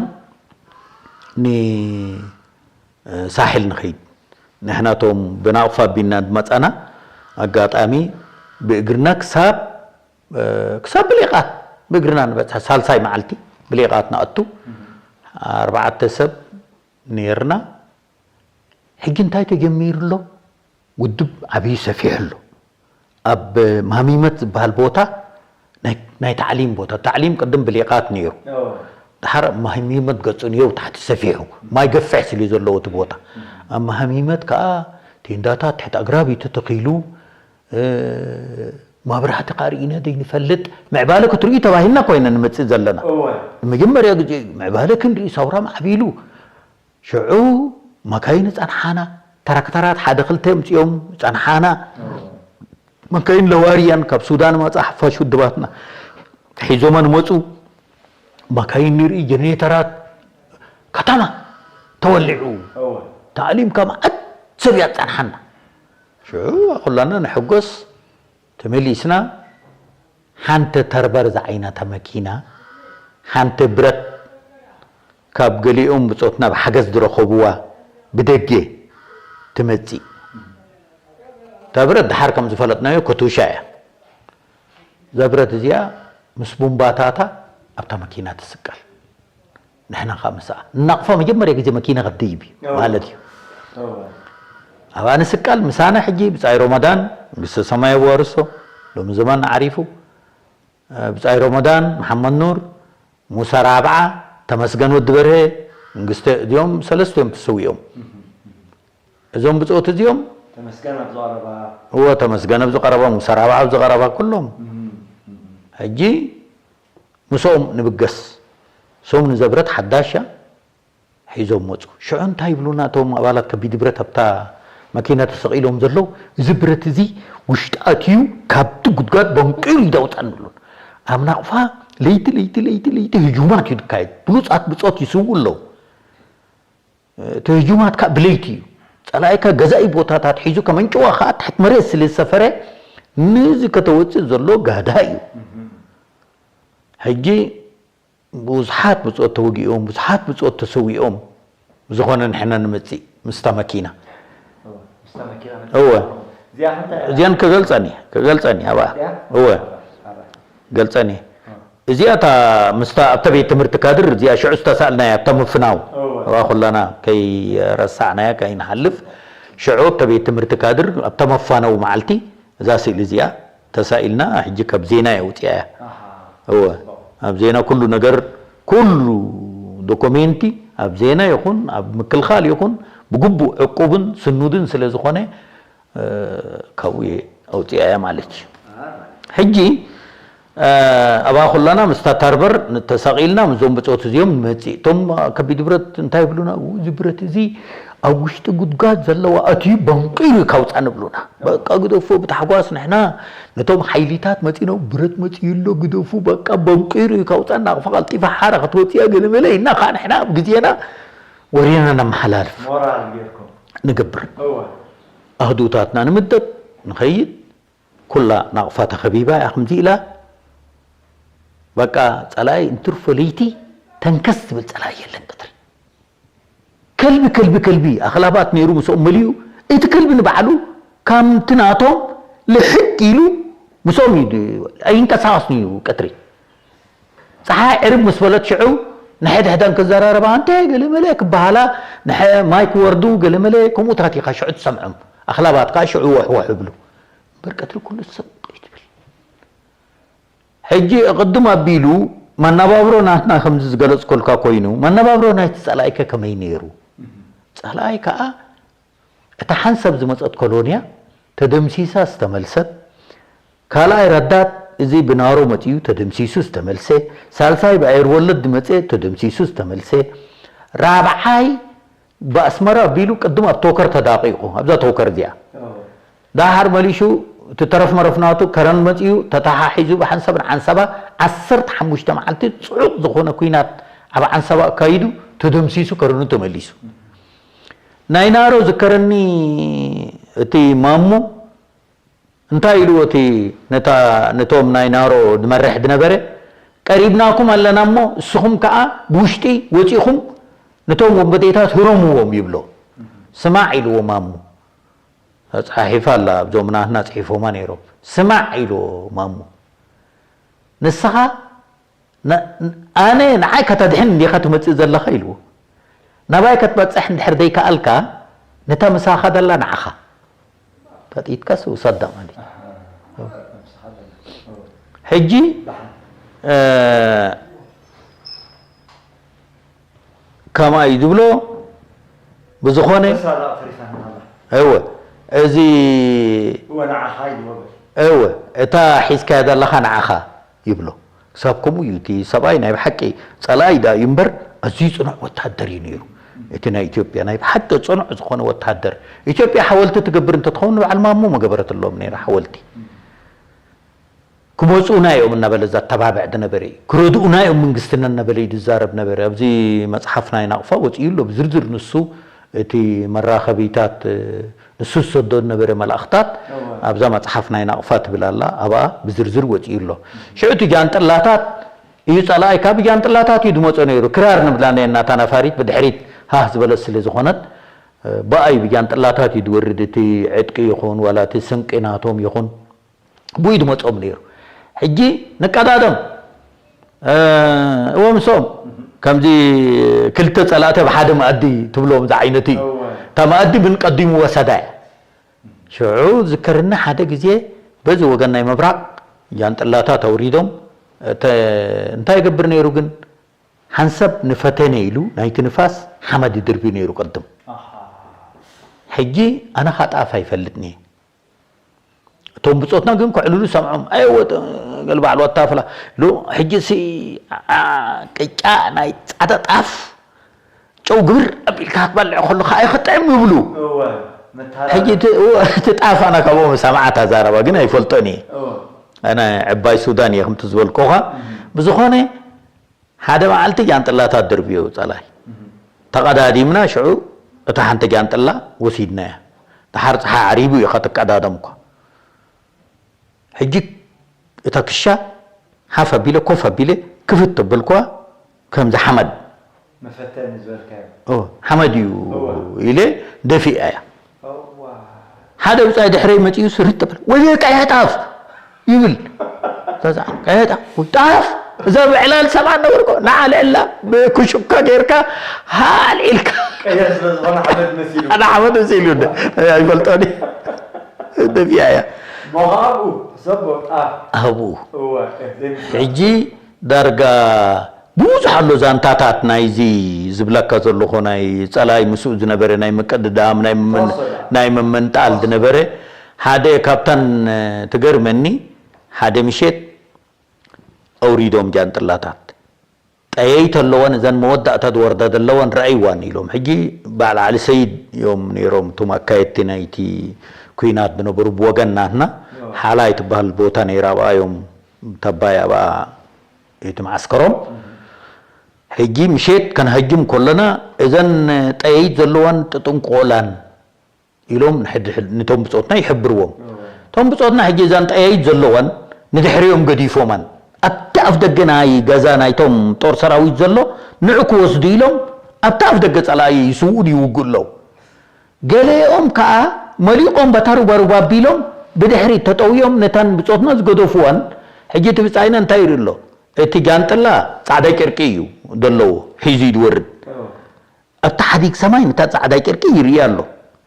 ንሳሕል ንኸይድ ንሕና ቶም ብናቕፋ ኣቢልና ዝመፃና ኣጋጣሚ ብእግርና ክሳብ ክሳብ ብሌቓት ብእግርና ንበፅሐ ሳልሳይ መዓልቲ ብሌቓት ንኣቱ ኣርባዕተ ሰብ ነይርና ሕጂ እንታይ ተጀሚሩ ኣሎ ውድብ ዓብዪ ሰፊሑ ኣሎ ኣብ ማህሚመት ዝበሃል ቦታ ናይ ታዕሊም ቦታ ታዕሊም ቅድም ብሌቓት ነይሩ ድሓር ኣብ ማህሚመት ገፁ ንየው ታሕቲ ሰፊሑ ማይ ገፍሕ ስለ ዘለዎ እቲ ቦታ ኣብ ማህሚመት ከዓ ቴንዳታት ትሕቲ ኣግራብ እዩ ተተኺሉ ማብራህቲ ካርኢና ዘይንፈልጥ ምዕባለ ክትርእዩ ተባሂልና ኮይና ንምፅእ ዘለና መጀመርያ ግዜ ምዕባለ ክንርኢ ሳውራ ማዕቢሉ ሽዑ መካይን ጸንሓና ተራክተራት ሓደ ክልተ ምፅኦም ጸንሓና መካይን ለዋርያን ካብ ሱዳን መፃ ሓፋሽ ውድባትና ሒዞማ ንመፁ መካይን ንርኢ ጀነሬተራት ከተማ ተወሊዑ ታዕሊም ከማዓት ሰብ ያፀንሓና ሽዑ ኩላና ንሕጎስ ተመሊስና ሓንቲ ተርበር ዝዓይነታ መኪና ሓንቲ ብረት ካብ ገሊኦም ብጾትና ብሓገዝ ዝረኸብዋ ብደገ ትመጽእ እታ ብረት ድሓር ከም ዝፈለጥናዮ ከቱሻ እያ እዛ ብረት እዚኣ ምስ ቡምባታታ ኣብታ መኪና ትስቀል ንሕና ከዓ ምሳኣ ንናቕፋ መጀመርያ ግዜ መኪና ክትድይብ እዩ ማለት እዩ ኣብኣ ንስቀል ምሳና ሕጂ ብፃይ ሮመዳን መንግስተ ሰማይ ኣዋርሶ ሎሚ ዘመን ዓሪፉ ብፃይ ሮመዳን መሓመድ ኑር ሙሳ ራብዓ ተመስገን ወዲ በርሀ መንግስተ እዚኦም ሰለስቲኦም ተሰዊኦም እዞም ብፆት እዚኦም ተመስገን ኣብ ዝቐረባ እወ ተመስገን ኣብ ዝቐረባ ሙሳ ራብዓ ኣብ ዝቐረባ ኩሎም ሕጂ ምስኦም ንብገስ ሶም ንዘብረት ሓዳሻ ሒዞም መፁ ሽዑ እንታይ ይብሉና እቶም ኣባላት ከቢድ ብረት ኣብታ መኪና ተሰቒሎም ዘለዉ እዚ ብረት እዚ ውሽጢ ኣትዩ ካብቲ ጉድጓድ በንቂሉ ይዳውፃ ንብሉን ኣብ ናቕፋ ለይቲ ለይቲ ለይቲ ለይቲ ህጁማት እዩ ዝካየድ ብሉፃት ብፆት ይስውኡ ኣለዉ እቲ ህጁማት ከዓ ብለይቲ እዩ ፀላኢካ ገዛኢ ቦታታት ሒዙ ከመንጭዋ ከዓ ትሕት መሬት ስለ ዝሰፈረ ነዚ ከተወፅእ ዘሎ ጋዳ እዩ። ሕጂ ብዙሓት ብፆት ተወጊኦም፣ ብዙሓት ብፆት ተሰዊኦም፣ ዝኾነ ንሕና ንመፅእ ምስታ መኪና። እወ። እዚኣን ከገልፀኒ ከገልፀኒ ኣብኣ እወ ገልፀኒ። እዚኣ እታ ምስታ ኣብታ ቤት ትምህርቲ ካድር እዚኣ ሽዑ ዝተሳእልናያ ኣብታ ምፍናው እዋ ኩላና ከይረሳዕናያ ከይንሓልፍ ሽዑ ኣብታ ቤት ትምህርቲ ካድር ኣብታ መፋነዊ መዓልቲ እዛ ስእሊ እዚኣ ተሳኢልና ሕጂ ካብ ዜና እየ ውፅኣያ። እወ ኣብ ዜና ኩሉ ነገር ኩሉ ዶኮሜንቲ ኣብ ዜና ይኹን ኣብ ምክልኻል ይኹን ብግቡእ ዕቁብን ስኑድን ስለ ዝኾነ ካብኡ እየ ኣውፅኣያ ማለት እዩ። ሕጂ ኣብኣ ኩላና ምስታ ታርበር ተሳቒልና ምስዞም ብፆት እዚኦም ንመፅእ። እቶም ከቢድ ብረት እንታይ ይብሉና? እዚ ብረት እዚ ኣብ ውሽጢ ጉድጓድ ዘለዋ ኣትዩ በንቂሩ እዩ ካውፃ ንብሉና። በቃ ግደፎ ብታሕጓስ ንሕና ነቶም ሓይሊታት መፂኖም ብረት መፂኡ ኣሎ ግደፉ በቃ በንቂሩ እዩ ካውፃ ናቕፋ ቀልጢፋ ሓራ ክትወፅያ ገለመለ ኢልና ከዓ ንሕና ኣብ ግዜና ወሬና ነመሓላልፍ ሞራል ጌርኩም ንገብር። እወ ኣህዱታትና ንምደብ ንኸይድ ኩላ ናቕፋ ተኸቢባ እያ ከምዚ ኢላ በቃ ፀላኢ እንትርፎ ለይቲ ተንከስ ዝብል ፀላኢ የለን ቀትሪ ከልቢ ከልቢ ከልቢ ኣኽላባት ነይሩ ምስኦም መሊኡ እቲ ከልቢ ንባዕሉ ካምቲ ናቶም ልሕድ ኢሉ ምስኦም እዩ ድ- ኣይንቀሳቐስን እዩ ቀትሪ ፀሓይ ዕርብ ምስ በለት ሽዑ ንሕድሕደን ክዘራረባ እንተ ገለ መለ ክበሃላ ንሐ ማይ ክወርዱ ገለ መለ ከምኡታት ኢኻ ሽዑ ትሰምዖም ኣኽላባት ከዓ ሽዑ ወሕወሕ ይብሉ እምበር ቀትሪ ኩሉ ሰብ ቁጭ ትብል ሕጂ ቅድም ኣቢሉ መነባብሮ ናትና ከምዚ ዝገለፅኮልካ ኮይኑ መነባብሮ ናይቲ ፀላኢከ ከመይ ነይሩ ፀላኢ ከዓ እታ ሓንሳብ ዝመፀት ኮሎንያ ተደምሲሳ ዝተመልሰት ካልኣይ ረዳት እዚ ብናሮ መፂኡ ተደምሲሱ ዝተመልሰ ሳልሳይ ብኣየር ወለድ ዝመፀ ተደምሲሱ ዝተመልሰ ራብዓይ ብኣስመራ ኣቢሉ ቅድም ኣብ ቶከር ተዳቂቑ ኣብዛ ቶከር እዚኣ ዳሓር መሊሹ እቲ ተረፍ መረፍ ናቱ ከረን መፂኡ ተተሓሒዙ ብሓንሳብ ንሓንሳባ ዓሰርተ ሓሙሽተ መዓልቲ ፅዑቕ ዝኾነ ኲናት ኣብ ዓንሳባ ኣካይዱ ተደምሲሱ ከረኑ ተመሊሱ ናይ ናሮ ዝከረኒ እቲ ማሞ እንታይ ኢልዎ እቲ ነታ ነቶም ናይ ናሮ ዝመርሕ ዝነበረ ቀሪብናኩም ኣለና እሞ እስኹም ከዓ ብውሽጢ ወፂኹም ነቶም ወንበዴታት ህረምዎም ይብሎ ስማዕ ኢልዎ ማሞ ተፃሒፋ ኣላ ኣብዞም ናትና ፅሒፎማ ነይሮም ስማዕ ኢልዎ ማሞ ንስኻ ኣነ ንዓይ ከተድሕን እንዲኻ ትመፅእ ዘለኻ ኢልዎ ናባይ ክትበፅሕ እንድሕር ዘይከኣልካ ነታ ምሳኻ ደላ ንዓኻ ፈጢጥካስ ውሰዳ ማለት እዩ ሕጂ ከምኣ እዩ ዝብሎ ብዝኾነ እወ እዚ እወ እታ ሒዝካያ ዘለኻ ንዓኻ ይብሎ ክሳብ ከምኡ እዩ እቲ ሰብኣይ ናይ ብሓቂ ፀላኢ ዳ እዩ እምበር ኣዝዩ ፅኑዕ ወታደር እዩ ነይሩ እቲ ናይ ኢትዮጵያ ናይ ብሓቂ ፅኑዕ ዝኾነ ወታደር ኢትዮጵያ ሓወልቲ ትገብር እንተትኸውን ንበዓል ማሞ መገበረትሎም ነይራ ሓወልቲ ክመፁና እዮም እናበለ ዘተባብዕ ዝነበረ እዩ ክረድኡና እዮም መንግስትና እናበለ እዩ ዝዛረብ ነበረ ኣብዚ መፅሓፍ ናይ ናቕፋ ወፂኡ ኣሎ ብዝርዝር ንሱ እቲ መራኸቢታት ንሱ ዝሰዶ ዝነበረ መላእኽታት ኣብዛ መፅሓፍ ናይ ናቕፋ ትብል ኣላ ኣብኣ ብዝርዝር ወፂኡ ኣሎ ሽዑ እቲ ጃንጥላታት እዩ ፀላኣይ ካብ ጃንጥላታት እዩ ዝመፆ ነይሩ ክራር ንብላ ነየና እታ ነፋሪት ብድሕሪት ሃህ ዝበለት ስለ ዝኾነት ብኣ እዩ ብጃንጥላታት እዩ ዝወርድ እቲ ዕጥቂ ይኹን ዋላ እቲ ስንቂ ናቶም ይኹን ብኡ እዩ ዝመፆም ነይሩ ሕጂ ንቀዳደም እወ ምስኦም ከምዚ ክልተ ፀላእቲ ኣብ ሓደ መኣዲ ትብሎም ዝዓይነቱ እዩ እታ መኣዲ ብንቀዲሙ ወሰዳ እያ ሽዑ ዝከርኒ ሓደ ግዜ በዚ ወገን ናይ ምብራቕ ጃንጥላታት ኣውሪዶም እንታይ ይገብር ነይሩ ግን ሓንሳብ ንፈተነ ኢሉ ናይቲ ንፋስ ሓመድ ይድርቢ ነይሩ ቅድም ሕጂ ኣነ ኻጣፍ ኣይፈልጥኒ እቶም ብፆትና ግን ክዕልሉ ሰምዖም ኣይወጥ ገልባዕሉ ኣታፍላ ሎ ሕጂ ሲ ቅጫ ናይ ፃዳ ጣፍ ጨው ግብር ኣቢልካ ክትበልዕ ከለካ ኣይክጥዕም ይብሉ ሕጂ እቲ ጣፍ ኣነ ካብኦም ሰማዓት ኣዛረባ ግን ኣይፈልጦን እየ ኣነ ዕባይ ሱዳን እየ ከምቲ ዝበልኮኻ ብዝኾነ ሓደ መዓልቲ ጃንጥላታት ደርብዮ ጸላይ ተቐዳዲምና ሽዑ እታ ሓንቲ ጃንጥላ ወሲድናያ። ደሓር ጸሓይ ዓሪቡ እዩ ኸትቀዳደም እኳ። ሕጂ እታ ክሻ ሓፍ ኣቢለ ኮፍ ኣቢለ ክፍት ተበልኳ። ከምዚ ሓመድ መፈተኒ ዝበልካዮ ኦ ሓመድ እዩ እወ። ኢለ ደፊኣያ። እዋ ሓደ ብጻይ ድሕረይ መጺኡ ስርጥ በለ። "ወየ ቀይሕ ጣፍ!" ይብል። ተዛ ቀይሕ ጣፍ ወይ ጣፍ እዛ ብዕላል ሰብኣ ነበርኮ ንዓ ልዕላ ብኩሽካ ጌርካ ሃል ኢልካ ቀይሕ ስለ ዝኾነ ሓመድ መሲሉ ሓደ ሓመድ መሲሉ እንደ ኣይፈልጦኒ። ደፊኣያ ሞኻብኡ ሕሰቦ ጣፍ ኣብኡ እዋ ዘይምስላ ሕጂ ዳርጋ ብዙሕ ኣሎ ዛንታታት ናይዚ ዝብለካ ዘለኹ ናይ ጸላይ ምስኡ ዝነበረ ናይ ምቅድዳም ናይ ምምን- ተወሰደ። ናይ ምምንጣል ዝነበረ ሓደ ካብተን ትገርመኒ ሓደ ምሸት ኣውሪዶም ጃንጥላታት ጠየይት ኣለወን እዘን መወዳእታ ዝወርዳ ዘለወን ረኣይዋን ኢሎም ሕጂ በዓል ዓሊ ሰይድ እዮም ነይሮም እቶም ኣካየድቲ ናይቲ ኩናት ዝነበሩ ብወገን ናትና ሓላይ ትበሃል ቦታ ነይራ ኣብኣ እዮም ተባይ ኣብኣ እቲ መዓስከሮም ሕጂ ምሸት ከነሀጅም ከለና እዘን ጠየይት ዘለዋን ጥጥንቆላን ኢሎም ንሕድሕድ ንቶም ብፆትና ይሕብርዎም። እቶም ብፆትና ሕጂ እዛን ጠየይት ዘለዋን ንድሕሪኦም ገዲፎማን ኣብቲ ኣፍ ደገ ናይ ገዛ ናይቶም ጦር ሰራዊት ዘሎ ንዑ ክወስዱ ኢሎም ኣብቲ ኣፍ ደገ ፀላኢ ይስውኡን ይውግኡ ኣለዉ። ገለኦም ከዓ መሊቖም በታ ሩባሩባ ኣቢሎም ብድሕሪት ተጠውዮም ነታን ብፆትና ዝገደፉዋን። ሕጂ እቲ ብፃይና እንታይ ይርኢ ኣሎ? እቲ ጃንጥላ ፃዕዳ ጨርቂ እዩ ዘለዎ ሒዙ እዩ ዝወርድ። ኣብቲ ሓዲግ ሰማይ ነታ ፃዕዳ ጨርቂ ይርኢ ኣሎ።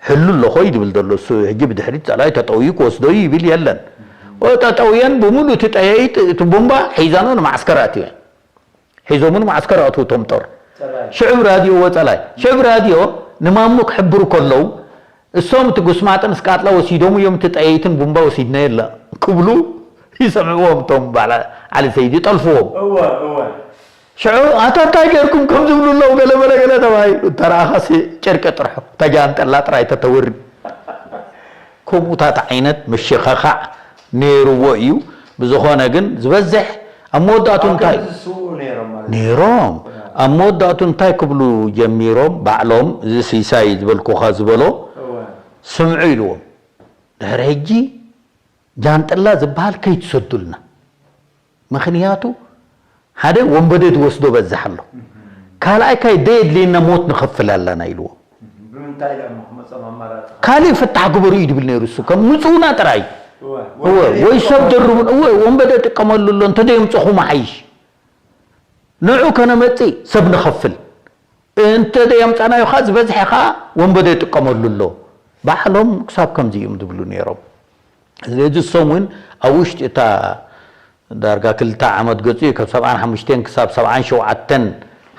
ሕሉ ኣለኾ እዩ ዝብል ዘሎ እሱ። ሕጂ ብድሕሪት ፀላኢ ተጠውዩ ክወስዶ እዩ ይብል የለን። ጠጠውየን ብምሉእ እቲ ጠየይት እቲ ቡምባ ሒዛኖ ንማዕስከር ኣትወን። ሒዞምን ማዕስከር ኣትዉ እቶም ጦር። ሽዑ ብራድዮ ወጸላይ። ሽዑ ብራድዮ ንማሙ ክሕብሩ ከለዉ እሶም እቲ ጉስማጥን ስቃጥላ ወሲዶም እዮም እቲ ጠየይትን ቡምባ ወሲድና የለ ክብሉ ይሰምዕዎም እቶም በዓል ዓሊ ሰይድ ይጠልፍዎም። እወ እወ ሽዑ ኣታ እንታይ ገርኩም ከም ዝብሉ ኣለዉ ገለ በለ ገለ ተባሂሉ ተረኣኻሲ ጨርቂ ጥርሑ ተጃንጠላ ጥራይ ተተወሪ። ከምኡታት ዓይነት ምሽኸኻዕ ነይርዎ እዩ። ብዝኾነ ግን ዝበዝሕ ኣብ መወዳእቱ እንታይ ዝስውኡ ነይሮም ማለት ነይሮም ኣብ መወዳእቱ እንታይ ክብሉ ጀሚሮም ባዕሎም እዚ ሲሳይ ዝበልኩኻ ዝበሎ እወ ስምዑ ኢልዎም። ድሕሪ ሕጂ ጃንጥላ ዝበሃል ከይትሰዱልና፣ ምኽንያቱ ሓደ ወንበደ ዝወስዶ በዝሕ ኣሎ፣ ካልኣይ ካይ ደየድልየና ሞት ንኸፍል ኣለና ኢልዎም። ብምንታይ ኢሎም ክመፆም ኣማራፂ ካልእ ፍታሕ ግበሩ እዩ ድብል ነይሩ እሱ ከም ምፅኡና ጥራይ እወ እወ ወይ ሰብ ደርቡን እወ ወንበደ ጥቀመሉ ኣሎ እንተ ደየምፅኹም ሓይሽ ንዑ ከነመፅእ ሰብ ንኸፍል እንተ ደየምፃናዮ ከዓ ዝበዝሐ ከዓ ወንበደ ይጥቀመሉ ኣሎ ባዕሎም ክሳብ ከምዚ እዮም ዝብሉ ነይሮም። ስለዚ እሶም እውን ኣብ ውሽጢ እታ ዳርጋ ክልተ ዓመት ገፂኡ ካብ ሰብዓን ሓሙሽተን ክሳብ ሰብዓን ሸውዓተን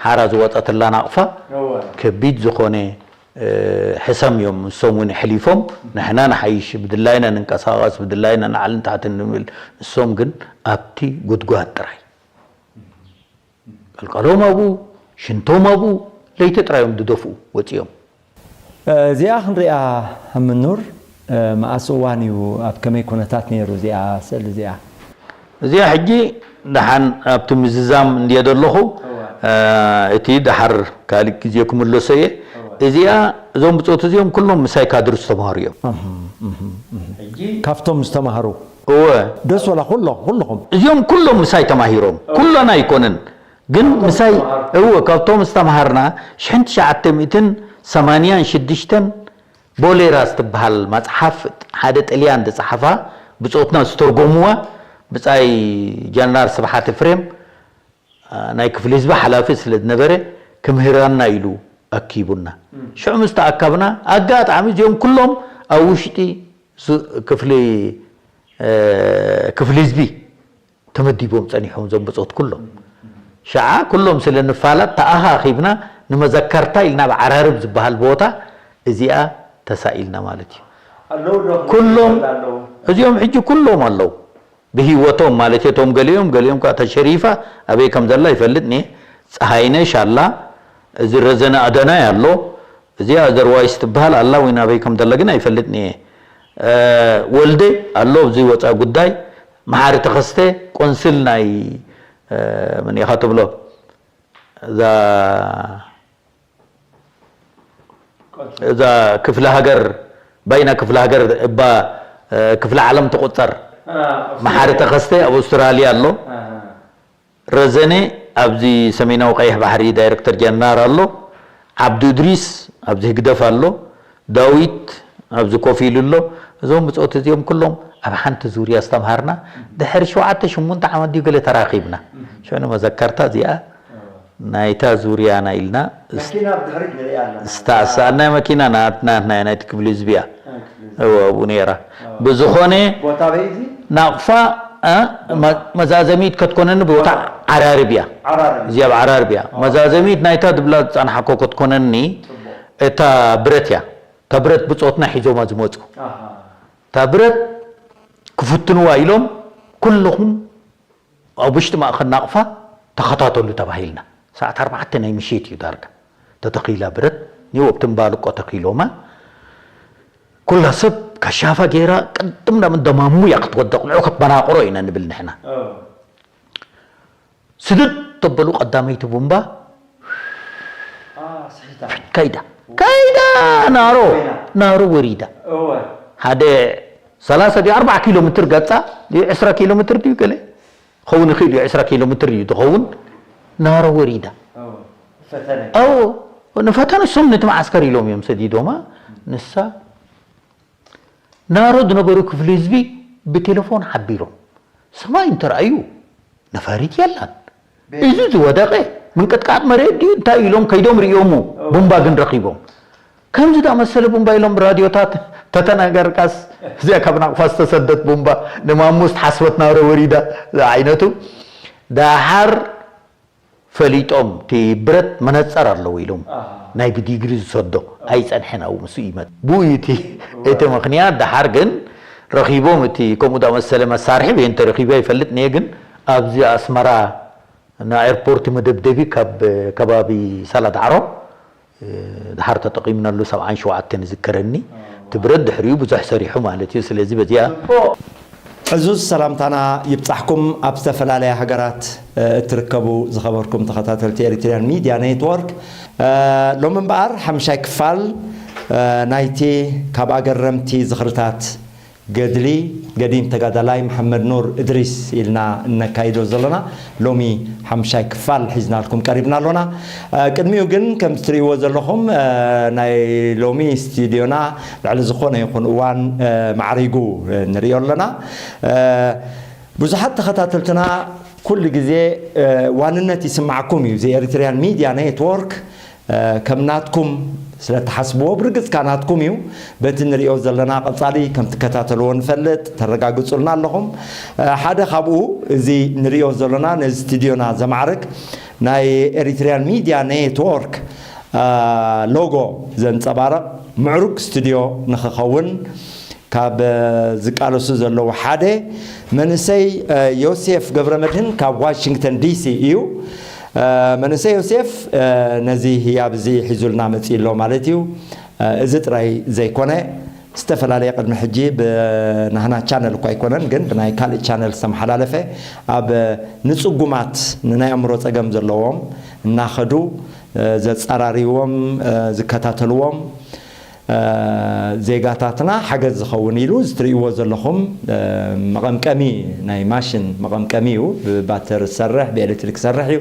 ሓራ ዝወፀትላ ናቕፋ እወ ከቢድ ዝኾነ ሕሰም እዮም እሶም እውን ኣሕሊፎም። ንሕና ንሓይሽ ብድላይና ንንቀሳቐስ ብድላይና ንዓልን ታሕትን ንብል። እሶም ግን ኣብቲ ጉድጓድ ጥራይ ቀልቀሎም ኣብኡ ሽንቶም ኣብኡ ለይቲ ጥራይ እዮም ዝደፍኡ ወፂኦም። እዚኣ ክንሪኣ ምኑር መኣስ እዋን እዩ ኣብ ከመይ ኩነታት ነይሩ እዚኣ ስእሊ እዚኣ? እዚኣ ሕጂ ደሓን ኣብቲ ምዝዛም እንድየ ዘለኹ እቲ ደሓር ካልእ ግዜ ክምለሶ እየ። እዚኣ እዞም ብፆት እዚኦም ኩሎም ምሳይ ካድር ዝተምሃሩ እዮም። ካብቶም ዝተማሃሩ እወ ደስ ወላ ኩሎ ኩልኹም እዚኦም ኩሎም ምሳይ ተማሂሮም ኩሎና ኣይኮነን ግን ምሳይ እወ ካብቶም ዝተምሃርና ሽሕን ትሽዓተ ሚእትን ሰማንያን ሽዱሽተን ቦሌራ ዝትበሃል መፅሓፍ ሓደ ጥልያን ዝፀሓፋ ብፆትና ዝተርጎምዋ ብፃይ ጀነራል ስብሓት ኤፍሬም ናይ ክፍሊ ህዝቢ ሓላፊ ስለ ዝነበረ ክምህረና ኢሉ ኣኪቡና። ሽዑ ምስ ተኣከብና ኣጋጣሚ እዚኦም ኩሎም ኣብ ውሽጢ ክፍሊ ክፍሊ ህዝቢ ተመዲቦም ጸኒሖም እዞም ብጾት ኩሎም። ሸዓ ኩሎም ስለ ንፋለጥ ተኣኻኺብና ንመዘከርታ ኢልና ኣብ ዓራርብ ዝበሃል ቦታ እዚኣ ተሳኢልና ማለት እዩ። ኣለዉ ዶ ኩሎም ኣለዉ እዚኦም ሕጂ ኩሎም ኣለዉ ብህይወቶም ማለት እቶም ገሊኦም ገሊኦም ከዓ ተሸሪፋ ኣበይ ከም ዘላ ይፈልጥ ኒ ፀሃይነሽ ኣላ እዚ ረዘነ ኣደናይ ኣሎ እዚኣ ዘርዋይስ ትበሃል ኣላ ወይ ናበይ ከም ዘላ ግን ኣይፈልጥ ኒ ወልደ ኣሎ ኣብዚ ወፃ ጉዳይ መሓሪ ተኸስተ ቆንስል ናይ መን ኢኻ ትብሎ እዛ እዛ ክፍለ ሃገር ባይና ክፍለ ሃገር እባ ክፍለ ዓለም ትቁፀር መሓሪ ተኸስተ ኣብ ኣውስትራልያ ኣሎ። ረዘነ ኣብዚ ሰሜናዊ ቀይሕ ባሕሪ ዳይረክተር ጀነራል ኣሎ። ዓብዱ እድሪስ ኣብዚ ህግደፍ ኣሎ። ዳዊት ኣብዚ ኮፍ ኢሉ ኣሎ። እዞም ብጾት እዚኦም ኩሎም ኣብ ሓንቲ ዙርያ ዝተምሃርና፣ ድሕሪ ሸውዓተ ሽሙንተ ዓመት ድዩ ገለ ተራኺብና። ሽዑ መዘከርታ እዚኣ ናይታ ዙርያና ኢልና። መኪና ብድሕሪት ንሪኣ ኣለና። ዝተኣሳኣናይ መኪና ናትና ናይ ናይቲ ክፍሊ ህዝቢ እያ። ናይ ክፍሊ ህዝቢ። እወ፣ ኣብኡ ነይራ። እወ። ብዝኾነ ቦታ በይ እዚ? ናቕፋ፣ እ፣ ቦታ። መ-፣ መዛዘሚት ከትኮነኒ ቦታ ዓራርብ እያ። ዓራርብ። እዚኣ ኣብ ዓራርብ እያ። እወ። መዛዘሚት ናይታ ድብላ ዝጸናሕኮ ከትኮነኒ ጽቡቕ። እታ ብረት እያ። እታ ብረት ብጾትና ሒዞማ ዝመጹ። ኣሃ። እታ ብረት ክፍትንዋ ኢሎም ኩልኹም ኣብ ውሽጢ ማእኸል ናቕፋ ተኸታተሉ ተባሂልና። ሰዓት ኣርባዕተ ናይ ምሽት እዩ ዳርጋ። ተተኺላ ብረት፣ ኒው ኣብቲ እምባልቆ ተኺሎማ። ኩላ ሰብ ካሻፋ ገይራ ቅድም ናብ እንደማሙ እያ ክትወደቕ፣ ንዑ ክትመናቕሮ ኢና ንብል ንሕና። ኦ። ስድድ ተበሉ ቀዳመይቲ ቡምባ ኣ፣ ስሒታ። ከይዳ። ከይዳ ናሮ፣ ኮይና። ናሮ ወሪዳ። እወ። ሓደ ሰላሳ ድዩ ኣርባዓ ኪሎ ሜትር ገጻ፣ ድዩ ዕስራ ኪሎ ሜትር ድዩ ገለ? ኸውን ይኽእል እዩ፣ ዕስራ ኪሎ ሜትር እዩ ዝኸውን። ናሮ ወሪዳ። እወ። ፈተነ። ኣዎ፣ ንፈተነ እሶም ነቲ መዓስከር ኢሎም እዮም ሰዲዶማ። ንሳ ናሮ ዝነበሩ ክፍሊ ህዝቢ ብቴሌፎን ሓቢሮም። ሰማይ እንተረኣዩ ነፋሪት የላን። ቤት። እዚ ዝወደቐ ምንቅጥቃጥ መሬት ድዩ እንታይ ኢሎም ከይዶም ርእዮሙ፣ እወ። ቡምባ ግን ረኺቦም። ከምዚ ዳመሰለ ቡምባ ኢሎም ብራድዮታት ተተናገርካስ፣ እዚኣ ካብ ናቕፋ ዝተሰደት ቡምባ ንማሙስ ተሓስበት ናሮ ወሪዳ ዝዓይነቱ። ደሓር ፈሊጦም፣ እቲ ብረት መነጸር ኣለዎ ኢሎም፣ ኣሃ። ናይ ብዲግሪ ዝሰዶ ኣይጸንሐን፣ ኣብኡ ምስኡ ይመጽእ። ብኡ እዩ እቲ፣ እወ። እቲ ምኽንያት። ደሓር ግን ረኺቦም፣ እቲ ከምኡ ዳመሰለ መሳርሒ በየን ተረኺቡ ኣይፈልጥን እየ፣ ግን ኣብዚ ኣስመራ ንኤርፖርት መደብደቢ ካብ ከባቢ ሳላ ዳዕሮ፣ እ፣ ደሓር ተጠቒምናሉ ሰብዓን ሸውዓተን ይዝከረኒ። እቲ ብረት ድሕሪኡ ብዙሕ ሰሪሑ ማለት እዩ። ስለዚ በዚኣ ጽቡቕ። ዕዙዝ ሰላምታና ይብጻሕኩም፣ ኣብ ዝተፈላለያ ሃገራት፣ እ፣ እትርከቡ ዝኸበርኩም ተኸታተልቲ ኤሪትሪያን ሚድያ ኔትወርክ። እ፣ ሎሚ እምበኣር ሓምሻይ ክፋል፣ እ፣ ናይቲ ካብ ኣገረምቲ ዝኽርታት ገድሊ ገዲም ተጋዳላይ መሓመድ ኑር እድሪስ ኢልና እነካይዶ ዘለና ሎሚ ሓምሻይ ክፋል ሒዝናልኩም ቀሪብና ኣሎና። እ፣ ቅድሚኡ ግን ከምቲ ትርእይዎ ዘለኹም፣ እ፣ ናይ ሎሚ ስቱድዮና ልዕሊ ዝኾነ ይኹን እዋን፣ እ፣ ማዕሪጉ፣ እ፣ ንርእዮ ኣለና። እ፣ ብዙሓት ተኸታተልትና ኩሉ ግዜ፣ እ፣ ዋንነት ይስማዕኩም እዩ። እዚ ኤሪትሪያን ሚድያ ኔትወርክ፣ እ፣ ከም ናትኩም ስለ እትሓስብዎ፣ ብርግጽ ከኣ ናትኩም እዩ። በቲ ንርእዮ ዘለና ቀጻሊ ከም ትከታተልዎ ንፈልጥ፣ ተረጋግጹልና ኣለኹም። እ፣ ሓደ ካብኡ እዚ ንርእዮ ዘለና ነዚ ስቱድዮና ዘማዕርግ ናይ ኤሪትሪያን ሚድያ ኔትወርክ፣ እ፣ ሎጎ ዘንጸባርቕ ምዕሩግ ስቱድዮ ንኽኸውን ካብ ዝቃለሱ ዘለዉ ሓደ መንእሰይ፣ እ፣ ዮሴፍ ገብረመድህን ካብ ዋሽንግተን ዲሲ እዩ። እ፣ መንእሰይ ዮሴፍ፣ እ፣ ነዚ ህያብ እዚ ሒዙልና መጺኡ ኣሎ ማለት እዩ። እ፣ እዚ ጥራይ ዘይኮነ፣ ዝተፈላለየ ቅድሚ ሕጂ ብናህና ቻነል እኳ ኣይኮነን፣ ግን ብናይ ካልእ ቻነል ዝተመሓላለፈ ኣብ ንጽጉማት ንናይ ኣእምሮ ጸገም ዘለዎም እናኸዱ፣ እ፣ ዘጸራርይዎም፣ እ፣ ዝከታተልዎም፣ እ፣ ዜጋታትና ሓገዝ ዝኸውን ኢሉ እዚ ትርእይዎ ዘለኹም፣ እ፣ መቐምቀሚ ናይ ማሽን መቐምቀሚ እዩ። ብባተር ዝሰርሕ፣ ብኤሌክትሪክ ዝሰርሕ እዩ።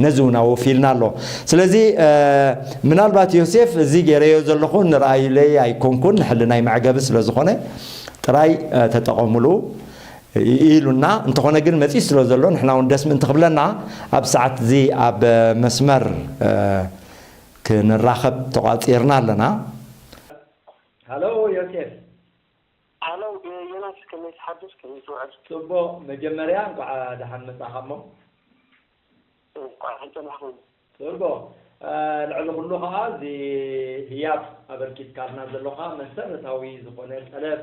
ነዚ እውን ኣወፊልና ኣሎ። ስለዚ፣ እ፣ ምናልባት ዮሴፍ እዚ ገይረዮ ዘለኹ ንረኣዩለይ ኣይኮንኩን፣ ንሕልናይ መዕገቢ ስለ ዝኾነ ጥራይ፣ እ፣ ተጠቐሙሉ ኢ-፣ ኢሉና። እንተኾነ ግን መጺኡ ስለ ዘሎ ንሕና እውን ደስ ምእንቲ ክብለና ኣብ ሰዓት እዚ ኣብ መስመር፣ እ፣ ክንራኸብ ተቋጺርና ኣለና። ሃሎ ዮሴፍ። ሃሎ ዮናስ፣ ከመይ ትሓድር? ከመይ ትውዕል? ጽቡቕ። መጀመርያ እንኳዕ ደሓን መጻኻ እሞ። እንኳዕ ደሓን ጸናሕኩም። ጽቡቕ። እ፣ ልዕሊ ኩሉ ኸኣ እዚ ህያብ ኣበርኪትካልና ዘለኻ መሰረታዊ ዝኾነ ጠለብ፣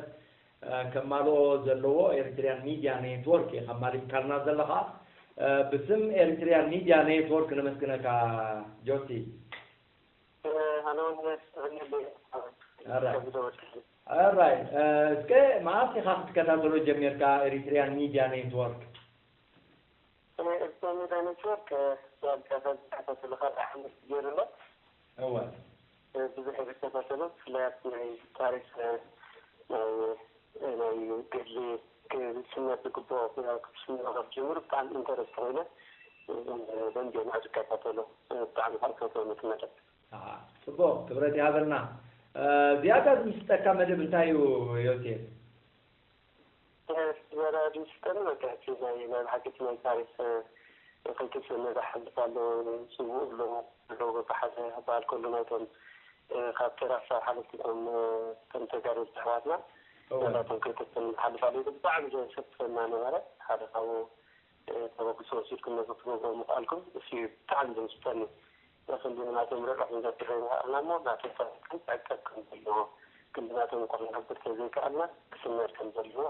እ፣ ከማልኦ ዘለዎ ኤሪትሪያን ሚድያ ኔትወርክ ኢኻ ኣማሊእካልና ዘለኻ። እ፣ ብስም ኤሪትሪያን ሚድያ ኔትወርክ ነመስግነካ ጆቲ። እ፣ ሃሎ፣ ዮናስ፣ ጥዕና ኣለይ። ኣራይ። ከብዶ ወርቂ። ኣራይ፣ እ፣ እስከ መዓስ ኢኻ ክትከታተሎ ጀሚርካ ኤሪትሪያን ሚድያ ኔትወርክ? ናይ ኤርትራ ሚድያ ኔትወርክ፣ እ፣ ዳርጋ ካብ ዝከታተሎ ካልእ ዓመት ገይሩ ኣሎ። እወ። እ፣ ብዙሕ እየ ዝከታተሎ፣ ብፍላይ ኣብቲ ናይ ታሪኽ፣ እ፣ ናይ፣ እ፣ ናይ ገድሊ ክብል ስነት ዝግብኦ ክትስምዑ ካብ ጀምሩ ብጣዕሚ ኢንተረስት ኮይነ ደንጀና ዝከታተሎ ብጣዕሚ ካብ ፈተውነት መደብ። ጽቡቕ ክብረት ይሃበልና። ዝያዳ ዝምስጠካ መደብ እንታይ እዩ ዮሴፍ? ዝያዳ ዝምስጠኒ በቃ እቲ ናይ ናይ ብሓቂ እቲ ናይ ታሪክ ክልተ ሰነ ዝሓልፍ ኣሎ፣ ስውእ ኣሎ ኣሎ በብሓደ ክበሃል ከሎ ናይቶም ካብ ተራ ክሳብ ሓለፍቲ እቶም ከም ተጋደልቲ ኣሕዋትና ናይቶም ክልተ ሰነ ዝሓልፍ ኣሎ ብጣዕሚ ዘሰክፈና ነበረ። ሓደ ካብኡ ተበግሶ ወሲድኩም ነዚ ክትገብሮ ምኽኣልኩም እሱ እዩ ብጣዕሚ ዘምስጠኒ። ክንዲ ናቶም ርዕራዕ ክንገብር ዘይምኽኣልና እሞ ናቶም ታሪክ ክዕቀብ ከም ዘለዎ ክንዲ ናቶም እኳ ክንገብር ተዘይከኣልና ክስመር ከም ዘለዎ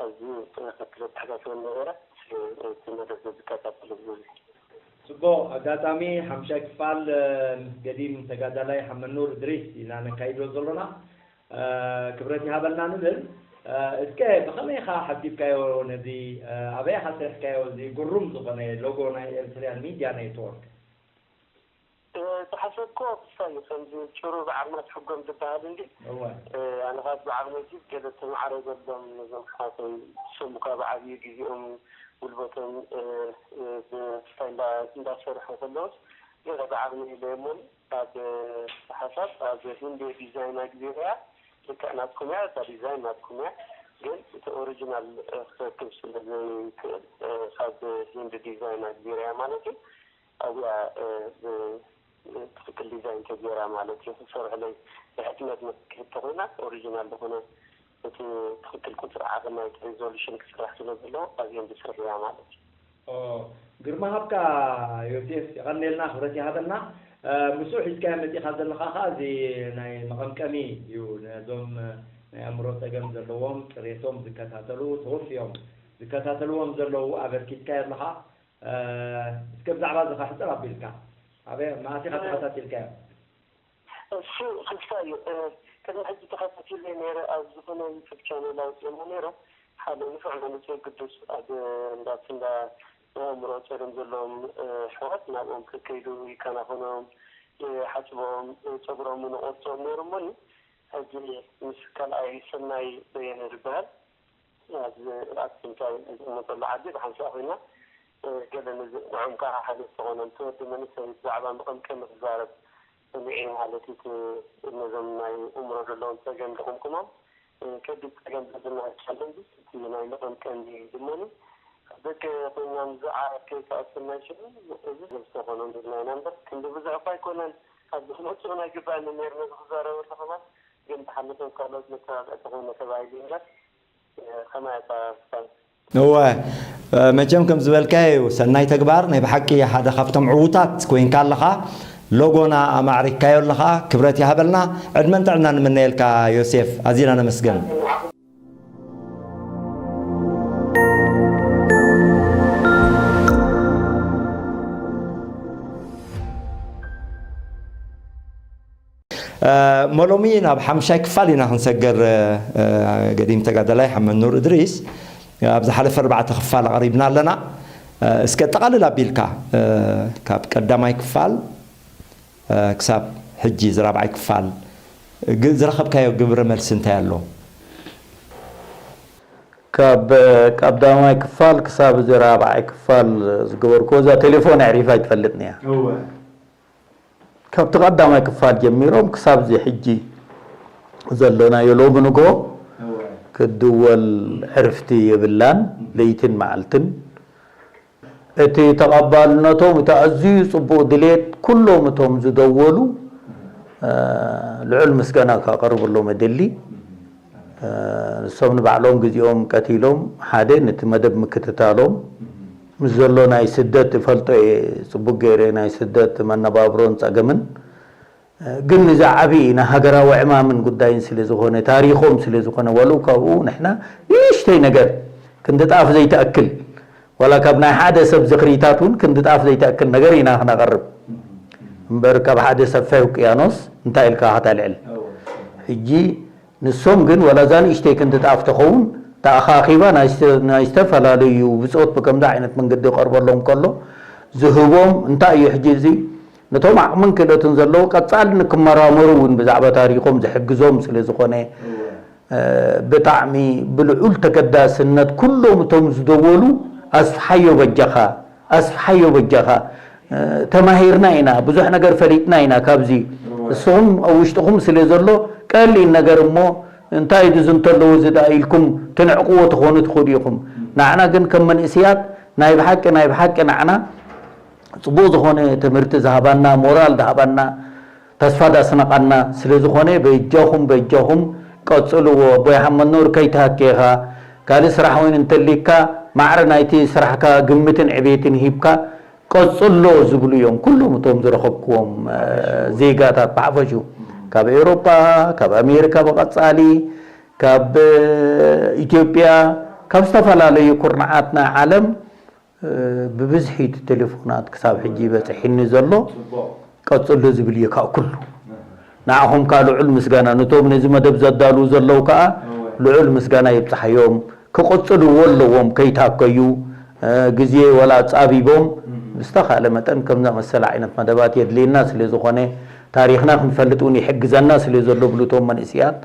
ኣዝዩ ክተሓሳስበኒ ነበረ። እቲ መደብ ዝከታተል ህዝቢ ጽቡቕ ኣጋጣሚ ሓምሻይ ክፋል ምስ ገዲም ተጋዳላይ ሓመኑር እድሪስ ኢና ነካይዶ ዘሎና። ክብረት ይሃበልና ንብል። እስከ ብኸመይ ኢኻ ሓሲብካዮ ነዚ ኣበይ ኢኻ ሰሪሕካዮ እዚ ግሩም ዝኾነ ሎጎ ናይ ኤርትርያን ሚድያ ኔትወርክ? ዝሓሰብክዎ ክሳይ እዩ ከምዚ ጭሩ ብዓርማ ትሕጎም ዝበሃል እንዲ እወ ኣነ ካብ ብዓርመ ጅብ ገለ ተማዕረ ዘሎም ነዞም ሓተይ ዝሰሙ ካብ ዓብዩ ግዜኦም ጉልበቶም ብስታይ እንዳሰርሑ ከለውስ ገለ ብዓርመ ኢለየሞን ካብ ሓሳብ ኣብ ሂንዲ ዲዛይና ግዜ ሪኣ ልክዕ ናትኩም እያ እታ ዲዛይን ናትኩም እያ ግን እቲ ኦሪጂናል ክረክብ ስለ ዘይክእል ካብ ሂንዲ ዲዛይና ግዜ ሪኣ ማለት እዩ ኣብያ ትክክል ዲዛይን ተገይራ ማለት እዩ ክሰርሕለይ ብሕትመት መክክብ ተኮይና ኦሪጂናል ዝኮነ እቲ ትክክል ቁፅሪ ዓቅን ናይቲ ሪዞሉሽን ክስራሕ ስለ ዘለዎ ኣብየን ዝስርሕያ ማለት እዩ። ግርማ ሃብካ ዮሴፍ የቀንየልና ክብረት ይሃበልና። ምስኡ ሒዝካዮ መፂእካ ዘለካ ከዓ እዚ ናይ መቀምቀሚ እዩ ነዞም ናይ ኣእምሮ ፀገም ዘለዎም ፅሬቶም ዝከታተሉ ተወፊዮም ዝከታተልዎም ዘለዉ ኣበርኪትካዮ ኣለካ። እስከ ብዛዕባ እዚ ከሕፅር ኣቢልካ ኣበይ መዓስ ኢካ ተኸታቲልካዮ? እሱ ክስታይ እዩ። ቅድሚ ሕጂ ተኸታቲለ ነይረ ኣብ ዝኾነ ዩቱብ ቻነል ኣውፅኦሞ ነይሮም ሓደ ንፉዕ መንእሰይ ግዱስ ኣብ እንዳት እንዳ ናይ ኣእምሮ ፀገም ዘለዎም ኣሕዋት ናብኦም ከከይዱ ይከናኸኖም ይሓፅቦም ፀጉሮም እውን ይቆርፅኦም ነይሩ እሞኒ ሕጂ ምስ ካልኣይ ሰናይ በየነ ዝበሃል ኣብዚ ኣብ ምንታይ ዝቕመጠሉ ዓዲ ብሓንሳእ ኮይና ገለ ንዕኦም ከዓ ሓደ ዝተኾነ እቲ ወዲ መንእሰይ ብዛዕባ መቐምቀሚ ክዛረብ ሰሚዐ ማለት እዩ። ነዞም ናይ እምሮ ዘለዎም ፀገም ዝቕምቅሞም ከቢድ ፀገም ዘለና ቻለንጅ እቲ ናይ መቐምቀሚ ድሞኒ ደቂ ኮይና ንዝዓ ከይተኣስር ናይ ሽዑ እዚ ዝተኾነ ንዝናይና እምበር ክንዲ ብዙሕ እኳ ኣይኮነን ኣብዚ ክመፅኡ ናይ ግባእኒ ነይርና ዝክዛረበሉ ከማን ግን ብሓመቶም ካልኦት መተባብዕቲ ኮይነ ተባሂሉ እምበር ከማይ ኣባ ክፋል እወ መቸም ከም ዝበልካዮ እዩ ሰናይ ተግባር ናይ ብሓቂ ሓደ ካብቶም ዕዉታት ኮይንካ ኣለኻ ሎጎና ኣማዕሪግካዮ ኣለኻ ክብረት ይሃበልና ዕድመን ጥዕና ንምነየልካ ዮሴፍ ኣዚና ነመስግን ሞሎሚ ናብ ሓምሻይ ክፋል ኢና ክንሰገር ገዲም ተጋዳላይ ሓመድ ኑር እድሪስ ኣብ ዝሓለፈ ኣርባዕተ ክፋል ኣቕሪብና ኣለና እስከ ጠቓልል ኣቢልካ ካብ ቀዳማይ ክፋል ክሳብ ሕጂ ዝራብዓይ ክፋል ዝረኸብካዮ ግብረ መልሲ እንታይ ኣሎ ካብ ቀዳማይ ክፋል ክሳብ እዚ ራብዓይ ክፋል ዝገበርክዎ እዛ ቴሌፎን ኣዕሪፋ ኣይትፈልጥን እያ። እወ። ካብቲ ቀዳማይ ክፋል ጀሚሮም ክሳብ እዚ ሕጂ ዘሎናዮ ሎሚ ንግሆ እወ። ክድወል ዕርፍቲ የብላን ለይትን መዓልትን። እቲ ተቐባልነቶም እቲ ኣዝዩ ጽቡቕ ድሌት ኩሎም እቶም ዝደወሉ ልዑል ምስጋና ከቕርብሎም እደሊ። ንሶም ንባዕሎም ግዜኦም ቀቲሎም ሓደ ነቲ መደብ ምክትታሎም ምስ ዘሎ ናይ ስደት እፈልጦ እየ ጽቡቅ ገይረ ናይ ስደት መነባብሮን ጸገምን ግን እዚ ዓቢ ናይ ሃገራዊ ዕማምን ጉዳይን ስለ ዝኾነ ታሪኾም ስለ ዝኾነ ዋሉ ካብኡ ንሕና ንእሽተይ ነገር ክንዲ ጣፍ ዘይትኣክል ዋላ ካብ ናይ ሓደ ሰብ ዝኽሪታት እውን ክንዲ ጣፍ ዘይትኣክል ነገር ኢና ክነቕርብ እምበር ካብ ሓደ ሰፊሕ ውቅያኖስ እንታይ ኢልካ ከተልዕል ሕጂ ንሶም ግን ዋላ እዛ ንእሽተይ ክንዲ ጣፍ ተኸውን ተኣኻኺባ ናይ ዝተፈላለዩ ብጾት ብከምዚ ዓይነት መንገዲ ይቐርበሎም ከሎ ዝህቦም እንታይ እዩ ሕጂ እዚ ነቶም ዓቕምን ክእለትን ዘለዎ ቀጻሊ ንክመራመሩ እውን ብዛዕባ ታሪኾም ዝሕግዞም ስለ ዝኾነ ብጣዕሚ ብልዑል ተገዳስነት ኩሎም እቶም ዝደወሉ ኣስፍሓዮ በጃኻ፣ ኣስፍሓዮ በጃኻ፣ ተማሂርና ኢና፣ ብዙሕ ነገር ፈሊጥና ኢና ካብዚ። እስኹም ኣብ ውሽጥኹም ስለ ዘሎ ቀሊል ነገር እሞ እንታይ ድዚ እንተለዉ እዚ ደኣ ኢልኩም ትንዕቅዎ ትኾኑ ትኽእሉ ኢኹም። ንዓና ግን ከም መንእስያት ናይ ብሓቂ ናይ ብሓቂ ንዓና ጽቡቕ ዝኾነ ትምህርቲ ዝሃባና፣ ሞራል ዝሃባና፣ ተስፋ ዳስነቓና ስለ ዝኾነ በጃኹም በጃኹም ቀጽልዎ። ኣቦይ ሓመድ ኑር ከይትሃኬኻ ካልእ ስራሕ እውን እንተሊካ ማዕረ ናይቲ ስራሕካ ግምትን ዕቤትን ሂብካ ቀጽሎ ዝብሉ እዮም ኩሎም እቶም ዝረኸብክዎም ዜጋታት ብሓፈሹ ካብ ኤውሮጳ ካብ ኣሜሪካ ብቐጻሊ ካብ ኢትዮጵያ ካብ ዝተፈላለዩ ኩርናዓት ናይ ዓለም ብብዝሒ እቲ ቴሌፎናት ክሳብ ሕጂ በፂሒኒ ዘሎ ቀፅሉ ዝብል እዩ ካብ ኩሉ ንዓኹም ከዓ ልዑል ምስጋና ነቶም ነዚ መደብ ዘዳልዉ ዘለዉ ከዓ ልዑል ምስጋና ይብፃሓዮም ክቕፅልዎ ኣለዎም ከይታከዩ ግዜ ወላ ፃቢቦም ብዝተኻለ መጠን ከምዛ መሰለ ዓይነት መደባት የድልየና ስለ ዝኾነ ታሪኽና ክንፈልጥ እውን ይሕግዘና ስለ ዘሎ ብሉቶም መንእስያት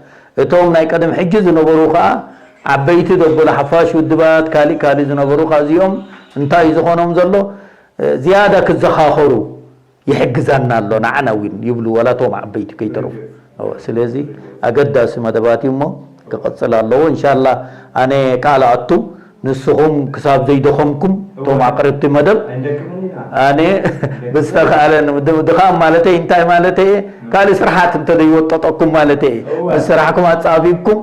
እቶም ናይ ቀደም ሕጂ ዝነበሩ ከዓ ዓበይቲ ደበሎ ሓፋሽ ውድባት ካሊእ ካሊእ ዝነበሩ ከዓ እዚኦም እንታይ እዩ ዝኾኖም ዘሎ ዝያዳ ክዘኻኸሩ ይሕግዘና ኣሎ ንዓና እውን ይብሉ ዋላ እቶም ዓበይቲ ከይተረፉ ስለዚ ኣገዳሲ መደባት እዩ እሞ ክቕፅል ኣለዎ እንሻላ ኣነ ቃል ኣቱ ንስኹም ክሳብ ዘይደኸምኩም እቶም ኣቕረብቲ መደብ ኣነ ብዝተኻእለ ድኻም ማለት እንታይ ማለት እየ ካልእ ስራሓት እንተዘይወጠጠኩም ማለት እየ ምስ ስራሕኩም ኣፃቢብኩም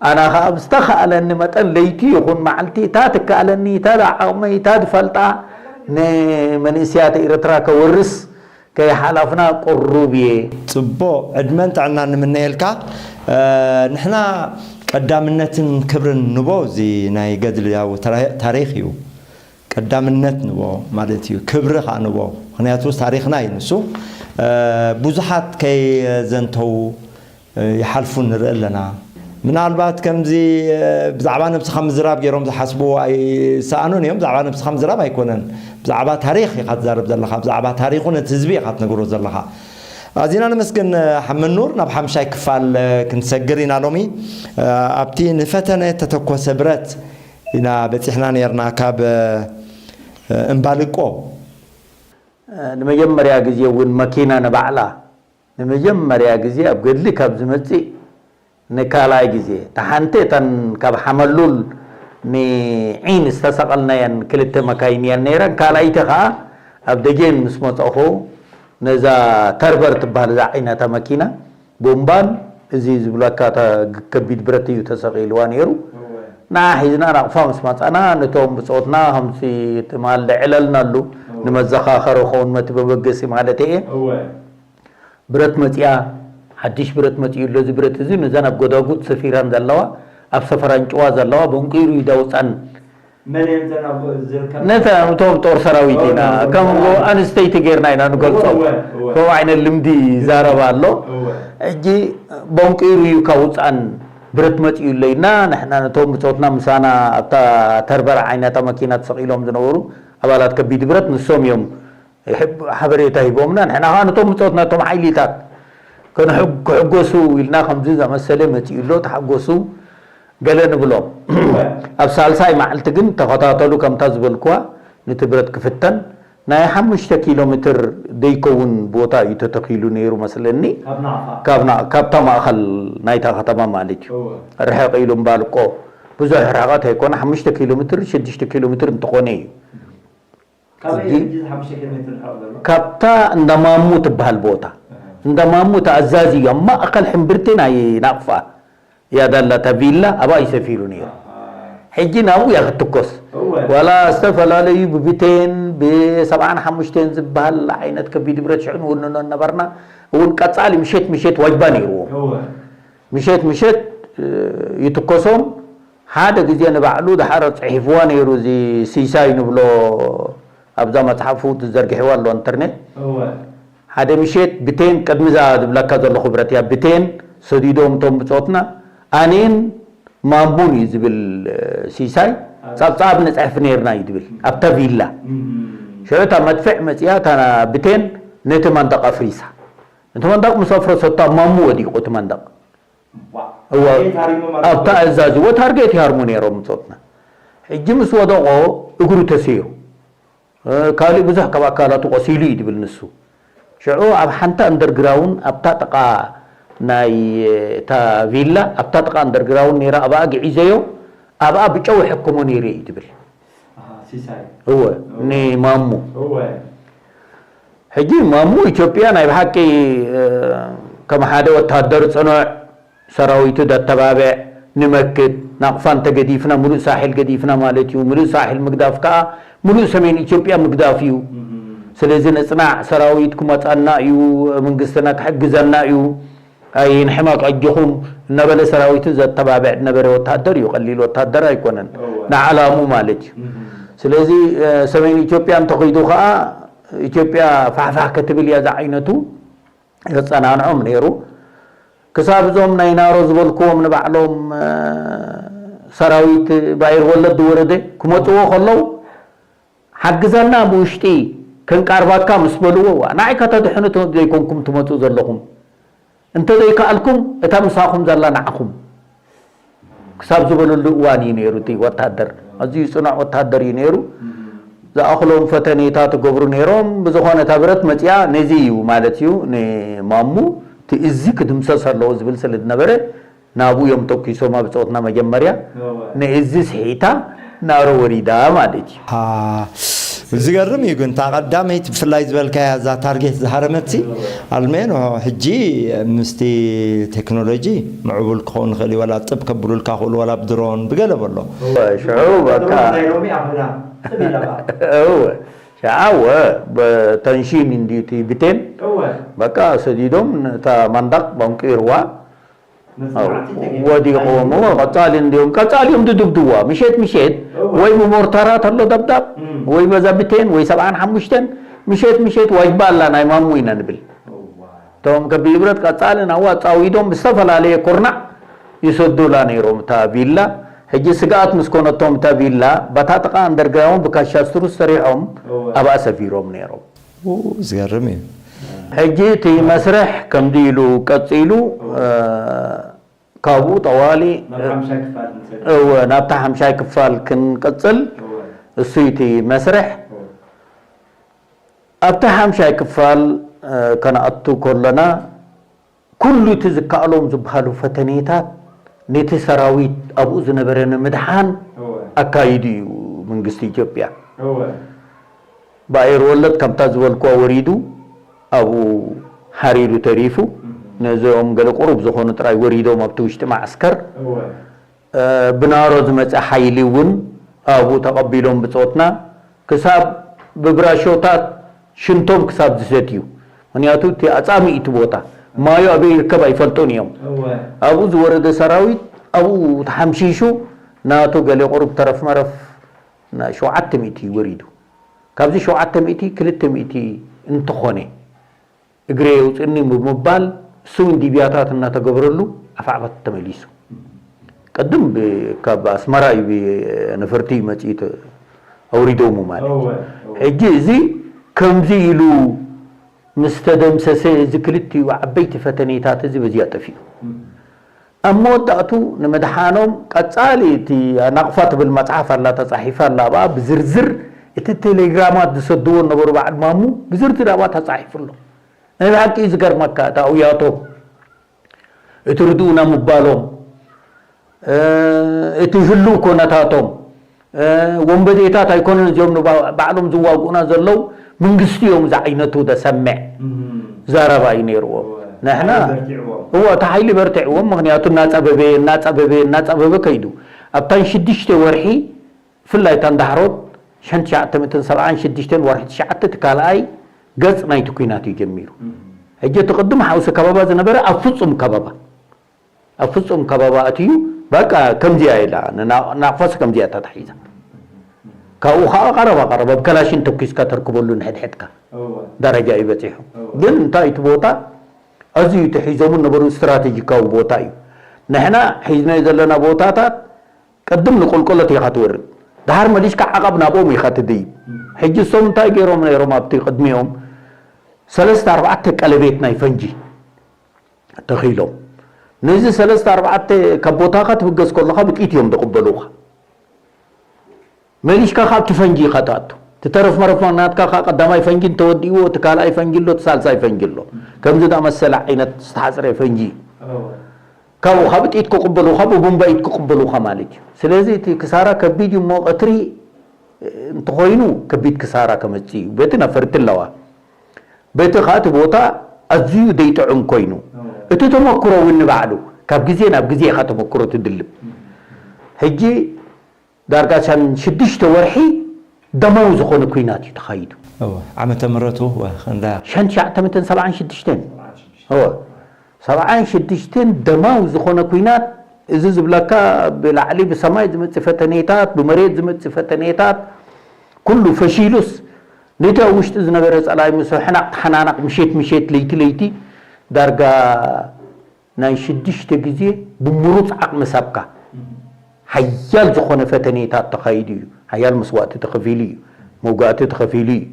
ኣና ከዓ ብዝተኻእለኒ መጠን ለይቲ ይኹን መዓልቲ እታ ትከኣለኒ እታ ዓቕመይ እታ ዝፈልጣ ንመንእስያት ኤርትራ ከወርስ ከይሓላፍና ቅሩብ እየ። ጽቡቕ ዕድመን ጥዕናን ንምነየልካ። ንሕና ቀዳምነትን ክብርን ንቦ እዚ ናይ ገድሊ ያው ታሪኽ እዩ። ቀዳምነት ንቦ ማለት እዩ። ክብሪ ከዓ ንቦ። ምክንያቱ ታሪኽና እዩ ንሱ። ብዙሓት ከይዘንተው ይሓልፉ ንርኢ ኣለና። ምናልባት ከምዚ ብዛዕባ ነብስኻ ምዝራብ ገይሮም ዝሓስቡ ኣይሰኣኑን እዮም። ብዛዕባ ነብስኻ ምዝራብ ኣይኮነን። ብዛዕባ ታሪኽ ኢኻ ትዛረብ ዘለኻ። ብዛዕባ ታሪኹ ነቲ ህዝቢ ኢኻ ትነግሮ ዘለኻ። ኣዚና ነመስግን ሓመድ ኑር ናብ ሓምሻይ ክፋል ክንሰግር ኢና ሎሚ ኣብቲ ንፈተነ ተተኮሰ ብረት ኢና በፂሕና ነርና ካብ እምባልቆ ንመጀመርያ ግዜ እውን መኪና ንባዕላ ንመጀመርያ ግዜ ኣብ ገድሊ ካብ ዝመፅእ ንካልኣይ ግዜ እታ ሓንቲ እተን ካብ ሓመሉል ንዒን ዝተሰቐልናየን ክልተ መካይን እየን ነይረን ካልኣይቲ ከዓ ኣብ ደጀን ምስ መፀኹ ነዛ ተርበር ትበሃል እዛ ዓይነታ መኪና ቦምባን እዚ ዝብለካ እታ ከቢድ ብረት እዩ ተሰቒልዋ ነይሩ ንዓ ሒዝና ናቕፋ ምስ መፃና ነቶም ብፆትና ከምዚ ትማል ደዕለልናሉ ንመዘኻኸሪ ኸውን መቲ መበገሲ ማለት እየ ብረት መፂኣ ሓድሽ ብረት መፂኡ ኣሎ እዚ ብረት እዚ ነዘን ኣብ ጎዳጉድ ሰፊረን ዘለዋ ኣብ ሰፈራን ጭዋ ዘለዋ በንቂሩ ይዳውፀን ነተ እቶም ጦር ሰራዊት ኢና ከም ኣንስተይቲ ጌርና ኢና ንገልፆም ከም ዓይነት ልምዲ ይዛረባ ኣሎ ሕጂ በንቂሩ እዩ ካውፃን ብረት መፂኡ ኣሎ ኢና ንሕና ነቶም ብፆትና ምሳና ኣብታ ተርበራ ዓይነታ መኪና ተሰቒሎም ዝነበሩ ኣባላት ከቢድ ብረት ንሶም እዮም ሓበሬታ ሂቦምና ንሕና ከዓ ነቶም ብፆትና እቶም ሓይሊታት ክሕጎሱ ኢልና ከምዚ ዘመሰለ መፂኡ ኣሎ ተሓጎሱ ገለ ንብሎም ኣብ ሳልሳይ መዓልቲ ግን ተኸታተሉ ከምታ ዝበልኩዋ ነቲ ብረት ክፍተን ናይ ሓሙሽተ ኪሎ ሜትር ዘይከውን ቦታ እዩ ተተኺሉ ነይሩ መስለኒ ካብታ ማእኸል ናይታ ከተማ ማለት እዩ ርሕቕ ኢሉ እምባልቆ ብዙሕ ርሕቐት ኣይኮነ ሓሙሽተ ኪሎ ሜትር ሽዱሽተ ኪሎ ሜትር እንትኾነ እዩ ካብታ እንዳ ማሙ ትበሃል ቦታ እንዳ ማሙ ተኣዛዚ እዩ ኣብ ማእኸል ሕምብርቲ ናይ ናቕፋ እያ ዳላ እታ ቪላ ኣብኣ እዩ ሰፊሩ ነይሩ ሕጂ ናብኡ እያ ክትትኮስ ዋላ ዝተፈላለዩ ብብቴን ብሰብዓን ሓሙሽተን ዝበሃል ዓይነት ከቢድ ብረት ሽዑ ንውንኖ ነበርና እውን ቀፃሊ ምሸት ምሸት ዋጅባ ነይርዎም ምሸት ምሸት ይትኮሶም ሓደ ግዜ ንባዕሉ ድሓር ፅሒፍዋ ነይሩ እዚ ሲሳይ ንብሎ ኣብዛ መፅሓፉ ትዘርግሕዋ ኣሎ ኢንተርኔት ሓደ ምሸት ብቴን ቅድሚ እዛ ዝብለካ ዘለኹ ብረት እያ ብቴን ሰዲዶም እቶም ብፆትና ኣኔን ማንቡን እዩ ዝብል ሲሳይ ፀብፃብ ንፅሕፍ ነይርና እዩ ዝብል ኣብታ ቪላ ሽዑ እታ መድፍዕ መፅያ እታ ብቴን ነቲ መንደቕ ኣፍሪሳ እቲ መንደቕ ምስ ኣፍረሰቶ ኣብ ማሙ ወዲቑ እቲ መንደቕ እወ፣ ታሪሞ ማለት ኣብታ ኣዛዝዎ ታርጌት ይሃርሙ ነይሮም ምጾትና። ሕጂ ምስ ወደቖ እግሩ ተሰይሩ። እ፣ ካልእ ብዙሕ ካብ ኣካላቱ ቆሲሉ እዩ ድብል ንሱ። ሽዑ ኣብ ሓንቲ ኣንደርግራውን ኣብታ ጥቓ ናይ እታ ቪላ ኣብታ ጥቓ ኣንደርግራውን ነይራ ኣብኣ ግዒዘዮ ኣብኣ ብጨው ሕክሞ ነይረ እዩ ድብል። ኣሃ፣ ሲሳይ እወ፣ ንማሙ እወ ሕጂ ማሙ ኢትዮጵያ ናይ ብሓቂ እ፣ ከም ሓደ ወታደር ጽኑዕ ሰራዊቱ ደተባብዕ ንመክት ናቕፋ እንተገዲፍና ምሉእ ሳሕል ገዲፍና ማለት እዩ። ምሉእ ሳሕል ምግዳፍ ከዓ ምሉእ ሰሜን ኢትዮጵያ ምግዳፍ እዩ። ስለዚ ንጽናዕ ሰራዊት ክመፀና እዩ፣ መንግስትና ክሕግዘና እዩ፣ ኣይንሕመቕ ኣጆኹም እናበለ ሰራዊቱ ዘተባብዕ ነበረ ወታደር እዩ። ቀሊል ወታደር ኣይኮነን ንዓላሙ ማለት እዩ። ስለዚ ሰሜን ኢትዮጵያ እንተኺዱ ከዓ ኢትዮጵያ ፋሕፋሕ ክትብል እያ ዝዓይነቱ የፀናንዖም ነይሩ። ክሳብ እዞም ናይ ናሮ ዝበልክዎም ንባዕሎም ሰራዊት ባይር ወለድ ዝወረደ ክመፅዎ ከለዉ ሓግዘና ብውሽጢ ክንቃርባካ ምስ በልዎ ዋ ንዓይ ከተድሕኑ ዘይኮንኩም ትመፁ ዘለኹም እንተዘይከኣልኩም እታ ምሳኹም ዘላ ንዓኹም ክሳብ ዝበለሉ እዋን እዩ ነይሩ እቲ ወታደር። ኣዝዩ ፅኑዕ ወታደር እዩ ነይሩ። ዝኣኽሎም ፈተኔታት ይገብሩ ነይሮም። ብዝኾነ እታ ብረት መፂኣ ነዚ እዩ ማለት እዩ ንማሙ እቲ እዚ ክድምሰስ ኣለዎ ዝብል ስለ ዝነበረ ናብኡ እዮም ተኩሶማ ብፆትና መጀመርያ ንእዚ ስሒታ ናሮ ወሪዳ ማለት እዩ። ዝገርም እዩ ግን እታ ቀዳመይቲ ብፍላይ ዝበልካያ እዛ ታርጌት ዝሃረመትሲ ኣልሜኖ ሕጂ ምስቲ ቴክኖሎጂ ምዕቡል ክኸውን ይኽእል እዩ ዋላ ጥብ ከብሉልካ ክእሉ ዋላ ብድሮን ብገለ በሎ ሽዑ በቃ እወ ሸዓወ በተንሺን እንዲቲ ብቴን በቃ ሰዲዶም እታ ማንዳቅ ባንቂርዋ ወዲቆም ቀጻሊ እንዲዮም ቀጻሊ እዮም ድድብድዋ ምሸት ምሸት ወይ ብሞርታራት ኣሎ ደብዳብ ወይ በዛ ብቴን ወይ ሰብዓን ሓሙሽተን ምሸት ምሸት ዋጅባ ኣላ ናይ ማሙ ኢና ንብል እቶም ከቢድ ብረት ቀጻሊ ናዋ ጻዊዶም ብዝተፈላለየ ኩርናዕ ይሰዱላ ነይሮም እታ ቪላ ሕጂ ስግኣት ምስ ኮነቶም እታ ቪላ በታ ጥቓ ኣንደርግራውን ብካሻስትሩስ ሰሪሖም ኣብኣ ሰፊሮም ነይሮም ዝገርም እዩ ሕጂ እቲ መስርሕ ከምዚ ኢሉ ቀፂሉ ካብኡ ጠዋሊ እወ ናብታ ሓምሻይ ክፋል ክንቅፅል እሱ እቲ መስርሕ ኣብቲ ሓምሻይ ክፋል ከነኣቱ ከለና ኩሉ እቲ ዝከኣሎም ዝበሃሉ ፈተኔታት ነቲ ሰራዊት ኣብኡ ዝነበረ ንምድሓን ኣካይዱ እዩ መንግስቲ ኢትዮጵያ። ብኣየር ወለድ ከምታ ዝበልክዋ ወሪዱ ኣብኡ ሓሪዱ ተሪፉ ነዚኦም ገለ ቁሩብ ዝኾኑ ጥራይ ወሪዶም ኣብቲ ውሽጢ ማዕስከር ብናሮ ዝመፀ ሓይሊ እውን ኣብኡ ተቐቢሎም ብፆትና ክሳብ ብብራሾታት ሽንቶም ክሳብ ዝሰትዩ ምክንያቱ እቲ ኣፃሚ እቲ ቦታ ማዩ ኣበይ ይርከብ ኣይፈልጡን እዮም ኣብኡ ዝወረደ ሰራዊት ኣብኡ ተሓምሺሹ ናቱ ገለ ቁሩብ ተረፍ መረፍ ሸውዓተ ሚእቲ ወሪዱ ካብዚ ሸውዓተ ሚእቲ ክልተ ሚእቲ እንተኾነ እግረ የውፅእኒ ብምባል ስዊን ዲብያታት እናተገበረሉ ኣፋዕበት ተመሊሱ። ቅድም ካብ ኣስመራ እዩ ነፈርቲ መፅኡ ኣውሪዶሙ ማለት ሕጂ እዚ ከምዚ ኢሉ ምስ ተደምሰሰ እዚ ክልቲኡ ዓበይቲ ፈተኔታት እዚ በዚያ ጠፊኡ። ኣብ መወዳእቱ ንምድሓኖም ቀፃሊ እቲ ናቕፋ ትብል መፅሓፍ ኣላ ተፃሒፋ ኣላ ኣብኣ ብዝርዝር እቲ ቴሌግራማት ዝሰድዎ ነበሩ በዓል ማሙ ብዝርዝር ኣብኣ ተፃሒፉ ኣሎ። ናይ ብሓቂ እዩ ዝገርመካ እቲ ኣውያቶም እቲ ርድኡና ምባሎም እቲ ህልው ኮነታቶም ወንበዴታት ኣይኮነን እዚኦም ባዕሎም ዝዋግኡና ዘለው መንግስቲ እዮም ዝዓይነቱ ደሰምዕ ዘረባ እዩ ነይርዎም ንሕና እዎ እቲ ሓይሊ በርትዕዎም ምክንያቱ እናፀበበ እናፀበበ እናፀበበ ከይዱ ኣብታን ሽዱሽተ ወርሒ ብፍላይ እታ እንዳሕሮት ሸንትሽዓተ ሚእትን ሰብዓን ሽዱሽተን ወርሒ ትሽዓተ እቲ ካልኣይ ገፅ ናይቲ ኲናት እዩ ጀሚሩ። ሕጂ እቲ ቅድም ሓውሲ ከበባ ዝነበረ ኣብ ፍጹም ከበባ ኣብ ፍጹም ከበባ ኣትዩ በቃ ከምዚያ ኢላ ንናቕፋስ ከምዚያ ተታሒዛ። ካብኡ ከዓ ቀረባ ቀረባ ብከላሽን ተኩስካ ተርክበሉ ንሕድሕድካ ደረጃ እዩ በፂሑ። ግን እንታይ እቲ ቦታ ኣዝዩ እቲ ሒዞምን ነበሩ ስትራቴጂካዊ ቦታ እዩ። ንሕና ሒዝናዮ ዘለና ቦታታት ቅድም ንቁልቁለት ኢኻ ትወርድ። ድሓር መሊስካ ዓቐብ ናብኦም ኢኻ ትድይብ። ሕጂ እሶም እንታይ ገይሮም ነይሮም ኣብቲ ቅድሚኦም ሰለስተ ኣርባዕተ ቀለቤት ናይ ፈንጂ ተኺሎም። ነዚ ሰለስተ ኣርባዕተ ካብ ቦታኻ ትብገስ ከለኻ ብጥይት እዮም ዝቕበሉኻ። መሊሽካ ካብ እቲ ፈንጂ ኢኻ ትኣቱ። እቲ ተረፍ መረፍ ናትካ ካብ ቀዳማይ ፈንጂ እንተወዲእዎ፣ እቲ ካልኣይ ፈንጂ ኣሎ፣ እቲ ሳልሳይ ፈንጂ ኣሎ። ከምዚ ዝኣመሰለ ዓይነት ዝተሓጽረ ፈንጂ እዩ። ካብኡ ካብ ጥይት ክቕበሉኻ፣ ብቡምባ ኢድ ክቕበሉኻ ማለት እዩ። ስለዚ እቲ ክሳራ ከቢድ እዩ እሞ ቀትሪ እንተኾይኑ ከቢድ ክሳራ ከመጽእ እዩ። በቲ ነፈርቲ ኣለዋ። በቲ ኸኣ እቲ ቦታ ኣዝዩ ዘይጥዑም ኮይኑ፣ እቲ ተመክሮ እውን ንባዕሉ ካብ ግዜ ናብ ግዜ ኢኻ ተመክሮ ትድልብ። ሕጂ ዳርጋ ሻን ሽዱሽተ ወርሒ ደማዊ ዝኾነ ኲናት እዩ ተኻይዱ። እወ፣ ዓመተ ምህረቱ ወ-፣ እንዳ ሸን ትሽዓተ ሚእትን ሰብዓን ሽዱሽተን። እወ፣ ሰብዓን ሽዱሽተን ደማዊ ዝኾነ ኲናት፣ እዚ ዝብለካ ብላዕሊ ብሰማይ ዝመጽእ ፈተኔታት፣ ብመሬት ዝመጽእ ፈተኔታት፣ ኩሉ ፈሺሉስ፣ ነቲ ኣብ ውሽጢ ዝነበረ ጸላኢ ምስ ሕናቕ ተሓናናቕ፣ ምሸት ምሸት፣ ለይቲ ለይቲ፣ ዳርጋ ናይ ሽዱሽተ ግዜ ብምሩጽ ዓቕሚ ሰብካ ሓያል ዝኾነ ፈተኔታት ተኻይዱ እዩ። ሓያል መስዋእቲ ተኸፊሉ እዩ። መውጋእቲ ተኸፊሉ እዩ።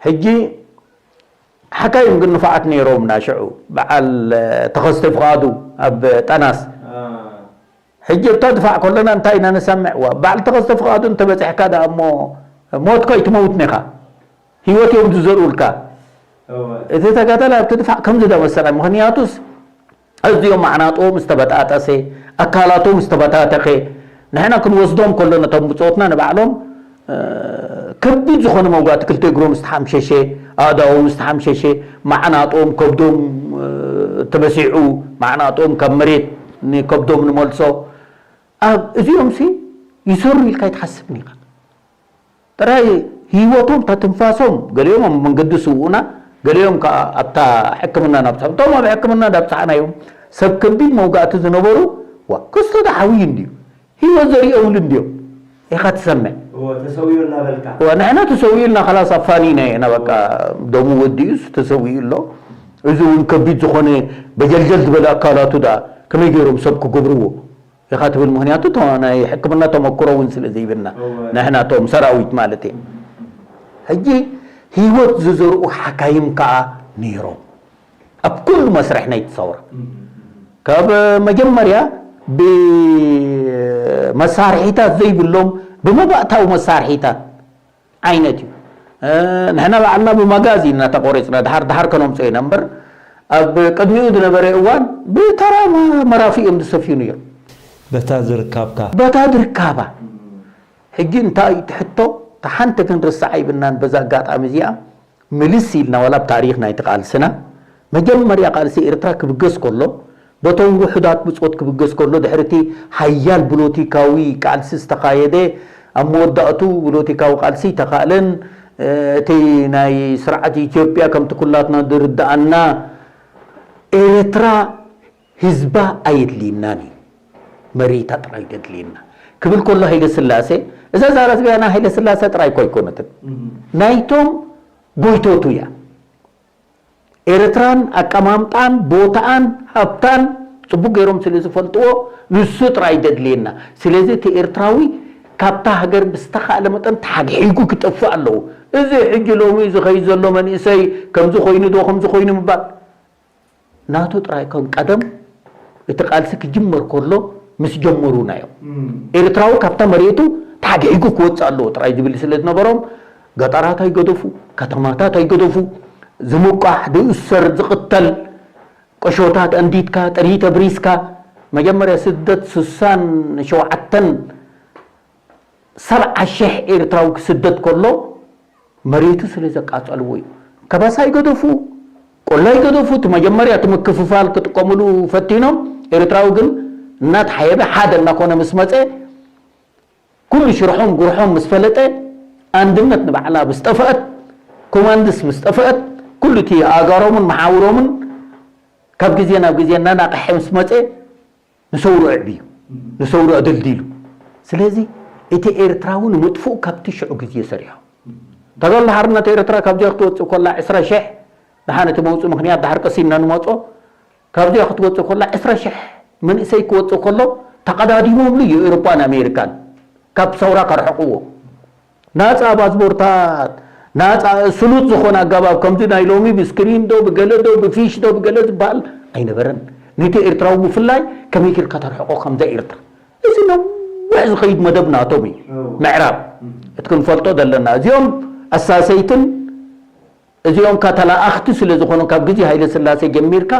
ሕጂ ሓካይም ግን ንፉዓት ነይሮም ናሽዑ። በዓል ተኸስተ ፍቓዱ ኣብ ጠናስ። ሕጂ እብታ ድፋዕ ከለና እንታይ ኢና ንሰምዕ? ዋ፣ በዓል ተኸስተ ፍቓዱ እንተበጺሕካ ደኣ እሞ ሞት ኮይ ትመውት ኔኻ። ህይወት እዮም ዝዘርኡልካ። እወ። እቲ ተጋዳላይ ኣብቲ ድፋዕ ከምዚ ዶ መሰለ? ምኽንያቱስ ኣዝዮም ማዕናጥኦም ዝተበጣጠሰ፣ ኣካላቶም ዝተበታተኸ፣ ንሕና ክንወስዶም ከሎ ነቶም ብጾትና ንባዕሎም፣ እ፣ ከቢድ ዝኾነ መውጋእቲ፣ ክልተ እግሮም ዝተሓምሸሸ፣ ኣእዳዎም ዝተሓምሸሸ፣ ማዕናጥኦም ከብዶም፣ እ፣ ተበሲዑ፣ ማዕናጥኦም ካብ መሬት ንከብዶም ንመልሶ። ኣብ እዚኦምሲ ይሰሩ ኢልካ ኣይትሓስብን ኢኻ። ጥራይ ህይወቶም፣ እታ ትንፋሶም፣ ገሊኦም ኣብ መንገዲ ስውኡና፣ ገሊኦም ከኣ ኣብታ ሕክምና ናብጽሖም። እቶም ኣብ ሕክምና ዳብጻሕናዮም ሰብ ከቢድ መውጋእቲ ዝነበሩ፣ ዋ፣ ክስቶ ዶ ሓውዩ እንድዩ? ህይወት ዘሪኦምሉ እንድዮም? ኢኻ ትሰምዕ። እወ፣ ተሰዊኡ እናበልካ። ዋ፣ ንሕና ተሰዊኡ ኢልና፣ ኸላስ ኣፋኒና ኢና፣ በቃ፣ ደሙ ወዲኡስ ተሰዊኡ ኣሎ። እዚ እውን ከቢድ ዝኾነ በጀልጀል ዝበለ ኣካላቱ ደኣ ከመይ ገይሮም ሰብ ክገብርዎ? ኢኻ ትብል፣ ምኽንያቱ ተ-፣ ናይ ሕክምና ተመክሮ እውን ስለ ዘይብልና፣ እወ። ንሕና እቶም ሰራዊት ማለት እየ። ሕጂ ህይወት ዝዘርኡ ሓካይም ከኣ ነይሮም ኣብ ኩሉ መስርሕ ናይቲ ሰውራ። እም። ካብ መጀመርያ ብመሳርሒታት ዘይብሎም ብመባእታዊ መሳርሒታት ዓይነት እዩ። እ፣ ንሕና ባዕልና ብመጋዝ ኢና ተቆሪጽና፣ ድሓር፣ ድሓር ከነምጽኦ ኢና እምበር፣ ኣብ ቅድሚኡ ዝነበረ እዋን ብተራ መ-፣ መራፊ እዮም ዝሰፍዩ ነይሮም። በታ ዝርካብካ። በታ ዝርካባ። ሕጂ እንታይ እዩ እቲ ሕቶ? እታ ሓንቲ ክንርስዓ ይብልናን በዛ ኣጋጣሚ እዚኣ ምልስ ኢልና ዋላ ኣብ ታሪኽ ናይቲ ቃልስና፣ መጀመርያ ቃልሲ ኤርትራ ክብገስ ከሎ፣ በቶም ውሑዳት ብጾት ክብገስ ከሎ፣ ድሕሪ እቲ ሓያል ብሎቲካዊ ቃልሲ ዝተኻየደ፣ ኣብ መወዳእቱ ብሎቲካዊ ቃልሲ ኣይተኻእለን፣ እ፣ እቲ ናይ ስርዓት ኢትዮጵያ ከምቲ ኩላትና ዝርድኣና፣ ኤርትራ ህዝባ ኣየድልየናን እዩ፣ መሬታ ጥራይ ዘድልየና ክብል ከሎ ሃይለ ስላሴ፣ እዛ ዛረባ እዚኣ ናይ ሃይለ ስላሴ ጥራይ እኮ ኣይኮነትን። እም። ናይቶም ጎይቶቱ እያ። ኤርትራን ኣቀማምጣን ቦታኣን ሃብታን ጽቡቅ ገይሮም ስለ ዝፈልጥዎ ንሱ ጥራይ ዘድልየና። ስለዚ እቲ ኤርትራዊ ካብታ ሃገር ብዝተኻእለ መጠን ተሓግሒጉ ክጠፍእ ኣለዎ። እዚ ሕጂ ሎሚ ዝኸይድ ዘሎ መንእሰይ ከምዚ ኮይኑ ዶ ከምዚ ኮይኑ ምባል ናቱ ጥራይ ከም ቀደም እቲ ቃልሲ ክጅመር ከሎ ምስ ጀመሩና እዮም። እም። ኤርትራዊ ካብታ መሬቱ ተሓግሒጉ ክወጽእ ኣለዎ ጥራይ ዝብል ስለ ዝነበሮም፣ ገጠራት ኣይገደፉ፣ ከተማታት ኣይገደፉ፣ ዝምቋሕ፣ ዝእሰር፣ ዝቕተል፣ ቀሾታት ኣንዲድካ፣ ጥሪት ኣብሪስካ፣ መጀመርያ ስደት ስሳን ሸውዓተን ሰብዓ ሽሕ ኤርትራዊ ክስደድ ከሎ መሬቱ ስለ ዘቃጸልዎ እዩ። ከበሳ ይገደፉ፣ ቆላ ይገደፉ፣ እቲ መጀመርያ እቲ ምክፍፋል ክጥቀምሉ ፈቲኖም። ኤርትራዊ ግን እናተሓየበ ሓደ እናኾነ ምስ መጸ፣ ኩሉ ሽርሖም ጉርሖም ምስ ፈለጠ፣ ኣንድነት ንባዕላ ምስ ጠፍአት፣ ኮማንድስ ምስ ጠፍአት፣ ኩሉ እቲ ኣእጋሮምን መሓውሮምን ካብ ግዜ ናብ ግዜ እናናቐሐ ምስ መጸ፣ ንሰውሩ ኣዕብዩ፣ ንሰውሩ ኣደልዲሉ። ስለዚ እቲ ኤርትራዊ ንምጥፍኡ ካብቲ ሽዑ ግዜ ሰሪሖም። ተጋድሎ ሓርነት ኤርትራ ካብዚኣ ክትወጽእ ከላ ዕስራ ሽሕ፣ ደሓን እቲ መውጽኢ ምኽንያት ደሓር ቀሲንና ንመጾ፣ ካብዚኣ ክትወጽእ ከላ ዕስራ ሽሕ መንእሰይ ክወጽእ ከሎ ተቐዳዲሞምሉ እዩ ኤውሮጳን ኣሜሪካን ካብ ሰውራ ከርሕቕዎ። ናጻ ፓስፖርታት፣ ናጻ ስሉጥ ዝኾነ ኣገባብ፣ ከምዚ ናይ ሎሚ ብስክሪን ዶ፣ ብገለ ዶ፣ ብፊሽ ዶ፣ ብገለ ዝበሃል ኣይነበረን። ነቲ ኤርትራዊ ብፍላይ ከመይ ጌርካ ተርሕቆ ከምዛ ኤርትራ? እዚ ነዊሕ ዝኸይድ መደብ ናቶም እዩ። ምዕራብ እቲ ክንፈልጦ ዘለና፣ እዚኦም ኣሳሰይትን እዚኦም ከ ተላኣኽቲ ስለ ዝኾኑ ካብ ግዜ ሃይለ ስላሴ ጀሚርካ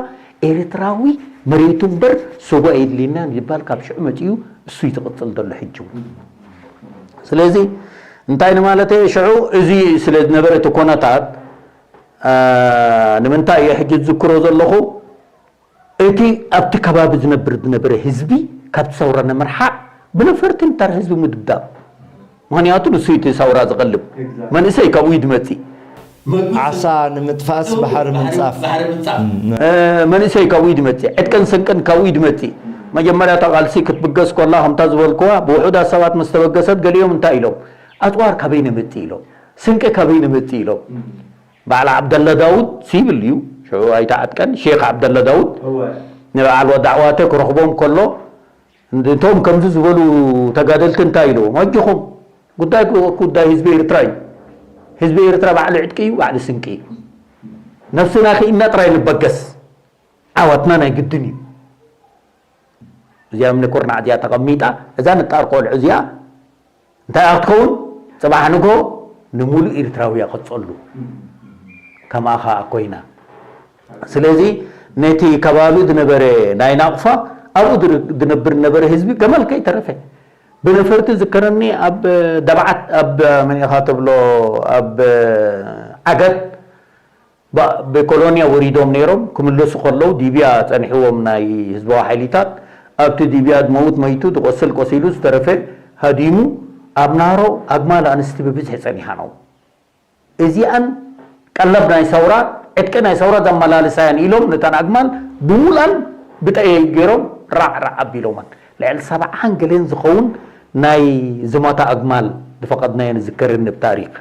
ኤርትራዊ መሬቱ እምበር ስዋ የድልየናን ይባል ካብ ሽዑ መጺኡ እሱ እዩ ዝቕጽል ዘሎ ሕጂ እውን። ስለዚ እንታይ ንማለት እየ ሽዑ እዚ ስለ ዝነበረ እቲ ኮነታት ንምንታይ እየ ሕጂ ዝዝክሮ ዘለኹ? እቲ ኣብቲ ከባቢ ዝነብር ዝነበረ ህዝቢ ካብቲ ሰውራ ንምርሓቕ ብነፈርቲ ንታር ህዝቢ ምድብዳብ። ምኽንያቱ ንሱ እቲ ሰውራ ዝቐልብ መንእሰይ ካብኡ እዩ ዝመፅእ። ዓሳ ንምጥፋእስ ባሕሪ ምንጻፍ። መንእሰይ ካብኡ እዩ ዝመፅእ። ዕጥቅን ስንቅን ካብኡ እዩ ዝመፅእ። መጀመርያ እታ ቃልሲ ክትብገስ ኮላ ከምታ ዝበልክዋ ብውሑዳት ሰባት ምስ ተበገሰት ገሊኦም እንታይ ኢሎም? ኣፅዋር ካበይ ነምፅእ ኢሎም። ስንቂ ካበይ ነምፅእ ኢሎም። በዓል ዓብደላ ዳውድ ሲብል እዩ ሽዑ ኣይተዓጥቀን ሼክ ዓብደላ ዳውድ ንበዓል ወዲ ዓዋተ ክረኽቦም ከሎ እንቶም ከምዚ ዝበሉ ተጋደልቲ እንታይ ኢልዎም ኣጆኹም ጉዳይ ጉዳይ ህዝቢ ኤርትራ እዩ። ህዝቢ ኤርትራ ባዕሉ ዕጥቂ እዩ ባዕሉ ስንቂ እዩ። ነብስና ክኢና ጥራይ ንበገስ። ዓወትና ናይ ግድን እዩ። እዚኣ እምኒ ኩርናዕ እዚኣ ተቐሚጣ እዛ ንጣር ቆልዑ እዚኣ እንታይ ክትከውን? ጽባሕ ንግሆ ንምሉእ ኤርትራዊ እያ ክትጸሉ። ከማኣ ከኣ ኮይና። ስለዚ ነቲ ከባቢ ዝነበረ ናይ ናቕፋ ኣብኡ ዝነብር ዝነበረ ህዝቢ ገመል ከይተረፈ ብነፈርቲ ዝከረኒ ኣብ ደብዓት ኣብ መን ኢኻ ትብሎ ኣብ ዓገት ብኮሎንያ ወሪዶም ነይሮም ክምለሱ ከለዉ ዲብያ ጸኒሕዎም ናይ ህዝባዊ ሓይሊታት ኣብቲ ዲብያ ዝመውት መይቱ ዝቆስል ቆሲሉ ዝተረፈ ሃዲሙ ኣብ ናሮ ኣግማል ኣንስቲ ብብዝሒ ጸኒሓ ነው እዚኣን ቀለብ ናይ ሰውራ ዕጥቂ ናይ ሰውራ ዘመላልሳያን ኢሎም ነተን ኣግማል ብሙሉኣን ብጠየ ገይሮም ራዕ ራዕ ኣቢሎመን ልዕሊ ሰብዓን ገለን ዝኸውን ናይ ዝሞታ ኣግማል ዝፈቐድናዮ ንዝከርን ብ ታሪክ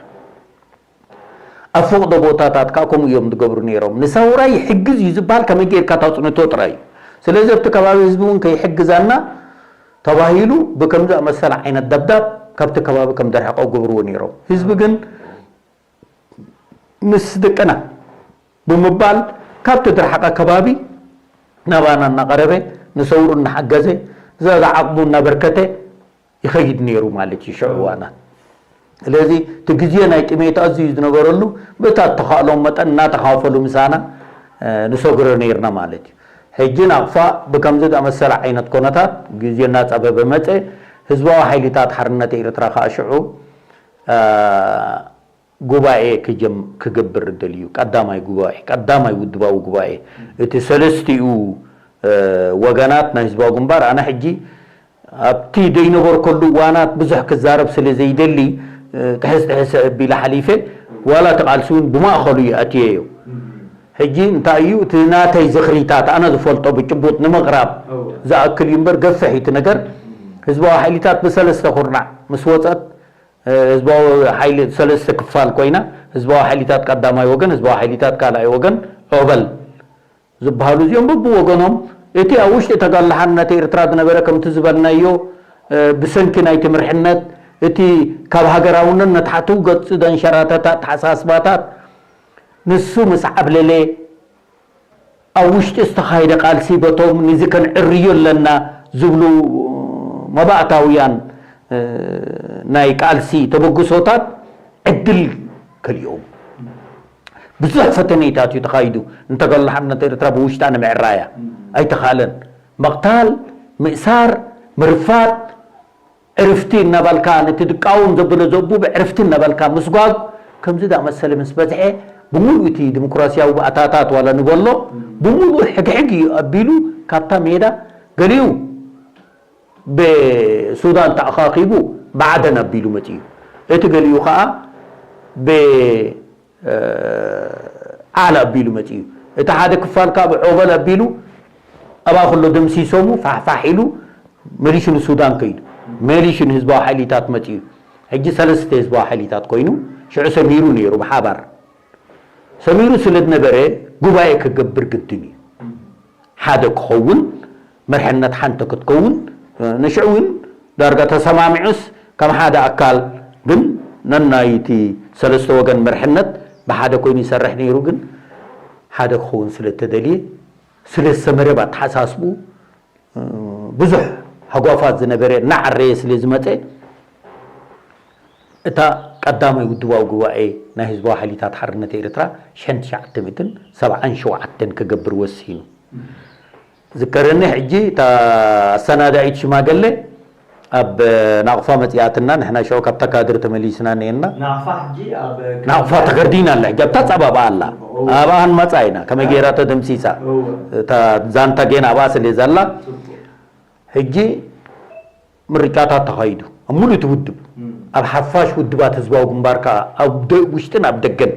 ኣብ ፈቕዶ ቦታታት ከዓ ከምኡ እዮም ዝገብሩ ነይሮም። ንሰውራ ይሕግዝ እዩ ዝበሃል ከመይ ጌርካ ታፅንቶ ጥራይ እዩ። ስለዚ ኣብቲ ከባቢ ህዝቢ እውን ከይሕግዛና ተባሂሉ ብከምዚ ኣመሰለ ዓይነት ደብዳብ ካብቲ ከባቢ ከም ደርሕቀው ገብርዎ ነይሮም። ህዝቢ ግን ምስ ደቅና ብምባል ካብቲ ድርሓቐ ከባቢ ናባና እናቐረበ ንሰውሩ እናሓገዘ ዝያዳ ዓቕሙ እናበርከተ ይኸይድ ነይሩ ማለት እዩ ሽዑ እዋናት። ስለዚ እቲ ግዜ ናይ ጥሜት ኣዝዩ ዝነበረሉ በታ እተኻእሎም መጠን እናተኻፈሉ ምሳና ንሰግሮ ነይርና ማለት እዩ። ሕጂ ናቕፋ ብከምዚ ዝኣመሰለ ዓይነት ኮነታት ግዜ እናፀበበ መፀ። ህዝባዊ ሓይሊታት ሓርነት ኤርትራ ከዓ ሽዑ ጉባኤ ክገብር ደልዩ ቀዳማይ ጉባኤ ቀዳማይ ውድባዊ ጉባኤ እቲ ሰለስቲኡ ወገናት ናይ ህዝባዊ ግንባር ኣነ ሕጂ ኣብቲ ዘይነበርኩሉ እዋናት ብዙሕ ክዛረብ ስለ ዘይደሊ ትሕስ ትሕስ ኣቢለ ሓሊፈ ዋላ እቲ ቃልሲ እውን ብማእኸሉ እዩ ኣትየዮ። ሕጂ እንታይ እዩ እቲ ናተይ ዝኽሪታት ኣነ ዝፈልጦ ብጭቡጥ ንምቕራብ ዝኣክል እዩ እምበር ገፍሕ እዩ እቲ ነገር። ህዝባዊ ሓይሊታት ብሰለስተ ኩርናዕ ምስ ወፀት ህዝባዊ ሓይሊ ሰለስተ ክፋል ኮይና ህዝባዊ ሓይሊታት ቀዳማይ ወገን ህዝባዊ ሓይሊታት ካልኣይ ወገን ዖበል ዝበሃሉ እዚኦም በብወገኖም እቲ ኣብ ውሽጢ ተጋድሎ ሓርነት ኤርትራ ዝነበረ ከምቲ ዝበልናዮ ብሰንኪ ናይቲ ምርሕነት እቲ ካብ ሃገራውነት ንታሕቱ ገጹ ዘንሸራተተ ኣተሓሳስባታት ንሱ ምስ ዓብለለ ኣብ ውሽጢ ዝተኻየደ ቃልሲ በቶም ንዚ ከነዕርዮ ኣለና ዝብሉ መባእታውያን ናይ ቃልሲ ተበግሶታት ዕድል ከሊኦም ብዙሕ ፈተነታት እዩ ተኻይዱ። ንተጋድሎ ሓርነት ኤርትራ ብውሽጣ ንምዕራያ ኣይተኻለን። ምቕታል፣ ምእሳር፣ ምርፋድ፣ ዕርፍቲ እናበልካ ነቲ ዝቃወም ዘብሎ ዘቡ ብዕርፍቲ እናበልካ ምስጓግ ከምዚ ዝኣመሰለ ምስ በዝሐ ብምሉእ እቲ ዲሞክራሲያዊ ባእታታት ዋላ ንበሎ ብምሉእ ሕግሕግ እዩ ኣቢሉ ካብታ ሜዳ ገሊኡ ብሱዳን ተኣኻኺቡ ብዓደን ኣቢሉ መፅኡ። እቲ ገሊኡ ከዓ ብ ዓል ኣቢሉ መፂኡ። እቲ ሓደ ክፋል ከዓ ብዖበል ኣቢሉ ኣብኣ ከሎ ደምሲሶሙ ፋሕፋሕ ኢሉ መሊሹ ንሱዳን ከይዱ። መሊሹ ንህዝባዊ ሓይሊታት መፂኡ። ሕጂ ሰለስተ ህዝባዊ ሓይሊታት ኮይኑ ሽዑ ሰሚሩ ነይሩ ብሓባር። ሰሚሩ ስለ ዝነበረ ጉባኤ ክገብር ግድን እዩ። ሓደ ክኸውን መርሕነት ሓንቲ ክትከውን ንሽዑ እውን ዳርጋ ተሰማሚዑስ ከም ሓደ ኣካል ግን ነናይ እቲ ሰለስተ ወገን መርሕነት ብሓደ ኮይኑ ይሰርሕ ነይሩ ግን ሓደ ክኸውን ስለ እተደልየ ስለ ዝሰመረ፣ ብኣተሓሳስብኡ ብዙሕ ሃጓፋት ዝነበረ እናዓረየ ስለ ዝመፀ፣ እታ ቀዳማይ ውድባዊ ጉባኤ ናይ ህዝባዊ ሓይልታት ሓርነት ኤርትራ ሽሕን ትሽዓተ ሚእትን ሰብዓን ሸውዓተን ክገብር ወሲኑ። ዝከረኒ ሕጂ እታ ኣሰናዳኢት ሽማገለ ኣብ ናቕፋ መጺኣትና፣ ንሕና ሽዑ ካብታ ካድር ተመሊስና ነየና። ናቕፋ ሕጂ ኣብ ናቕፋ ተኸርዲና ኣላ፣ ሕጂ ኣብታ ጸባባ ኣላ። ኣብኣን መጻ ኢና፣ ከመይ ገይራ ተደምሲሳ። እታ ዛንታ ጌና ኣብኣ ስለ ዘላ፣ ሕጂ ምርጫታት ተኻይዱ ኣብ ሙሉእ እቲ ውድብ፣ ኣብ ሓፋሽ ውድባት ህዝባዊ ግንባር ከኣ ኣብ ደ-፣ ውሽጥን ኣብ ደገን።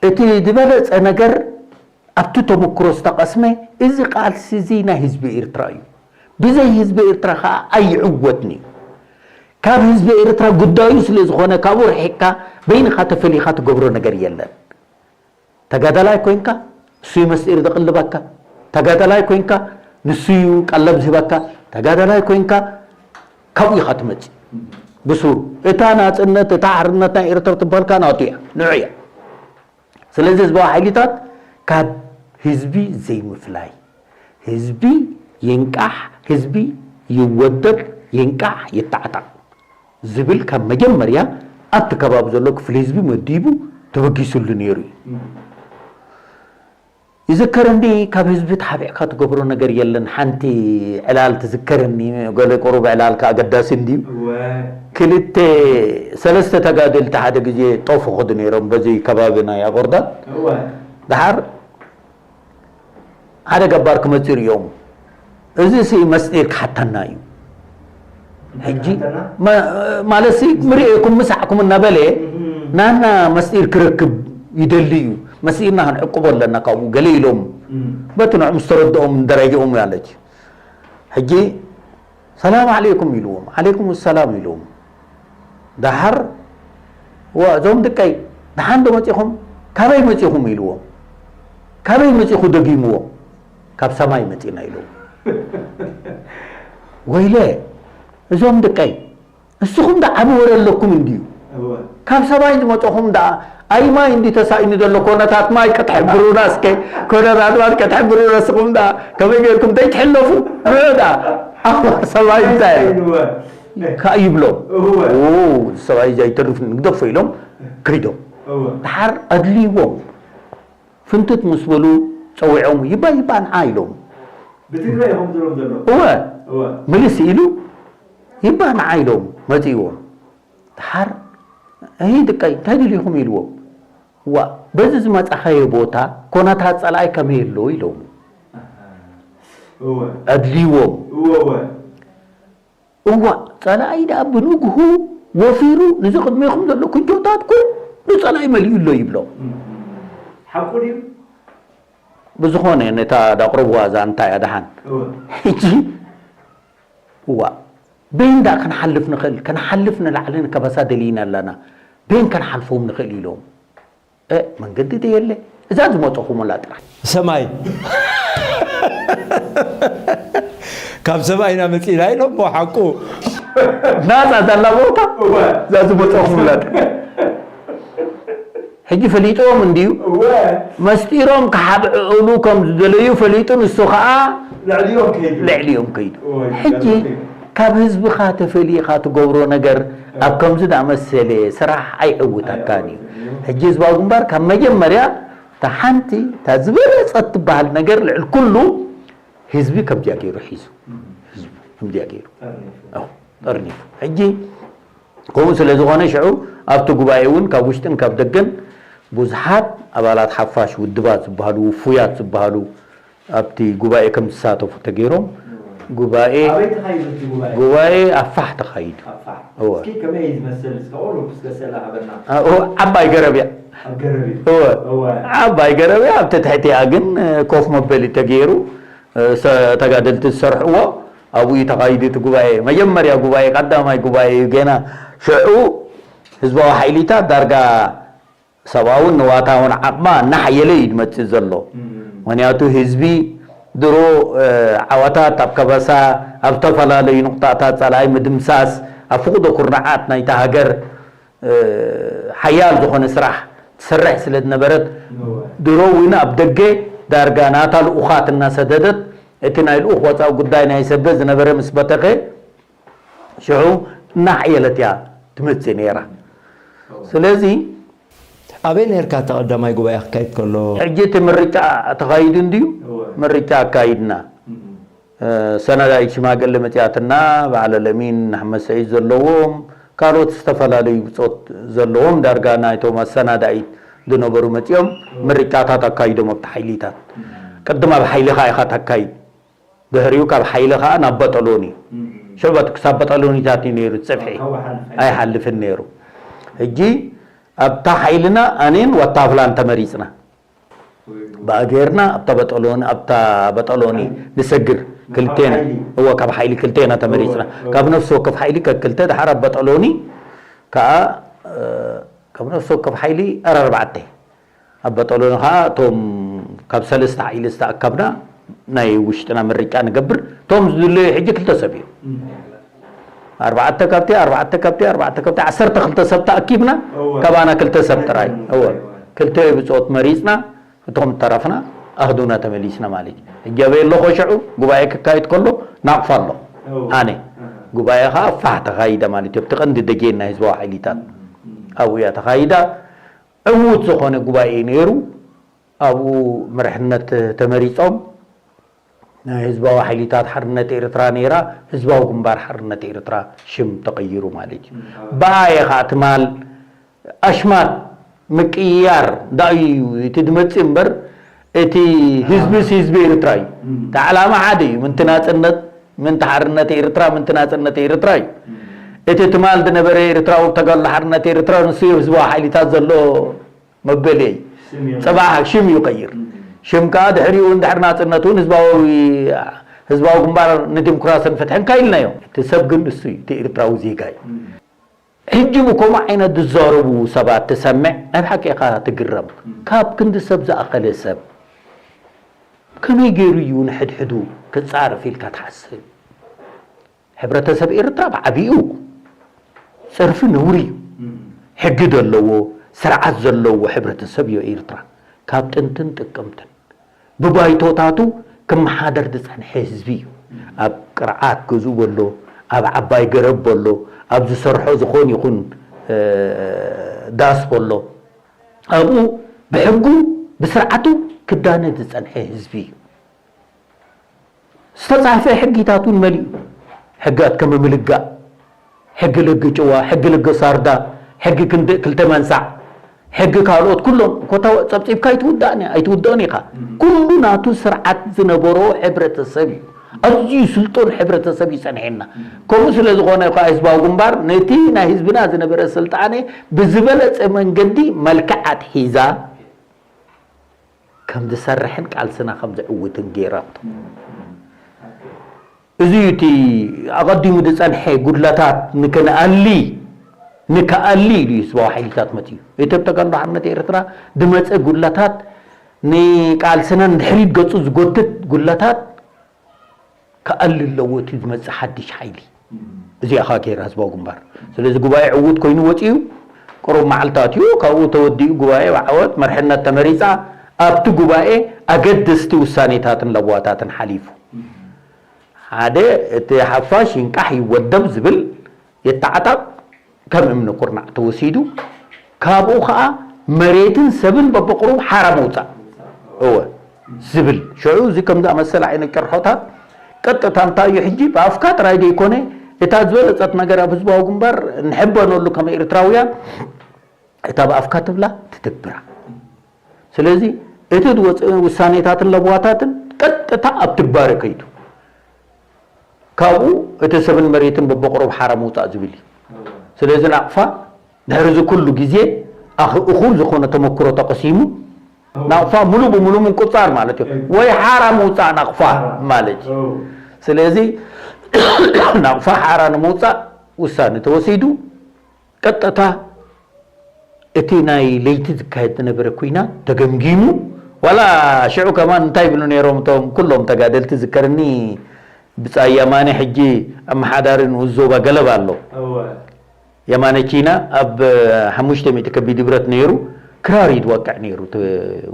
እቲ ዝበለጸ ነገር ኣብቲ ተመክሮ ዝተቐስመ፣ እዚ ቃልሲ እዚ ናይ ህዝቢ ኤርትራ እዩ። ብዘይ ህዝቢ ኤርትራ ከኣ ኣይዕወትን እዩ። ካብ ህዝቢ ኤርትራ ጉዳዩ ስለ ዝኾነ፣ ካብኡ ርሒቕካ በይንኻ ተፈሊኻ ትገብሮ ነገር የለን። ተጋዳላይ ኮይንካ፣ ንሱ እዩ መስጢር ዘቕልበካ። ተጋዳላይ ኮይንካ፣ ንሱ እዩ ቀለብ ዝህበካ። ተጋዳላይ ኮይንካ፣ ካብኡ ኢኻ ትመጽእ። ብሱሩ፣ እታ ናጽነት፣ እታ ሓርነት ናይ ኤርትራ ትበሃል ከኣ ናቱ እያ፣ ንዑ እያ። ስለዚ ህዝባዊ ሓይልታት ካብ ህዝቢ ዘይምፍላይ፣ ህዝቢ ይንቃሕ፣ ህዝቢ ይወደብ፣ ይንቃሕ፣ ይተዓታዕ ዝብል ካብ መጀመርያ ኣብቲ ከባቢ ዘሎ ክፍሊ ህዝቢ መዲቡ ተበጊስሉ ነይሩ እዩ። ይዝከረኒ፣ ካብ ህዝቢ ተሓቢዕካ ትገብሮ ነገር የለን። ሓንቲ ዕላል ትዝከረኒ፣ ገለ ቁሩብ ዕላል ከኣ ኣገዳሲ እንድዩ። እወ። ክልተ፣ ሰለስተ ተጋደልቲ ሓደ ግዜ ጦፍ ይኸዱ ነይሮም በዚ ከባቢ ናይ ኣቆርዳት። እወ። ደሓር ሓደ ገባር ክመጽእ ይርእዮም። እዚ ሲ መስጢር ክሓተና እዩ። ሕጂ ክሓተና? ማ-፣ ማለት ሲ ምርእየኩም ምሳዕኩም እናበለ እም። ናና መስጢር ክረክብ ይደሊ እዩ። መስጢርና ክንዕቅቦ ኣለና ካብኡ ገለ ኢሎም። እም። በቲ ንዕም ዝተረድኦም ደረጃኦም ማለት እዩ። ሕጂ ሰላም ዓለይኩም ኢልዎም። ዓለይኩም ሰላም ኢልዎም። ደሓር፣ "ዋ፣ እዞም ድቀይ፣ ደሓን ዶ መጺኹም? ካበይ መጺኹም?" ኢልዎም። "ካበይ መጺኹ?" ደጊምዎም። "ካብ ሰማይ መጺና" ኢልዎም። "ወይለ፣ እዞም ድቀይ፣ ንስኹም ዳ ዓቢ ወረ ኣለኩም እንድዩ። እወ። ካብ ሰማይ ዝመጸኹም ዳ ኣይ ማይ እንዲ ተሳኢኑ ዘሎ፣ ኮነታት ማይ ከተሕብሩና እስከ፣ ኮነታት ማይ ከተሕብሩና፣ ንስኹም ዳ ከመይ ጌርኩም ዘይትሕለፉ? ንዑ ዳ ኣብ ሰማይ እንታይ?" እወ። ከኣ ይብሎም። እወ። "ኦ፣ እዚ ሰብኣይ እዚ ኣይተርፍን፣ ንግደፎ" ኢሎም ከይዶም። እወ። ደሓር ኣድልይዎም። ፍንትት ምስ በሉ ጸዊዖም፣ "ይባ፣ ይባ፣ ንዓ" ኢሎም። ብትግረ ኢኹም ዝብሎም ዘለኹም? እወ። እወ። ምልስ ኢሉ፣ "ይባ፣ ንዓ" ኢሎም መጺእዎም። ደሓር፣ "እሂ ድቀይ፣ እንታይ ደሊኹም?" ኢልዎም። "ዋ፣ በዚ ዝመጻኻዮ ቦታ ኮነታት ጸላኢ ከመይ ኣሎ?" ኢሎም። እወ። ኣድልይዎም። እወ፣ እወ። እዋእ፣ ጸላኢ ደኣ ብንግሁ ወፊሩ፣ ነዚ ቅድሜኹም ዘሎ ኩጆታት ኩሉ ጸላኢ መሊኡ ኣሎ ይብሎ። እም። ሓቁ ድዩ? ብዝኾነ፣ ነታ ዳቕርብዋ ዛንታ እያ ደሓን። እወ። ሕጂ፣ እዋእ፣ በይን ደኣ ክንሓልፍ ንኽእል? ክንሓልፍ ንላዕሊ ንከበሳ ደሊና ኣለና። በይን ከንሓልፎም ንኽእል ኢሎም። እ፣ መንገዲ ደየለ። እዛ ዝመጸኹምላ ጥራሕ። ሰማይ። ካብ ሰማይ ኢና መጺና ኢሎሞ፣ ሓቁ። ናጻ ዘላ ቦታ፣ እወ። እዛ ዝመጸኹምላ ጥራሕ። ሕጂ ፈሊጥዎም እንድዩ። እወ። መስጢሮም ክሓብዕሉ ከም ዝደለዩ ፈሊጡ፣ ንሱ ኸኣ ልዕሊኦም ከይዱ። ልዕሊኦም ከይዱ። እወ፣ ሕጂ ይገርም። ካብ ህዝብኻ ተፈሊኻ ትገብሮ ነገር ኣብ ከምዚ ዝኣመሰለ ስራሕ ኣይዕውተካን እዩ። ኣይዕውትን እዩ። ሕጂ ህዝባዊ ግንባር ካብ መጀመርያ እታ ሓንቲ፣ እታ ዝበለጸት ትበሃል ነገር ልዕሊ ኩሉ ህዝቢ ከምዚኣ ገይሩ ሒዙ። እም። ህዝቢ ከምዚኣ ገይሩ። ጠርኒፉ። ኣዎ፣ ጠርኒፉ። ሕጂ ከምኡ ስለ ዝኾነ ሽዑ ኣብቲ ጉባኤ እውን ካብ ውሽጥን ካብ ደገን ብዙሓት ኣባላት ሓፋሽ ውድባት ዝበሃሉ፣ ውፉያት ዝበሃሉ ኣብቲ ጉባኤ ከም ዝሳተፉ ተገይሮም። ጉባኤ ኣበይ ተኻይዱ እቲ ጉባኤ? ጉባኤ ኣብ ፋሕ ተኻይዱ። ኣብ ፋሕ። እወ። እስኪ ከመይ እዩ ዝመስል? እስከ ኦሉ እስከ ሰላ ሃበና። እ፣ እወ፣ ዓባይ ገረብ እያ። ኣብ ገረብ እዩ። እወ። እወ። ዓባይ ገረብ እያ። ኣብቲ ትሕቲኣ ግን፣ እ፣ ኮፍ መበሊ ተገይሩ፣ እ፣ ሰ-፣ ተጋደልቲ ዝሰርሕዎ ኣብኡ እዩ ተኻይዱ እቲ ጉባኤ። መጀመርያ ጉባኤ፣ ቀዳማይ ጉባኤ እዩ። ገና ሽዑ ህዝባዊ ሓይሊታት ዳርጋ ሰብኣውን ንዋታውን ዓቕማ እናሓየለ እዩ ዝመጽእ ዘሎ። እም። ምኽንያቱ ህዝቢ ድሮ፣ እ፣ ዓወታት ኣብ ከበሳ፣ ኣብ ዝተፈላለዩ ንቑጣታት ጸላኢ ምድምሳስ፣ ኣብ ፍቑዶ ኩርናዓት ናይታ ሃገር፣ እ፣ ሓያል ዝኾነ ስራሕ ትሰርሕ ስለ ዝነበረት፣ እወ። ድሮ እውን ኣብ ደገ ዳርጋ ናታ ልኡኻት እናሰደደት፣ እቲ ናይ ልኡኽ ወፃኢ ጉዳይ ናይ ሰበ ዝነበረ ምስ በተኸ፣ ሽዑ እናሓየለት እያ ትመፅእ ነይራ። ስለዚ ኣበይ ነርካ እቲ ቀዳማይ ጉባኤ ክካይድ ከሎ? ሕጂ እቲ ምርጫ ተኻይዱ እንድዩ። ምርጫ ኣካይድና። ሰነዳይት ሽማግለ መፅያትና፣ በዓል ለሚን ኣሕመድ ሰዒድ ዘለዎም፣ ካልኦት ዝተፈላለዩ ብፆት ዘለዎም፣ ዳርጋ ናይቶም ኣሰናዳኢት ዝነበሩ መፅኦም ምርጫታት ኣካይዶም ኣብቲ ሓይሊታት። ቅድም ኣብ ሓይልኻ ኢኻ ተካይድ፣ ድሕሪኡ ካብ ሓይሊ ከዓ ናብ በጠሎኒ። ሽዑ በቲ ክሳብ በጠሎኒታት እዩ ነይሩ እቲ ፅፍሒ፣ ኣይሓልፍን ነይሩ። ሕጂ ኣብታ ሓይልና ኣኔን ዋታፍላን ተመሪፅና። ብኣገርና ኣብታ በጠሎኒ፣ ኣብታ በጠሎኒ ንሰግር ክልቴና። እወ፣ ካብ ሓይሊ ክልቴና ተመሪፅና። ካብ ነፍሲ ወከፍ ሓይሊ ከክልተ፣ ድሓር ኣብ በጠሎኒ ከዓ ካብ ነፍሲ ወከፍ ሓይሊ ኣርባዕተ። ኣብ በጠሎኒ ከዓ እቶም ካብ ሰለስተ ሓይሊ ዝተኣከብና ናይ ውሽጥና ምርጫ ንገብር። እቶም ዝድለዩ ሕጂ ክልተ ሰብ እዮም። ኣርባዕተ ካብቲ ኣርባዕተ ካብቲ ኣርባዕተ ካብቲ ዓሰርተ ክልተ ሰብ ተኣኪብና፣ ካባና ክልተ ሰብ ጥራይ። እወ፣ ክልተ ብፆት መሪፅና፣ እቶም ተረፍና ኣህዱና ተመሊስና ማለት እዩ። ሕጂ ኣበይ ኣለኹ? ሽዑ ጉባኤ ክካየድ ከሎ ናቕፋ ኣለኹ። ኣነ ጉባኤ ከዓ ፋሕ ተኻይደ ማለት እዩ። ኣብቲ ቀንዲ ደጌን ናይ ህዝባዊ ሓይሊታት ኣብኡ እያ ተኻይዳ። ዕዉት ዝኾነ ጉባኤ ነይሩ። ኣብኡ መርሕነት ተመሪፆም። ናይ ህዝባዊ ሓይሊታት ሓርነት ኤርትራ ነይራ፣ ህዝባዊ ግንባር ሓርነት ኤርትራ ሽም ተቐይሩ ማለት እዩ። ብኣየ ከዓ ትማል ኣሽማት ምቅይያር ዳእዩ እዩ እቲ ድመፅእ እምበር፣ እቲ ህዝብስ ህዝቢ ኤርትራ እዩ። እቲ ዓላማ ሓደ እዩ። ምንቲ ናፅነት፣ ምንቲ ሓርነት ኤርትራ፣ ምንቲ ናፅነት ኤርትራ እዩ። እቲ ትማል ዝነበረ ኤርትራዊ ተጋድሎ ሓርነት ኤርትራ ንሱ እዩ ህዝባዊ ሓይሊታት ዘሎ መበለይ። ፅባሕ ሽም እዩ ቀይር። ሽም ከዓ ድሕሪኡ እውን ድሕሪ ናፅነት እውን ህዝባዊ ህዝባዊ ግንባር ንዲሞክራስን ፍትሕን ካይልናዮ። እቲ ሰብ ግን ንሱ እዩ፣ እቲ ኤርትራዊ ዜጋ እዩ። ሕጂ ብከምኡ ዓይነት ዝዛረቡ ሰባት ትሰምዕ፣ ናይ ብሓቂ ኢኻ ትግረም። ካብ ክንዲ ሰብ ዝኣኸለ ሰብ ከመይ ገይሩ እዩ ንሕድሕዱ ክጻረፍ ኢልካ ትሓስብ? ሕብረተሰብ ኤርትራ ብዓቢኡ ጸርፊ ነውሪ እዩ። ሕጊ ዘለዎ ስርዓት ዘለዎ ሕብረተሰብ እዩ ኤርትራ። ካብ ጥንትን ጥቅምትን ብባይቶታቱ ክመሓደር ዝጸንሐ ህዝቢ እዩ። ኣብ ቅርዓት ገዝኡ በሎ፣ ኣብ ዓባይ ገረብ በሎ፣ ኣብ ዝሰርሖ ዝኾን ይኹን ዳስ በሎ፣ ኣብኡ ብሕጉ ብስርዓቱ ክዳነ ዝጸንሐ ህዝቢ እዩ። ዝተጻሕፈ ሕጊታት እውን መሊኡ። ሕጊ ኣትከመ ምልጋእ፣ ሕጊ ለገ ጭዋ፣ ሕጊ ለገ ሳርዳ፣ ሕጊ ክንዲ ክልተ መንሳዕ፣ ሕጊ ካልኦት ኩሎም ኮታ ጸብጺብካ ኣይትውዳእን ኣይትውደኦን ኢኻ። ኩሉ ናቱ ስርዓት ዝነበሮ ሕብረተሰብ እዩ። ኣዝዩ ስልጡን ሕብረተሰብ እዩ ጸኒሐና። ከምኡ ስለ ዝኾነ ከዓ ህዝባዊ ግንባር ነቲ ናይ ህዝብና ዝነበረ ስልጣነ ብዝበለጸ መንገዲ መልክዕ ኣትሒዛ ከም ዝሰርሕን ቃልስና ከም ዝዕውትን ገይራቶ። እዚ እዩ እቲ ኣቐዲሙ ዝጸንሐ ጉድለታት ንክንኣሊ ንክኣሊ ኢሉ እዩ ህዝባዊ ሓይልታት መፅዩ። እቲ ኣብ ተጋድሎ ሓርነት ኤርትራ ዝመፀ ጉድለታት ንቃልስና ንድሕሪት ገፁ ዝጎትት ጉድለታት ክኣሊ ኣለዎ እቲ ዝመፅእ ሓድሽ ሓይሊ። እዚኣ ኸኣ ገይራ ህዝባዊ ግንባር። ስለዚ ጉባኤ ዕዉት ኮይኑ ወፂኡ፣ ቅሩብ መዓልታት እዩ፣ ካብኡ ተወዲኡ ጉባኤ ብዓወት መርሕነት ተመሪፃ። ኣብቲ ጉባኤ ኣገደስቲ ውሳኔታትን ለበዋታትን ሓሊፉ። ሓደ፣ እቲ ሓፋሽ ይንቃሕ ይወደብ ዝብል የተዓጣቕ ከም እምኒ ኩርናዕ ተወሲዱ፣ ካብኡ ኸዓ መሬትን ሰብን በብቕሩብ ሓራ ምውፃእ። እወ፣ ዝብል። ሽዑ እዚ ከም ዝኣመሰለ ዓይነት ጭርሖታት ቀጥታ እንታይ እዩ ሕጂ ብኣፍካ ጥራይ ዘይኮነ፣ እታ ዝበለጸት ነገር ኣብ ህዝባዊ ግንባር ንሕበነሉ ከም ኤርትራውያን፣ እታ ብኣፍካ ትብላ ትትግብራ። ስለዚ እቲ ዝወፅእ ውሳኔታትን ለበዋታትን ቀጥታ ኣብ ትግባረ ከይዱ፣ ካብኡ እቲ ሰብን መሬትን በብቕሩብ ሓራ ምውፃእ ዝብል እዩ። ስለዚ ናቕፋ ድሕሪ እዚ ኩሉ ግዜ ኣኽ-፣ እኹል ዝኾነ ተመክሮ ተቐሲሙ፣ ናቕፋ ሙሉ ብሙሉ ምቁፃር ማለት እዩ፣ ወይ ሓራ ምውፃእ ናቕፋ ማለት እዩ። ስለዚ ናቕፋ ሓራ ንምውፃእ ውሳነ ተወሲዱ፣ ቀጥታ እቲ ናይ ለይቲ ዝካየድ ዝነበረ ኲናት ተገምጊሙ፣ ዋላ ሽዑ ከማን እንታይ ይብሉ ነይሮም እቶም ኩሎም ተጋደልቲ፣ ዝከርኒ ብጻይ የማነ ሕጂ ኣመሓዳሪ ንኡስ ዞባ ገለባ ኣሎ። የማነ ቺና ኣብ ሓሙሽተ ሚእቲ ከቢድ ብረት ነይሩ፣ ክራር እዩ ዝወቅዕ ነይሩ። እቲ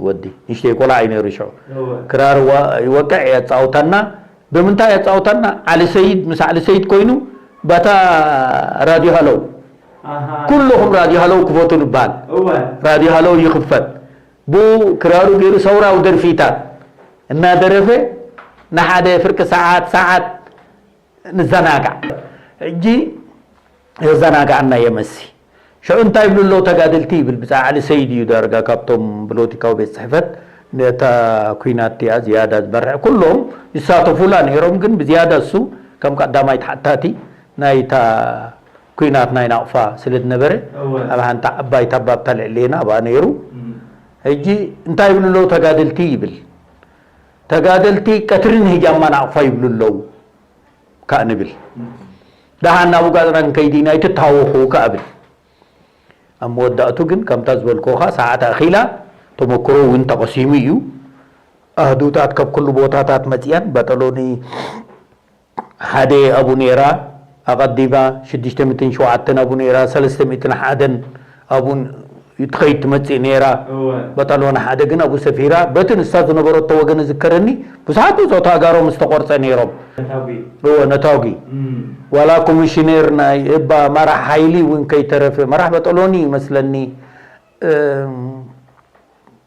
ወዲ ንእሽተይ ቆልዓ እዩ ነይሩ ሽዑ። ክራር ዋ- ይወቅዕ፣ የጻውተና። ብምንታይ የጻውተና? ዓሊ ሰይድ፣ ምስ ዓሊ ሰይድ ኮይኑ በታ ራድዮ ሃለው፣ ኩልኹም ራድዮ ሃለው ክፈቱ ንበሃል። ራድዮ ሃለው ይኽፈት። ብኡ ክራሩ ገይሩ ሰውራዊ ደርፊታት እናደረፈ ንሓደ ፍርቂ ሰዓት፣ ሰዓት ንዘናጋዕ። ሕጂ የዘናጋዕና የመሲ። ሽዑ እንታይ ይብሉ ኣለዉ ተጋደልቲ ይብል፣ ብጻይ ዓሊ ሰይድ እዩ ዳርጋ ካብቶም ብሎቲካዊ ቤት ጽሕፈት ነታ ኲናት እቲኣ ዝያዳ ዝመርሕ። ኩሎም ይሳተፉላ ነይሮም፣ ግን ብዝያዳ እሱ ከም ቀዳማይ ተሓታቲ ናይታ ኲናት ናይ ናቕፋ ስለ ዝነበረ፣ እወ። ኣብ ሓንቲ ዓባይ ታባብታ ልዕሌና ኣብኣ ነይሩ። እም። ሕጂ እንታይ ይብሉ ኣለዉ ተጋደልቲ ይብል። ተጋደልቲ ቀትርን ሂጃማ ናቕፋ ይብሉ ኣለዉ። ከኣ ንብል። ደሓን ናብ ኡጋዝራን ከይዲ ናይ ትተሃወኹ ከኣ ብል። ኣብ መወዳእቱ ግን ከምታ ዝበልኩኻ ሰዓት ኣኺላ፣ ተመክሮ እውን ተቐሲሙ እዩ። ኣህዱታት ካብ ኩሉ ቦታታት መጺኣን በጠሎኒ ሓደ ኣብኡ ነይራ፣ ኣቐዲማ ሽዱሽተ ሚእትን ሸውዓተን ኣብኡ ነይራ፣ ሰለስተ ሚእትን ሓደን ኣብኡ ትኸይድ ትመጽእ ነይራ። እወ። በጠሎኒ ሓደ ግን ኣብኡ ሰፊራ፣ በቲ ንሳ ዝነበረቶ ወገን እዝከረኒ፣ ብዙሓት ብጾት ኣጋሮም ዝተቖርጸ ነይሮም። ነታጒ። እወ፣ ነታጒ። እም። ዋላ ኮሚሽነር ናይ እባ መራሕ ሓይሊ እውን ከይተረፈ፣ መራሕ በጠሎኒ ይመስለኒ፣ እም፣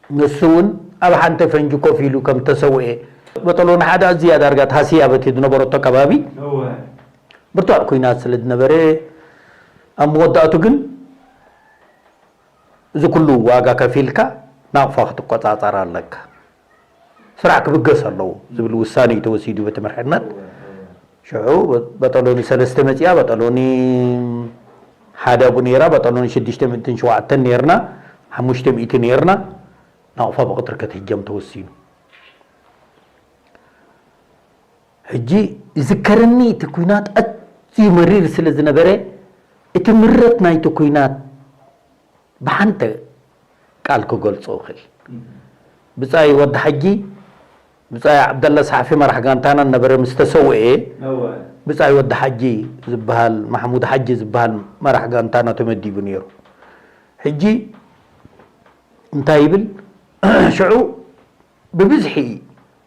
ንሱ እውን ኣብ ሓንቲ ፈንጂ ኮፍ ኢሉ ከም ተሰውኤ። በጠሎኒ ሓደ ኣዝያ ዳርጋ ታስያ በቲ ዝነበረቶ ከባቢ እወ። ብርቱዕ ኲናት ስለ ዝነበረ፣ ኣብ መወዳእቱ ግን እዚ ኩሉ ዋጋ ከፊልካ ናቕፋ ክትቆጻጸር ኣለካ። ስራሕ ክብገስ ኣለዎ ዝብል ውሳኔ እዩ ተወሲዱ በቲ መርሕነት። ሽዑ በጠሎኒ ሰለስተ መጺኣ፣ በጠሎኒ ሓደ ኣብኡ ነይራ፣ በጠሎኒ ሽዱሽተ ሚእትን ሸውዓተን ነይርና፣ ሓሙሽተ ሚእቲ ነይርና፣ ናቕፋ ብቕትሪ ክትህጀም ተወሲኑ። ሕጂ ይዝከረኒ እቲ ኲናት ኣዝዩ መሪር ስለ ዝነበረ፣ እቲ ምረት ናይቲ ኲናት ብሓንቲ ቃል ክገልጾ እኽእል። ብጻይ ወዲ ሓጂ፣ ብጻይ ዓብደላ ሰሓፊ መራሕ ጋንታና ነበረ ምስ ተሰውኤ፣ እወ። ብጻይ ወዲ ሓጂ ዝበሃል፣ ማሕሙድ ሓጂ ዝበሃል መራሕ ጋንታና ተመዲቡ ነይሩ። ሕጂ እንታይ ይብል? ሽዑ ብብዝሒ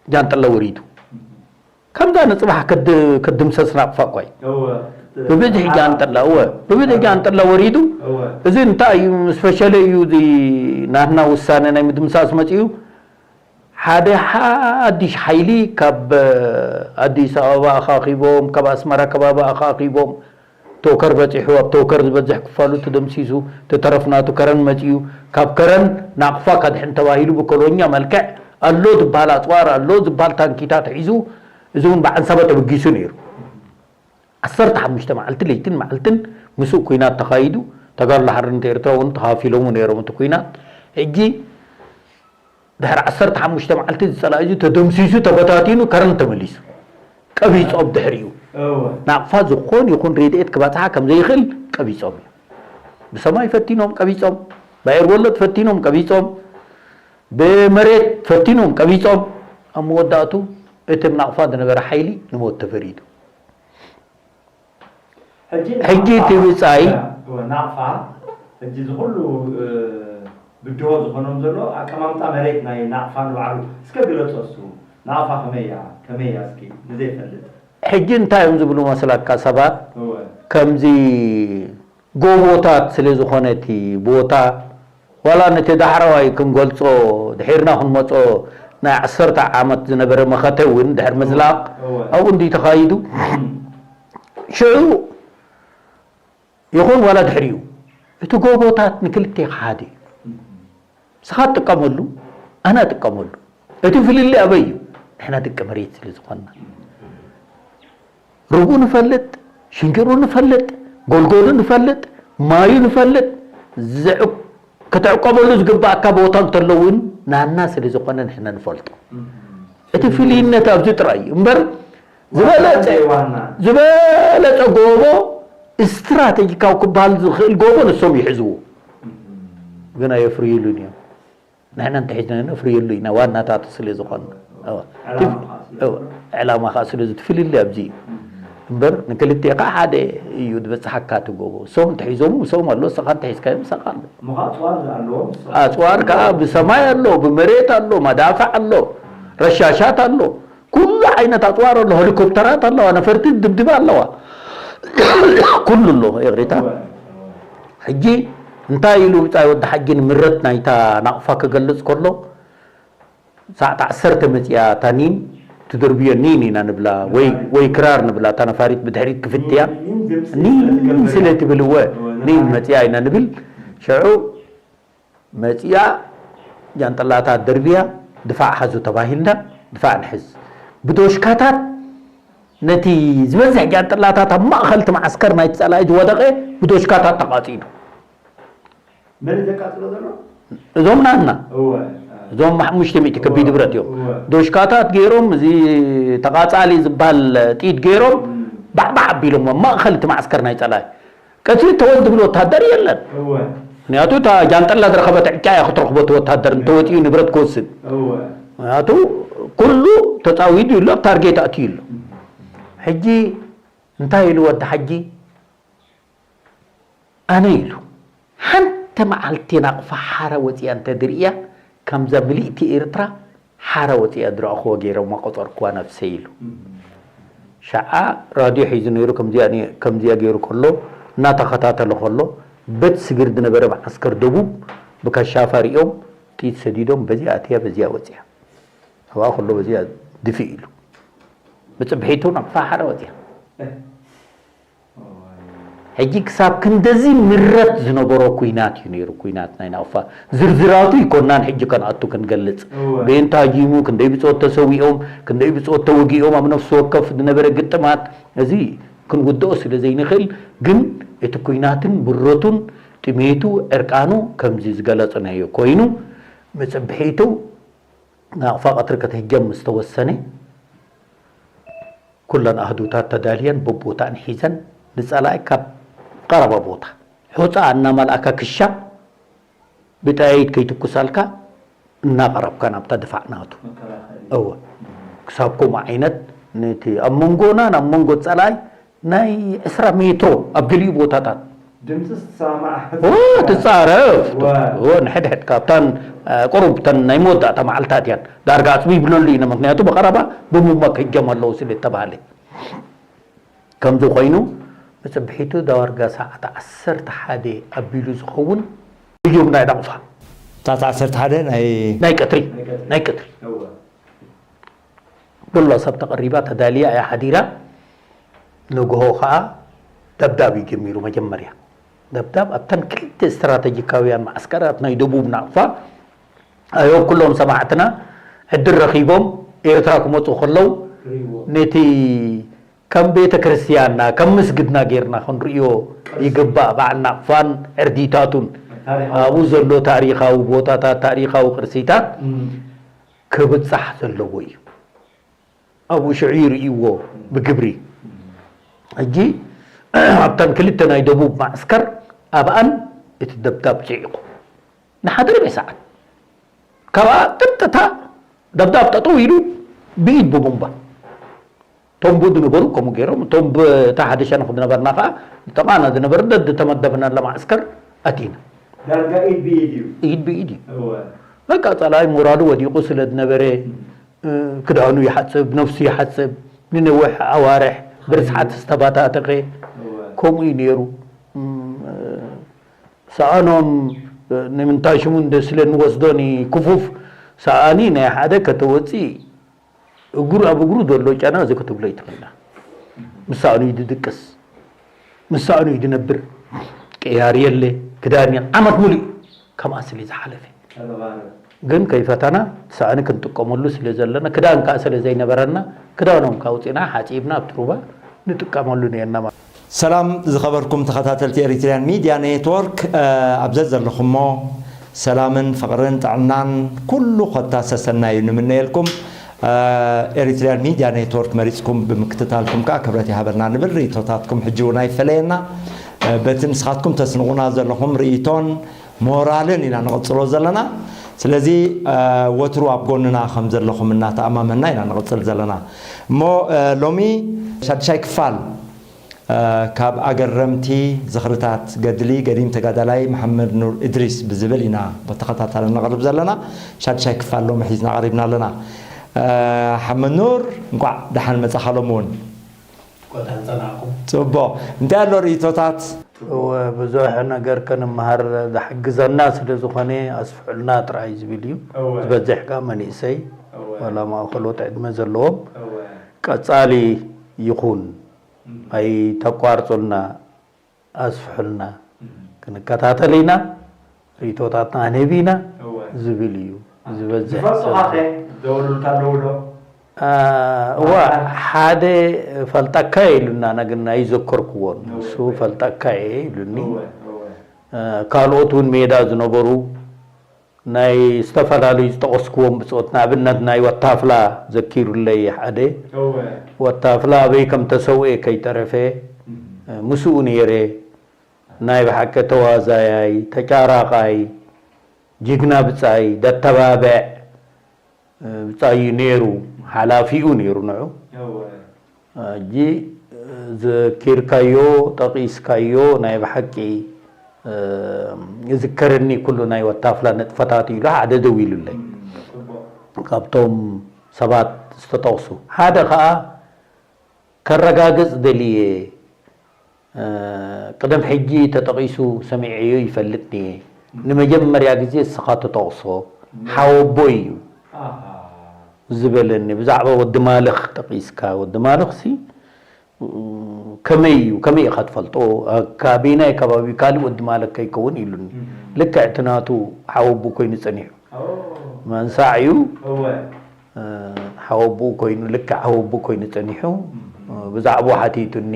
ጃንጥላ ወሪዱ። ከምዛ ንጽባሕ ክድ-፣ ክድምሰስ ናቕፋ እኳ እዩ። እወ። ብብዝሒ ጃንጥላ፣ እወ፣ ብብዝሒ ጃንጥላ ወሪዱ። እወ። እዚ እንታይ እዩ? ምስ ፈሸለ እዩ እዚ ናትና ውሳነ ናይ ምድምሳስ መጺኡ። ሓደ ሓድሽ ሓይሊ ካብ ኣዲስ ኣበባ ኣኻኺቦም፣ ካብ ኣስመራ ከባቢ ኣኻኺቦም፣ ቶከር በጺሑ፣ ኣብ ቶከር ዝበዝሕ ክፋሉ ተደምሲሱ፣ እቲ ተረፍ ናቱ ከረን መጺኡ። ካብ ከረን ናቕፋ ከድሕን ተባሂሉ ብኮሎኛ መልክዕ ኣሎ ዝበሃል ኣጽዋር፣ ኣሎ ዝበሃል ታንኪታት ሒዙ፣ እዚ እውን ብዓንሰባ ተበጊሱ ነይሩ። ዓሰርተ ሓሙሽተ መዓልቲ ለይትን መዓልትን ምስኡ ኲናት ተኻይዱ። ተጋድሎ ሓርነት ኤርትራ እውን ተኻፊሎሙ ነይሮም እቲ ኲናት። ሕጂ ድሕሪ ዓሰርተ ሓሙሽተ መዓልቲ ዝጸላኢ እዚ ተደምሲሱ፣ ተበታቲኑ፣ ከረን ተመሊሱ። ቀቢጾም ድሕሪኡ። እወ። ናቕፋ ዝኾን ይኹን ሬድኤት ክበጽሓ ከም ዘይኽእል ቀቢጾም እዮም። ብሰማይ ፈቲኖም ቀቢጾም፣ ብኣየር ወለድ ፈቲኖም ቀቢጾም፣ ብመሬት ፈቲኖም ቀቢጾም። ኣብ መወዳእቱ እቲ ኣብ ናቕፋ ዝነበረ ሓይሊ ንሞት ተፈሪዱ። ሕጂ ሕጂ እቲ ብጻይ እወ፣ ናቕፋ፣ ሕጂ እዚ ኩሉ፣ እ፣ ብድሆ ዝኾኖም ዘሎ ኣቀማምጣ መሬት ናይ ናቕፋ ንባዕሉ እስከ ግለጾ እሱ። ናቕፋ ከመይ እያ፣ ከመይ እያ እስኪ ንዘይፈልጥ? ሕጂ እንታይ እዮም ዝብሉ መስለካ ሰባት? እወ። ከምዚ ጎቦታት ስለ ዝኾነ እቲ ቦታ፣ ዋላ ነቲ ዳሕረዋይ ክንገልጾ፣ ድሒርና ክንመጾ ናይ ዓሰርተ ዓመት ዝነበረ መኸተ እውን ድሕሪ ምዝላቕ እወ። ኣብኡ እንዲ ተኻይዱ። ሽዑ ይኹን ዋላ ድሕሪኡ፣ እቲ ጎቦታት ንክልቴ ክሓደ እዩ። ንስኻ ትጥቀመሉ፣ ኣነ እጥቀመሉ። እቲ ፍልልይ ኣበይ እዩ? ንሕና ደቂ መሬት ስለ ዝኾንና። ሩቡ ንፈልጥ፣ ሽንጅሩ ንፈልጥ፣ ጎልጎሉ ንፈልጥ፣ ማዩ ንፈልጥ፣ ዝዕ-፣ ክትዕቆበሉ ዝግባእካ ቦታ እንተሎ እውን ናና ስለ ዝኾነ ንሕና ንፈልጦ። እቲ ፍልይነት ኣብዚ ጥራይ እዩ እምበር፣ ዝበለጸ፣ ዋና ዋና። ዝበለጸ ጎቦ፣ ስትራቴጂካዊ ክበሃል ዝኽእል ጎቦ ንሶም ይሕዝዎ። ግን ኣየፍርዩሉን እዮም። ንሕና እንተሒዝና ነፍርየሉ ኢና፣ ዋናታት ስለ ዝኾንና። እወ። ዕላማ ከዓ ስለ እወ። ዝኾነ። ዕላማ ከዓ ስለ ዝትፍልሊ ኣብዚ እዩ። እምበር ንክልቴኻ ሓደ እዩ ዝበጽሓካ እቲ ጎቦ። እሶም እንተሒዞም እሶም ኣሎ፣ እስኻ እንተሒዝካዮም እስኻ ኣሎ። ምኻ ኣፅዋር ኣለዎም። ኣፅዋር ከዓ ብሰማይ ኣሎ፣ ብመሬት ኣሎ፣ መዳፍዕ ኣሎ፣ ረሻሻት ኣሎ፣ ኩሉ ዓይነት ኣፅዋር ኣሎ፣ ሄሊኮፕተራት ኣለዋ፣ ነፈርቲ ድብድብ ኣለዋ፣ ኩሉ ኣሎ። ይቕሬታ። ሕጂ እንታይ ኢሉ ብፃይ ወዲ ሓጂ ንምረት ናይታ ናቕፋ ክገልፅ ከሎ፣ ሰዓት ዓሰርተ መፂኣ እታ ኒን ትድርብዮ፣ ኒን ኢና ንብላ ወይ ወይ ክራር ንብላ፣ እታ ነፋሪት ብድሕሪት ክፍትያ ኒን ስለ ትብል፣ እወ ኒን መፂኣ ኢና ንብል። ሽዑ መፂኣ ጃንጥላታት ደርብያ፣ ድፋዕ ሓዙ ተባሂልና፣ ድፋዕ ንሕዝ። ብዶሽካታት ነቲ ዝበዝሕ ጃንጥላታት ኣብ ማእኸል እቲ መዓስከር ናይቲ ፀላኢ ዝወደቐ ብዶሽካታት ተቓፂሉ። መን እዩ ዘቃፅሎ ዘሎ? እዞም ናትና እወ እዞም ሓሙሽተ ሚእቲ ከቢድ ብረት እዮም። እወ። ዶሽካታት ገይሮም፣ እዚ ተቓፃሊ ዝበሃል ጥይት ገይሮም ባዕባዕ ኣቢሎም ኣብ ማእኸል እቲ መዓስከር ናይ ፀላኢ። ቀትሪ ተወል ዝብል ወታደር የለን። እወ ምክንያቱ እታ ጃንጥላ ዝረኸበት ዕጫ እያ ክትረኽቦ እቲ ወታደር እንተወፂኡ ንብረት ክወስድ። እወ ምክንያቱ ኩሉ ተፃዊዱ ኣሎ፣ ኣብ ታርጌት ኣትዩ ኣሎ። ሕጂ እንታይ ኢሉ ወዲ ሓጂ? ኣነ ኢሉ ሓንቲ መዓልቲ ናቕፋ ሓራ ወፂኣ እንተድርእያ፣ ከምዛ ምልእቲ ኤርትራ ሓራ ወፂኣ ዝረኣኹዎ ገይሮም ቆፀርኩዋ ነብሰይ ኢሉ። ሸዓ ራድዮ ሒዙ ነይሩ፣ ከምዚኣ ኒ- ከምዚኣ ገይሩ ከሎ፣ እናተኸታተለ ከሎ፣ በት ስግር ዝነበረ መዓስከር ደቡብ ብካሻፋ ሪኦም ጥይት ሰዲዶም፣ በዚኣ ኣትያ በዚኣ ወፂኣ። ኣብኣ ከሎ በዚኣ ድፍእ ኢሉ፣ ብፅብሒቱ ናቕፋ ሓራ ወፂኣ። ሕጂ ክሳብ ክንደዚ ምረት ዝነበሮ ኩናት እዩ ነይሩ። ኩናት ናይ ናቕፋ ዝርዝራቱ ይኮናን ሕጂ ከንኣቱ ክንገልፅ። እወ። በየንታ ጂሙ ክንደይ ብፆት ተሰዊኦም፣ ክንደይ ብፆት ተወጊኦም፣ ኣብ ነፍሲ ወከፍ ዝነበረ ግጥማት፣ እዚ ክንውድኦ ስለ ዘይንኽእል፣ ግን እቲ ኩናትን ብረቱን ጥሜቱ ዕርቃኑ ከምዚ ዝገለፅናዮ ኮይኑ፣ መፅብሒቱ ናቕፋ ቀትሪ ክትህጀም ምስ ተወሰነ፣ ኩለን ኣህዱታት ተዳልየን በቦታእን ሒዘን ንጸላኢ ካብ ቀረባ ቦታ ሑጻ እናመልኣካ ክሻ ብጠያይት ከይትኩሳልካ እናቐረብካ ናብታ ድፋዕ ናቱ። መከላኸሊ። እወ። ክሳብ ከምኡ ዓይነት ነቲ ኣብ መንጎናን ኣብ መንጎ ጸላኢ ናይ ዕስራ ሜትሮ ኣብ ገሊኡ ቦታታት ድምፂ ዝሰማዕ ኦ፣ ትጻረፍ። ዋ። ኦ፣ ንሕድሕድ ካብታን፣ እ፣ ቁሩብ ተን ናይ መወዳእታ መዓልታት እያን። ዳርጋ ኣጽቢብለሉ ኢና፣ ምኽንያቱ ብቐረባ ብቡምባ ክህጀም ኣለዎ ስለ ዝተባህለ። ከምዚ ኮይኑ፣ ብጽብሒቱ ዳርጋ ሰዓት ዓሰርተ ሓደ ኣቢሉ ዝኸውን ህጁም ናይ ናቕፋ። ሰዓት ዓሰርተ ሓደ ናይ ናይ ቀትሪ፣ ናይ ቀትሪ። ናይ ቀትሪ። እወ። ኩላ ሰብ ተቐሪባ፣ ተዳልያ እያ ሓዲራ። ንግሆ ኸኣ ደብዳብ እዩ ጀሚሩ። መጀመርያ ደብዳብ ኣብተን ክልተ ስትራተጂካውያን መዓስከራት ናይ ደቡብ ናቕፋ፣ ኣዮ ኩሎም ሰማዕትና ዕድል ረኺቦም ኤርትራ ክመጹ ከለዉ ሪዎ። ነቲ ከም ቤተ ክርስቲያንና ከም መስግድና ጌርና ክንርእዮ ይግባእ። በዓል ናቕፋን ዕርዲታቱን ታሪኻዊ ኣብኡ ዘሎ ታሪኻዊ ቦታታት፣ ታሪኻዊ ቅርሲታት እም። ክብጻሕ ዘለዎ እዩ። ኣብኡ ሽዑ ይርእይዎ ብግብሪ። ሕጂ ኣብተን ክልተ ናይ ደቡብ ማዕስከር ኣብኣን እቲ ደብዳብ ጽዒቑ። ንሓደ ርብዒ ሰዓት ካብኣ ጥጥታ ደብዳብ ጠጠው ኢሉ ብኢድ ብቡምባ። እቶም ብኡ ዝነበሩ ከምኡ ገይሮም፣ እቶም ብታ ሓደ ሸነኽ ዝነበርና ከዓ ጥቓና ዝነበረ ደድ ተመደብናላ ማዕስከር ኣቲና። ዳርጋ ኢድ ብኢድ እዩ። ኢድ ብኢድ እዩ። እወ። በቃ ጸላኢ ሞራሉ ወዲቑ ስለ ዝነበረ፣ እ፣ ክዳኑ ይሓጽብ፣ ነፍሱ ይሓጽብ፣ ንነዊሕ ኣዋርሕ ብርስሓት ዝተባታተኸ እወ። ከምኡ እዩ ነይሩ። እም፣ እ፣ ሰኣኖም፣ እ፣ ንምንታይ ሽሙ እንደ ስለ እንወስዶ ንክፉፍ ሰኣኒ ናይ ሓደ ከተወፂ እግሩ ኣብ እግሩ ዘሎ ጨና እዚ ክትብሎ ይትኽእልና። ምሳእኑ እዩ ዝድቅስ፣ ምሳእኑ እዩ ዝነብር። ቅያር የለ፣ ክዳን የለ፣ ዓመት ሙሉእ እዩ ከምኣ ስለ ዝሓለፈ። ተረባረብ። ግን ከይፈታና ሳእኒ ክንጥቀመሉ ስለ ዘለና፣ ክዳን ከኣ ስለ ዘይነበረና፣ ክዳኖም ከኣ ኣውጺእና ሓጺብና ኣብቲ ሩባ ንጥቀመሉ ነርና ማለት። ሰላም ዝኸበርኩም ተኸታተልቲ ኤሪትሪያን ሚድያ ኔትወርክ፣ እ፣ ኣብ ዘዘለኹሞ ሰላምን ፍቕርን ጥዕናን ኩሉ ኮታ ሰሰናዩ ንምነየልኩም። እ፣ ኤሪትሪያን ሚድያ ኔትወርክ መሪጽኩም ብምክትታልኩም ከኣ ክብረት ይሃበልና ንብል። ርእይቶታትኩም ሕጂ እውን ኣይፈለየና። እ፣ በቲ ንስኻትኩም ተስንቑና ዘለኹም ርእይቶን ሞራልን ኢና ንቕጽሎ ዘለና። ስለዚ፣ እ፣ ወትሩ ኣብ ጎንና ከም ዘለኹም እናተኣማመና ኢና ንቕጽል ዘለና። እሞ፣ እ፣ ሎሚ ሻድሻይ ክፋል ካብ ኣገረምቲ ዝኽርታት ገድሊ ገዲም ተጋዳላይ መሓመድ ኑር እድሪስ ብዝብል ኢና ብተኸታታሊ ነቕርብ ዘለና። ሻድሻይ ክፋል ሎሚ ሒዝና ቀሪብና ኣለና። ሓመድ ኑር፣ እንቋዕ ደሓን መጻኻ። ሎሚ እውን እንኳን ጸናሕኩም። ጽቡቕ። እንታይ ኣሎ ርእይቶታት? እወ፣ ብዙሕ ነገር ክንመሃር ዝሕግዘና ስለ ዝኾነ ኣስፍሑልና ጥራይ ዝብል እዩ። እወ። ዝበዝሕ ከኣ መንእሰይ እወ። ዋላ ማእኸሎት ዕድመ ዘለዎም እወ። ቀጻሊ ይኹን እም። ኣይተቋርጹልና፣ ኣስፍሑልና። እም። ክንከታተል ኢና፣ ርእይቶታትና ንህብ ኢና እወ። ዝብል እዩ ዝበዝሕ ዝፈልጡኻ ሰብ። ኸ ደወሉልካ ኣለዉ ዶ? አ፣ እዋ፣ ሓደ ፈልጠካ እየ ኢሉና፣ ና ግን ኣይዘከርክዎን። እወ፣ ንሱ እወ። ፈልጠካ እየ ኢሉኒ። እወ፣ እወ። አ፣ ካልኦት እውን ሜዳ ዝነበሩ ናይ ዝተፈላለዩ ዝጠቐስክዎም ብጾት፣ ንኣብነት ናይ ወታፍላ ዘኪሩለይ ሓደ። እወ። ወታፍላ ኣበይ ከም ተሰውኤ ከይተረፈ፣ እም። ምስኡ ነይረ። ናይ ብሓቂ ተዋዛያይ፣ ተጫራቓይ፣ ጅግና ብጻይ፣ ደተባብዕ፣ ብጻዩ ነይሩ፣ ሓላፊኡ ነይሩ ንዑ። እወ። ሕጂ ዘኪርካዮ፣ ጠቒስካዮ ናይ ብሓቂ፣ እ፣ ይዝከረኒ ኩሉ ናይ ወታፍላ ንጥፈታት ኢሉ ሓደ ደዊሉለይ። እም፣ ጽቡቕ። ካብቶም ሰባት ዝተጠቕሱ። ሓደ ኸኣ ከረጋግጽ ደልየ፣ እ፣ ቅደም ሕጂ ተጠቒሱ ሰሚዐዮ ይፈልጥን'የ። ንመጀመርያ ግዜ እስኻ ትጠቕሶ ሓወቦይ እዩ ኣሃ። ዝበለኒ። ብዛዕባ ወዲ ማልኽ ጠቒስካ፣ ወዲ ማልኽሲ ከመይ እዩ? ከመይ ኢኻ ትፈልጦ? ካበየናይ ከባቢ ካልእ ወዲ ማልኽ ከይከውን ኢሉኒ። እም። ልክዕ እቲ ናቱ ሓወቦ ኮይኑ ጸኒሑ። ኦ። መንሳዕ እዩ። እወ። እ፣ ሓወቦኡ ኮይኑ፣ ልክዕ ሓወቦኡ ኮይኑ ጸኒሑ። እም። እ፣ ብዛዕባኡ ሓቲቱኒ፣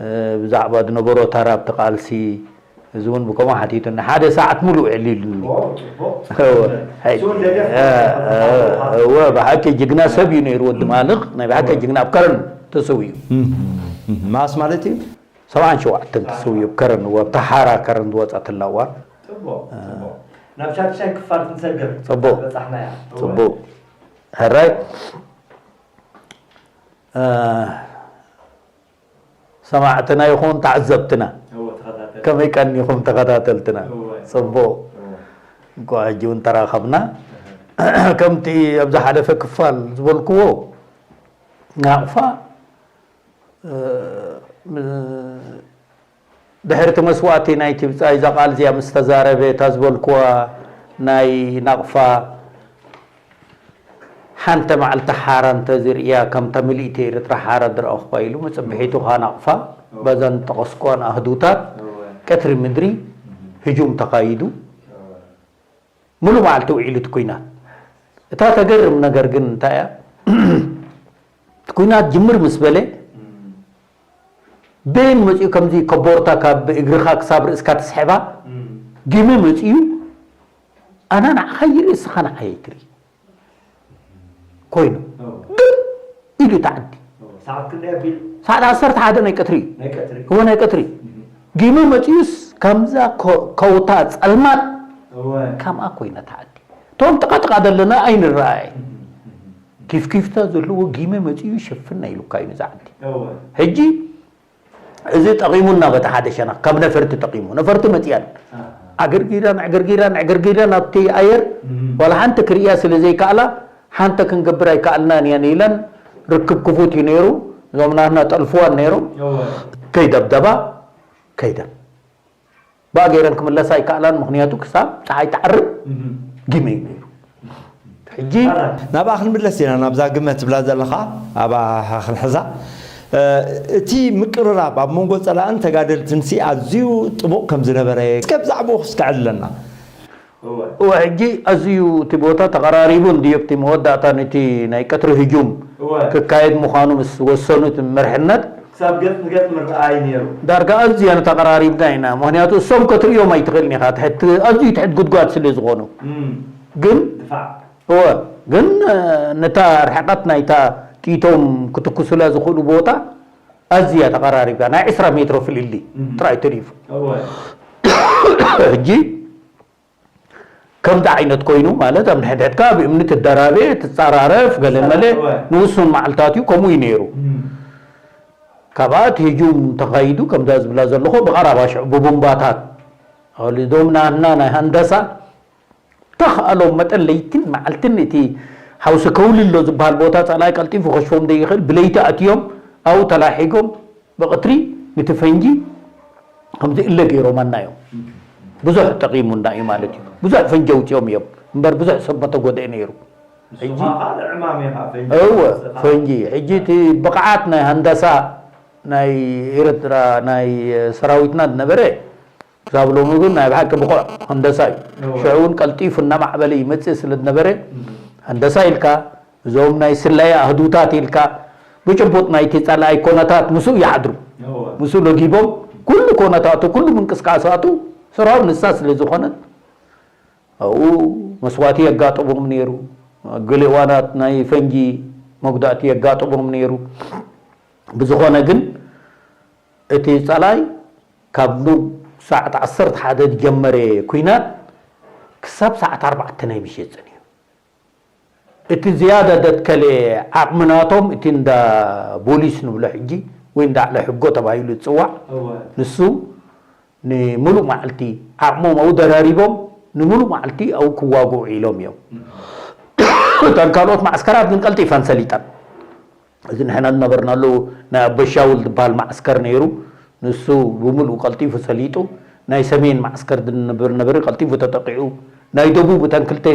እ፣ ብዛዕባ ዝነበሮ ተራ ኣብቲ ቃልሲ፣ እዚ እውን ብከምኡ ሓቲቱኒ። ሓደ ሰዓት ሙሉእ ኣዕሊሉኒ። ኦ፣ ጽቡቕ። እወ። እሱ እውን ደገፍ እ፣ እ፣ እወ፣ ብሓቂ ጅግና ሰብ እዩ ነይሩ ወዲ ማልኽ፣ ናይ ብሓቂ እወ። ጅግና ኣብ ከረን ተሰዊኡ። እም፣ እም፣ እም። መኣስ ማለት እዩ? ሰብዓን ሸውዓተን ተሰዊኡ ኣብ ከረን፣ እወ፣ ኣብታ ሓራ ከረን ዝወጸትላ እዋን። ጽቡቕ፣ ጽቡቕ። ናብ ሻድሻይ ክፋል ክንሰግር ጽቡቕ። በጻሕና እያ። እወ። ጽቡቕ። ሕራይ፣ እ፣ ሰማዕትና ይኹን ተዓዘብትና፣ እወ፣ ተኸታተል። ከመይ ቀኒኹም ተኸታተልትና? እወ። ጽቡቕ። እወ። እንኳ ሕጂ እውን ተራኸብና። እህ። ከምቲ ኣብ ዝሓለፈ ክፋል ዝበልክዎ፣ ናቕፋ፣ እ፣ ም-፣ ድሕሪ እቲ መስዋእቲ ናይቲ ብጻይ እዛ ቃል እዚኣ ምስ ተዛረበ፣ እታ ዝበልክዋ ናይ ናቕፋ ሓንቲ መዓልቲ ሓራ እንተዝርእያ ከምታ ምልእቲ ኤርትራ ሓራ ዝረኣኹዋ ኢሉ መጸብሒቱ ከኣ ናቕፋ በዘን ጠቐስክዋን ኣህዱታት እወ። ቀትሪ ምድሪ እህ። ህጁም ተኻይዱ። እወ። ሙሉእ መዓልቲ ውዒሉ እቲ ኲናት። እታ ተገርም ነገር ግን እንታይ እያ? እቲ ኲናት ጅምር ምስ በለ፣ እም። በየን መጺኡ ከምዚ ኮቦርታ ካብ እግርኻ ክሳብ ርእስካ ትስሕባ? እም። ጊመ መጺኡ፣ ኣና ንዓኻ ይርኢ፣ እስኻ ንዓይ ኣይትርኢ። ኮይኑ። እዎ። ግን ኢሉ ተዓዲ። እዎ። ሰዓት ክንደይ ኣቢሉ? ሰዓት ዓሰርተ ሓደ ናይ ቀትሪ። ናይ ቀትሪ። እዎ፣ ናይ ቀትሪ። እህ። ጊመ መጺኡስ ከምዛ ኮ-፣ ከውታ ጸልማት እዎ። ከምኣ ኮይና ተዓዲ። እቶም ጥቓ ጥቓ ዘለና ኣይንረኣይ። እህ፣ እህ። ኪፍኪፍታ ዘለዎ ጊመ መጺኡ ሽፍን ኢሉካ እዩ ነዛ ዓዲ። እዎ። ሕጂ እዚ ጠቒሙና በቲ ሓደ ሸነኽ፣ ካብ ነፈርቲ ጠቒሙ። ነፈርቲ መጺኣን። ኣሃ። ኣገርጊራን፣ ዕግርጊራን፣ ዕግርጊራን ኣብቲ ኣየር፣ እም። ዋላ ሓንቲ ክርእያ ስለ ዘይከኣላ፣ ሓንቲ ክንገብር ኣይከኣልናን እየን ኢለን፣ ርክብ ክፉት እዩ ነይሩ። እዞም ናትና ጠልፍዋን ነይሮም። እወ። ከይደብደባ፣ ከይደን። ብኣ ገይረን ክምለሳ ኣይከኣላን፣ ምኽንያቱ ክሳብ ጸሓይ ትዓርብ እም። ጊመ እዩ ነይሩ። ሕጂ ናብኣ ክንምለስ ኢና፣ ናብዛ ግመ ትብላ ዘለኻ፣ ኣብኣ ክንሕዛ። እ፣ እቲ ምቅርራብ ኣብ መንጎ ጸላእን ተጋደልትንሲ ኣዝዩ ጥቡቕ ከም ዝነበረ፣ እስከ ብዛዕባኡ ክስከዐለና። እወ። እወ፣ ሕጂ ኣዝዩ እቲ ቦታ ተቐራሪቡ እንድዩ፣ ኣብቲ መወዳእታ ነቲ ናይ ቀትሪ ህጁም እወ። ክካየድ ምዃኑ ምስ ወሰኑ እቲ መርሕነት፣ ክሳብ ገጽ ንገጽ ምርኣይ ነይሩ። ዳርጋ ኣዝያ ንተቐራሪብና ኢና። ምኽንያቱ እሶም ክትርእዮም ኣይትኽእልን ኢኻ፣ ትሕቲ፣ ኣዝዩ ትሕቲ ጉድጓድ ስለ ዝኾኑ። እም። ግን፣ ድፋዕ። እወ፣ ግን፣ እ፣ ነታ ርሕቀት ናይታ ጥይቶም ክትኩሱላ ዝኽእሉ ቦታ ኣዝያ ተቐራሪብካ፣ ናይ ዕስራ ሜትሮ ፍልልይ እም። ጥራይ ተሪፉ። እወ። ሕጂ ከምዚ ዓይነት ኮይኑ፣ ማለት ኣብ ንሕድሕድካ ብእምኒ ትደራበ፣ ትጸራረፍ፣ ገለ መለ እወ። ንውሱን መዓልታት እዩ፣ ከምኡ እዩ ነይሩ። እም። ካብኣ እቲ ህጁም ተኻይዱ፣ ከምዛ ዝብላ ዘለኹ ብቐረባ ሽዑ ብቡምባታት ኣውሊዶም ናህና ናይ ሃንደሳ ተኽኣሎም መጠን ለይትን መዓልትን እቲ ሓውሲ ከውሊ ኣሎ ዝበሃል ቦታ ጸላኢ ቀልጢፉ ከሽፎም ዘይኽእል ብለይቲ ኣትዮም ኣብኡ ተላሒጎም ብቐትሪ ንቲ ፈንጂ ከምዚ እለ ገይሮማና እዮም። ብዙሕ ጠቒሙና እዩ ማለት እዩ። ብዙሕ ፈንጂ ኣውፂኦም እዮም እምበር ብዙሕ ሰብ መተጎድአ ነይሩ። ሕጂ እወ ፈንጂ ሕጂ እቲ ብቕዓት ናይ ሃንደሳ ናይ ኤርትራ ናይ ሰራዊትና ዝነበረ ክሳብ ሎሚ ግን ናይ ብሓቂ ብቑዕ ሃንደሳ እዩ። ሽዑ እውን ቀልጢፉ እናማዕበለ ይመፅእ ስለ ዝነበረ ሃንደሳ ኢልካ እዞም ናይ ስለያ ኣህዱታት ኢልካ ብጭቡጥ ናይቲ ጸላኢ ኮነታት ምስኡ ይሓድሩ። ምስኡ ለጊቦም ኩሉ ኮነታቱ ኩሉ ምንቅስቃሳቱ ስራው ንሳ ስለ ዝኾነት ኣብኡ መስዋእቲ የጋጥሞም ነይሩ። ገለ እዋናት ናይ ፈንጂ መጉዳእቲ የጋጥሞም ነይሩ። ብዝኾነ ግን እቲ ጸላኢ ካብ ኑ ሰዓት ዓሰርተ ሓደ ዝጀመረ ኲናት ክሳብ ሰዓት ኣርባዕተ ናይ ምሸት ጸኒሑ። እቲ ዝያዳ ደትከለ ዓቕሚ ናቶም እቲ እንዳ ቦሊስ ንብሎ ሕጂ ወይ እንዳ ኣዕለ ሕጎ ተባሂሉ ዝጽዋዕ እወ። ንሱ ንምሉእ መዓልቲ ዓቕሞም ኣብኡ ደራሪቦም ንምሉእ መዓልቲ ኣብኡ ክዋግኡ ውዒሎም እዮም። እተን ካልኦት ማዕስከራት ግን ቀልጢፈን ሰሊጠን። እዚ ንሕና ዝነበርናሉ ናይ ኣበሻውል ዝበሃል ማዕስከር ነይሩ። ንሱ ብምሉኡ ቀልጢፉ ሰሊጡ፣ ናይ ሰሜን ማዕስከር ዝንብር ነበረ ቀልጢፉ ተጠቂዑ፣ ናይ ደቡብ እተን ክልተ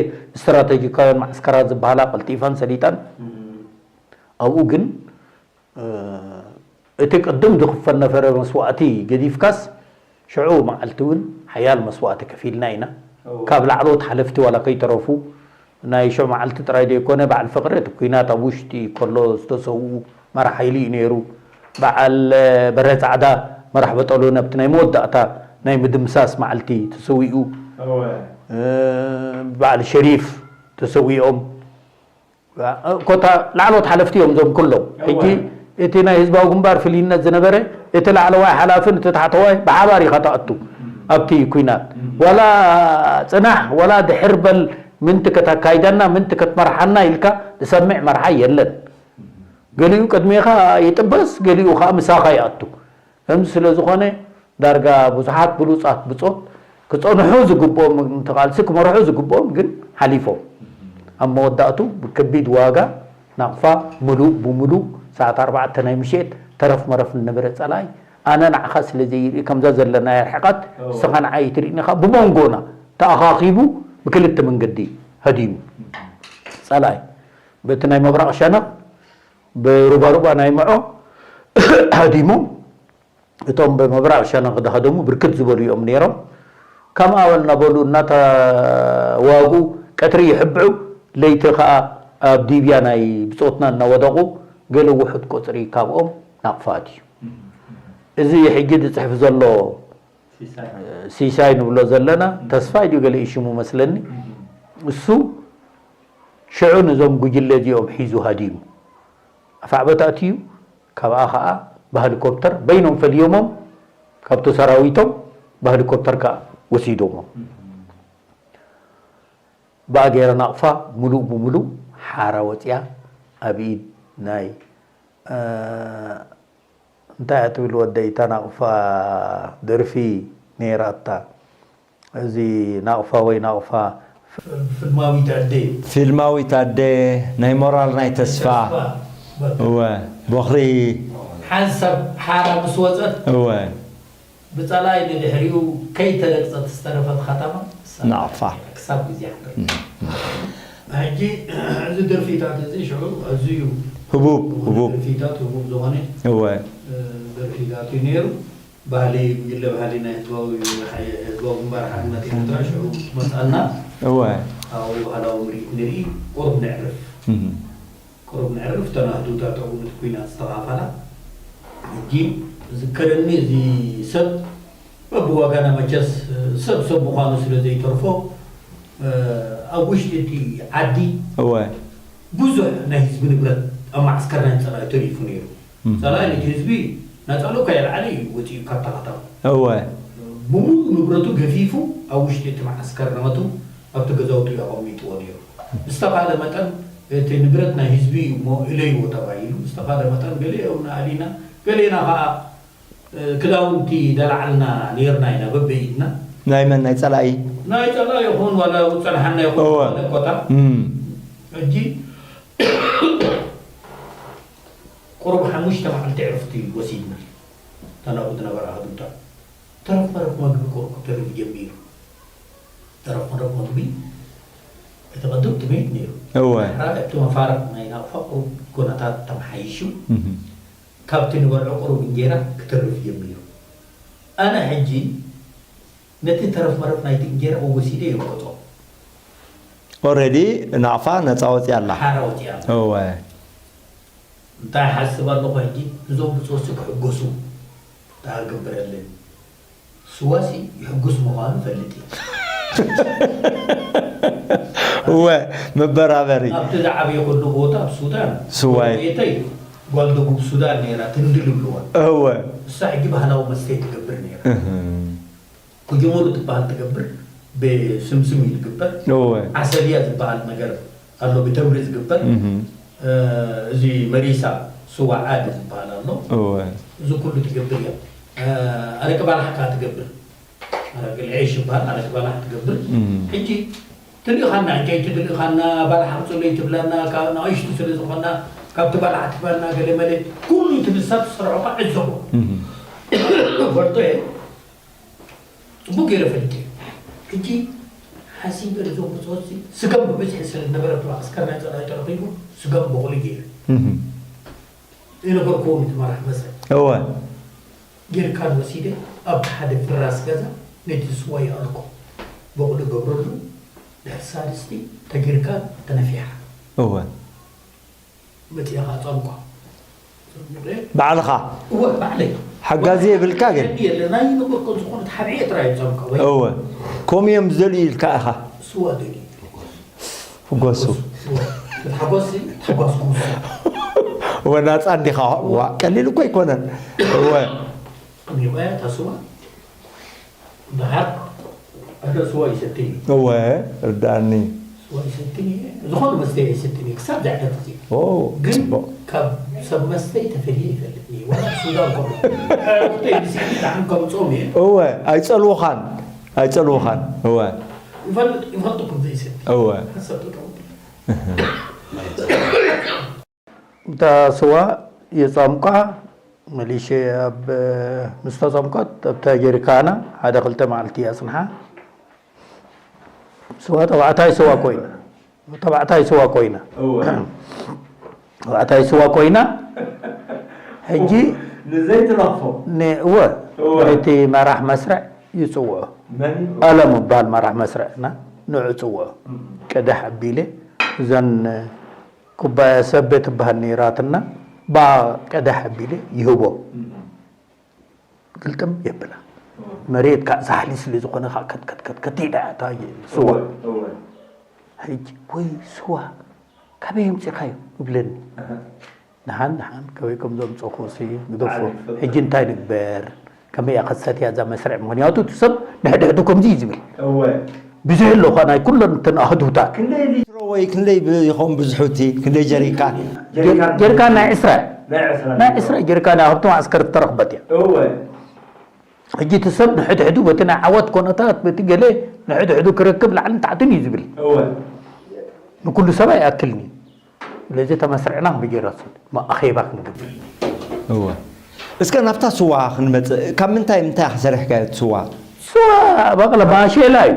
ስትራተጂካውያን ማዕስከራት ዝበሃላ ቀልጢፈን ሰሊጠን። ኣብኡ ግን እቲ ቅድም ዝኽፈል ነበረ መስዋእቲ ገዲፍካስ ሽዑ መዓልቲ እውን ሓያል መስዋእቲ ከፊልና ኢና። ካብ ላዕሎት ሓለፍቲ ዋላ ከይተረፉ ናይ ሽዑ መዓልቲ ጥራይ ዘይኮነ በዓል ፍቕሪ እቲ ኲናት ኣብ ውሽጢ ከሎ ዝተሰውኡ መራሕ ሓይሊ እዩ ነይሩ። በዓል በርሀ ጻዕዳ መራሕ በጠሎን ኣብቲ ናይ መወዳእታ ናይ ምድምሳስ መዓልቲ ተሰዊኡ። በዓል ሸሪፍ ተሰዊኦም። ኮታ ላዕሎት ሓለፍቲ እዮም እዞም ኩሎም። ሕጂ እቲ ናይ ህዝባዊ ግንባር ፍልይነት ዝነበረ እቲ ላዕለዋይ ሓላፍን እቲ ታሕተዋይ ብሓባር ኢኻ ትኣቱ ኣብቲ ኲናት። ዋላ ጽናሕ ዋላ ድሕር በል ምንቲ ከተካይደና ምንቲ ክትመርሓና ኢልካ ዝሰምዕ መርሓ የለን። ገሊኡ ቅድሜኻ ይጥበስ፣ ገሊኡ ኸኣ ምሳኻ ይኣቱ። ከምዚ ስለ ዝኾነ ዳርጋ ብዙሓት ብሉጻት ብጾት ክጸንሑ ዝግብኦም፣ እቲ ቃልሲ ክመርሑ ዝግብኦም ግን ሓሊፎም። ኣብ መወዳእቱ ብከቢድ ዋጋ ናቕፋ ምሉእ ብምሉእ ሰዓት ኣርባዕተ ናይ ምሸት ተረፍ መረፍ ዝነበረ ጸላኢ ኣነ ንዓኻ ስለ ዘይርኢ ከምዛ ዘለናያ ርሕቐት ንስኻ ንዓይ ኣይትርእን ኢኻ ብመንጎና ተኣኻኺቡ ብክልተ መንገዲ ሃዲሙ ጸላኢ በቲ ናይ ምብራቕ ሸነኽ ብሩባሩባ ናይ ምዖ ሃዲሞም እቶም ብምብራቕ ሸነኽ ዝሃደሙ ብርክት ዝበሉ እዮም ነይሮም። ከምኣ እናበሉ እናተዋግኡ ቀትሪ ይሕብዑ፣ ለይቲ ኸኣ ኣብ ዲብያ ናይ ብጾትና እናወደቑ ገለ ውሑድ ቁጽሪ ካብኦም ናቕፋ ኣትዩ። እዚ ሕጂ ዝጽሕፍ ዘሎ ሲሳይ ንብሎ ዘለና ተስፋይ ድዩ ገለ እዩ ሽሙ መስለኒ። እሱ ሽዑ ነዞም ጉጅለ እዚኦም ሒዙ ሃዲሙ ኣፋዕበት ኣትዩ። ካብኣ ኸኣ ብሄሊኮፕተር በይኖም ፈልዮሞም ካብቲ ሰራዊቶም ብሄሊኮፕተር ከኣ ወሲዶሞም። ብኣ ገይረ ናቕፋ ምሉእ ብምሉእ ሓራ ወፂኣ ኣብ ኢድ ናይ እንታይ እያ ትብል ወደይ እታ ናቕፋ ደርፊ ነይራታ። እዚ ናቕፋ ወይ ናቕፋ ፍልማዊት ኣደ ፊልማዊት ኣደ ናይ ሞራል ናይ ተስፋ ተስፋ በቃ። እወ ቦኽሪ ሓንሳብ ሓራ ምስ ወፀት እወ ብፀላይ ንድሕሪኡ ከይተለቅፀት ዝተረፈት ከተማ ናቕፋ። ክሳብ ግዜ ሓንደር ሕጂ እዚ ደርፊታት እዚ ሽዑ ኣዝዩ ህቡብ ህቡብ ደርፊታት ህቡብ ዝኾነ እወ ደርፊታት እዩ ነይሩ። ባህሊ ጉጅለ ባህሊ ናይ ህዝባዊ ህዝባዊ ግንባር ሓርነት ኤርትራ ሽዑ መፅኣና እወ ካብኡ ባህላዊ ምርኢት ንርኢ። ቁሩብ ነዕርፍ እም። ቁሩብ ነዕርፍ። ተናህዱታት ኣብኡ ነቲ ኲናት ዝተኻፈላ ሕጂ ዝከረኒ እዚ ሰብ በብዋጋና መቸስ ሰብ ሰብ ምዃኑ ስለ ዘይተርፎ ኣብ ውሽጢ እቲ ዓዲ እወ ብዙሕ ናይ ህዝቢ ንብረት ኣብ ማዕስከር ናይ ፀላኢ ተሪፉ ነይሩ። እም። ፀላኢ ነቲ ህዝቢ ናፃ ሎካ የልዓለ እዩ ወፂኡ ካብታ ከተማ። እወ። ብምሉእ ንብረቱ ገፊፉ ኣብ ውሽጢ እቲ መዓስከር ናቱ ኣብቲ ገዛውቱ እዩ ኣቐሚጥዎ ነይሩ። ብዝተኻለ መጠን እቲ ንብረት ናይ ህዝቢ እዩ እሞ እለይዎ ተባሂሉ ብዝተኻለ መጠን ገሊኦም ንኣሊና ገሌና ከዓ ክዳውንቲ ደላዓልና ነርና ኢና በበኢድና። ናይ መን ናይ ፀላኢ? ናይ ፀላኢ ይኹን ዋላ ፀንሓና ይኹን እወ። ኮታ እም። ሕጂ ቁሩብ ሓሙሽተ መዓልቲ ዕርፍቲ ወሲድና። እታ ናብኡ ዝነበራ ኣህዱታ ተረፍ መረፍ መግቢ ቁሩብ ክተርፍ ጀሚሩ። ተረፍ መረፍ መግቢ እቲ ቀደም ጥሜት ነይሩ። እወ። ድሕራ እቲ መፋርቕ ናይ ናቕፋ ቁሩብ ኩነታት ተመሓይሹ። እም። ካብቲ ንበልዖ ቁሩብ እንጌራ ክተርፍ ጀሚሩ። ኣነ ሕጂ ነቲ ተረፍ መረፍ ናይቲ እንጌራ ወሲደ የውቀጦ። ኦረዲ ናቕፋ ነፃ ወፂኣ ኣላ። ሓራ ወፂኣ ኣላ። እወ። እንታይ ሓስብ ኣለኹ ሕጂ፣ እዞም ብፆሲ ክሕጎሱ እንታይ ክገብረለን? ስዋሲ ይሕጉስ ምዃኑ ፈልጥ እየ። እወ፣ መበራበሪ። ኣብቲ ዝዓበየ ከሎ ቦታ ኣብ ሱዳን ስዋይ። ቤተይ ጓል ደቡብ ሱዳን ነይራ ትንድል ይብልዋ። እወ። እሳ ሕጂ ባህላዊ መስተ ትገብር ነይራ። እህም። ኩጅሙሩ ትበሃል ትገብር፣ ብስምስም እዩ ዝግበር። እወ። ዓሰልያ ዝበሃል ነገር ኣሎ ብተምሪ ዝግበር። እህም። እዚ መሪሳ ስዋ ዓዲ ዝበሃል ኣሎ። እወ። እዚ ኩሉ ትገብር እያ። ኣረቂ ባላሕ ከዓ ትገብር። ኣረቂ ልዔሽ ይበሃል፣ ኣረቂ ባላሕ ትገብር። እም። ሕጂ ትልእኻና፣ ዕንጨይቲ ትልእኻና፣ ባላሕ ኣምፅለይ ትብላና፣ ካብ ንኣሽቱ ስለ ዝኾና ካብቲ ባላሕ ትባና ገለ መለ ኩሉ እቲ ንሳ ትሰርሖ ከዓ ዕዘቦ። እም። ፈልጦ እየ። ጽቡቅ ገይረ ፈሊጠ። ሕጂ ሓሲበ ነዞም ብጾትሲ ስገም ብብዝሒ ስለ ዝነበረ ብኣስከር ናይ ጸላኢ ተረኺቡ ስገም በቑሊ ገይረ። እህ። የነበርክዎም እቲ መራሕ መስርዕ እወ። ጀሪካን ወሲደ ኣብ ሓደ ፍራስ ገዛ ነቲ ስዋ ይኣልኮ በቑሊ ገብረሉ ድሕሪ ሳልስቲ ተጀሪካን ተነፊሓ። እወ። መጺኣ ኸዓ ጸምቋ። ባዕልኻ እወ ባዕለይ። ሓጋዚ የብልካ ግን? የለ ናይ ነበርኮ ዝኾነ ተሓብኤ ጥራይ ጸምቋ ወይ እወ። ከምኡ እዮም ዝደልዩ ኢልካ ኢኻ? ስዋ ደልዩ። ፍጎሱ። ስዋ። ተሓጎሲ ተሓጓስኩ። እወ ናፃ እንዲኻ ዋ ቀሊል እኮ ኣይኮነን። እወ። ከመይ እያ እታ ስዋ? ደሓር ኣነ ስዋ ይሰትይ። እወ ርዳእኒ። ስዋ ይሰትይ እየ። ዝኾነ መስተ ኣይሰትን እየ ክሳብ ዝዕለት እዚ። ኦ ግን ፅቡቕ። ካብ ሰብ መስተ ተፈልየ ይፈልጥ እየ። ዋላ ሱዳን ከምኡ። ኣዕሩኽተይ ብስእሊ ደሓን ከምፅኦም እየ። እወ ኣይፀልውኻን ኣይፀልውኻን። እወ ይፈልጥ ይፈልጡ ከም ዘይሰቲ። እወ። ሓሳብ ተጠቕሙ። እታ ስዋ የጻምቋ መሊሸ ኣብ ምስ ተጻምቋት ኣብታ ጀሪካና ሓደ ክልተ መዓልቲ እያ ጽንሓ። ስዋ ተባዕታይ ስዋ ኮይና ተባዕታይ ስዋ ኮይና እወ። ተባዕታይ ስዋ ኮይና ሕጂ ንዘይትነኽፎ ን- እወ እወ። ነቲ መራሕ መስርዕ ይጽውዖ። መን ኣለም እበሃል መራሕ መስርዕና ንዑ ጽውዖ። ቅዳሕ ኣቢለ እዘን ኩባያ ሰበ ትበሃል ነይራትና ብኣ ቅዳሕ ኣቢለ ይህቦ። ግልጥም የብላ። መሬት ከዓ ዛሕሊ ስለ ዝኾነ ከዓ ከትከትከትከት ኢላ እያ እታ ስዋ። ሕጂ ወይ ስዋ ካበይ ኣምፂእካዮ ይብለኒ። ንሓን ንሓን ከበይ ከም ዘምፀኹ ሲ ግደፎ። ሕጂ እንታይ ንግበር? ከመይ እያ ከሰትያ እዛ መስርዕ? ምክንያቱ እቲ ሰብ ንሕድሕዱ ከምዚ እዩ ዝብል። ብዙሕ ኣሎ ኳ ናይ ኩለን እተን ኣህዱታት። ክንደይ ሊትሮ ወይ ክንደይ ብ- ይኸውን ብዝሑ እቲ ክንደይ ጀሪካን? ጀሪካን ናይ ዕስራ ናይ ዕስራ ጀሪካን እያ ካብቲ ማዕስከር ዝተረኽበት እያ። ሕጂ እቲ ሰብ ንሕድሕዱ በቲ ናይ ዓወት ኮነታት በቲ ገለ ንሕድሕዱ ክረክብ ላዕልን ታሕትን እዩ ዝብል። ንኩሉ ሰብ ኣይኣክልን እዩ። ስለዚ ተመስርዕና ከመይ ገይራ ትሰድ ኣኼባ ክንገብር። እወ እስከ ናብታ ስዋ ክንመፅእ ካብ ምንታይ ምንታይ ኢኻ ሰሪሕካዮ እቲ ስዋ? ስዋ በቕለ ማሼላ እዩ።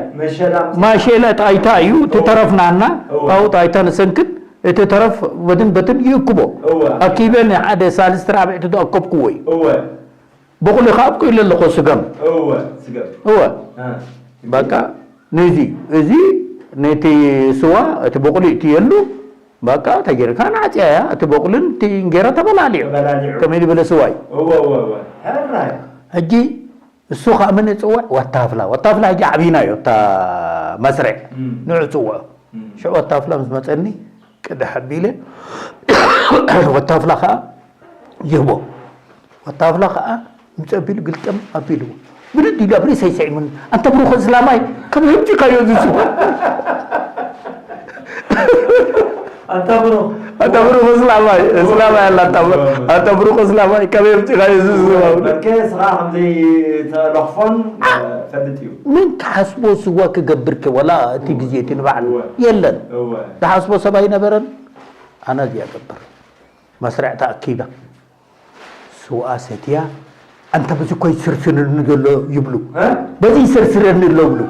ማሼላ ጣይታ እዩ እቲ ተረፍናና ካብኡ ጣይታ ንሰንክት እቲ ተረፍ በትን በትን ይእክቦ ኣኪበ ንሓደ ሳልስቲ ራብዕቲ ተኣከብክዎ እዩ። በቑሊ ከዓ ኣብቂሉ ኣለኮ ስገም እወ በቃ ነዚ እዚ ነቲ ስዋ እቲ በቑሊ እትየሉ በቃ ተጀርካን ዓፅያ እያ እቲ በቑልን እቲ እንጌራ ተበላሊዑ ከመይ ዝበለ ስዋ እዩ። ሕጂ እሱ ከዓ መን ይፅውዕ? ወታፍላ ወታፍላ ሕጂ ዓብይና እዩ እታ መስርዕ ንዑ ፅውዖ ሽዑ ወታፍላ ምስ መፀኒ ቅድሕ ኣቢለ ወታፍላ ከዓ ይህቦ። ወታፍላ ከዓ ምፅ ኣቢሉ ግልጥም ኣቢልዎ። ብድድ ኢሉ ኣብ ርእሰይ ስዒሙኒ፣ ኣንታ ብሩኽ እስላማይ፣ ከመይ ኣምጺእካዮ እዚ ስዋ? ኣንታ ብሩኽ፣ ኣታ ብሩኽ እስላማይ፣ እስላማይ ኣላ ኣታ ብ-፣ ኣታ ብሩኽ እስላማይ፣ ከመይ ኣምጺእካዮ እዚ ዝባብ? በርከ ስኻ ከምዘይተለኽፎን ፈልጥ እዩ። ምን ክሓስቦ ስዋ ክገብር ከ ወላ እቲ ግዜ እቲ ንባዕሉ እወ። የለን። እወ። ዝሓስቦ ሰብ ኣይነበረን። ኣነ እዚኣ ገብር መስርዕ ተኣኪባ ስዋ ሰትያ ኣንተ በዚ እኮ ይስርስርኒ ዘሎ ይብሉ። እ? በዚ ይስርስረኒ ኣሎ ብሉ።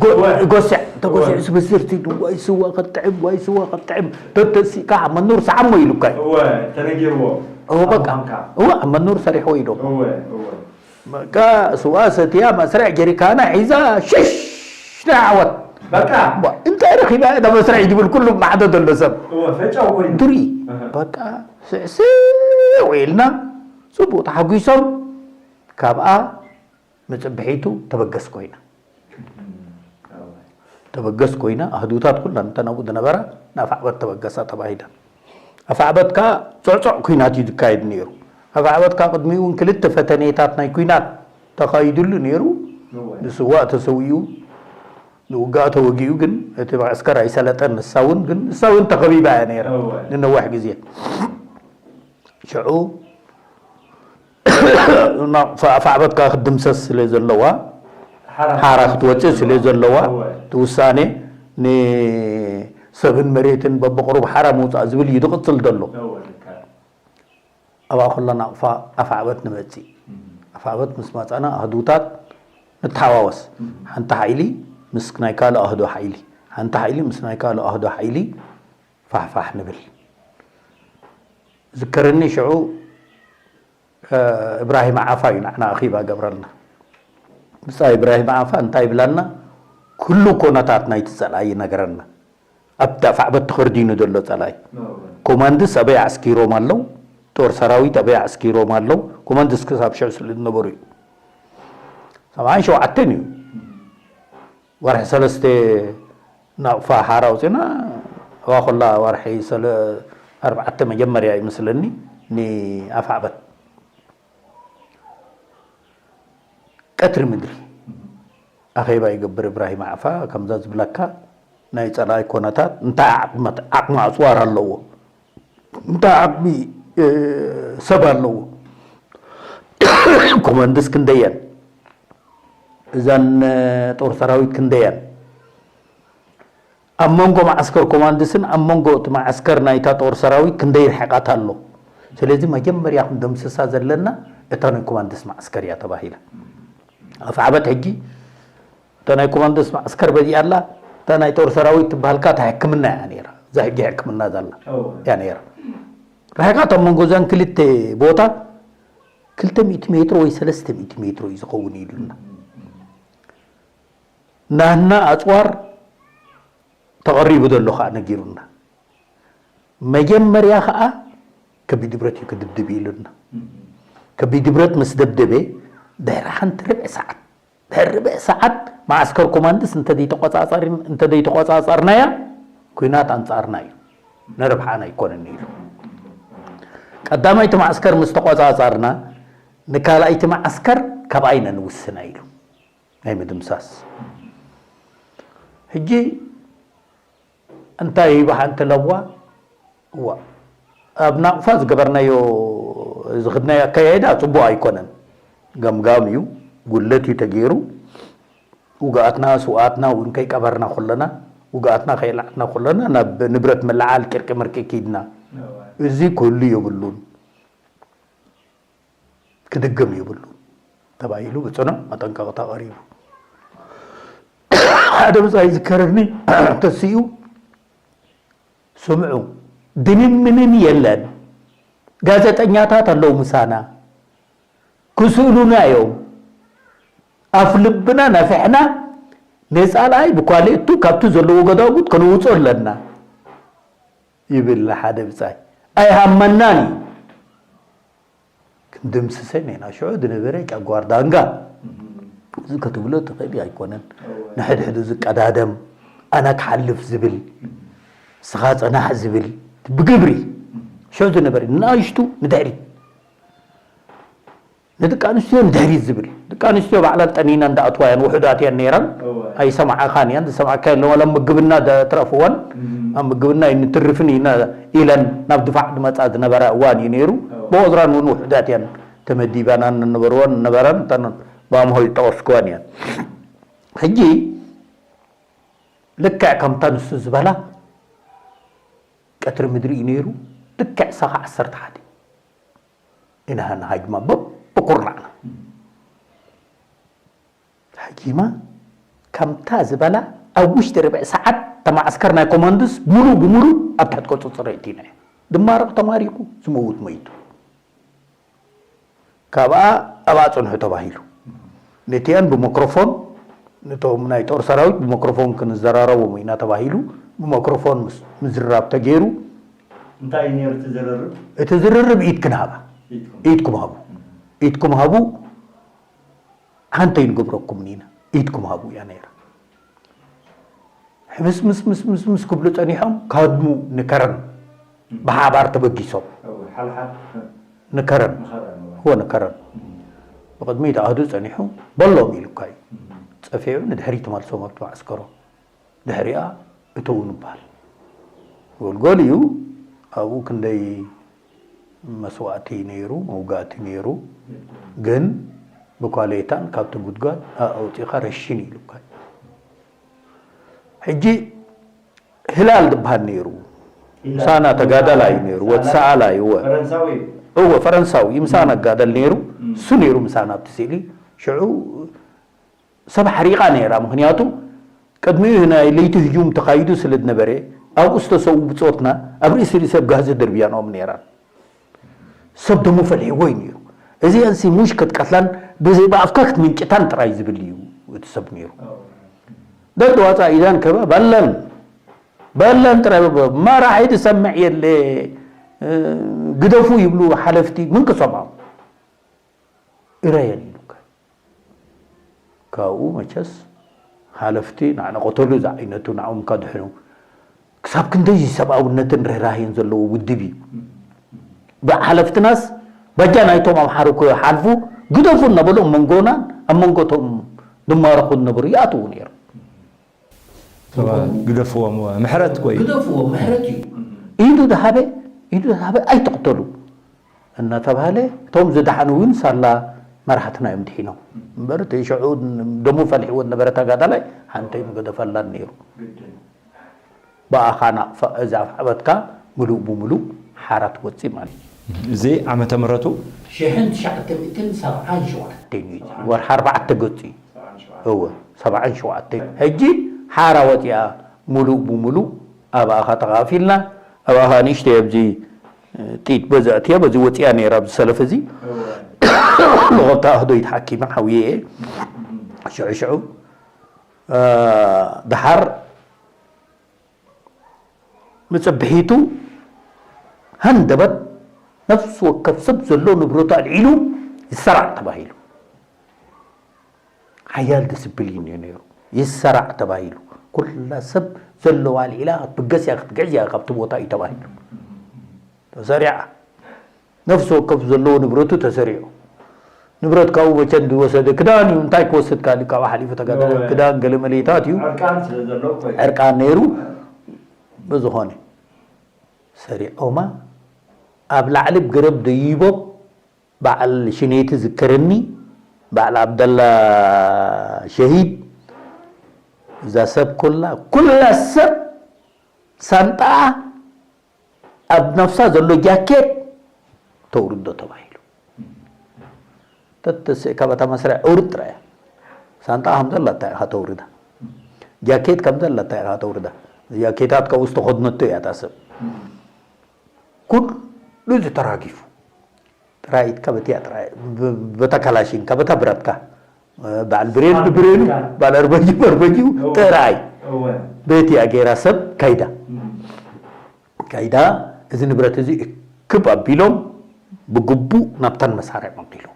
ጎ- እወ። ጎስዕ ተጎስዕ እወ። ስብስርቲ ዋይ ስዋ ከጥዕም ዋይ ስዋ ከጥዕም ተተሲካ መኑር ሰዓሞ ኢሉካ እዩ። እወ ተነጊርዎ። እወ በቃ ኣምካ። እወ ኣብ መኑር ሰሪሕዎ ኢሎም። እወ እወ። በቃ ስዋ ሰትያ መስርዕ ጀሪካና ሒዛ ሽሽ ንዓወት በቃ። እንታይ ረኺባ እያ መስርዕ ዝብል ኩሉ ማዕዶ ዘሎ ሰብ እወ ፈጫው ኮይኑ። ድሪ እህ። በቃ ስዕስዕ ኢልና ጽቡቅ ተሓጒሶም ካብኣ መጽብሒቱ ተበገስ ኮይና ተበገስ ኮይና ኣህዱታት ኩለን እተን ኣብኡ ዝነበራ ንኣፍዓበት ተበገሳ ተባሂለን። ኣፍዓበት ከኣ ጽዕጹዕ ኲናት እዩ ዝካየድ ነይሩ። ኣፍዓበት ከኣ ቅድሚኡ እውን ክልተ ፈተኔታት ናይ ኲናት ተኻይድሉ ነይሩ። ንስዋእ ተሰዊኡ ንውጋእ ተወጊኡ ግን እቲ መዕስከር ኣይሰለጠን። ንሳ እውን ግን ንሳ እውን ተኸቢባ እያ ነይራ ንነዋሕ ግዜ። ሽዑ ኣፍዓበት ከዓ ክትድምሰስ ስለ ዘለዋ ሓራ ክትወፅእ ስለ ዘለዋ እቲ ውሳኔ ንሰብን መሬትን በብቕሩብ ሓራ ምውፃእ ዝብል እዩ ዝቕፅል ዘሎ። ኣብኣ ከሎ ናቕፋ ኣፍዓበት ንመፅእ ኣፍዓበት ምስ መፃና ኣህዱታት ንተሓዋወስ ሓንቲ ሓይሊ ምስ ናይ ካልእ ኣህዶ ሓይሊ ሓንቲ ሓይሊ ምስ ናይ ካልእ ኣህዶ ሓይሊ ፋሕፋሕ ንብል ዝከረኒ ሽዑ እብራሂም ዓፋ እዩ ንዓና ኣኺባ ገብረልና ብፃ እብራሂም ዓፋ እንታይ ይብላና ኩሉ ኮነታት ናይቲ ፀላኢ ይነግረና ኣብቲ ኣፍዓበት ተኸርዲኑ ዘሎ ፀላኢ ኮማንድስ ኣበይ ኣዕስኪሮም ኣለዉ ጦር ሰራዊት ኣበይ ኣዕስኪሮም ኣለዉ ኮማንድስ ክሳብ ሽዑ ስለ ዝነበሩ እዩ ሰብዓን ሸውዓተን እዩ ወርሒ ሰለስተ ናቕፋ ሓራ ኣውፂና ኣብኣ ኮላ ወርሒ ኣርባዕተ መጀመርያ ይመስለኒ ንኣፍዓበት ቀትሪ ምድሪ ኣኼባ ይገብር እብራሂም ዓፋ ከምዛ ዝብለካ ናይ ፀላኢ ኮነታት እንታይ ዓቕሚ ኣፅዋር ኣለዎ እንታይ ዓቕሚ ሰብ ኣለዎ ኮመንድስ ክንደየን እዘን ጦር ሰራዊት ክንደየን ኣብ መንጎ መዓስከር ኮማንድስን ኣብ መንጎ እቲ መዓስከር ናይታ ጦር ሰራዊት ክንደይ ርሕቐት ኣሎ ስለዚ መጀመርያ ክንደምስሳ ዘለና እታ ናይ ኮማንድስ መዓስከር እያ ተባሂላ ኣፍዓበት ሕጂ እታ ናይ ኮማንዶስ ማዕስከር በዚኣ ኣላ እታ ናይ ጦር ሰራዊት ትበሃልካ እታ ሕክምና እያ ነይራ እዛ ሕጂ ሕክምና ዘላ እያ ነይራ ርሕቃት ኣብ መንጎ እዘን ክልተ ቦታ ክልተ ሚእቲ ሜትሮ ወይ ሰለስተ ሚእቲ ሜትሮ እዩ ዝኸውን ኢሉና ናህና ኣፅዋር ተቐሪቡ ዘሎ ከዓ ነጊሩና መጀመርያ ከዓ ከቢድ ብረት እዩ ክድብድብ ኢሉና ከቢድ ብረት ምስ ደብደበ ድሕሪ ሓንቲ ርብዒ ሰዓት ድሕሪ ርብዒ ሰዓት ማዓስከር ኮማንድስ እንተዘይተቆፃፀርናያ ኩናት ኣንፃርና እዩ ንርብሓና ኣይኮነን ኢሉ ቀዳማይቲ ማዓስከር ምስ ተቆፃፀርና ንካልኣይቲ ማዓስከር ካብኣ ኢና ንውስና ኢሉ ናይ ምድምሳስ ሕጂ እንታይ ይበሓንቲ ለዋ እዋ ኣብ ናቕፋ ዝገበርናዮ ዝኽድናዮ ኣካያይዳ ፅቡቕ ኣይኮነን ገምጋም እዩ ጉለት እዩ ተገይሩ ውግኣትና ስውኣትና እውን ከይቀበርና ከለና ውግኣትና ከየልዓልና ከለና ናብ ንብረት ምልዓል ቂርቂ ምርቂ ኪድና እዚ ክህሉ የብሉን ክድገም የብሉ ተባሂሉ ብፅኑዕ መጠንቀቕታ ቀሪቡ ሓደ ብፃይ ዝከረኒ ተስኡ ስምዑ ድንን ምንን የለን ጋዜጠኛታት ኣለዉ ምሳና ክስእሉና እዮም ኣፍ ልብና ነፊሕና ነፃልኣይ ብኳሌቱ ካብቲ ዘለዎ ገዳጉት ከነውፅኦ ኣለና ይብል ሓደ ብፃይ ኣይሃመናን እዩ ክንድምስሰን ኢና ሽዑ ዝነበረ ጨጓር ዳንጋ እዚ ክትብሎ ትኽእል ኣይኮነን ንሕድሕዱ ዝቀዳደም ኣነ ክሓልፍ ዝብል ስኻ ፅናሕ ዝብል ብግብሪ ሽዑ ዝነበረ ንኣሽቱ ንድሕሪት ንደቂ ኣንስትዮ ንድሕሪት ዝብል ደቂ ኣንስትዮ ባዕላ ጠኒና እንዳኣትዋ እያን ውሑዳት እያን ነይረን ኣይሰማዓኻን እያን ዝሰማዕካ የለን ዋላ ምግብና ትረፍወን ኣብ ምግብና ኣይንትርፍን ኢና ኢለን ናብ ድፋዕ ዝመጻ ዝነበራ እዋን እዩ ነይሩ። ብቑጽረን እውን ውሑዳት እየን ተመዲበናን ዝነበርወን ዝነበራን እተን ብኣምሆ ዝጠቐስክወን እየን። ሕጂ ልክዕ ከምታ ንሱ ዝበላ ቀትሪ ምድሪ እዩ ነይሩ። ልክዕ ሳኻ ዓሰርተ ሓደ ኢና ንሃጅማ በብኩርናዕና ሃጂማ ከምታ ዝበላ ኣብ ውሽጢ ርብዒ ሰዓት ተማዓስከር ናይ ኮማንዶስ ሙሉእ ብሙሉእ ኣብ ትሕቲ ቁፅፅር እቲና እዩ። ዝማረቕ ተማሪኹ፣ ዝመውት መይቱ። ካብኣ ኣብኣ ፅንሑ ተባሂሉ። ነቲአን ብሞክሮፎን፣ ነቶም ናይ ጦር ሰራዊት ብሞክሮፎን ክንዘራረቦም ኢና ተባሂሉ። ብሞክሮፎን ምስ- ምዝርራብ ተገይሩ። እንታይ እዩ ነይሩ እቲ ዝርርብ? እቲ ዝርርብ ኢድ ክንሃባ፣ ኢድኩም። ኢድኩም ሃቡ፣ ኢድኩም ሃቡ፣ ሓንተ ይንገብረኩም ኢና፣ ኢድኩም ሃቡ እያ ነይራ። ሕምስ ምስ ምስ ምስ ምስ ክብሉ ጸኒሖም፣ ካድሙ ንከረን ብሓባር ተበጊሶም እው፣ ሓልሓል ንከረን ንኸረን እው። እዎ ንከረን ብቕድሚት ኣህዱ ጸኒሑ በሎም ኢሉካ እዩ። ጸፊዑ ንድሕሪት ተመልሶም ኣብቲ መዓስከሮም። ድሕሪኣ እተዉ ንበሃል። ጎልጎል እዩ ኣብኡ ክንደይ መስዋእቲ ነይሩ፣ መውጋእቲ ነይሩ። ግን ብኳሌታን ካብቲ ጉድጓድ ኣውፂኻ ረሽን ኢሉካ እዩ። ሕጂ ህላል ዝበሃል ነይሩ። ምሳና ተጋዳላይ እዩ ነይሩ፣ ወዲ ሰኣላ እዩ። እወ። ፈረንሳዊ እወ፣ ፈረንሳዊ እዩ። ምሳና ጋደል ነይሩ። እሱ ነይሩ ምሳና ኣብቲ ስእሊ። ሽዑ ሰብ ሓሪቓ ነይራ። ምኽንያቱ ቅድሚኡ ናይ ለይቲ ህጁም ተኻይዱ ስለ ዝነበረ ኣብኡ ዝተሰዉ ብጾትና ኣብ ርእሲ ርእሲ ኣብ ጋህዚ ደርብያኖም ነይራ። ሰብ ደሞ ፈልሕዎ እዩ ነይሩ። እዚአንሲ ሙሽ ክትቀትላን ብዘይ ብኣፍካ ክትምንጭታን ጥራይ ዝብል እዩ እቲ ሰብ ነይሩ። ደድ ዋፃ ኢዳን ከባ በለን በለን ጥራይ በ- መራሒ ዝሰምዕ የለ ግደፉ ይብሉ ሓለፍቲ ምን ክሰምዖም እረየን ኢሉካ። ካብኡ መቸስ ሓለፍቲ ንዓና ቀተሉ ዝዓይነቱ ንዓኦም ካድሕኑ ክሳብ ክንደይ ሰብኣውነትን ርህራሄን ዘለዎ ውድብ እዩ። ብሓለፍትናስ በጃ ናይቶም ኣምሓሩ ክሓልፉ ግደፉ እናበሉ ኣብ መንጎናን ኣብ መንጎቶም ዝማረኹ ዝነበሩ ይኣትዉ ነይሩ። ግደፍዎም ምሕረት ኮይ ግደፍዎ ምሕረት እዩ። ኢዱ ዝሃበ ኢዱ ዝሃበ ኣይትቕተሉ እናተባህለ እቶም ዝደሓኑ እውን ሳላ መራሕትና እዮም ድሒኖም እምበር እቲ ሽዑ ደሙ ፈሊሕዎ ዝነበረ ተጋዳላይ ሓንቲ ኣይምገደፈላን ነይሩ። ብኣኻ ናቕፋ እዛ ኣፍዓበትካ ምሉእ ብምሉእ ሓራ ትወፅእ ማለት እዩ። እዚ ዓመተ ምህረቱ ሽሕን ትሽዓተ ሚእትን ሰብዓን ሸውዓተን እዩ። ወርሒ ኣርባዕተ ገፁ እዩ። እወ ሰብዓን ሸውዓተን ሕጂ ሓራ ወፂኣ ምሉእ ብምሉእ ኣብኣኻ ተኻፊልና ኣብኣኻ ንእሽተይ ኣብዚ ጢት በዛ እትያ በዚ ወፂኣ ነይራ ኣብዚ ሰለፍ እዚ ልቆብታ ኣህዶ ይትሓኪመ ሓውየ እየ ሽዑ ሽዑ ድሓር ምጽብሒቱ ሃንደበት ነፍሲ ወከፍ ሰብ ዘሎ ንብረቱ ኣልዒሉ ይሰራዕ ተባሂሉ። ሓያል ዲስፕሊን እዩ ነይሩ። ይሰራዕ ተባሂሉ ኩላ ሰብ ዘለዋ ኣልዒላ ክትብገስ እያ ክትግዕዝ እያ ካብቲ ቦታ እዩ ተባሂሉ። ተሰሪዓ ነፍሲ ወከፍ ዘለዎ ንብረቱ ተሰሪዑ። ንብረት ካብኡ መቸም ዝወሰደ ክዳን እዩ እንታይ ክወስድ ካልእ ካብኡ ሓሊፉ ተጋደለ ክዳን ገለ መሌታት እዩ። ዕርቃን ስለ ዘሎ እኮ እዩ። ዕርቃን ነይሩ ብዝኾነ ሰሪዖማ ኣብ ላዕሊ ብገረብ ደይቦም በዓል ሽኔቲ ዝከረኒ በዓል ኣብደላ ሸሂድ እዛ ሰብ ኩላ ኩላ ሰብ ሳንጣኣ ኣብ ነፍሳ ዘሎ ጃኬት ተውርዶ ተባሂሉ። ተተስእካ በታ መስርዕ ኣውርድ ጥራይ እያ። ሳንጣ ከም ዘላታ ኢኻ ተውርዳ። ጃኬት ከም ዘላታ ኢኻ ተውርዳ። ጃኬታት ካብኡ ዝተኸድነቶ እያ እታ ሰብ። ኩሉ እዚ ተራጊፉ። ጥራይ ኢድካ በቲያ ጥራይ በታ ካላሽንካ በታ ብረትካ በዓል ብሬን ብብሬኑ በዓል ኣርበጂ በርበጂኡ ጥራይ በቲያ ገይራ ሰብ ካይዳ ካይዳ እዚ ንብረት እዚ እክብ ኣቢሎም ብግቡእ ናብታን መሳርዕ መንቂሎም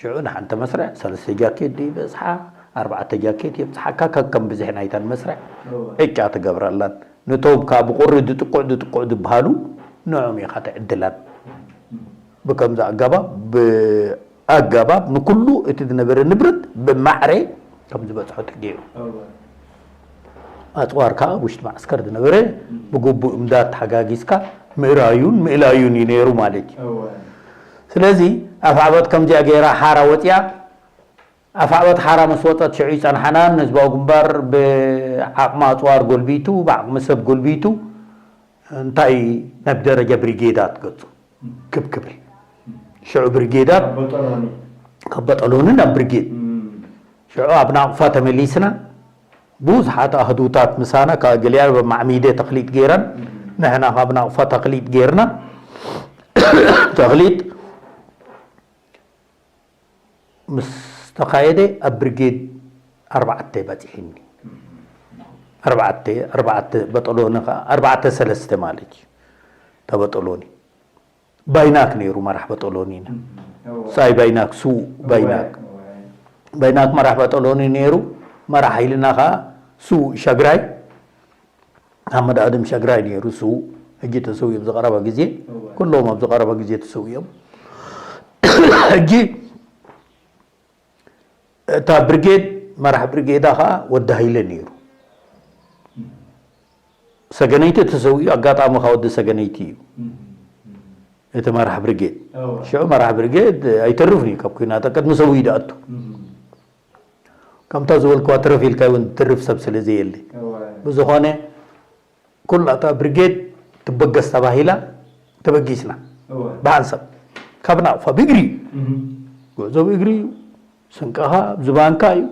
ሽዑ ንሓንቲ መስርዕ ሰለስተ ጃኬት ድዩ በጽሓ ኣርባዕተ ጃኬት የብጽሓካ ከከም ብዝሒ ናይታን መስርዕ ዕጫ ትገብረላን ነቶም ካብ ብቁሪ ዝጥቁዕ ዝጥቁዕ ዝበሃሉ ንዕኦም ኢኻ ትዕድላን ብከምዚ ኣገባብ ብኣገባብ ንኩሉ እቲ ዝነበረ ንብረት ብማዕረ ከም ዝበጽሖ ተገይሩ ኣፅዋር ከዓ ኣብ ውሽጢ ማዕስከር ዝነበረ ብግቡእ እምዳድ ተሓጋጊዝካ ምእራዩን ምእላዩን እዩ ነይሩ ማለት እዩ። ስለዚ ኣፍዓበት ከምዚኣ ገይራ ሓራ ወፂኣ። ኣፍዓበት ሓራ ምስ ወፀት ሽዑ ይፀንሓናን ህዝባዊ ግንባር ብዓቕሚ ኣፅዋር ጎልቢቱ ብዓቕሚ ሰብ ጎልቢቱ እንታይ ናብ ደረጃ ብሪጌዳት ገፁ ክብ ክብል ሽዑ ብሪጌዳት ካብ በጠሎኒ ናብ ብሪጌድ ሽዑ ኣብ ናቕፋ ተመሊስና ብዙሓት ኣህዱታት ምሳና ካብ ገሊኣን ኣብ ማዕሚደ ተኽሊጥ ገይረን ንሕና ካብ ናቕፋ ተኽሊጥ ገይርና ተኽሊጥ ምስ ተኻየደ ኣብ ብሪጌድ ኣርባዕተ በፂሕኒ ኣርባዕተ ኣርባዕተ በጠሎኒ ከዓ ኣርባዕተ ሰለስተ ማለት እዩ ተበጠሎኒ ባይናክ ነይሩ መራሕ በጠሎኒና ሳይ ባይናክ ሱ ባይናክ ባይናክ መራሕ በጠሎኒ ነይሩ መራሕ ኢልና ከዓ ሱ ሸግራይ ኣመድ ኣድም ሸግራይ ነይሩ ሱ ሕጂ ተሰውዮም ዝቀረበ ግዜ ኩሎም ኣብ ዝቀረበ ግዜ ተሰውዮም ሕጂ እታ ብርጌድ መራሕ ብርጌዳ ከዓ ወዲ ሃይለ ነይሩ ሰገነይቲ ተሰዊኡ ኣጋጣሚ ካብ ወዲ ሰገነይቲ እዩ እቲ መራሕ ብርጌድ ሽዑ መራሕ ብርጌድ ኣይተርፍን እዩ ካብ ኩናት ቅድሚ ሰዊኡ ደኣቱ ከምታ ዝበልክዋ ትረፍ ኢልካ እውን ትርፍ ሰብ ስለ ዘየለ ብዝኾነ ኩላታ ብርጌድ ትበገስ ተባሂላ ተበጊስና ብሓንሳብ ካብ ናቕፋ ብእግሪ ጉዕዞ ብእግሪ ስንቅኻ ዝባንካ እዩ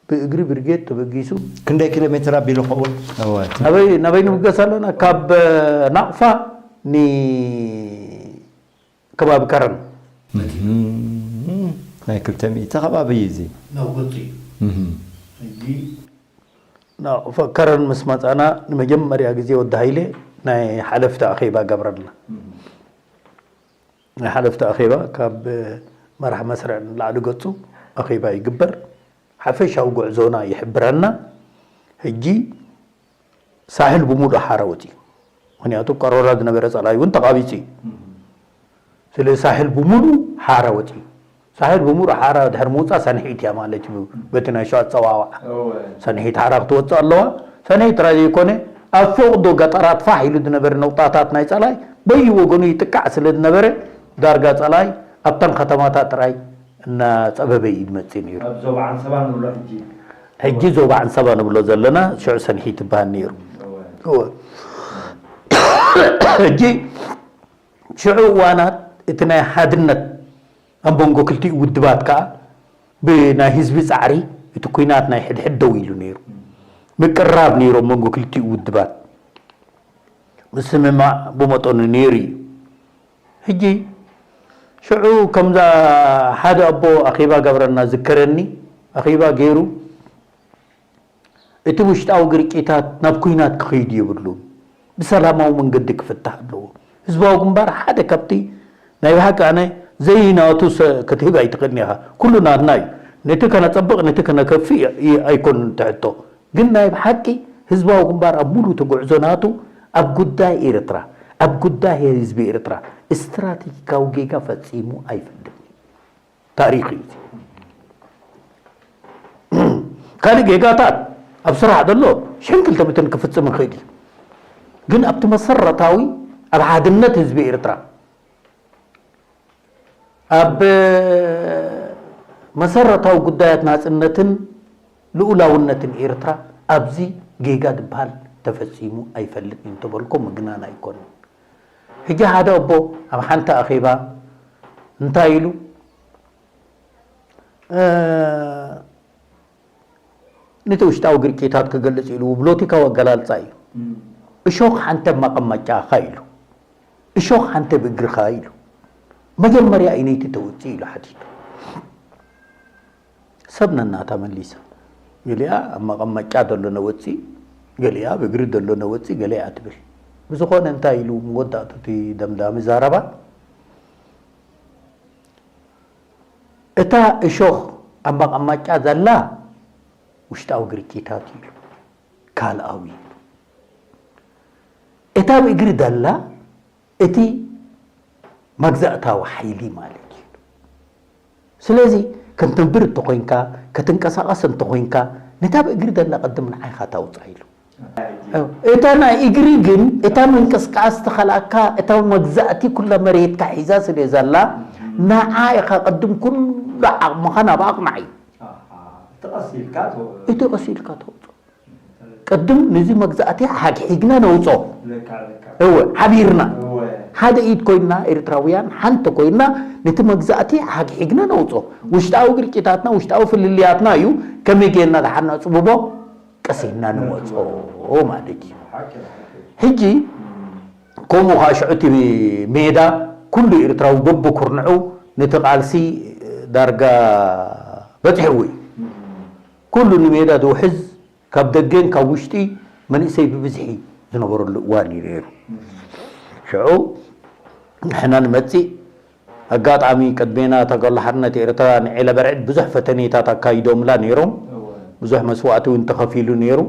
ብእግሪ ብርጌድ ተበጊሱ ክንደይ ኪሎ ሜትር ኣቢሉ ኸውን ናበይ ንብገስ ኣለና ካብ ናቕፋ ንከባቢ ከረን ናይ ክልተ ሚእቲ ከባቢ እዩ እዚ ከረን ምስ መፃና ንመጀመርያ ግዜ ወዲ ሃይለ ናይ ሓለፍቲ ኣኼባ ገብረልና ናይ ሓለፍቲ ኣኼባ ካብ መራሕ መስርዕ ንላዕሊ ገፁ ኣኼባ ይግበር ሓፈሻዊ ጉዕዞና ይሕብረና ሕጂ ሳሕል ብሙሉእ ሓራ ወፂኡ ምክንያቱ ቀሮራ ዝነበረ ፀላይ እውን ተቃቢፁ እዩ ስለዚ ሳሕል ብሙሉእ ሓራ ወፂኡ ሳሕል ብሙሉእ ሓራ ድሕር ምውፃእ ሰንሒት እያ ማለት እዩ በቲ ናይ ሸዋ ኣፀዋዋዓ ሰንሒት ሓራ ክትወፅእ ኣለዋ ሰንሒት ጥራይ ዘይኮነ ኣብ ፈቕዶ ገጠራት ፋሕ ኢሉ ዝነበረ ነውጣታት ናይ ፀላይ በይወገኑ ይጥቃዕ ስለ ዝነበረ ዳርጋ ፀላይ ኣብተን ከተማታት ጥራይ እናፀበበ እዩ ዝመፅእ ነይሩ። ኣብ ዞባ ዓንሰባ ንብሎ ሕጂ ሕጂ ዞባ ዓንሰባ ንብሎ ዘለና ሽዑ ሰንሒ ትበሃል ነይሩ። ሕጂ ሽዑ እዋናት እቲ ናይ ሓድነት ኣብ መንጎ ክልቲኡ ውድባት ከዓ ብናይ ህዝቢ ፃዕሪ እቲ ኩናት ናይ ሕድሕድ ደው ኢሉ ነይሩ። ምቅርራብ ነይሩ ኣብ መንጎ ክልቲኡ ውድባት። ምስምማዕ ብመጠኑ ነይሩ እዩ። ሕጂ ሽዑ ከምዛ ሓደ ኣቦ ኣኼባ ገብረና ዝከረኒ ኣኼባ ገይሩ እቲ ውሽጣዊ ግርጭታት ናብ ኩናት ክኸይድ የብሉን፣ ብሰላማዊ መንገዲ ክፍታሕ ኣለዎ። ህዝባዊ ግንባር ሓደ ካብቲ ናይ ብሓቂ ኣነ ዘይናቱ ክትህብ ኣይትኽእልን ኢኻ። ኩሉ ናትና እዩ። ነቲ ከነጸብቕ ነቲ ከነከፍእ ኣይኮንን ትሕቶ። ግን ናይ ብሓቂ ህዝባዊ ግንባር ኣብ ሙሉ እቲ ጉዕዞ ናቱ ኣብ ጉዳይ ኤርትራ፣ ኣብ ጉዳይ ህዝቢ ኤርትራ ስትራቴጂካዊ ጌጋ ፈጺሙ ኣይፈልጥን። ታሪኽ እዩ። ካልእ ጌጋታት ኣብ ስራሕ ዘሎ ሽሕን ክልተ ሚእትን ክፍጽም ይኽእል እዩ። ግን ኣብቲ መሰረታዊ ኣብ ሓድነት ህዝቢ ኤርትራ ኣብ መሰረታዊ ጉዳያት ናጽነትን ልኡላውነትን ኤርትራ ኣብዚ ጌጋ ዝበሃል ተፈጺሙ ኣይፈልጥን እዩ እንተበልኩ ምግናን ኣይኮነን። ሕጂ ሓደ ኣቦ ኣብ ሓንቲ ኣኼባ እንታይ ኢሉ ነቲ ውሽጣዊ ግርጭታት ክገልጽ ኢሉ ብሎቲካዊ ኣገላልጻ እዩ። እሾኽ ሓንቲ ኣብ መቐመጫኻ ኢሉ። እሾኽ ሓንቲ ኣብ እግርኻ ኢሉ። መጀመርያ እነይቲ ተውጽእ ኢሉ ሓቲቱ። ሰብ ነናታ መሊሳ። ገሊኣ ኣብ መቐመጫ ዘሎ ነወጽእ፣ ገሊኣ ኣብ እግሪ ዘሎ ነወጽእ፣ ገሊኣ ትብል። ብዝኾነ እንታይ ኢሉ መወዳእቱ እቲ ደምዳሚ ዘረባ እታ እሾኽ ኣብ መቐመጫ ዘላ ውሽጣዊ ግርጭታት እዩ ኢሉ ካልኣዊ እዩ። እታ ኣብ እግሪ ዘላ እቲ መግዛእታዊ ሓይሊ ማለት እዩ። ስለዚ ከንተንብር እንተኾይንካ፣ ከትንቀሳቐስ እንተኾይንካ፣ ነታ ብእግሪ ዘላ ቅድም ንዓይ ኢኻ ታውፅኣ ኢሉ። እታ ናይ እግሪ ግን እታ ምንቅስቃስ ትኸልኣካ፣ እታ መግዛእቲ ኩላ መሬትካ ሒዛ ስለ ዘላ ንዓ ኢኻ ቅድም ኩሉ ዓቕምኻ ናብ ኣቕማዕ እዩ። እቲ ቀስ ኢልካ ተውፅኦ። ቅድም ነዚ መግዛእቲ ሓግሒግና ነውፅኦ። እወ፣ ሓቢርና ሓደ ኢድ ኮይና ኤርትራውያን ሓንቲ ኮይና ነቲ መግዛእቲ ሓግሒግና ነውፅኦ። ውሽጣዊ ግርጭታትና ውሽጣዊ ፍልልያትና እዩ ከመይ ጌርና ዝሓናፅብቦ ቀስ ኢልና ንወፅኦ ማለት እዩ። ሕጂ ከምኡ ከዓ ሽዑ እቲ ሜዳ ኩሉ ኤርትራዊ በብኩርንዑ ነቲ ቃልሲ ዳርጋ በፂሕዎ እዩ። ኩሉ ንሜዳ ዝውሕዝ ካብ ደገን ካብ ውሽጢ መንእሰይ ብብዝሒ ዝነበረሉ እዋን እዩ ነይሩ። ሽዑ ንሕና ንመፅእ ኣጋጣሚ ቅድሜና ተጋድሎ ሓርነት ኤርትራ ንዒለ በርዕድ ብዙሕ ፈተኔታት ኣካይዶምላ ነይሮም። ብዙሕ መስዋእቲ እውን ተኸፊሉ ነይሩ።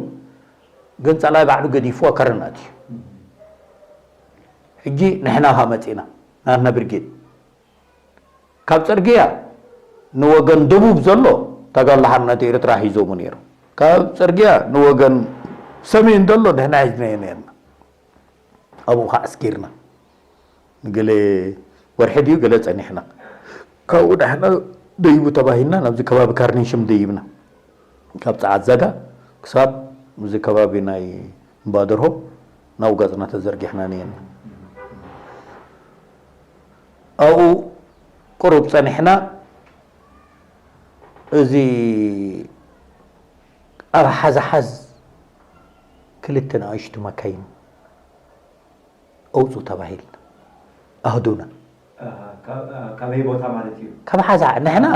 ግን ጸላኢ ባዕሉ ገዲፍዋ ከረናት እዩ። ሕጂ ንሕና ኻ መጺና ናትና ብርጌድ ካብ ጽርግያ ንወገን ደቡብ ዘሎ ተጋድሎ ሓርነት ኤርትራ ሒዞሙ ነይሮም። ካብ ጽርግያ ንወገን ሰሜን ዘሎ ንሕና ሒዝናዮ ነርና። ኣብኡ ኸዓ ኣስኪርና ንገለ ወርሒ ድዩ ገለ ጸኒሕና። ካብኡ ዳሕና ደይቡ ተባሂልና ናብዚ ከባቢ ካርኒሽም ደይብና። ካብ ጸዓት ዘጋ ክሳብ እዚ ከባቢ ናይ እምባደርሆ ናብ ገጽና ተዘርጊሕና ነየና። ኣብኡ ቁሩብ ጸኒሕና። እዚ ኣብ ሓዝሓዝ ክልተ ንኣሽቱ መካይን ኣውፁ ተባሂልና ኣህዱና። ኣሃ፣ ካብ፣ ኣ፣ ካበይ ቦታ ማለት እዩ? ካብ ሓዛ ንሕና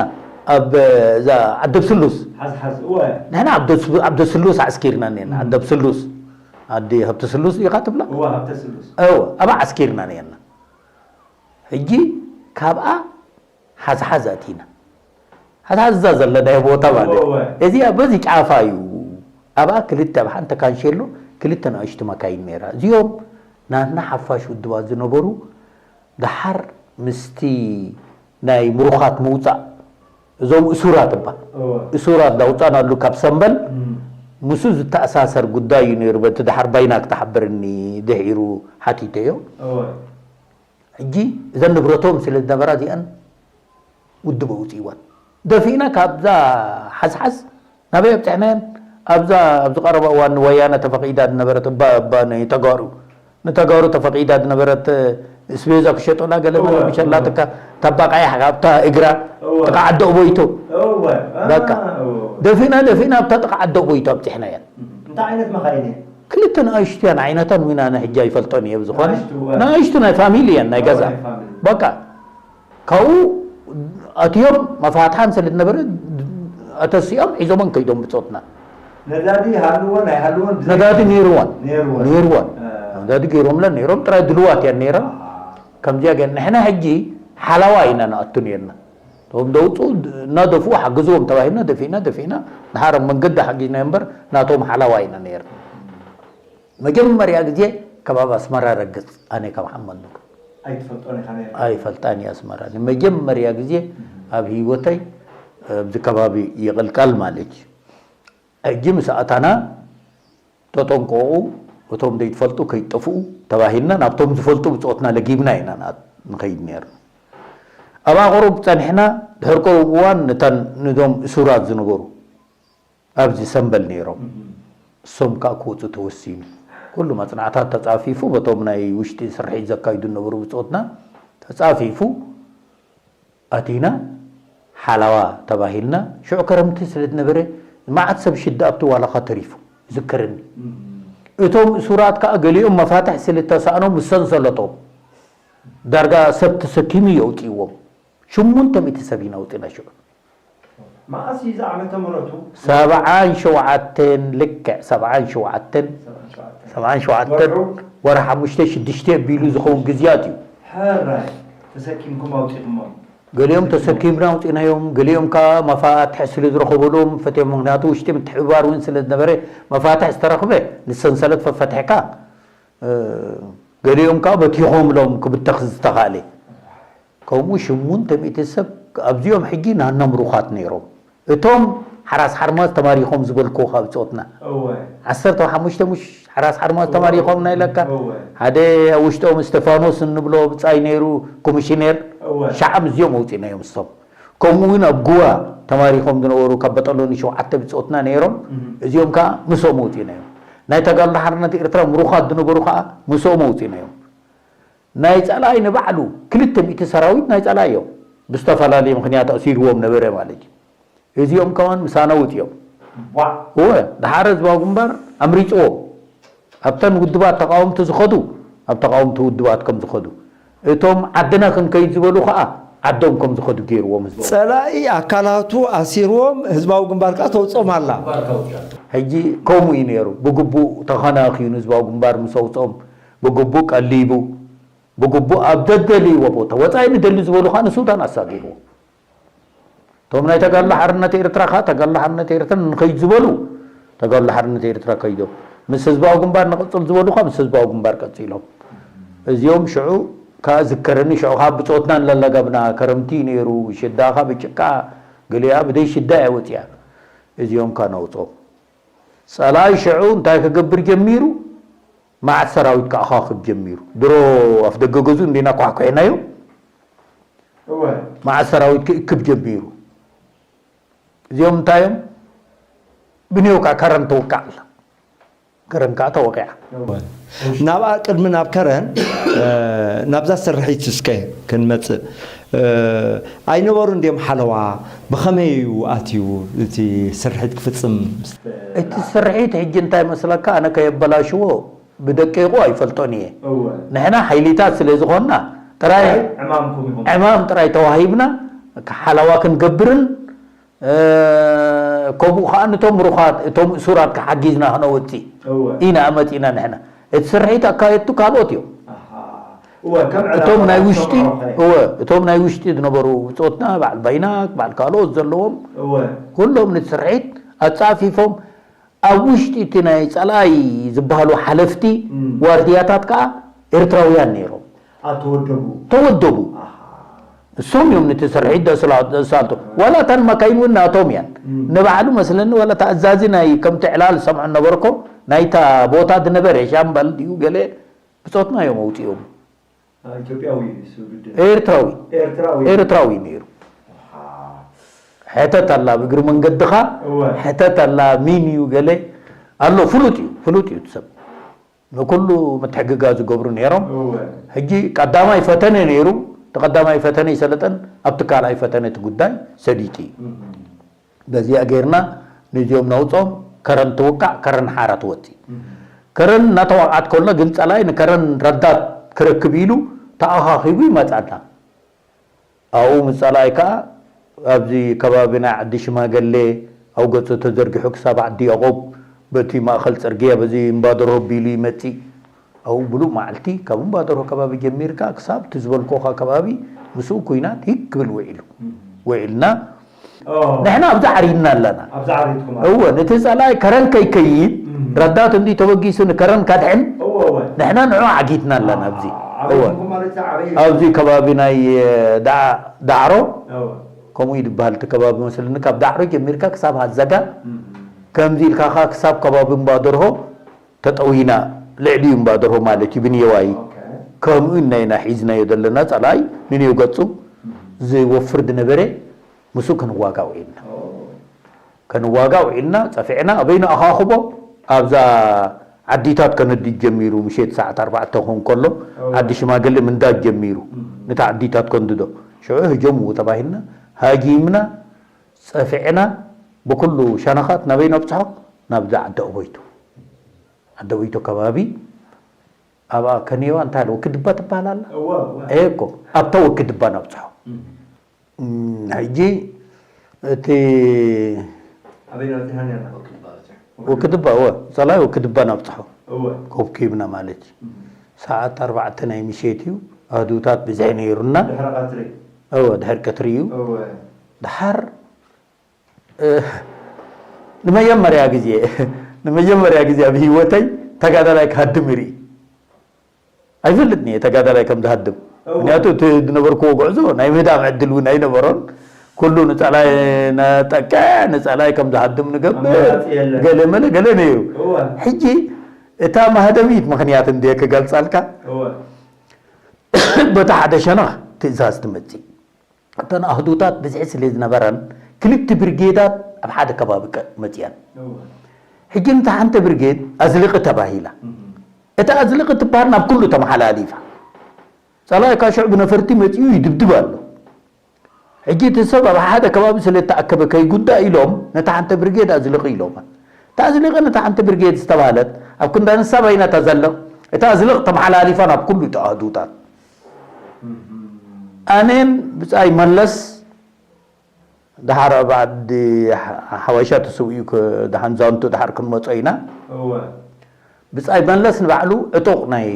ኣብ እዛ ዓደብ ስሉስ። ሓዝሓዝ፣ እወ። ንሕና ኣብ ደስ-፣ ኣብ ደስሉስ ኣስኪርና እኒአና። እም። ዓደብ ስሉስ፣ ዓዲ ሃብተ ስሉስ ኢኻ ትብላ? እወ፣ ሃብተ ስሉስ። እወ፣ ኣብኣ ኣስኪርና እኒአና። ሕጂ ካብኣ ሓዝሓዝ ኣቲና። ሓዝሓዝ እዛ ዘለናዮ ቦታ ማለት እዩ። እወ። እዚኣ በዚ ጫፋ እዩ። ኣብኣ ክልተ፣ ኣብ ሓንቲ ካንሼሎ ክልተ ንኣሽቱ መካይን ነይራ። እዚኦም ናትና ሓፋሽ ውድባት ዝነበሩ፣ ደሓር ምስቲ ናይ ምሩኻት ምውፃእ፣ እዞም እሱራት እባ፣ እወ። እሱራት ዳውፃናሉ ካብ ሰምበል፣ እም። ምስኡ ዝተኣሳሰር ጉዳይ እዩ ነይሩ። በቲ ደሓር ባይና ክትሓብርኒ ድሒሩ ሓቲተዮ። እወ። ሕጂ እዘን ንብረቶም ስለ ዝነበራ እዚኣን ውድብ ኣውፅእዋን። ደፊእና ካብዛ ሓዝሓዝ ናበይ ኣብፅሕናየን? ኣብዛ ኣብዚ ቀረባ እዋን ንወያነ ተፈቒዳ ዝነበረት እባ፣ እባ ንተጋሩ፣ ንተጋሩ ተፈቒዳ ዝነበረት እስቤዛ ክሸጡላ ገለ እወ፣ መለ ምሸላትካ እወ። ታባ ቃያሕ ካብታ እግራ እወ። ጥቃ ዓዲ ኣቦይቶ። እወ፣ ኣ፣ በቃ። እወ። ደፊእና፣ ደፊእና ኣብታ ጥቃ ዓዲ ኣቦይቶ ኣብፅሕናየን። እንታይ ዓይነት መኻይን እየን? ክልተ ንኣሽቱ እየን ዓይነተን፣ ዊና ኣነ ሕጂ ኣይፈልጦን እየ ብዝኾነ። ንኣሽቱ፣ እወ። ንኣሽቱ ናይ ፋሚሊ እየን፣ ናይ እወ፣ ገዛ። ናይ ፋሚሊ። በቃ። ካብኡ ኣትዮም መፋትሓን ስለ ዝነበረ፣ ኣተሲኦም ሒዞመን ከይዶም ብጾትና። ነዳዲ ሃልወን ኣይሃልወን ብዘይ ነዳዲ ነይርወን። ነይርወን። ነይርወን። እ። ነዳዲ ገይሮምለን ነይሮም፣ ጥራይ ድልዋት እየን ነይረን። ኣሃ። ከምዚኣ ገይር-፣ ንሕና ሕጂ ሓላዋ ኢና ንኣቱ ነይርና። እቶም ደውፁ እናደፍኡ ሓግዝዎም ተባሂልና፣ ደፊእና፣ ደፊእና፣ ድሓር ኣብ መንገዲ ሓጊዝናዮ እምበር፣ ናቶም ሓላዋ ኢና ነይርና። መጀመርያ ግዜ ከባቢ ኣስመራ ረግጽ፣ ኣነ ካብ ሓመድ ኑር። ኣይትፈልጦን ኢኻ ነይርካ? ኣይፈልጣን እየ ኣስመራ። ንመጀመርያ ግዜ ኣብ ህይወተይ ኣብዚ ከባቢ ይቕልቀል ማለት እዩ። ሕጂ ምስ ኣታና፣ "ተጠንቀቑ፣ እቶም ዘይትፈልጡ ከይትጠፍኡ" ተባሂልና፣ ናብቶም ዝፈልጡ ብጾትና ለጊብና ኢና ንኣት-፣ ንኸይድ ነይርና። ኣብኣ ቁሩብ ጸኒሕና፣ ድሕሪ ቁሩብ እዋን፣ ነተን፣ ነዞም እሱራት ዝነበሩ፣ ኣብዚ ሰምበል ነይሮም። እም። እሶም ከኣ ክወጹ ተወሲኑ። ኩሉ መጽናዕታት ተጻፊፉ፣ በቶም ናይ ውሽጢ ስርሒት ዘካይዱ ዝነበሩ ብጾትና ተጻፊፉ፣ ኣቲና ሓላዋ ተባሂልና። ሽዑ ከረምቲ ስለ ዝነበረ፣ መዓት ሰብ ሽዳ ኣብቲ ዋላኻ ተሪፉ፣ ይዝከረኒ። እም። እቶም እሱራት ከኣ ገሊኦም መፋትሕ ስለ ዝተሳእኖም፣ ምስ ሰንሰለቶም ዳርጋ ሰብ ተሰኪሙ እዩ ኣውጺእዎም። ሽሙንተ ሚእቲ ሰብ ኢና ኣውጺእና ሽዑ። መዓስ እዩ እዚ ዓመተ ምህረቱ? ሰብዓን ሸውዓተን፣ ልክዕ ሰብዓን ሸውዓተን፣ ሰብዓን ሸውዓተን። ሰብዓን ሸውዓተን፣ ወርሑ? ወርሒ ሓሙሽተ፣ ሽዱሽተ ኣቢሉ ዝኸውን ግዜያት እዩ። ሕራይ፣ ተሰኪምኩም ኣውጺእኩሞም? ገሊኦም ተሰኪምና ኣውጺእናዮም፣ ገሊኦም ከኣ መፋትሒ ስለ ዝረኸበሎም ፈትዮም፣ ምኽንያቱ ውሽጢ ምትሕብባር እውን ስለ ዝነበረ፣ መፋትሒ ዝተረኽበ ንሰንሰለት ፈፈትሕካ፣ እ፣ ገሊኦም ከኣ በቲኾምሎም ክብተኽ ዝተኻእለ። ከምኡ ሽሙንተ ሚእቲ ሰብ ኣብዚኦም ሕጂ ናና ምሩኻት ነይሮም። እቶም ሓራስ ሓርማዝ ተማሪኾም ዝበልኩ ካብ ብጾትና። እወ። ዓሰርተ ሓሙሽተ ሙሽ ሓራስ ሓርማዝ እወ። ተማሪኾም ናይ ለካ። እወ። ሓደ ኣብ ውሽጦም እስቴፋኖስ እንብሎ ብጻይ ነይሩ ኮሚሽነር። እወ። ሻዓ ምስዚኦም ኣውጺእናዮም ምስቶም። ከምኡ እውን ኣብ ጉዋ ተማሪኾም ዝነበሩ ካብ በጠሎኒ ሸውዓተ ብጾትና ነይሮም። እም። እዚኦም ከኣ ምስኦም ኣውጺእናዮም። ናይ ተጋድሎ ሓርነት ኤርትራ ምሩኻት ዝነበሩ ከኣ ምስኦም ኣውጺእናዮም። ናይ ጸላኢ ንባዕሉ ክልተ ሚእቲ ሰራዊት ናይ ጸላኢ እዮም። ብዝተፈላለየ ምኽንያት ኣሲርዎም ነበረ ማለት እዩ። እዚኦም ከማን ምሳና ውጽኦም። ዋዕ። እወ፣ ደሓር ህዝባዊ ግንባር ኣምሪጽዎም። ኣብተን ውድባት ተቃወምቲ ዝኸዱ፣ ኣብ ተቃወምቲ ውድባት ከም ዝኸዱ። እቶም ዓድና ክንከይድ ዝበሉ ከኣ ዓዶም ከም ዝኸዱ ገይርዎም ህዝባዊ። ጸላኢ ኣካላቱ ኣሲርዎም ህዝባዊ ግንባር ከኣ ተውጽኦም ኣላ። ሕጂ ከምኡ እዩ ነይሩ። ብግቡእ ተኸናኺኑ ህዝባዊ ግንባር ምስ ኣውጽኦም፣ ብግቡእ ቀሊቡ፣ ብግቡእ ኣብ ዘደልይዎ ቦታ፣ ወጻኢ ንደሊ ዝበሉ ከኣ ንሱዳን ኣሳጊርዎ። እቶም ናይ ተጋድሎ ሓርነት ኤርትራ ከኣ ተጋድሎ ሓርነት ኤርትራ ንኸይድ ዝበሉ ተጋድሎ ሓርነት ኤርትራ ከይዶም። ምስ ህዝባዊ ግንባር ንቕጽል ዝበሉ ከኣ ምስ ህዝባዊ ግንባር ቀጺሎም። እዚኦም ሽዑ ከኣ ዝከረኒ፣ ሽዑ ከኣ ብጾትና እንለለገብና፣ ከረምቲ ነይሩ፣ ሽዳ ከኣ ብጭቃ፣ ገሊኣ ብደይ ሽዳ እያ ወጺኣ። እዚኦም ከኣ ነውጾም። ጸላኢ ሽዑ እንታይ ክገብር ጀሚሩ? መዓት ሰራዊት ከኣኻኽብ ጀሚሩ። ድሮ ኣፍ ደገ ገዝኡ እንዲና ኳሕኩሕናዮ። እወ። መዓት ሰራዊት ክእክብ ጀሚሩ። እዚኦም እንታይ እዮም? ብንዮ ከዓ ከረን ተወቃዕ ኣላ። ከረን ከዓ ተወቂዓ። እወ። ናብኣ ቅድሚ ናብ ከረን፣ እ፣ ናብዛ ስርሒት እስከ ክንመጽእ። እ፣ ኣይነበሩን ድዮም ሓለዋ? ብኸመይ እዩ ኣትዩ እቲ ስርሒት ክፍጽም? እቲ ስርሒት ሕጂ እንታይ መስለካ? ኣነ ከየበላሽዎ ብደቂቑ ኣይፈልጦን እየ። እወ። ንሕና ሓይሊታት ስለ ዝኾንና ጥራይ ዕማምኩም ኢኹም። ዕማም ጥራይ ተዋሂብና ሓለዋ ክንገብርን፣ እ፣ ከምኡ ኸኣ ነቶም ምሩኻት፣ እቶም እሱራት ክሓጊዝና ክነወጽእ እወ። ኢና መጺእና ንሕና። እቲ ስርሒት ኣካየድቱ ካልኦት እዮም። ኣሃ። እወ፣ ከም እቶም ዕላማ ናይ ውሽጢ፣ ሰምዖ ኸ? እወ፣ እቶም ናይ ውሽጢ ዝነበሩ ብጾትና፣ በዓል ባይናክ፣ በዓል ካልኦት ዘለዎም፣ እወ። ኩሎም ነቲ ስርሒት ኣጻፊፎም፣ ኣብ ውሽጢ እቲ ናይ ጸላኢ ዝበሃሉ ሓለፍቲ እም። ዋርድያታት ከኣ ኤርትራውያን ነይሮም። ኣተወደቡ። ተወደቡ። ኣሃ። እሶም እዮም ነቲ ስርሒት ዘስላ-፣ ዘሳልጡ። ዋላ እተን መካይን እውን ናቶም እያን። እም። ንባዕሉ መስለኒ ዋላ እቲ ኣዛዚ ናይ ከምቲ ዕላል ዝሰምዖ ነበርኮ ናይታ ቦታ ዝነበረ ሻምበል ድዩ ገለ ብጾትና እዮም ኣውጺኦም። ኢትዮጵያዊ እዩ እሱ ግድን። ኤርትራዊ። ኤርትራዊ። ኤርትራዊ ነይሩ። ኣሃ። ሕተት ኣላ ብእግሪ መንገድኻ፣ እወ። ሕተት ኣላ ሚን እዩ ገለ ኣሎ። ፍሉጥ እዩ፣ ፍሉጥ እዩ እቲ ሰብ። ንኩሉ ምትሕግጋዝ ዝገብሩ ነይሮም። እወ። ሕጂ ቀዳማይ ፈተነ ነይሩ። እቲ ቀዳማይ ፈተነ ይሰለጠን ኣብቲ ካልኣይ ፈተነ እቲ ጉዳይ ሰሊጡ እዩ። እም። በዚኣ ጌርና ነዚኦም ነውጾም። ከረን ትውቃዕ፣ ከረን ሓራ ትወጽእ። እም። ከረን እናተዋቅዓት ከሎ ግን ጸላኢ ንከረን ረዳት ክረክብ ኢሉ ተኣኻኺቡ ይመጻና። ኣብኡ ምስ ጸላኢ ከኣ ኣብዚ ከባቢ ናይ ዓዲ ሽማገሌ ኣብ ገጹ ተዘርጊሑ ክሳብ ዓዲ ያቆብ በቲ ማእከል ጽርግያ በዚ እምባደርሆ ኣቢሉ ይመጽእ። ኣብኡ ብሉእ መዓልቲ ካብ እምባደርሆ ከባቢ ጀሚርካ ክሳብ እቲ ዝበልኮኻ ከባቢ ምስኡ ኩናት ሂግ ክብል ውዒሉ። እም። ውዒልና ኦ። ንሕና ኣብዚ ዓሪድና ኣለና። ኣብዚ ዓሪድኩም ኣለና። እወ፣ ነቲ ጸላኢ ከረን ከይከይድ እም። ረዳት እንዲ ተበጊሱ ንከረን ከድሕን እወ፣ እወ። ንሕና ንዑ ዓጊድና ኣለና ኣብዚ። ዓ-፣ እወ። ዓሪድኩም ማለት ዓበይ እዩ። ኣብዚ ከባቢ ናይ፣ እ፣ ዳ-፣ ዳዕሮ እወ። ከምኡ እዩ ዝበሃል እቲ ከባቢ መስለኒ። ካብ ዳዕሮ ጀሚርካ ክሳብ ሃዘጋ እም። ከምዚ ኢልካ ኸኣ ክሳብ ከባቢ እምባደርሆ ተጠዊና ልዕሊኡ እምባደርሆ ማለት እዩ ብንየዋይ። ኦኬ። ከምኡ እናይና ሒዝናዮ ዘለና ጸላኢ ንንዮ ገጹ እም። ዝወፍር ዝነበረ ምስኡ ክንዋጋ ውዒልና። ኦ። ከንዋጋ ውዒልና ጸፊዕና ኣበይ ንኣኻኽቦ ኣብዛ ዓዲታት ከነድድ ጀሚሩ ምሸት ሰዓት ኣርባዕተ ክኸውን ከሎ እወ። ዓዲ ሽማግሌ ምንዳድ ጀሚሩ እም። ነቲ ዓዲታት ከንድዶ ሽዑ ህጀምዎ ተባሂልና ሃጊምና ጸፊዕና ብኩሉ ሸነኻት ናበይ ነብጽሖ ናብዛ ዓዲ ኣቦይቶ ዓዲ ኣቦይቶ ከባቢ ኣብኣ ከንየዋ እንታይ ኣለ ወክድባ ትበሃል ኣላ እወ፣ እወ። እየ እኮ ኣብታ ወክድባ ነብጽሖ እም። እም፣ ሕጂ እቲ ኣበይ ናብቲ ሃንያ ናበ ክድባ በጽሑ? ወክድባ፣ እወ፣ ጸላይ ወክድባ ናብጽሖ። እወ። ኮብኪብና ማለት እዩ። እም። ሰዓት ኣርባዕተ ናይ ምሸት እዩ። ኣህዱታት ብዝሒ ነይሩና። ድሕሪ ቀትሪ? እወ፣ ድሕሪ ቀትሪ እዩ። እወ። ድሓር፣ እ፣ ንመጀመርያ ግዜ፣ ንመጀመርያ ግዜ ኣብ ህይወተይ ተጋዳላይ ክሃድም ይርኢ። ኣይፈልጥን እየ ተጋዳላይ ከም ዝሃድም። እወ። ምክንያቱ እቲ ዝነበርክዎ ጉዕዞ ናይ ምህዳም ዕድል እውን ኣይነበሮን። ኩሉ ንጸላይ ነጠቅዕ፣ ንጸላይ ከም ዝሃድም ንገብር፣ ኣማራጺ የለን። ገለ መለ ገለ ነይሩ። እወ። ሕጂ እታ ማህደሚት ምኽንያት እንድየ ክገልጸልካ፣ እወ። በታ ሓደ ሸነኽ ትእዛዝ ትመጽእ። እተን ኣህዱታት ብዝሒ ስለ ዝነበረን፣ ክልተ ብርጌዳት ኣብ ሓደ ከባቢ ቀ-፣ መጺኣን። እወ። ሕጂ ነታ ሓንቲ ብርጌድ ኣዝልቒ ተባሂላ። እህ። እታ ኣዝልቒ ትበሃል ናብ ኩሉ ተመሓላሊፋ። ጸላኢ ካብ ሽዑ ብነፈርቲ መጺኡ ይድብድብ ኣሎ። ሕጂ እቲ ሰብ ኣብ ሓደ ከባቢ ስለ እተኣከበ ከይጉዳእ ኢሎም ነታ ሓንቲ ብርጌድ ኣዝልቒ ኢሎማ። እታ ኣዝልቒ ነታ ሓንቲ ብርጌድ ዝተባህለት ኣብ ክንዳ ንሳ በይና እታ ዘልቕ፣ እታ ኣዝልቕ ተመሓላሊፋ ናብ ኩሉ ተኣህዱታት። ኣነን ብጻይ መለስ ደሓር ኣብ ዓዲ ሓ-፣ ሓዋሻ ተሰዊኡ ከ-፣ ደሓን ዛንቱ ደሓር ክንመጾ ኢና። እወ። ብጻይ መለስ ንባዕሉ ዕጡቕ ናይ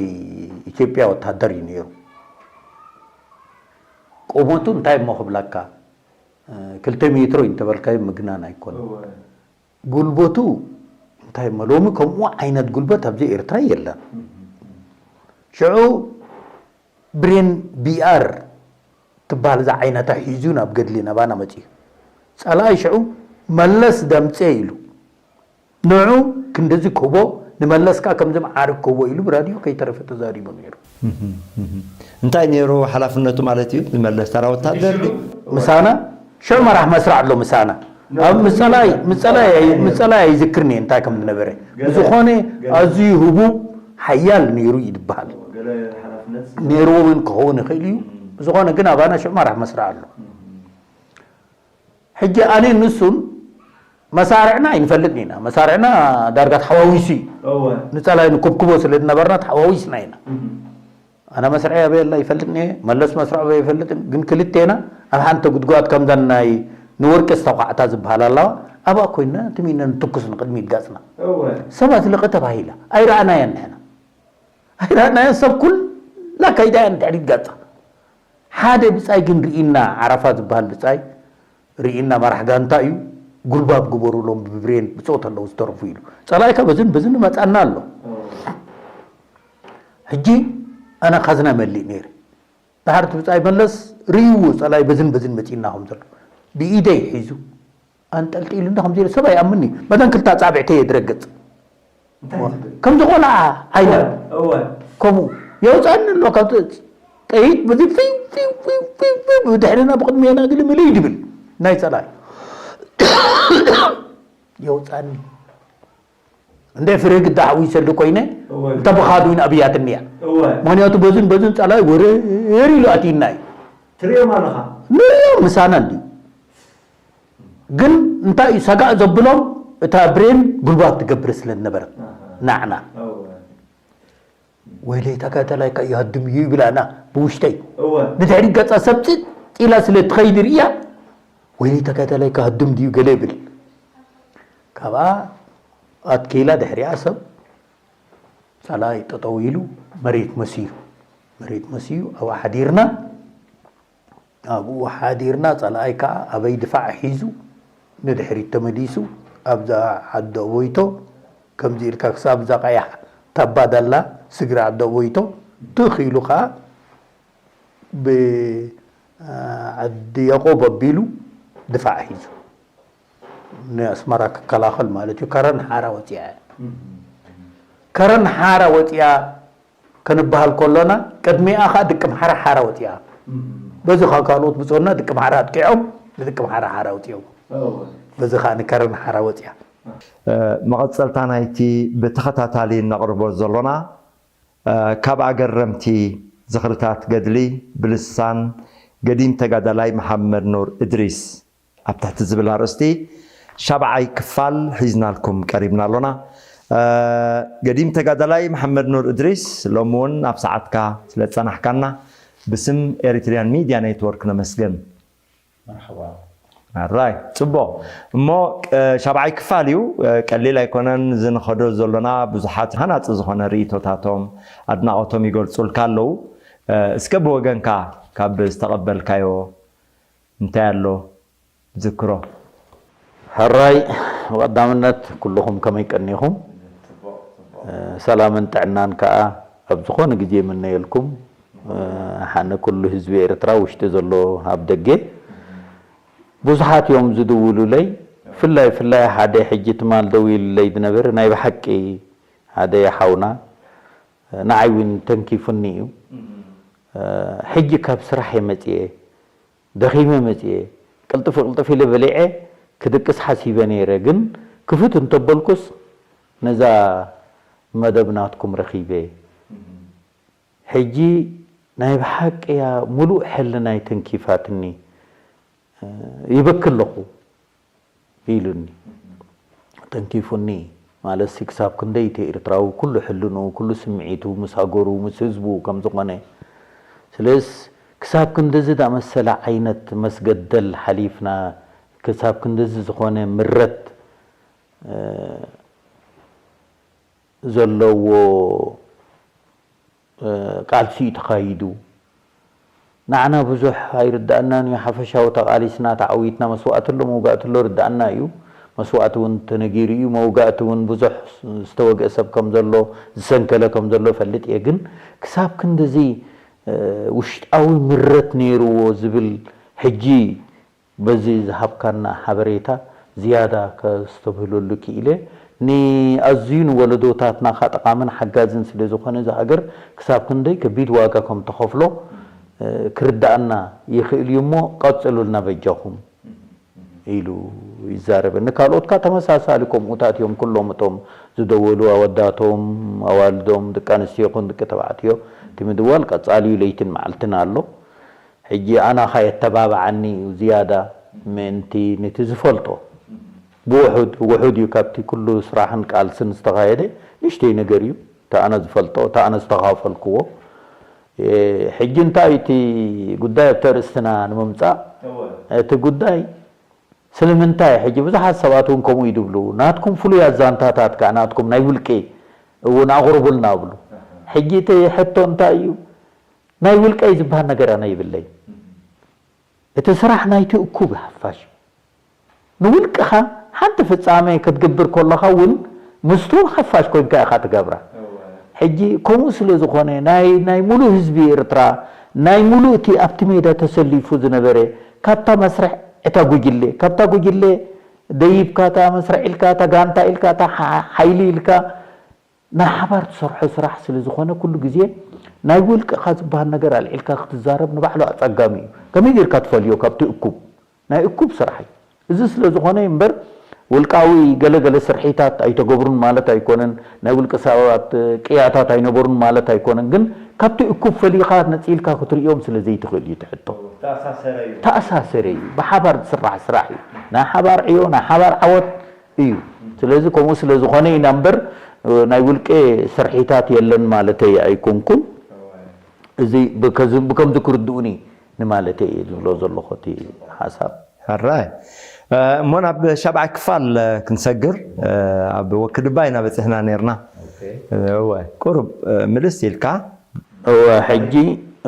ኢትዮጵያ ወታደር እዩ ነይሩ። ቁመቱ እንታይ እሞ ክብለካ፣ እ፣ ክልተ ሜትሮ እዩ እንተበልካዮ ምግናን ኣይኮነን። እወ። ጉልበቱ እንታይ እሞ ሎሚ ከምኡ ዓይነት ጉልበት ኣብዚ ኤርትራ የለን። እህ። ሽዑ ብሬን ቢኣር ትበሃል እዛ ዓይነታ ሒዙ ናብ ገድሊ ናባና መጺኡ። ጸላኢ ሽዑ መለስ ደምጼ ኢሉ። ንዑ ክንድዚ ክህቦ፣ ንመለስ ከኣ ከምዚ መዓርግ ክህቦ ኢሉ ብራድዮ ከይተረፈ ተዛሪቡ ነይሩ። እህ፣ እህ። እንታይ ነይሩ ሓላፍነቱ ማለት እዩ? ዝመለስ ተራ ወታደር ድዩ? ምሳና ሽዑ መራሕ መስርዕ ኣሎ ምሳና። ኣብ ምጸላይ፣ ምጸላይ፣ ምጸላይ ኣይዝክርን እየ እንታይ ከም ዝነበረ። ገለ፣ ብዝኾነ ገለ። ኣዝዩ ህቡብ ሓያል ነይሩ እዩ ዝበሃል። ገለ ሓላፍነት ነይርዎ እውን ክኸውን ይኽእል እዩ። እም። ብዝኾነ ግን ኣባና ሽዑ መራሕ መስርዕ ኣሎ። እም። ሕጂ ኣነ ንሱን መሳርዕና ኣይንፈልጥን ኢና። መሳርዕና ዳርጋ ተሓዋዊሱ እዩ። እወ። ንጸላይ ንኩብኩቦ ስለ ዝነበርና ተሓዋዊስና ኢና። እም። ኣነ መስርዐይ ኣበይ ኣላ ይፈልጥን እየ፣ መለስ መስርዑ ኣበይ ይፈልጥን፣ ግን ክልቴና ኣብ ሓንቲ ጉድጓድ ከምዘን ናይ ንወርቂ ዝተዃዕታ ዝበሃላ ኣለዋ፣ ኣብኣ ኮይንና ትም ኢልና ንትኩስ ንቕድሚት ገጽና። እወ። ሰብ ኣዝልቒ ተባሂላ። ኣይረኣናያን ንሕና። ኣይረኣናያን ሰብ ኩላ ከይዳ እያ ንድሕሪት ገጻ። ሓደ ብጻይ ግን ርኢና፣ ዓረፋ ዝበሃል ብጻይ ርኢና፣ መራሕ ጋንታ እዩ፣ ጉልባብ ግበሩሎም ብብሬን ብጾት ኣለዉ ዝተረፉ ኢሉ። ጸላኢካ በዝን በዝን ይመጻና ኣሎ። እወ። ሕጂ ኣነ ካዝና መሊእ ነይረ። ድሓር እቲ ብጻይ መለስ ርእይዎ ጸላኢ በዝን በዝን መጺእና ከም ዘሎ። ብኢደይ ሒዙ ኣንጠልጢሉኒ ከም ዘሎ ሰብ ኣይኣምንኒ። መታን ክልተ ኣጻብዕተይ እየ ዝረግጽ። እንታይ ትብል? ከምዚ ቆልዓ ዓይነት። እወ፣ እወ። ከምኡ የውጻኒ ኣሎ ካብቲ ጥይት በዚ ፊው፣ ፊው፣ ፊው፣ ፊው፣ ፊው ብድሕርና ብቕድሜና ግልምልይ ድብል ናይ ጸላኢ። የውጻኒ። እንደ ፍሬ ግዳ ሓዊሰሉ ኮይነ፣ እወ። እንተ ብኻዱ ይን ኣብያትኒ እያ። እወ። ምኽንያቱ በዝን በዝን ጸላኢ ወረር ኢሉ ኣትዩና እዩ። ትርእዮም ኣለኻ? ንርእዮ ምሳና እንድዩ። ግን እንታይ እዩ ሰጋእ ዘብሎም? እታ ብሬን ጉልባት ትገብር ስለ ዝነበረት። ኣሃ። ናዕና። እወ። ወይለይ ተጋዳላይ ከ ይሃድም እዩ ይብላና ብውሽጠይ። እወ። ንድሕሪት ገጻ ሰብ ጽጥ ኢላ ስለ ትኸይድ ርእያ፣ ወይለይ ተጋዳላይ ክሃድም ድዩ ገለ ይብል። ካብኣ ኣትኪላ ድሕሪኣ ሰብ ጸላኢ ጠጠው ኢሉ መሬት መስዩ፣ መሬት መስዩ ኣብኡ ሓዲርና። ኣብኡ ሓዲርና፣ ጸላኣይ ከኣ ኣበይ ድፋዕ ሒዙ ንድሕሪት ተመሊሱ፣ ኣብዛ ዓዲ ኣቦይቶ ከምዚ ኢልካ ክሳብ እዛ ቀያሕ ታባ ደላ ስግሪ ዓዲ ኣቦይቶ ትኽ ኢሉ ከኣ ብ-፣ ዓዲ ያቆብ ኣቢሉ ድፋዕ ሒዙ ንኣስመራ ክከላኸል ማለት እዩ። ከረን ሓራ ወጺኣ እያ። ከረን ሓራ ወጺኣ ከንበሃል ከሎና፣ ቅድሚኣ ኸኣ ድቂ ምሓራ ሓራ ወጺኣ። እም። በዚ ኸኣ ካልኦት ብጾና ድቂ ምሓራ ኣጥቂዖም፣ ንድቂ ምሓራ ሓራ ኣውጺኦም። እወ። በዚ ኸኣ ንከረን ሓራ ወጺኣ። እ፣ መቐጸልታ ናይቲ ብተኸታታሊ እነቕርቦ ዘሎና፣ እ፣ ካብ ኣገረምቲ ዝኽርታት ገድሊ ብልሳን ገዲም ተጋዳላይ መሓመድ ኑር እድሪስ ኣብ ትሕቲ ዝብል ኣርእስቲ ሻብዓይ ክፋል ሒዝናልኩም ቀሪብና ኣሎና። እ፣ ገዲም ተጋዳላይ መሓመድ ኑር እድሪስ፣ ሎሚ እውን ኣብ ሰዓትካ ስለ ዝጸናሕካና ብስም ኤሪትሪያን ሚድያ ኔትወርክ ነመስግን። መርሓባ። ኣራይ፣ ጽቡቕ። እሞ፣ እ፣ ሻብዓይ ክፋል እዩ። እ፣ ቀሊል ኣይኮነን። እዚ ንኸዶ ዘሎና ብዙሓት ሃናጺ ዝኾነ ርእይቶታቶም፣ ኣድናቖቶም ይገልጹልካ ኣለዉ። እ፣ እስከ ብወገንካ ካብ ዝተቐበልካዮ እንታይ ኣሎ? ዝክሮ። ሕራይ፣ ብቐዳምነት ኩልኹም ከመይ ቀኒኹም? እ፣ ሰላምን ጥዕናን ከኣ ኣብ ዝኾነ ግዜ ይምነየልኩም። እ፣ ሓነ ኩሉ ህዝቢ ኤርትራ ውሽጢ ዘሎ ኣብ ደገ። ብዙሓት እዮም ዝድውሉለይ። ፍላይ ፍላይ ሓደ ሕጂ ትማል ደዊሉለይ ዝነበረ ናይ ብሓቂ ሓደ ሓውና ንዓይ እውን ተንኪፉኒ እዩ። ሕጂ ካብ ስራሕ እየ መፅየ፣ ደኺመ መፅየ፣ ቅልጥፍ ቅልጥፍ ኢለ በሊዐ ክድቅስ ሓሲበ ነይረ፣ ግን ክፍት እንተበልኩስ ነዛ መደብ ናትኩም ረኺበ። ሕጂ ናይ ብሓቂ እያ ሙሉእ ሕልናይ ተንኪፋትኒ፣ ይበኪ ኣለኹ ኢሉኒ። ተንኪፉኒ ማለትሲ ክሳብ ክንደይ እቲ ኤርትራዊ ኩሉ ሕልንኡ፣ ኩሉ ስምዒቱ ምስ ሃገሩ፣ ምስ ህዝቡ ከም ዝኾነ። ስለስ ክሳብ ክንድዚ ዳመሰለ ዓይነት መስገደል ሓሊፍና፣ ክሳብ ክንድዚ ዝኾነ ምረት ዘለዎ ቃልሲ እዩ ተኻይዱ። ንዓና ብዙሕ ኣይርዳእናን እዩ። ሓፈሻዊ ተቓሊስና ተዓዊትና፣ መስዋእቲ ኣሎ መውጋእቲ ኣሎ ርዳእና እዩ። መስዋእቲ እውን ተነጊሩ እዩ። መውጋእቲ እውን ብዙሕ ዝተወግአ ሰብ ከም ዘሎ፣ ዝሰንከለ ከም ዘሎ እፈልጥ እየ። ግን ክሳብ ክንድዚ ውሽጣዊ ምረት ነይርዎ ዝብል ሕጂ በዚ ዝሃብካና ሓበሬታ ዝያዳ ከስተብህለሉ ክኢለ። ንኣዝዩ ንወለዶታትና ኸኣ ጠቓምን ሓጋዝን ስለ ዝኾነ፣ እዚ ሃገር ክሳብ ክንደይ ከቢድ ዋጋ ከም ተኸፍሎ ክርድኣና ይኽእል እዩ እሞ፣ ቀጽሉልና በጃኹም ኢሉ ይዛረበኒ። ካልኦት ከኣ ተመሳሳሊ ከምኡታት እዮም። ኩሎም እቶም ዝደወሉ፣ ኣወዳቶም፣ ኣዋልዶም፣ ደቂ ኣንስትዮ ይኹን ደቂ ተባዕትዮ፣ እቲ ምድዋል ቀጻሊ እዩ፣ ለይትን መዓልትን ኣሎ። ሕጂ ኣና ኸኣ የተባብዓኒ እዩ ዝያዳ፣ ምእንቲ ነቲ ዝፈልጦ ብውሑድ ውሑድ እዩ ካብቲ ኩሉ ስራሕን ቃልስን ዝተኻየደ ንእሽተይ ነገር እዩ። እቲ ኣነ ዝፈልጦ፣ እቲ ኣነ ዝተኻፈልክዎ። ሕጂ እንታይ እቲ ጉዳይ ኣብቲ ኣርእስትና ንምምጻእ፣ እቲ ጉዳይ ስለምንታይ ሕጂ ብዙሓት ሰባት እውን ከምኡ እዩ ዝብሉ፣ ናትኩም ፍሉያት ዛንታታት ከኣ ናትኩም ናይ ውልቂ እውን ኣቕርቡልና እብሉ። ሕጂ እቲ ሕቶ እንታይ እዩ? ናይ ውልቀይ ዝበሃል ነገር ኣነ ይብለይ። እቲ ስራሕ ናይቲ እኩብ ሓፋሽ እዩ። ንውልቅኻ ሓንቲ ፍጻመ ክትግብር ከለኻ እውን ምስቱ ሓፋሽ ኮይንካ ኢኻ ትገብራ። ሕጂ ከምኡ ስለ ዝኾነ ናይ ናይ ሙሉእ ህዝቢ ኤርትራ፣ ናይ ሙሉእ እቲ ኣብቲ ሜዳ ተሰሊፉ ዝነበረ፣ ካብታ መስርዕ እታ ጉጅለ፣ ካብታ ጉጅለ ደይብካ፣ እታ መስርዕ ኢልካ፣ እታ ጋንታ ኢልካ፣ እታ ሓ- ሓይሊ ኢልካ ናይ ሓባር ትሰርሖ ስራሕ ስለ ዝኾነ፣ ኩሉ ግዜ ናይ ውልቅኻ ዝበሃል ነገር ኣልዒልካ ክትዛረብ ንባዕሉ ኣጸጋሚ እዩ። ከመይ ጌርካ ትፈልዮ ካብቲ እኩብ? ናይ እኩብ ስራሕ እዩ። እዚ ስለ ዝኾነ እምበር፣ ውልቃዊ ገለ ገለ ስርሒታት ኣይተገብሩን ማለት ኣይኮነን፣ ናይ ውልቂ ሰባት ቅያታት ኣይነበሩን ማለት ኣይኮነን። ግን ካብቲ እኩብ ፈሊኻ ነጺልካ ክትርእዮም ስለ ዘይትኽእል እዩ እቲ ሕቶ። ተኣሳሰረ እዩ። ተኣሳሰረ እዩ። ብሓባር ዝስራሕ ስራሕ እዩ። ናይ ሓባር ዕዮ፣ ናይ ሓባር ዓወት እዩ። ስለዚ ከምኡ ስለ ዝኾነ ኢና እምበር፣ ናይ ውልቂ ስርሒታት የለን ማለተይ ኣይኮንኩን። እዚ ብከዚ- ብከምዚ ክርድኡኒ ንማለተይ እየ ዝብሎ ዘለኹ እቲ ሓሳብ። ሕራይ። እ፣ እሞ ናብ ሻብዓይ ክፋል፣ እ፣ ክንሰግር፣ እ፣ ኣብ ወክድባ ኢና በጺሕና ነርና። እ፣ እወ፣ ቁሩብ፣ እ፣ ምልስ ኢልካ። እወ፣ ሕጂ፣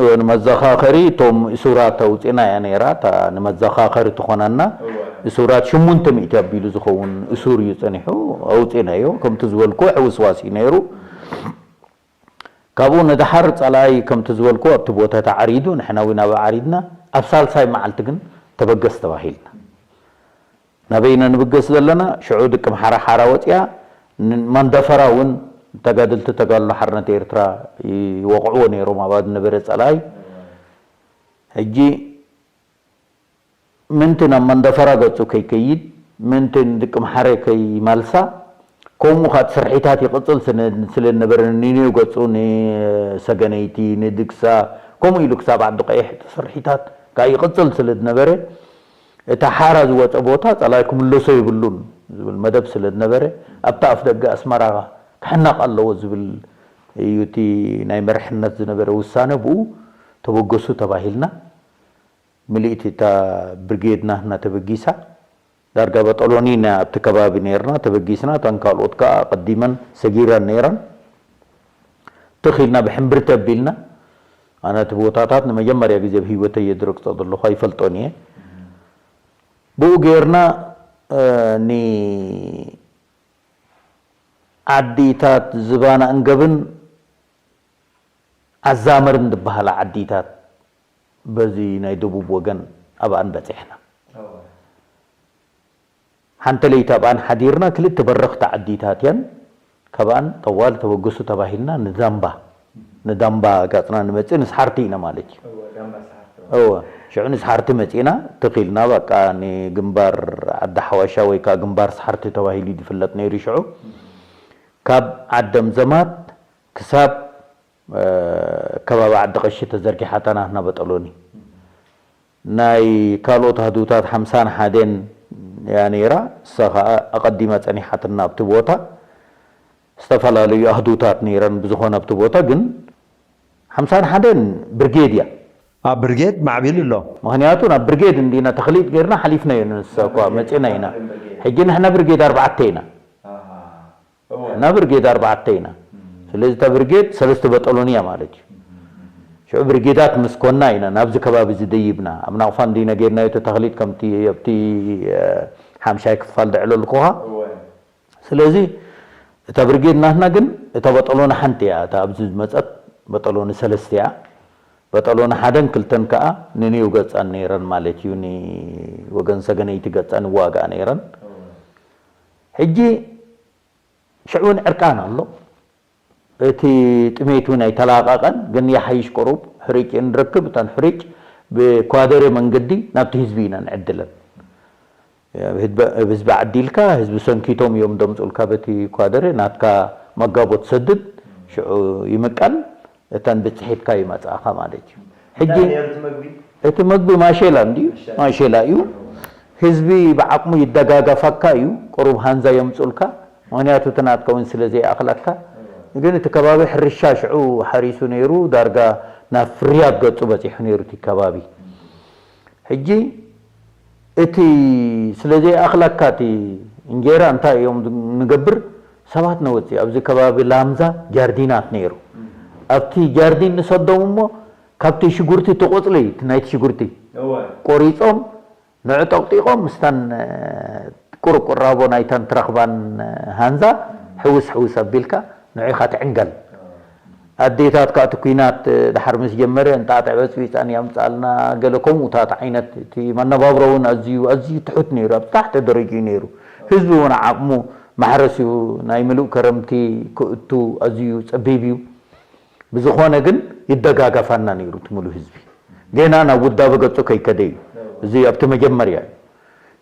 እወ፣ ንመዘኻኸሪ እቶም እሱራት ኣውጺእና እያ ነይራ፣ እታ ንመዘኻኸሪ ትኾነና። እሱራት ሽሙንተ ሚእቲ ኣቢሉ ዝኸውን እሱር እዩ ጸኒሑ፣ ኣውጺእናዮ። ከምቲ ዝበልኩ ሕውስዋስ እዩ ነይሩ። ካብኡ ንደሓር ጸላኢ ከምቲ ዝበልኩ ኣብቲ ቦታ ተዓሪዱ፣ ንሕና እውን ኣብኡ ዓሪድና። ኣብ ሳልሳይ መዓልቲ ግን ተበገስ ተባሂልና። ናበይ ኢና ንብገስ ዘለና? ሽዑ ድቂ ምሓራ ሓራ ወጺኣ፣ ን- መንደፈራ እውን ተጋደልቲ ተጋድሎ ሓርነት ኤርትራ ይወቕዕዎ ነይሮም ኣብኣ ዝነበረ ጸላኢ። ሕጂ ምንቲ ናብ መንደፈራ ገጹ ከይከይድ፣ ምንቲ ንድቂ ምሓረ ከይመልሳ፣ ከምኡ ኻት ስርሒታት ይቕጽል ስነ- ስለ ዝነበረ፣ ንኒኒው ገጹ፣ ንሰገነይቲ፣ ንድግሳ፣ ከምኡ ኢሉ ክሳብ ዓዲ ቀይሕ እቲ ስርሒታት ከኣ ይቕጽል ስለ ዝነበረ፣ እታ ሓራ ዝወጸ ቦታ ጸላኢ ክምለሶ የብሉን ዝብል መደብ ስለ ዝነበረ፣ ኣብታ ኣፍ ደገ ኣስመራ ክሕነቕ ኣለዎ ዝብል እዩ እቲ ናይ መሪሕነት ዝነበረ ውሳነ። ብኡ ተበገሱ ተባሂልና። ምልእቲ እታ ብርጌድ ናትና ተበጊሳ። ዳርጋ በጠሎኒ ኢና ኣብቲ ከባቢ ነይርና፣ ተበጊስና። እተን ካልኦት ከኣ ኣቐዲመን ሰጊረን ነይረን። ትኽ ኢልና ብሕምብርቲ ኣቢልና። ኣነ እቲ ቦታታት ንመጀመርያ ግዜ ኣብ ህይወተይ እየ ዝረግጾ ዘለኹ፣ ኣይፈልጦን እየ። ብኡ ጌርና፣ እ፣ ኒ- ዓዲታት ዝባን ኣንገብን ኣዛመርን ዝበሃላ ዓዲታት በዚ ናይ ደቡብ ወገን ኣብኣን በጺሕና። እወ። ሓንቲ ለይቲ ኣብኣን ሓዲርና። ክልተ በረኽቲ ዓዲታት እየን። ካብኣን ጠዋል ተበገሱ ተባሂልና ንዳምባ፣ ንዳምባ ጋፅና ንመፅእ፣ ንስሓርቲ ኢና ማለት እዩ። እወ፣ ዳምባ ስሓርቲ። እወ፣ ሽዑ ንስሓርቲ መፂእና፣ ትኺልና በቃ ንግንባር ዓዲ ሓዋሻ ወይ ከዓ ግንባር ስሓርቲ ተባሂሉ እዩ ዝፍለጥ ነይሩ ሽዑ። ካብ ዓደም ዘማት ክሳብ ከባቢ ዓዲ ቀሺ ተዘርጊሓታ ናትና በጠሎኒ። ናይ ካልኦት ኣህዱታት ሓምሳን ሓደን እያ ነይራ፣ እሳ ኸዓ ኣቐዲማ ጸኒሓትና ኣብቲ ቦታ። ዝተፈላለዩ ኣህዱታት ነይረን፣ ብዝኾነ ኣብቲ ቦታ ግን ሓምሳን ሓደን ብርጌድ እያ። ኣብ ብርጌድ ማዕቢሉ ኣሎ። ምኽንያቱ ናብ ብርጌድ እንዲና ተኽሊጥ ጌርና ሓሊፍናዮ፣ ንሳ እኳ መጺና ኢና። ሕጂ ንሕና ብርጌድ ኣርባዕተ ኢና። ኣሃ። እወ። ንሕና ብርጌድ ኣርባዕተ ኢና። እም። ስለዚ እታ ብርጌድ ሰለስተ በጠሎን እያ ማለት እዩ። እም፣ እም፣ እም። ሽዑ ብርጌዳት ምስ ኮና ኢና ናብዚ ከባቢ እዚ ደይብና። ኣብ ናቕፋ እንዲና ጌርናዮ እቲ ተኽሊጥ ከምቲ ኣብቲ፣ እ፣ ሓምሻይ ክፋል ዘዕለልኩኻ። እወ። ስለዚ እታ ብርጌድ ናትና ግን እታ በጠሎኒ ሓንቲ እያ። እታ ኣብዚ ዝመጸት በጠሎኒ ሰለስተ እያ። በጠሎኒ ሓደን ክልተን ከኣ ንኔው ገጸን ነይረን ማለት እዩ። ንወገን ሰገነይቲ ገጸን ይዋግኣ ነይረን። እወ። ሕጂ ሽዑ እውን ዕርቃን ኣሎ። እቲ ጥሜት እውን ኣይተላቐቐን፣ ግን ይሓይሽ ቁሩብ ሕርጭ ንረክብ። እተን ሕርጭ ብኳደረ መንገዲ ናብቲ ህዝቢ ኢና ንዕድለን። ኣብ ህዝቢ፣ ኣብ ህዝቢ ዓዲልካ፣ ህዝቢ ሰንኪቶም እዮም ደምፁልካ በቲ ኳደረ፣ ናትካ መጋቦ ትሰድድ፣ ሽዑ ይምቀል፣ እተን ብፅሒትካ ይመፅኣኻ ማለት እዩ። ሕጂ እንታይ ነይሩ እቲ መግቢ? እቲ መግቢ ማሼላ እንድዩ፣ ማሼላ። ማሼላ እዩ። ህዝቢ ብዓቕሙ ይደጋገፈካ እዩ፣ ቁሩብ ሃንዛ የምፁልካ፣ ምኽንያቱ እቲ ናትካ እውን ስለ ዘይኣኽለካ። ግን እቲ ከባቢ ሕርሻ ሽዑ ሓሪሱ ነይሩ፣ ዳርጋ ናብ ፍርያት ገፁ በፂሑ ነይሩ እቲ ከባቢ። ሕጂ እቲ ስለ ዘይኣኽለካ እቲ እንጀራ እንታይ እዮም ንገብር? ሰባት ነወፅእ። ኣብዚ ከባቢ ላምዛ ጃርዲናት ነይሩ። ኣብቲ ጃርዲን ንሰዶም እሞ ካብቲ ሽጉርቲ፣ እቲ ቆፅሊ ናይቲ ሽጉርቲ እወ። ቆሪፆም ንዑ ጠቕጢቖም ምስታን፣ እ፣ ቁርቁራቦ ናይታን ትረኽባን፣ እ፣ ሃንዛ ሕውስ ሕውስ ኣቢልካ ንዑ ኢኻ ትዕንገል። ኣዴታት ከኣ እቲ ኲናት፣ እ፣ ድሓር ምስ ጀመረ እንጣጢዕ በጽቢጻን የምጽኣልና፣ ገለ ከምኡታት ዓይነት። እቲ መነባብሮ እውን ኣዝዩ፣ ኣዝዩ ትሑት ነይሩ፣ ኣብ ታሕቲ ደረጃ እዩ ነይሩ። ህዝቢ እውን ዓቕሙ ማሕረስ እዩ፣ ናይ ምሉእ ከረምቲ ክእቱ ኣዝዩ ጸቢብ እዩ። ብዝኾነ ግን ይደጋገፋና ነይሩ እቲ ምሉእ ህዝቢ። ገና ናብ ውዳበ ገጹ ከይከደ እዩ። እዚ ኣብቲ መጀመርያ እዩ።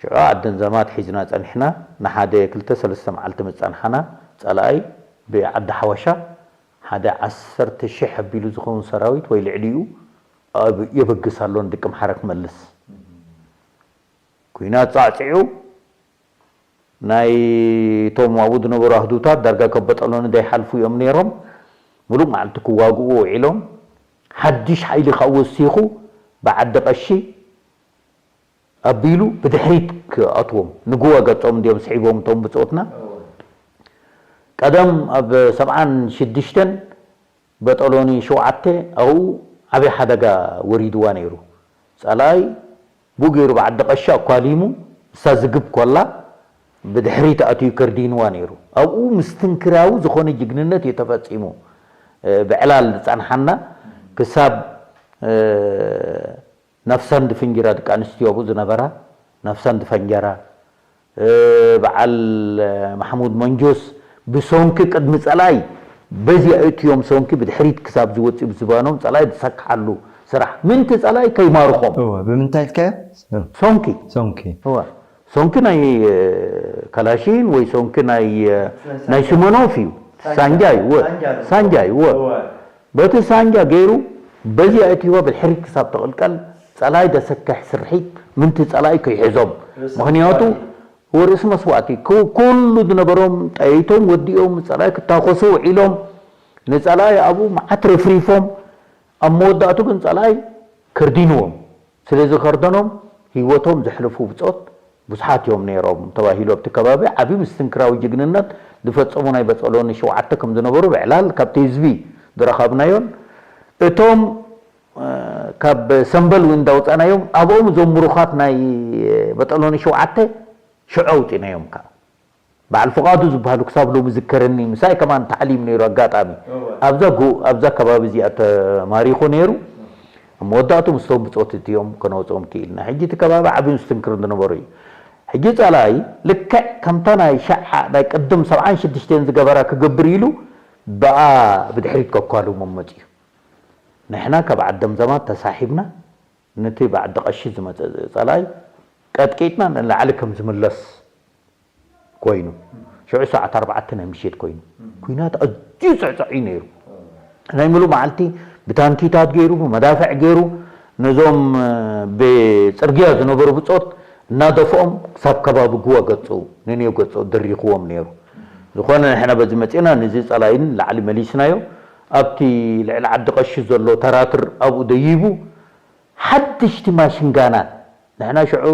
ሽዑ ዓደን ዘማት ሒዝና ጸኒሕና፣ ንሓደ ክልተ ሰለስተ መዓልቲ ምስ ጸንሓና፣ ጸላኣይ ብዓዲ ሓወሻ ሓደ ዓሰርተ ሽሕ ኣቢሉ ዝኸውን ሰራዊት ወይ ልዕሊኡ ኣብ የበግስ ኣሎ ንድቂ ኣምሓራ ክመልስ። ኲናት ጻዕጺዑ፣ ናይ እቶም ኣብኡ ዝነበሩ ኣህዱታት ዳርጋ ካብ በጠሎኒ ዘይሓልፉ እዮም ነይሮም። ምሉእ መዓልቲ ክዋግኡ ውዒሎም። ሓድሽ ሓይሊ ካብ ወሲኹ ብዓዲ ቀሺ ኣቢሉ ብድሕሪት ክኣትዎም፣ ንግወ ገጾም እንድዮም ስዒቦም እቶም ብጾትና። ቀደም ኣብ ሰብዓን ሽዱሽተን በጠሎኒ ሸውዓተ ኣብኡ ዓብዪ ሓደጋ ወሪድዋ ነይሩ። ጸላኢ ብኡ ገይሩ ብዓዲ ቀሺ ኣኳሊሙ፣ ንሳ ዝግብ ኮላ ብድሕሪት ኣትዩ ከርዲንዋ ነይሩ። ኣብኡ ምስትንክራዊ ዝኾነ ጅግንነት እዩ ተፈጺሙ። እ፣ ብዕላል ዝጸንሓና ክሳብ፣ እ፣ ነፍሰን ዝፍንጅራ ደቂ ኣንስትዮ ኣብኡ ዝነበራ፣ ነፍሰን ዝፈንጀራ፣ እ፣ በዓል፣ እ፣ ማሕሙድ መንጆስ ብሰንኪ ቅድሚ ጸላኢ በዚ ኣእትዮም ሰንኪ ብድሕሪት ክሳብ ዝወጽእ ብዝባኖም ጸላኢ ዝሰክሓሉ ስራሕ ምንቲ ጸላኢ ከይማርኾም። እወ፣ ብምንታይ ኢልካዮ? ሰንኪ። ሰንኪ። እወ። ሰንኪ ናይ፣ እ፣ ካላሺን ወይ ሰንኪ ናይ፣ እ፣ ናይ ስመኖፍ እዩ። ሳንጃ። ሳንጃ እዩ። እወ። ሳንጃ እዩ። ሳንጃ እዩ። እወ። እወ። በቲ ሳንጃ ገይሩ በዚ ኣእትይዋ ብድሕሪት ክሳብ ትቕልቀል ጸላኢ ደሰክሕ ስርሒት ምንቲ ጸላኢ ከይሕዞም። ርእሲ ምኽንያቱ መስዋእቲ። ወርእሲ መስዋእቲ። ኩ-፣ ኩሉ ዝነበሮም ጠይቶም ወዲኦም ጸላኢ ክታኮሱ ውዒሎም ንጸላኢ ኣብኡ መዓት ረፍሪፎም ኣብ መወዳእቱ ግን ጸላኢ ከርዲንዎም። ስለ ዝኸርደኖም ህይወቶም ዘሕለፉ ብጾት ብዙሓት እዮም ነይሮም ተባሂሉ። ኣብቲ ከባቢ ዓቢ ምስትንክራዊ ጅግንነት ዝፈጸሙ ናይ በጸሎኒ ሸውዓተ ከም ዝነበሩ ብዕላል ካብቲ ህዝቢ ዝረኸብናዮን እቶም፣ እ፣ ካብ ሰምበል እውን እንዳውጻናዮም ኣብኦም እዞም ምሩኻት ናይ በጸሎኒ ሸውዓተ ሽዑ ኣውጺናዮም ከኣ። በዓል ፍቓዱ ዝበሃሉ ክሳብ ሎሚ ዝከረኒ፣ ምሳይ ከማን ታዕሊም ነይሩ ኣጋጣሚ። እወ። ኣብዛ ጎ-፣ ኣብዛ ከባቢ እዚኣ ተማሪኹ ነይሩ። ኣብ መወዳእቱ ምስቶም ብጾት እትዮም ከነወጽኦም ክኢልና። ሕጂ እቲ ከባቢ ዓቢ ምስትንክር ዝነበሩ እዩ። ሕጂ ጸላኢ ልክዕ ከምታ ናይ ሸዓ ናይ ቅድም ሰብዓን ሽዱሽተን ዝገበራ ክገብር ኢሉ ብኣ ብድሕሪት ከኳልሞም መጽዩ። ንሕና ካብ ዓደምዘማት ተሳሒብና ነቲ ብዓዲ ቀሺ ዝመጸ ጸላኢ ቀጥቂጥና ንላዕሊ ከም ዝምለስ ኮይኑ፣ ሽዑ ሰዓት ኣርባዕተ ናይ ምሽት ኮይኑ፣ ኲናት ኣዝዩ ጽዕጽዕ እዩ ነይሩ። ናይ ምሉእ መዓልቲ ብታንኪታት ገይሩ፣ ብመዳፍዕ ገይሩ፣ ነዞም፣ እ፣ ብጽርግያ ዝነበሩ ብጾት እናደፍኦም ክሳብ ከባቢ ጉዋ ገጹ፣ ንንዮ ገጹ ድሪኽዎም ነይሩ። ዝኾነ ንሕና በዚ መጺእና፣ ነዚ ጸላኢ ንላዕሊ መሊስናዮ። ኣብቲ ልዕሊ ዓዲ ቀሺ ዘሎ ተራትር ኣብኡ ደይቡ፣ ሓድሽቲ ማሽንጋናት፣ ንሕና ሽዑ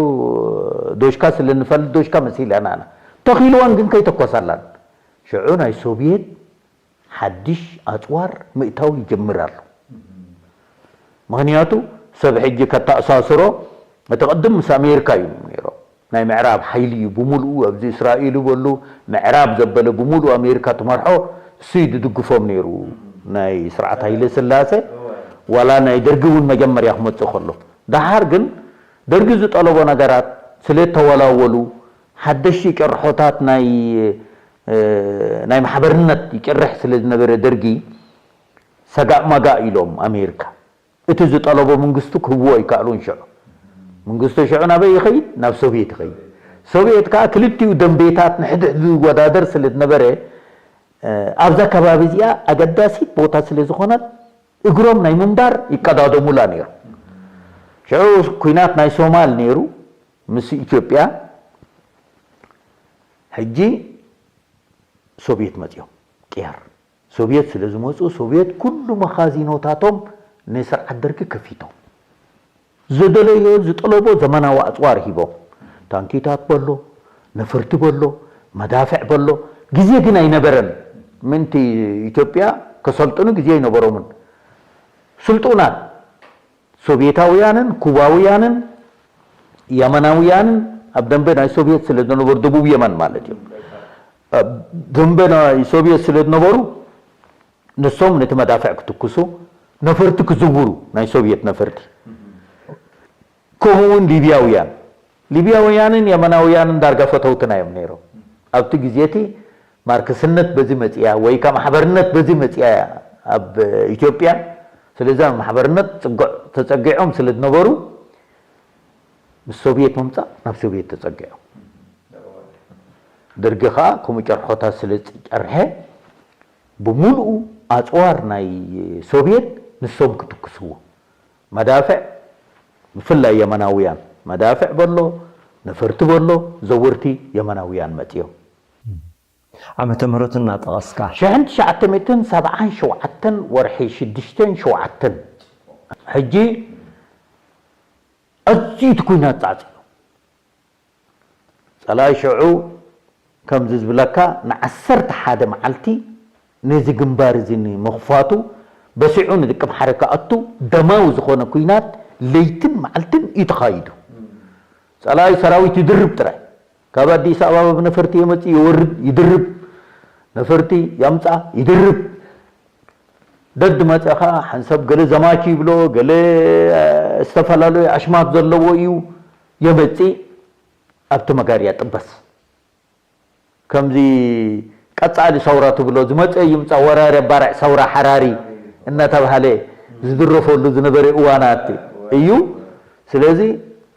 ዶሽካ ስለ ንፈልጥ ዶሽካ መሲላና ኢና። ተኺልወን ግን ከይተኮሳላን። ሽዑ ናይ ሶቭየት ሓድሽ ኣጽዋር ምእታው ይጀምር ኣሎ። ምኽንያቱ ሰብ ሕጂ ከተኣሳስሮ፣ እቲ ቅድም ምስ ኣሜሪካ እዩ ነይሮም። ናይ ምዕራብ ሓይሊ እዩ ብምሉኡ፣ ኣብዚ እስራኤል በሉ ምዕራብ ዘበለ ብምሉኡ ኣሜሪካ ትመርሖ፣ እሱ እዩ ዝድግፎም ነይሩ። ናይ ስርዓት ሃይለ ስላሴ ዋላ ናይ ደርጊ እውን መጀመርያ ክመጽእ ከሎ። ደሓር ግን ደርጊ ዝጠለቦ ነገራት ስለ ተወላወሉ፣ ሓደሽቲ ጭርሖታት ናይ፣ እ፣ ናይ ማሕበርነት ይጭርሕ ስለ ዝነበረ ደርጊ፣ ሰጋእ ማጋእ ኢሎም ኣሜሪካ። እቲ ዝጠለቦ መንግስቱ ክህብዎ ኣይከኣሉን። ሽዑ መንግስቱ ሽዑ ናበይ ይኸይድ? ናብ ሶቪየት ይኸይድ። ሶቪየት ከኣ ክልቲኡ ደንቤታት ንሕድሕዱ ዝወዳደር ስለ ዝነበረ፣ እ፣ ኣብዛ ከባቢ እዚኣ ኣገዳሲት ቦታ ስለ ዝኾነት እግሮም ናይ ምንባር ይቀዳደሙላ ነይሩ። ሽዑ ኲናት ናይ ሶማል ነይሩ ምስ ኢትዮጵያ። ሕጂ ሶቪየት መጺኦም ቅያር። ሶቪየት ስለ ዝመጹ፣ ሶቪየት ኩሉ መኻዚኖታቶም ንስርዓት ደርጊ ከፊቶም። ዝደለዮ ዝጠለቦ ዘመናዊ ኣጽዋር ሂቦም። ታንኪታት በሎ፣ ነፈርቲ በሎ፣ መዳፍዕ በሎ። ግዜ ግን ኣይነበረን። ምእንቲ ኢትዮጵያ ከሰልጥኑ ግዜ ኣይነበሮምን። ስልጡናት ሶቪየታውያንን ኩባውያንን የመናውያንን ኣብ ደንበ ናይ ሶቪየት ስለ ዝነበሩ፣ ደቡብ የመን ማለት እዩ። ኣብ ደንበ ናይ ሶቪየት ስለ ዝነበሩ፣ ንሶም ነቲ መዳፍዕ ክትኩሱ፣ ነፈርቲ ክዝውሩ፣ ናይ ሶቪየት ነፈርቲ። ከምኡ እውን ሊብያውያን፣ ሊብያውያንን የመናውያንን ዳርጋ ፈተውትና እዮም ነይሮም። ኣብቲ ግዜ እቲ ማርክስነት በዚ መጽያ ወይ ከኣ ማሕበርነት በዚ መጽያ እያ ኣብ ኢትዮጵያ። ስለዚ ኣብ ማሕበርነት ጽጉዕ ተጸጊዖም ስለ ዝነበሩ፣ ምስ ሶቪየት ምምጻእ ናብ ሶቪየት ተጸጊዖም። ደርጊ ከኣ ከምኡ ጨርሖታት ስለ ዝጨርሐ፣ ብምሉኡ ኣጽዋር ናይ ሶቪየት ንሶም ክትኩስዎ። መዳፍዕ፣ ብፍላይ የመናውያን፣ መዳፍዕ በሎ፣ ነፈርቲ በሎ፣ ዘወርቲ የመናውያን መጽዮም። ዓመተ ምህረቱ እናጠቐስካ። ሽሕን ትሽዓተ ሚእትን ሰብዓን ሸውዓተን ወርሒ ሽዱሽተን ሸውዓተን። ሕጂ ኣዝዩ እቲ ኲናት ጻዕጺዑ። ጸላኢ ሽዑ ከምዚ ዝብለካ ንዓሰርተ ሓደ መዓልቲ ነዚ ግንባር እዚ ንምኽፋቱ በሲዑ ንጥቅም ሓረ ክኣቱ ደማዊ ዝኾነ ኲናት ለይትን መዓልትን እዩ ተኻይዱ። ጸላኢ ሰራዊት ይድርብ ጥራይ። ካብ ኣዲስ ኣበባ ብነፈርቲ የመጽእ፣ የወርድ፣ ይድርብ። ነፈርቲ ያምጻ፣ ይድርብ። ደድ መጸ ኸኣ ሓንሳብ ገለ ዘማች ይብሎ፣ ገለ ዝተፈላለዩ ኣሽማት ዘለዎ እዩ የመጽእ። ኣብቲ መጋርያ ጥበስ። ከምዚ ቀጻሊ ሰውራ ትብሎ ዝመጸ ይምጻ፣ ወራሪ ኣባራዕ ሰውራ ሓራሪ እናተባህለ ዝድረፈሉ ዝነበረ እዋናት እዩ። ስለዚ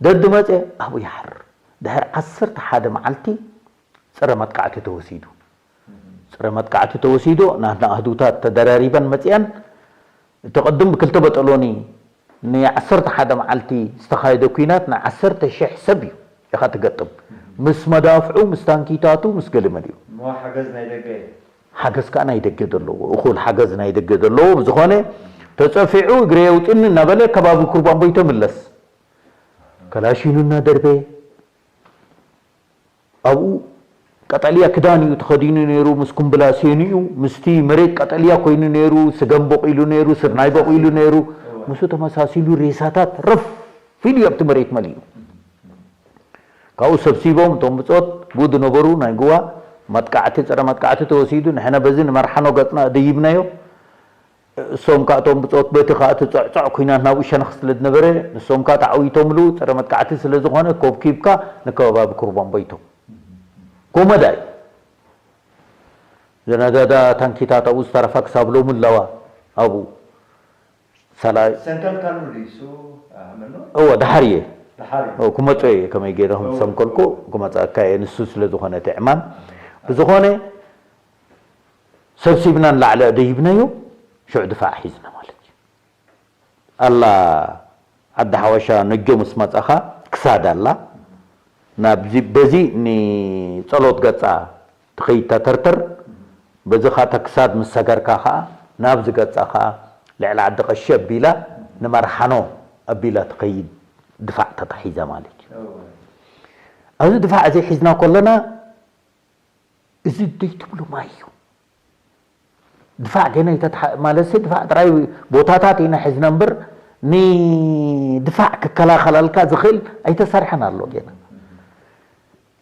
ደድ መጸ ኣብኡ ይሓር። ድሕሪ ዓሰርተ ሓደ መዓልቲ ጸረ መጥቃዕቲ ተወሲዱ። ጸረ መጥቃዕቲ ተወሲዱ፣ ናትና ኣህዱታት ተደራሪበን መጺኣን። እቲ ቅድም ብክልተ በጠሎኒ ንዓሰርተ ሓደ መዓልቲ ዝተኻየደ ኲናት ንዓሰርተ ሽሕ ሰብ እዩ ኢኻ ትገጥም። ምስ መዳፍዑ፣ ምስ ታንኪታቱ፣ ምስ ገለመሊኡ። እሞ ሓገዝ ናይ ደገ እዩ። ሓገዝ ከኣ ናይ ደገ ዘለዎ፣ እኹል ሓገዝ ናይ ደገ ዘለዎ። ብዝኾነ ተጸፊዑ እግረ የውጥኒ እናበለ ከባቢ ኩርባምቦይ ተምለስ። ከላሽኑ እናደርበየ ኣብኡ ቀጠልያ ክዳን እዩ ተኸዲኑ ነይሩ፣ ምስ ኩምብላሴኑ እዩ፣ ምስቲ መሬት ቀጠልያ ኮይኑ ነይሩ፣ ስገም በቂሉ ነይሩ፣ ስርናይ በቂሉ ነይሩ፣ ምስኡ ተመሳሲሉ ሬሳታት ረፍ ኢሉ እዩ ኣብቲ መሬት መሊኡ። ካብኡ ሰብሲቦም እቶም ብጾት ብኡ ዝነበሩ ናይ ጉዋ መጥቃዕቲ፣ ጸረ መጥቃዕቲ ተወሲዱ፣ ንሕና በዚ ንመርሓኖ ገጽና ደይብናዮ። እሶም ከዓ እቶም ብጾት በቲ ከዓ እቲ ጸዕጸዕ ኲናት ናብኡ ሸነኽ ስለ ዝነበረ፣ ንሶም ከዓ ተዓዊቶምሉ፣ ጸረ መጥቃዕቲ ስለ ዝኾነ፣ ኮብኪብካ ንከባቢ ኩርቦምቦይቶ። ጎመዳ እዩ። ዘናዳዳ ታንኪታት ኣብኡ ዝተረፋ ክሳብ ሎሚ ኣለዋ ኣብኡ። ሳላ-፣ ሰንተል ካሉ ድዩ እሱ? ኣመኖ? እወ፣ ደሓር እየ። ደሓር እዩ። እወ፣ ክመጾ እየ፣ ከመይ ገይረ ከም እወ። ዝሰንከልኩ ክመጻካ እየ፣ ንሱ ስለ ዝኾነ እቲ ዕማም። ብዝኾነ፣ ሰብሲብና ንላዕሊ ደይብናዮ፣ ሽዑ ድፋዕ ሒዝና ማለት እዩ። ኣላ ዓዲ ሓወሻ ነጆ ምስ መጻኻ ክሳድ ኣላ። ናብዚ፣ በዚ ንጸሎት ገጻ ትኸይድ ተተርተር፣ በዚ ኸኣ ተክሳድ ምስ ሰገርካ ኸኣ ናብዚ ገጻ ኸኣ ልዕሊ ዓዲ ቀሺ ኣቢላ ንመርሓኖ ኣቢላ ትኸይድ ድፋዕ ተታሒዛ ማለት እዩ። እወ። ኣብዚ ድፋዕ እዚ ሒዝና ከለና፣ እዚ ደይ ትብሎ ማይ እዩ። ድፋዕ ገና ይተትሓ-፣ ማለት ሲ ድፋዕ ጥራይ ቦታታት ኢና ሒዝና እምበር፣ ንድፋዕ ክከላኸለልካ ዝኽእል ኣይተሰርሐን ኣሎ ገና።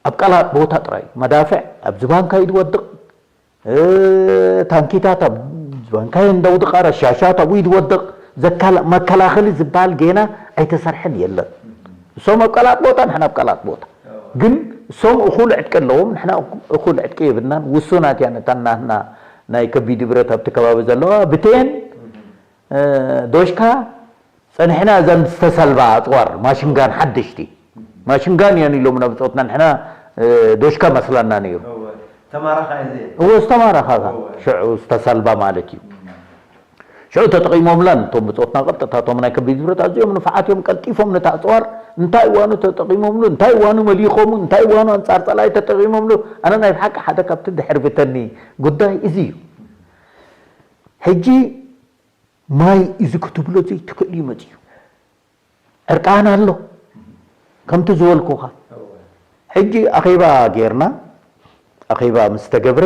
ኣብ ቀላጥ ቦታ ጥራይ መዳፍዕ ኣብ ዝባንካ እዩ ዝወድቕ፣ እ፣ ታንኪታት ኣብ ዝባንካ እዩ እንደውድቓ፣ ረሻሻት ኣብኡ እዩ ዝወድቕ። ዘካላ-፣ መከላኸሊ ዝበሃል ገና ኣይተሰርሐን የለን። እሶም ኣብ ቀላጥ ቦታ፣ ንሕና ኣብ ቀላጥ ቦታ። ግን እሶም እኹል ዕጥቂ ኣለዎም፣ ንሕና እኹል ዕጥቂ የብልናን። ውሱናት እያ ነታ ናትና ናይ ከቢድ ብረት ኣብቲ ከባቢ ዘለዋ። ብቴን፣ እ፣ ዶሽካ ጸኒሕና እዘን ዝተሰልባ ኣጽዋር፣ ማሽንጋን ሓደሽቲ። ማሽንጋን እየን ኢሎም ናብ ብጾትና፣ ንሕና፣ እ፣ ዶሽካ መስላና ነይሩ። እወ፣ ዝተማረኻ እየን። እወ፣ ዝተማረኻ እወ። ሽዑ ዝተሰልባ ማለት እዩ። ሽዑ ተጠቒሞምለን እቶም ብጾትና፣ ቀጥታ እቶም ናይ ከቢድ ብረት ኣዝዮም ንፉዓት እዮም፣ ቀልጢፎም ነታ ኣጽዋር እንታይ እዋኑ ተጠቒሞምሉ፣ እንታይ እዋኑ መሊኾሙ፣ እንታይ እዋኑ ኣንጻር ጸላኢ ተጠቒሞምሉ። ኣነ ናይ ብሓቂ ሓደ ካብቲ ድሕር ብተኒ ጉዳይ እዚ እዩ። ሕጂ ማይ እዚ ክትብሎ ዘይትኽእል እዩ መጺኡ። ዕርቃን ኣሎ፣ ከምቲ ዝበልኩኻ። ሕጂ ኣኼባ ጌርና፣ ኣኼባ ምስ ተገብረ፣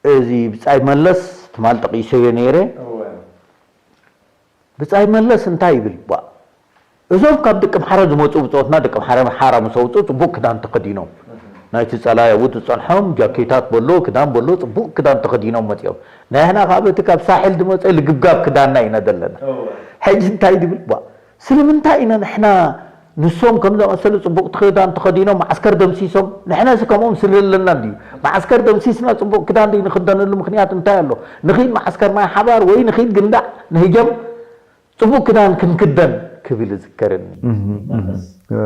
እዚ ብጻይ መለስ ትማል ጠቒሰዮ ነይረ። እወ። ብጻይ መለስ እንታይ ይብል? ቧ፣ እዞም ካብ ደቂ ምሓረ ዝመጹ ብጾትና፣ ደቂ ምሓረ፣ ምሓራ ምስ ኣውጹ ጽቡቕ ክዳን ተኸዲኖም፣ ናይቲ ጸላኢ ኣብኡ ዝጸንሖም ጃኬታት በሎ፣ ክዳን በሎ፣ ጽቡቕ ክዳን ተኸዲኖም መጺኦም። ናይሕና ካብ እቲ ካብ ሳሕል ዝመጸ ልግብጋብ ክዳንና ኢና ዘለና። እወ። ሕጂ እንታይ ዝብል? ቧ፣ ስለምንታይ ኢና ንሕና ንሶም ከም ዝኣመሰለ ጽቡቕ ክዳን ተኸዲኖም መዓስከር ደምሲሶም፣ ንሕናስ ከምኦም ስለ ዘለና እንድዩ። መዓስከር ደምሲስና ጽቡቕ ክዳን ዘይንኽደነሉ ምኽንያት እንታይ ኣሎ? ንኺድ መዓስከር ማይ ሓባር ወይ ንኺድ ግንዳዕ ንህጀም ጽቡቕ ክዳን ክንክደን ክብል ይዝከረኒ። እህ፣ እህ። እ።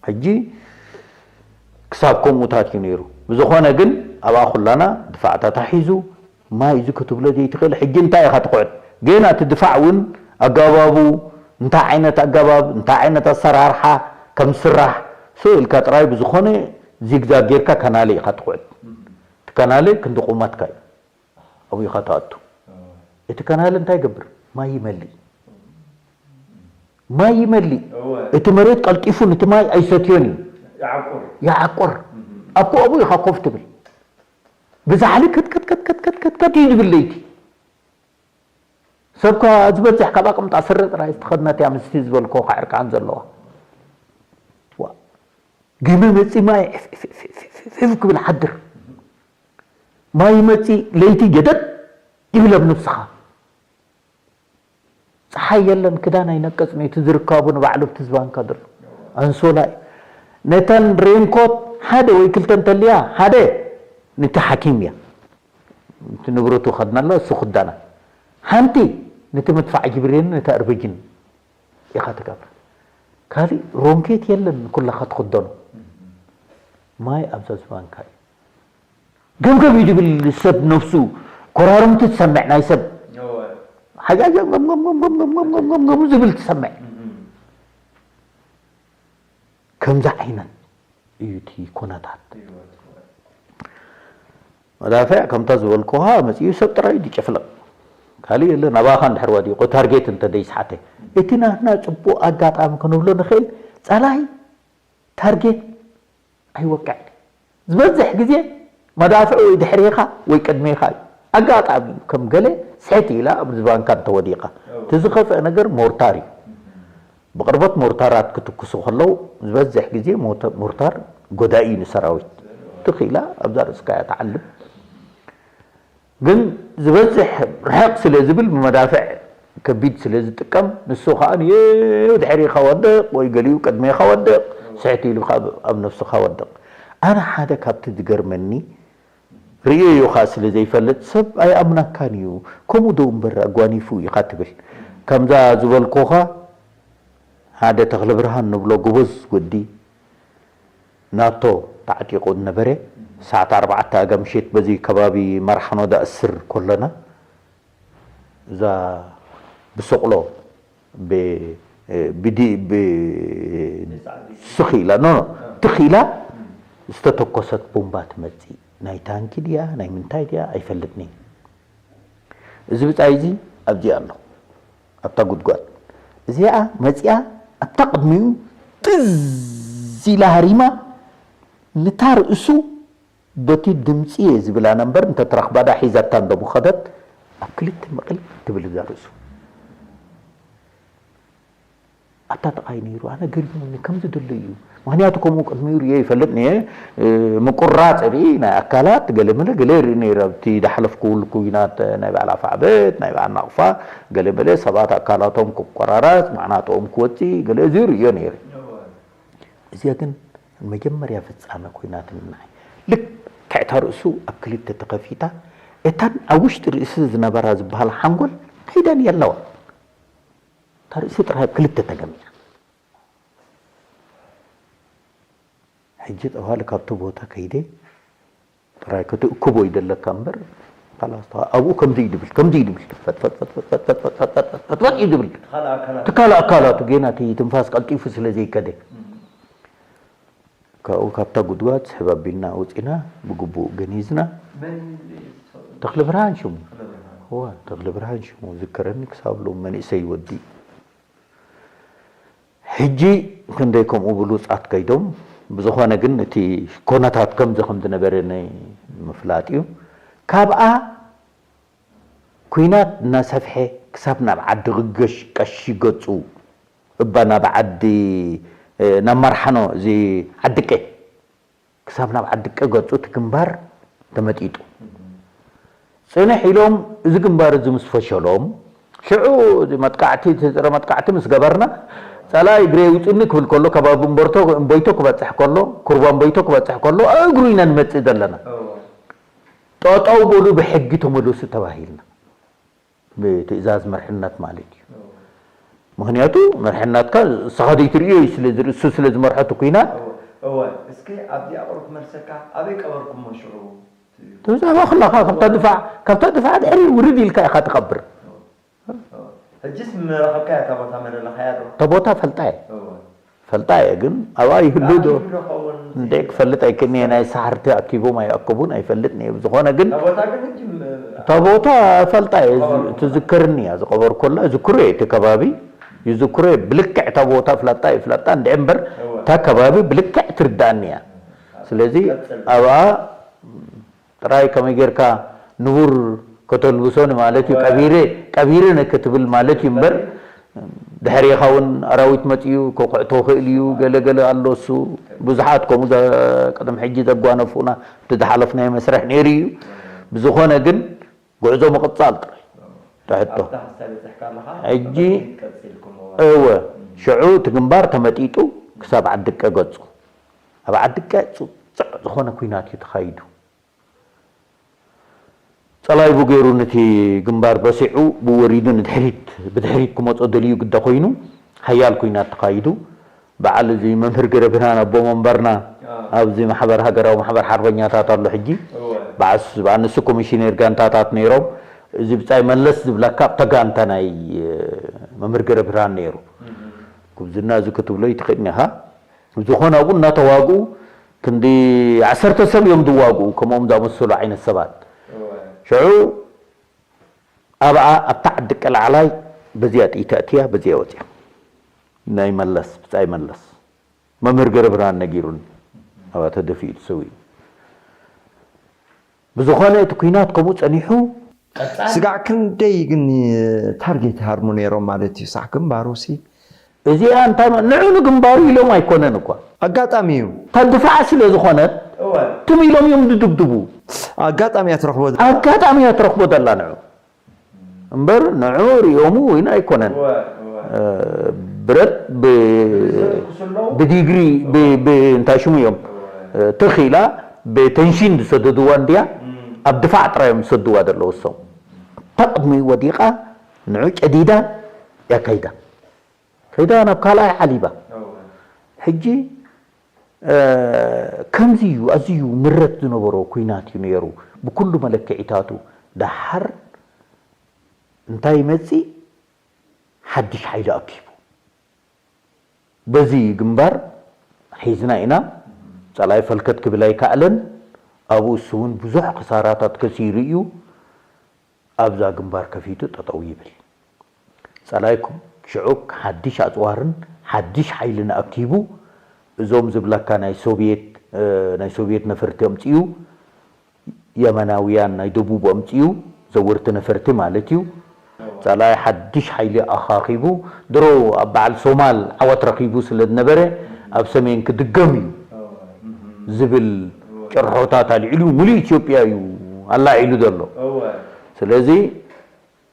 ሕጂ ክሳብ ከምኡታት እዩ ነይሩ። ብዝኾነ ግን ኣብኣ ኩላና ድፋዕ ተታሒዙ፣ ማይ እዚ ክትብሎ ዘይትኽእል፣ ሕጂ እንታይ ኢኻ ትኹዕት? ገና እቲ ድፋዕ እውን ኣገባቡ፣ እንታይ ዓይነት ኣገባብ፣ እንታይ ዓይነት ኣሰራርሓ ከም ዝስራሕ ስቕ ኢልካ ጥራይ ብዝኾነ ዚግዛግ ጌርካ ከናለ ኢኻ ትኹዕት። እቲ ከናለ ክንዲ ቁመትካ እዩ። ኣብኡ ኢኻ ትኣቱ። እቲ ከናል እንታይ ይገብር? ማይ ይመልእ። ማይ ይመልእ። እወ። እቲ መሬት ቀልጢፉ ነቲ ማይ ኣይሰትዮን እዩ። ይዓቁር። ይዓቁር። እም። ኣብኡ ኣብኡ ኢኻ ኮፍ ትብል። ብዛሕሊ ከት ከት ከት ከት ከት ከት ከት እዩ ዝብል ለይቲ። ሰብካ ዝበዝሕ ካብ ኣቕምጣ ስረ ጥራይ ዝተኸድነት እያ ምስቲ ዝበልኮ ዕርቃን ዘለዋ። ዋ። ገመ መጺ ማይ ዒፍ ዒፍ ዒፍ ዒፍ ዒፍ ክብል ሓድር። ማይ መጺ ለይቲ ጀደድ ይብል ኣብ ነብስኻ። ጸሓይ የለን፣ ክዳን ኣይነቅጽን እዩ፣ እቲ ዝርካቡ ንባዕሉ ኣብቲ ዝባንካ ዘሎ ኣንሶላ እዩ። ነተን ሬንኮት ሓደ ወይ ክልተ እንተልያ፣ ሓደ ነቲ ሓኪም እያ። እቲ ንብረቱ ከድና ኣሎ፣ እሱ ክዳና። ሓንቲ ነቲ መድፋዕ ጅብሬን ነቲ ኣርበጅን ኢኻ ትገብራ። ካልእ ሮንኬት የለን፣ ኩላኻ ትኽደኖ። ማይ ኣብዛ ዝባንካ እዩ። ገምገም እዩ ዝብል ሰብ ነብሱ፣ ኮራርምቲ ትሰምዕ ናይ ሰብ። እወ። ሓያያ ገምገም ዝብል ትሰምዕ። እም። ከምዚ ዓይነት እዩ እቲ ኩነታት። እወ። መዳፍዕ ከምታ ዝበልኩኻ መጺኡ ሰብ ጥራይ እዩ ዝጭፍልቕ። ካልእ የለን፣ ኣባኻ እንድሕር ወዲቑ ታርጌት እንተ ደይስሓተ። እቲ ናትና ጽቡቕ ኣጋጣሚ ክንብሎ ንኽእል፣ ጸላኢ ታርጌት ኣይወቅዕን። ዝበዝሕ ግዜ መዳፍዕ ወይ ድሕሬኻ ወይ ቅድሜኻ እዩ። ኣጋጣሚ ከም ገለ ስሕት ኢላ ኣብ ዝባንካ እንተወዲቓ። እወ። እቲ ዝኸፍአ ነገር ሞርታር እዩ። ብቕርበት ሞርታራት ክትኩሱ ከለዉ ዝበዝሕ ግዜ ሞተ-፣ ሞርታር ጎዳኢ እዩ ንሰራዊት። ትኽ ኢላ ኣብዛ ርእስካ እያ ትዓልብ። ግን ዝበዝሕ ርሕቕ ስለ ዝብል ብመዳፍዕ ከቢድ ስለ ዝጥቀም ንሱ ከዓ ንየው ድሕሪኻ ወድቕ ወይ ገሊኡ ቅድሜኻ ወድቕ ስሕት ኢሉ ከዓ ኣብ ነብስኻ ወድቕ። ኣነ ሓደ ካብቲ ዝገርመኒ ርእየዮ ከዓ ስለ ዘይፈልጥ ሰብ ኣይኣምናካን እዩ። ከምኡ ዶ እምበር ኣጓኒፉ ኢኻ ትብል። ከምዛ ዝበልኩኻ ሓደ ተኽለ ብርሃን ንብሎ ጎበዝ ወዲ ናቶ ተዓጢቑ ነበረ። ሰዓት ኣርባዕተ ኣጋ ምሸት በዚ ከባቢ መርሓኖ ዳእስር ኮለና እዛ ብስቕሎ ብ- ብዲ- ብ- ስኽ ኢላ ኖ ኖ ትኽ ኢላ ዝተተኮሰት ቦምባ ትመፅእ ናይ ታንኪ ድያ ናይ ምንታይ ድያ ኣይፈልጥኒ። እዚ ብፃይ እዚ ኣብዚኣ ኣሎ ኣብታ ጉድጓድ እዚኣ መፂኣ ኣብታ ቅድሚኡ ጥዝ ኢላ ሃሪማ ንታ ርእሱ በቲ ድምፂ እየ ዝብላ ነበር እንተትረኽባዳ ሒዛታ እንደምኸደት ኣብ ክልተ መቕል ትብል እዛ ርእሱ ኣብታ ጥቓይ ነይሩ ኣነ ገሪሙኒ ከምዚ ደሎ እዩ ምክንያቱ ከምኡ ቅድሚኡ ርየ ይፈልጥ ነ ምቁራፅ ርኢ ናይ ኣካላት ገለመለ ገለ ርኢ ነይረ ኣብቲ ዳሕለፍኩ ኩናት ናይ በዓል ኣፋዕበት ናይ በዓል ናቕፋ ገለመለ ሰባት ኣካላቶም ክቆራረፅ ማዕናጥኦም ክወፅእ ገለ እዚ ርእዮ ነይረ እዚኣ ግን መጀመርያ ፍፃመ ኮይናትኒ ንዓይ ልክዕታ ርእሱ ኣብ ክልተ ተኸፊታ እታን ኣብ ውሽጢ ርእሲ ዝነበራ ዝበሃላ ሓንጎል ከይደን የለዋ እታ ርእሲ ጥራይ ኣብ ክልተ ተገሚዓ ሕጂ ጠዋሊ ካብቲ ቦታ ከይደ ጥራይ ክትእክቦ ይደለካ እምበር ላስ ኣብኡ ከምዚ ይድብል ከምዚ ይድብል ፈጥፈጥ እዩ ድብል ትካል ኣካላቱ ጌና እቲ ትንፋስ ቀልጢፉ ስለ ዘይከደ ካብኡ ካብታ ጉድጓድ ስሕብ ኣቢልና ኣውፂና ብግቡእ ገኒዝና ተኽሊ ብርሃን ሽሙ ተኽሊ ብርሃን ሽሙ ዝከረኒ ክሳብ ሎም መንእሰይ ወዲ ሕጂ ክንደይ ከምኡ ብሉፃት ከይዶም ብዝኾነ ግን እቲ ኮነታት ከምዚ ከም ዝነበረ ናይ ምፍላጥ እዩ ካብኣ ኩናት እናሰፍሐ ክሳብ ናብ ዓዲ ክገሽ ቀሺ ገፁ እባ ናብ ዓዲ ናብ መርሓኖ እዚ ዓድቀ ክሳብ ናብ ዓድቀ ገፁ እቲ ግንባር ተመጢጡ ፅንሕ ኢሎም እዚ ግንባር እዚ ምስ ፈሸሎም ሽዑ መጥቃዕቲ ትፅረ መጥቃዕቲ ምስ ገበርና ፀላኢ እግረ ይውፅኒ ክብል ከሎ ከባቢ እምበርቶ እምበይቶ ክበፅሕ ከሎ ኩርባ እምበይቶ ክበፅሕ ከሎ እግሩ ኢና ንመፅእ ዘለና ጠጠው በሉ ብሕጊ ተመለሱ ተባሂልና ብትእዛዝ መርሕነት ማለት እዩ ምክንያቱ መርሕነትካ ንስኻ ዘይትርእዮ እዩ ስለ ዝርእሱ ስለ ዝመርሖ እቲ ኩናት እወ እስከ ኣብዚኣ ቁሩብ ክመልሰካ ኣበይ ቀበርኩሞ ሽዑ ትብዛባ ኩላኻ ካብታ ድፋዕ ካብታ ድፋዕ ድሕሪ ውርድ ኢልካ ኢኻ ትቐብር ሕጅስ ምረኸብካያ እታ ቦታ መለለኻያ ዶ እታ ቦታ ፈልጣ እየ እወ ፈልጣ እየ ግን ኣብኣ ይህሉ ዶ ይህሉ ኸውን እንደ ክፈልጥ ኣይክእልኒ እየ ናይ ሳሕርቲ ኣኪቦም ኣይኣከቡን ኣይፈልጥን እየ ብዝኾነ ግን እታ ቦታ እፈልጣ እየ ትዝከርኒ እያ ዝቐበርኮላ ዝክሮ እየ እቲ ከባቢ ይዝክሮ እየ ብልክዕ እታ ቦታ ፍላጣ ይፍላጣ እንድዒ እምበር እታ ከባቢ ብልክዕ ትርዳእኒ እያ ስለዚ ኣብኣ ጥራይ ከመይ ጌርካ ንቡር ከተልብሶ ንማለት እዩ ቀቢረ ቀቢረ ነክትብል ማለት እዩ እምበር ድሕሪኻ እውን ኣራዊት መፅዩ ከኩዕቶ ክእል እዩ ገለ ገለ ኣሎ እሱ ብዙሓት ከምኡ ቅድም ሕጂ ዘጓነፉና እቲ ዝሓለፍናዮ መስርሕ ነይሩ እዩ ብዝኾነ ግን ጉዕዞ ምቕፃል ጥራይ ትሕቶ ሕጂ እወ ሽዑ እቲ ግንባር ተመጢጡ ክሳብ ዓድቀ ገፁ ኣብ ዓድቀ ፅፅዕ ዝኾነ ኩናት እዩ ተኻይዱ ጸላይቡ ገይሩ ነቲ ግንባር በሲዑ ብወሪዱ ንድሕሪት ብድሕሪት ክመጾ ደልዩ ግደ ኮይኑ ሓያል ኩናት ተኻይዱ። በዓል እዚ መምህር ገረብርሃን ኣቦ መንበርና ኣብዚ ማሕበር ሃገራዊ ማሕበር ሓርበኛታት ኣሎ ሕጂ በዓስ ብኣንሱ ኮሚሽነር ጋንታታት ነይሮም። እዚ ብጻይ መለስ ዝብለካ ኣብታ ጋንታ ናይ መምህር ገረብርሃን ነይሩ። ጉብዝና እዚ ክትብሎ ይትኽእልኒ ኢኻ። ብዝኾነ ኣብኡ እናተዋግኡ ክንዲ ዓሰርተ ሰብ እዮም ዝዋግኡ ከምኦም ዝኣመሰሉ ዓይነት ሰባት ሽዑ ኣብኣ ኣብታ ዓዲ ቀላዕላይ በዚኣ ጥይት ኣእትያ በዚኣ ወፅያ ናይ መለስ ብፃይ መለስ መምህር ገረብርሃን ነጊሩኒ ኣብኣ ተደፊኡ ተሰዊኡ ብዝኾነ እቲ ኩናት ከምኡ ፀኒሑ ስጋዕ ክንደይ ግን ታርጌት ይሃርሙ ነይሮም ማለት እዩ ሳዕ ግንባሩ ሲ እዚኣ እንታይ ንዑ ንግንባሩ ኢሎም ኣይኮነን እኳ ኣጋጣሚ እዩ ተድፋዓ ስለ ዝኾነት ትም ኢሎም እዮም ዝድብድቡ። ኣጋጣሚ እያ ትረኽቦ ዘላ። ኣጋጣሚ እያ ትረኽቦ ዘላ ንዑ። እምበር ንዑ ሪኦሙ ወይና ኣይኮነን። ብረት ብዲግሪ እንታይ ሽሙ እዮም ትኺላ ብተንሽን ዝሰደድዋ እንድያ። ኣብ ድፋዕ ጥራይ እዮም ዝሰድዋ ዘለዉ እሶም። ተቕድሚ ወዲቓ ንዑ ጨዲዳ እያ ከይዳ። ከይዳ ናብ ካልኣይ ዓሊባ። ሕጂ ከምዚ እዩ ኣዝዩ ምረት ዝነበሮ ኩናት እዩ ነይሩ። ብኩሉ መለክዒታቱ ደሓር እንታይ ይመፅእ ሓድሽ ሓይሊ ኣኪቡ በዚ ግንባር ሒዝና ኢና። ፀላኢ ፈልከት ክብል ኣይከኣለን። ኣብኡ እሱ እውን ብዙሕ ክሳራታት ከሲሩ እዩ። ኣብዛ ግንባር ከፊቱ ጠጠው ይብል። ጸላይኩም ሽዑ ሓድሽ ኣጽዋርን ሓድሽ ሓይልን ኣኪቡ እዞም ዝብለካ ናይ ሶቪየት ናይ ሶቪየት ነፈርቲ ኣምጺኡ የመናውያን ናይ ደቡብ ኣምጺኡ ዘወርቲ ነፈርቲ ማለት እዩ። ጸላይ ሓድሽ ሓይሊ ኣኻኺቡ ድሮ ኣብ በዓል ሶማል ዓወት ረኺቡ ስለ ዝነበረ ኣብ ሰሜን ክድገም እዩ ዝብል ጭርሖታት ኣልዒሉ ሙሉእ ኢትዮጵያ እዩ ኣላዒሉ ዘሎ። ስለዚ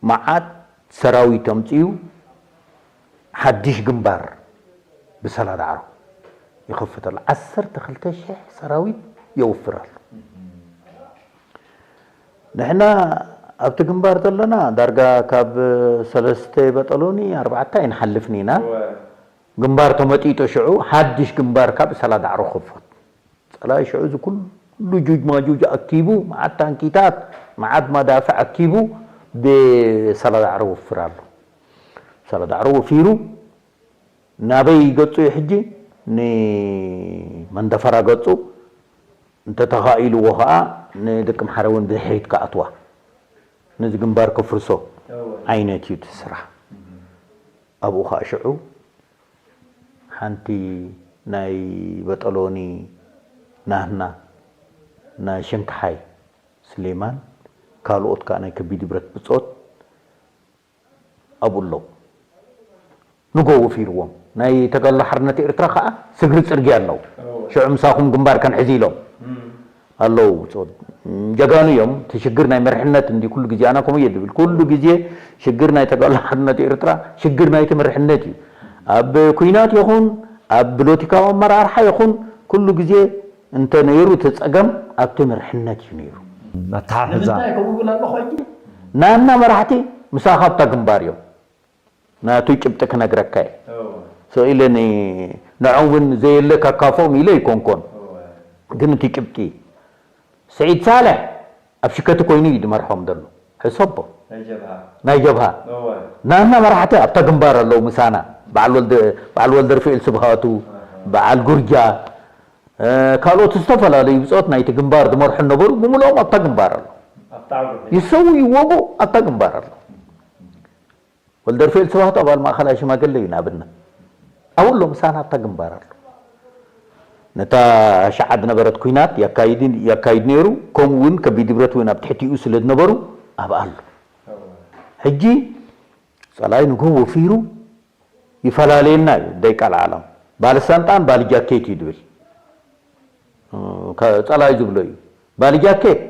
መዓት ሰራዊት ኣምጺኡ ሓድሽ ግንባር ብሰላ ዳዕሮ ይኸፍት ኣሎ። ዓሰርተ ክልተ ሽሕ ሰራዊት የውፍር ኣሎ። ንሕና ኣብቲ ግንባር ዘለና ዳርጋ ካብ ሰለስተ በጠሎኒ ኣርባዕተ ኣይንሓልፍን ኢና። ግንባር ተመጢጦ ሽዑ ሓድሽ ግንባር ካብ ሰላ ዳዕሮ ክኸፍት። ጸላኢ ሽዑ እዚ ኩሉ ጁጅ ማጁጅ ኣኪቡ፣ መዓት ታንኪታት፣ መዓት መዳፍዕ ኣኪቡ ብሰላ ዳዕሮ ወፍር ኣሎ። ሰላ ዳዕሮ ወፊሩ ናበይ ገጹ እዩ ሕጂ? ንመንደፈራ ገጹ እንተተኻኢልዎ ኸኣ ንደቂ ምሓረ እውን ብድሕሪት ክኣትዋ ነዚ ግንባር ከፍርሶ ዓይነት እዩ እቲ ስራሕ። ኣብኡ ኸኣ ሽዑ ሓንቲ ናይ በጠሎኒ ናህና ናይ ሸንክሓይ ስሌማን ካልኦት ከኣ ናይ ከቢድ ብረት ብጾት ኣብኡ ኣለዉ። ንጎ ወፊርዎም ናይ ተጋድሎ ሓርነት ኤርትራ ከኣ ስግሪ ጽርግያ ኣለዉ። ሽዑ ምሳኹም ግንባር ከንሕዝ ኢሎም ኣለዉ። ጀጋኑ እዮም። እቲ ሽግር ናይ መርሕነት እንዲ ኩሉ ግዜ ኣና ከምኡ እየ ዝብል። ኩሉ ግዜ ሽግር ናይ ተጋድሎ ሓርነት ኤርትራ ሽግር ናይቲ መርሕነት እዩ። ኣብ ኩናት ይኹን ኣብ ፖለቲካዊ ኣመራርሓ ይኹን ኩሉ ግዜ እንተ ነይሩ እቲ ጸገም ኣብቲ መርሕነት እዩ ነይሩ። ኣተሓሕዛ ንምንታይ ከምኡ ይብል ኣለኹ ሕጂ? ናና መራሕቲ ምሳኻ ኣብታ ግንባር እዮም። ናቱ ጭብጢ ክነግረካ እየ። ስቕ ኢለ ንዕኡ እውን ዘየለ ካካፍኦም ኢለ ኣይኮንኮን። ግን እቲ ጭብጢ ስዒድ ሳልሕ ኣብ ሽከቲ ኮይኑ እዩ ዝመርሖም ዘሎ። ሕሰቦ ናይ ጀብሃ ናይ ጀብሃ እወ ናና መራሕቲ ኣብታ ግንባር ኣለዉ ምሳና። በዓል ወልደ በዓል ወልደ ርፍኤል ስብሃቱ በዓል ጉርጃ ካልኦት ዝተፈላለዩ ብፆት ናይቲ ግንባር ዝመርሑ ነበሩ ብምልኦም ኣብታ ግንባር ኣሎ። ይሰው ይወጉ ኣብታ ግንባር ኣሎ። ወልደርፌል ስብሃቱ ኣባል ማእኸላይ ሽማግለ እዩ ንኣብነት ኣብኡ ኣሎ ምሳና ኣብታ ግንባር ኣሎ። ነታ ሸዓ ዝነበረት ኩናት ያካይድ ነይሩ። ከምኡ እውን ከቢድ ብረት እውን ኣብ ትሕቲኡ ስለ ዝነበሩ ኣብኣ ኣሎ። ሕጂ ፀላኢ ንግሆ ወፊሩ ይፈላለየና እዩ። ደይ ቃል ዓለም ባልሳንጣን ባልጃኬት እዩ ዝብል ፀላኢ ዝብሎ እዩ። ባልጃኬት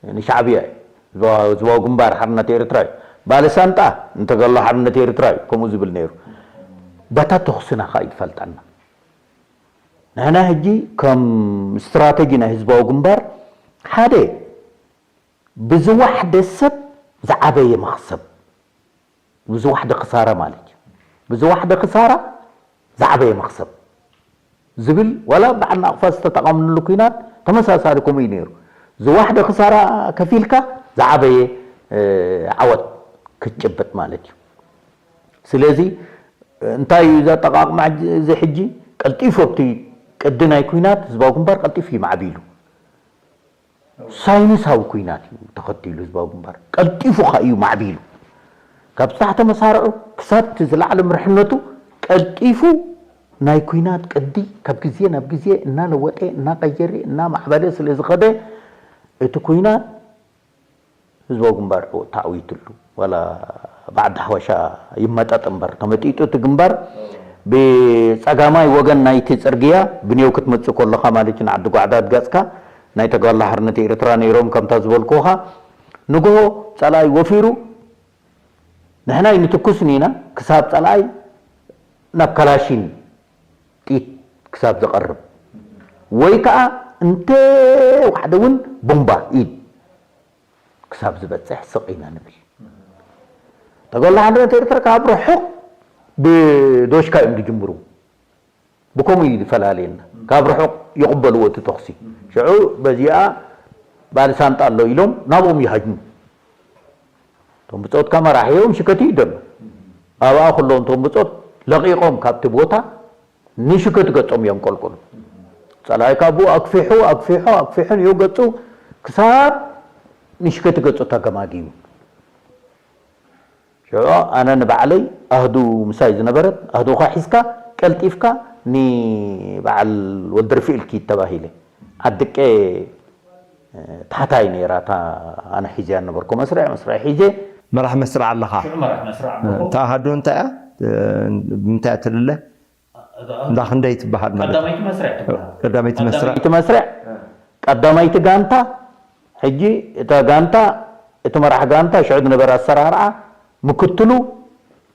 ንሻዕብያ እዩ። ህዝባዊ ግንባር ሓርነት ኤርትራ እዩ። ባልሳንጣ ንተጋድሎ ሓርነት ኤርትራ እዩ ከምኡ ዝብል ነይሩ። በታ ተኹስና ከዓ እዩ ዝፈልጠና። ንሕና ሕጂ ከም ስትራተጂ ናይ ህዝባዊ ግንባር ሓደ ብዝዋሕደ ሰብ ዝዓበየ መኽሰብ፣ ብዝዋሕደ ክሳራ ማለት እዩ። ብዝዋሕደ ክሳራ ዝዓበየ መኽሰብ ዝብል ዋላ በዓል ናቕፋ ዝተጠቐምሉ ኩናት ተመሳሳሊ ከምኡ እዩ ነይሩ። ዝዋሕደ ክሳራ ከፊልካ ዝዓበየ ዓወት ክትጭብጥ ማለት እዩ። ስለዚ እንታይ እዩ ዘጠቓቕማ እዚ ሕጂ ቀልጢፉ ኣብቲ ቅዲ ናይ ኩናት ህዝባዊ ግንባር ቀልጢፉ እዩ ማዕቢሉ። ሳይንሳዊ ኩናት እዩ ተኸቲሉ ህዝባዊ ግንባር ቀልጢፉ ካ እዩ ማዕቢሉ ካብ ስራሕ ተመሳርዑ ክሳብ እቲ ዝለዓለ ምርሕነቱ ቀልጢፉ ናይ ኩናት ቅዲ ካብ ግዜ ናብ ግዜ እናለወጠ እናቀየረ እናማዕበለ ስለ ዝኸደ እቲ ኩናት ህዝባዊ ግንባር ታዕዊትሉ ዋላ ብዓዲ ሓወሻ ይመጠጥ እምበር ተመጢጡ እቲ ግንባር ብጸጋማይ ወገን ናይቲ ጽርግያ ብኔው ክትመጽእ ከለኻ ማለት እዩ፣ ንዓዲ ጓዕዳድ ገጽካ ናይ ተጋድሎ ሓርነት ኤርትራ ነይሮም፣ ከምታ ዝበልኩኻ ንግሆ ጸላኢ ወፊሩ ንሕና ኣይንትኩስን ኢና ክሳብ ጸላኢ ናብ ካላሺን ጥይት ክሳብ ዘቐርብ ወይ ከኣ እንተ ዋሕደ እውን ቦምባ ኢድ ክሳብ ዝበጽሕ ስቕ ኢና ንብል። ተጋድሎ ሓርነት ኤርትራ ካብ ርሑቕ ብዶሽካ እዮም ዝጅምሩ። ብከምኡ እዩ ዝፈላለየና። ካብ ርሑቕ ይቕበልዎ እቲ ተኹሲ። ሽዑ በዚኣ ባልሳንጣ ኣሎ ኢሎም ናብኦም ይሃጅሙ። እቶም ብጾት ከኣ መራሒኦም ሽከት እዩ ዘሎ። ኣብኣ ከለዉ እቶም ብጾት ለቒቖም ካብቲ ቦታ ንሽከት ገጾም እዮም ቆልቁሉ። ጸላኢ ካብ ብኡ ኣግፊሑ፣ ኣግፊሑ፣ ኣግፊሑ ንዮ ገጹ ክሳብ ንሽከት ገጹ ተገማጊሙ። ሽዑ ኣነ ንባዕለይ ኣህዱ ምሳይ ዝነበረት፣ ኣህዱኻ ሒዝካ ቀልጢፍካ ንበዓል ወልደርፍኤል ኪድ ተባሂለ። ዓድቄ ታሕታይ ነይራ እታ ኣነ ሒዘያ ዝነበርኩ መስርዕ፣ መስርዕ ሒዘ። መራሕ መስርዕ ኣለኻ? ሽዑ መራሕ መስርዕ ኣለኹ። እታ ኣሃዱ እንታይ እያ? ብምንታይ እያ ትልለ? እዛ እንዳ ክንደይ ትበሃል ማለት እዩ? ቀዳመይቲ መስርዕ ትበሃል። ቀዳመይቲ መስርዕ። ቀዳመይቲ መስርዕ፣ ቀዳመይቲ ጋንታ፣ ሕጂ እታ ጋንታ፣ እቲ መራሕ ጋንታ ሽዑ ዝነበረ ኣሰራርዓ ምክትሉ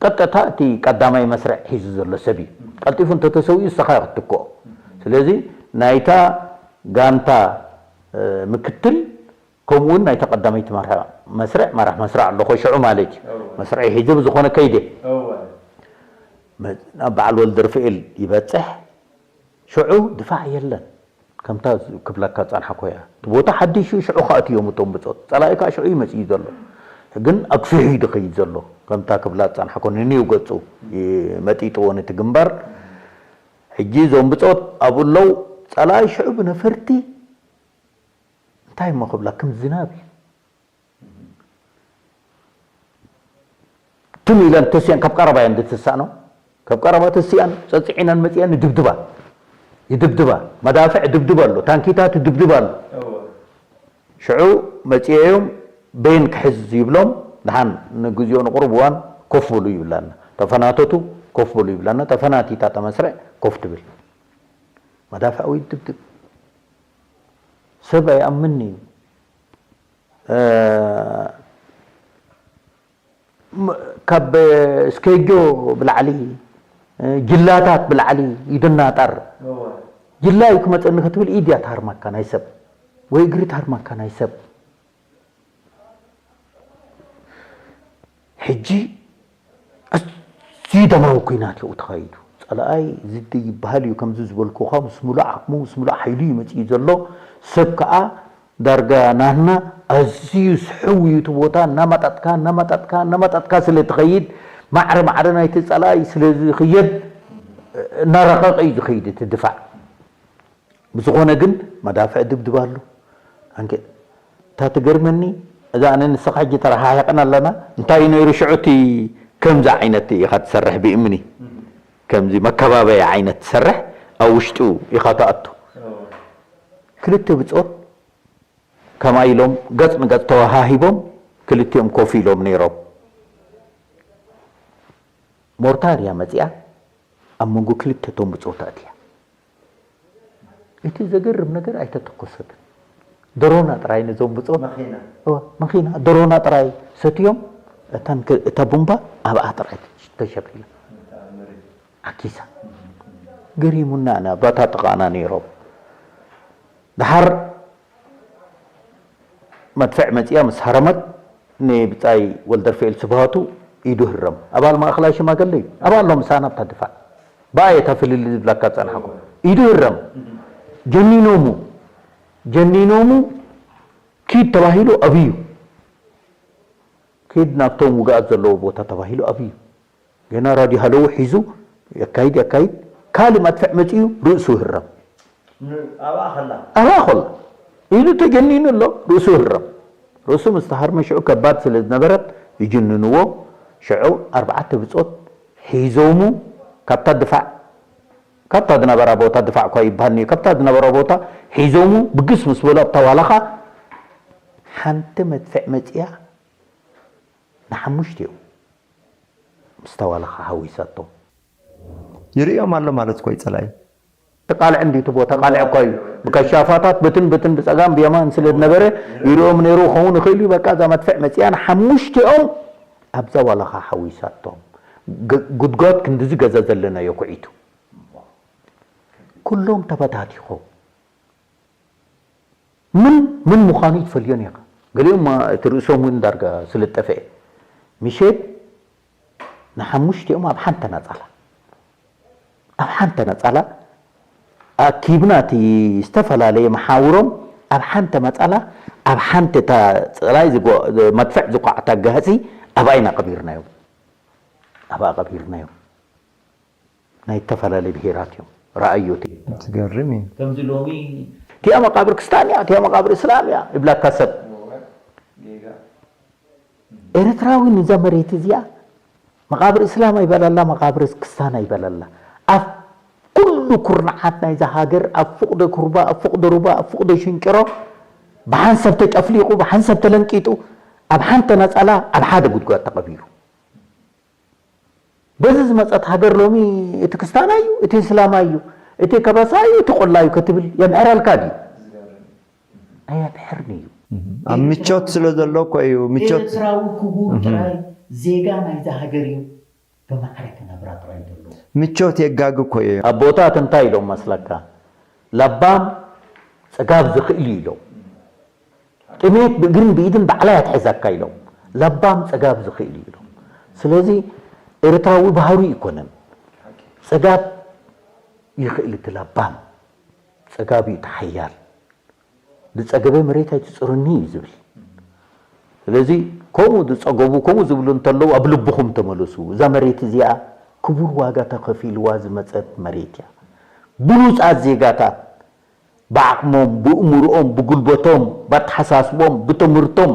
ቀጥታ እቲ ቀዳማይ መስርዕ ሒዙ ዘሎ ሰብ እዩ። ቀልጢፉ እንተተሰዊኡ ንስኻ ኢኻ ክትትክኦ። ስለዚ ናይታ ጋንታ፣ እ፣ ምክትል ከምኡ እውን ናይታ ቀዳመይቲ መርሐ-፣ መስርዕ፣ መራሕ መስርዕ ኣለኾ ሽዑ ማለት እዩ። እወ። መስርዕ ሒዙ ብዝኾነ ከይደ። እወ። መ-፣ ናብ በዓል ወልደርፍኤል ይበጽሕ። ሽዑ ድፋዕ የለን። ከምታ ክብለካ ጸንሓኮ እያ። እቲ ቦታ ሓዲሽ እዩ፣ ሽዑ ከኣ እትዮም እቶም ብጾት። ጸላኢ ከኣ ሽዑ እዩ መጺኡ ዘሎ። ግን ኣግፊሑ እዩ ዝኸይድ ዘሎ። ከምታ ክብላ ጸንሓኮ ንንየው ገጹ ይ-፣ መጢጥዎ ነቲ ግንባር። ሕጂ እዞም ብጾት ኣብኡ ኣለዉ። ጸላኢ ሽዑ ብነፈርቲ እንታይ እሞ ክብላ፣ ከም ዝናብ እዩ። ትም ኢለን ተሲኣን፣ ካብ ቀረባ እየን ዝትሳእኖ። ካብ ቀረባ ተሲኣን፣ ጸጽዒናን መጺኣን ይድብድባ። ይድብድባ። መዳፍዕ ድብድብ ኣሎ። ታንኪታት ድብድብ ኣሎ። እወ። ሽዑ መጺኦም በይን ክሕዝ ይብሎም። ደሓን ንግዚኡ ንቑሩብ እዋን ኮፍ በሉ ይብላና። ተፈናተቱ፣ ኮፍ በሉ ይብላና። ተፈናቲታ ተመስርዕ ኮፍ ትብል። መዳፍዕ ወይ ድብድብ። ሰብ ኣይኣምንን እዩ። እ፣ ም-፣ ካብ ስኬጆ ብላዕሊ፣ እ፣ ጅላታት ብላዕሊ ይድናጠር። እወ። ጅላ እዩ ክመጸኒ ክትብል ኢድ እያ ትሃርመካ ናይ ሰብ፣ ወይ እግሪ ትሃርመካ ናይ ሰብ። ሕጂ ኣዝዩ ደማዊ ኲናት እዩ ተኻይዱ። ጸላኣይ ዝዲ ይበሃል እዩ፣ ከምዚ ዝበልኩኻ ምስ ሙሉእ ዓቕሙ፣ ምስ ሙሉእ ሓይሉ እዩ መጺኡ ዘሎ። ሰብ ከኣ ዳርጋ ናህና ኣዝዩ ስሕው እዩ እቲ ቦታ፣ እናመጠጥካ፣ እናመጠጥካ፣ እናመጠጥካ ስለ ትኸይድ፣ ማዕረ ማዕረ ናይቲ ጸላኣይ ስለ ዝኽየድ፣ እናረቐቐ እዩ ዝኸይድ እቲ ድፋዕ። ብዝኾነ ግን መዳፍዕ ድብድብ ኣሎ። ኣንከ-፣ እታ ትገርመኒ፣ እዛ ኣነ ንስኻ ሕጂ ተረሓሒቕና ኣለና፣ እንታይ እዩ ነይሩ ሽዑ እቲ ከምዚ ዓይነት ኢኻ ትሰርሕ ብእምኒ? ከምዚ መከባበያ ዓይነት ትሰርሕ፣ ኣብ ውሽጡ ኢኻ ትኣቱ። ክልተ ብጾት ከምኣ ኢሎም ገጽ ንገጽ ተወሃሂቦም ክልቲኦም ኮፍ ኢሎም ነይሮም። ሞርታር እያ መጺኣ ኣብ መንጎ ክልተ እቶም ብጾት ኣእትያ። እቲ ዘገርም ነገር ኣይተተኮሰትን። ድሮና ጥራይ ነዞም ብጾት መኺና። እወ፣ መኺና ድሮና ጥራይ ሰትዮም፣ እተን ከ-፣ እታ ቡምባ ኣብኣ ጥራይ ተሸኺላ። እታ መሬት። ዓኪሳ። ገሪሙና ኢና፣ ባታ ጥቓና ነይሮም። ደሓር መድፍዕ መጺኣ ምስ ሃረመት ንብጻይ ወልደርፍኤል ስብሃቱ ኢዱ ህረም። ኣባል ማእከላይ ሽማግለ እዩ። ኣብኣ ኣሎ ምሳና ኣብታ ድፋዕ። ብኣየ እታ ፍልል ዝብላካ ጸንሓኩም። ኢዱ ህረም። ጀኒኖሙ። ጀኒኖሙ ኪድ ተባሂሉ ኣብዩ። ኪድ ናብቶም ውግኣት ዘለዎ ቦታ ተባሂሉ ኣብዩ። ገና ራድዮ ሃለዉ ሒዙ የካይድ፣ የካይድ። ካልእ መድፍዕ መጺኡ ርእሱ ህረም። ን-፣ ኣብኣ ከላ? ኣብኣ ከላ። ኢዱ ተጀኒኑ ኣሎ፣ ርእሱ ህረም። ርእሱ ምስ ተሃርመ ሽዑ ከባድ ስለ ዝነበረት ይጅንንዎ። ሽዑ ኣርባዕተ ብጾት ሒዞሙ ካብታ ድፋዕ፣ ካብታ ዝነበራ ቦታ፣ ድፋዕ እኳ ይበሃል ነይሩ፣ ካብታ ዝነበራ ቦታ ሒዞሙ ብግስ ምስ በሉ ኣብታ ዋላኻ ሓንቲ መድፍዕ መጺኣ ንሓሙሽቲኦም ምስታ ዋላኻ ሓዊሳቶም። ይርእዮም ኣሎ ማለት እኮ እዩ ጸላኢ። ተቃልዕ እንዲ እቲ ቦታ ቃልዕ እኮ እዩ። ብከሻፋታት ብትን ብትን ብጸጋም ብየማን ስለ ዝነበረ ይርእዮም ነይሩ ክኸውን ይኽእል እዩ። በቃ እዛ መድፍዕ መጺኣ ንሓሙሽቲኦም ኣብዛ ዋላኻ ሓዊሳቶም። ገ- ጉድጓድ ክንድዚ ገዛ ዘለናዮ ኩዒቱ። ኩሎም ተበታቲኾም። ምን ምን ምዃኑ ይትፈልዮን ኢኻ። ገሊኦም እቲ ርእሶም እውን ዳርጋ ስለ ዝጠፍአ ምሸት ንሓሙሽቲኦም ኣብ ሓንቲ ነጸላ ኣብ ሓንቲ ነጸላ ኣኪብና እቲ ዝተፈላለየ መሓውሮም ኣብ ሓንቲ መጸላ ኣብ ሓንቲ እታ ጸላይ ዝጎ- መድፍዕ ዝቋዕታ ጋህፂ ኣብኣ ኢና ቀቢርናዮም ኣብኣ ቀቢርናዮም ናይ ዝተፈላለየ ብሄራት እዮም ረኣዮ እቲ ትገርም እዩ። ከምዚ ሎሚ እቲኣ መቃብር ክስታን እያ እቲኣ መቃብር እስላም እያ ይብላካ ሰብ ኤርትራዊ ንዛ መሬት እዚኣ መቃብር እስላም ኣይበለላ መቃብር ክስታን ኣይበለላ ኣብ ኩሉ ኩርናዓት ናይዛ ሃገር ኣብ ፍቅዶ ኩርባ ኣብ ፍቅዶ ሩባ ኣብ ፍቅዶ ሽንጭሮ ብሓንሰብ ተጨፍሊቁ ብሓንሰብ ተለንቂጡ ኣብ ሓንተ ነጸላ ኣብ ሓደ ጉድጓድ ተቀቢሩ በዚ ዝመጸት ሃገር ሎሚ እቲ ክስታና እዩ እቲ እስላማ እዩ እቲ ከበሳ እዩ እቲ ቆላ እዩ ከትብል የምሕረልካ ድዩ ኣየምሕርን እዩ ኣብ ምቾት ስለ ዘሎ እኮ እዩ ምቾት ኤርትራዊ ክቡር ጥራይ ዜጋ ናይዛ ሃገር እዩ ብማዕረ ክነብራ ጥራይ ዘለዎ ምቾት የጋግ እኮ እዩ ኣቦታት እንታይ ኢሎም መስለካ ለባም ጽጋብ ዝኽእል እዩ ኢሎም ጥሜት ብእግርን ብኢድን ባዕላ እያ ትሕዘካ ኢሎም ለባም ጽጋብ ዝኽእል እዩ ኢሎም ስለዚ ኤርትራዊ ባህሩ ይኮነን ጽጋብ ይኽእል እቲ ለባም ጽጋብ እዩ ተሓያል ዝጸገበ መሬት ኣይትጽሩኒ እዩ ዝብል ስለዚ ከምኡ ዝጸገቡ ከምኡ ዝብሉ እንተለዉ ኣብ ልብኹም ተመለሱ እዛ መሬት እዚኣ ክቡር ዋጋ ተኸፊልዋ ዝመጸት መሬት እያ ብሉጻት ዜጋታት ብዓቕሞም ብእምርኦም ብጉልበቶም ብኣተሓሳስቦም ብትምህርቶም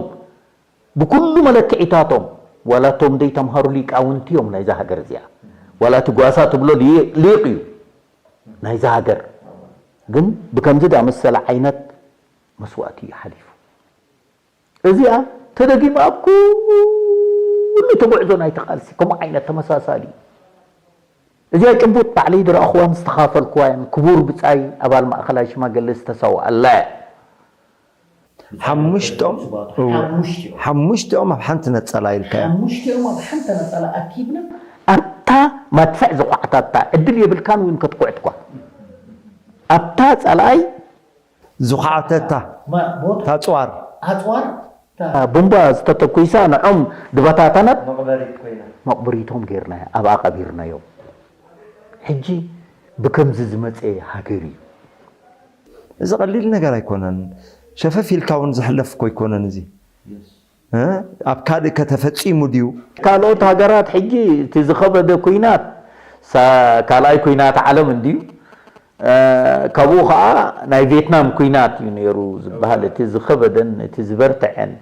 ብኩሉ መለክዒታቶም ዋላ እቶም ዘይተምሃሩ ሊቃውንቲ እዮም ናይዛ ሃገር እዚኣ ዋላ እቲ ጓሳ ትብሎ ሊቅ እዩ ናይዛ ሃገር ግን ብከምዚ ዳመሰለ ዓይነት መስዋእቲ እዩ ሓሊፉ እዚኣ ተደጊማ ኣብ ኩሉ እቲ ጉዕዞ ናይቲ ቃልሲ ከምኡ ዓይነት ተመሳሳሊ እዩ እዚኣ ጭቡጥ ባዕለይ ዝረኣኽዋን ዝተኻፈልክዋን ክቡር ብጻይ ኣባል ማእኸላይ ሽማግለ ዝተሰውኣላ እያ ሓሙሽቶም ሓሙሽቲኦም ኣብ ሓንቲ ነጸላ ኢልካ ሓሙሽቲኦም ኣብ ሓንቲ ነጸላ ኣኪብና ኣብታ መድፍዕ ዝኳዕታታ ዕድል የብልካን እውን ክትኩዕትኳ ኣብታ ጸላኣይ ዝኳዕተታ ታጽዋር ኣጽዋር ቡምባ ዝተተኩሳ ንዖም ዝበታተነት መቕበሪት ኮይና መቕብሪቶም ጌርና ኣብኣ ቀቢርናዮም ሕጂ ብከምዚ ዝመፀ ሃገር እዩ እዚ ቀሊል ነገር ኣይኮነን። ሸፈፍ ኢልካ እውን ዝሕለፍ እኮ ኣይኮነን እዚ። እ? ኣብ ካልእ ከተፈጺሙ ድዩ? ካልኦት ሃገራት ሕጂ እቲ ዝኸበደ ኲናት ሳ- ካልኣይ ኲናት ዓለም እንድዩ። እ፣ ካብኡ ኸዓ ናይ ቬትናም ኲናት እዩ ነይሩ ዝበሃል። እቲ ዝኸበደን እቲ ዝበርትዐን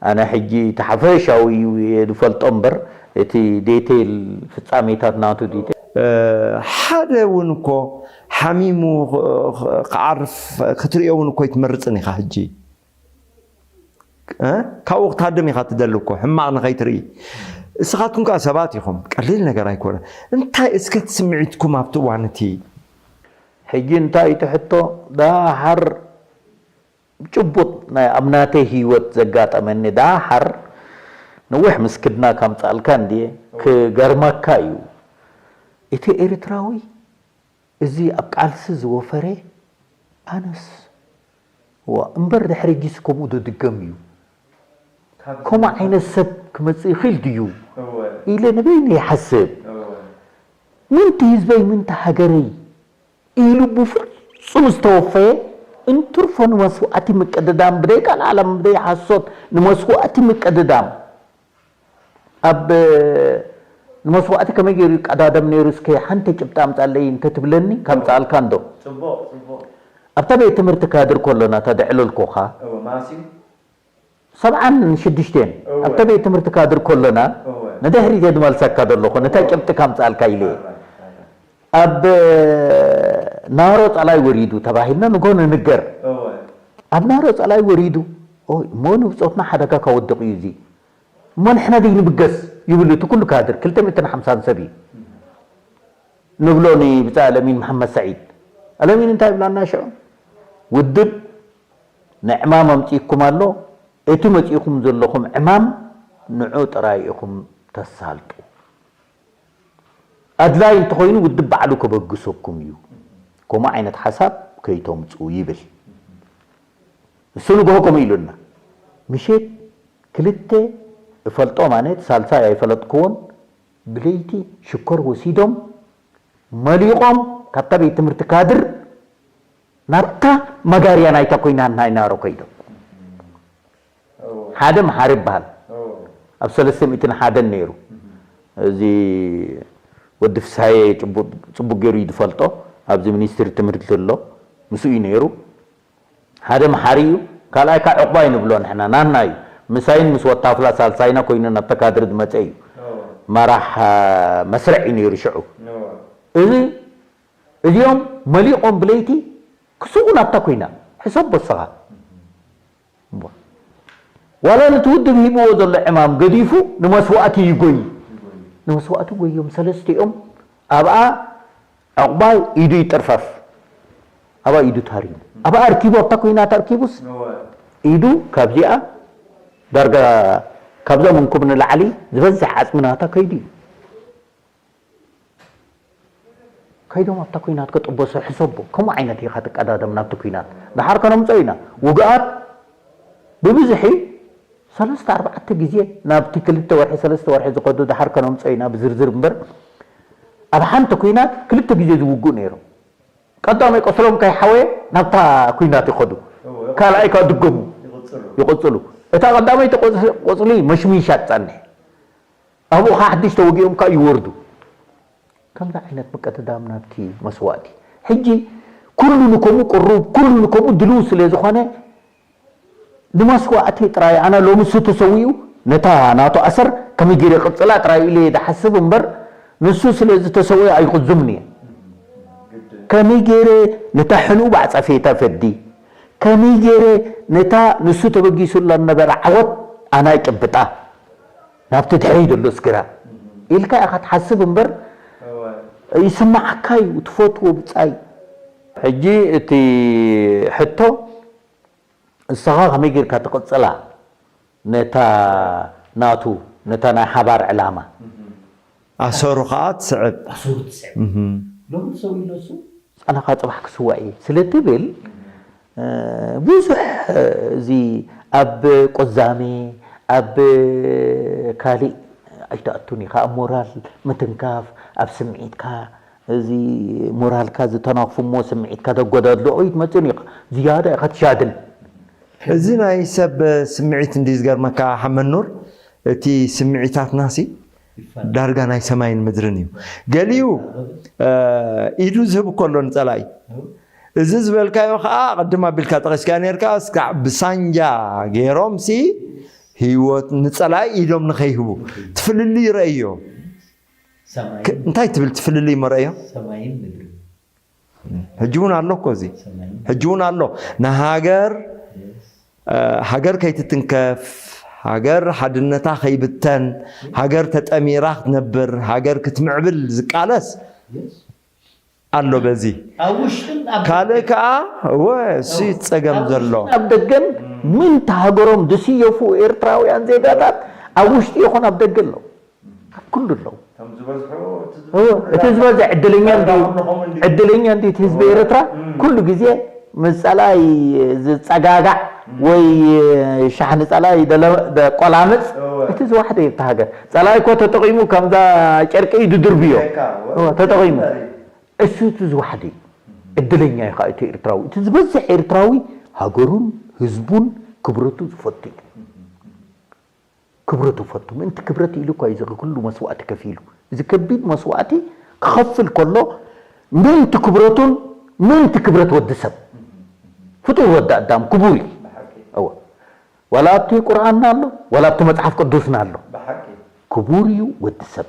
ኣነ ሕጂ እቲ ሓፈሻዊ እዩ እየ ዝፈልጦ እምበር እቲ ዴቴል ፍጻሜታት ናቱ ዲቴል ሓደ እውን እኮ ሓሚሙ ክዓርፍ ክትሪኦ እውን እኮ ኣይትመርፅን ኢኻ ሕጂ ካብኡ ክትሃድም ኢኻ ትደሊ እኮ ሕማቕ ንኸይትርኢ እስኻትኩም ከዓ ሰባት ኢኹም ቀሊል ነገር ኣይኮነ እንታይ እስከ ትስምዒትኩም ኣብቲ እዋን እቲ ሕጂ እንታይ እቲ ሕቶ ዳሓር ጭቡጥ ናይ ኣብ ናተይ ህይወት ዘጋጠመኒ ደሓር ነዊሕ ምስክድና ካምጻልካ እንድየ ክገርመካ እዩ እቲ ኤርትራዊ እዚ ኣብ ቃልሲ ዝወፈረ ኣነስ ዋ እምበር ድሕሪ ጊስ ከምኡ ዶ ድገም እዩ ከምኡ ዓይነት ሰብ ክመጽእ ይኽእል ድዩ ኢለ ንበይነ ይሓስብ ምንቲ ህዝበይ ምንቲ ሃገረይ ኢሉ ብፍጹም ዝተወፈየ እንትርፎ ንመስዋእቲ ምቅድዳም ብደይ ቃል ዓለም ብደይ ሓሶት ንመስዋእቲ ምቅድዳም ኣብ ንመስዋእቲ ከመይ ገይሩ ይቀዳደም ነይሩ እስከ ሓንቲ ጭብጣ ኣምፃለይ እንተትብለኒ ከምፃኣልካ እንዶ ኣብታ ቤት ትምህርቲ ካድር ከሎና ተድዕለልኩኻ ሰብዓን ሽዱሽተን ኣብታ ቤት ትምህርቲ ካድር ከሎና ንድሕሪት እየ ዝመልሰካ ዘለኹ ነታ ጭብጢ ካምፅኣልካ ኢለ እየ ኣብ ናሮ ጸላይ ወሪዱ ተባሂልና ንጎ ንንገር ኣብ ናሮ ጸላይ ወሪዱ እሞ ንብፆትና ሓደጋ ከወድቕ እዩ እዚ እሞ ንሕና ዘይንብገስ ይብሉ እቲ ኩሉ ካድር ክልተ ሚእትን ሓምሳን ሰብ እዩ ንብሎ ንብጻ ኣለሚን መሓመድ ሰዒድ። ኣለሚን እንታይ ይብላና ሽዑ? ውድብ ንዕማም ኣምጺእኩም ኣሎ፣ እቲ መጺእኩም ዘለኹም ዕማም ንዑ ጥራይ ኢኹም ተሳልጡ። ኣድላይ እንተኾይኑ ውድብ ባዕሉ ከበግሰኩም እዩ። ከምኡ ዓይነት ሓሳብ ከይተምጽኡ ይብል። እሱ ንግሆ ከምኡ ኢሉና። ምሸት ክልተ እፈልጦ ማለት ሳልሳይ ኣይፈለጥክዎን፣ ብለይቲ ሽኮር ወሲዶም መሊቖም ካብታ ቤት ትምህርቲ ካድር ናብታ መጋርያ ናይታ ኮይና ናይ ናሮ ከይዶም። ሓደ መሓሪ ይበሃል። ኣብ ሰለስተ ሚእትን ሓደን ነይሩ። እዚ ወዲ ፍስሃየ ጽቡቅ ገይሩ እዩ ዝፈልጦ። ኣብዚ ሚኒስትሪ ትምህርቲ ዘሎ ምስኡ እዩ ነይሩ። ሓደ መሓሪ እዩ። ካልኣይ ከዓ ዕቑባይ ንብሎ ንሕና ናና እዩ። ምሳይን ምስ ወታፍላ ሳልሳይና ኮይኑ ናብታ ካድሪ ዝመፀ እዩ። መራሕ መስርዕ እዩ ነይሩ ሽዑ። እዚ እዚኦም መሊቖም ብለይቲ ክስቑ ናብታ ኮይና ሕሰብ በስኻ። ዋላ ነቲ ውድብ ሂብዎ ዘሎ ዕማም ገዲፉ ንመስዋእቲ ይጎይ። ንመስዋእቲ ጎዮም ሰለስቲኦም ኣብኣ ዕቑባይ ኢዱ ይጥርፈፍ። ኣብኣ ኢዱ ታሪሙ። ኣብኣ ኣርኪቡ ኣብታ ኮይናት ኣርኪቡስ ኢዱ ካብዚኣ ዳርጋ ካብዛ መንኩብ ንላዕሊ ዝበዝሕ ዓፅሚ ናታ ከይዱ እዩ። ከይዶም ኣብታ ኩናት ከጥበሱ ሕሰቦ። ከምኡ ዓይነት ኢኻ ትቀዳደም ናብቲ ኩናት። ደሓር ከነምጾ ኢና። ውግኣት ብብዝሒ ሰለስተ ኣርባዕተ ግዜ ናብቲ ክልተ ወርሒ ሰለስተ ወርሒ ዝኸዱ ደሓር ከነምጾ ኢና ብዝርዝር እምበር ኣብ ሓንቲ ኩናት ክልተ ግዜ ዝውግኡ ነይሮም። ቀዳማይ ቆስሎም ከይሓወየ ናብታ ኩናት ይኸዱ። ካልኣይ ከዓ ድገሙ ይቕጽሉ። እታ ቀዳመይቲ ቆስሊ መሽሚሻ ትጸንሕ። ኣብኡ ኸዓ ሓድሽ ተወጊኦም ከዓ ይወርዱ። ከምዚ ዓይነት ምቅድዳም ናብቲ መስዋእቲ። ሕጂ ኩሉ ንከምኡ ቅሩብ፣ ኩሉ ንከምኡ ድልው ስለ ዝኾነ ንመስዋእቲ ጥራይ ኣነ ሎሚ እሱ ተሰዊኡ ነታ ናቱ ኣሰር ከመይ ገይረ ቅጽላ ጥራይ ኢለ እየ ዝሓስብ እምበር ንሱ ስለ ዝተሰወየ ኣይቕዝምን እየ። ከመይ ገይረ ነታ ሕኑእ ባዕጻ ፌታ ፈዲ፣ ከመይ ገይረ ነታ ንሱ ተበጊሱላ ዝነበረ ዓወት ኣና ይጭብጣ። ናብቲ ድሕሪ ዘሎ ስግራ ኢልካ ኢኻ ትሓስብ እምበር ይስማዓካ እዩ ትፈትዎ ብጻይ። ሕጂ እቲ ሕቶ እስኻ ከመይ ጌርካ ትቕጽላ ነታ ናቱ ነታ ናይ ሓባር ዕላማ? ኣሰሩ ኸኣ ትስዕብ። ኣሰሩ ትስዕብ። ሎሚ ትሰው ኢሎ እሱ? ጸናኻ ጽባሕ ክስዋእ እየ ስለ ትብል ብዙሕ እዚ ኣብ ቁዛሜ ኣብ ካልእ ኣይትኣቱን ኢኻ ኣብ ሞራል ምትንካፍ ኣብ ስምዒትካ እዚ ሞራልካ ዝተናኽፉ እሞ ስምዒትካ ተጎዳድሎ ኣይትመጽእን ኢኻ ዝያዳ ኢኻ ትሻድል። እዚ ናይ ሰብ ስምዒት እንዲ ዝገርመካ ሓመኑር እቲ ስምዒታትናሲ ዳርጋ ናይ ሰማይን ምድርን እዩ። ገሊኡ ኢዱ ዝህብ እኮ ኣሎ ንጸላኢ። እዚ ዝበልካዮ ከዓ ቅድም ኣቢልካ ጠቂስካ ነርካ እስካዕ ብሳንጃ ገይሮም ሲ ህይወት ንጸላኢ ኢዶም ንኸይህቡ ትፍልልይ ረእዮ። እንታይ ትብል ትፍልልይ መረእዮ? ሕጂ እውን ኣሎ እኮ እዚ ሕጂ እውን ኣሎ ንሃገር ሃገር ከይትትንከፍ ሃገር ሓድነታ ከይብተን ሃገር ተጠሚራ ክትነብር ሃገር ክትምዕብል ዝቃለስ ኣሎ በዚ ካልእ ከዓ እወ እሱ ፀገም ዘሎ ኣብ ደገን ምንታ ሃገሮም ዝስየፉ ኤርትራውያን ዜጋታት ኣብ ውሽጢ ይኹን ኣብ ደገ ኣለዉ ኣብ ኩሉ ኣለዉ እቲ ዝበዝሕ ዕድለኛ ዕድለኛ እንዲ ህዝቢ ኤርትራ ኩሉ ግዜ ምስ ጸላይ ዝጸጋጋዕ ወይ ሻሕ ንጸላይ ቆላምጽ እቲ ዝዋሕደ እዩ እቲ ሃገር ጸላይ እኮ ተጠቂሙ ከምዛ ጨርቂ እዩ ድድርብዮ ተጠቂሙ እሱ እቲ ዝዋሕደ እዩ ዕድለኛ እዩ ከዓ እቲ ኤርትራዊ እቲ ዝበዝሕ ኤርትራዊ ሃገሩን ህዝቡን ክብረቱ ዝፈቱ እዩ ክብረቱ ፈቱ ምእንቲ ክብረት ኢሉ እኳ እዩ እዚ ኩሉ መስዋእቲ ከፊሉ እዚ ከቢድ መስዋእቲ ክኸፍል ከሎ ምእንቲ ክብረቱን ምእንቲ ክብረት ወዲ ሰብ ፍጡር ወዲ ኣዳም ክቡር እዩ እወ ዋላ ኣብቲ ቁርኣንና ኣሎ ዋላ ኣብቲ መጽሓፍ ቅዱስና ኣሎ ክቡር እዩ ወዲ ሰብ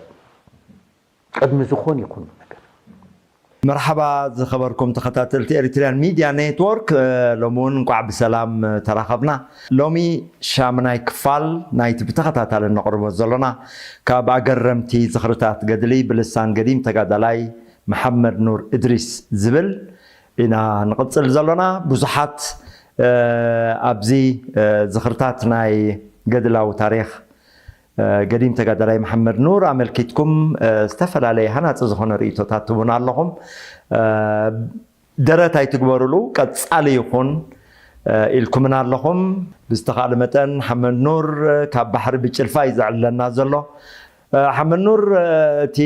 ቅድሚ ዝኾን ይኹን ነገር መርሓባ ዝኸበርኩም ተኸታተልቲ ኤሪትሪያን ሚድያ ኔትወርክ ሎሚ እውን እንቋዕ ብሰላም ተራኸብና ሎሚ ሻምናይ ክፋል ናይቲ ብተኸታታሊ ነቕርቦ ዘሎና ካብ ኣገረምቲ ዝኽርታት ገድሊ ብልሳን ገዲም ተጋዳላይ መሓመድ ኑር እድሪስ ዝብል ኢና ንቕጽል ዘሎና። ብዙሓት ኣብዚ ዝኽርታት ናይ ገድላዊ ታሪኽ ገዲም ተጋዳላይ መሓመድ ኑር ኣመልኪትኩም ዝተፈላለየ ሃናጺ ዝኾነ ርእይቶታት ትቡን ኣለኹም። ደረት ኣይትግበሩሉ፣ ቀጻሊ ይኹን ኢልኩምና ኣለኹም። ብዝተኻእለ መጠን ሓመድ ኑር ካብ ባሕሪ ብጭልፋ እዩ ዘዕልለና ዘሎ። ሓመድ ኑር እቲ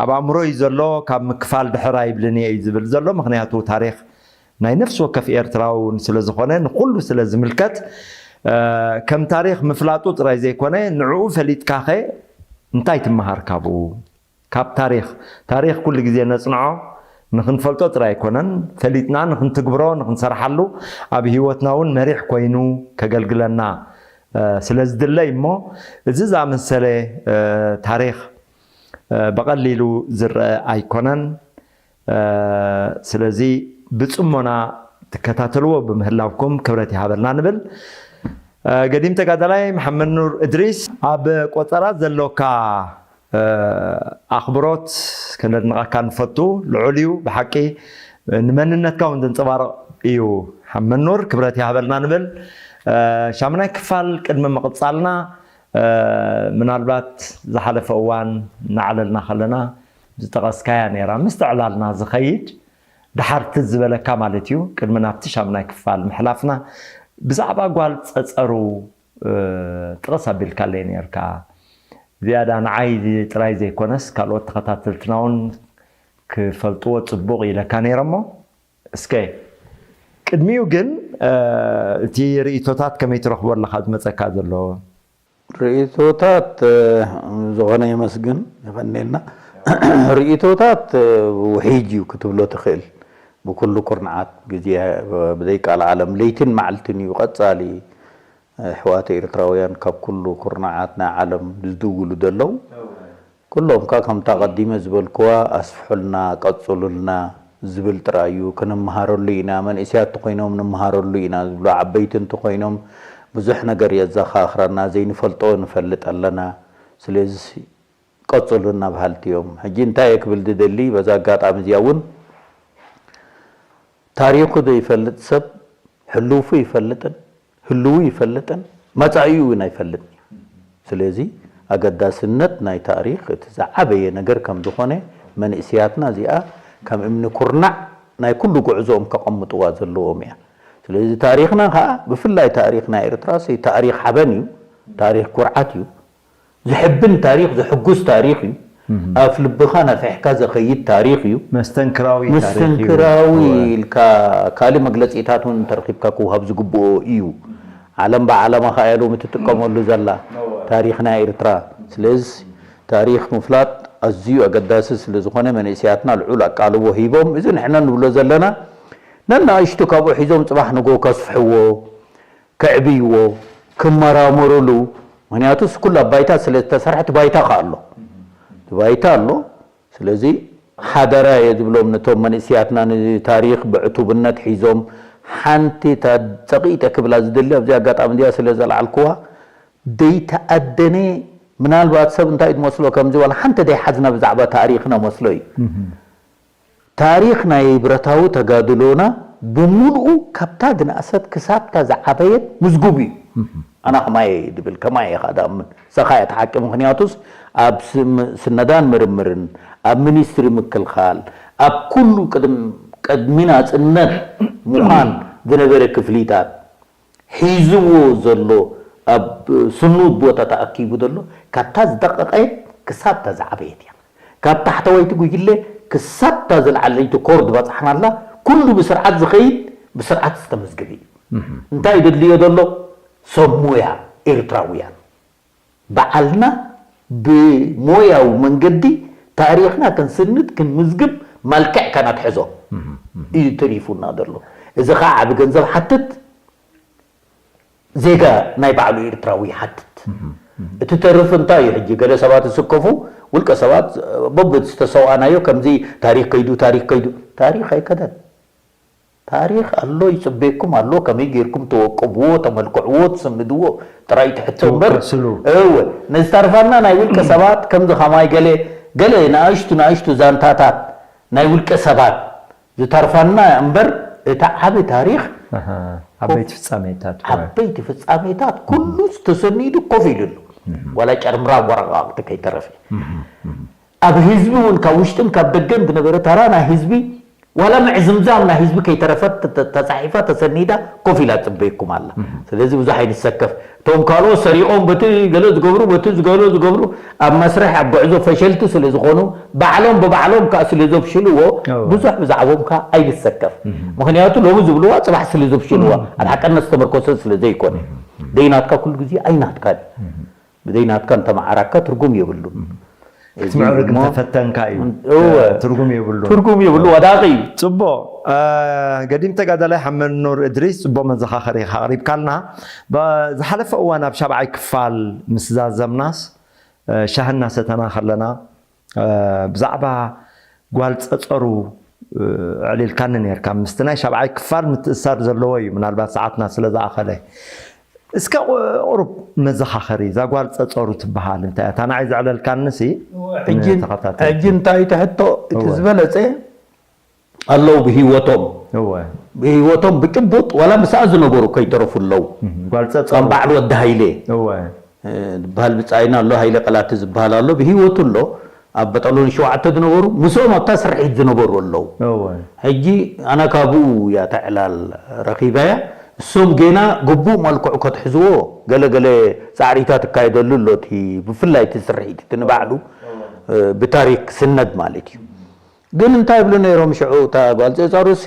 ኣብ ኣእምሮ እዩ ዘሎ፣ ካብ ምክፋል ድሕር ኣይብልን እየ እዩ ዝብል ዘሎ። ምኽንያቱ ታሪኽ ናይ ነፍሲ ወከፍ ኤርትራዊ እውን ስለ ዝኾነ ንኹሉ ስለ ዝምልከት ከም ታሪኽ ምፍላጡ ጥራይ ዘይኮነ ንዕኡ ፈሊጥካኸ እንታይ ትመሃር ካብኡ? ካብ ታሪኽ ታሪኽ ኩሉ ግዜ ነጽንዖ ንኽንፈልጦ ጥራይ ኣይኮነን፣ ፈሊጥና ንኽንትግብሮ ንኽንሰርሓሉ ኣብ ህይወትና እውን መሪሕ ኮይኑ ከገልግለና ስለ ዝድለይ እሞ እዚ ዝኣመሰለ ታሪኽ ብቐሊሉ ዝረአ ኣይኮነን። ስለዚ ብጽሞና ትከታተልዎ ብምህላውኩም ክብረት ይሃበልና ንብል። ገዲም ተጋዳላይ መሓመድ ኑር እድሪስ፣ ኣብ ቆጸራ ዘሎካ ኣኽብሮት ከነድንቐካ ንፈቱ። ልዑል እዩ ብሓቂ፣ ንመንነትካ እውን ዘንጸባርቕ እዩ። ሓመድ ኑር ክብረት ይሃበልና ንብል። ሻምናይ ክፋል ቅድሚ ምቕጻልና ምናልባት ዝሓለፈ እዋን እናዓለልና ከለና ዝጠቐስካያ ነይራ። ምስቲ ዕላልና ዝኸይድ ድሓር ትዝ ዝበለካ ማለት እዩ። ቅድሚ ናብቲ ሻምናይ ክፋል ምሕላፍና ብዛዕባ ጓል ጸጸሩ ጥቕስ ኣቢልካለይ ነርካ። ዝያዳ ንዓይ ጥራይ ዘይኮነስ ካልኦት ተኸታተልትና እውን ክፈልጥዎ ጽቡቕ ኢለካ ነይረ እሞ እስከ ቅድሚኡ ግን እቲ ርእይቶታት ከመይ ትረኽቦ ኣለኻ ዝመጸካ ዘሎ? ርእይቶታት ዝኾነ የመስግን የቐኔልና። ርእይቶታት ውሒጅ እዩ ክትብሎ ትኽእል። ብኩሉ ኩርንዓት ግዜ ብዘይቃል ዓለም ለይትን መዓልትን እዩ ቀጻሊ። ኣሕዋት ኤርትራውያን ካብ ኩሉ ኩርንዓት ናይ ዓለም ዝድውሉ ዘለዉ ኩሎም ከኣ ከምታ ቀዲመ ዝበልክዋ ኣስፍሑልና ቀጽሉልና ዝብል ጥራይ እዩ። ክንምሃረሉ ኢና፣ መንእስያት ተኾይኖም ንምሃረሉ ኢና ዝብሉ ዓበይቲ እንተኾይኖም ብዙሕ ነገር የዘኻኽረና፣ ዘይንፈልጦ ንፈልጥ ኣለና። ስለዚ ቀጽሉልና በሃልቲ እዮም። ሕጂ እንታይ እየ ክብል ዝደሊ በዛ ኣጋጣሚ እዚኣ እውን ታሪኹ ዘይፈልጥ ሰብ ሕሉፉ ይፈልጥን ህልዉ ይፈልጥን መጻኢኡ እውን ኣይፈልጥን እዩ። ስለዚ ኣገዳስነት ናይ ታሪኽ እቲ ዝዓበየ ነገር ከም ዝኾነ መንእስያትና እዚኣ ከም እምኒ ኩርናዕ ናይ ኩሉ ጉዕዞኦም ከቐምጥዋ ዘለዎም እያ። ስለዚ ታሪኽና ከዓ ብፍላይ ታሪኽ ናይ ኤርትራ ሲ ታሪኽ ሓበን እዩ፣ ታሪኽ ኩርዓት እዩ። ዝሕብን ታሪኽ፣ ዝሕጉስ ታሪኽ እዩ። ኣፍ ልብኻ ነፊሕካ ዘኸይድ ታሪኽ እዩ። መስተንክራዊ ታሪኽ እዩ። መስተንክራዊ ኢልካ ካልእ መግለጺታት እውን እንተረኺብካ ክወሃብ ዝግብኦ እዩ። ዓለም ብዓለማ ከኣ እያ ሎሚ ትጥቀመሉ ዘላ ታሪኽ ናይ ኤርትራ። ስለዚ ታሪኽ ምፍላጥ ኣዝዩ ኣገዳሲ ስለ ዝኾነ መንእስያትና ልዑል ኣቃልቦ ሂቦም እዚ ንሕና ንብሎ ዘለና ነናእሽቱ ካብኡ ሒዞም ጽባሕ ንግሆ ከስፍሕዎ ከዕብይዎ ክመራመሩሉ ምክንያቱ ኩሉ ኣብ ባይታ ስለ ዝተሰርሐ እቲ ባይታ ከ ኣሎ እቲ ባይታ ኣሎ ስለዚ ሓደራ እየ ዝብሎም ነቶም መንእስያትና ንታሪኽ ብዕቱብነት ሒዞም ሓንቲ እታ ጸቂጠ ክብላ ዝደሊ ኣብዚ ኣጋጣሚ እዚኣ ስለ ዘልዓልክዋ ዘይተኣደነ ምናልባት ሰብ እንታይ ዝመስሎ ከምዚ ዋላ ሓንቲ ዘይሓዝና ብዛዕባ ታሪኽና መስሎ እዩ ታሪኽ ናይ ብረታዊ ተጋድሎና ብሙሉኡ ካብታ ዝነኣሰት ክሳብታ ዝዓበየት ምዝጉብ እዩ። ኣና ከማየ ድብል ከማየ ኢኻ ድኣምን ሰኻ እያ ትሓቂ ምኽንያቱስ ኣብ ስነዳን ምርምርን ኣብ ሚኒስትሪ ምክልኻል ኣብ ኩሉ ቅድሚ ናፅነት ምዃን ዝነበረ ክፍሊታት ሒዝዎ ዘሎ ኣብ ስኑድ ቦታ ተኣኪቡ ዘሎ ካብታ ዝደቐቐየት ክሳብ እታ ዝዓበየት እያ። ካብ ታሕተወይቲ ጉጅለ ክሳብ እታ ዝለዓለይቲ ኮር ዝበፃሕናላ ኩሉ ብስርዓት ዝኸይድ ብስርዓት ዝተመዝገበ እዩ። እንታይ ደድልዮ ዘሎ ሰብ ሞያ ኤርትራውያን በዓልና ብሞያዊ መንገዲ ታሪኽና ክንስንድ ክንምዝግብ መልክዕ ከነትሕዞ እዩ ተሪፉና ዘሎ። እዚ ከዓ ዓቢ ገንዘብ ሓትት ዜጋ ናይ ባዕሉ ኤርትራዊ ይሓትት። እቲ ተርፍ እንታይ እዩ ሕጂ ገለ ሰባት ዝስከፉ ውልቀ ሰባት በብ ዝተሰውኣናዮ ከምዚ ታሪኽ ከይዱ ታሪኽ ከይዱ ታሪኽ ኣይከደን። ታሪኽ ኣሎ ይጽበየኩም ኣሎ ከመይ ጌርኩም ተወቅብዎ ተመልክዕዎ ትስንድዎ ጥራይ ትሕቶ እምበር ተወከስሉ። እወ ነዝተርፋና ናይ ውልቀ ሰባት ከምዚ ከማይ ገለ ገለ ንኣሽቱ ንኣሽቱ ዛንታታት ናይ ውልቀ ሰባት ዝተርፋና እምበር፣ እቲ ዓቢ ታሪኽ፣ ኣሃ፣ ዓበይቲ ፍጻሜታት። ዓበይቲ ፍጻሜታት ኩሉ ተሰኒዱ ኮፍ ኢሉ ኣሎ። ዋላ ጨርምራ ወረቓቕቲ ከይተረፈ፣ ኣብ ህዝቢ እውን ካብ ውሽጥን ካብ ደገን ዝነበረ ተራ ናይ ህዝቢ፣ ዋላ ምዕዝምዛም ናይ ህዝቢ ከይተረፈት ተ- ተ- ተጻሒፋ ተሰኒዳ ኮፍ ኢላ ትጽበየኩም ኣላ። ስለዚ ብዙሕ ኣይንሰከፍ። እቶም ካልኦት ሰሪቖም በቲ ገለ ዝገብሩ፣ በቲ ዝገሎ ዝገብሩ፣ ኣብ መስርሕ ኣብ ጉዕዞ ፈሸልቲ ስለ ዝኾኑ፣ ባዕሎም ብባዕሎም ከዓ ስለ ዘፍሽልዎ፣ እወ። ብዙሕ ብዛዕቦም ከዓ ኣይንሰከፍ። ምኽንያቱ ሎሚ ዝብልዋ ጽባሕ ስለ ዘፍሽልዋ፣ ኣብ ሓቀነት ዝተመርኮሰ ስለ ዘይኮነ። ደይናትካ ኩሉ ግዜ ኣይናትካን። ብደይናትካ እንተመዓራካ ትርጉም የብሉን። ክትምዕርግ እሞ- እንተፈተንካ እዩ እወ። ትርጉም የብሉ። ትርጉም የብሉ፣ ወዳቂ እዩ። ጽቡቕ። እ፣ ገዲም ተጋዳላይ ሓመድ ኑር እድሪስ፣ ጽቡቕ መዘኻኸሪ ኢኻ ኣቕሪብካልና። ብ- ዝሓለፈ እዋን ኣብ ሻብዓይ ክፋል ምስ ዛዘምናስ፣ እ፣ ሻሂ እናሰተና ከለና፣ እ፣ ብዛዕባ ጓል ጸጸሩ፣ እ፣ ኣዕሊልካኒ ነርካ። ምስቲ ናይ ሻብዓይ ክፋል ምትእሳር ዘለዎ እዩ፣ ምናልባት ሰዓትና ስለ ዝኣኸለ። እስከ ቁ- ቁሩብ መዘኻኸሪ፣ እዛ ጓል ጸጸሩ ትበሃል እንታይ እያ? እታ ንዓይ ዘዕለልካንሲ ሕጂ ንተኸታተልቲ። ሕጂ እንታይ ትሕቶ? እቲ እወ። ዝበለጸ ኣለዉ ብህይወቶም፣ እወ። ብህይወቶም ብጭቡጥ ዋላ ምስኣ ዝነበሩ ከይተረፉ ኣለዉ። እም፣ ጓል ጸጸሩ። ከም በዓል ወዲ ሃይለ እወ። እ፣ ዝበሃል ብጻይና ኣሎ፣ ሃይለ ቀላቲ ዝበሃል ኣሎ፣ ብህይወቱ ኣሎ። ኣብ በጠሎን ሸውዓተ ዝነበሩ ምስኦም ኣብታ ስርሒት ዝነበሩ ኣለዉ። እወ። ሕጂ ኣነ ካብኡ እያ ተዕላል ረኺበያ። እሶም ጌና ግቡእ መልክዑ ከትሕዝዎ ገለ ገለ ጻዕሪታት እካየደሉ ኣሎ። እቲ ብፍላይ እቲ ስርሒት እቲ ንባዕሉ እ፣ ብታሪክ ክስነድ ማለት እዩ። ግን እንታይ ይብሉ ነይሮም ሽዑ? እታ ጓል ጸጸሩሲ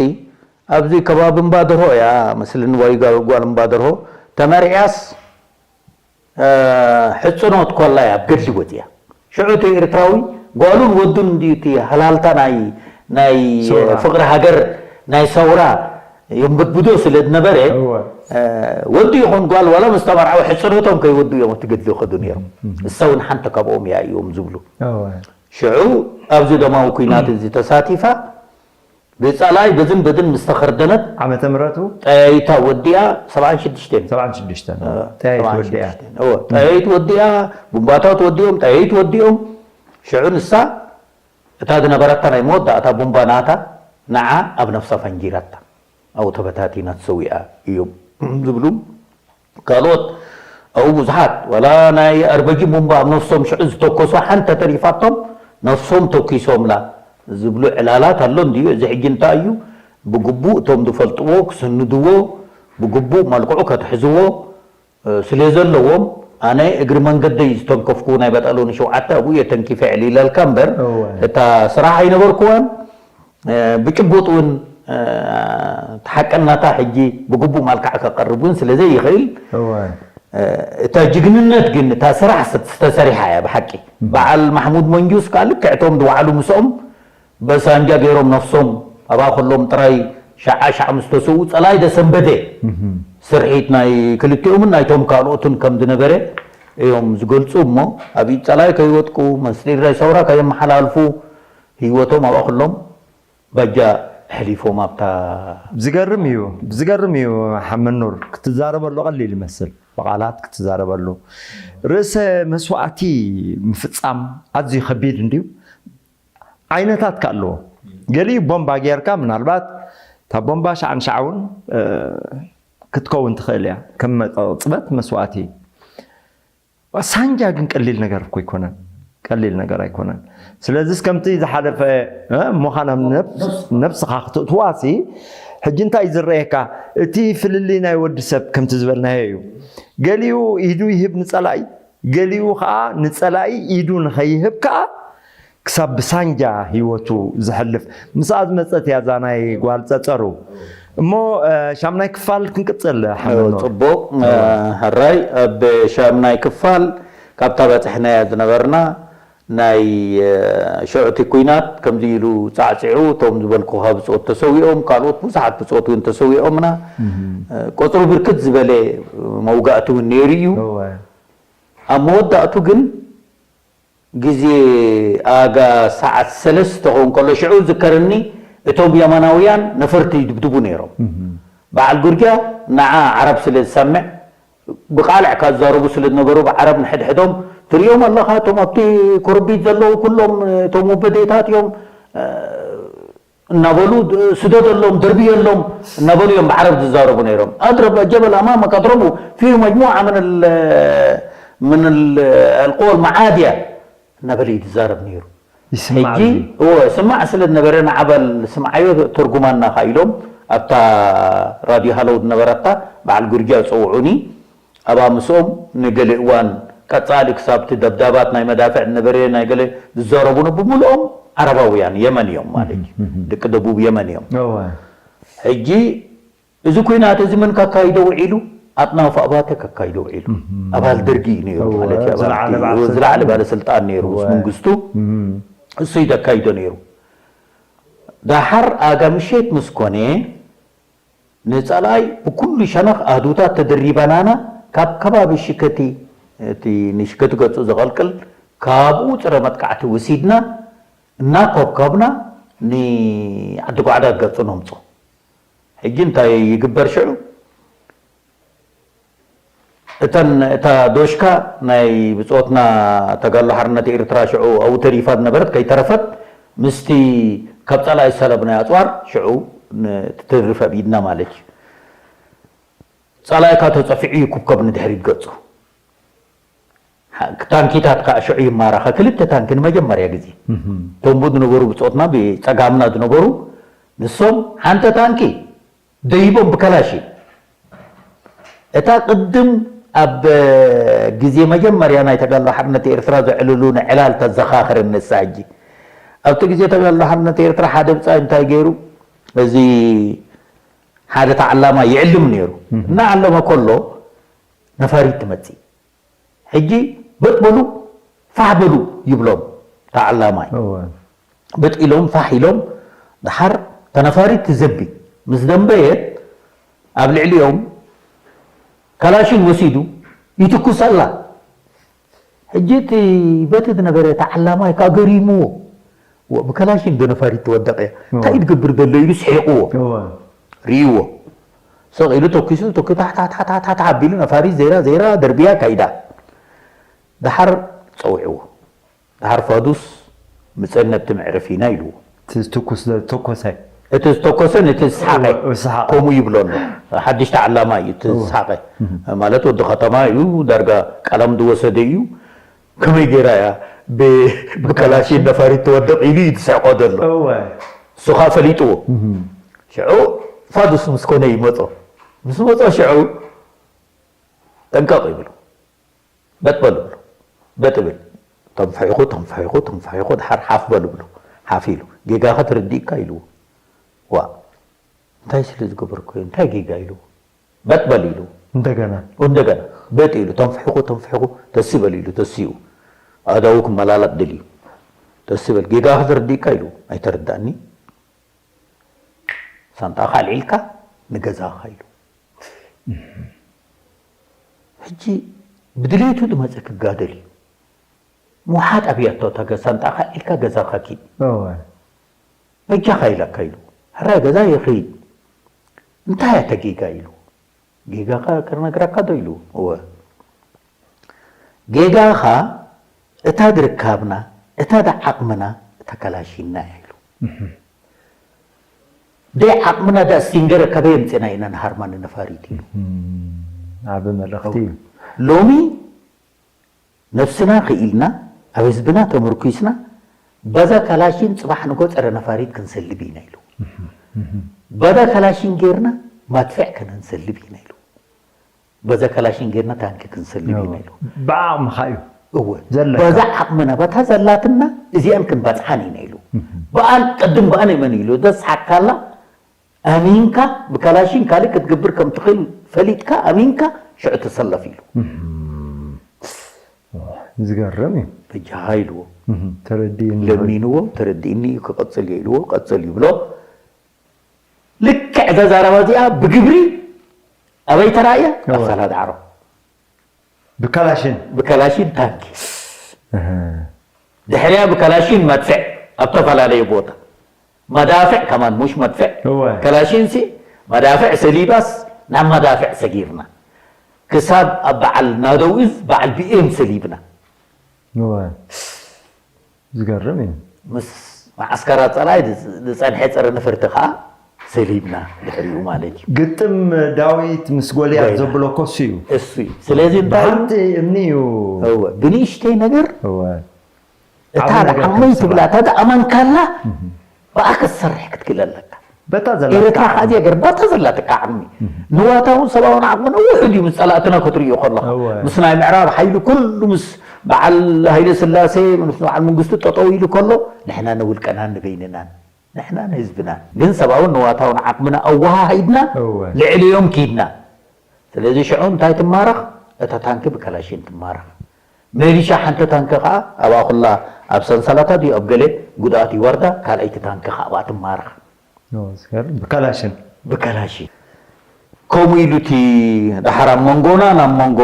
ኣብዚ ከባቢ እምባ ደርሆ እያ መስልኒ፣ ወይ ጓል ጓል እምባ ደርሆ ተመርዕያስ እ፣ ሕጽኖት ኮላ እያ ኣብ ገድሊ ወጽያ። ሽዑ እቲ ኤርትራዊ ጓሉን ወዱን እንድዩ እቲ ሃላልታ ናይ ናይ ሰውራ። ፍቕሪ ሃገር ናይ ሰውራ የንበድብዶ ስለ ዝነበረ እወ። እ፣ ወዲ ይኹን ጓል ዋላ ምስ ተመርዓው ሕጽኖቶም ከይወዱ እዮም ኣብቲ ገድሊ ይኸዱ ነይሮም። እሳ እውን ሓንቲ ካብኦም እያ እዮም ዝብሉ። እወ። ሽዑ ኣብዚ ደማዊ ኲናት እዚ ተሳቲፋ ብጸላይ በዝን በዝን ምስ ተኸርደነት ዓመተ ምሕረቱ ጠያይታ ወዲኣ ሰብዓን ሽዱሽተን ሰብዓን ሽዱሽተን እ፣ ጠያይት ሰብዓን ወዲኣ ሽዱሽተን። እወ፣ ጠያይት ወዲኣ፣ ቡምባታት ወዲኦም፣ ጠያይት ወዲኦም። ሽዑ ንሳ እታ ዝነበረታ ናይ መወዳእታ ቡምባ ናታ ንዓ ኣብ ነፍሳ ፈንጂራታ፣ ኣብኡ ተበታቲና ተሰዊኣ እዮም ዝብሉ። ካልኦት ኣብኡ ብዙሓት፣ ዋላ ናይ ኣርበጂ ቡምባ ኣብ ነፍሶም ሽዑ ዝተኮሱ ሓንቲ ተሪፋቶም ነፍሶም ተኪሶምላ ዝብሉ ዕላላት ኣሎ እንድዩ። እዚ ሕጂ እንታይ እዩ? ብግቡእ እቶም ዝፈልጥዎ ክስንድዎ፣ ብግቡእ መልክዑ ከትሕዝዎ እ፣ ስለ ዘለዎም፣ ኣነ እግሪ መንገደይ ዝተንከፍኩ ናይ በጠሎኒ ሸውዓተ ኣብኡ እየ ተንኪፈ ዕሊለልካ እምበር፣ እወ። እታ ስራሕ ኣይነበርኩዋን። እ፣ ብጭቡጥ እውን እ፣ ተሓቀናታ ሕጂ ብግቡእ መልክዓ ከቐርብ እውን ስለ ዘይኽእል፣ እወ። እ፣ እታ ጅግንነት ግን እታ ስራሕ ስ- ዝተሰሪሓ እያ ብሓቂ። በዓል ማሕሙድ መንጁስ ከዓ ልክዕ እቶም ዝወዓሉ ምስኦም በሳንጃ ገይሮም ነፍሶም ኣብኣ ከሎም ጥራይ ሸዓ ሸዓ ምስ ተሰዉ ጸላይ ደሰንበደ ስርሒት ናይ ክልቲኦምን ናይቶም ካልኦትን ከም ዝነበረ እዮም ዝገልጹ። እሞ ኣብ ኢድ ጸላይ ከይወጥቁ፣ መስጢር ናይ ሰውራ ከየመሓላልፉ፣ ህይወቶም ኣብኣ ከሎም ባጃ ኣሕሊፎም ኣብታ ዝገርም እዩ። ዝገርም እዩ። ሓመኑር ክትዛረበሉ ቀሊል ይመስል፣ ብቓላት ክትዛረበሉ። ርእሰ መስዋእቲ ምፍጻም ኣዝዩ ከቢድ እንድዩ። ዓይነታት ከ ኣለዎ። ገሊኡ ቦምባ ጌርካ፣ ምናልባት እታ ቦምባ ሻዕን ሻዕውን እ፣ ክትከውን ትኽእል እያ፣ ከም ቅጽበት መስዋእቲ። ሳንጃ ግን ቀሊል ነገር እኮ ኣይኮነን፣ ቀሊል ነገር ኣይኮነን። ስለዚስ ከምቲ ዝሓለፈ እ፣ እሞኻ ናብ ነብስ- ነብስኻ ክትእትዋሲ፣ ሕጂ እንታይ እዩ ዝረኣየካ? እቲ ፍልልይ ናይ ወዲ ሰብ ከምቲ ዝበልናዮ እዩ። ገሊኡ ኢዱ ይህብ ንጸላኢ፣ ገሊኡ ኸዓ ንጸላኢ ኢዱ ንኸይህብ ከኣ ክሳብ ብሳንጃ ህይወቱ ዝሕልፍ። ምስኣ ዝመጸት እያ እዛ ናይ ጓል ጸጸሩ። እሞ እ፣ ሻምናይ ክፋል ክንቅጽል ሓመኖር። ጽቡቕ። እ፣ ሕራይ ኣብ ሻምናይ ክፋል ካብታ በጽሕናያ ዝነበርና ናይ እ፣ ሽዑ እቲ ኲናት ከምዚ ኢሉ ጻዕጺዑ፣ እቶም ዝበልኩኻ ብጾት ተሰዊኦም፣ ካልኦት ብዙሓት ብጾት እውን ተሰዊኦምና። እ፣ ቁጽሩ ብርክት ዝበለ መውጋእቲ እውን ነይሩ እዩ። እወ። ኣብ መወዳእቱ ግን ግዜ ኣጋ ሰዓት ሰለስተ ክኸውን ከሎ ሽዑ ዝከረኒ እቶም የመናውያን ነፈርቲ ይድብድቡ ነይሮም። በዓል ጉርጃ ንዓ ዓረብ ስለ ዝሰምዕ ብቃልዕ ካብ ዝዛረቡ ስለ ዝነበሩ ብዓረብ ንሕድሕዶም ትሪኦም ኣለኻ፣ እቶም ኣብቲ ኮረቢት ዘለዉ ኩሎም እቶም ወበዴታት እዮም፣ እ፣ እናበሉ ስደደሎም፣ ደርብየሎም እናበሉ እዮም ብዓረብ ዝዛረቡ ነይሮም። أضرب الجبل أمامك أضربه فيه مجموعة من ال من ال القوى المعادية እናበለ እዩ ዝዛረብ ነይሩ። ይስማዕ ሕጂ እዎ ስማዕ ስለ ዝነበረ ንዓባል ስምዓዮ ተርጉማና ካ ኢሎም ኣብታ ራድዮ ሃለው ዝነበረታ በዓል ጉርጃ ይፀውዑኒ። ኣብኣ ምስኦም ንገለ እዋን ቀፃሊ ክሳብ እቲ ደብዳባት ናይ መዳፍዕ ዝነበረ ናይ ገለ ዝዛረቡኒ ብምልኦም ዓረባውያን የመን እዮም ማለት እዩ። ደቂ ደቡብ የመን እዮም። ሕጂ እዚ ኩናት እዚ መን ካካይዶ ውዒሉ? ኣጥናፉ ኣባተ ካካይዶ ውዒሉ። ኣባል ደርጊ እዩ ነይሩ ማለት እዩ። ዝለዓለ ባለስልጣን ነይሩ ምስ መንግስቱ እሱ እዩ ዘካይዶ ነይሩ። ዳሓር ኣጋ ምሸት ምስ ኮነ ንፀላኢ ብኩሉ ሸነኽ ኣህዱታት ተደሪበናና ካብ ከባቢ ሽከቲ እቲ ንሽከቲ ገፁ ዘቐልቅል ካብኡ ፅረ መጥቃዕቲ ወሲድና እናኮብኮብና ንዓዲ ጓዕዳድ ገፁ ነምፆ። ሕጂ እንታይ ይግበር ሽዑ? እተን እታ ዶሽካ ናይ ብፆትና ተጋሎ ሓርነት ኤርትራ ሽዑ ኣብኡ ተሪፋ ዝነበረት ከይተረፈት ምስቲ ካብ ፀላኢ ዝሰለብናዮ ኣፅዋር ሽዑ ትትርፍ ኣብ ኢድና ማለት እዩ። ፀላኢካ ተፀፊዑ ይኩብከብ ንድሕሪት ገፁ። ታንኪታት ከዓ ሽዑ ይማረኻ። ክልተ ታንኪ ንመጀመርያ ግዜ ተንቡ ዝነበሩ ብፆትና ብፀጋምና ዝነበሩ ንሶም ሓንተ ታንኪ ደይቦም ብከላሽን እታ ቅድም ኣብ ግዜ መጀመርያ ናይ ተጋድሎ ሓርነት ኤርትራ ዘዕልሉ ንዕላል ተዘኻኽር ንሳ ሕጂ ኣብቲ ግዜ ተጋድሎ ሓርነት ኤርትራ ሓደ ብፃይ እንታይ ገይሩ እዚ ሓደ ተዓላማ ይዕልም ነይሩ እናዓለመ ከሎ ነፋሪት ትመፅእ ሕጂ በጥ በሉ ፋሕ በሉ ይብሎም ተዓላማይ በጥ ኢሎም ፋሕ ኢሎም ድሓር ተነፋሪት ትዘቢ ምስ ደንበየት ኣብ ልዕሊኦም ካላሽን ወሲዱ ይትኩሰላ ሕጂ እቲ በቲ ዝነበረ ተዓላማይ ከዓ ገሪምዎ ብከላሽን ዶ ነፋሪት ትወደቕ እያ እንታይ ድገብር ዘሎ ኢሉ ስሒቕዎ ርእይዎ ሰቕ ኢሉ ተኪሱ ተኪ ታሕታሕታሕታሕ ኣቢሉ ነፋሪት ዘይራ ዘይራ ደርብያ ካይዳ ደሓር ፀዊዕዎ ደሓር ፋዱስ ምፀነብቲ መዕረፊና ኢልዎ ትኩስ ተኮሰ እቲ ዝተኮሰን እቲ ዝስሓቀ ከምኡ ይብሎ ኣሎ ሓድሽ ተዓላማ እዩ እቲ ዝስሓቀ ማለት ወዲ ከተማ እዩ ዳርጋ ቀለም ዝወሰደ እዩ ከመይ ገይራ እያ ብከላሽን ነፋሪት ትወድቕ ኢሉ እዩ ዝስሕቆ ዘሎ እሱ ከዓ ፈሊጥዎ ሽዑ ፋዱስ ምስ ኮነ ይመፆ ምስ መፆ ሽዑ ጠንቀቕ ይብሉ በጥ በሉ ብሉ በጥ ብል ተንፈሒኹ ተንፈሒኹ ተንፈሒኹ ድሓር ሓፍ በሉ ብሉ ሓፍ ኢሉ ጌጋኸ ትርዲእካ ኢልዎ ዋ እንታይ ስለ ዝገበርኩ እንታይ ጌጋ ኢልዎ በጥ በል ኢሉ እንደገና እንደገና በጥ ኢሉ ተንፍሕኹ ተንፍሕኹ ተሲ በል ኢሉ ተሲኡ ኣእዳዉ ክመላላጥ ደልዩ ተሲ በል ጌጋ ክተረዲእካ ኢሉ ኣይተረዳእኒ ሳንጣኻ ኣልዒልካ ንገዛኻ ኢሉ ሕጂ ብድሌቱ ዝመፀ ክጋደል እዩ ምውሓጥ ኣብያቶ እታ ሳንጣኻ ኣልዒልካ ገዛኻ ኪድ በጃኻ ኢለካ ኢሉ ሕራይ ገዛ ይኽይድ እንታይ እያ ተጌጋ ኢሉ ጌጋኻ ክነግረካ ዶ ኢሉ እወ ጌጋኻ እታ ድርካብና እታ ዳዓቕምና እታ ከላሺና እያ ኢሉ ደይ ዓቕምና ዳስቲንገረ ከበይ ኣምፅና ኢና ንሃርማ ንነፋሪት ኢሉ ዓቢ መልእኽቲ እዩ ሎሚ ነብስና ክኢልና ኣብ ህዝብና ተመርኩስና በዛ ካላሽን ፅባሕ ንጎ ፀረ ነፋሪት ክንሰልብ ኢና ኢሉ በዛ ካላሽን ጌርና ማድፍዕ ከነንሰልብ ኢና ኢሉ በዛ ካላሽን ጌርና ታንኪ ክንሰልብ ኢና ኢሉ ብዓቕምኻ እዩ እወ ዘለካ በዛ ዓቕምና በታ ዘላትና እዚኣን ክንበፅሓን ኢና ኢሉ በኣን ቅድም በኣን የመን ኢሉ ዘስሓካላ ኣሚንካ ብካላሽን ካልእ ክትገብር ከም ትኽእል ፈሊጥካ ኣሚንካ ሽዑ ተሰለፍ ኢሉ ዝገርም እዩ በጃኻ ኢልዎ ተረዲእኒ ለሚንዎ ተረዲእኒ እዩ ክቐፅል እየ ኢልዎ ቀፅል ይብሎ ልክዕ እዛ ዛረባ እዚኣ ብግብሪ ኣበይ ተራእያ ኣብ ሳላ ዳዕሮ ብካላሽን ብካላሽን ታንኪ ድሕሪያ ብካላሽን መድፍዕ ኣብ ተፈላለየ ቦታ መዳፍዕ ከማን ሙሽ መድፍዕ ከላሽን ሲ መዳፍዕ ሰሊባስ ናብ መዳፍዕ ሰጊርና ክሳብ ኣብ በዓል ናደው እዝ በዓል ቢኤም ሰሊብና ዝገርም እዩ ምስ መዓስከራት ጸላኢ ዝጸንሐ ጸረ ነፈርቲ ከኣ ሰሊብና ድሕሪኡ ማለት እዩ። ግጥም ዳዊት ምስ ጎልያድ ዘብሎ ኮሱ እዩ። እሱ እዩ። ስለዚ እንታይ እዩ? ብሓንቲ እምኒ እዩ። እወ፣ ብንእሽተይ ነገር እወ። እታ ዓቢ ነገር ዓቕመይ ክትስራሕ። ትብላ እታ ኣማንካላ ብኣ ክትሰርሕ ክትክእል ኣለካ። በታ ዘላ ኤርትራ ከኣ እዚኣ ገር ባታ ዘላትካ ዓቕሚ ንዋታውን ሰብኣውን ዓቕምና ውሑድ እዩ። ምስ ጸላእትና ክትርእዮ ከለኻ እወ። ምስ ናይ ምዕራብ ሓይሊ ኩሉ ምስ በዓል ሃይለ ስላሴ ምስ በዓል መንግስቱ ጠጠው ኢሉ ከሎ ንሕና ንውልቀናን ንበይንናን ንሕና ንህዝብናን ግን ሰብኣውን ንዋታውን ዓቕምና ኣወሃሂድና እወ። ልዕሊኦም ኪድና። ስለዚ ሽዑ እንታይ ትማረኽ? እታ ታንኪ ብከላሽን ትማረኽ። መሊሻ ሓንቲ ታንኪ ከኣ ኣብኣ ኩላ ኣብ ሰንሰለታ ድዩ ኣብ ገለ ጉድኣት ይወርዳ፣ ካልኣይቲ ታንኪ ከኣ ኣብኣ ትማረኽ። ኦ፣ ዝገርም። ብከላሽን ብከላሽን ከምኡ ኢሉ እቲ ደሓር ኣብ መንጎና ናብ መንጎ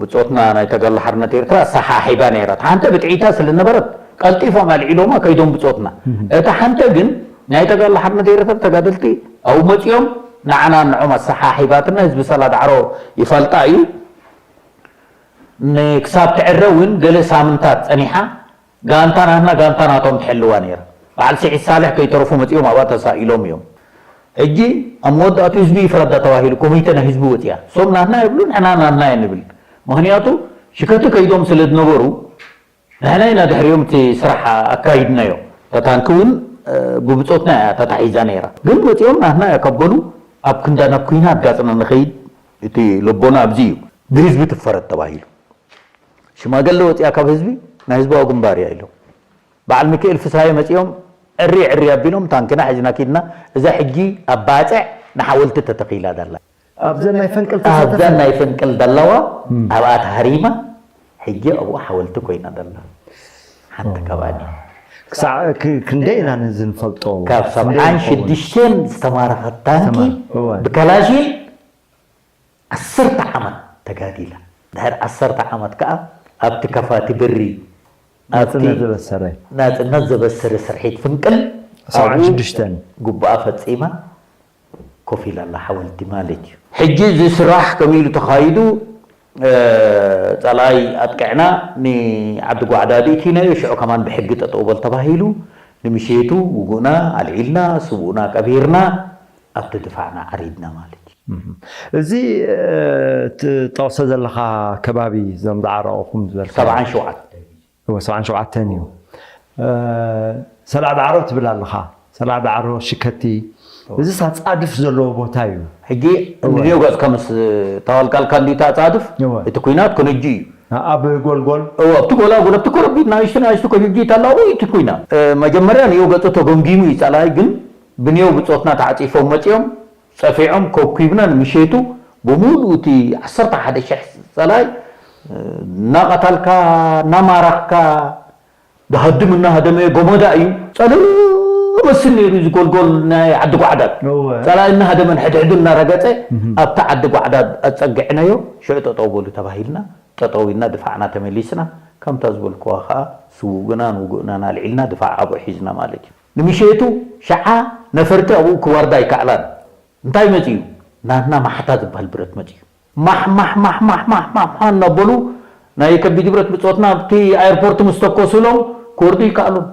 ብጾትና ናይ ተጋድሎ ሓርነት ኤርትራ ኣሰሓሒባ ነይራ። እታ ሓንቲ ብጥዒታ ስለ ነበረት ቀልጢፎም ኣልዒሎማ ከይዶም ብጾትና። እታ ሓንቲ ግን ናይ ተጋድሎ ሓርነት ኤርትራ ተጋደልቲ ኣብኡ መጺኦም ንዓና ንዖም ኣሰሓሒባትና። ህዝቢ ሰላ ዳዕሮ ይፈልጣ እዩ። ንክሳብ ትዕረ እውን ገለ ሳምንታት ጸኒሓ ጋንታ ናትና ጋንታ ናቶም ትሕልዋ ነይራ። በዓል ስዒድ ሳልሕ ከይተረፉ መጺኦም ኣብኣ ተሳኢሎም እዮም። ሕጂ ኣብ መወዳእቱ ህዝቢ ይፍረዳ ተባሂሉ ኮሚተ ናይ ህዝቢ ወጽያ። እሶም ናትና የብሉ ንሕና ናትና እየ ንብል። ምኽንያቱ ሽከቲ ከይዶም ስለ ዝነበሩ ንሕና ኢና ድሕሪኦም እቲ ስራሕ ኣካይድናዮ። እታ ታንኪ እውን ብብጾትና እያ ተታሒዛ ነይራ። ግን ወጺኦም ናትና እያ ከበሉ ኣብ ክንዳ ናብ ኩናት ጋጽና ንኸይድ እቲ ለቦና ኣብዚ እዩ። ብህዝቢ ትፈረድ ተባሂሉ። ሽማግለ ወፂኣ ካብ ህዝቢ ናይ ህዝባዊ ግንባር እያ ኢሎም። በዓል ሚካኤል ፍስሃየ መፂኦም ዕሪ ዕሪ ኣቢሎም ታንክና ሒዝና ኪድና እዛ ሕጂ ኣብ ባፅዕ ንሓወልቲ ተተኺላ ዘላ ኣብዘን ናይ ፈንቅል ኣብዛ ተሳተፈ ናይ ፈንቅል ዘለዋ ኣብኣ ተሃሪማ ሕጂ ኣብኡ ሓወልቲ ኮይና ዘላ ሓንቲ ከባኒ ክሳዕ ክ- ክንደይ ኢና ነዚ ንፈልጦ ካብ ክንደይ ሰብዓን ንኸውን? ሽዱሽተን ዝተማረኸት ታንኪ እወ። ብከላሽን ዓሰርተ ዓመት ተጋዲላ። ድሕሪ ዓሰርተ ዓመት ከዓ ኣብቲ ከፋቲ ብሪ ኣብቲ ናፅነት ዘበሰረ ናፅነት ዘበሰረ ስርሒት ፍንቅል ሰብዓን ኣብኡ ሽዱሽተን ጉባኣ ፈፂማ ኮፍ ኢላ ኣላ ሓወልቲ ማለት እዩ። ሕጂ እዚ ስራሕ ከመይ ኢሉ ተኻይዱ? እ፣ ጸላኢ ኣጥቂዕና ንዓዲ ጓዕዳዲ እቲናዮ፣ ሽዑ ከማን ብሕጊ ጠጠው በል ተባሂሉ፣ ንምሸቱ ውጉእና ኣልዒልና፣ ስውእና ቀቢርና፣ ኣብቲ ድፋዕና ዓሪድና ማለት እዩ። እዚ እ፣ ትጠቕሶ ዘለኻ ከባቢ እዞም ዝዓረቑኹም ዝበልካ ሰብዓን ሸውዓተ እወ፣ ሰብዓን ሸውዓተን እዩ። እ፣ ሰላዕ ዳዕሮ ትብል ኣለኻ። ሰላዕ ዳዕሮ ሽከቲ፣ እዚ ሳጻድፍ ዘለዎ ቦታ እዩ። ሕጂ ንኔው ገጽ ከምስ ተዋልቃልካ እንዲታ ኣጻድፍ እወ። እቲ ኩናት ከነጂ እዩ። ኣብ ጎልጎል እወ፣ ኣብቲ ጎላጉል ኣብቲ ኮረቢት ናይሽቱ ናይሽቱ ከጅጂ ተላው እቲ ኩናት እ፣ መጀመርያ ንዮ ገጹ ተገምጊሙ እዩ ጸላይ ግን ብንዮ ብጾትና ተዓጺፎም መጺኦም ጸፊዖም ኮብኩብና ንምሸቱ ብሙሉእ እቲ ዓሰርተ ሓደ ሽሕ ጸላይ እ፣ እናቐታልካ እናማራኽካ ዝሃድም እናሃደመ ጎመዳ እዩ። ጸለሎ መስል ነይሩ እዚ ጎልጎል ናይ ዓዲ ጓዕዳድ። እወ። ጸላኢ እናሃደመን ሕድሕዱ እናረገጸ ኣብቲ ዓዲ ጓዕዳድ ኣጸግዕናዮ። ሽዑ ጠጠው በሉ ተባሂልና ጠጠው ኢልና ድፋዕና ተመሊስና። ከምታ ዝበልክዋ ከኣ ስውእናን ውጉእናን ኣልዒልና ድፋዕ ኣብኡ ሒዝና ማለት እዩ። ንምሸቱ ሸዓ ነፈርቲ ኣብኡ ክወርዳ ኣይከኣላን። እንታይ መጺኡ? ናትና ማሕታ ዝበሃል ብረት መጺኡ። ማሕ ማሕ ማሕ ማሕ ማሕ ማሕ ማሕ እናበሉ ናይ ከቢድ ብረት ብጾትና ኣብቲ ኣየርፖርት ምስ ተኮሱሎም ክወርዱ ይከኣሉን።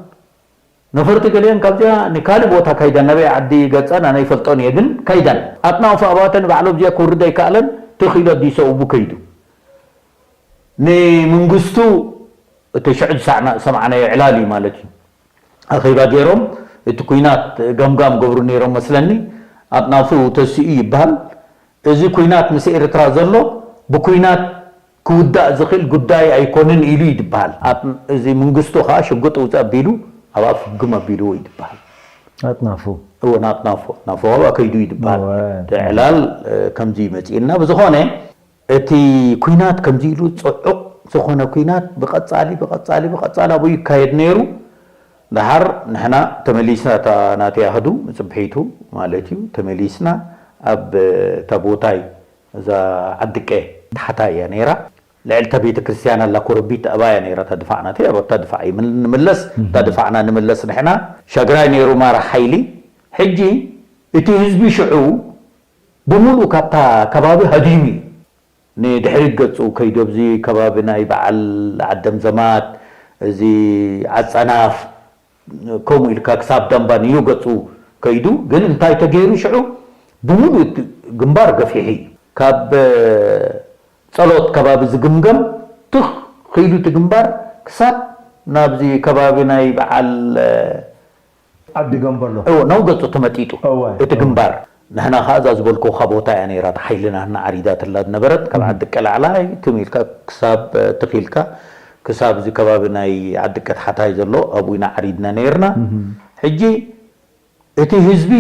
ነፈርቲ ገሊአን ካብዚኣ ንካልእ ቦታ ካይዳን ናበይ ዓዲ ገጸን ኣነ ይፈልጦን እየ ግን ካይዳን ኣጥናፉ ኣባተ ንባዕሉ ኣብዚኣ ክወርድ ኣይከኣለን። ትኽ ኢሉ ኣዲስ ኣበቡ ከይዱ ንምንግስቱ እቲ ሽዑ ዝሰማዕናዮ ዕላል እዩ ማለት እዩ። ኣኼባ ገይሮም እቲ ኩናት ገምጋም ገብሩ ነይሮም መስለኒ። ኣጥናፉ ተሲኡ ይበሃል። እዚ ኩናት ምስ ኤርትራ ዘሎ ብኩናት ክውዳእ ዝኽእል ጉዳይ ኣይኮንን ኢሉ ይድበሃል። ኣብ- እዚ መንግስቱ ከዓ ሽጉጥ ውፅእ ኣቢሉ ኣብኣ ፍግም ኣቢልዎ ይድበሃል። ኣጥናፉ እወ ናጥናፎ ናፎ ኣብኣ ከይዱ ይድበሃል። እወ። እቲ ዕላል እ፣ ከምዚ ይመፅእና ብዝኾነ እቲ ኩናት ከምዚ ኢሉ ፅዑቕ ዝኾነ ኩናት ብቐፃሊ ብቐፃሊ ብቐፃሊ ኣብኡ ይካየድ ነይሩ። ደሓር ንሕና ተመሊስና እታ ናተይ ኣህዱ ምፅብሒቱ ማለት እዩ ተመሊስና ኣብ እታ ቦታይ እዛ ዓድቀ ታሕታ እያ ነይራ። ልዕልታ ቤተ ክርስቲያን ኣላ ኮረቢት ኣብኣ እያ ነይራ እታ ድፋዕ ናተይ ኣብታ ድፋዕ እዩ ምን- ንምለስ እታ ድፋዕና ንምለስ ንሕና ሸግራይ ነይሩ ማራ ሓይሊ። ሕጂ እቲ ህዝቢ ሽዑ ብምሉእ ካብታ ከባቢ ሃዲሙ እዩ። ንድሕሪት ገጹ ከይዱ ኣብዚ ከባቢ ናይ በዓል ዓደም ዘማት፣ እዚ ዓጸናፍ፣ ከምኡ ኢልካ ክሳብ ዳምባ ንዮ ገጹ ከይዱ። ግን እንታይ ተገይሩ ሽዑ? ብምሉእ እቲ ግንባር ገፊሑ እዩ። ካብ ጸሎት ከባቢ ዝግምገም ትኽ ኢሉ እቲ ግንባር ክሳብ ናብዚ ከባቢ ናይ በዓል ዓዲ ገንበሎ እዎ፣ ናብ ገጹ ተመጢጡ እወ፣ እቲ ግንባር። ንሕና ከኣ እዛ ዝበልኩኻ ቦታ እያ ነይራ፣ እታ ሓይልና ንዓሪዳትላ ዝነበረት። ካብ ዓዲ ቀላዕላይ ትም ኢልካ ክሳብ ትኺልካ ክሳብ እዚ ከባቢ ናይ ዓዲ ቀትሓታይ ዘሎ ኣብኡ ኢና ዓሪድና ነይርና። ሕጂ እቲ ህዝቢ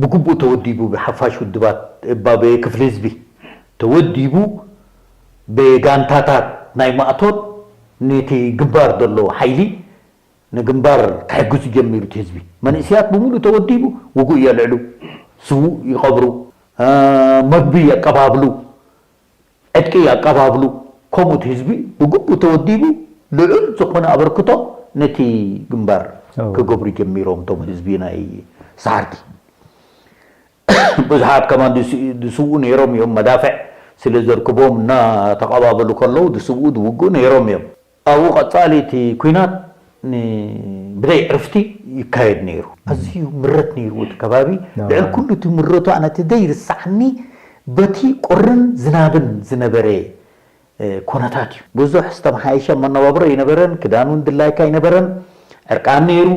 ብግቡእ ተወዲቡ፣ ብሓፋሽ ውድባት፣ እባ ብክፍሊ ህዝቢ ተወዲቡ፣ ብጋንታታት ናይ ማእቶት ነቲ ግንባር ዘሎ ሓይሊ ንግንባር ክሕግዙ ጀሚሩ። እቲ ህዝቢ መንእስያት ብምሉእ ተወዲቡ፣ ውጉእ የልዕሉ፣ ስዉእ ይቐብሩ፣ እ፣ መግቢ የቀባብሉ፣ ዕጥቂ ኣቀባብሉ። ከምኡ እቲ ህዝቢ ብግቡእ ተወዲቡ ልዑል ዝኾነ ኣበርክቶ ነቲ ግንባር እዎ። ክገብሩ ጀሚሮም፣ እቶም ህዝቢ ናይ ሰዓርቲ። ብዙሓት ከማን ዝስ- ዝስውኡ ነይሮም እዮም፣ መዳፍዕ ስለ ዘርክቦም እናተቐባበሉ ከለዉ ዝስውኡ ዝውግኡ ነይሮም እዮም። ኣብኡ ቀጻሊ እቲ ኲናት ን- ብዘይ ዕርፍቲ ይካየድ ነይሩ። ኣዝዩ ምረት ነይሩ እቲ ከባቢ። እዎ። ልዕሊ ኩሉ እቲ ምረቱ ኣነ እቲ ዘይርሳዕኒ በቲ ቁርን ዝናብን ዝነበረ እ፣ ኩነታት እዩ። ብዙሕ ዝተመሓየሸ መነባብሮ ኣይነበረን። ክዳን እውን ድላይካ ኣይነበረን። ዕርቃን ነይሩ።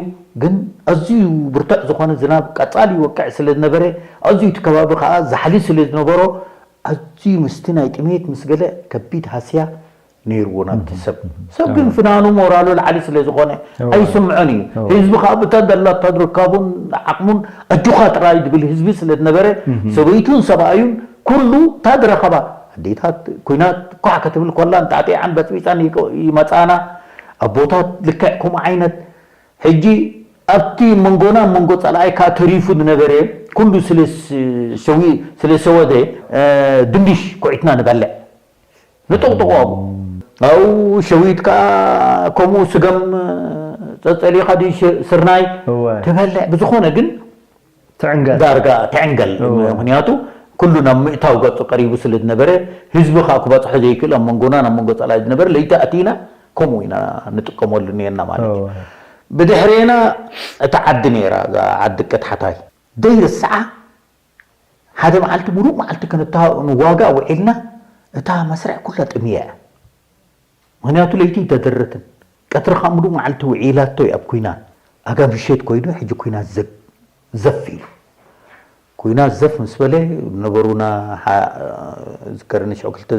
ግን ኣዝዩ ብርቱዕ ዝኾነ ዝናብ ቀጻሊ ይወቅዕ ስለ ዝነበረ፣ ኣዝዩ እቲ ከባቢ ከኣ ዛሕሊ ስለ ዝነበሮ፣ ኣዝዩ ምስቲ ናይ ጥሜት ምስ ገለ ከቢድ ሃስያ ነይርዎ ናብቲ ሰብ። ሰብ ግን ፍናኑ ሞራሉ ላዕሊ ስለ ዝኾነ እዎ። ኣይስምዖን እዩ። እዎ። ህዝቢ ከኣ ብታ ደላታ ዝርካቡን ዓቕሙን ኣጆኻ ጥራይ ዝብል ህዝቢ ስለ ዝነበረ፣ ሰበይቱን ሰብኣዩን ኩሉ እታ ዝረኸባ፣ ኣዴታት ኲናት ኳዕ ክትብል ኮላ እንጣጢዓን በጽቢጻን ይቆ- ይመጻና። ኣቦታት ልክዕ ከምኡ ዓይነት። ሕጂ ኣብቲ መንጎና መንጎ ጸላኢ ከኣ ተሪፉ ዝነበረ ኩሉ ስለ ስ- ሸዊ- ስለ ሰወደ፣ እ፣ ድንሽ ኩዒትና ንበልዕ። ንጥቕጥቖ ኣብኡ። ኣብኡ ሸዊት ከኣ ከምኡ ስገም ጸጸሊኻ ድዩ ሽ- ስርናይ እወ። ትበልዕ። ብዝኾነ ግን ትዕንገል። ዳርጋ ትዕንገል። እወ። ምኽንያቱ ኩሉ ናብ ምእታው ገጹ ቀሪቡ ስለ ዝነበረ፣ ህዝቢ ከኣ ክበጽሖ ዘይክእል ኣብ መንጎና ናብ መንጎ ጸላኢ ዝነበረ ለይቲ ኣቲና ከምኡ ኢና ንጥቀመሉ ነርና ማለት እዩ። እወ። ብድሕሬና እታ ዓዲ ነይራ፣ እዛ ዓዲ ቀትሓታይ። ዘይርስዓ ሓደ መዓልቲ፣ ምሉእ መዓልቲ ክንታ- ንዋጋ ውዒልና፣ እታ መስርዕ ኩላ ጥምያ እያ። ምኽንያቱ ለይቲ ኣይተደረትን። ቀትሪ ኸኣ ምሉእ መዓልቲ ውዒላቶ እያ ኣብ ኲናት። ኣጋ ምሸት ኮይኑ ሕጂ ኲናት ዘግ- ዘፍ ኢሉ። ኲናት ዘፍ ምስ በለ ነበሩና ሓ- ዝከረኒ ሽዑ ክልተ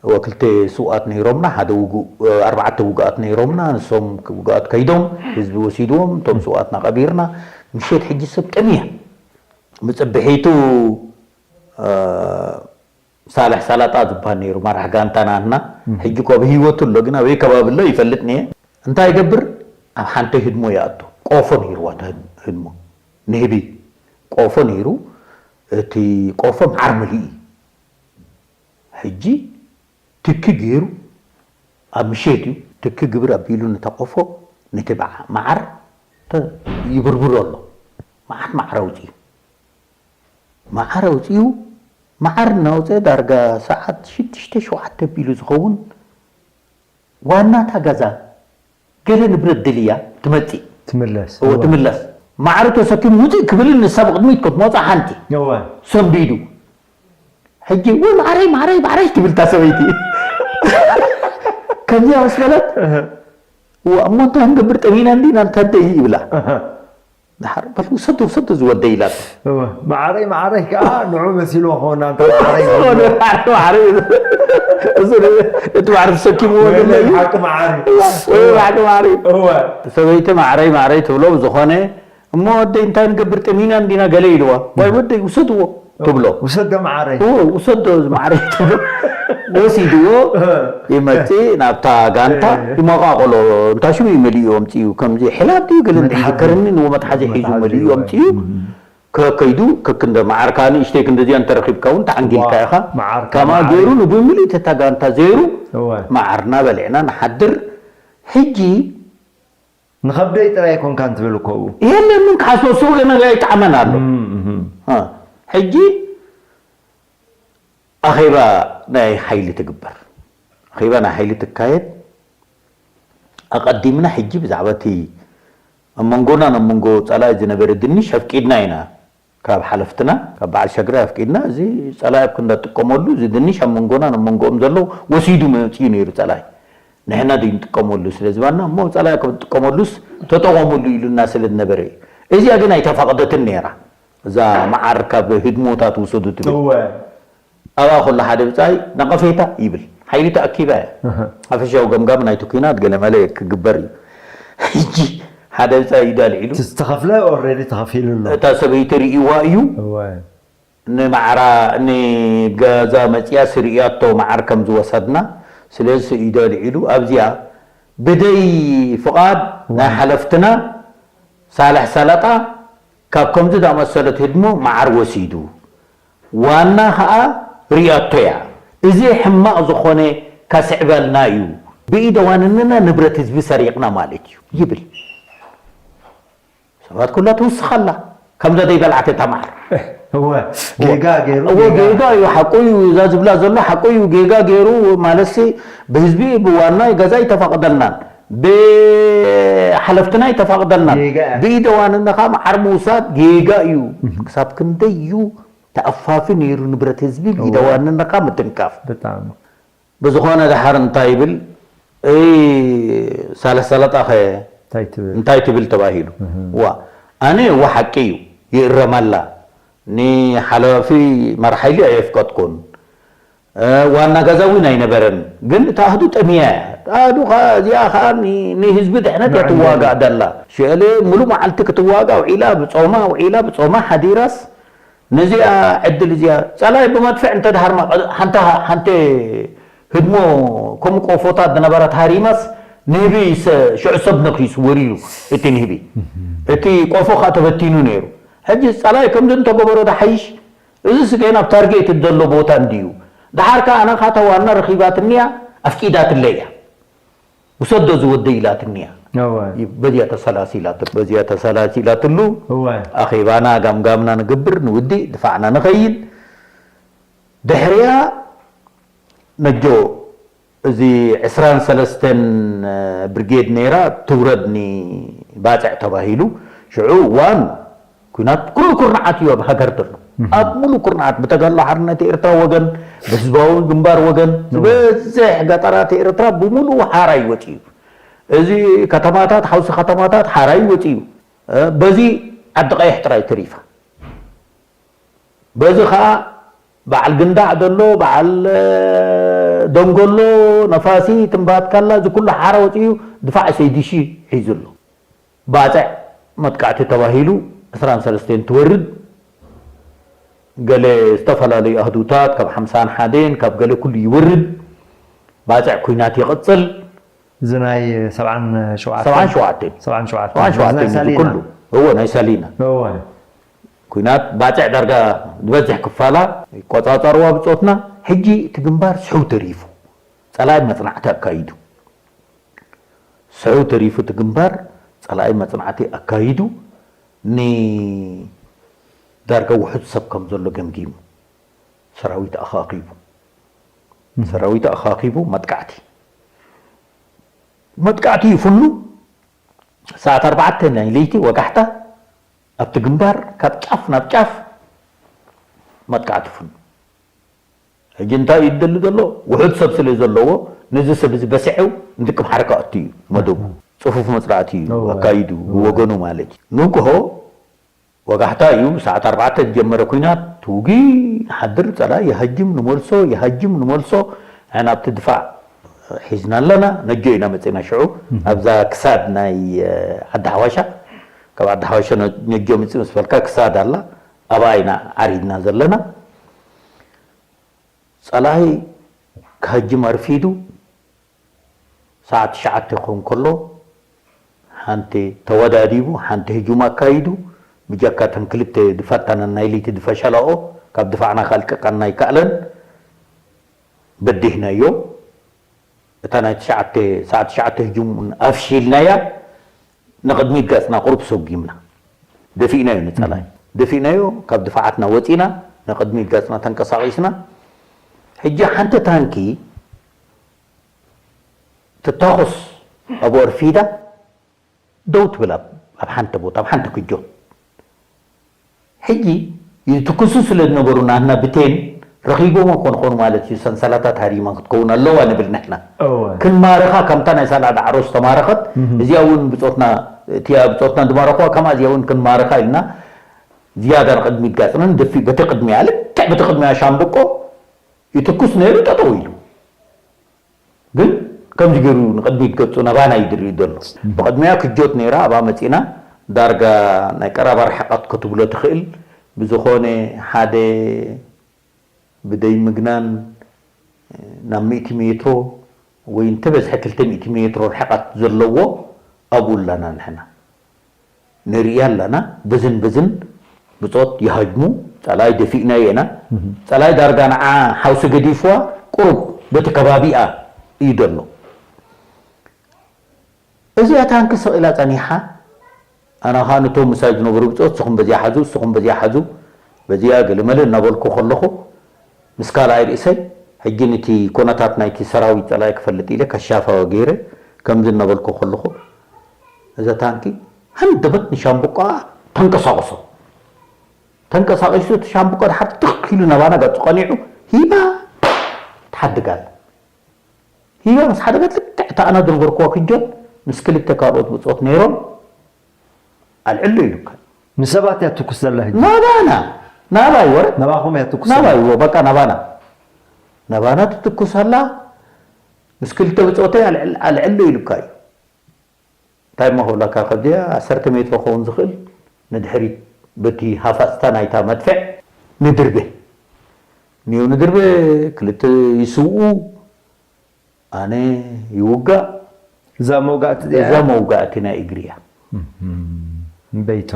ወ ክልተ ስውኣት ነይሮምና፣ ሓደ ውጉእ፣ ኣርባዕተ ውጉኣት ነይሮምና፣ ንሶም ውጉኣት ከይዶም ህዝቢ ወሲድዎም፣ እቶም ስውኣትና ቀቢርና። ምሸት ሕጂ ሰብ ጥምያ። ምጽብሒቱ፣ እ፣ ሳልሕ ሳላጣ ዝበሃል ነይሩ፣ መራሕ ጋንታ ናትና። ሕጂ እኮ ብህይወቱ ኣሎ፣ ግን ኣበይ ከባቢ ኣሎ ይፈልጥን እየ። እንታይ ይገብር? ኣብ ሓንቲ ህድሞ ይኣቱ። ቆፎ ነይርዋ እታ ህድ- ህድሞ። ንህቢ ቆፎ ነይሩ። እቲ ቆፎ መዓር መሊኡ እዩ። ሕጂ ትኪ ገይሩ፣ ኣብ ምሸት እዩ፣ ትኪ ግብር ኣቢሉ ነታ ቆፎ፣ ነቲ በዓ- መዓር ተ- ይብርብሮ ኣሎ። መዓት መዓር ኣውፅኡ። መዓር ኣውፅኡ፣ መዓር እናውፀ ዳርጋ ሰዓት ሽዱሽተ ሸውዓተ ኣቢሉ ዝኸውን፣ ዋናታ ገዛ ገለ ንብረት ደልያ ትመፅእ። ትምለስ። እዎ፣ ትምለስ። መዓር ተሰኪሙ ውፅእ ክብልን ንሳ ብቕድሚት ክትመፃ ሓንቲ እወ። ሰንቢዱ። ሕጂ ወይ ማዕረይ፣ ማዕረይ፣ ማዕረይ ትብል እታ ሰበይቲ። ከምዚኣ ምስ በለት፣ እሞ እንታይ ክንገብር ጠሚና እንዲና፣ እንታይ ደይ ይብላ። ድሓር በል ውሰዶ፣ ውሰዶ ዝወደይ ኢላት። እወ፣ ማዕረይ፣ ማዕረይ ከዓ ንዑ መሲልዎ ክኾና፣ እንተ ማዕረይ ዝኾነ ማዕረ፣ ማዕረ። እዚ እቲ ማዕረ ተሰኪምዎ ወይ ዘሎ እዩ። ሓቂ ማዕሪ። ወይ ሓቂ ማዕረ። እወ። ሰበይቲ ማዕረይ፣ ማዕረይ ትብሎ ብዝኾነ፣ እሞ ወደይ እንታይ ንገብር ጠሚና እንዲና ገለ ኢልዋ። ወይ ወደይ ውሰድዎ ትብሎ። ውሰዶ ማዕረይ። እዎ፣ ውሰዶ እዚ ማዕረ ትብሎ። ወሲድዎ ይመጽእ ናብታ ጋንታ ይመቃቆሎ። እንታ ሽሙ ይመልእዎ ኣምጽኡ፣ ከምዚ ሕላብ ድዩ ገለ እንድሕር መትሓዚ። ዝከረኒ ንዎ መትሓዚ ሒዙ መትሓዚ መሊኡ ይወ- ኣምጽኡ። ከከይዱ ከክንደ ማዓርካ ንእሽተይ ክንደዚኣ እንተረኺብካ እውን ተዓንጊልካ ኢኻ። ማዓርካ ከማ ማዓሪ። ገይሩ ንብምልእ ተታ ጋንታ ዘይሩ እወ። ማዓርና በሊዕና ንሓድር። ሕጂ ንኸብደይ ጥራይ ኣይኮንካን ትብል እኮ ብኡ። የለን ምን ክሓስቦ ስውእ ነገር ኣይጠዓመን ኣሎ። እም፣ እም። አ፣ ሕጂ ኣኼባ ናይ ሓይሊ ትግበር። ኣኼባ ናይ ሓይሊ ትካየድ። ኣቐዲምና ሕጂ ብዛዕባ እቲ ኣብ መንጎናን ኣብ መንጎ ጸላኢ ዝነበረ ድንሽ ኣፍቂድና ኢና። ካብ ሓለፍትና፣ ካብ በዓል ሸግረ ኣፍቂድና፣ እዚ ጸላኢ ኣብ ክንዳ ጥቀመሉ፣ እዚ ድንሽ ኣብ መንጎናን ኣብ መንጎኦም ዘሎ ወሲዱ መጺኡ ነይሩ ጸላኢ። ንሕና ድዩ ንጥቀመሉ ስለ ዝባና፣ እሞ ጸላኢ ካብ ጥቀመሉስ ተጠቐሙሉ ኢሉና ስለ ዝነበረ እዩ። እዚኣ ግን ኣይተፈቕደትን ነይራ። እዛ መዓር ካብ ህድሞታት ውሰዱ ትብል። እወ። ኣብኣ ከሎ ሓደ ብጻይ ነቐፌታ ይብል። ሓይሊ ተኣኪባ እያ። ኣሃ። ሓፈሻዊ ገምጋም ናይቲ ኲናት ገለ መለ ክግበር እዩ። ሕጂ ሓደ ብጻይ ኢዱ ኣልዒሉ። እቲ ዝተኸፍለ ኦልሬዲ ተኸፊሉ ኣሎ። እታ ሰበይቲ ርእይዋ እዩ። እወ። ንማዕራ፣ ንገዛ መጽያስ ርእያቶ መዓር ከም ዝወሰድና። ስለዚ ኢዱ ኣልዒሉ ኣብዚኣ ብደይ ፍቓድ ናይ እወ። ሓለፍትና ሳልሕ ሰለጣ ካብ ከምዚ ዝኣመሰለት ህድሞ መዓር ወሲዱ። ዋና ኸኣ ርእያቶ እያ። እዚ ሕማቕ ዝኾነ ከስዕበልና እዩ። ብኢደ ዋንንና ንብረት ህዝቢ ሰሪቕና ማለት እዩ ይብል። ሰባት ኩላ ትውስኽ ኣላ። ከምዛ ዘይበልዓት እታ መዓር። እወ፣ ጌጋ ገይሩ፣ እወ፣ ጌጋ። ጌጋ እዩ፣ ሓቁ እዩ፣ እዛ ዝብላ ዘሎ ሓቁ እዩ፣ ጌጋ ገይሩ ማለትሲ ብህዝቢ፣ ብዋና ገዛ ኣይተፈቕደልናን፣ ብሓለፍትና ኣይተፈቕደልናን። ጌጋ እያ። ብኢደ ዋንና ኸኣ መዓር ምውሳድ ጌጋ እዩ። እህ። ክሳብ ክንደይ እዩ ተኣፋፊ ነይሩ ንብረት ህዝቢ፣ እወ። ብኢደ ዋንና ኸኣ ምትንካፍ። ብጣዕሚ። ብዝኾነ ደሓር እንታይ ይብል? እይ፣ ሳልሕ ሰለጣኸ እንታይ ትብል? እንታይ ትብል ተባሂሉ። እህ። ዋ፣ ኣነ እወ ሓቂ እዩ፣ ይእረም ኣላ። ንሓላፊ መራሕ ሓይሊ ኣየፍቀጥኩን። እ፣ ዋና ገዛ እውን ኣይነበረን። ግን እታ ኣህዱ ጠምያ እያ። እታ ኣህዱ ኸኣ፣ እዚኣ ኸኣ ን-፣ ንህዝቢ ድሕነት እያ ንዕንደሉ። ትዋጋእ ደላ። ሽዕለ ሙሉእ መዓልቲ ክትዋጋእ ውዒላ፣ ብጾማ ውዒላ፣ ብጾማ ሓዲራስ፣ ነዚኣ ዕድል እዚኣ፣ ጸላኢ ብመድፍዕ እንተ ድሃርማ፣ ሓንቲ፣ ሓንቲ ህድሞ ከምኡ ቆፎታት ዝነበረት ሃሪማስ፣ ንህቢ ሰ-፣ ሽዑ ሰብ ነኺሱ ወሪሩ እቲ ንህቢ። እቲ ቆፎ ኸኣ ተበቲኑ ነይሩ። ሕጂ ጸላኢ ከምዚ እንተገበሮ ዶ ሓይሽ? እዚስ ገና ኣብ ታርጌት ዘሎ ቦታ እንድዩ። ደሓር ከኣ ኣነ ኻታ ዋና ረኺባትኒያ፣ ኣፍቂዳትለይ እያ። ውሰዶ ዝወደይ ኢላትኒ እያ። እወ። በዚኣ ተሰላሲላትሉ፣ በዚኣ ተሰላሲላትሉ፣ እወ። ኣኼባና ጋምጋምና ንግብር፣ ንውዲእ፣ ድፋዕና ንኸይድ። ድሕሪኣ ነጆ እዚ ዕስራን ሰለስተን ብርጌድ ነይራ፣ ትውረድ ንባጽዕ ተባሂሉ። ሽዑ እዋን ኲናት ኩሉ ኩርናዓት እዩ ኣብ ሃገር ዘሎ። እህ። ኣብ ሙሉ ኩርናዓት ብተጋድሎ ሓርነት ኤርትራ ወገን፣ ብህዝባዊ ግንባር ወገን፣ እወ። ዝበዝሕ ገጠራት ኤርትራ ብሙሉ ሓራይ ወጺኡ። እዚ ከተማታት፣ ሓውሲ ከተማታት ሓራይ ወጺኡ። እ፣ በዚ ዓዲ ቀይሕ ጥራይ ተሪፋ። በዚ ኸኣ በዓል ግንዳዕ ዘሎ፣ በዓል፣ እ፣ ደንጎሎ፣ ነፋሲት፣ እምባትካላ፣ እዚ ኩሉ ሓራ ወጺኡ ድፋዕ ሰይድሺ ሒዙ ኣሎ። ባጽዕ መጥቃዕቲ ተባሂሉ ዕስራን ሰለስተን ትወርድ። ገለ ዝተፈላለዩ ኣህዱታት ካብ ሓምሳን ሓደን ካብ ገለ ኩሉ ይወርድ። ባጽዕ ኲናት ይቕጽል። እዚ ናይ ሰብዓን ሸውዓተን? ሰብዓን ሸውዓተን። ሰብዓን ሸውዓተን። ሰብዓን ሸውዓተን ናይ እዚ ሳሊና። ኩሉ። እወ፣ ናይ ሳሊና። እወ። ኲናት ባጽዕ ዳርጋ ዝበዝሕ ክፋላ ይቆጻጸርዋ ብጾትና። ሕጂ እቲ ግንባር ስሕው ተሪፉ። ጸላኢ መጽናዕቲ ኣካይዱ። ስሕው ተሪፉ እቲ ግንባር ጸላኢ መጽናዕቲ ኣካይዱ። ን-፣ ዳርጋ ውሑድ ሰብ ከም ዘሎ ገምጊሙ። ሰራዊት ኣኻኺቡ። እህ። ሰራዊት ኣኻኺቡ መጥቃዕቲ። መጥቃዕቲ ይፍኑ። ሰዓት ኣርባዕተ ናይ ለይቲ ወጋሕታ ኣብቲ ግንባር ካብ ጫፍ ናብ ጫፍ መጥቃዕቲ ፍኑ። ሕጂ እንታይ እዩ ዝደሊ ዘሎ? ውሑድ ሰብ ስለ ዘለዎ፣ ነዚ ሰብ እዚ በሲዑ ንድቅም ሓረካ ኣእቱ እዩ መደቡ። እህ። ጽፉፍ መጽናዕቲ እዩ እወ። ኣካይዱ እወ። ብወገኑ ማለት እዩ። ንግሆ ወጋሕታ እዩ፣ ሰዓት ኣርባዕተ ዝጀመረ ኲናት፣ ትውጊ ንሓድር፣ ጸላኢ ይሃጅም ንመልሶ፣ ይሃጅም ንመልሶ፣ ንሕና ኣብቲ ድፋዕ ሒዝና ኣለና። ነጆ ኢና መጺና ሽዑ፣ እህ። ኣብዛ ክሳድ ናይ፣ እ፣ ዓዲ ሓዋሻ፣ ካብ ዓዲ ሓዋሻ ነ-፣ ነጆ ምጽእ ምስ በልካ ክሳድ ኣላ፣ ኣብኣ ኢና ዓሪድና ዘለና። ጸላኢ ክሃጅም ኣርፊዱ፣ ሰዓት ትሽዓተ ክኸውን ከሎ፣ ሓንቲ ተወዳዲቡ፣ ሓንቲ ህጁም ኣካይዱ፣ ብጀካ እተን ክልተ ድፋታና ናይ ለይቲ ድፈሸላኦ፣ ካብ ድፋዕና ከልቅቀና ኣይከኣለን። በዲህናዮ። እታ ናይ ትሽዓተ፣ ሰዓት ትሽዓተ ህጁም ኣፍሺልናያ፣ ንቕድሚት ገጽና ቁሩብ ሰጒምና። ደፊእናዮ ንጸላኢ። እም። ደፊእናዮ፣ ካብ ድፋዓትና ወጺና፣ ንቕድሚት ገጽና ተንቀሳቒስና። ሕጂ ሓንቲ ታንኪ ትታኾስ ኣብኡ ኣርፊዳ ደው ትብል ኣብ ኣብ ሓንቲ ቦታ ኣብ ሓንቲ ክጆ ሕጂ ይትኩሱ ስለ ዝነበሩ ናትና ብቴን ረኺቦም ኮን ኾኑ ማለት እዩ። ሰንሰላታት ሃሪማ ክትከውን ኣለዋ ንብል ንሕና። ክንማርኻ ከምታ ናይ ሳላ ዳዕሮ ዝተማረኸት እዚኣ እውን ብጾትና እቲኣ ብጾትና ዝማረኽዋ ከምኣ እዚኣ እውን ክንማርኻ ኢልና ዝያዳ ንቕድሚት ጋጽና ንደፊእ። በቲ ቅድሚያ ልክዕ በቲ ቅድሚያ ሻምብቆ ይትኩስ ነይሩ፣ ጠጠው ኢሉ። ግን ከምዚ ገይሩ ንቕድሚት ገጹ ናባና እዩ ዝርኢ ዘሎ። ብቕድሚያ ክጆት ነይራ፣ ኣብኣ መጺና ዳርጋ ናይ ቀረባ ርሕቐት ክትብሎ ትኽእል። ብዝኾነ ሓደ ብደይ ምግናን ናብ ሚእቲ ሜትሮ ወይ እንተበዝሐ ክልተ ሚእቲ ሜትሮ ርሕቐት ዘለዎ ኣብኡ ኣለና ንሕና። ንርእያ ኣለና። በዝን በዝን ብጾት ይሃጅሙ። ጸላኢ ደፊእናዮ ኢና። ጸላኢ ዳርጋ ንዓ ሓውሲ ገዲፍዋ ቁሩብ በቲ ከባቢኣ እዩ ዘሎ። እዚኣ ታንኪ ስቕ ኢላ ጸኒሓ። ኣነ ኸኣ ነቶም ምሳይ ዝነበሩ ብጾት ንስኹም በዚኣ ሓዙ፣ ንስኹም በዚኣ ሓዙ፣ በዚኣ ገለመለ እናበልኩ ከለኹ ምስ ካልኣይ ርእሰይ ሕጂ ነቲ ኮነታት ናይቲ ሰራዊት ጸላኢ ክፈልጥ ኢለ ከሻፋ ገይረ ከምዚ እናበልኩ ከለኹ እዛ ታንኪ ሃንደበት ንሻምብቆኣ ተንቀሳቕሶ። ተንቀሳቒሱ እቲ ሻምብቆ ድሓር ትኽ ኢሉ ናባና ገጹ ቀኒዑ ሂባ ትሓድግ ኣላ። ሂባ ምስ ሓደገት ልክዕ እታ ኣነ ዝነበርኩዋ ክጆት ምስ ክልተ ካልኦት ብጾት ነይሮም ኣልዕሎ ኢሉካ። ንሰባት እያ ትኩስ ዘላ ሕጂ። ናባና ናባይ ወረ ናባኹም እያ ትኩስ ዘላ። ናባይ ወ በቃ ናባና ናባና ትትኩስ ኣላ። ምስ ክልተ ብጾተይ ኣልዕል- ኣልዕሎ ኢሉካ እዩ። እንታይ እሞ ክብለካ ከብዚኣ ዓሰርተ ሜትሮ ክኸውን ዝኽእል ንድሕሪት በቲ ሃፋጽታ ናይታ መድፍዕ ንድርበ። ንዮ ንድርበ ክልተ ይስውኡ ኣነ ይውጋእ። እዛ መውጋእቲ እዚኣ እዛ መውጋእቲ ናይ እግሪ እያ። እምበይቶ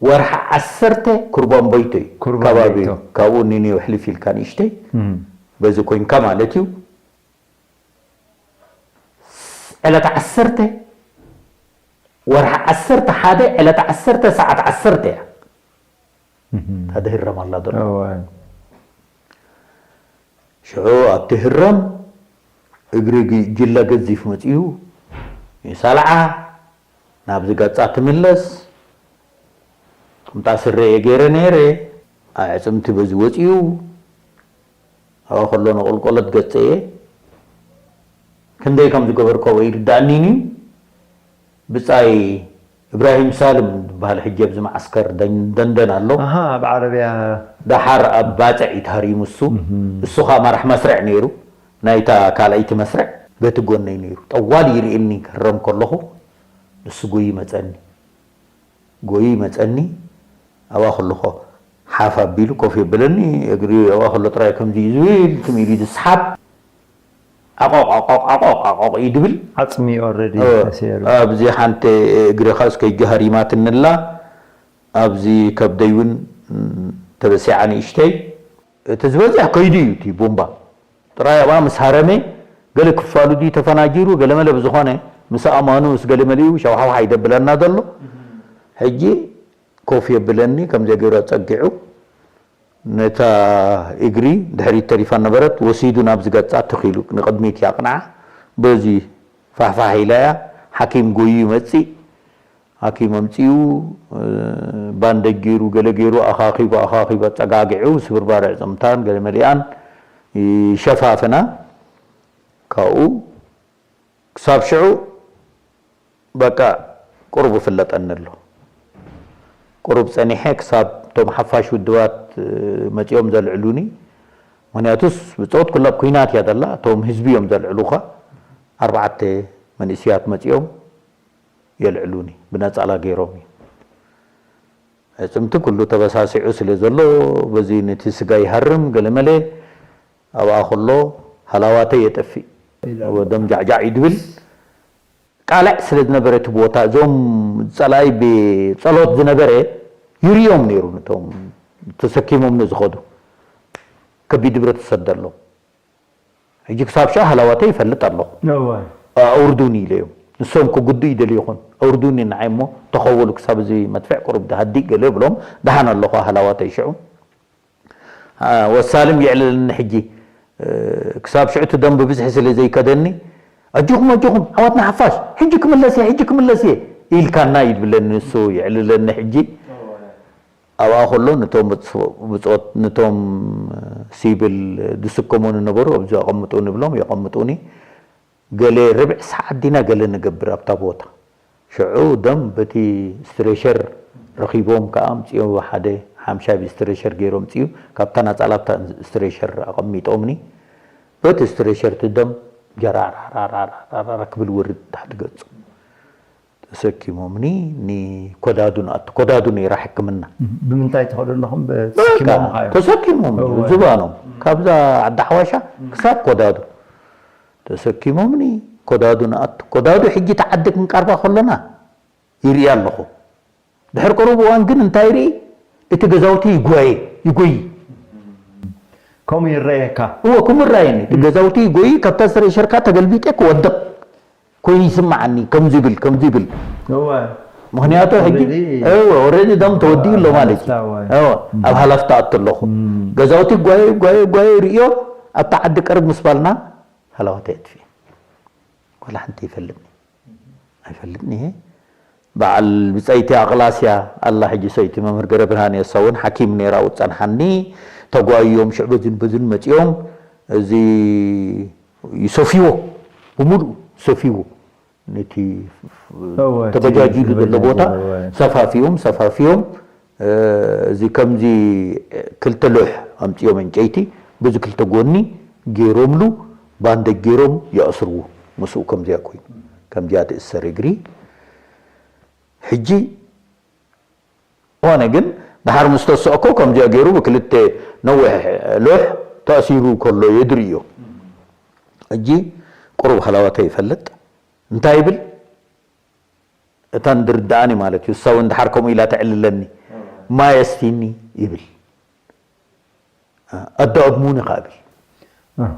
ወርሒ ዓሰርተ ኩርባን ቦይቶ እዩ ኩርባን ከባቢ ቦይቶ። ካብኡ ኒኒዮ ሕልፍ ኢልካ ንእሽተይ እም። በዚ ኮይንካ ማለት እዩ። ዕለት ዓሰርተ ወርሒ ዓሰርተ ሓደ ዕለት ዓሰርተ ሰዓት ዓሰርተ እያ። እም። ታደህረም ኣላ ዘሎ። እወ። ሽዑ ኣብቲ ህረም እግሪ ግ- ጅላ ገዚፍ መጺኡ ይሳልዓ፣ ናብዚ ገጻ ትምለስ። ቁምጣ ስረ እየ ገይረ ነይረ፣ ኣዕጽምቲ በዚ ወጺኡ፣ ኣብኣ ከሎ ንቑልቆለት ገጸ እየ። ክንደይ ከም ዝገበርኮ ወይ ርዳእኒን እዩ። ብጻይ እብራሂም ሳልም ዝበሃል ሕጂ ኣብዚ መዓስከር ደን- ደንደን ኣሎ። ኣሃ፣ ኣብ ዓረብያ። ደሓር ኣብ ባጽዕ እዩ ተሃሪሙ እሱ። እሱ ኸኣ መራሕ መስርዕ ነይሩ፣ ናይታ ካልኣይቲ መስርዕ በቲ ጎነይ ነይሩ። ጠዋል ይርእየኒ ክህረም ከለኹ ንሱ ጎይ ይመጸኒ። ጎይ ይመጸኒ፣ ኣብኣ ከለኹ ሓፍ ኣቢሉ ኮፍ የብለኒ፣ እግሪ ኣብኣ ከሎ ጥራይ ከምዚ እዩ ዝብል፣ ትም ኢሉ እዩ ዝስሓብ። ዓቆቕ፣ ዓቆቕ፣ ዓቆቕ፣ ዓቆቕ እዩ ድብል። ዓጽሚ እዩ ኦረዲ እ፣ ተሰይሩ። ኣብዚ ሓንቲ እግሪ ኻስ ከይጂ ሃሪማትንላ፣ ኣብዚ ከብደይ እውን፣ ም፣ ተበሲዓ ንእሽተይ። እቲ ዝበዝሕ ከይዱ እዩ እቲ ቡምባ። ጥራይ ኣብኣ ምስ ሃረመ፣ ገለ ክፋሉ ድዩ ተፈናጂሩ፣ ገለ መለ ብዝኾነ፣ ምስ ኣእማኑ፣ ምስ ገለ መሊኡ፣ ሸውሓውሓ ይደብለና ዘሎ። ሕጂ ኮፍ የብለኒ፣ ከምዚ ገይሩ ኣጸጊዑ፣ ነታ እግሪ ድሕሪት ተሪፋ ነበረት፣ ወሲዱ ናብዚ ገጻ ትኺሉ ንቕድሚት ያቕንዓ። በዚ ፋሕፋሕ ኢላ እያ፣ ሓኪም ጎዩ ይመጽእ። ሓኪም ኣምጺኡ፣ እ፣ ባንደጅ ገይሩ፣ ገለ ገይሩ፣ ኣኻኺቡ፣ ኣኻኺቡ፣ ኣጸጋጊዑ፣ ስብርባር ኣዕጽምታን ገለ መሊኣን ይሸፋፍና። ካብኡ ክሳብ ሽዑ በቃ ቁሩብ ይፍለጠኒ ኣሎ። ቁሩብ ጸኒሐ ክሳብ እቶም ሓፋሽ ውድባት፣ እ፣ መጺኦም ዘልዕሉኒ። ምኽንያቱስ ብጾት ኩላ ኣብ ኲናት እያ ዘላ። እቶም ህዝቢ እዮም ዘልዕሉኻ። ኣርባዕተ መንእስያት መጺኦም የልዕሉኒ። ብነጻላ ገይሮም እዩ። ኣዕጽምቲ ኩሉ ተበሳሲዑ ስለ ዘሎ፣ በዚ ነቲ ስጋ ይሃርም፣ ገለመለ ኣብኣ ከሎ ሃላዋተይ የጠፍእ። ወደም ጃዕጃዕ እዩ ድብል። ቃልዕ ስለ ዝነበረ እቲ ቦታ፣ እዞም ጸላኢ ብጸሎት ዝነበረ ይርእዮም ነይሩ፣ ነቶም ተሰኪሞም ንዝኸዱ። ከቢድ ንብረት ዝሰደሎም። ሕጂ ክሳብ ሻዕ ሃላዋተይ ይፈልጥ ኣለኹ። እወ። ኣውርዱኒ ኢለዮም። ንሶም ክጉድኡ ይደልዩ ይኾን። ኣውርዱኒ ንዓይ እሞ ተኸወሉ ክሳብ እዚ መድፍዕ ቁሩብ ድሃድእ ገለ ብሎም ደሓን ኣለኹ ሃላዋተይ ሽዑ። አ፣ ወሳልም የዕልለኒ ሕጂ። እ፣ ክሳብ ሽዑ እቲ ደም ብብዝሒ ስለ ዘይከደኒ፣ ኣጆኹም፣ ኣጆኹም፣ ዓወትና ሓፋሽ፣ ሕጂ ክምለስ እየ፣ ሕጂ ክምለስ እየ። ኢልካና እዩ ዝብለኒ ንሱ፣ ይዕልለኒ። ሕጂ ኣብኣ ከሎ ነቶም ብጾ-፣ ብጾት፣ ነቶም ሲቪል ዝስከሙ ንነበሩ ኣብዚ ኣቐምጡ ንብሎም፣ የቐምጡኒ። ገለ ርብዕ ሰዓት ዲና ገለ ንገብር ኣብታ ቦታ። ሽዑ ደም በቲ ስትሬሸር ረኺቦም ከኣ ኣምጺኦም፣ ሓደ ሓምሻ ብስትሬሸር ገይሮም ኣምጺኡ፣ ካብታ ናጻ ላብታ ስትሬሸር ኣቐሚጦምኒ። በቲ ስትሬሸር እቲ ደም ጀራራራራራራ ክብል ወርድ ታሕቲ ገጹ። ተሰኪሞምኒ ንኮዳዱ ንኣቱ። ኮዳዱ ነይራ ሕክምና። ብምንታይ ትኸዱ ኣለኹም? በቃ ተሰኪሞም እዩ። ዝባኖም። ካብዛ ዓዲ ሓዋሻ ክሳብ ኮዳዱ ተሰኪሞምኒ። ኮዳዱ ንኣቱ። ኮዳዱ ሕጂ እቲ ዓዲ ክንቀርባ ከሎና ይርኢ ኣለኹ። ድሕሪ ቅሩብ እዋን ግን እንታይ ይርኢ? እቲ ገዛውቲ ይጓየ፣ ይጎይ። ከምኡ ይረኣየካ? እወ፣ ከምኡ ይረኣየኒ። እቲ ገዛውቲ ይጎይ፣ ካብታ ስትሬሸርካ ተገልቢጠ ክወድቕ ኮይኑ ይስምዓኒ፣ ከምዚ ይብል፣ ከምዚ ይብል። እወ። ምኽንያቱ ሕጂ፣ ኦልሬዲ፣ እወ፣ ኦልሬዲ ደም ተወዲኡ ኣሎ ማለት እዩ። ሃለፍታ፣ እወ። እወ፣ ኣብ ሃለፍታ ኣቱ ኣለኹ። እም። ገዛውቲ ይጓየ፣ ይጓየ፣ ይጓየ ይርእዮ፣ ኣብታ ዓዲ ቅርብ ምስ ባልና፣ ሃለዋተይ ኣጥፊኤ። ዋላ ሓንቲ ይፈልጥኒ። ኣይፈልጥን እየ። በዓል ብጸይቲ ኣቕላስያ ኣላ፣ ሕጂ ሰይቲ መምህር ገረብርሃን እያ። እሳ እውን ሓኪም ነይራ፣ ኣብኡ ትጸንሓኒ። ተጓይዮም ሽዕ በዝን በዝን መጺኦም፣ እዚ ይሰፍይዎ፣ ብምሉኡ ይሰፍይዎ። ነቲ እወ፣ እቲ ተበጃጂሉ ዘሎ ተበጃጂሉ፣ ቦታ እወ። ሰፋፊዮም፣ ሰፋፊዮም፣ እ፣ እዚ ከምዚ ክልተ ሎሕ ኣምጺኦም ዕንጨይቲ፣ በዚ ክልተ ጎኒ ገይሮምሉ፣ ባንደጅ ገይሮም ይኣስርዎ። ምስኡ ከምዚኣ ኮይኑ፣ ከምዚኣ ትእሰር እግሪ። ሕጂ፣ ዝኾነ ግን፣ ደሓር ምስ ተስእኮ፣ ከምዚኣ ገይሩ ብክልተ ነዊሕ ሎሕ ተኣሲሩ ከሎ እየ ዝርእዮ። ሕጂ፣ ቁሩብ ሃላዋተይ ይፈልጥ። እንታይ ይብል? እታ እንድርድኣኒ ማለት እዩ። እሳ እውን ደሓር ከምኡ ኢላ ተዕልለኒ። ማይ ኣስቲኒ ይብል። ኣዳእግሙኒ ከኣ ይብል። ኣህ።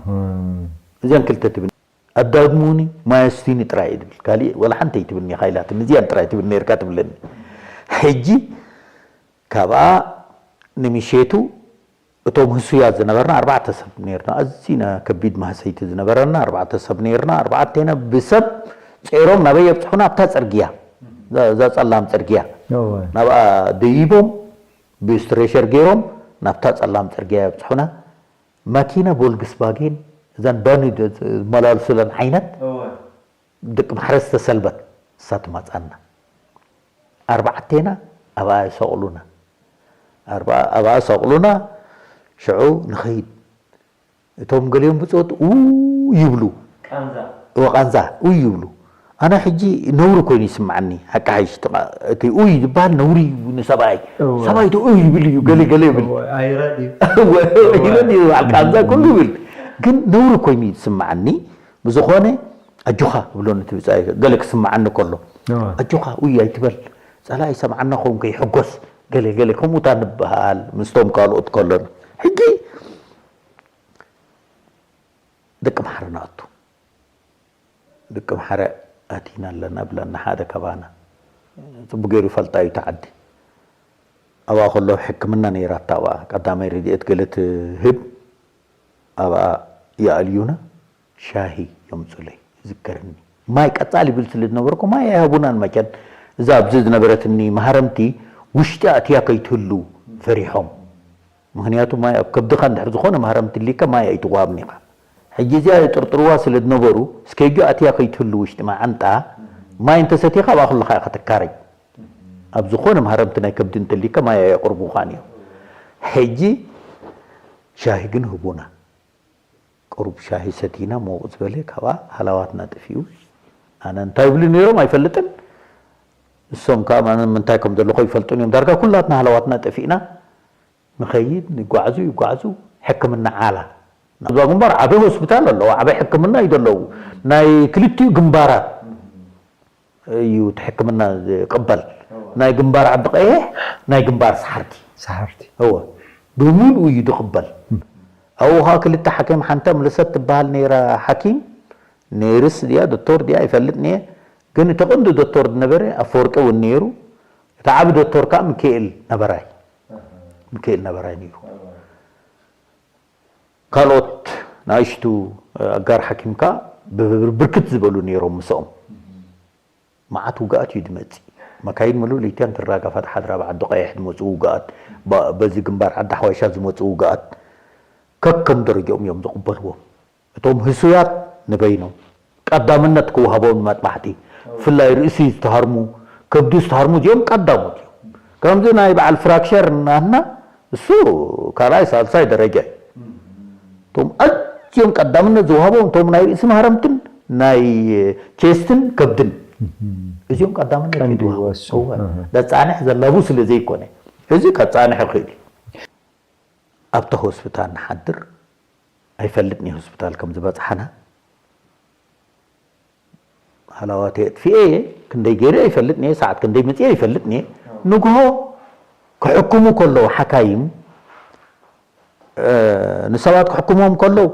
እዚኣን ክልተ ትብል። ኣዳእግሙኒ፣ ማይ ኣስቲኒ ጥራይ እዩ ትብል። ካሊእ ወላ ሓንቲ ኣይትብልኒ ኢኻ ኢላትኒ። እዚኣን ጥራይ ትብል ነይርካ ትብለኒ። ሕጂ ካብኣ ንምሸቱ እቶም ህሱያት ዝነበርና ኣርባዕተ ሰብ ነይርና። ኣዚና ከቢድ ማህሰይቲ ዝነበረና ኣርባዕተ ሰብ ነይርና። ኣርባዕቴና ብሰብ ጸይሮም ናበይ የብጽሑና? ኣብታ ጽርግያ፣ እዛ፣ እዛ ጸላም ጽርግያ። እወ። ናብኣ ደይቦም ብስትሬሸር ገይሮም ናብታ ጸላም ጽርግያ የብጽሑና። ማኪና ቮልክስቫጌን፣ እዘን ባኒ ድ-፣ ዝመላልሱለን ዓይነት፣ እወ። ደቂ ማሕረስ ዝተሰልበት፣ እሳ ትመጻና። ኣርባዕቴና ኣብኣ ይሰቕሉና። ኣርባ-፣ ኣብኣ ሰቕሉና፣ ሽዑ ንኸይድ። እቶም ገሊኦም ብጾት ኡ ይብሉ። ቃንዛ። እወ፣ ቃንዛ ኡ ይብሉ። ኣነ ሕጂ ነውሪ ኮይኑ ይስምዓኒ። ሓቂ ሓይሽ፣ እቲ ኡ ዝበሃል ነውሪ እዩ ንሰብኣይ። እወ። ሰብኣይ ዶ ኡ ይብል እዩ፣ ገለ ገለ ይብል። እወ፣ ኣይረድ እዩ። እወ፣ እወ። ይረድ እዩ፣ በዓል ቃንዛ ኩሉ ይብል። ግን ነውሪ ኮይኑ ይስምዓኒ። ብዝኾነ፣ ኣጆኻ ብሎ ነቲ ብጻይ ገለ ክስምዓኒ ከሎ፣ እወ። ኣጆኻ፣ ኡይ ኣይትበል፣ ጸላኢ ይሰምዓና ኸውን ከይሕጎስ፣ ገለ ገለ ከምኡታ ንበሃል ምስቶም ካልኦት ከሎና። ሕጂ ደቂ ማሕረ ንኣቱ። ደቂ ማሕረ ኣቲና ኣለና ብለና ሓደ ካባና። ጽቡቅ ገይሩ ይፈልጣ እዩ እቲ ዓዲ። ኣብኣ ከሎ ሕክምና ነይራታ ኣብኣ ቀዳማይ ረድኤት ገለ ትህብ። ኣብኣ ይኣልዩና፣ ሻሂ የምጹለይ፣ ይዝከረኒ። ማይ ቀጻሊ ይብል ስለ ዝነበርኩ ማይ ኣይሃቡናን መቸን። እዛ ኣብዚ ዝነበረትኒ ማህረምቲ ውሽጢ ኣትያ ከይትህሉ ፈሪሖም። ምኽንያቱ ማይ ኣብ ከብድኻ እንድሕር ዝኾነ ማህረምቲ ኣሊካ ማይ ኣይትወሃብን ኢኻ። ሕጂ እዚኣ የጥርጥርዋ ስለ ዝነበሩ፣ እስከ እጆ ኣትያ ከይትህሉ ውሽጢ መዓንጣ፣ ማይ እንተሰቲኻ ኣብኣ ከለኻ ኢኻ ትካረይ። ኣብ ዝኾነ ማህረምቲ ናይ ከብዲ እንተሊካ ማይ ኣየቕርቡኻን እዮም። ሕጂ ሻሂ ግን ህቡና። ቁሩብ ሻሂ ሰቲና፣ ሞቕ ዝበለ፣ ካብኣ ሃላዋትና ጠፊኡ። ኣነ እንታይ ይብሉ ነይሮም ኣይፈልጥን። ንሶም ከኣ ኣነ ምንታይ ከም ዘለኹ ኣይፈልጡን እዮም። ዳርጋ ኩላትና ሃላዋትና ጠፊእና። ንኸይድ፣ ንጓዕዙ፣ ይጓዕዙ፣ ሕክምና ዓላ። ኣብዛ ግንባር ዓቢ ሆስፒታል ኣለዎ፣ ዓቢ ሕክምና እዩ ዘለዎ። ናይ ክልቲኡ ግንባራት እዩ እቲ ሕክምና ዝቕበል። እወ። ናይ ግንባር ዓዲ ቀይሕ፣ ናይ ግንባር ሰሓርቲ። ሰሓርቲ። እወ። ብምሉኡ እዩ ዝቕበል። እም። ኣብኡ ኸኣ ክልተ ሓኪም፣ ሓንቲ ኣምለሰት ትበሃል ነይራ ሓኪም፣ ኔርስ ድያ፣ ዶክተር ድያ፣ ኣይፈልጥን እየ። ግን እቲ ቀንዲ ዶክተር ዝነበረ ኣፈወርቂ እውን ነይሩ። እቲ ዓቢ ዶክተር ከኣ ሚካኤል ነበራይ። ኣሃ። ሚካኤል ነበራይ ነይሩ። እወ። ካልኦት ንኣሽቱ ኣጋር ሓኪም ከኣ ብ-፣ ብርክት ዝበሉ ነይሮም ምስኦም። እም። መዓት ውግኣት እዩ ዝመጽእ። መካይን ሙሉእ ለይትያን ትራጋፋ፣ ሓድራ ብዓዲ ቀይሕ ዝመጽኡ ውግኣት፣ በዚ ግንባር ዓዲ ሓዋሻ ዝመጽኡ ውግኣት ከከም ደረጃኦም እዮም ዝቕበልዎም። እቶም ህሱያት ንበይኖም ቀዳምነት ክወሃቦም ንመጥባሕቲ፣ ብፍላይ ርእሲ ዝተሃርሙ፣ ከብዲ ዝተሃርሙ እዚኦም ቀዳሞት እዮም። ከምዚ ናይ በዓል ፍራክቸር ናትና እሱ ካልኣይ ሳልሳይ ደረጃ እዩ። እቶም ኣዝዮም ቀዳምነት ዝወሃቦም እቶም ናይ ርእሲ ማህረምትን ናይ ቼስትን ከብድን እዚኦም ቀዳምነት ይወሃቦም። ዘጻንሕ ዘላቡ ስለ ዘይኮነ እዚ ከጻንሕ ይኽእል እዩ። ኣብታ ሆስፒታል ንሓድር ኣይፈልጥን እየ ሆስፒታል ከም ዝበጽሓና። ሃላዋተይ ኣጥፊኤ እየ። ክንደይ ገይረ ኣይፈልጥን እየ። ሰዓት ክንደይ መጽየ ኣይፈልጥን እየ። ንግሆ ክሕክሙ ከለዉ ሓካይም ንሰባት ክሕክሞም ከለዉ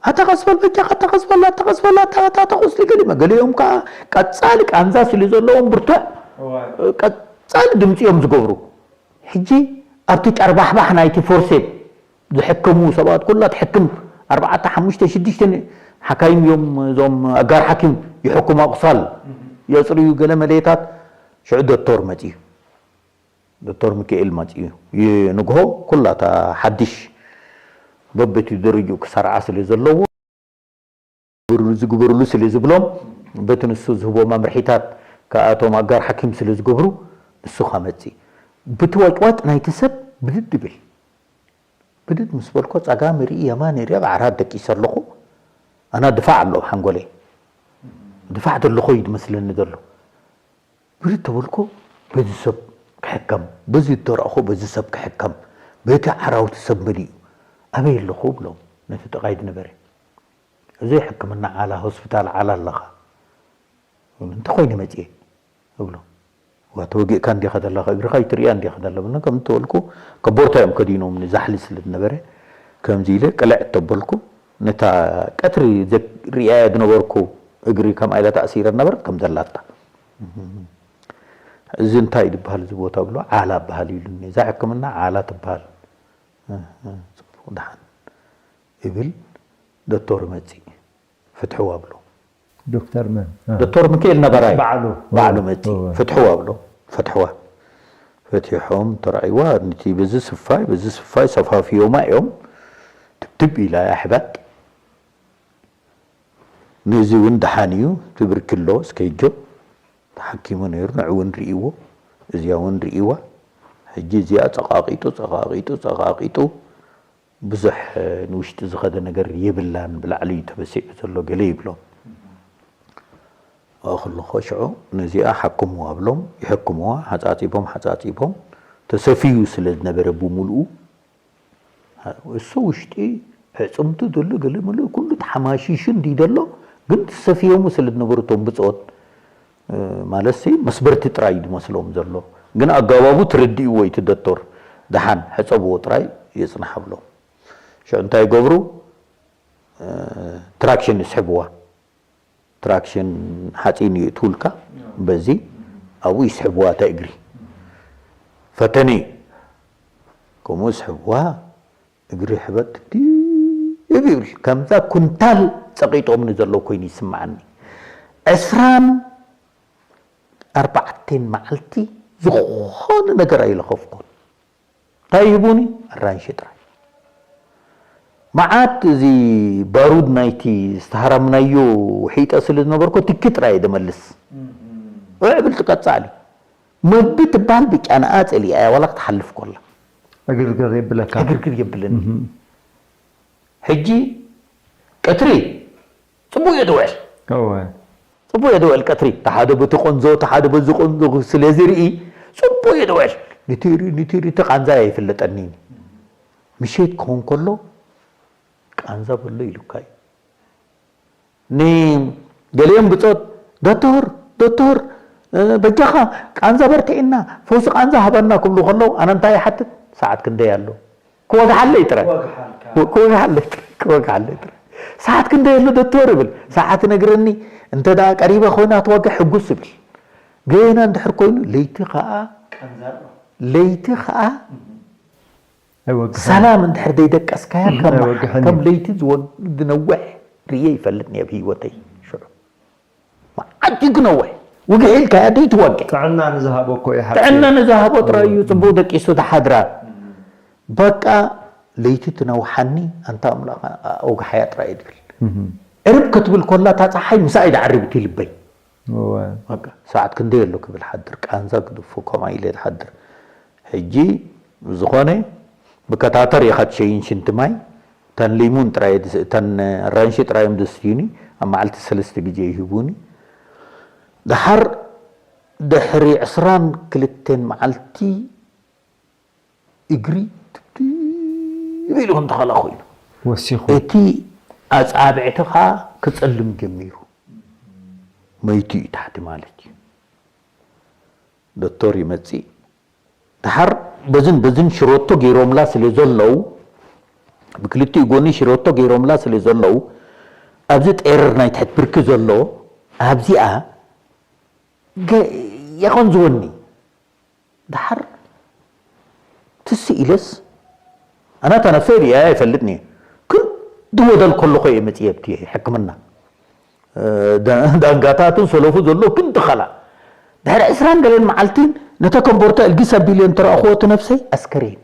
ኣታ ቀስ በል በጃኻ፣ ኣታ ቀስ በል፣ ኣታ ቀስ በል፣ ኣታ፣ ኣታ፣ ኣታ ቁስሊ ገሊመ፣ ገሊኦም ከኣ ቀጻሊ ቃንዛ ስለ ዘለዎም ብርቱዕ ቀጻሊ ድምጺ እዮም ዝገብሩ። ሕጂ ኣብቲ ጨርባሕባሕ ናይቲ ፎርሴፕ ዝሕክሙ ሰባት ኩላ ትሕክም ኣርባዕተ፣ ሓሙሽተ፣ ሽዱሽተ ሓካይም እዮም እዞም ኣጋር ሓኪም ይሕክሙ ኣቑሳል የጽርዩ ገለ መለየታት ሽዑ ዶክተር መጽዩ። ዶክተር ሚካኤል መጽዩ ይንግሆ ኩላታ ሓድሽ በበቲ ደረጅኡ ክሰርዓ ስለ ዘለዎ ዝግበርሉ ስለ ዝብሎም በቲ ንሱ ዝህቦ መምርሒታት ከኣቶም ኣጋር ሓኪም ስለ ዝገብሩ ንሱ ከመጽእ ብትዋጭዋጭ ናይቲ ሰብ ብድድ ይብል። ብድድ ምስ በልኮ ጸጋም ይርኢ የማን ይርኢ ኣብ ዓራት ደቂሰ ኣለኹ። ኣና ድፋዕ ኣሎ ኣብ ሓንጎለይ። ድፋዕ ዘለኹ እዩ ዝመስለኒ ዘሎ። ብድድ ተበልኮ በዚ ሰብ ክሕከም፣ በዚ እተረእኹ በዚ ሰብ ክሕከም፣ በቲ ዓራውቲ ሰብ መሊኡ ኣበይ ኣለኹ ብሎም ነቲ ጥቓይ ዝነበረ። እዚ ሕክምና ዓላ ሆስፒታል ዓላ ኣለኻ። እንተ ኾይነ መጽየ እብሎ። ዋ ተወጊእካ እንዲኻ ዘለኻ እግርኻ ይትርእያ እንዲኻ ዘለ ብና ከም ተበልኩ ከቦርታ እዮም ከዲኖም ዛሕሊ ስለ ዝነበረ ከምዚ ኢለ ቅልዕ ተበልኩ። ነታ ቀትሪ ሪኣያ ዝነበርኩ እግሪ ከም ኣይላ ተኣሲረ ነበረት ከም ዘላታ። እዚ እንታይ ዝበሃል እዚ ቦታ ብሎ ዓላ በሃል ኢሉኒ። እዛ ሕክምና ዓላ ትበሃል። ጽቡቕ ደሓን ይብል ዶክተር መጺእ። ፍትሕዋ ብሎ። ዶክተር መን? ዶክተር ሚካኤል ነበራይ ባዕሉ። ባዕሉ መጺ። ፍትሕዋ ብሎ። ፍትሕዋ። ፈቲሖም ተራእይዋ ነቲ በዚ ስፋይ በዚ ስፋይ ሰፋፊዮማ እዮም። ትብትብ ኢላ እያ ሕበጥ። ነዚ እውን ደሓን እዩ ትብርክሎ እስከይጆ ተሓኪሙ ነይሩ ንዑ እውን ርእይዎ እዚኣ እውን ርእይዋ። ሕጂ እዚኣ ጸቓቒጡ ጸቓቒጡ ጸቓቒጡ ብዙሕ ንውሽጢ ዝኸደ ነገር የብላን፣ ብላዕሊ እዩ ተበሲዑ ዘሎ ገለ ይብሎም። ኣብኡ ከለኹ ሽዑ ነዚኣ ሓክምዋ ብሎም ይሕክምዋ፣ ሓጻጺቦም ሓጻጺቦም ተሰፍዩ ስለ ዝነበረ ብምልኡ እሱ ውሽጢ ሕጽምቱ ዘሎ ገለ ምልኡ ኩሉ ተሓማሺሹ እንዲ ዘሎ ግን ተሰፍዮሙ ስለ ዝነበሩ እቶም ብጾት ማለት ሲ መስበርቲ ጥራይ እዩ ዝመስሎም ዘሎ ግን ኣጋባቡ ትርድእዎ እቲ ደቶር ደሓን ሕጸብዎ ጥራይ የጽናሕ ኣብሎም ሽዑ እንታይ ይገብሩ ትራክሽን ይስሕብዋ ትራክሽን ሓፂን ይእትውልካ በዚ ኣብኡ ይስሕብዋ እታ እግሪ ፈተኒ ከምኡ ይስሕብዋ እግሪ ሕበጥ ድብ ይብል ከምዛ ኩንታል ፀቂጦምኒ ዘሎ ኮይኑ ይስምዓኒ ዕስራን ኣርባዕቴን መዓልቲ ዝኾነ ነገር ኣይለኸፍኩን እንታይ ይህቡኒ ኣራንሺ ጥራይ መዓት እዚ ባሩድ ናይቲ ዝተሃራምናዮ ውሒጠ ስለ ዝነበርኩ ትኪ ጥራይ እየ ደመልስ ውዕብል ትቀጻሊ መግቢ ትበሃል ብጫ ንኣ ጸሊኣያ ዋላ ክትሓልፍ ኮላ ዕግርግር የብለካ ዕግርግር የብለኒ ሕጂ ቀትሪ ጽቡቅ እየ ድውዕል እወ ጽቡቅ እየ ድውዕል ቀትሪ ተሓደ በቲ ቆንዞ ተሓደ በዚ ቆንዞ ስለ ዝርኢ ጽቡቅ እየ ድውዕል ንቲሪ ንቲሪ ተቃንዛ ኣይፍለጠኒ ምሸት ክኾን ከሎ ቃንዛ በሎ ኢሉካ እዩ ንገሊኦም ብጾት ዶቶር ዶቶር በጃኻ ቃንዛ በርትዕና ፈውሲ ቃንዛ ሃበና ክብሉ ከለዉ ኣነ እንታይ ይሓትት ሰዓት ክንደይ ኣሎ ክወግሓለይ ጥረ ክወግሓለይ ጥረ ክወግሓለይ ጥረ ሰዓት ክንደይ ኣሎ ዶቶር ይብል ሰዓት ነግረኒ እንተ ደኣ ቀሪባ ኮይና ትወግሕ ሕጉስ ይብል ገና እንድሕር ኮይኑ ለይቲ ከዓ ለይቲ ከዓ ሰላም እንድሕር ዘይደቀስካያ ከም ለይቲ ዝነውሕ ርእየ ይፈልጥኒ ኣብ ህይወተይ ሽዑ መዓት እዩ ክነውሕ ውግሕ ኢልካያ ደይትወግሕ። ጥዕና ንዝሃቦ እኮ እዩ ሓቂ። ጥዕና ንዝሃቦ ጥራይ እዩ ጽቡቕ ደቂሱ ዝሓድራ። በቃ ለይቲ ትነውሓኒ ኣንታ ኣምላኽ ኣውግሓያ ጥራይ እዩ ትብል። ዕርብ ክትብል ኮላ እታ ጸሓይ ምሳይ ድዓርብ እቲ ልበይ። በቃ ሰዓት ክንደይ ኣሎ ክብል ሓድር ቃንዛ ግድፎ ከምኣ ኢለ ድሓድር። ሕጂ ዝኾነ ብከታተር ኢኻ ትሸይን ሽንቲ ማይ። ተን ሊሙን ጥራይ እተን ኣራንሺ ጥራይ እዮም ዘስትዩኒ። ኣብ መዓልቲ ሰለስተ ግዜ ይህቡኒ። ደሓር ድሕሪ ዕስራን ክልተን መዓልቲ እግሪ ትብትብ ኢሉ ከም ተኸላ ኮይኑ ወሲኹ እቲ ኣጻብዕትኻ ክጸልም ጀሚሩ። መይቱ እዩ ታሕቲ ማለት እዩ። ዶክተር ይመጽእ። ደሓር በዝን በዝን ሽሮቶ ገይሮምላ ስለ ዘለዉ ብክልቲኡ ጎኒ ሽሮቶ ገይሮምላ ስለ ዘለዉ ኣብዚ ጤረር ናይ ትሕት ብርኪ ዘሎ ኣብዚኣ የቐንዝወኒ። ደሓር ትስ ኢለስ ኣናታ ነብሰይ ርእያ ኣይፈልጥን እየ። ክንዲ ወደል ከለኹ እየ መፅየ ኣብቲ ሕክምና ዳንጋታትን ሰለፉ ዘሎ ክንዲ ኸላ ድሕሪ ዕስራን ገለን መዓልቲ ነታ ኮምቦርታ እልጊስ ኣቢለ እንተረኣኽዎ እቲ ነብሰይ ኣስከሬን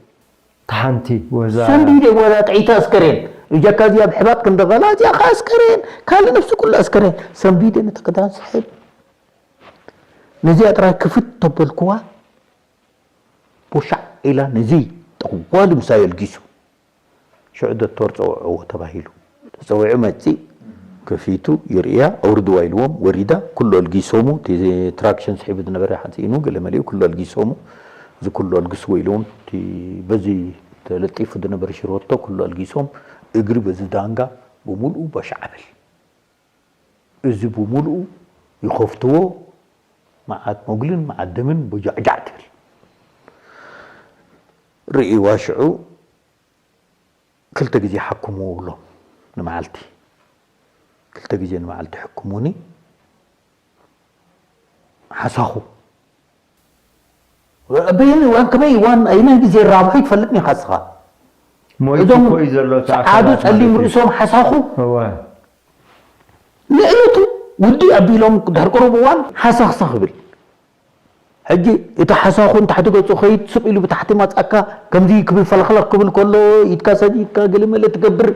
ተሓንቲ ወዛ ሰንቢደ ወላ ጥዒተ ኣስከሬን እጃካ እዚኣ ብሕባጥ ክንዲ ኸላ እዚኣ ኸ ኣስከሬን ካልእ ነብሲ ኩሉ ኣስከሬን ሰንቢደ ነቲ ክዳን ስሕብ ነዚኣ ጥራይ ክፍት ተበልክዋ ቦሻዕ ኢላ ነዚ ጠዋሊ ምሳይ ኣልጊሱ ሽዑ ዶክተር ጸውዕዎ ተባሂሉ ተጸዊዑ መጺእ ከፊቱ ይርእያ ኣውርድዋ ኢልዎም ወሪዳ ኩሉ ኣልጊሶሙ እቲ ትራክሽን ስሒቡ ዝነበረ ሓጺኑ ገለ መሊኡ ኩሉ ኣልጊሶሙ እዚ ኩሉ ኣልግስዎ ኢልዎም እቲ በዚ ተለጢፉ ዝነበረ ሽሮቶ ኩሉ ኣልጊሶም እግሪ በዚ ዳንጋ ብምሉኡ ቦሻዕ በል እዚ ብምሉኡ ይኸፍትዎ መዓት መጉልን መዓት ደምን ቦጃዕጃዕ ትብል ርእይዋ ሽዑ ክልተ ግዜ ሓክምዎ ብሎም ንመዓልቲ ክልተ ግዜ ንመዓልቲ ሕክሙኒ ሓሳኹ በየን እዋን ከመይ እዋን ኣይናይ ግዜ ራብሑ ይትፈልጥኒ ኢኻ ስኻ ሞይቱ እኮ እዩ ዘሎ እቲ ኣካላት ማለት እዩ። ርእሶም ሓሳኹ እወ። ንእለቱ ውዲ ኣቢሎም ድሕሪ ቅሩብ እዋን ሓሳኽሳኽ ይብል ሕጂ እቲ ሓሳኹ ንታሕቲ ገጹ ኸይድ ስቕ ኢሉ ብታሕቲ ማጻካ ከምዚ ክብል ፈለኽለኽ ክብል ከሎ ኢድካ ሰዲድካ ገለመለ ትገብር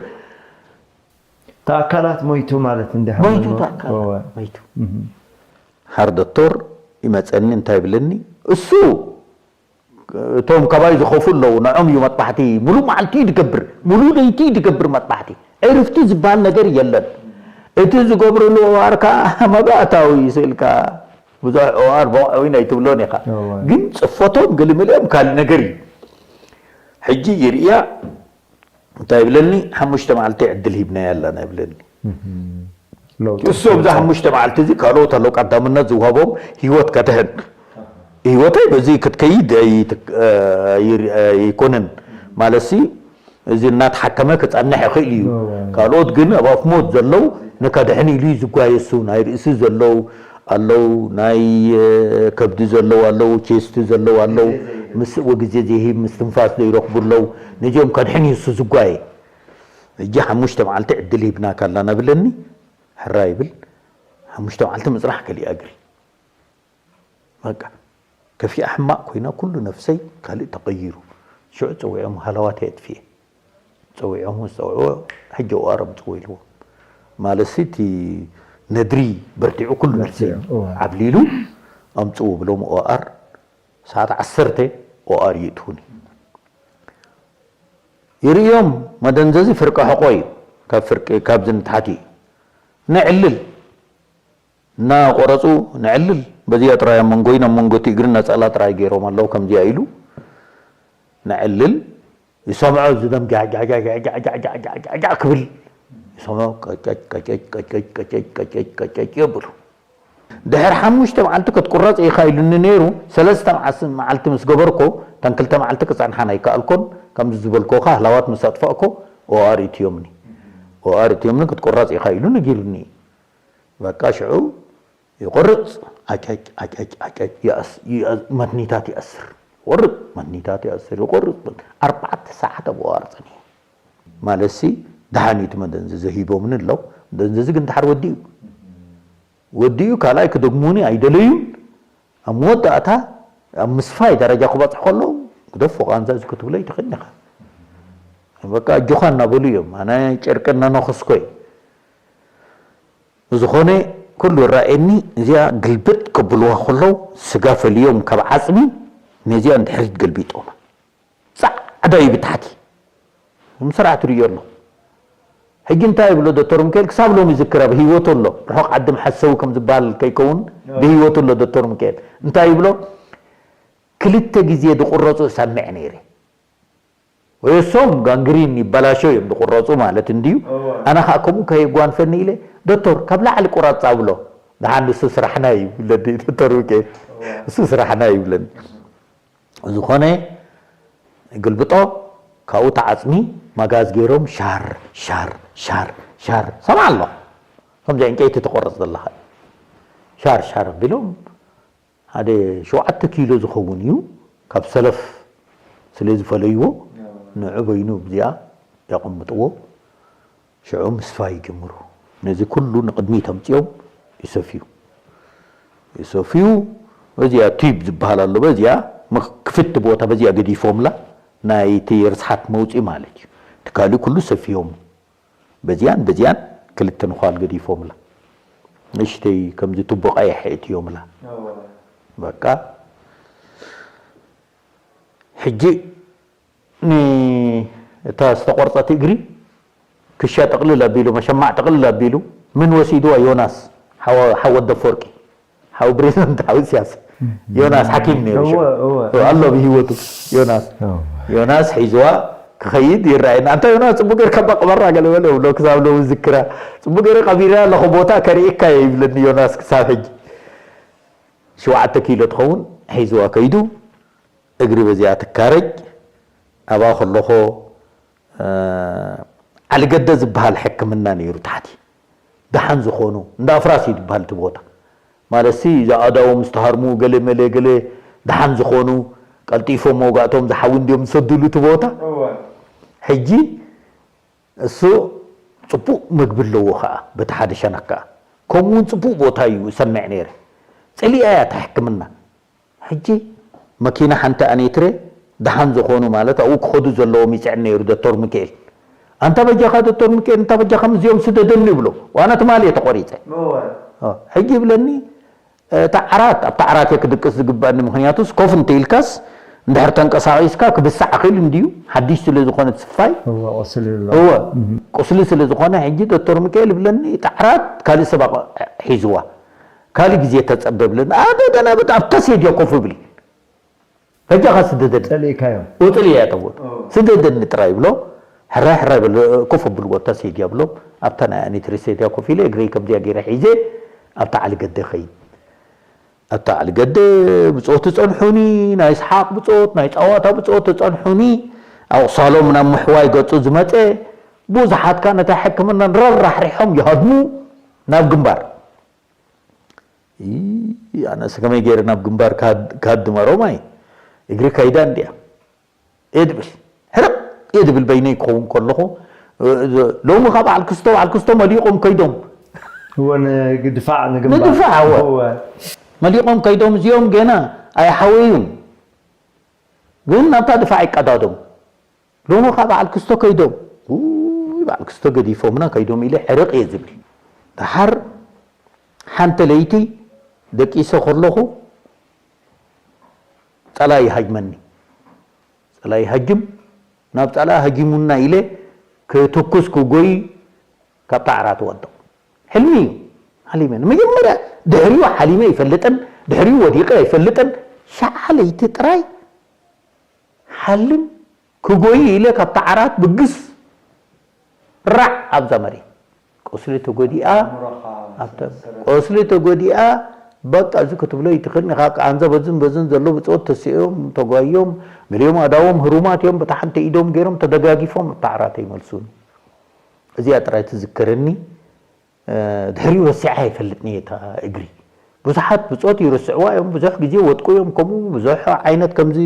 እቲ ኣካላት ሞይቱ ማለት እንዲ ሞይቱ ሓመሞ- ታካ እወ። ሞይቱ ሓር ዶክተር ይመፀኒ እንታይ ይብለኒ እሱ እቶም ካባይ ዝኸፉ ኣለዉ ንዖም እዩ መጥባሕቲ ሙሉእ መዓልቲ እዩ ዝገብር ሙሉእ ለይቲ እዩ ዝገብር መጥባሕቲ ዕርፍቲ ዝበሃል ነገር የለን እቲ ዝገብርሉ እዋር ከዓ መባእታዊ ስእልካ ብዙሕ እዋር በቕዐዊ ናይ ትብሎን ኢኻ እወ። ግን ፅፈቶም ገለመሊኦም ካልእ ነገር እዩ ሕጂ ይርእያ እንታይ ይብለኒ ሓሙሽተ መዓልቲ ዕድል ሂብናያ ኣለና ይብለኒ ለውጢ እሱ ኣብዚ ሓሙሽተ መዓልቲ እዚ ካልኦት ኣለዉ ቀዳምነት ዝውሃቦም ህይወት ከድሕን ህይወተይ በዚ ክትከይድ ኣይ- ኣይ- ኣይኮነን ማለትሲ እዚ እናተሓከመ ክፀንሕ ይኽእል እዩ ካልኦት ግን ኣብ ኣፍሞት ዘለዉ ንከድሕን ኢሉ እዩ ዝጓየሱ ናይ ርእሲ ዘለዉ ኣለዉ ናይ ከብዲ ዘለዉ ኣለዉ ቼስቲ ዘለዉ ኣለዉ ምስ ወግዜ ዘይሂብ ምስ ትንፋስ ዘይረኽቡ ኣለዉ ነዚኦም ከድሕን እዩ እሱ ዝጓየ ሕጂ ሓሙሽተ መዓልቲ ዕድል ሂብናካ ኣላ ነብለኒ ሕራ ይብል ሓሙሽተ መዓልቲ ምፅናሕ ከሊእ ኣግሪ በቃ ከፊኣ ሕማቕ ኮይና ኩሉ ነፍሰይ ካልእ ተቐይሩ ሽዑ ፀዊዖም ሃለዋት የጥፍኤ ፀዊዖም ዝፀውዕዎ ሕጂ ኦኣር ኣምፅዎ ኢልዎም ማለትሲ እቲ ነድሪ በርቲዑ ኩሉ ነፍሰይ በርቲዑ፣ እወ። ዓብሊሉ ኣምፅዎ ብሎም ኦኣር ሰዓት ዓሰርተ ኦኣር ይእትውኒ ይርእዮም መደንዘዚ ፍርቂ ሕቆ እዩ ካብ ፍርቂ ካብዚ ንታሕቲ እዩ ነዕልል እናቆረፁ ነዕልል በዚኣ ጥራይ ኣብ መንጎይን ኣብ መንጎ እቲ እግርን ነፀላ ጥራይ ገይሮም ኣለዉ ከምዚኣ ኢሉ ነዕልል ይሰምዖ እዚ ደም ጃዕጃዕጃዕጃዕጃዕ ክብል ይሰምዖ ቀጨጭ ቀጨጭ ቀጨጭ ቀጨጭ ቀጨጭ ቀጨጭ የብሉ ድሕሪ ሓሙሽተ መዓልቲ ክትቁረፅ ኢኻ ኢሉኒ ነይሩ ሰለስተ መዓስ- መዓልቲ ምስ ገበርኮ እተን ክልተ መዓልቲ ክፀንሓን ኣይከኣልኮን ከምዚ ዝበልኮ ከ ህላዋት ምስ ኣጥፋእኮ ኦኣር እትዮምኒ ኦኣር እትዮምኒ ክትቁረፅ ኢኻ ኢሉ ነጊሩኒ እዩ በቃ ሽዑ ይቆርፅ ዓጨጭ ዓጨጭ ዓጨጭ ይኣስ- ይኣስ- መትኒታት ይኣስር ይቆርፅ መትኒታት ይኣስር ይቆርፅ ኣርባዕተ ሰዓት ኣብ ኦኣር ፀኒሐ ማለትሲ ደሓን እዩ እቲ መደንዘዚ ሂቦምኒ ኣለዉ መደንዘዚ ግን ደሓር ወዲኡ ወዲኡ ካልኣይ ክደግሙኒ ኣይደለዩን። ኣብ መወዳእታ ኣብ ምስፋይ ደረጃ ክበጽሑ ከለዉ ግደፎ፣ ቃንዛ እዚ ክትብሎ ኣይትኽእልን ኢኻ። በቃ ኣጆኻ እናበሉ እዮም። ኣነ ጨርቂ እናነኸስኮ እየ። ብዝኾነ ኩሉ ይረኣየኒ፣ እዚኣ ግልብጥ ከብልዋ ከለዉ ስጋ ፈልዮም ካብ ዓጽሚ ነዚኣ ንድሕሪት ገልቢጦማ። ጻዕዳ እዩ ብታሕቲ። ምስራዕ ትርእዮ ኣሎ። ሕጂ እንታይ ይብሎ ዶክተር ሚካኤል? ክሳብ ሎሚ ይዝክር፣ ኣብ ህይወቱ ኣሎ። ርሑቕ ዓዲ መሓሰዊ ከም ዝበሃል ከይከውን ብህይወቱ ኣሎ ዶክተር ሚካኤል። እንታይ ይብሎ? ክልተ ግዜ ዝቁረጹ እሰምዕ ነይረ። ወይ እሶም ጋንግሪን ይበላሾ እዮም ዝቁረጹ ማለት እንድዩ። ኣነ ኸኣ ከምኡ ከየጓንፈኒ ኢለ፣ ዶክተር ካብ ላዕሊ ቁረጽ ኣብሎ። ደሓን ንሱ ስራሕና እዩ ይብለኒ ዶክተር ሚካኤል። እሱ ስራሕና እዩ ይብለኒ። ዝኾነ ግልብጦ ካብኡ ተዓጽሚ መጋዝ ገይሮም ሻር ሻር ሻር ሻር ሰምዓ ኣሎ። ከምዚ ዕንጨይቲ ተቆርጽ ዘለኻ ሻር ሻር ኣቢሎም ሓደ ሸውዓተ ኪሎ ዝኸውን እዩ ካብ ሰለፍ ስለ ዝፈለይዎ ንዑ በይኑ ብዚኣ የቐምጥዎ። ሽዑ ምስፋይ ይጅምሩ። ነዚ ኩሉ ንቕድሚት ኣምጺኦም ይሰፍዩ። ይሰፍዩ። በዚኣ ቲብ ዝበሃል ኣሎ። በዚኣ መክ-፣ ክፍቲ ቦታ በዚኣ ገዲፎምላ። ናይቲ ርስሓት መውጺኢ ማለት እዩ። እቲ ካልእ ኩሉ ሰፍዮም። በዚኣን በዚኣን ክልተ ንዃል ገዲፎምላ። ንእሽተይ ከምዚ ቱቦ ቀይሕ የእትዮምላ። በቃ ሕጂ ን-፣ እታ ዝተቆርጸት እግሪ ክሻ ጥቕልል ኣቢሉ፣ መሸማዕ ጥቕልል ኣቢሉ፣ ምን ወሲድዋ? ዮናስ፣ ሓወ-፣ ሓወ ወዲ ኣፈወርቂ፣ ሓው ፕሬዝደንት፣ ሓው ኢሳያስ። ዮናስ ሓኪም ነይሩ ሽዑ። እወ፣ እወ። እወ፣ ኣሎ ብህይወቱ ዮናስ። እወ። ዮናስ ሒዝዋ ክኸይድ ይረኣየና። "ኣንታ ዮናስ፣ ጽቡቅ ጌርካ እባ ቅበራ" ገለ በለ እብሎ፣ ክሳብ ሎሚ ዝክራ። "ጽቡቅ ጌረ ቀቢረ ኣለኹ፣ ቦታ ከርእየካ እየ" ይብለኒ ዮናስ ክሳብ ሕጂ። ሸውዓተ ኪሎ ትኸውን ሒዝዋ ከይዱ፣ እግሪ በዚኣ ትካረጅ። ኣብኣ ከለኹ፣ እ፣ ዓሊገደ ዝበሃል ሕክምና ነይሩ ታሕቲ። ደሓን ዝኾኑ፣ እንዳ ኣፍራስ እዩ ዝበሃል እቲ ቦታ። ማለትሲ፣ እዛ ኣእዳዎም ዝተሃርሙ፣ ገለ መለ፣ ገለ ደሓን ዝኾኑ፣ ቀልጢፎም መውጋእቶም ዝሓዊ እንድዮም ዝሰድሉ እቲ ቦታ። እወ። ሕጂ እሱ ጽቡቕ መግቢ ኣለዎ ኸኣ፣ በቲ ሓደ ሸነኽ ከኣ። ከምኡ እውን ጽቡቕ ቦታ እዩ እሰምዕ ነይረ። ጸሊኣ እያ እታ ሕክምና። ሕጂ መኪና ሓንቲ ኣኔትረ ደሓን ዝኾኑ ማለት ኣብኡ ክኸዱ ዘለዎም ይጽዕን ነይሩ ዶክተር ሚካኤል። "ኣንታ በጃኻ ዶክተር ሚካኤል፣ እንታ በጃኻ ምስዚኦም ስደደኒ" ይብሎ። ዋና ትማሊ እየ ተቖሪጸ። እወ። ኦ፣ ሕጂ ይብለኒ፣ "እታ ዓራት፣ ኣብታ ዓራት እየ ክድቅስ ዝግበኣኒ፣ ምኽንያቱስ ኮፍ እንተኢልካስ እንድሕር ተንቀሳቒስካ ክብሳዕ ኣኽእል እንድዩ፣ ሓድሽ ስለ ዝኾነ ትስፋይ." እወ፣ ቁስሊ ኣሎ። እወ፣ እህ። ቁስሊ ስለ ዝኾነ ሕጂ ዶክተር ሚካኤል ይብለኒ፣ "እታ ዓራት ካልእ ሰብ ኣቕ-፣ ሒዝዋ፣ ካልእ ግዜ ተጸበ" ብለኒ። ኣነ ገና በቃ ኣብታ ሴድያ ኮፍ እብል። "በጃኻ ስደደኒ። ጸሊእካዮ። ውጥል እያ ተብሎ። ኦ። ስደደኒ ጥራይ" ይብሎ። ሕራይ ሕራይ በል፣ ኮፍ ኣብልዎ ኣብታ ሴድያ ብሎም። ኣብታ ናይ ኣኒትሪ ሴድያ ኮፍ ኢለ እግረይ ከምዚኣ ገይረ ሒዘ ኣብታ ዓሊ ገደ ኸይድ። ኣብታ ዓሊ ገደ ብጾት ጸንሑኒ፣ ናይ ሰሓቕ ብጾት፣ ናይ ጸዋታ ብጾት ጸንሑኒ። ኣቑሳሎም ናብ ምሕዋይ ገጹ ዝመጸ። ብዙሓት ከኣ ነታ ሕክምና ንረራሕሪሖም ይሃድሙ ናብ ግንባር። ይ-፣ ኣነስ ከመይ ገይረ ናብ ግንባር ክሃድ-፣ ክሃድማ ሮማይ? እግሪ ከይዳ እንድያ። እየ ድብል። ሕርቕ እየ ድብል በይነይ ክኸውን ከለኹ፣ እ-፣ እ-፣ ሎሚ ኸኣ በዓል ክስቶ፣ በዓል ክስቶ መሊቖም ከይዶም። እወ፣ ንድፋዕ፣ ንግንባር። ንድፋዕ፣ እወ። እወ። መሊቖም ከይዶም፣ እዚኦም ገና ኣይሓወዩን። ግን ናብታ ድፋዕ ይቀዳደሙ። ሎሚ ኸኣ በዓል ክስቶ ከይዶም። ውይ፣ በዓል ክስቶ ገዲፎምና ከይዶም ኢለ ሕርቕ እየ ዝብል። ደሓር ሓንቲ ለይቲ ደቂሰ ከለኹ ጸላኢ ይሃጅመኒ። ጸላኢ ይሃጅም፣ ናብ ጸላኢ ሃጂሙና ኢለ ክትኩስ ክጎይ ካብታ ዓራት እወድቕ። ሕልሚ እዩ። ሓሊመ። ንመጀመርያ ድሕሪኡ ሓሊመ ኣይፈልጥን፣ ድሕሪኡ ወዲቐ ኣይፈልጥን። ሸዓ ለይቲ ጥራይ ሓልም ክጎይ ኢለ ካብታ ዓራት ብግስ ራዕ ኣብዛ መሬት። ቁስሊ ተጎዲኣ፣ ኣእምሮኻ ኣብታ ሰረት። ቁስሊ ተጎዲኣ፣ በቃ እዚ ክትብሎ ይትኽእል ኢኻ። ቃንዛ በዝን በዝን ዘሎ ብጾት ተሲኦም፣ ተጓዮም፣ ገሊኦም ኣእዳዎም ህሩማት እዮም፣ በታ ሓንቲ ኢዶም ገይሮም ተደጋጊፎም ኣብታ ዓራት ይመልሱኒ። እዚኣ ጥራይ ትዝከረኒ። እ፣ ድሕሪኡ ረሲዐ ኣይፈልጥን እየ እታ እግሪ። ብዙሓት ብጾት ይርስዕዋ እዮም፣ ብዙሕ ግዜ ወድቁ እዮም፣ ከምኡ ብዙሕ ዓይነት ከምዚ፣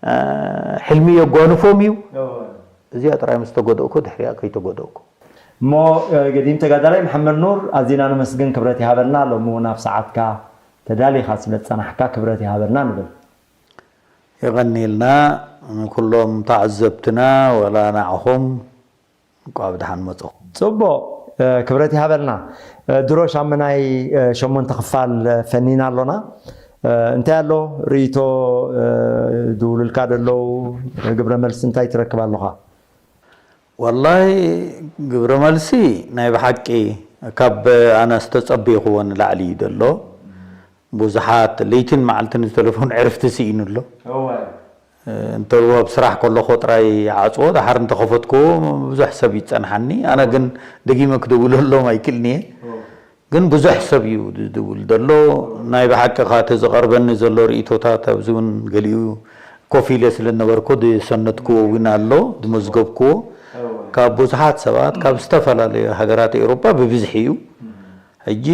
እ፣ ሕልሚ የጓንፎም እዩ። እወ። እዚኣ ጥራይ ምስ ተጎደእኩ፣ ድሕሪኣ ከይተጎደእኩ። እሞ ገዲም ተጋዳላይ መሓመድ ኑር፣ ኣዚና ነመስግን፣ ክብረት ይሃበልና። ሎሚ እውን ኣብ ሰዓትካ ተዳሊኻ ስለ ዝጸናሕካ ክብረት ይሃበልና ንብል። የቐንየልና። ንኩሎም ተዓዘብትና ወላ ንዓኹም እንኳዕ ብደሓን መጸኹም። ጽቡቕ፣ ክብረት ይሃበልና። ድሮ ሻምናይ ሸሞንተ ክፋል ፈኒና ኣሎና። እንታይ ኣሎ ርእይቶ? ድውሉልካ ደለዉ ግብረ መልሲ እንታይ ትረክብ ኣለኻ? ወላሂ ግብረ መልሲ ናይ ብሓቂ ካብ ኣነ ዝተጸበይኽዎ ንላዕሊ እዩ ዘሎ። ብዙሓት ለይትን መዓልትን ዝተለፎን ዕርፍቲ ስኢኑ ኣሎ። እንተ ኣብ ስራሕ ከለኹ ጥራይ ዓጽዎ፣ ደሓር እንተኸፈትክዎ ብዙሕ ሰብ ይጸንሓኒ። ኣነ ግን ደጊመ ክድውለሎም ኣይክእልን እየ። ግን ብዙሕ ሰብ እዩ ዝድውል ዘሎ። ናይ ብሓቂ ኻቲ ዝቐርበኒ ዘሎ ርእይቶታት ኣብዚ እውን ገሊኡ ኮፍ ኢለ ስለ ዝነበርኩ ዝሰነድክዎ እውን ኣሎ፣ ዝመዝገብክዎ ካብ ብዙሓት ሰባት ካብ ዝተፈላለዩ ሃገራት ኤውሮጳ ብብዝሒ እዩ። ሕጂ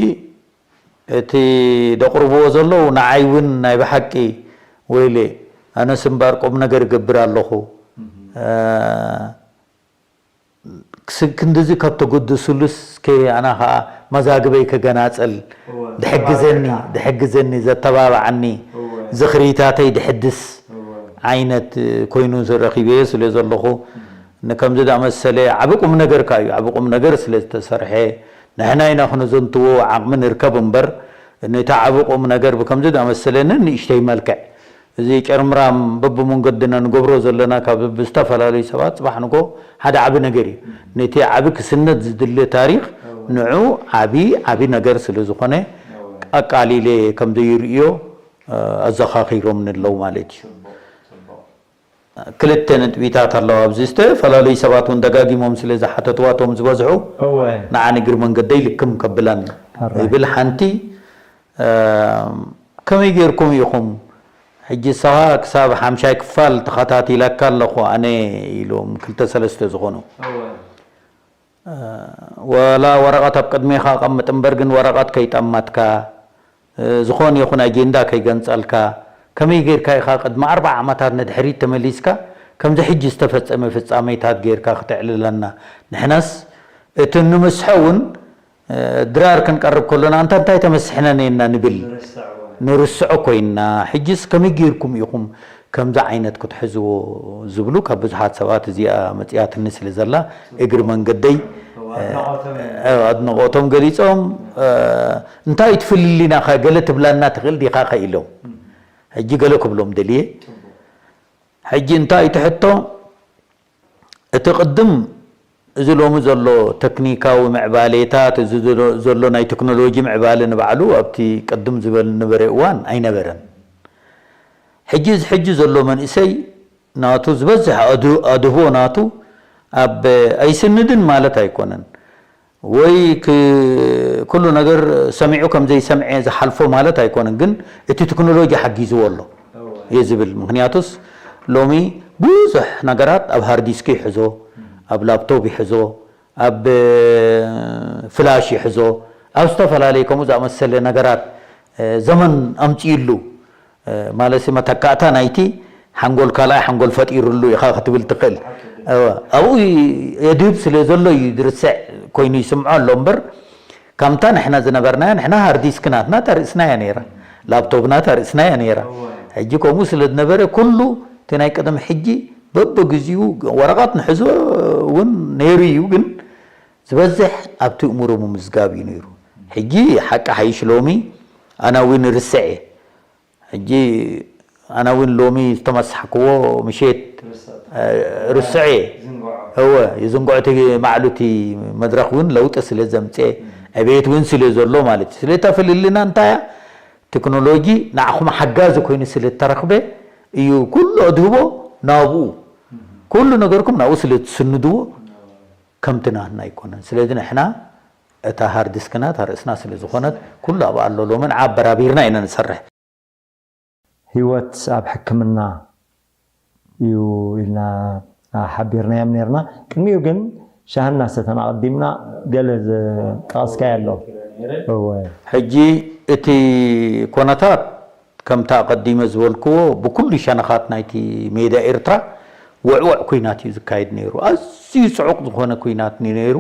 እቲ ደቕርብዎ ዘለዉ ንዓይ እውን ናይ ብሓቂ ወይለ ኣነስ እምበር ቁም ነገር እገብር ኣለኹ። ክንድዚ ካብ ተገደሱሉስ ከ ኣና ኸዓ መዛግበይ ከገናጽል ድሕግዘኒ ድሕግዘኒ ዘተባብዓኒ ዝኽሪታተይ ድሕድስ ዓይነት ኮይኑ ረኺበዮ ስለ ዘለኹ ንከምዚ ዳመሰለ ዓቢ ቁም ነገር ከኣ እዩ። ዓቢ ቁም ነገር ስለ ዝተሰርሐ ንሕና ኢና ክነዘንትዎ ዓቕሚ ንርከብ እምበር ነቲ ዓቢ ቁም ነገር ብከምዚ ዳመሰለ ንንእሽተይ መልክዕ እዚ ጨርምራም በብመንገድና ንገብሮ ዘለና ካብ ብዝተፈላለዩ ሰባት ጽባሕ ንጎ ሓደ ዓቢ ነገር እዩ። ነቲ ዓቢ ክስነድ ዝድሊ ታሪኽ ንዑ ዓቢ ዓቢ ነገር ስለ ዝኾነ ኣቃሊለ ከም ዘይርእዮ ኣዘኻኺሮም ንለው ማለት እዩ። ክልተ ነጥቢታት ኣለዋ ኣብዚ ዝተፈላለዩ ሰባት እውን ደጋጊሞም ስለ ዝሓተትዋ እቶም ዝበዝሑ ንዓ ንግሪ መንገደይ ልክም ከብላን ይብል ሓንቲ ከመይ ጌርኩም ኢኹም ሕጂ ንስኻ ክሳብ ሓምሻይ ክፋል ተኸታቲለካ ኣለኹ ኣነ ኢሎም ክልተ ሰለስተ ዝኾኑ ወላ ወረቐት ኣብ ቅድሜኻ ኣቐምጥ እምበር ግን ወረቐት ከይጠማትካ ዝኾነ ይኹን ኣጀንዳ ከይገንጸልካ ከመይ ጌርካ ኢኻ ቅድሚ ኣርብዓ ዓመታት ንድሕሪት ተመሊስካ ከምዚ ሕጂ ዝተፈጸመ ፍጻሜታት ጌርካ ክተዕልለና ንሕናስ እቲ ንምስሖ እውን ድራር ክንቀርብ ከሎና ኣንታ እንታይ ተመስሕና ነና ንብል ንርስዖ ኮይንና ሕጅስ ከመይ ጌርኩም ኢኹም ከምዚ ዓይነት ክትሕዝዎ ዝብሉ ካብ ብዙሓት ሰባት እዚኣ መፅያትኒ ስለ ዘላ እግሪ መንገደይ ኣድንቖቶም ገሊፆም እንታይ ትፍልሊና ገለ ትብላና ትኽእል ዲኻ ከኢሎም ሕጂ ገለ ክብሎም ደልየ ሕጂ እንታይ ትሕቶ እቲ ቅድም እዚ ሎሚ ዘሎ ተክኒካዊ ምዕባሌታት፣ እዚ ዘሎ ናይ ቴክኖሎጂ ምዕባለ ንባዕሉ ኣብቲ ቅድም ዝበል ነበረ እዋን ኣይነበረን። ሕጂ እዚ ሕጂ ዘሎ መንእሰይ ናቱ ዝበዝሕ ኣድህቦ ናቱ ኣብ ኣይስንድን ማለት ኣይኮነን። ወይ ኩሉ ነገር ሰሚዑ ከም ዘይሰምዐ ዝሓልፎ ማለት ኣይኮነን፣ ግን እቲ ቴክኖሎጂ ሓጊዝዎ ኣሎ እየ ዝብል። ምክንያቱስ ሎሚ ብዙሕ ነገራት ኣብ ሃርዲስክ ይሕዞ፣ ኣብ ላፕቶፕ ይሕዞ፣ ኣብ ፍላሽ ይሕዞ፣ ኣብ ዝተፈላለዩ ከምኡ ዝኣመሰለ ነገራት ዘመን ኣምፅእሉ ማለት መተካእታ ናይቲ ሓንጎል ካልኣይ ሓንጎል ፈጢሩሉ ኢኻ ክትብል ትኽእል። ኣብኡ የድህብ ስለ ዘሎ እዩ ዝርስዕ ኮይኑ ይስምዖ ኣሎ እምበር ከምታ ንሕና ዝነበርናያ ንሕና ሃርዲስክ ናትና እታ ርእስናያ ነይራ ላፕቶፕና እታ ርእስናያ ነይራ ሕጂ ከምኡ ስለ ዝነበረ ኩሉ እቲ ናይ ቅድም ሕጂ በብግዚኡ ወረቐት ንሕዞ እውን ነይሩ እዩ ግን ዝበዝሕ ኣብቲ እምሮ ምምዝጋብ እዩ ነይሩ ሕጂ ሓቂ ሓይሽ ሎሚ ኣና እውን ርስዕ እየ ሕጂ ኣነ እውን ሎሚ ዝተመሳሕክዎ ምሼት ርስዐ እወ ይዝንግዖ እቲ ማዕሉ እቲ መድረክ እውን ለውጢ ስለ ዘምፀ ዕቤት እውን ስለ ዘሎ ማለት እዩ ስለታ ፍልልና እንታይ ቴክኖሎጂ ንዓኹም ሓጋዚ ኮይኑ ስለ ተረክበ እዩ ኩሉ ኣድህቦ ናብኡ ኩሉ ነገርኩም ናብኡ ስለ ትስንድዎ ከምቲ ናትና ኣይኮነን ስለዚ ንሕና እታ ሃርዲስክና እታ ርእስና ስለ ዝኾነት ኩሉ ኣብኣ ኣሎ ሎምን ዓብ በራቢርና ኢና ንሰርሕ። ህይወት ኣብ ሕክምና እዩ ኢልና ሓቢርናዮም ነርና። ቅድሚኡ ግን ሻሂ እናሰተና ኣቐዲምና ገለ ዝጠቐስካዮ ኣሎ። እወ። ሕጂ እቲ ኮነታት ከምቲ ኣቐዲመ ዝበልክዎ ብኩሉ ሸነኻት ናይቲ ሜዳ ኤርትራ ውዕውዕ ኩናት እዩ ዝካየድ ነይሩ። ኣዝዩ ጽዑቕ ዝኾነ ኩናት እዩ ነይሩ።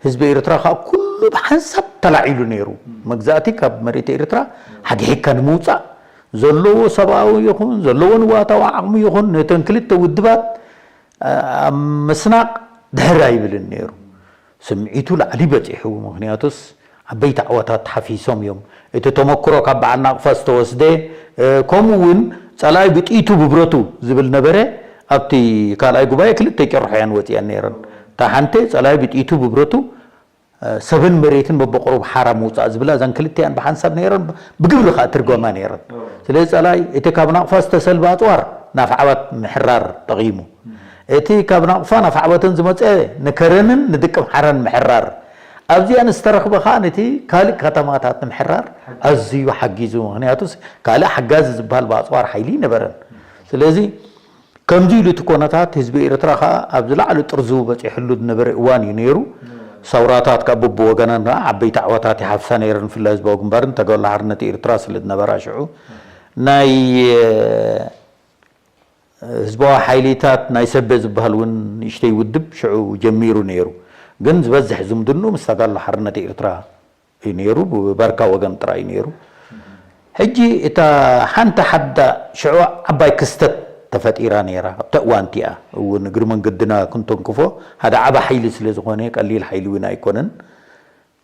ህዝቢ ኤርትራ ከዓ ኩሉ ብሓንሳብ ተላዒሉ ነይሩ። መግዛእቲ ካብ መሬት ኤርትራ ሓግሒግካ ንምውፃእ ዘለዎ ሰብኣዊ ይኹን ዘለዎ ንዋታዊ ዓቕሚ ይኹን ነተን ክልተ ውድባት ኣብ ምስናቕ ድሕር ኣይብልን ነይሩ። ስምዒቱ ላዕሊ በፂሑ። ምኽንያቱስ ዓበይቲ ዓወታት ሓፊሶም እዮም። እቲ ተመክሮ ካብ በዓል ናቕፋ ዝተወስደ፣ ከምኡ እውን ጸላኢ ብጥይቱ ብብረቱ ዝብል ነበረ። ኣብቲ ካልኣይ ጉባኤ ክልተ ጭርሖ እየን ወፂአን ነይረን። እታ ሓንቲ ጸላኢ ብጥይቱ ብብረቱ ሰብን መሬትን በብቕሩብ ሓራ ምውፃእ ዝብላ እዘን ክልቲኣን ብሓንሳብ ነይረን፣ ብግብሪ ከዓ ትርጎማ ነይረን። ስለዚ ጸላኢ እቲ ካብ ናቕፋ ዝተሰልበ ኣፅዋር ናብ ዓወት ምሕራር ጠቒሙ፣ እቲ ካብ ናቕፋ ናብ ዓወትን ዝመፀ ንከረንን ንድቂ ኣምሓራን ምሕራር፣ ኣብዚኣን ዝተረኽበ ከዓ ነቲ ካልእ ከተማታት ንምሕራር ኣዝዩ ሓጊዙ። ምኽንያቱስ ካልእ ሓጋዚ ዝበሃል ብኣፅዋር ሓይሊ ይነበረን። ስለዚ ከምዚ ኢሉ እቲ ኮነታት ህዝቢ ኤርትራ ከኣ ኣብ ዝለዓለ ጥርዙ በጺሕሉ ዝነበረ እዋን እዩ ነይሩ። ሰውራታት ከኣ በብወገነን ከኣ ዓበይቲ ዓወታት ይሓፍሳ ነይረን፣ ብፍላይ ህዝባዊ ግንባርን ተጋድሎ ሓርነት ኤርትራ ስለ ዝነበራ ሽዑ ናይ ህዝባዊ ሓይሊታት ናይ ሰበ ዝበሃል እውን ንእሽተይ ውድብ ሽዑ ጀሚሩ ነይሩ። ግን ዝበዝሕ ዝምድንኡ ምስ ተጋድሎ ሓርነት ኤርትራ እዩ ነይሩ፣ ብበርካ ወገን ጥራይ እዩ ነይሩ። ሕጂ እታ ሓንቲ ሓዳ ሽዑ ዓባይ ክስተት ተፈጢራ ነይራ። ኣብታ እዋን እቲኣ እውን እግሪ መንገድና ክንተንክፎ ሓደ ዓቢ ሓይሊ ስለ ዝኾነ ቀሊል ሓይሊ እውን ኣይኮነን።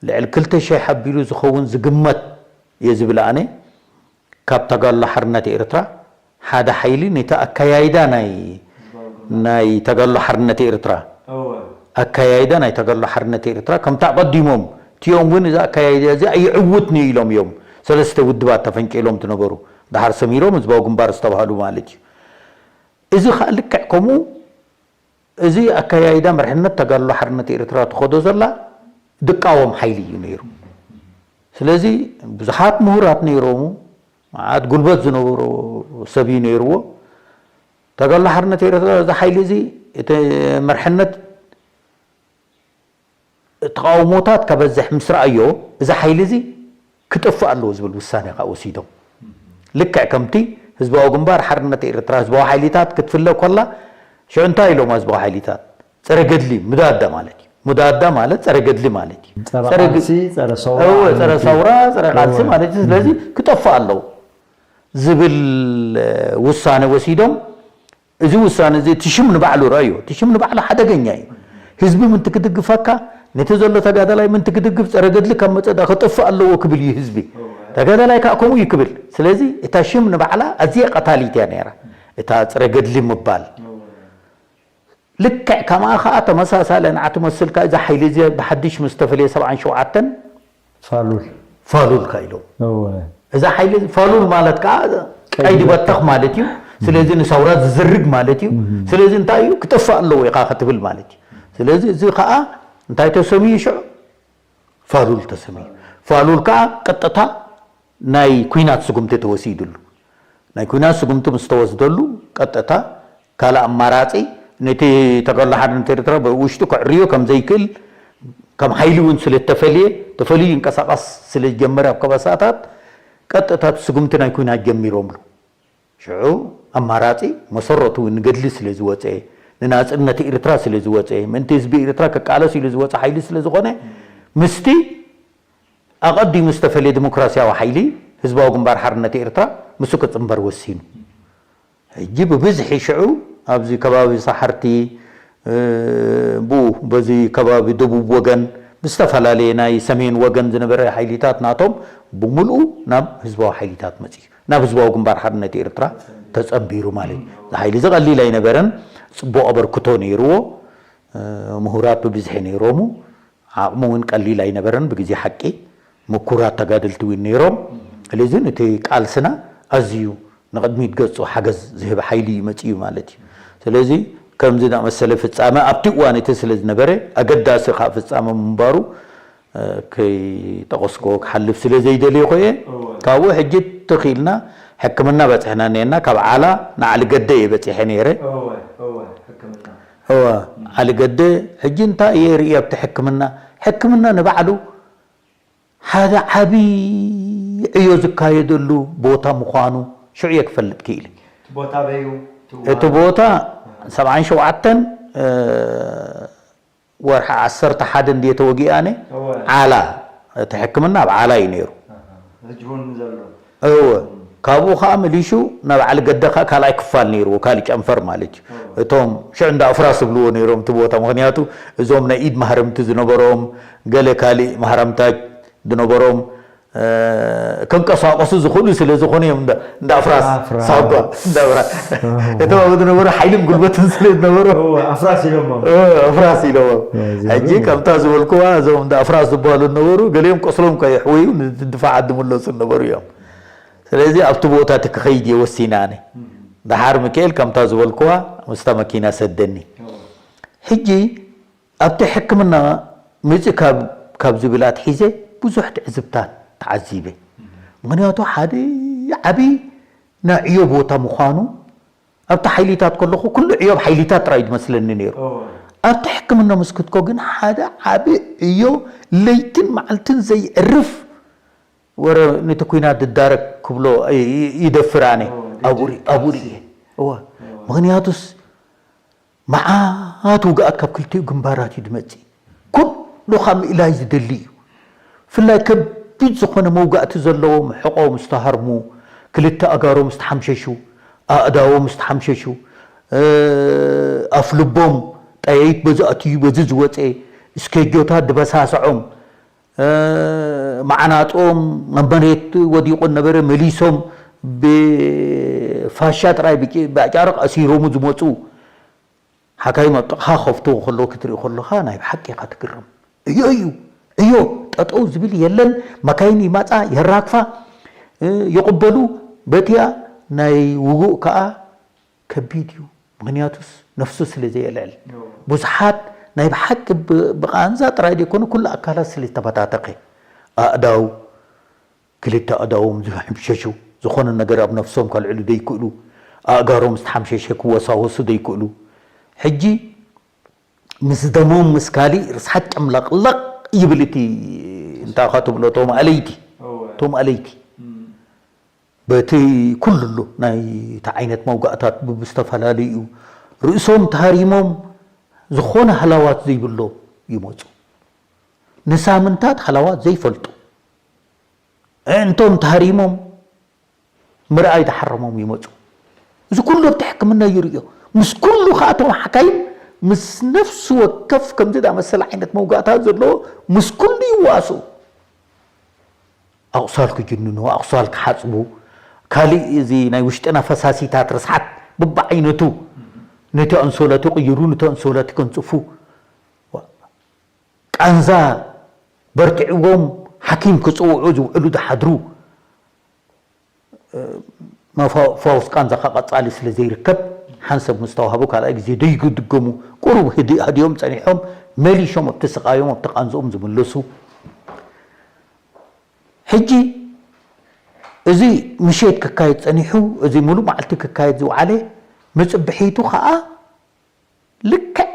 ልዕሊ ክልተ ሽሕ ኣቢሉ ዝኸውን ዝግመት እየ ዝብል ኣነ ካብ ተጋድሎ ሓርነት ኤርትራ ሓደ ሓይሊ ነቲ ኣከያይዳ ናይ ናይ ተጋድሎ ሓርነት ኤርትራ ኣከያይዳ ናይ ተጋድሎ ሓርነት ኤርትራ ከምቲ ኣቐዲሞም እቲኦም እውን እዚ ኣከያይዳ እዚ ኣይዕውትን እዩ ኢሎም እዮም ሰለስተ ውድባት ተፈንቂሎም ዝነበሩ። ደሓር ሰሚሮም ህዝባዊ ግንባር ዝተባህሉ ማለት እዩ። እዚ ከዓ ልክዕ ከምኡ እዚ ኣከያይዳ መርሕነት ተጋድሎ ሓርነት ኤርትራ ትኸዶ ዘላ ድቃወም ሓይሊ እዩ ነይሩ። ስለዚ ብዙሓት ምሁራት ነይሮሙ፣ መዓት ጉልበት ዝነበሮ ሰብ እዩ ነይርዎ። ተጋድሎ ሓርነት ኤርትራ እዚ ሓይሊ እዚ እቲ መርሕነት ተቓውሞታት ከበዝሕ ምስ ረኣዮ፣ እዚ ሓይሊ እዚ ክጠፍእ ኣለዎ ዝብል ውሳኔ ከኣ ወሲዶም። ልክዕ ከምቲ ህዝባዊ ግንባር ሓርነት ኤርትራ ህዝባዊ ሓይሊታት ክትፍለ ከላ፣ ሽዑ እንታይ ኢሎም ህዝባዊ ሓይሊታት? ጸረ ገድሊ፣ ሙዳዳ ማለት እዩ። ሙዳዳ ማለት ጸረ ገድሊ ማለት እዩ። ጸረ ጸረ ገ- ቃልሲ፣ ጸረ ሰውራ እወ፣ ጸረ ማለት እዩ። ሰውራ፣ ጸረ ቃልሲ እወ። ማለት እዩ። ስለዚ ክጠፍእ ኣለዎ ዝብል ውሳኔ ወሲዶም። እዚ ውሳነ እዚ እቲ ሽም ንባዕሉ ረኣዮ። እቲ ሽም ንባዕሉ ሓደገኛ እዩ። ህዝቢ ምንቲ ክድግፈካ፣ ነቲ ዘሎ ተጋዳላይ ምንቲ ክድግፍ ጸረ ገድሊ ካብ መጸ ዳ ክጠፍእ ኣለዎ ክብል እዩ ህዝቢ። ተጋዳላይ ከዓ ከምኡ እዩ ክብል። ስለዚ እታ ሽም ንባዕላ ኣዝያ ቀታሊት እያ ነይራ። እታ ጸረ ገድሊ ምባል። ልክዕ ከምኣ ከዓ ተመሳሳሊ ንዓ ትመስል ከዓ እዛ ሓይሊ እዚ ብሓድሽ ምስ ተፈልየ ሰብዓን ሸውዓተን ፋሉል። ፋሉል ከ ኢሎም። እወ። እዛ ሓይሊ ፋሉል ማለት ከዓ ቀይዲ ቀይዲ በተኽ። በተኽ ማለት እዩ። ስለዚ ንሳውራ ዝዝርግ ማለት እዩ። እም። ስለዚ እንታይ እዩ? ክጠፍእ ኣለዎ ኢኻ ክትብል ማለት እዩ። ስለዚ እዚ ከዓ እንታይ ተሰምዩ ሽዑ? ፋሉል ተሰምዩ። ፋሉል ከዓ ቀጥታ ናይ ኲናት ስጉምቲ ተወሲድሉ። ናይ ኲናት ስጉምቲ ምስ ተወስደሉ ቀጥታ ካልእ ኣማራጺ ነቲ ተጋድሎ ሓርነት ኤርትራ ብውሽጡ ከዕርዮ ከም ዘይክእል፣ ከም ሓይሊ እውን ስለ እተፈልየ፣ ተፈልዩ ይንቀሳቐስ ስለ ዝጀመረ ኣብ ከባሳታት ቀጥታ እቲ ስጉምቲ ናይ ኲናት ጀሚሮምሉ። ሽዑ ኣማራጺ መሰረቱ እውን ንገድሊ ስለ ዝወጸ፣ ንናጽነት ኤርትራ ስለ ዝወጸ፣ ምእንቲ ህዝቢ ኤርትራ ክቃለስ ኢሉ ዝወጸ ሓይሊ ስለ ዝኾነ፣ ምስቲ ኣቐዲሙ ዝተፈልየ ዲሞክራስያዊ ሓይሊ ህዝባዊ ግንባር ሓርነት ኤርትራ ምስኡ ክጽንበር ወሲኑ። ሕጂ ብብዝሒ ሽዑ ኣብዚ ከባቢ ሰሓርቲ፣ እ፣ ብኡ በዚ ከባቢ ደቡብ ወገን ብዝተፈላለየ ናይ ሰሜን ወገን ዝነበረ ሓይሊታት ናቶም ብምልኡ ናብ ህዝባዊ ሓይሊታት መጺኡ። ናብ ህዝባዊ ግንባር ሓርነት ኤርትራ ተጸንቢሩ ማለት እዩ። እዚ ሓይሊ እዚ ቀሊል ኣይነበረን። ጽቡቕ ኣበርክቶ ነይርዎ። እ፣ ምሁራት ብብዝሒ ነይሮሙ። ዓቕሙ እውን ቀሊል ኣይነበረን። ብግዜ ሓቂ ምኩራት ተጋደልቲ እውን ነይሮም። ስለዚ ነቲ ቃልስና ኣዝዩ ንቕድሚት ገጹ ሓገዝ ዝህብ ሓይሊ እዩ መጺኡ ማለት እዩ። ስለዚ ከምዚ ዝኣመሰለ ፍጻመ ኣብቲ እዋን እቲ ስለ ዝነበረ ኣገዳሲ ከዓ ፍጻመ ምንባሩ፣ እ፣ ከይጠቐስክዎ ክሓልፍ ስለ ዘይደለይኩ እየ። እወ። ካብኡ ሕጂ ትኽ ኢልና ሕክምና በጺሕና እኒአና። ካብ ዓላ ንዓሊ ገደ እየ በጺሐ ነይረ። እወ፣ እወ፣ ሕክምና። እወ፣ ዓሊ ገደ ሕጂ እንታይ እየ ርኢ ኣብቲ ሕክምና? ሕክምና ንባዕሉ ሓደ ዓቢ ዕዮ ዝካየደሉ ቦታ ምዃኑ ሽዑ እየ ክፈልጥ ክኢለ። እቲ ቦታ ኣበይ እዩ? እቲ እቲ እዋን? ቦታ ሰብዓን ሸውዓተን፣ እ፣ ወርሒ ዓሰርተ ሓደ እንድየ ተወጊኣ ኣነ። እወ። ዓላ፣ እቲ ሕክምና ኣብ ዓላ እዩ ነይሩ። ህጅቡን ዘሎ እወ። ካብኡ ከዓ መሊሹ ናብ ዓሊ ገደ ከዓ ካልኣይ ክፋል ነይርዎ፣ ካሊእ ጨንፈር ማለት እዩ። እቶም ሽዑ እንዳ ኣፍራስ ዝብልዎ ነይሮም እቲ ቦታ፣ ምክንያቱ እዞም ናይ ኢድ ማህረምቲ ዝነበሮም፣ ገለ ካሊእ ማህረምታ ዝነበሮም፣ እ፣ ከንቀሳቀሱ ዝኽእሉ ስለ ዝኾኑ እዮም እንዳ- እንዳ ኣፍራስ ኣፍራስ። ሳጓ እንዳ ኣፍራስ። እቶም ኣብኡ ዝነበሩ ሓይልን ጉልበትን ስለ ዝነበሩ ኣፍራስ ኢሎሞ እ፣ ኣፍራስ ኢሎዎም። እዚ ሕጂ ከምታ ዝበልኩዋ እዞም እንዳ ኣፍራስ ዝበሃሉ ነበሩ፣ ገሊኦም ቆስሎም ከየሕወዩ ንድፋዓት ዝምለሱ ነበሩ እዮም። ስለዚ ኣብቲ ቦታ እቲ ክኸይድ እየ ወሲነ ኣነ። ደሓር ሚካኤል ከምታ ዝበልኩዋ ምስታ መኪና ሰደኒ። ሕጂ ኣብቲ ሕክምና ምጽእ ካብ ካብ ዝብል ኣትሒዘ ብዙሕ ትዕዝብታት ተዓዚበ። ምክንያቱ ሓደ ዓብዪ ናይ ዕዮ ቦታ ምዃኑ ኣብቲ ሓይሊታት ከለኹ ኩሉ ዕዮ ኣብ ሓይሊታት ጥራይ እዩ ዝመስለኒ ነይሩ። ኣብቲ ሕክምና ምስ ክትኮ ግን ሓደ ዓቢ ዕዮ ለይትን መዓልትን ዘይዕርፍ ወረ ነቲ ኲናት ዝዳረግ ክብሎ ይደፍር ኣነ ኣብኡ ርኢ- ኣብኡ ርእየ። እወ ምክንያቱስ መዓት ውግኣት ካብ ክልቲኡ ግንባራት እዩ ዝመፅእ። ኩሉ ካብ ምእላይ ዝደሊ እዩ። ብፍላይ ከቢድ ዝኾነ መውጋእቲ ዘለዎም ሕቖም ዝተሃርሙ፣ ክልተ ኣጋሮም ዝተሓምሸሹ፣ ኣእዳዎም ዝተሓምሸሹ፣ ኣፍልቦም ጠያይት በዚ ኣትዩ በዚ ዝወፀ፣ እስኬጆታት ዝበሳስዖም፣ መዓናጥኦም ኣብ መሬት ወዲቑ ነበረ፣ መሊሶም ብፋሻ ጥራይ ብቂ- ብኣጫርቕ ኣሲሮሙ ዝመፁ ሓካይም ኣብ ጥቕኻ ከፍትዎ ከለዉ ክትርኢ ከለኻ ናይ ብሓቂ ኢኻ ትግረም። እዮ እዩ እዮ ጠጠው ዝብል የለን። መካይን ይማፃ የራግፋ ይቕበሉ። በቲያ ናይ ውጉእ ከዓ ከቢድ እዩ። ምክንያቱስ ነፍሱ ስለ ዘየልዕል ብዙሓት ናይ ብሓቂ ብ- ብቃንዛ ጥራይ ዘይኮነ ኩሉ ኣካላት ስለ ዝተበታተኸ ኣእዳው ክልተ ኣእዳዎም ዝሕምሸሹ ዝኾነ ነገር ኣብ ነፍሶም ከልዕሉ ዘይክእሉ ኣእጋሮም ዝተሓምሸሸ ክወሳወሱ ዘይክእሉ ሕጂ ምስ ደሞም ምስ ካሊእ ርስሓት ጨምለቕለቕ ይብል እቲ እንታይ ኻ ትብሎ እቶም ኣለይቲ እቶም ኣለይቲ በቲ ኩሉ ኣሎ ናይ እቲ ዓይነት መውጋእታት ብዝተፈላለዩ እዩ ርእሶም ተሃሪሞም ዝኾነ ሃላዋት ዘይብሎ ይመፁ ንሳምንታት ሃላዋት ዘይፈልጡ እንቶም ተሃሪሞም ምርኣይ ዝሓረሞም ይመፁ እዚ ኩሉ ኣብቲ ሕክምና ይርእዮ ምስ ኩሉ ከኣቶም ሓካይም ምስ ነፍሲ ወከፍ ከምዚ ዳመሰለ ዓይነት መውጋእታት ዘለዎ ምስ ኩሉ ይዋስኡ ኣቑሳል ክጅንኑ ኣቑሳል ክሓፅቡ ካሊእ እዚ ናይ ውሽጥና ፈሳሲታት ርስሓት ብብዓይነቱ ነቲ ኣንሶላ ትቕይሩ ነቲ ኣንሶላ ትከንፅፉ ቃንዛ በርቲዕዎም ሓኪም ክፅውዑ ዝውዕሉ ዝሓድሩ መፋውስ ቃንዛኻ ቀፃሊ ስለ ዘይርከብ ሓንሰብ ምስ ተዋህቡ ካልኣይ ግዜ ደይክድገሙ ቁሩብ ህድእ ሃዲኦም ፀኒሖም መሊሾም ኣብቲ ስቃዮም ኣብቲ ቃንዝኦም ዝምለሱ ሕጂ እዚ ምሸት ክካየድ ፀኒሑ እዚ ሙሉእ መዓልቲ ክካየድ ዝወዓለ መፅብሒቱ ከዓ ልክዕ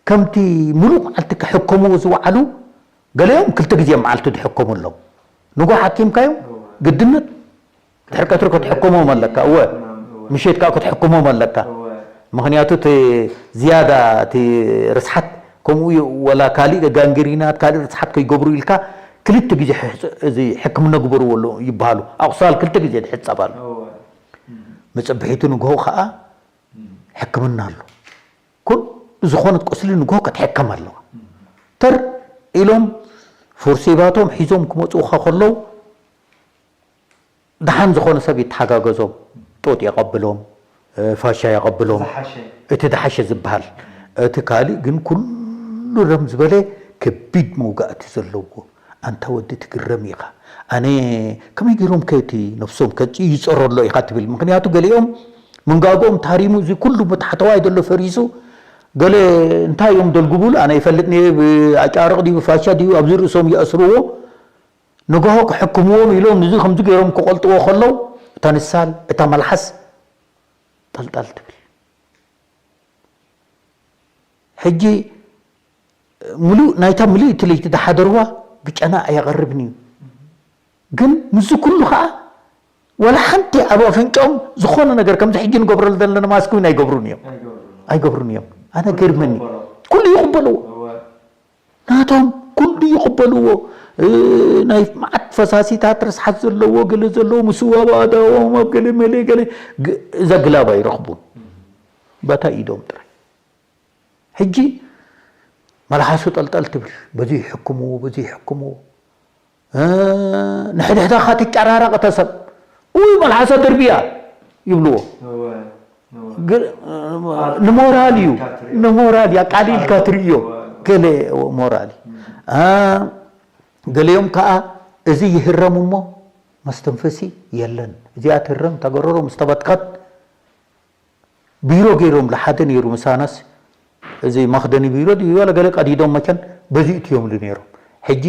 ከምቲ ሙሉእ መዓልቲ ክሕከሙ ዝወዓሉ ገሊኦም ክልተ ግዜ መዓልቲ ዝሕከሙ ኣለዉ ንጎ ሓኪምካዮም ግድነት ድሕሪ ቀትሪ ክትሕክሞም ኣለካ እወ ምሸት ከዓ ክትሕክሞም ኣለካ ምክንያቱ እቲ ዝያዳ እቲ ርስሓት ከምኡ እዩ ወላ ካሊእ ጋንግሪናት ካሊእ ርስሓት ከይገብሩ ኢልካ ክልተ ግዜ እዚ ሕክምና ግበርዎ ኣሎ ይበሃሉ ኣቁሳል ክልተ ግዜ ዝሕፀብ ኣሎ መፅብሒቱ ንግሆ ከዓ ሕክምና ኣሎ ኩሉ ዝኾነት ቁስሊ ንግሆ ክትሕከም ኣለዋ ተር ኢሎም ፎርሴባቶም ሒዞም ክመፁኻ ከለዉ ደሓን ዝኾነ ሰብ ይተሓጋገዞም ጡጥ የቐብሎም ፋሻ የቐብሎም እቲ ደሓሸ ዝበሃል እቲ ካሊእ ግን ኩሉ ረም ዝበለ ከቢድ መውጋእቲ ዘለዎ ኣንታ ወዲ ትግረም ኢኻ ኣነ ከመይ ገይሮም ከቲ ነብሶም ከ ይፀሮ ኣሎ ኢኻ ትብል ምክንያቱ ገሊኦም ምንጋግኦም ታሪሙ እዚ ኩሉ ታሕተዋይ ዘሎ ፈሪሱ ገለ እንታይ እዮም ደልጉቡሉ ኣነ ይፈልጥ ነ ብኣጫርቕ ድዩ ብፋሻ ድዩ ኣብዚ ርእሶም ይኣስርዎ ንግሆ ክሕክምዎም ኢሎም ንዚ ከምዚ ገይሮም ክቆልጥዎ ከለዉ እታ ንሳል እታ መልሓስ ጠልጠል ትብል ሕጂ ሙሉእ ናይታ ምልእቲ ለይቲ ዝሓደርዋ ብጨና ኣየቐርብን እዩ ግን ምስዚ ኩሉ ከዓ ወላ ሓንቲ ኣብ ኣፍንጫኦም ዝኾነ ነገር ከምዚ ሕጂ ንገብረሉ ዘለና ማስክ እውን ኣይገብሩን እዮም ኣይገብሩን እዮም ኣነ ገርመኒ ኩሉ ይቕበልዎ ናቶም ኩሉ ይቕበልዎ። እ፣ ናይ መዓት ፈሳሲታት ርስሓት ዘለዎ፣ ገለ ዘለዎ፣ ምስዋብ ኣእዳዎም ኣብ ገለ መለ ገለ፣ ግ-፣ እዛ ግላብ ኣይረኽቡን። በታ ኢዶም ጥራይ። ሕጂ መልሓሱ ጠልጠል ትብል፣ በዚ ይሕክምዎ፣ በዚ ይሕክምዎ። እ፣ ንሕድሕዳኻ ትጨራረቕ ተሰብ፣ "ውይ፣ መልሓሳ ደርብያ" ይብልዎ። እወ፣ እወ። ግ-፣ እ፣ ንሞራል እዩ። ኣቃሊልካ ትርእዮ። ንሞራል እዩ፣ ኣቃሊልካ ትርእዮ። እወ። ገለ ሞራል እዩ። እም። እ፣ ገሊኦም ከኣ እዚ ይህረም እሞ መስተንፈሲ የለን። እዚኣ ትህረም፣ ተገረሮ ምስ ተበትኸት ቢሮ ገይሮምሉ፣ ሓደ ነይሩ ምሳናስ፣ እዚ መኽደኒ ቢሮ ድዩ ዋላ ገለ ቀዲዶም መቸን በዚ እትዮምሉ ነይሮም። ሕጂ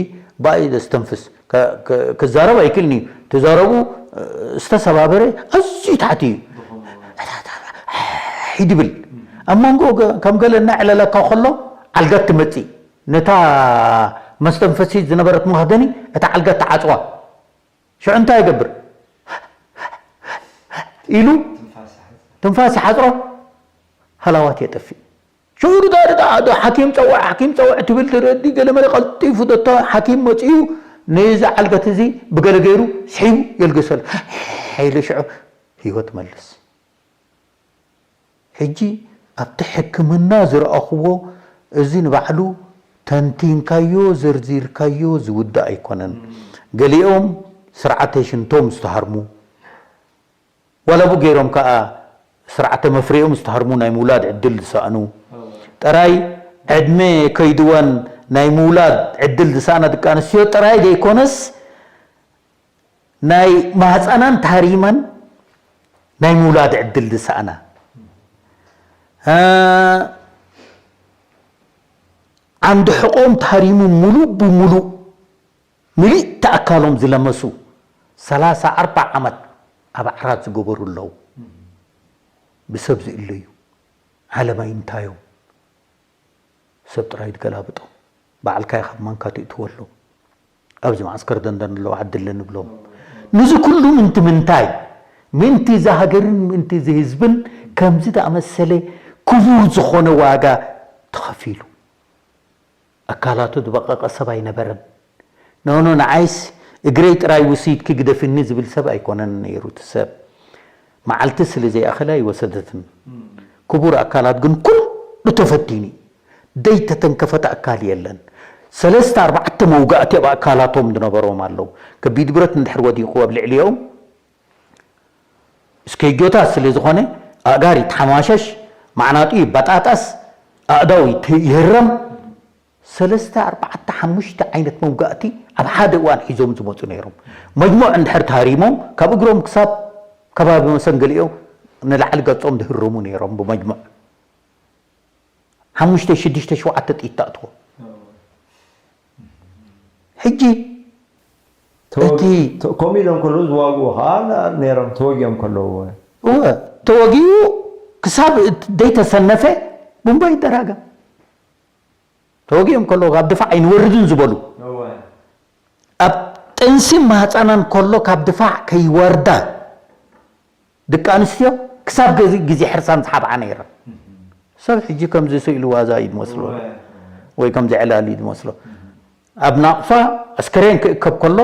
ብኣይ ዘስተንፍስ፣ ከ-፣ ከ-፣ ክዛረብ ኣይክእልን እዩ። ትዛረቡ፣ ዝተሰባበረ ኣዝዩ ታሕቲ እዩ። ሒድ ይብል። ኣብ መንጎ ገ-፣ ከም ገለ እናዕለለካ ከሎ ዓልጋት ትመጽእ። ነታ መስተንፈሲት ዝነበረት መኽደኒ እታ ዓልጋት ትዓጽዋ። ሽዑ እንታይ ይገብር? ኢሉ ትንፋስ ይሓጽ። ትንፋስ ይሓጽሮ፣ ሃላዋት የጠፍእ። ሽዑ ዳ-፣ ዳ-፣ ዳ-፣ ሓኪም ጸውዕ፣ ሓኪም ጸውዕ ትብል ትረዲ፣ ገለ መለ ቀልጢፉ ደቶ ሓኪም መጺኡ ነዚ ዓልገት እዚ ብገለ ገይሩ ስሒቡ የልግሰሉ። ሓይሊ ሽዑ ህይወት መልስ። ሕጂ ኣብቲ ሕክምና ዝረኣኽዎ እዚ ንባዕሉ ተንቲንካዮ፣ ዘርዚርካዮ ዝውዳእ ኣይኮነን። ገሊኦም ስርዓተ ሽንቶም ዝተሃርሙ፣ ዋላ ብኡ ገይሮም ከኣ ስርዓተ መፍረዮም ዝተሃርሙ፣ ናይ ምውላድ ዕድል ዝሰኣኑ፣ ጥራይ ዕድመ ከይድወን ናይ ምውላድ ዕድል ዝሰኣና ደቂ ኣንስትዮ ጥራይ ዘይኮነስ፣ ናይ ማህፀናን ታሪመን ናይ ምውላድ ዕድል ዝሰኣና፣ እ፣ ዓንዲ ሕቖም ታሪሙ ሙሉእ ብሙሉእ ምልእቲ ኣካሎም ዝለመሱ ሰላሳ ኣርባዓ ዓመት ኣብ ዓራት ዝገበሩ ኣለዉ። ብሰብ ዝእለዩ። ዓለማይ እንታዮም? ሰብ ጥራይ ትገላብጦም። ባዕልካ ኢኻ ማንካ ትእትወሎም። ኣብዚ መዓስከር ደንደን ኣለዉ ዓዲ ኣለ ንብሎም። ንዚ ኩሉ ምንቲ ምንታይ? ምንቲ እዚ ሃገርን ምንቲ እዚ ህዝብን ከምዚ ዝኣመሰለ ክቡር ዝኾነ ዋጋ ተኸፊሉ። ኣካላቱ ዝበቐቐ ሰብ ኣይነበረን። ኖኖ፣ ንዓይስ እግረይ ጥራይ ውስይትኪ ግደፍኒ ዝብል ሰብ ኣይኮነን ነይሩ እቲ ሰብ። መዓልቲ ስለ ዘይኣኸለ ኣይወሰደትን። ክቡር ኣካላት ግን ኩሉ ተፈቲኑ። ደይተተንከፈት ኣካል የለን። ሰለስተ ኣርባዕተ መውጋእቲ ኣብ ኣካላቶም ዝነበሮም ኣለዉ። ከቢድ ብረት እንድሕር ወዲቑ ኣብ ልዕሊኦም፣ እስከይጆታት ስለ ዝኾነ፣ ኣእጋር ይተሓማሸሽ፣ ማዕናጡ ይበጣጠስ፣ ኣእዳው ይት-፣ ይህረም። ሰለስተ፣ ኣርባዕተ፣ ሓሙሽተ ዓይነት መውጋእቲ ኣብ ሓደ እዋን ሒዞም ዝመጹ ነይሮም። መጅሙዕ እንድሕር ተሃሪሞም፣ ካብ እግሮም ክሳብ ከባቢ መሰንገሊኦም ንላዕሊ ገጾም ዝህረሙ ነይሮም ብመጅሙዕ። ሓሙሽተ፣ ሽዱሽተ፣ ሸውዓተ ጥይት ተእትዎ። ሕጂ ተወግ-፣ እቲ ተ-፣ ከምኡ ኢሎም ከለዉ ዝዋግኡ ኸዓ ነ-፣ ነይሮም፣ ተወጊኦም ከለዉ። እወ፣ ተወጊኡ ክሳብ እት-፣ ዘይተሰነፈ ቡምባ ይደራገም። ተወጊኦም ከለዉ ካብ ድፋዕ ኣይንወርድን ዝበሉ። እወ። ኣብ ጥንሲ ማህፀናን ከሎ ካብ ድፋዕ ከይወርዳ ደቂ ኣንስትዮ ክሳብ ገዚ-፣ ግዜ ሕርሳን ዝሓብዓ ነይረን። ሰብ ሕጂ ከምዚ ስእሊ ዋዛ እዩ ዝመስሎ። እወ። ወይ ከምዚ ዕላል እዩ ዝመስሎ። ኣብ ናቕፋ ኣስከሬን ክእከብ ከሎ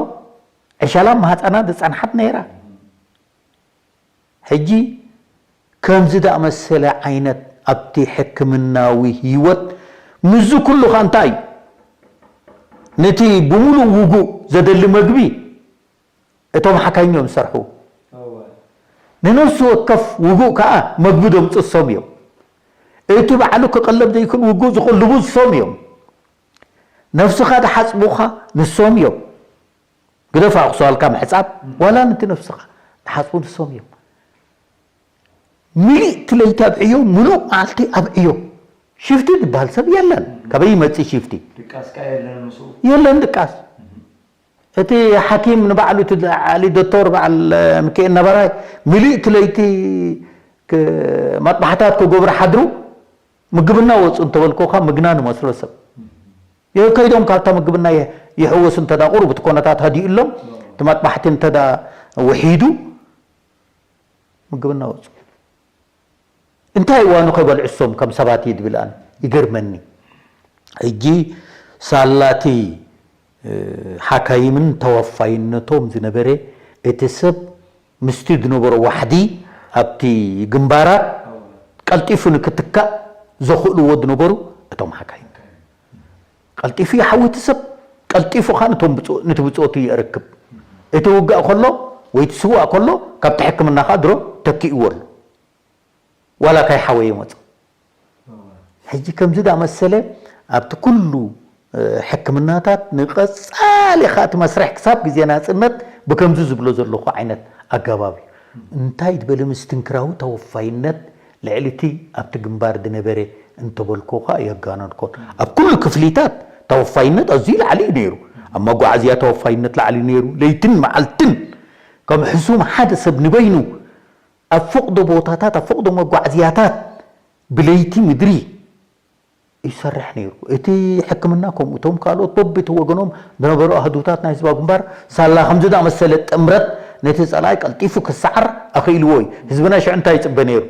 ዕሸላ ማህፀና ዝጸንሓት ነይራ። ሕጂ ከምዚ ዝኣመሰለ ዓይነት ኣብቲ ሕክምናዊ ህይወት ምስዚ ኩሉ ኸ እንታይ እዩ? ነቲ ብምሉእ ውጉእ ዘደሊ መግቢ እቶም ሓካይም እዮም ዝሰርሑ። እወ። ንነፍሲ ወከፍ ውጉእ ከኣ መግቢ ደምጽሶም እዮም። እቲ ባዕሉ ክቕለብ ዘይክእል ውጉእ ዝቕልቡ ንሶም እዮም። ነፍስኻ ዝሓጽቡኻ ንሶም እዮም። ግደፍ ኣቑሰልካ ምሕጻብ፣ ዋላ ነቲ ነፍስኻ ዝሓጽቡ ንሶም እዮም። ምልእቲ ለይቲ ኣብ ዕዮ፣ ምሉእ መዓልቲ ኣብ ዕዮ። ሽፍቲ ዝበሃል ሰብ የለን። ካበይ ይመጽእ ሽፍቲ? ድቃስ ከ የለን ምስኡ? የለን ድቃስ። እቲ ሓኪም ንባዕሉ፣ እቲ ዓሊ ዶክተር በዓል ሚካኤል ነበራይ፣ ምልእቲ ለይቲ ክ-፣ መጥባሕታት ክገብሩ ሓድሩ፣ ምግብና ወጹ እንተበልኩኻ ምግናን ይመስሎ ሰብ። የ-፣ ከይዶም ካብታ ምግብና የ-፣ ይሕወሱ እንተ ደኣ ቁሩብ እቲ ኮነታት ሃዲኡሎም፣ እቲ መጥባሕቲ እንተ ደኣ ውሒዱ፣ ምግብና ወጹ። እንታይ እዋኑ ከይበልዑ እሶም ከም ሰባት እዩ ዝብል ኣነ ይገርመኒ። ሕጂ ሳላቲ ሓካይምን ተወፋይነቶም ዝነበረ እቲ ሰብ ምስቲ ዝነበሮ ዋሕዲ ኣብቲ ግንባራት ቀልጢፉ ንክትካእ ዘኽእልዎ ዝነበሩ እቶም ሓካይም። ቀልጢፉ ይሓዊ እቲ ሰብ፣ ቀልጢፉ ኸዓ ነቶም ብጾ-፣ ነቲ ብጾቱ የርክብ። እቲ ውጋእ ከሎ ወይ እቲ ስዋእ ከሎ ካብቲ ሕክምና ኸዓ ድሮ ተኪእዎ ኣሎ። ዋላ ካይሓወየ መጽእ። ሕጂ ከምዚ ዳመሰለ ኣብቲ ኩሉ ሕክምናታት ንቐጻሊ ኻእቲ መስርሕ ክሳብ ግዜ ናጽነት ብከምዚ ዝብሎ ዘለኹ ዓይነት ኣገባብ እዩ። እንታይ ዝበለ ምስትንክራዊ ተወፋይነት ልዕሊ እቲ ኣብቲ ግንባር ዝነበረ እንተበልኩ ኸኣ የጋነንኩን። ኣብ ኩሉ ክፍሊታት ተወፋይነት ኣዝዩ ላዕሊ እዩ ነይሩ። ኣብ መጓዓዝያ ተወፋይነት ላዕሊ ነይሩ። ለይትን መዓልትን ከም ሕሱም ሓደ ሰብ ንበይኑ ኣብ ፍቕዶ ቦታታት፣ ኣብ ፍቕዶ መጓዓዝያታት ብለይቲ ምድሪ ይሰርሕ ነይሩ። እቲ ሕክምና ከምኡ፣ እቶም ካልኦት በብቲ ወገኖም ዝነበሩ ኣህዱታት ናይ ህዝባዊ ግንባር ሳላ ከምዚ ዝኣመሰለ ጥምረት ነቲ ጸላኢ ቀልጢፉ ክሰዓር ኣኽኢልዎ እዩ። ህዝብና ሽዑ እንታይ ይጽበ ነይሩ?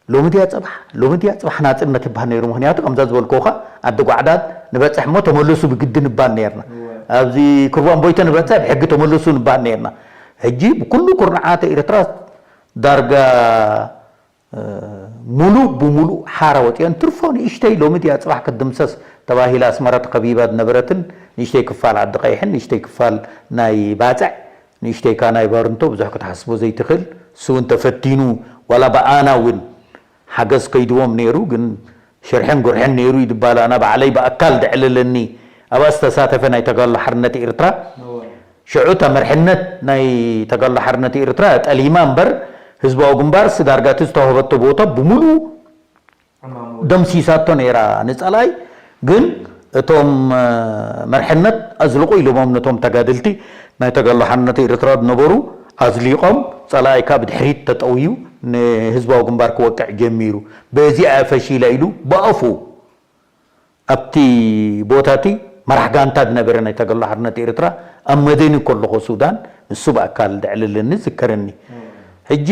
ሎሚ ድያ ጽባሕ? ሎሚ ድያ ጽባሕ ናጽነት ይበሃል ነይሩ። ምኽንያቱ ከምዛ ዝበልኩኻ ዓዲ ጓዕዳድ ንበጽሕ እሞ ተመለሱ ብግዲ ንባል ነይርና። እወ። ኣብዚ ኩርባን ቦይተ ንበጽሕ ብሕጊ ተመለሱ ንባል ነይርና። ሕጂ ብኩሉ ኩርናዓት ኤርትራ ዳርጋ፣ እ፣ ሙሉእ ብሙሉእ ሓራ ወጺኦን። ትርፎ ንእሽተይ ሎሚ ድያ ጽባሕ ክትድምሰስ ተባሂላ ኣስመራ ተኸቢባ ዝነበረትን ንእሽተይ ክፋል ዓዲ ቀይሕን ንእሽተይ ክፋል ናይ ባጽዕ ንእሽተይካ ናይ ባርንቶ ብዙሕ ክትሓስቦ ዘይትኽእል፣ እሱ እውን ተፈቲኑ፣ ዋላ ብኣና እውን ሓገዝ ከይድዎም ነይሩ፣ ግን ሽርሕን ጉርሕን ነይሩ እዩ ዝበሃል። ኣና ባዕለይ ብኣካል ደዕለለኒ፣ ኣብኣ ዝተሳተፈ ናይ ተጋድሎ ሓርነት ኤርትራ፣ እወ። ሽዑ እታ መርሕነት ናይ ተጋድሎ ሓርነት ኤርትራ ጠሊማ እምበር፣ ህዝባዊ ግንባርስ ዳርጋ እቲ ዝተዋህበቶ ቦታ ብምሉኡ ዕማሙ ደምሲሳቶ ነይራ ንጸላኢ። ግን እቶም፣ እ፣ መርሕነት ኣዝልቑ ኢሎሞም ነቶም ተጋደልቲ ናይ ተጋድሎ ሓርነት ኤርትራ ዝነበሩ ኣዝሊቖም፣ ጸላኢ ከኣ ብድሕሪት ተጠውዩ ንህዝባዊ ግንባር ክወቅዕ ጀሚሩ። በዚኣ እያ ፈሺላ ኢሉ ብኣፉ ኣብቲ ቦታ እቲ መራሕ ጋንታ ዝነበረ ናይ ተጋድሎ ሓርነት ኤርትራ ኣብ መደኒ ከለኹ ሱዳን ንሱ ብኣካል ዘዕለለኒ ዝከረኒ። ሕጂ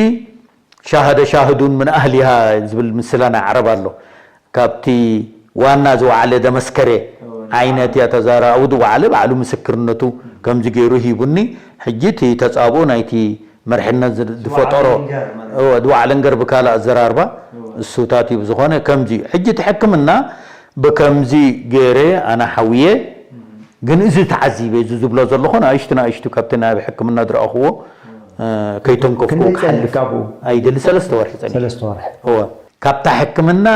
ሻሃደ ሻህዱን ምን ኣህሊሃ ዝብል ምስላ ናይ ዓረብ ኣሎ። ካብቲ ዋና ዝወዓለ ዘመስከረ ዓይነት እያ ተዛራ-፣ ኣብኡ ዝወዓለ ባዕሉ ምስክርነቱ ከምዚ ገይሩ ሂቡኒ። ሕጂ እቲ ተጻብኦ ናይቲ መርሕነት ዝ-፣ ዝፈጠሮ፣ ዝወዓለ ልንገር ማለት እዩ። እወ፣ ዝወዓለ ልንገር ብካልእ ኣዘራርባ እወ። እሱታት እዩ። ብዝኾነ ከምዚ እዩ። ሕጂ እቲ ሕክምና ብከምዚ ገይረ ኣነ ሓውየ፣ ግን እዚ ተዓዚበ፣ እዚ ዝብሎ ዘለኹ ንኣሽቱ ንኣሽቱ ካብቲ ናብ ሕክምና ዝረኣኽዎ፣ እ፣ ከይተንከፍኩ ክንደይ ጸኒሕካ ክሓልፍ ኣብኡ? ኣይደሊ፣ ሰለስተ ወርሒ ጸኒሐ። ሰለስተ ወርሒ። እወ። ካብታ ሕክምና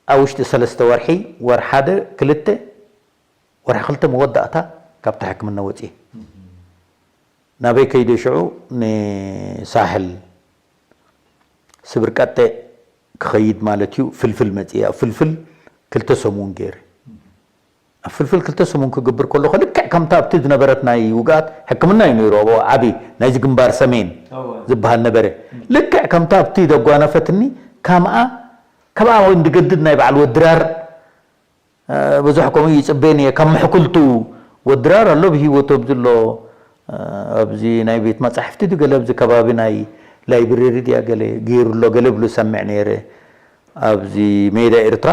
ኣብ ውሽጢ ሰለስተ ወርሒ፣ ወር ሓደ፣ ክልተ፣ ወርሒ ክልተ መወዳእታ ካብታ ሕክምና ወጺኤ። ናበይ ከይደ ሽዑ? ንሳሕል ስብር ቀጤ ክኸይድ ማለት እዩ። ፍልፍል መጽየ። ኣብ ፍልፍል ክልተ ሰሙን ገይረ። ኣብ ፍልፍል ክልተ ሰሙን ክገብር ከለኹ፣ ልክዕ ከምታ ኣብቲ ዝነበረት ናይ ውግኣት ሕክምና እዩ ነይሩ። ኣብኡ ዓቢ ናይዚ ግንባር ሰሜን እወ። ዝበሃል ነበረ። ልክዕ ከምታ ኣብቲ ዘጓነፈትኒ፣ ከምኣ፣ ካብኣ እውን ዝገድድ ናይ በዓል ወድራር፣ እ፣ ብዙሕ ከምኡ ይጽበ ነየ። ካብ ምሕኩልቱ ወድራር ኣሎ ብህይወቱ ኣብዚ ኣሎ፣ እ፣ ኣብዚ ናይ ቤት መጻሕፍቲ ድዩ ገለ ኣብዚ ከባቢ ናይ ላይብረሪ ድያ ገለ ገይሩ ኣሎ ገለ ብሉ ሰምዕ ነይረ። ኣብዚ ሜዳ ኤርትራ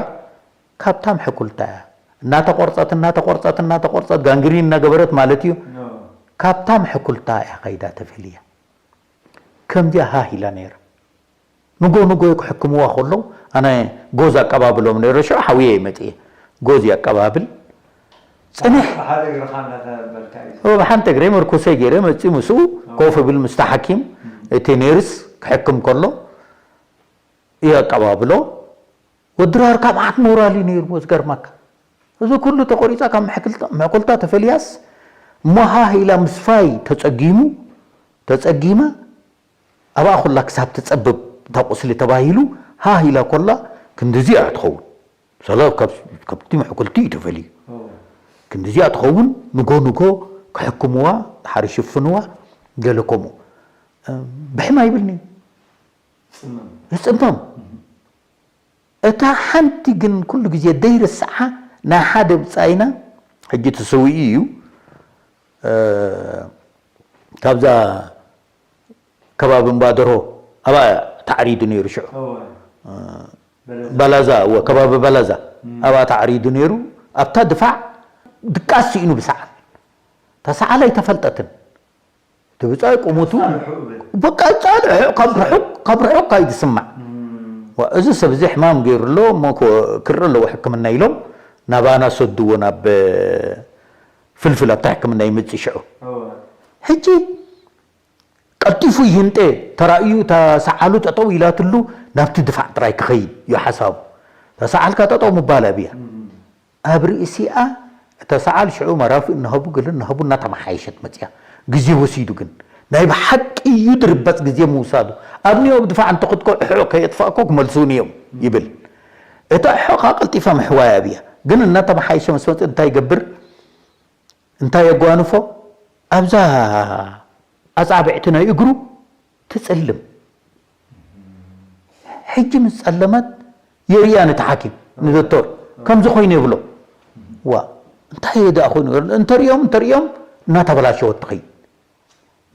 ካብታ ምሕኩልታ እያ። እናተቆርጸት፣ እናተቆርጸት፣ እናተቆርጸት ጋንግሪን እናገበረት ማለት እዩ። ኖ። ካብታ ምሕኩልታ እያ ከይዳ ተፈልያ። ከምዚኣ ሃህ ኢላ ነይራ። ንጎ ንጎ ክሕክምዋ ከለዉ ኣነ ጎዝ ኣቀባብሎም ነይረ። ሽዑ ሓውየ ይመጽእ እየ። ጎዝ የቀባብል። ጽንሕ። ብሓደ እግርኻ እናተበልካ እዩ። ኦ፣ ብሓንቲ እግረይ መርኮሰይ ገይረ መጽእ ምስኡ ኮፍ እብል ምስታ ሓኪም፣ እቲ ኔርስ ክሕክም ከሎ የቀባብሎ። ወዲ ድራር ካብ መዓት ሞራል እዩ ነይርዎ፣ ዝገርመካ። እዚ ኩሉ ተቆሪጻ ካብ ምሕክልታ-፣ ምሕኩልታ ተፈልያስ፣ እሞ ሃህ ኢላ ምስፋይ ተጸጊሙ፣ ተጸጊማ፣ ኣብኣ ኩላ ክሳብ ትጸብብ እታ ቁስሊ ተባሂሉ፣ ሃህ ኢላ ኮላ ክንድዚ እያ ትኸውን። ሰለ ካብ፣ ካብቲ ምሕኩልቲ እዩ ተፈልዩ። ኦ። ክንድዚ እያ ትኸውን፣ ንጎ ንጎ ክሕክምዋ፣ ድሓር ይሽፍንዋ፣ ገለ ከምኡ። እ፣ ብሕም ኣይብልኒ። ጽመም። ይጽመም። እታ ሓንቲ ግን ኩሉ ግዜ ዘይርስዓ ናይ ሓደ ብጻይና፣ ሕጂ ተሰዊኡ እዩ፣ እ፣ ካብዛ ከባቢ እምባደርሆ ኣብኣ ተዓሪዱ ነይሩ ሽዑ። እወ። እ፣ በለዛ። ባላዛ፣ እወ፣ ከባቢ ባላዛ እም። ኣብኣ ተዓሪዱ ነይሩ። ኣብታ ድፋዕ ድቃስ ስኢኑ ብሰዓል። እታ ሰዓል ኣይተፈልጠትን። እቲ ብጻይ ቁመቱ ጻንሑ እብል። በቃ ጻንሑ ካብ ርሑቕ፣ ካብ ርሑቕ ካዩ ዝስማዕ። እም። ዋ፣ እዚ ሰብ እዚ ሕማም ገይሩ ኣሎ፣ እሞ ክርኢ ኣለዎ ሕክምና ኢሎም ናባና ሰድዎ ናብ ፍልፍል ኣብታ ሕክምና ይመጽእ ሽዑ። እወ። ሕጂ ቀልጢፉ ይህንጤ ተራእዩ እታ ሰዓሉ ጠጠው ኢላትሉ ናብቲ ድፋዕ ጥራይ ክኸይድ እዩ ሓሳቡ። እታ ሰዓልካ ጠጠው ምባል ኣብያ። እም። ኣብ ርእሲኣ እታ ሰዓል ሽዑ መራፍእ እናሃቡ ገለ እናሃቡ እናተመሓየሸት መጽያ። ግዜ ወሲዱ ግን ናይ ብሓቂ እዩ ድርበጽ ግዜ ምውሳዱ። ኣብ ኒዮ ብድፋዕ እንተኽትኮ እሕዑ ከየጥፋእኮ ክመልሱኒ እዮም ይብል። እታ እሕዑ ከኣ ቀልጢፋ ምሕዋይ ኣብያ። ግን እናተመሓየሸ ምስ መጸ እንታይ ይገብር? እንታይ የጓንፎ? ኣብዛ ኣጻብዕቲ ናይ እግሩ ትጽልም። ሕጂ ምስ ጸለመት የርእያ ነቲ ሓኪም፣ ንዶክተር፣ ከምዚ ኮይኑ ይብሎ። ዋ፣ እንታይ እየ ደኣ ኮይኑ? እንተርእዮም፣ እንተርእዮም፣ እናተበላሸወት ትኸይድ።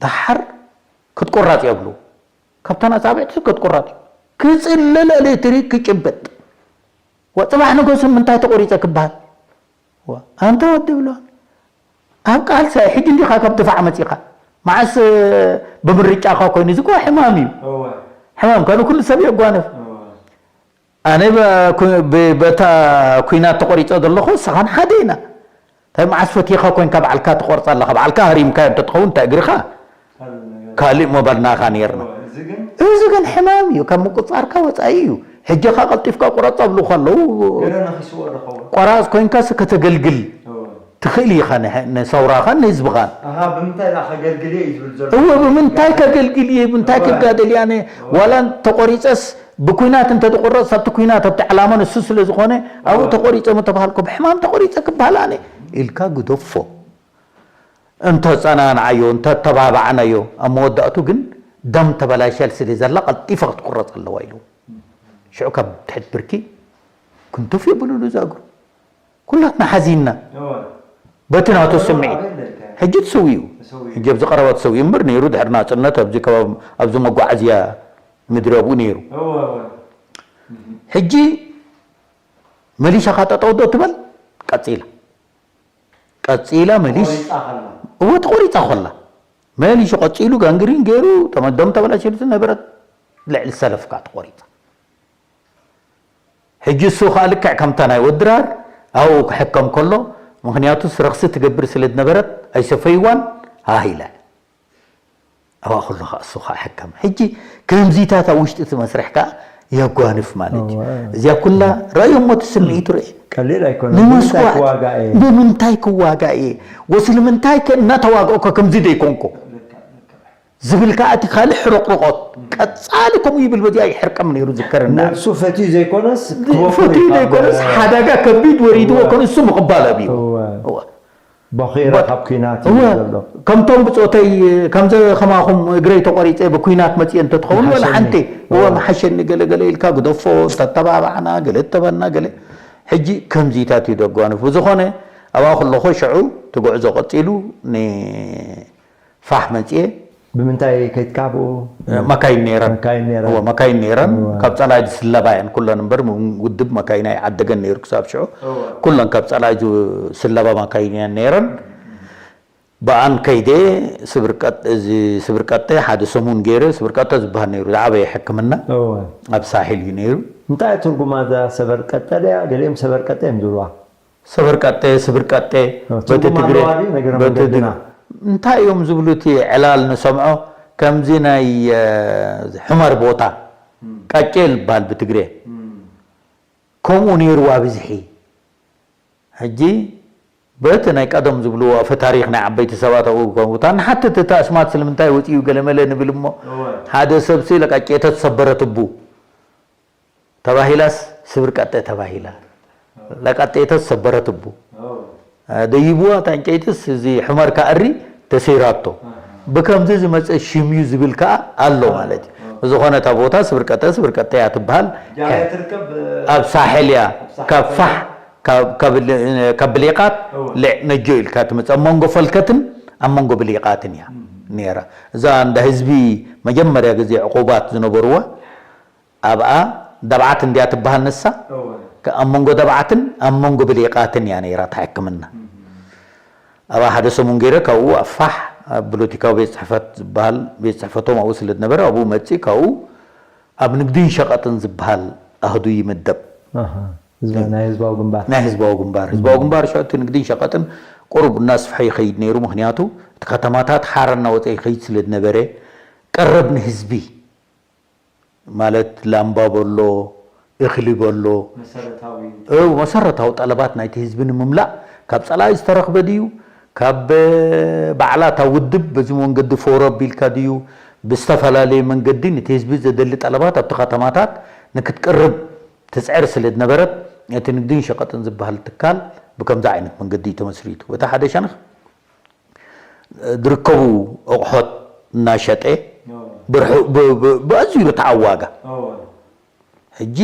ደሓር ክትቁረጽ እየ ብሉ። ካብተን ኣጻብዕቲ ክትቁረጽ እዩ። ክጽልል ኤሌክትሪክ ክጭብጥ። ወ-፣ ጽባሕ ንገሱ ምንታይ ተቆሪጸ ክበሃል? ወ-፣ ኣንታ ወዲ ብሎ። ኣብ ቃልሲ ሕጂ እንዲኻ ካብ ድፋዕ መጺኻ። መዓስ፣ እ፣ ብምርጫኻ ኮይኑ፣ እዚ እኮ ሕማም እዩ። እወ። ሕማም፣ ካልእ ኩሉ ሰብ የጓንፍ። እወ። ኣነ ብ-፣ ኩ-፣ ብ-፣ በታ ኲናት ተቆሪጸ ዘለኹ፣ ንስኻን ሓደ ኢና። እንታይ መዓስ ፈቲኻ ኮንካ ባዕልካ ትቆርጻ ኣለኻ? ባዕልካ ሃሪምካዮ እንተትኸውን፣ እንታይ እግርኻ? ካልእ ነገር። ካልእ ምበልናኻ ኔርና። እወ፣ እዚ ግን እዚ ግን ሕማም እዩ። ካብ ምቁጽጻርካ ወጻኢ እዩ። ሕጂ ኸኣ ቀልጢፍካ ቁረጽ ኣብሉኻ ኣለዉ። ገለ ነኺስዎ ዶ ኸውን? ቆራጽ ኮንካስ ከተገልግል እወ። ትኽእል ኢኻ ንሕ-፣ ንሰውራኻን ንህዝብኻን። ኣሃ፣ ብምንታይ ደኣ ከገልግል እየ እዩ ዝብል ዘሎ? እወ፣ ብምንታይ ከገልግል እየ፣ ብምንታይ እወ። ክጋደል እየ ኣነ? እወ። ዋላ እንተ ቆሪጸስ ብኲናት እንተ ዝቑረጽ፣ ኣብቲ ኲናት፣ ኣብቲ ዕላማ ንሱ ስለ ዝኾነ፣ ኣብኡ እወ። ተቖሪጸ ምተባህልኩ፣ ብሕማም ተቖሪጸ ክበሃል ኣነ ኢልካ ግደፎ። እንተ ጸናንዓዮ፣ እንተ ተባባዕናዮ፣ ኣብ መወዳእቱ ግን ደም ተበላሽያ ስለ ዘላ ቀልጢፋ ክትቁረጽ ኣለዋ ኢሉ። ሽዑ ካብ ትሕት ብርኪ ክንቱፍ የብሉሉ እዛ እግሩ። ኩላትና ሓዚንና። እወ። በቲ ናቱ እወ፣ ስምዒት። ኣበይ ኣለካ? ሕጂ ተሰዊኡ። ተሰዊኡ። ሕጂ ኣብዚ ቀረባ ተሰዊኡ እምበር ነይሩ ድሕሪ ናጽነት ኣብዚ ከባቢ፣ ኣብዚ መጓዓዝያ ምድሪ ኣብኡ ነይሩ። እወ፣ እወ። ሕጂ መሊሻኻ ጠጠው ዶ ትበል? ቀጺላ። ቀጺላ መሊሽ-፣ ተቖሪጻ ከላ። እወ፣ ተቖሪጻ ከላ። መሊሹ ቀጺሉ ጋንግሪን ገይሩ፣ ተመ-፣ ደም ተበላሽሉትን ነበረት ልዕሊ ሰለፍ ከኣ ተቖሪጻ። ሕጂ እሱ ከኣ ልክዕ ከምታ ናይ ወዲ ድራር ኣብኡ ክሕከም ከሎ፣ ምኽንያቱስ ረኽሲ ትገብር ስለ ዝነበረት ኣይሰፈይዋን፣ ሃህ ኢላ። ኣብኣ ከሎ ከኣ እሱ ከኣ ሕከም። ሕጂ ከምዚታት ኣብ ውሽጢ እቲ መስርሕ ከኣ የጓንፍ ማለት እዩ። እወ። እዚኣ ኩላ ረእዮሞ እቲ ስምዒቱ ርኤ። ቀሊል ኣይኮነን። ንምስዋዕ ብምንታይ ክዋጋእ እየ? ብምንታይ ክዋጋእ እየ? ወስሊ ምንታይ ከ እናተዋግኦ ከ ከምዚ ደይኮንኩ? ዝብል ከኣ እቲ ካልእ ሕርቕርቖት ቀጻሊ ከምኡ ይብል፣ በዚኣ ይሕርቀም ነይሩ ዝከረና። ነብሱ ፈትዩ ዘይኮነስ፣ ክበኩር ፈትዩ እዩ ካብ ዘይኮነስ፣ ሓደጋ ከቢድ ወሪድዎ እወ። ኮነ እሱ ምቕባል ኣብዩ። እወ። እወ። በኺረ በት-፣ ካብ ኲናት እዩ እወ። ዘሎ። ከምቶም ብጾተይ፣ ከምዚ ከማኹም እግረይ ተቖሪጸ ብኲናት መጽየ እንተትኸውን፣ ወላ ምሓሸኒ። ሓንቲ፣ እወ፣ እወ። ምሓሸኒ ገለ ገለ ኢልካ ግደፎ፣ ተተባባዕና፣ ገለ እተበና፣ ገለ። ሕጂ ከምዚታት እዩ ደጓንፍ። ብዝኾነ፣ ኣብኣ ከለኹ ሽዑ እቲ ጉዕዞ ቀጺሉ፣ ን-፣ ፋሕ መጽየ። ብምንታይ ከይድካ ብኡ? መካይን ነይረን። መካይን ነይረን። እወ፣ መካይን ነይረን። እወ። ካብ ጸላኢ ዝስለባ እየን ኩለን እምበር፣ ም-፣ ውድብ መካይን ኣይዓደገን ነይሩ ክሳብ ሽዑ። እወ። ኩለን ካብ ጸላኢ ዝስለባ መካይን እየን ነይረን። ብኣን ከይደ ስብርቀጥ-፣ እዚ ስብርቀጠ ሓደ ሰሙን ገይረ፣ ስብርቀጠ ዝበሃል ነይሩ፣ ዝዓበየ ሕክምና እወ። ኣብ ሳሕል እዩ ነይሩ። እንታይ ትርጉማ እዛ ሰበርቀጠ ድያ? ገሊኦም ሰበርቀጠ እዮም ዝብልዋ። ሰበርቀጤ፣ ስብርቀጤ፣ ኦ፣ በቲ ትርጉም ትግረ-፣ ኣለዋ ድዩ? ነገር በቲ መገድና። ትግረ-፣ እንታይ እዮም ዝብሉ እቲ ዕላል ንሰምዖ? ከምዚ ናይ፣ እ፣ ሑመር ቦታ፣ እም። ቀቄ ይባል ብትግረ። እም። ከምኡ ነይሩ ብዝሒ። ሕጂ በቲ ናይ ቀደም ዝብልዎ ኣፈ ታሪኽ ናይ ዓበይቲ ሰባት ኣብኡ ከምኡ እታ ንሓትት እቲ ኣስማት ስለምንታይ ወፂኡ ገለመለ ንብል እሞ፣ እወ። ሓደ ሰብሲ ለቀቄ ተሰበረት እቡ። ተባሂላስ ስብር ቀጤ ተባሂላ። ለቀጤ ተሰበረት እቡ። ደይብዋ እታ ዕንጨይትስ እዚ ሕመር ከኣ እሪ ተሰይራቶ። ብከምዚ ዝመጸ ሽም እዩ ዝብል ከኣ ኣሎ ማለት እዩ። ብዝኾነ እታ ቦታ ስብር ቀጠ፣ ስብር ቀጠ እያ ትበሃል። ጃ እያ ትርከብ፣ ኣብ ሳሕል እያ። ኣብ ሳሕል ካብ ኮይና። ፋሕ፣ ካብ፣ ካብ ል-፣ ካብ ብሊቓት እወ። ልዕ ነጆ ኢልካ ትመጽእ። ኣብ መንጎ ፈልከትን ኣብ መንጎ ብሊቓትን እያ እም። ነይራ። እዛ እንዳ ህዝቢ መጀመርያ ግዜ ዕቑባት ዝነበርዋ ኣብኣ ደብዓት እንድያ ትበሃል ንሳ። እወ። ኣብ መንጎ ተባዓትን ኣብ መንጎ ብሌቓትን እያ ነይራ እታ ሕክምና። ኣብኣ ሓደ ሰሙን ገይረ፣ ካብኡ ኣብ ፋሕ ኣብ ፖለቲካዊ ቤት ጽሕፈት ዝበሃል ቤት ጽሕፈቶም ኣብኡ ስለ ዝነበረ፣ ኣብኡ መጺእ፣ ካብኡ ኣብ ንግድን ሸቐጥን ዝበሃል ኣህዱ ይምደብ። ኣሃ፣ ህዝባ-፣ ናይ ህዝባዊ ግንባር። ናይ ህዝባዊ ግንባር። ህዝባዊ ግንባር ሽዑ እቲ ንግድን ሸቐጥን ቁሩብ እናስፍሐ ይኸይድ ነይሩ። ምኽንያቱ እቲ ከተማታት ሓራ እናወፀ ይኸይድ ስለ ዝነበረ፣ ቀረብ ንህዝቢ ማለት ላምባ በሎ፣ እኽሊ በሎ፣ መሰረታዊ እው፣ መሰረታዊ ጠለባት ናይቲ ህዝቢ ንምምላእ ካብ ጸላኢ ዝተረኽበ ድዩ? ካብ ባዕላታ ውድብ በዚ መንገዲ ፎሮ ኣቢልካ ድዩ? ብዝተፈላለየ መንገዲ ነቲ ህዝቢ ዘደሊ ጠለባት ኣብቲ ከተማታት ንክትቅርብ ትጽዕር ስለ ዝነበረት፣ እቲ ንግድን ሸቐጥን ዝበሃል ትካል ብከምዚ ዓይነት መንገዲ እዩ ተመስሪቱ። በቲ ሓደ ሸነኽ ዝርከቡ ኣቑሑት እናሸጠ ብርሑ-፣ ብ-፣ ብ-፣ ብኣዝዩ ርትዓዊ ዋጋ። ሕጂ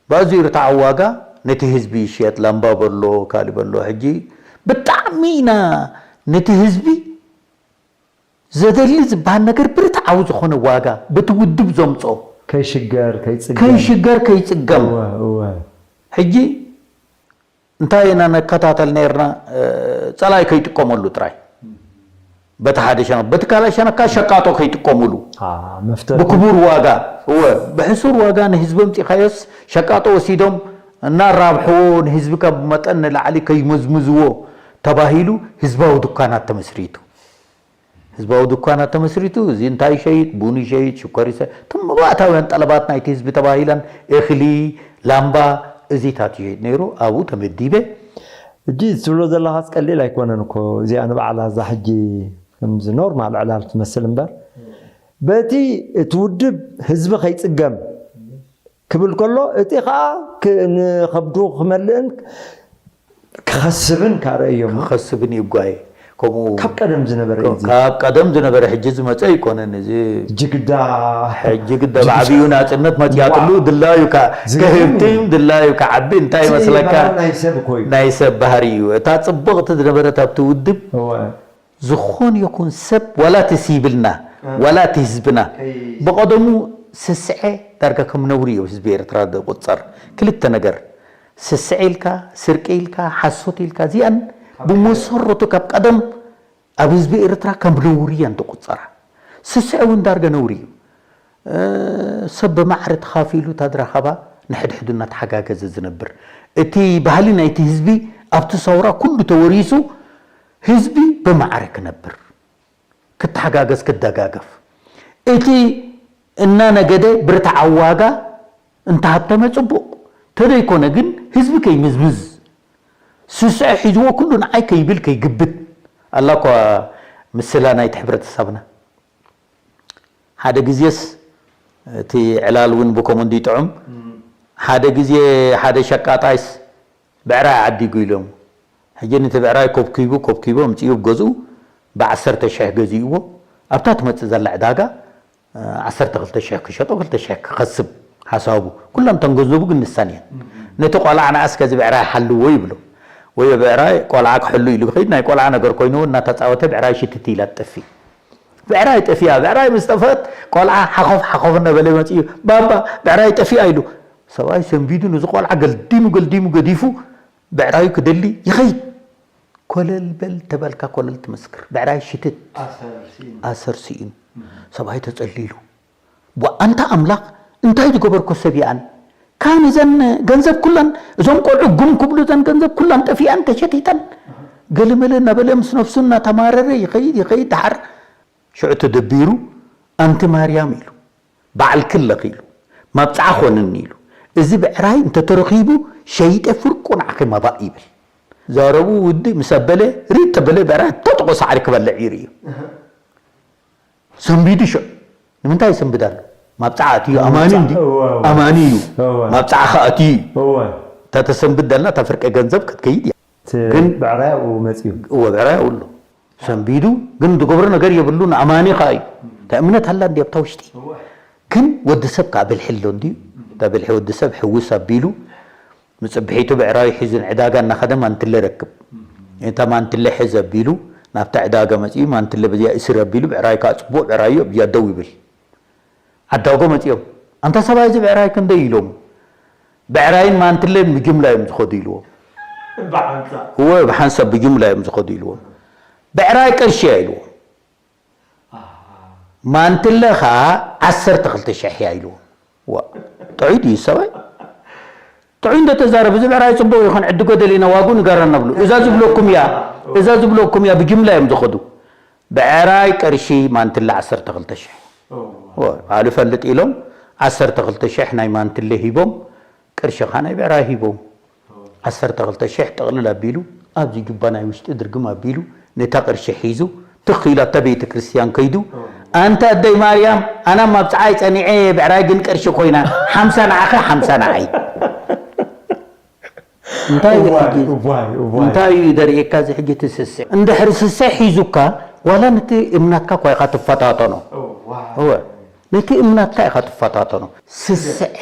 ብኣዝዩ ርትዓዊ ዋጋ ነቲ ህዝቢ ይሽየጥ፣ ላምባ በሎ፣ ካልእ በሎ። ሕጂ ብጣዕሚ ኢና ነቲ ህዝቢ ዘደሊ ዝበሃል ነገር ብርትዓዊ ዝኾነ ዋጋ በቲ ውድብ ዘምጾ ከይሽገር፣ ከይጽገም። ከይሽገር፣ ከይጽገም። እወ፣ እወ። ሕጂ እንታይ ኢና ነከታተል ነይርና? እ፣ ጸላኢ ከይጥቀመሉ ጥራይ። በቲ ሓደ ሸነኽ፣ በቲ ካልኣይ ሸነኽ ከኣ ሸቃጦ ከይጥቀሙሉ። አ፣ መፍተቱ። ብክቡር ዋጋ፣ እወ፣ ብሕሱር ዋጋ ንህዝቢ ኣምጺኻዮስ ሸቃጦ ወሲዶም እናራብሕዎ ንህዝቢ ካብ መጠን ንላዕሊ ከይመዝምዝዎ ተባሂሉ ህዝባዊ ድኳናት ተመስሪቱ። ህዝባዊ ድኳናት ተመስሪቱ፣ እዚ እንታይ ይሸይጥ? ቡን ይሸይጥ፣ ሽኮር ይሸይጥ። እቶም መባእታውያን ጠለባት ናይቲ ህዝቢ ተባሂለን፣ እኽሊ፣ ላምባ፣ እዚታት ይሸይጥ ነይሩ። ኣብኡ ተመዲበ። ሕጂ ትብሎ ዘለኻስ ቀሊል ኣይኮነን እኮ። እዚኣ ንባዕላ እዛ ሕጂ ከምዚ ኖርማል ዕላል ትመስል እምበር፣ በቲ እቲ ውድብ ህዝቢ ከይጽገም ክብል ከሎ፣ እቲ ኸኣ ክ-፣ ንኸብዱ ክመልእን ክኸስብን ካረእዮም። ክኸስብን እዩ ጓየ። ከምኡ ካብ ቀደም ዝነበረ እዩ እዚ። ካብ ቀደም ዝነበረ፣ ሕጂ ዝመጸ ኣይኮነን እዚ። ሕጂ ግዳ ሕጂ ግዳ ብዓቢኡ ናጽነት መጺኣትሉ፣ ድላዩ ከ-፣ ዝገርም እዩ። ክህብትም፣ ድላዩ ክዓቢ፣ እንታይ እቲ ይመስለካ? ባህሪ ናይ ሰብ እኮ እዩ። ናይ ሰብ ባህሪ እዩ። እታ ጽብቕቲ ዝነበረት ኣብቲ ውድብ እወ። ዝኾን ይኹን ሰብ፣ ዋላ እቲ ሲቪልና፣ እ። ዋላ እቲ ህዝብና፣ ከይ- ብቐደሙ ስስዐ ዳርጋ ከም ነውሪ እዩ ህዝቢ ኤርትራ ዝቑጸር። ክልተ ነገር፣ ስስዐ ኢልካ፣ ስርቂ ኢልካ፣ ሓሶት ኢልካ፣ እዚኣን ካብ ብመሰረቱ ካብ ቀደም ኣብ ህዝቢ ኤርትራ ከም ነውሪ እየን ዝቑጸራ። ስስዐ እውን ዳርጋ ነውሪ እዩ። እ፣ ሰብ ብማዕረ ተኻፊሉ እታ ዝረኸባ ንሕድሕዱ እናተሓጋገዘ ዝነብር። እቲ ባህሊ ናይቲ ህዝቢ ኣብቲ ሰውራ ኩሉ ተወሪሱ፣ ህዝቢ ብማዕረ ክነብር፣ ክተሓጋገዝ፣ ክደጋገፍ። እቲ እናነገደ ብርትዓዊ ዋጋ እንተሃብተመ ጽቡቕ፣ ተደይኮነ ግን ህዝቢ ከይምዝምዝ፣ ስስዐ ሒዝዎ ኩሉ ንዓይ ከይብል ከይግብት። ኣላ እኳ ምስላ ናይቲ ሕብረተሰብና። ሓደ ግዜስ እቲ ዕላል እውን ብከምኡ እንዲ ጥዑም፣ እም። ሓደ ግዜ ሓደ ሸቃጣይስ ብዕራይ ዓዲጉ ኢሎም። ሕጂ ነቲ ብዕራይ ኮብኪቡ፣ ኮብኪቡ ኣምጺኡ ኣብ ገዝኡ ብዓሰርተ ሽሕ ገዚእዎ። ኣብታ ትመጽእ ዘላ ዕዳጋ፣ እ፣ ዓሰርተ ክልተ ሽሕ ክሸጦ፣ ክልተ ሽሕ ክኸስብ ሓሳቡ። ኩላም እተን ገንዘቡ ግን ንሰን እየን። እም። ነቲ ቆልዓ ንኣስ ከዚ ብዕራይ ሓልዎ ይብሎ። ወይ ብዕራይ ቆልዓ ክሕሉ ኢሉ ክኸይድ፣ ናይ ቆልዓ ነገር ኮይንዎ እናተጻወተ ብዕራይ ሽትት ኢላ ትጠፍእ። ብዕራይ ጠፊኣ። ብዕራይ ምስ ጠፍአት፣ ቆልዓ ሓኾፍ ሓኾፍ እናበለ መጺኡ፣ "ባባ፣ ብዕራይ ጠፊኣ" ኢሉ። ሰብኣይ ሰንቢዱ ነዚ ቆልዓ ገልዲሙ ገልዲሙ ገዲፉ፣ ብዕራዩ ክደሊ ይኸይድ። ኮለል በል ተበልካ ኮለል ትምስክር። ብዕራይ ሽትት። ኣሰር ስኢኑ። ኣሰር ስኢኑ። እም። ሰብኣይ ተጸሊሉ። "ዋ፣ ኣንታ ኣምላኽ፣ እንታይ ዝገበርኩ ሰብ እየ ኣነ? ካን እዘን ገንዘብ ኩለን፣ እዞም ቆልዑ ጉም ክብሉ፣ እዘን ገንዘብ ኩለን ጠፊኣን፣ ተሸቲተን?" ገለመለ እናበለ ምስ ነፍሱ እናተማረረ ይኸይድ፣ ይኸይድ። ደሓር ሽዑ ተደቢሩ፣ "ኣንቲ ማርያም" ኢሉ፣ "ባዕልኪ ኣለኺ" ኢሉ፣ "ማብጽዓ ኮንኒ" ኢሉ፣ "እዚ ብዕራይ እንተተረኺቡ ሸይጠ ፍርቁ ንዓኺ መባእ" ይብል። ዛረቡ ውዲ ምስ ኣበለ፣ ሪጥ ተበለ፣ ብዕራይ ተጥቆ ሳዕሪ ክበልዕ ይርእዩ። ሰንቢዱ ሽዑ። ንምንታይ ይሰንብድ ኣሎ? ማብጽዓ ኣትዩ፣ ኣማኒ እንዲ? እወ፣ እወ። ኣማኒ እዩ። እወ። ማብጽዓ ኸኣ ኣትዩ እዩ። እወ። እታ ተሰንብድ ደላ፣ እታ ፍርቂ ገንዘብ ክትከይድ እያ። እቲ ግን ብዕራይ ኣብኡ መጽዩ። እወ፣ ብዕራይ ኣብኡ ኣሎ። ሰንቢዱ፣ ግን ዝገብሮ ነገር የብሉን፣ ኣማኒ ኸኣ እዩ። እታ እምነት ኣላ እንዲ ኣብታ ውሽጢ? እወ። ግን ወዲ ሰብ ከኣ ብልሒ ኣሎ እንድዩ። እታ ብልሒ ወዲ ሰብ ሕውስ ኣቢሉ፣ ምጽብሒቱ ብዕራዩ ሒዙ ንዕዳጋ እናኸደ ማንትለ ረክብ። እታ ማንትለ ሕዝ ኣቢሉ ናብታ ዕዳጋ መጺኡ፣ ማንትለ በዚኣ እስር ኣቢሉ፣ ብዕራይ ከኣ ጽቡቕ ብዕራዩ ኣብዚኣ ደው ይብል። ዓዳጎ መጺኦም፣ "ኣንታ ሰብኣይ፣ እዚ ብዕራይ ክንደይ?" ኢሎም። ብዕራይን ማንትለን ብጅምላ እዮም ዝኸዱ ኢልዎም። እወ፣ ብሓንሳብ ብጅምላ እዮም ዝኸዱ ኢልዎም። ብዕራይ ቅርሺ እያ ኢልዎም። ማንትለ ኸዓ ዓሰርተ ክልተ ሽሕ እያ ኢልዎም። ዋ፣ ጥዑይ ድዩ ሰብኣይ? ጥዑይ እንደ ተዛረብ፣ እዚ ብዕራይ ጽቡቕ ይኹን ዕድጎ ደሊና ዋግኡ ንገረና ብሉ። እዛ ዝብለኩም እያ፣ እዛ ዝብለኩም እያ፣ ብጅምላ እዮም ዝኸዱ። ብዕራይ ቅርሺ ማንትለ ዓሰርተ ክልተ ሽሕ። ኦ፣ ዋ፣ ባዕሉ ይፈልጥ ኢሎም ዓሰርተ ክልተ ሽሕ ናይ ማንትለ ሂቦም፣ ቅርሺ ኸዓ ናይ ብዕራይ ሂቦም። ዓሰርተ ክልተ ሽሕ ጥቕልል ኣቢሉ፣ ኣብዚ ጁባ ናይ ውሽጢ ድርግም ኣቢሉ፣ ነታ ቅርሺ ሒዙ፣ ትኽ ኢሉ ኣብታ ቤተ ክርስቲያን ከይዱ፣ "ኣንታ ኣደይ ማርያም፣ ኣና ማብጽዓይ ጸኒዐ፣ ብዕራይ ግን ቅርሺ ኮይና፣ ሓምሳ ንዓኺ፣ ሓምሳ ንዓይ።" እንታይ እዩ እዋይ፣ ሕጂ? እዋይ፣ እዋይ። እንታይ እዩ ዘርእየካ እዚ ሕጂ እቲ ስስዕ? እንድሕሪ ስስዕ ሒዙካ፣ ዋላ ነቲ እምነትካ እኳ ኢኻ ትፈታተኖ። እዋይ። እወ፣ ነቲ እምነትካ ኢኻ ትፈታተኖ። ስስዐ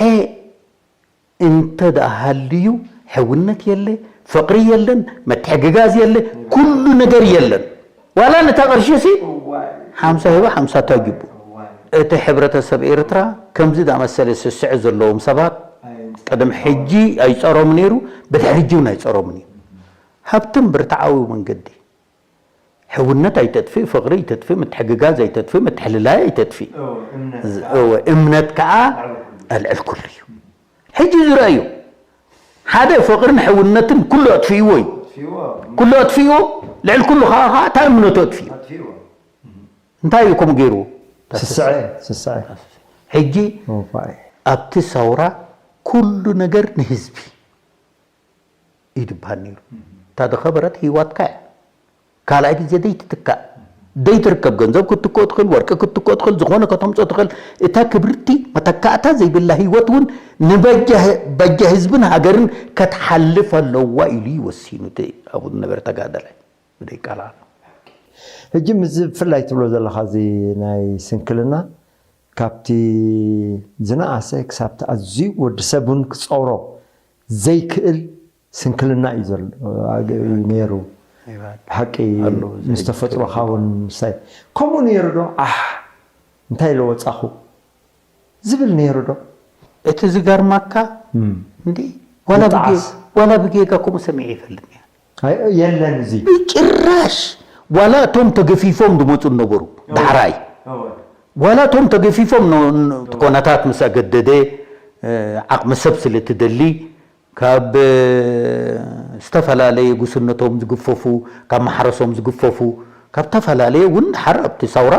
እንተ ደኣ ሃልዩ፣ ሕውነት የለ፣ ፍቕሪ የለን፣ መትሕግጋዝ የለ፣ ኩሉ ነገር የለን። ዋላ ነታ ቅርሺ ሲ እዋይ። ሓምሳ ሂባ ሓምሳ ታጅቡ። እዋይ። እቲ ሕብረተሰብ ኤርትራ ከምዚ ዝኣመሰለ ስስዐ ዘለዎም ሰባት ኣይ፣ ቅድም ሕጂ ኣይጸሮም ነይሩ፣ ብድሕሪ ሕጂ እውን ኣይጸሮምን እዩ። ሃብትን ብርትዓዊ መንገዲ። ሕውነት ኣይተጥፍእ፣ ፍቕሪ ኣይተጥፍእ፣ ምትሕግጋዝ ኣይተጥፍእ፣ ምትሕልላይ ኣይተጥፍእ። እዎ፣ እምነት ዝ-፣ ከዓ እዎ፣ እምነት ከዓ ኣልዕል ኩሉ። ኣልዕል ኩሉ እዩ። ሕጂ ዝረኣዩ ሓደ ፍቕርን ሕውነትን ኩሉ ኣጥፊእዎ እዩ። ኣጥፊእዎ። ኩሉ ኣጥፊእዎ፣ ልዕል ኩሉ ከዓ፣ ከዓ እታ እምነቱ ኣጥፊእዎ። ኣጥፊእዎ። እንታይ እዩ ከምኡ ገይርዎ? ስስዐ፣ ስስዐ። ሕጂ እዋይ። ኣብቲ ሳውራ ኩሉ ነገር ንህዝቢ እዩ ዝበሃል ነይሩ። እታ ዝኸበረት ህይወትካ እያ። ካልኣይ ግዜ ዘይትትካእ፣ ዘይትርከብ፣ ገንዘብ ክትትክኦ ትኽእል፣ ወርቂ ክትትክኦ ትኽእል፣ ዝኾነ ከተምፅኦ ትኽእል። እታ ክብርቲ መተካእታ ዘይብላ ህይወት እውን ንበጃ፣ በጃ ህዝብን ሃገርን ከትሓልፍ ኣለዋ ኢሉ እዩ ወሲኑ እቲ ኣብኡ ዝነበረ ተጋዳላይ። ብደይ ቃል ኣሎ። ሕጂ ምስዚ ብፍላይ ትብሎ ዘለኻ እዚ ናይ ስንክልና ካብቲ ዝነኣሰ ክሳብቲ ኣዝዩ ወዲ ሰብ እውን ክጸውሮ ዘይክእል ስንክልና እዩ ዘሎ፣ ኣግ-፣ እዩ ነይሩ። ይባል። ብሓቂ ኣሎ፣ ምስ ዘይ-፣ ተፈጥሮኻ እውን ምስታይ ከምኡ ነይሩ ዶ? ኣሕ፣ እንታይ ኢለ ወጻኹ ዝብል ነይሩ ዶ? እቲ ዝገርመካ እም። እንዲ ዋላ ብጌ-፣ ምጥዓስ። ዋላ ብጌጋ ከምኡ ሰሚዐ ይፈልጥ እየ። ኣይ፣ የለን እዚ። ብጭራሽ። ዋላ እቶም ተገፊፎም ዝመፁ ዝነበሩ እወ። ዳሕራይ። እወ። ዋላ እቶም ተገፊፎም ን-፣ ን-፣ እቲ እወ። ኮነታት ምስ ኣገደደ፣ እ፣ ዓቕሚ ሰብ ስለ ትደሊ፣ ካብ፣ እ፣ ዝተፈላለየ ጉስነቶም ዝግፈፉ፣ ካብ ማሕረሶም ዝግፈፉ፣ ካብ ዝተፈላለየ እውን ድሓር ኣብቲ ሳውራ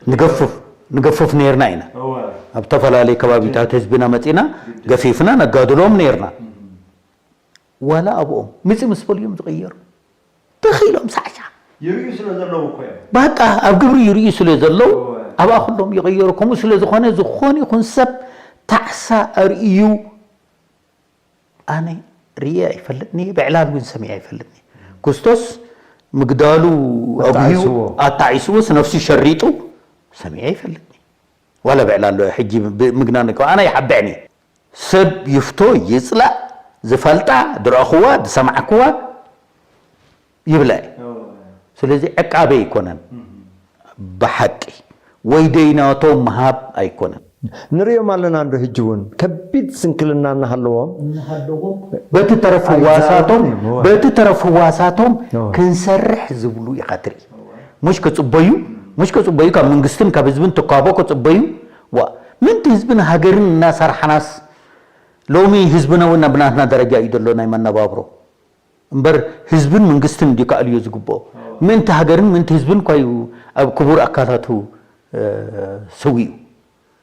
ንገፍፍ፣ ንገፍፍ ነይርና ኢና። እወ። ኣብ ዝተፈላለየ ከባቢታት ግድን። ህዝብና መፂና ግድን። ገፊፍና ነጋድሎም ነይርና። እም። ዋላ ኣብኦም ምፂ ምስ በሉ እዮም ዝቕየሩ። ተኺሎም ሳዕሻ። ይርእዩ ስለ ዘለዉ እኮ እዮም። በቃ ኣብ ግብሪ ይርእዩ ስለ ዘለዉ እወ። ኣብኣ ኩሎም ይቕየሩ። ከምኡ ስለ ዝኾነ ዝኾነ ይኹን ሰብ ታዕሳ ኣርእዩ ኣነ ርእየ ኣይፈልጥን እየ፣ ብዕላል እውን ሰሚዐ ኣይፈልጥን እየ። ክርስቶስ ምግዳሉ ኣጉህዩ ኣጣዒስዎ። ኣጣዒስዎስ ነፍሱ ሸሪጡ ሰሚዐ ኣይፈልጥን እየ። ዋላ ብዕላል ሕጂ ብ-፣ ምግናን እኮ ኣነ ይሓብዕን እየ። ሰብ ይፍቶ ይጽላእ፣ ዝፈልጣ፣ ዝረኣኹዋ፣ ዝሰማዕኩዋ ይብላ እየ። እዎ። ስለዚ ዕቃበ ኣይኮነን። እም። ብሓቂ ወይ ደይናቶም ምሃብ ኣይኮነን። ንሪኦም ኣለና እንዶ ሕጂ እውን ከቢድ ስንክልና እናሃለዎም። እናሃለዎም በቲ ተረፍ ኣይዛረቡን ህዋሳቶም፣ እዮም፣ እዎ። በቲ ተረፍ ህዋሳቶም እዎ። ክንሰርሕ ዝብሉ ኢኻ ትርኢ። እዎ። ሙሽ ክጽበዩ፣ ሙሽ ክጽበዩ ካብ መንግስትን ካብ ህዝብን ትካቦ ክጽበዩ። ዋ፣ ምንቲ ህዝብን ሃገርን እናሰርሓናስ ሎሚ ህዝብና እውን ኣብ ናትና ደረጃ እዩ ዘሎ ናይ መነባብሮ። እምበር ህዝብን መንግስትን እንዲዩ ክኣልዮ ዝግብኦ። እዎ። ምእንቲ ሃገርን ምእንቲ ህዝብን እኳ እዩ ኣብ ክቡር ኣካላቱ፣ እ፣ ሰዊኡ።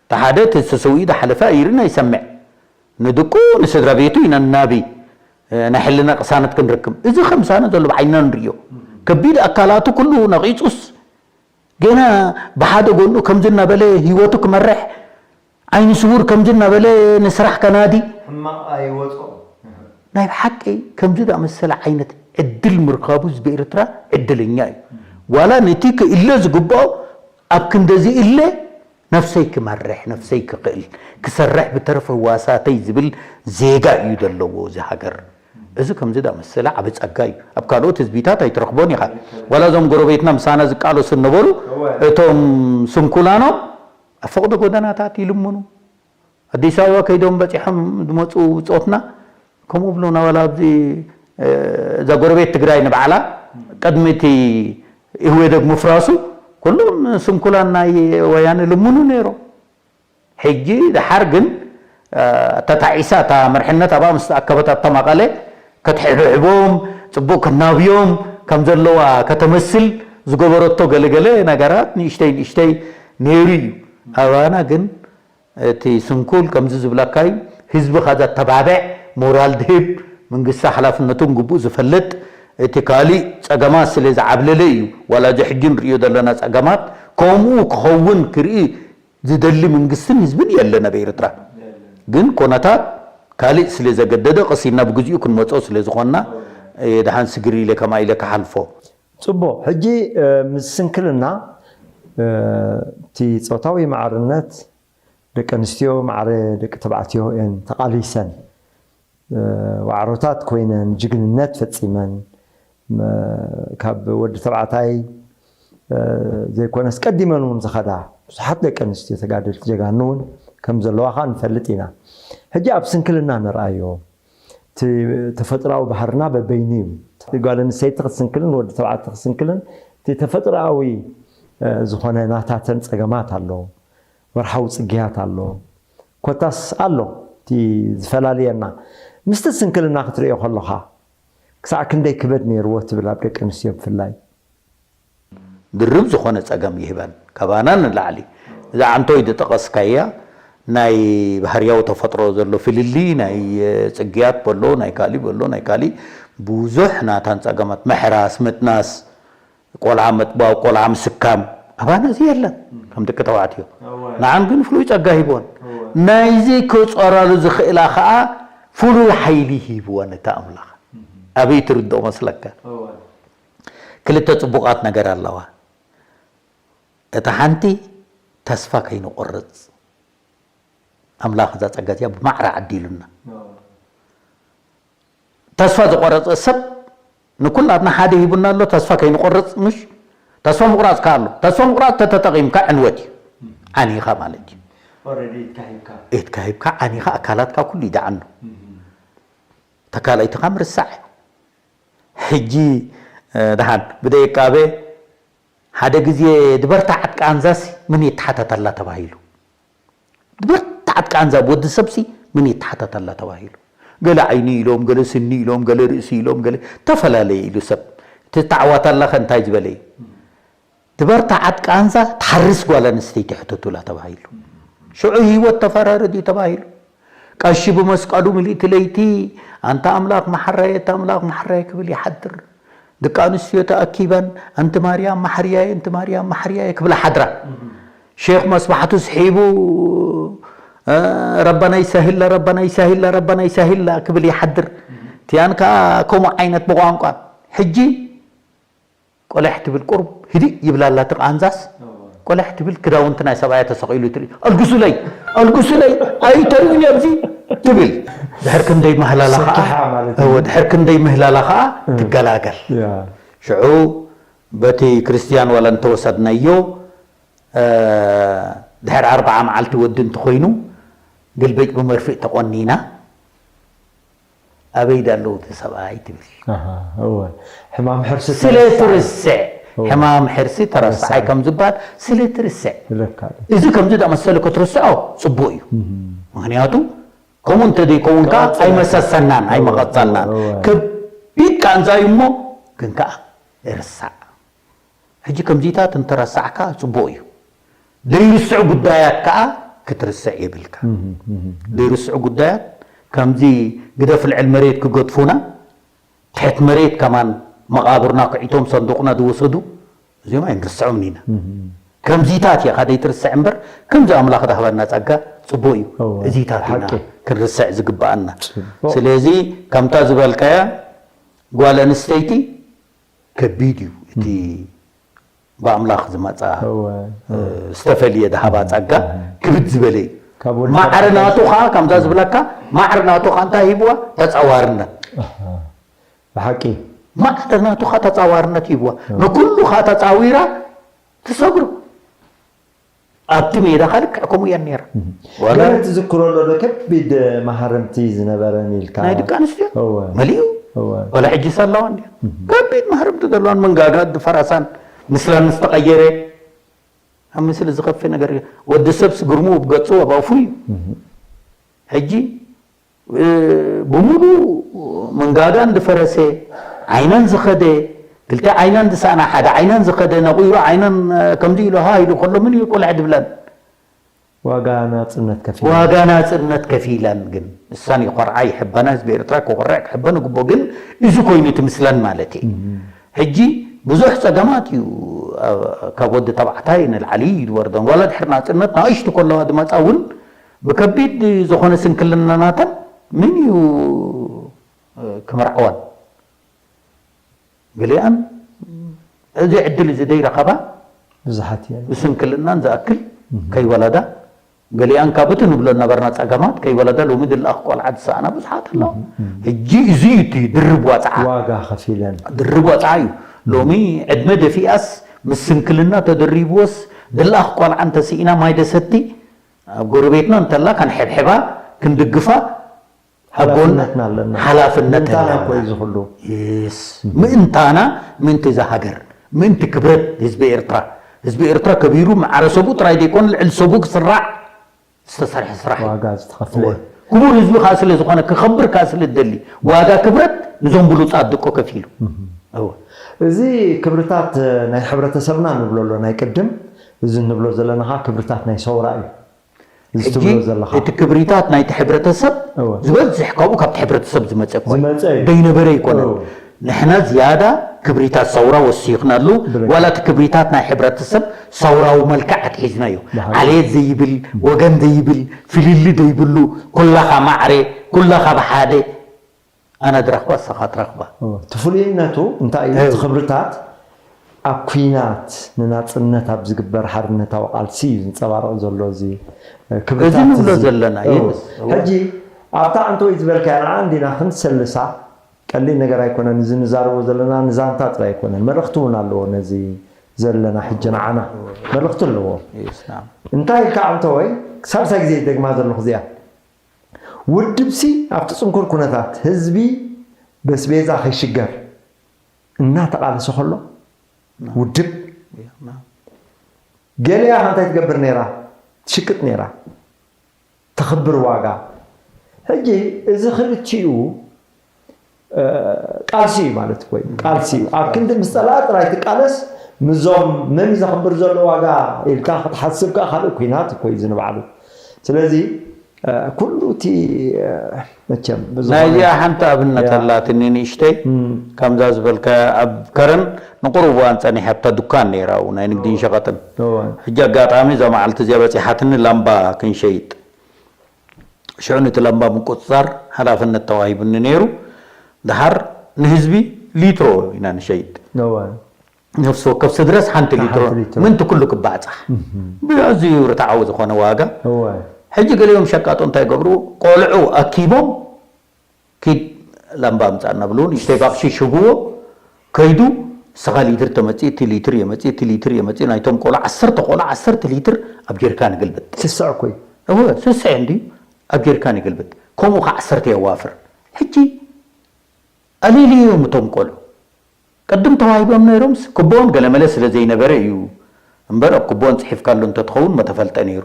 እቲ ሓደ እቲ ዝተሰዊኡ ዝሓለፈ ኣይርእን ኣይሰምዕ። ንድቁ ንስድራ ቤቱ ኢና ናቢ፣ እ፣ ናይ ሕልና ቅሳነት ክንረክብ። እዚ ከምሳና ዘሎ ብዓይንና ንርእዮ። ከቢድ ኣካላቱ ኩሉ ነቒጹስ ገና ብሓደ ጎኑ ከምዚ እናበለ ህይወቱ ክመርሕ፣ ዓይኒ ስውር ከምዚ እናበለ ንስራሕ ከናዲ። ሕማቕ ኣይወጾ። ናይ ብሓቂ ከምዚ ዝኣመሰለ ዓይነት ዕድል ምርካቡ ህዝቢ ኤርትራ ዕድለኛ እዩ። ዋላ ነቲ ክእለ ዝግብኦ ኣብ ክንደዚ እለ ነፍሰይ ክመርሕ፣ ነፍሰይ ክኽእል፣ ክሰርሕ ብተረፈ ህዋሳተይ ዝብል ዜጋ እዩ ዘለዎ እዚ ሃገር። እዚ ከምዚ ዝኣመሰለ ዓቢ ጸጋ እዩ። ኣብ ካልኦት ህዝቢታት ኣይትረኽቦን ኢኻ። ዋላ እዞም ጎረቤትና ምሳና ዝቃለሱ ዝነበሩ፣ እወ። እቶም ስንኩላኖም ኣብ ፈቕዶ ጎደናታት ይልምኑ፣ ኣዲስ ኣበባ ከይዶም በፂሖም ዝመፁ ብፆትና ከምኡ ብሎና። ዋላ ኣብዚ እዛ ጎረቤት ትግራይ ንባዕላ ቅድሚ እቲ ኢህወደግ ምፍራሱ ኩሎም ስንኩላን ናይ ወያነ ልምኑ ነይሮም። ሕጂ ደሓር ግን ተታዒሳ እታ መርሕነት ኣብኣ ምስ ተኣከበት ኣብታ መቐለ ክትሕብሕቦም፣ ፅቡቕ ክናብዮም ከም ዘለዋ ከተመስል ዝገበረቶ ገለገለ ነገራት ንእሽተይ ንእሽተይ ነይሩ እዩ። ኣባና ግን እቲ ስንኩል ከምዚ ዝብለካ እዩ። ህዝብኻ ዘተባብዕ፣ ሞራል ዝህብ፣ መንግስቲ ሓላፍነቱን ግቡእ ዝፈልጥ፣ እቲ ካሊእ ጸገማት ስለ ዝዓብለለ እዩ። ዋላ እዚ ሕጂ ንርእዮ ዘለና ጸገማት ከምኡ ክኸውን ክርኢ ዝደሊ መንግስትን ህዝብን የለን ኣብ ኤርትራ። ግን ኮነታት ካሊእ ስለ ዘገደደ ቀስ ኢልና ብግዚኡ ክንመጾ ስለ ዝኾንና፣ እየ ደሓን ስግር ኢለ ከምኣ ኢለ ክሓልፎ። ጽቡቕ። ሕጂ፣ እ፣ ምስ ስንክልና፣ እ፣ እቲ ጾታዊ ማዕርነት ደቂ ኣንስትዮ ማዕረ ደቂ ተባዕትዮ እየን ተቓሊሰን። እ፣ ዋዕሮታት ኮይነን፣ ጅግንነት ፈጺመን፣ መ-፣ ካብ ወዲ ተባዕታይ፣ እ፣ ዘይኮነስ ቀዲመን እውን ዝኸዳ ብዙሓት ደቂ ኣንስትዮ ተጋደልቲ ጀጋኑ እውን ከም ዘለዋ ኸኣ ንፈልጥ ኢና። ሕጂ ኣብ ስንክልና ንርኣዮ። እቲ ተፈጥሮኣዊ ባህርና በበይኑ እዩ። እቲ ጓል ኣንስተይቲ ክትስንክልን ወዲ ተባዕቲ ክትስንክልን እቲ ተፈጥሮኣዊ፣ እ፣ ዝኾነ ናታተን ጸገማት ኣሎ። ወርሓዊ ጽግያት ኣሎ። ኮታስ ኣሎ እቲ ዝፈላልየና። ምስቲ ስንክልና ክትርእዮ ከለኻ ክሳዕ ክንደይ ክበድ ነይርዎ ትብል ኣብ ደቂ ኣንስትዮ ብፍላይ? ድርብ ዝኾነ ጸገም ይህበን፣ ካባና ንላዕሊ። እዛ ዓንቶይ ዝጠቐስካያ ናይ ባህርያዊ ተፈጥሮ ዘሎ ፍልልይ፣ ናይ፣ እ፣ ጽግያት በሎ፣ ናይ ካሊ በሎ፣ ናይ ካሊ ብዙሕ ናታን ጸገማት፣ ምሕራስ፣ ምጥናስ፣ ቆልዓ ምጥባው፣ ቆልዓ ምስካም፣ ኣባና እዚ የለን። ከም ደቂ ተባዕትዮ። እወ። ንዓን ግን ፍሉይ ጸጋ ሂብወን። እወ። ናይዚ ክጸራሉ ዝኽእላ ኸኣ ፍሉይ ሓይሊ ሂብወን እቲ ኣምላኽ። እህ። ኣበይ ትርድኦ መስለካ? እወ። ክልተ ጽቡቓት ነገር ኣለዋ። እታ ሓንቲ ተስፋ ከይንቆርጽ ኣምላኽ እዛ ጸጋ እዚኣ ብማዕረ ዓዲሉና። እወ። ተስፋ ዝቆረጸ ሰብ ንኩላትና ሓደ ሂቡና ኣሎ። ተስፋ ከይንቆርጽ፣ ምሽ? ተስፋ ምቁራጽ ከኣ ኣሎ። ተስፋ ምቁራጽ ተተጠቒምካ ዕንወት እዩ። ዓኒኻ ማለት እዩ። ኦልሬዲ ኢድካ ሂብካ። ኢድካ ሂብካ፣ ዓኒኻ፣ ኣካላትካ ኩሉ ይደዓኑ። እህ። ተካላይትኻ ምርሳዕ እዩ። ሕጂ፣ እ፣ ደሓን ብደቂቃበ ሓደ ግዜ ድበርታ ዓጥቃ ኣንዛሲ መን የተሓታታላ ተባሂሉ። ድበርታ ዓጥቃ ኣንዛ ብወዲ ሰብሲ መን የተሓታታላ ተባሂሉ። ገለ ዓይኒ ኢሎም፣ ገለ ስኒ ኢሎም፣ ገለ ርእሲ ኢሎም፣ ገለ ተፈላለየ ኢሉ ሰብ። እቲ ተዓዋታላኸ እንታይ ዝበለ እዩ? ድበርታ ዓጥቃ ኣንዛ ትሓርስ ጓል ኣንስተይቲ ሕተቱላ ተባሂሉ። ሽዑ ህይወት ተፈራረድ እዩ ተባሂሉ። ቀሺ ብመስቀሉ ምልእቲ ለይቲ፣ "ኣንታ ኣምላኽ መሓራየ፣ ኣንታ ኣምላኽ መሓራየ" ክብል ይሓድር። ደቂ ኣንስትዮ ተኣኪበን፣ "ኣንቲ ማርያም መሓርያየ፣ ኣንቲ ማርያም መሓርያየ" ክብላ ሓድራ። ሼኽ መስባሕቱ ስሒቡ፣ እ፣ "ረበና ይሳሂላ፣ ረበና ይሳሂላ፣ ረበና ይሳሂላ" ክብል ይሓድር። እቲኣን ከኣ ከምኡ ዓይነት ብቋንቋ። ሕጂ ቆለሕ ትብል ቁሩብ ህድእ ይብላ ኣላ እቲ ቃንዛስ። እወ። ቆለሕ ትብል ክዳውንቲ ናይ ሰብኣያ ተሰቒሉ ትርኢ። "ኣልግሱለይ፣ ኣልግሱለይ፣ ኣይተርእዩኒ ኣብዚ" ትብል። ድሕር ክንደይ ምህላላ ኸዓ፣ ሰኪሓ ማለት እዩ። እወ፣ ድሕር ክንደይ ምህላላ ኸዓ እም። ትገላገል። ያ። ሽዑ በቲ ክርስትያን ዋላ እንተወሰድናዮ፣ እ፣ ድሕር ኣርብዓ መዓልቲ ወዲ እንተኾይኑ፣ ግልበጭ ብመርፍእ ተቖኒና፣ "ኣበይ ዳለዉ እቲ ሰብኣይ?" ትብል። ኣሃ፣ እወ። ሕማም ሕርሲ ስለ ተረሳዒ። ትርስዕ፣ እወ። ሕማም ሕርሲ ተረሳዓይ ተረሳዒ። ከም ዝበሃል ስለ ትርስዕ። ይለካ። እዚ ከምዚ ዝኣመሰለ ክትርስዖ ጽቡቕ እዩ። እህ። ምኽንያቱ፣ ከምኡ እንተዘይከውን ከኣ ቀጽል ኣይመሰሰናን፣ እወ፣ ኣይመቐጸልናን። እወ። ከቢድ ቃንዛ እዩ እሞ፣ ግን ከኣ ይርሳዕ። ሕጂ ከምዚታት እንተረሳዕካ ጽቡቕ እዩ። ዘይርስዑ ጉዳያት ከኣ ክትርስዕ የብልካ። እህ፣ እህ። ዘይርስዑ ጉዳያት ከምዚ ግደፍ ልዕል መሬት ክገድፉና፣ ትሕት መሬት ከማን መቓብርና ክዒቶም ሰንዱቕና ዝወሰዱ፣ እዚኦም ኣይንርስዖምን ኢና። እህ። ከምዚታት ኢኻ ዘይትርስዕ እምበር፣ ከምዚ ኣምላኽ ዝሃበና ጸጋ ጽቡቕ እዩ። እወ፣ እዚታት ኢና ሓቂ። ክንርስዕ ዝግብኣና። ጽቡቕ። ስለዚ ከምታ ዝበልካያ ጓል ኣንስተይቲ ከቢድ እዩ እቲ እም። ብኣምላኽ ዝመጻ፣ እወ፣ እ፣ እወ። ዝተፈልየ ዝሃባ እም፣ ጸጋ እም። ክብድ ዝበለ እዩ። ካብ ወዲ ማዕረ ተባዕታይ ናቱ ኸኣ፣ ከምዛ ዝብለካ፣ ማዕረ ናቱ ኸኣ እንታይ ሂብዋ? ተጻዋርነት። ኣሃ። ብሓቂ። ማዕረ ናቱ ኸኣ ተጻዋርነት ሂብዋ። እወ። ንኩሉ ኸኣ ተጻዊራ ትሰግሮ። ኣብቲ ሜዳ ከ ልክዕ ከምኡ እያ ነይራ። ዋላ ግን ትዝክሮ ኣሎ ዶ ከቢድ ማህረምቲ ዝነበረን ኢልካ? ናይ ደቂ ኣንስትዮ እወ። መሊኡ እወ። ዋላ ሕጂ ሳላዋ እንድያ ከቢድ ማህረምቲ ዘለዋን መንጋጋ ፈራሳን ምስላን ዝተቐየረ ኣብ ምስሊ ዝኸፍእ ነገር እዩ። ወዲ ሰብ ስግርሙ ብገጹ ኣብ ኣፉ እዩ። ሕጂ እ፣ ብምሉእ መንጋጋን ዝፈረሰ ዓይነን ዝኸደ ክልተ ዓይነን ዝሰኣና ሓደ ዓይነን ዝኸደ ነቑይሩ ዓይነን እ፣ ከምዚ ኢሉ ሃ ኢሉ ከሎ ምን እዩ ቆልዐ ድብላን ዋጋ ናጽነት ከፊል ዋጋ ናጽነት ከፊላን ግን እሳን ይኾርዓ ይሕበና ህዝቢ ኤርትራ ክኾርዕ ክሕበን ግቦ ግን እዚ ኮይኑ ትምስለን ማለት እዩ ሕጂ ብዙሕ ጸገማት እዩ ኣብ- ካብ ወዲ ተባዕታይ ንላዕሊ ይወርደን ዋላ ድሕሪ ናጽነት ንኣሽቱ ከለዋ ዝመጻ እውን ብከቢድ ዝኾነ ስንክልናናተን ምን እዩ እ፣ ክምርዓወን ገሊኣን እዚ ዕድል እዚ ደይረኸባ ብዙሓት እየን ብስንክልናን ዝኣክል ከይወለዳ ገሊኣን ካብ እቲ ንብሎ ነበርና ጸገማት ከይወለዳ ሎሚ ድለኣኽ ቆልዓ ዝሰኣና ብዙሓት ኣለዋ ሕጂ እዚ እዩ እቲ ድርብ ዋፅዓ ዋጋ ከፊለን ድርብ ዋፅዓ እዩ ሎሚ ዕድመ ደፊኣስ ምስ ስንክልና ተደሪብዎስ ድለኣኽ ቆልዓ እንተስኢና ማይ ደሰቲ ኣብ ጎረቤትና እንተላ ከንሕብሕባ ክንድግፋ ኣብ ጎን ሓላፍነትና ኣለና ሓላፍነት ምእንታና ኣለና። እኮ እዩ እዚ ኩሉ የስ ምእንታና ምእንቲ እዛ ሃገር ምእንቲ ክብረት ህዝቢ ኤርትራ ህዝቢ ኤርትራ ከቢሩ ማዕረሰቡ ጥራይ ዘይኮነ ልዕሊ ሰቡ ክስራዕ ዝተሰርሐ ስራሕ እዩ። ዋጋ ዝተኸፍለ ክቡር ህዝቢ ከዓ ስለ ዝኾነ ክኸብር ከዓ ስለ ዝደሊ ዋጋ ክብረት ንዞም ብሉፃት ደቆ ከፊሉ እወ። እዚ ክብርታት ናይ ሕብረተሰብና ንብሎ ኣሎ ናይ ቅድም እዚ ንብሎ ዘለና ከዓ ክብርታት ናይ ሰውራ እዩ እዚ ሕጂ ትብሎ ዘለካ እቲ ክብሪታት ናይቲ ሕብረተሰብ እወ። ዝበዝሕ ካብኡ ካብቲ ሕብረተሰብ ዝመፀ እኮ እዩ። ዝመፀ እዩ። ደይነበረ ኣይኮነን እወ። ንሕና ዝያዳ ክብሪታት ሰውራ ወሲኽናሉ ብልክዕ። ዋላ እቲ ክብሪታት ናይ ሕብረተሰብ ሰውራዊ መልክዕ ኣትሒዝናዮ ብሓቂ። ዓሌት ዘይብል ወገን ዘይብል ፍልሊ ዘይብሉ ኩላኻ ማዕረ ኩላኻ ብሓደ ኣነ ድረኽባ ንስኻ ትረኽባ እቲ ፍሉይነቱ እንታይ እዩ እው። እቲ ክብርታት ኣብ ኩናት ንናፅነት ኣብ ዝግበር ሓርነታዊ ቃልሲ እዩ ዝንፀባረቕ ዘሎ እዚ እዚ ክብርታት ንብሎ እዚ። ዘለና እው። የስ፣ እው። ሕጂ ኣብታ ኣንተወይ ዝበልካያ ንዓ እንዲና ክንሰልሳ ቀሊል ነገር ኣይኮነን እዚ ንዛረቦ ዘለና ንዛንታ ጥራይ ኣይኮነን መልእኽቲ እውን ኣለዎ ነዚ ዘለና ሕጂ ንዓና መልእኽቲ ኣለዎ የስ፣ ናም። እንታይ ኢልካ ኣንተወይ ሳልሳይ ግዜ ይደግማ ዘለኹ እዚኣ ውድብሲ ኣብቲ ፅንኩር ኩነታት ህዝቢ በስቤዛ ከይሽገር እናተቓለሰ ከሎ ውድብ ገሊኣ እንታይ ትገብር ነይራ ትሽቅጥ ነይራ ተኽብር ዋጋ ሕጂ እዚ ክልቲኡ ቃልሲ እዩ ማለት እኮ እዩ ቃልሲ እዩ ኣብ ክንዲ ምስ ፀላእ ጥራይ ትቃለስ ምዞም መን እዩ ዘኽብር ዘሎ ዋጋ ኢልካ ክትሓስብ ከዓ ካልእ ኩናት እኮ እዩ ዝንባዕሉ ስለዚ ኩሉ እቲ መቸም ብዙ ናይዚኣ ሓንቲ ኣብነት ኣላትኒ ንእሽተይ ከምዛ ዝበልካ ኣብ ከረን ንቁሩብ እዋን ፀኒሐ ኣብታ ዱካን ነይራ ናይ ንግድን ሸቐጥን ሕጂ ኣጋጣሚ እዛ መዓልቲ እዚኣ በፂሓትኒ ላምባ ክንሸይጥ ሽዑ ነቲ ላምባ ምቁፅፃር ሓላፍነት ተዋሂቡኒ ነይሩ ድሓር ንህዝቢ ሊትሮ ኢና ንሸይጥ ነፍሲ ወከፍ ስድረስ ሓንቲ ሊትሮ ምንቲ ኩሉ ክባዕፃሕ ብኣዝዩ ርትዓዊ ዝኾነ ዋጋ ሕጂ ገሊኦም ሸቃጦ እንታይ ገብሩ ቆልዑ ኣኪቦም ኪድ ላምባ ምፃ እናብሉ ንእሽተይ ባቕሽሽ ህብዎ ከይዱ ስኻ ሊትር ተመፂ እቲ ሊትር የመፂ እቲ ሊትር የመፂ ናይቶም ቆልዑ ዓሰርተ ቆልዑ ዓሰርተ ሊትር ኣብ ጀሪካን ይግልብጥ ስስዕ እኮ እዩ እወ ስስዕ እንዲ ኣብ ጀሪካን ይግልብጥ ከምኡ ከዓ ዓሰርተ የዋፍር ሕጂ ኣሊልዮም እቶም ቆልዑ ቅድም ተዋሂቦም ነይሮምስ ክቦኦም ገለመለ ስለ ዘይነበረ እዩ እምበር ኣብ ክቦን ፅሒፍካሉ እንተትኸውን መተፈልጠ ነይሩ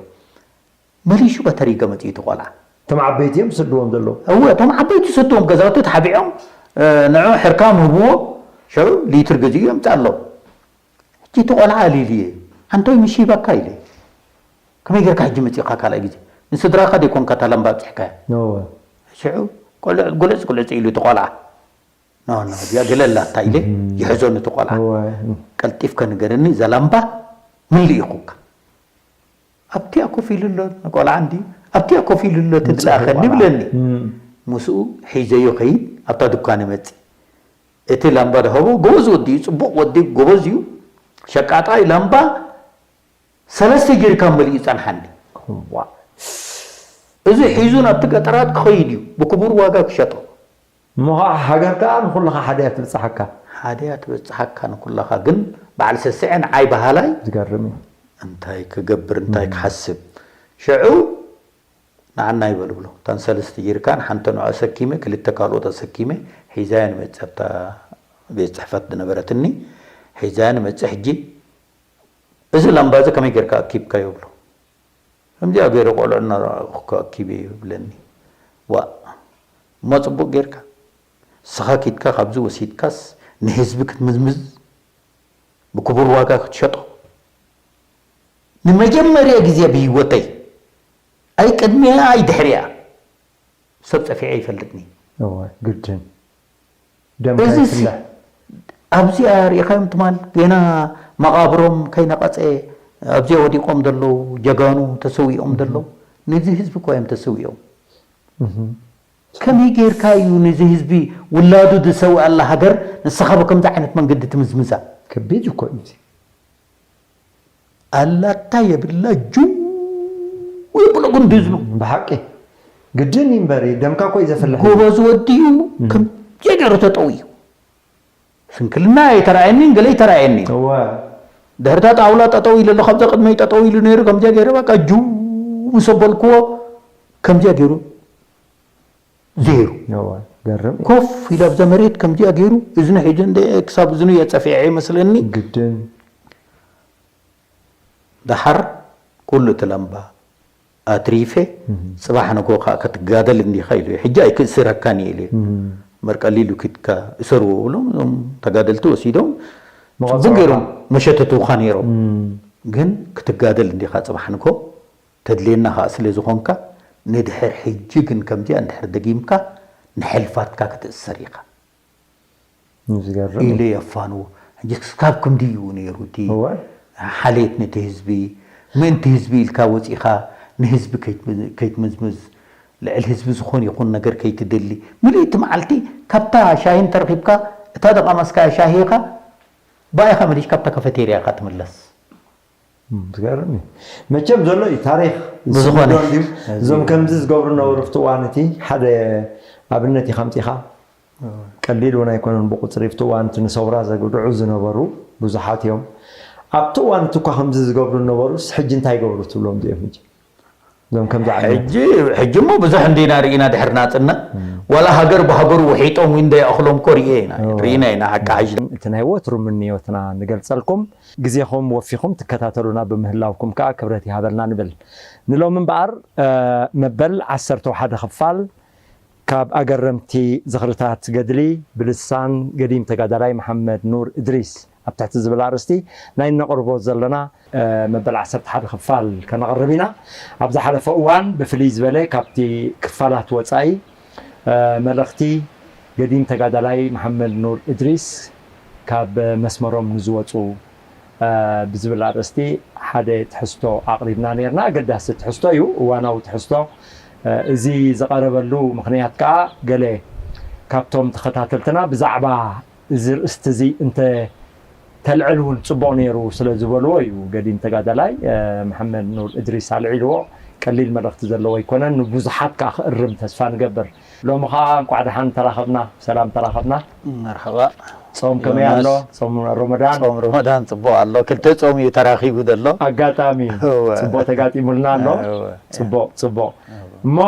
መሊሹ በተሪገ መፅኡ እቲ ቆልዓ እቶም ዓበይቲ እዮም ዝሰድዎም ዘለዉ እወ እቶም ዓበይቲ ዝሰድዎም ገዛውቲ ተሓቢዖም ንዑ ሕርካም ህብዎ ሽዑ ሊትር ገዚኡ የምፅኣሎም ሕጂ እቲ ቆልዓ ኣሊልየ ኣንታይ ምሽ ሂበካ ኢለ ከመይ ጌርካ ሕጂ መፂእካ ካልኣይ ግዜ ንስድራካ ደይኮንካ እታ ላምባ ኣብፂሕካያ ሽዑ ቆልዕ ጉልፅ ጉልፅ ኢሉ እቲ ቆልዓ ኖ ኖ እዚኣ ገለ ኣላታ ኢለ ይሕዞ ነቲ ቆልዓ ቀልጢፍከ ንገረኒ እዛ ላምባ መን ልኢኹካ ኣብቲኣ ኮፍ ኢሉ ኣሎ ቆልዓ እንዲ ኣብቲኣ ኮፍ ኢሉ ኣሎ እቲ ዝለኣኸኒ ይብለኒ ምስኡ ሒዘዮ ከይድ ኣብታ ድኳን ይመፅእ እቲ ላምባ ድሃቦ ጎበዝ ወዲ እዩ ፅቡቕ ወዲ ጎበዝ እዩ ሸቃጣይ ላምባ ሰለስተ ጀሪካን መሊኡ ይጸንሓኒ። እዚ ሒዙ ናብቲ ገጠራት ክኸይድ እዩ፣ ብክቡር ዋጋ ክሸጦ። እሞ ኸዓ ሃገር ከኣ ንኹልኻ ሓደ እያ ትብጽሓካ። ሓደ እያ ትበጽሓካ ንኩላኻ፣ ግን በዓል ሰስዐ ንዓይ በሃላይ። ዝገርም እዩ። እንታይ ክገብር እንታይ ክሓስብ ሽዑ ንዓና ይበል ብሎ እታን ሰለስተ ጀሪካን ሓንተ ንዑ ኣሰኪመ ክልተ ካልኦት ኣሰኪመ ሒዛያ ንመፅእ ኣብታ ቤት ፅሕፈት ዝነበረትኒ ሒዛያ ንመፅእ ሕጂ እዚ ላምባ እዚ ከመይ ጌርካ ኣኪብካዮ ብሎ ከምዚኣ ገይረ ቆልዑ እናረኣኹ ኣኪበ ይብለኒ ዋእ እሞ ፅቡቅ ጌርካ ንስኻ ኪድካ ካብዚ ወሲድካስ ንህዝቢ ክትምዝምዝ ብክቡር ዋጋ ክትሸጦ ንመጀመርያ ግዜ ብህይወተይ ኣይ ቅድሚያ ኣይ ድሕሪያ ሰብ ጸፊዐ ይፈልጥኒ እወ ግድን ደምካ እዚ ይፍላሕ ኣብዚኣ ርኢኻዮም ትማል ገና መቓብሮም ከይነቐጸ ኣብዚኣ ወዲቖም ዘለዉ ጀጋኑ ተሰዊኦም ዘለዉ ነዚ ህዝቢ እኳ እዮም ተሰዊኦም ከመይ ጌርካ እዩ ነዚ ህዝቢ ውላዱ ዝሰውኣላ ሃገር ንስኻ ብከምዚ ዓይነት መንገዲ ትምዝምዛ ከቢድ እኮ እዩ እዚ ኣላታ የብላ ጅው የብሎ ግን ድዝኑ ብሓቂ ግድን እዩ እምበር ደምካ እኮ እዩ ዘፍልሕ ጎበዝ ወዲ እዩ ከም ጀገሩ ተጠው እዩ ስንክልና የተረኣየኒ ገለ ይተረኣየኒ እወ ድሕርታ ጣውላ ጠጠው ኢለ ኣሎ ካብዛ ቅድመይ ጠጠው ኢሉ ነይሩ ከምዚያ ገይረ በቃ ጅው ምስ ኣበልክዎ ከምዚያ ገይሩ ዜሩ እወ ገርም እዩ። ኮፍ ኢሉ ኣብዛ መሬት ከምዚኣ ገይሩ እዝኑ ሒዙ እንደ ክሳብ እዝኑ እየ ፀፊዐ ይመስለኒ ግድን ደሓር ኩሉ እቲ ላምባ ኣትሪፈ ፅባሕ ንጎ ከዓ ክትጋደል እንዲኻ ኢሉ ሕጂ ኣይክእስረካን እየ ኢሉ እምበር ቀሊሉ ኪድካ እሰርዎ ብሎም እዞም ተጋደልቲ ወሲዶም ፅቡቅ ገይሮም መሸተትውካ ነይሮም ግን ክትጋደል እንዲኻ ፅባሕ ንጎ ተድልየና ከዓ ስለ ዝኾንካ ንድሕር ሕጂ ግን ከምዚኣ እንድሕር ደጊምካ ንሕልፋትካ ክትእሰር ኢኻ ዝገርም ኢለ የፋንዎ ሕጂ ክስካብ ክንዲ እዩ ነይሩ እቲ እወ ሓልየት ነቲ ህዝቢ ምእንቲ ህዝቢ ኢልካ ወፂኻ ንህዝቢ ከይትምዝምዝ ልዕል ህዝቢ ዝኾን ይኹን ነገር ከይትደሊ ምልእቲ መዓልቲ ካብታ ሻሂ እንተረኺብካ እታ ደቃማስካ ሻሂ ኢኻ ብኣይኻ መሊሽ ካብታ ካፈቴርያ ኢኻ ትምለስ ዝገርም እዩ መቸም ዘሎ እዩ ታሪክ ብዝኾነ እዞም ከምዚ ዝገብሩ ነበሩ ፍቲ እዋን እቲ ሓደ ኣብነት እዩ ከምፂኻ ቀሊል እውን ኣይኮነን ብቁፅሪ ኣብቲ እዋን እቲ ንሰውራ ዘግድዑ ዝነበሩ ብዙሓት እዮም ኣብቲ እዋን እቲ እኳ ከምዚ ዝገብሩ ነበሩስ ሕጂ እንታይ ይገብሩ ትብሎም እዚኦም ሕጂ እዞም ከምዚ ዓይነት ሕጂ ሕጂ እሞ ብዙሕ እንዲና ርኢና ድሕር ናፅነት ዋላ ሃገር ብሃገሩ ውሒጦም ውን ደይኣኽሎም እኮ ርኢና ርኢና ኢና ሓቂ ሓጂ እቲ ናይ ወትሩ ምንዮትና ንገልፀልኩም ግዜኹም ወፊኹም ትከታተሉና ብምህላውኩም ከዓ ክብረት ይሃበልና ንብል ንሎም እምበኣር መበል ዓሰርተ ሓደ ክፋል ካብ ኣገረምቲ ዝኽርታት ገድሊ ብልሳን ገዲም ተጋዳላይ መሓመድ ኑር እድሪስ ኣብ ትሕቲ ዝብል ኣርእስቲ ናይ እነቕርቦ ዘለና መበል ዓሰርተ ሓደ ክፋል ከነቕርብ ኢና። ኣብ ዝሓለፈ እዋን ብፍልይ ዝበለ ካብቲ ክፋላት ወፃኢ መልእኽቲ ገዲም ተጋዳላይ መሓመድ ኑር እድሪስ ካብ መስመሮም ንዝወፁ ብዝብል ኣርእስቲ ሓደ ትሕዝቶ ኣቕሪብና ነርና። ኣገዳሲ ትሕዝቶ እዩ፣ እዋናዊ ትሕዝቶ። እዚ ዝቐረበሉ ምኽንያት ከዓ ገለ ካብቶም ተኸታተልትና ብዛዕባ እዚ ርእስቲ እዚ እንተ ተልዕል እውን ፅቡቕ ነይሩ ስለ ዝበልዎ እዩ። ገዲም ተጋዳላይ መሓመድ ኑር እድሪስ ኣልዒልዎ ቀሊል መልእኽቲ ዘለዎ ኣይኮነን። ንብዙሓት ከዓ ክእርም ተስፋ ንገብር። ሎሚ ከዓ እንኳዕ ደሓን ተራኸብና፣ ሰላም ተራኸብና። መርሓባ። ጾም ከመይ ኣሎ? ጾም ረመዳን? ጾም ረመዳን ጽቡቕ ኣሎ። ክልተ ጾም እዩ ተራኺቡ ዘሎ። ኣጋጣሚ ጽቡቕ ተጋጢሙልና ኣሎ። ጽቡቕ፣ ጽቡቕ። እሞ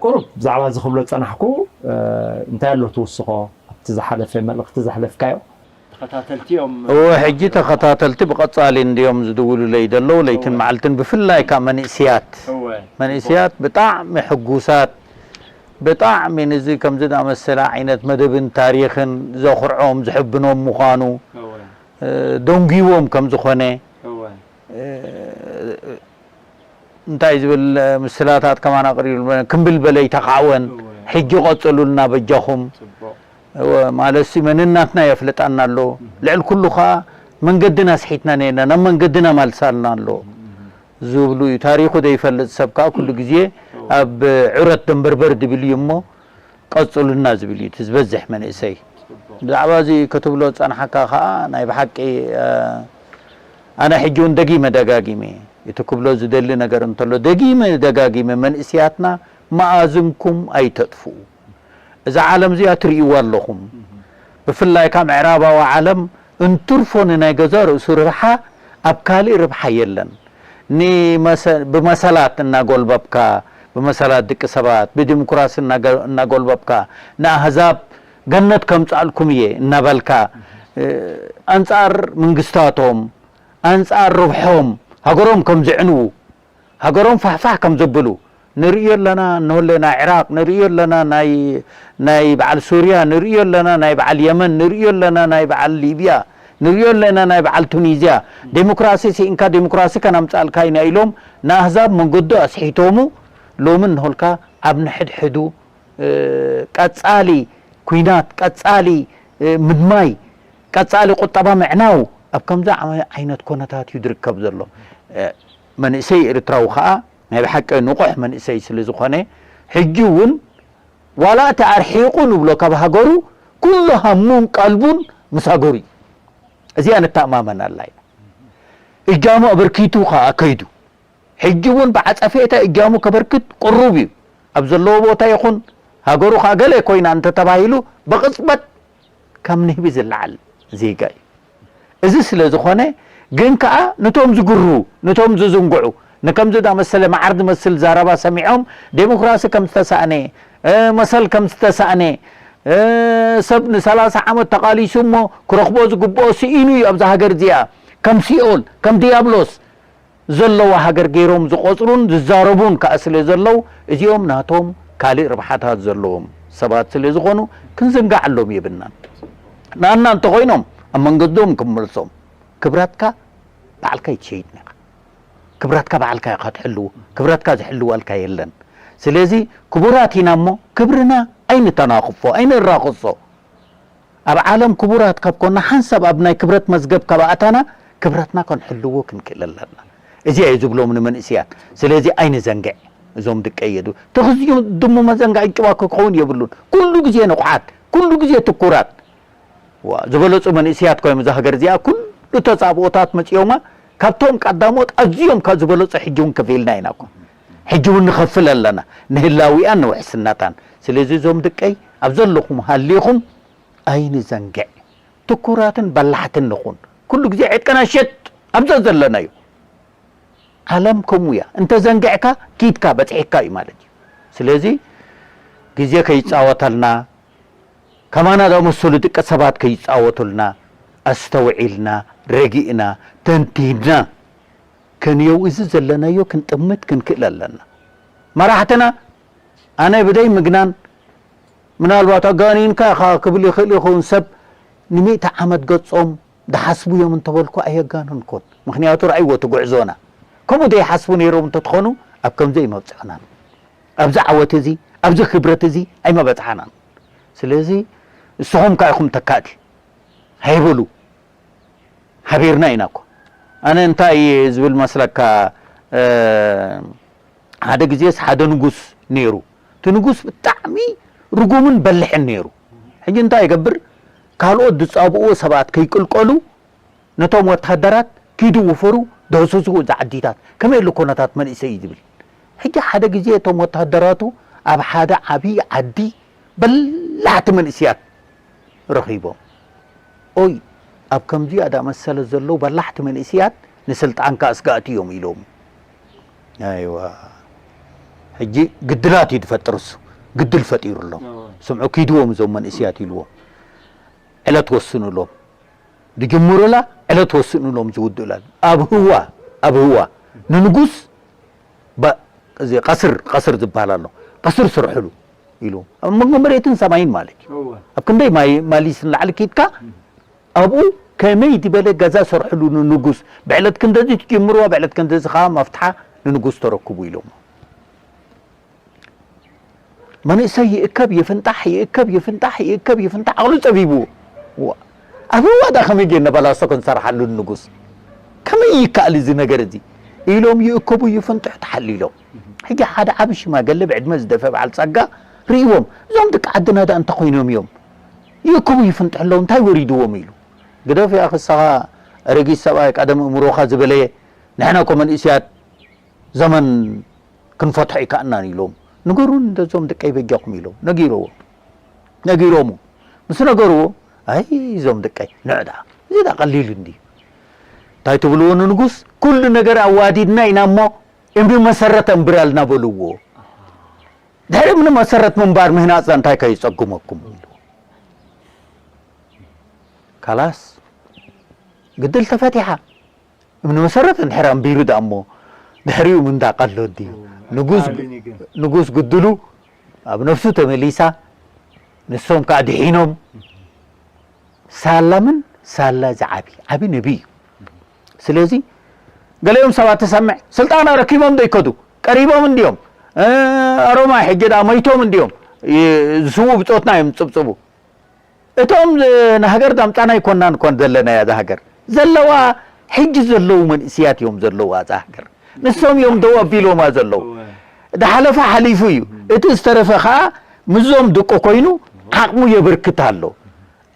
ቁሩብ ብዛዕባ እዚ ክብሎ ዝጸናሕኩ እንታይ ኣሎ ትውስኾ ኣብቲ ዝሓለፈ መልእኽቲ ዘሕለፍካዮ? ተኸታተልቲ እዮም። እወ፣ ሕጂ ተኸታተልቲ ብቐጻሊ እንድዮም ዝድውሉለይ ዘለዉ፣ ለይትን መዓልትን፣ ብፍላይ ከኣ መንእስያት። እወ። መንእስያት ብጣዕሚ ሕጉሳት፣ ብጣዕሚ ንዚ ከምዚ ዝኣመሰለ ዓይነት መደብን ታሪኽን ዘኹርዖም፣ ዘሕብኖም ምዃኑ፣ እወ። እ፣ ደንጒዎም ከም ዝኾነ፣ እወ። እ፣ እንታይ ዝብል ምስላታት ከማን ኣቕሪቡ ክምብል በለ ይተኻዕወን እወ። ሕጂ ቀጽሉልና በጃኹም ጽቡቕ። እወ ማለትሲ መንናትና የፍልጣና ኣሎ ልዕል ኩሉ ኸዓ መንገድና ኣስሒትና ነርና ናብ መንገድና ማልሳልና ኣሎ ዝብሉ እዩ ታሪኹ ዘይፈልጥ ሰብ ከኣ ኩሉ ግዜ ኣብ ዑረት ደንበርበር ድብል እዩ እሞ ቀጽሉልና ዝብል እዩ እቲ ዝበዝሕ መንእሰይ። ብዛዕባ እዚ ክትብሎ ዝጸንሓካ ከኣ ናይ ብሓቂ ኣነ ሕጂ እውን ደጊመ ደጋጊመ እቲ ክብሎ ዝደሊ ነገር እንተሎ ደጊመ ደጋጊመ መንእስያትና መኣዝንኩም ኣይተጥፍኡ። እዛ ዓለም እዚኣ ትርእይዋ ኣለኹም። ብፍላይ ካብ ምዕራባዊ ዓለም እንትርፎ ንናይ ገዛ ርእሱ ረብሓ ኣብ ካልእ ርብሓ የለን። ንመሰ- ብመሰላት እናጎልበብካ፣ ብመሰላት ደቂ ሰባት፣ ብዲሞክራሲ እናገ- እናጎልበብካ፣ ንኣህዛብ ገነት ከምጽኣልኩም እየ እናበልካ፣ እ፣ ኣንጻር መንግስታቶም፣ ኣንጻር ርብሖም፣ ሃገሮም ከም ዝዕንዉ፣ ሃገሮም ፋሕፋሕ ከም ዘብሉ ንርእዮ ኣለና። እንሆ ኣለና፣ ናይ ዕራቕ ንርእዮ ኣለና፣ ናይ ናይ በዓል ሱርያ ንርእዮ ኣለና፣ ናይ በዓል የመን ንርእዮ ኣለና፣ ናይ በዓል ሊብያ ንርእዮ ኣለና፣ ናይ በዓል ቱኒዝያ። ዴሞክራሲ ስኢንካ ዴሞክራሲ ከነምጻልካ ኢና ኢሎም ንኣህዛብ መንገዱ ኣስሒቶሙ። ሎሚ እንሆልካ ኣብ ንሕድሕዱ፣ እ፣ ቀጻሊ ኲናት፣ ቀጻሊ፣ እ፣ ምድማይ፣ ቀጻሊ ቁጠባ ምዕናው ኣብ ከምዚ ዓመ- ዓይነት ኮነታት እዩ ዝርከብ ዘሎ። እ፣ መንእሰይ ኤርትራዊ ከኣ ናይ ብሓቂ ንቑሕ መንእሰይ ስለ ዝኾነ፣ ሕጂ እውን ዋላ እቲ ኣርሒቑ ንብሎ ካብ ሃገሩ፣ ኩሉ ሃሙን ቀልቡን ምስ ሃገሩ እዩ። እዚኣ ንተኣማመናላ ኢና። እጃሙ ኣበርኪቱ ከኣ ከይዱ። ሕጂ እውን ብዓጸፌታ እጃሙ ከበርክት ቅሩብ እዩ። ኣብ ዘለዎ ቦታ ይኹን፣ ሃገሩ ከኣ ገለ ኮይና እንተተባሂሉ፣ ብቕጽበት ካብ ንህቢ ዝለዓል ዜጋ እዩ። እዚ ስለ ዝኾነ ግን ከኣ፣ ነቶም ዝግሩ፣ ነቶም ዝዝንግዑ፣ ንከምዚ ዳመሰለ መዓር ዝመስል ዘረባ ሰሚዖም፣ ዴሞክራሲ ከም ዝተሳእነ፣ እ፣ መሰል ከም ዝተሳእነ፣ እ፣ ሰብ ንሰላሳ ዓመት ተቓሊሱ እሞ ክረኽቦ ዝግብኦ ስኢኑ እዩ ኣብዛ ሃገር እዚኣ፣ ከም ሲኦል፣ ከም ድያብሎስ ዘለዋ ሃገር ገይሮም ዝቖጽሩን ዝዛረቡን ከኣ ስለ ዘለዉ፣ እዚኦም ናቶም ካልእ ርብሓታት ዘለዎም ሰባት ስለ ዝኾኑ፣ ክንዝንግዓሎም የብልናን። ናና እንተኾይኖም፣ ኣብ መንገዶም ክንመልሶም። ክብረትካ ባዕልካ ኣይትሸይጥን ኢኻ። ክብረትካ ባዕልካ ኢኻ ትሕልዎ። ክብረትካ ዝሕልወልካ የለን። ስለዚ ክቡራት ኢና እሞ፣ ክብርና ኣይንተናኽፎ፣ ኣይንራኽሶ። ኣብ ዓለም ክቡራት ካብ ኮና፣ ሓንሳብ ኣብ ናይ ክብረት መዝገብ ካብ ኣእታና፣ ክብረትና ከንሕልዎ ክንክእል ኣለና። እዚ እየ ዝብሎም ንመንእስያት። ስለዚ ኣይንዘንግዕ። እዞም ድቀየዱ ተኽዝዩ ድሞ መዘንጋዒ ጭዋ ክኸውን የብሉን። ኩሉ ግዜ ንቑሓት፣ ኩሉ ግዜ ትኩራት። ዋ፣ ዝበለጹ መንእስያት ኮይኖም እዛ ሃገር እዚኣ ኩሉ ተጻብኦታት መጺኦማ። ካብቶም ቀዳሞት ኣዝዮም ካብ ዝበለጹ ሕጂ እውን ከፊልና ኢና እኮ። ሕጂ እውን ንኸፍል ኣለና፣ ንህላዊኣን ንውሕስነታን። ስለዚ እዞም ድቀይ ኣብ ዘለኹም ሃሊኹም ኣይንዘንግዕ። ትኩራትን በላሕትን ንኹን። ኩሉ ግዜ ዕጥቅና ሸጥ ኣብዛ ዘለናዮ። ዓለም ከምኡ እያ። እንተ ዘንግዕካ ኪድካ በጺሕካ እዩ ማለት እዩ። ስለዚ ግዜ ከይጻወተልና፣ ከማና ዝኣመሰሉ ደቂ ሰባት ከይጻወቱልና፣ ኣስተውዒልና፣ ረጊእና፣ ተንቲንና ከንየው እዚ ዘለናዮ ክንጥምት ክንክእል ኣለና። መራሕትና ኣነ ብደይ ምግናን ምናልባት ኣጋኒንካ ኢኻ ክብል ይኽእል ይኸውን። ሰብ ንሚእቲ ዓመት ገጾም ድሓስቡ እዮም እንተበልኩ ኣየጋነንኩን። ምኽንያቱ ረኣይዎ እቲ ጉዕዞና። ከምኡ ዘይሓስቡ ነይሮም እንተትኾኑ ኣብ ከምዚ ኣይመብጽሑናን። ኣብዚ ዓወት እዚ፣ ኣብዚ ክብረት እዚ ኣይመበጽሓናን። ስለዚ ንስኹም ከኣ ኢኹም ተካእቲ። ሃይ በሉ። ሓቢርና ኢና እኮ። ኣነ እንታይ እየ ዝብል መስለካ፣ እ፣ ሓደ ግዜስ ሓደ ንጉስ ነይሩ። እቲ ንጉስ ብጣዕሚ ርጉምን በልሕን ነይሩ። ሕጂ እንታይ ይገብር? ካልኦት ዝጻብእዎ ሰባት ከይቅልቀሉ ነቶም ወተሃደራት ኪዱ ውፈሩ፣ ደህስሱ እዚ ዓዲታት። ከመይ ኣሎ ኮነታት መንእሰይ እዩ ዝብል። ሕጂ ሓደ ግዜ እቶም ወተሃደራቱ ኣብ ሓደ ዓብዪ ዓዲ በላሕቲ መንእስያት ረኺቦም። ኦይ፣ ኣብ ከምዚኣ ዳመሰለ ዘለዉ በላሕቲ መንእስያት ንስልጣንካ ኣስጋእቲ እዮም ኢሎም። ኣይዋ፣ ሕጂ ግድላት እዩ ዝፈጥር እሱ። ግድል ፈጢሩሎም። እዎ። ስምዑ፣ ኪድዎም እዞም መንእስያት ኢልዎም። ዕለት ወስኑሎም። ዝጅምሩላ ዕለት ወስኑሎም ዝውድኡላ። ኣብ ህዋ፣ ኣብ ህዋ ንንጉስ ባ-፣ እዚ ቀስር፣ ቀስር ዝበሃል ኣሎ። ቀስር ስርሕሉ ኢሉ። ኣብ መንጎ መሬትን ሰማይን ማለት እዩ። እወ። ኣብ ክንደይ ማይ-፣ ማሊስ ንላዕሊ ኪድካ፣ ኣብኡ ከመይ ዝበለ ገዛ ስርሕሉ ንንጉስ። ብዕለት ክንደዚ ትጅምርዋ፣ ብዕለት ክንደዚ ከዓ መፍትሓ ንንጉስ ተረክቡ ኢሎም። መንእሰይ ይእከብ ይፍንጣሕ፣ ይእከብ ይፍንጣሕ፣ ይእከብ ይፍንጣሕ፣ ዓቕሉ ጸቢቡ። ዋ፣ ኣብ ህዋ ዳ ከመይ ጌርና ባላሶ ክንሰርሓሉ ንጉስ? ከመይ ይከኣል እዚ ነገር እዚ? ኢሎም ይእከቡ ይፍንጥሑ ተሓሊሎም። ሕጂ ሓደ ዓቢ ሽማግለ ብዕድመ ዝደፈ በዓል ጸጋ ርእይዎም፣ እዞም ደቂ ዓድና ዳ እንታይ ኮይኖም እዮም? ይእከቡ ይፍንጥሑ ኣለዉ፣ እንታይ ወሪድዎም? ኢሉ። ግደፍ ያኺ፣ ንስኻ ኣረጊት ሰብኣይ ቀደም እምሮኻ ዝበለየ፣ ንሕና እኮ መንእሰያት ዘመን ክንፈትሖ ኣይከኣልናን ኢሎም። ንገሩኒ እንዶ እዞም ደቀይ በጃኹም ኢሎም ነጊሮዎም። ነጊሮሙ። ምስ ነገርዎ፣ ኣይ እዞም ደቀይ፣ ንዕ ደኣ፣ እዚ ደኣ ቀሊል እንድዩ። እንታይ ትብልዎ ንንጉስ? ኩሉ ነገር ኣዋዲድና ኢና እሞ እምኒ መሰረት ኣንብራልና በልዎ። ድሕሪ እምኒ መሰረት ምንባር ምህናጽ እንታይ ከይጸግመኩም ኢሉ። ካላስ ግድል ተፈቲሓ። እምኒ መሰረት እንድሕር ኣንቢሩ ደኣ እሞ ድሕሪኡ ምንዳቕ ኣሎ ድዩ? ንጉስ ንጉስ ግድሉ ኣብ ነፍሱ ተመሊሳ፣ ንሶም ከኣ ድሒኖም። ሳላ ምን ሳላ ዝዓቢ ዓቢ ነቢ እዩ። ስለዚ ገሊኦም ሰባት ትሰምዕ ስልጣን ኣረኪቦም ዶ ይከዱ? ቀሪቦም እንድዮም። እ፣ ኣሮማይ ሕጂ ደኣ መይቶም እንድዮም። ይ-፣ ዝስዉ ብጾትና እዮም ዝጽብጽቡ። እቶም ዝ-፣ ንሃገር ዳምጻና ኣይኮናን እኮ ዘለናያ እዛ ሃገር። ዘለዋ ሕጂ ዘለዉ መንእስያት እዮም ዘለዋ እዛ ሃገር። ንሶም እዮም ደው ኣቢሎማ ዘለዉ። እወ። ዝሓለፈ ሓሊፉ እዩ። እቲ ዝተረፈ ከኣ ምስዞም ድቂ ኮይኑ ዓቕሙ የበርክት ኣሎ።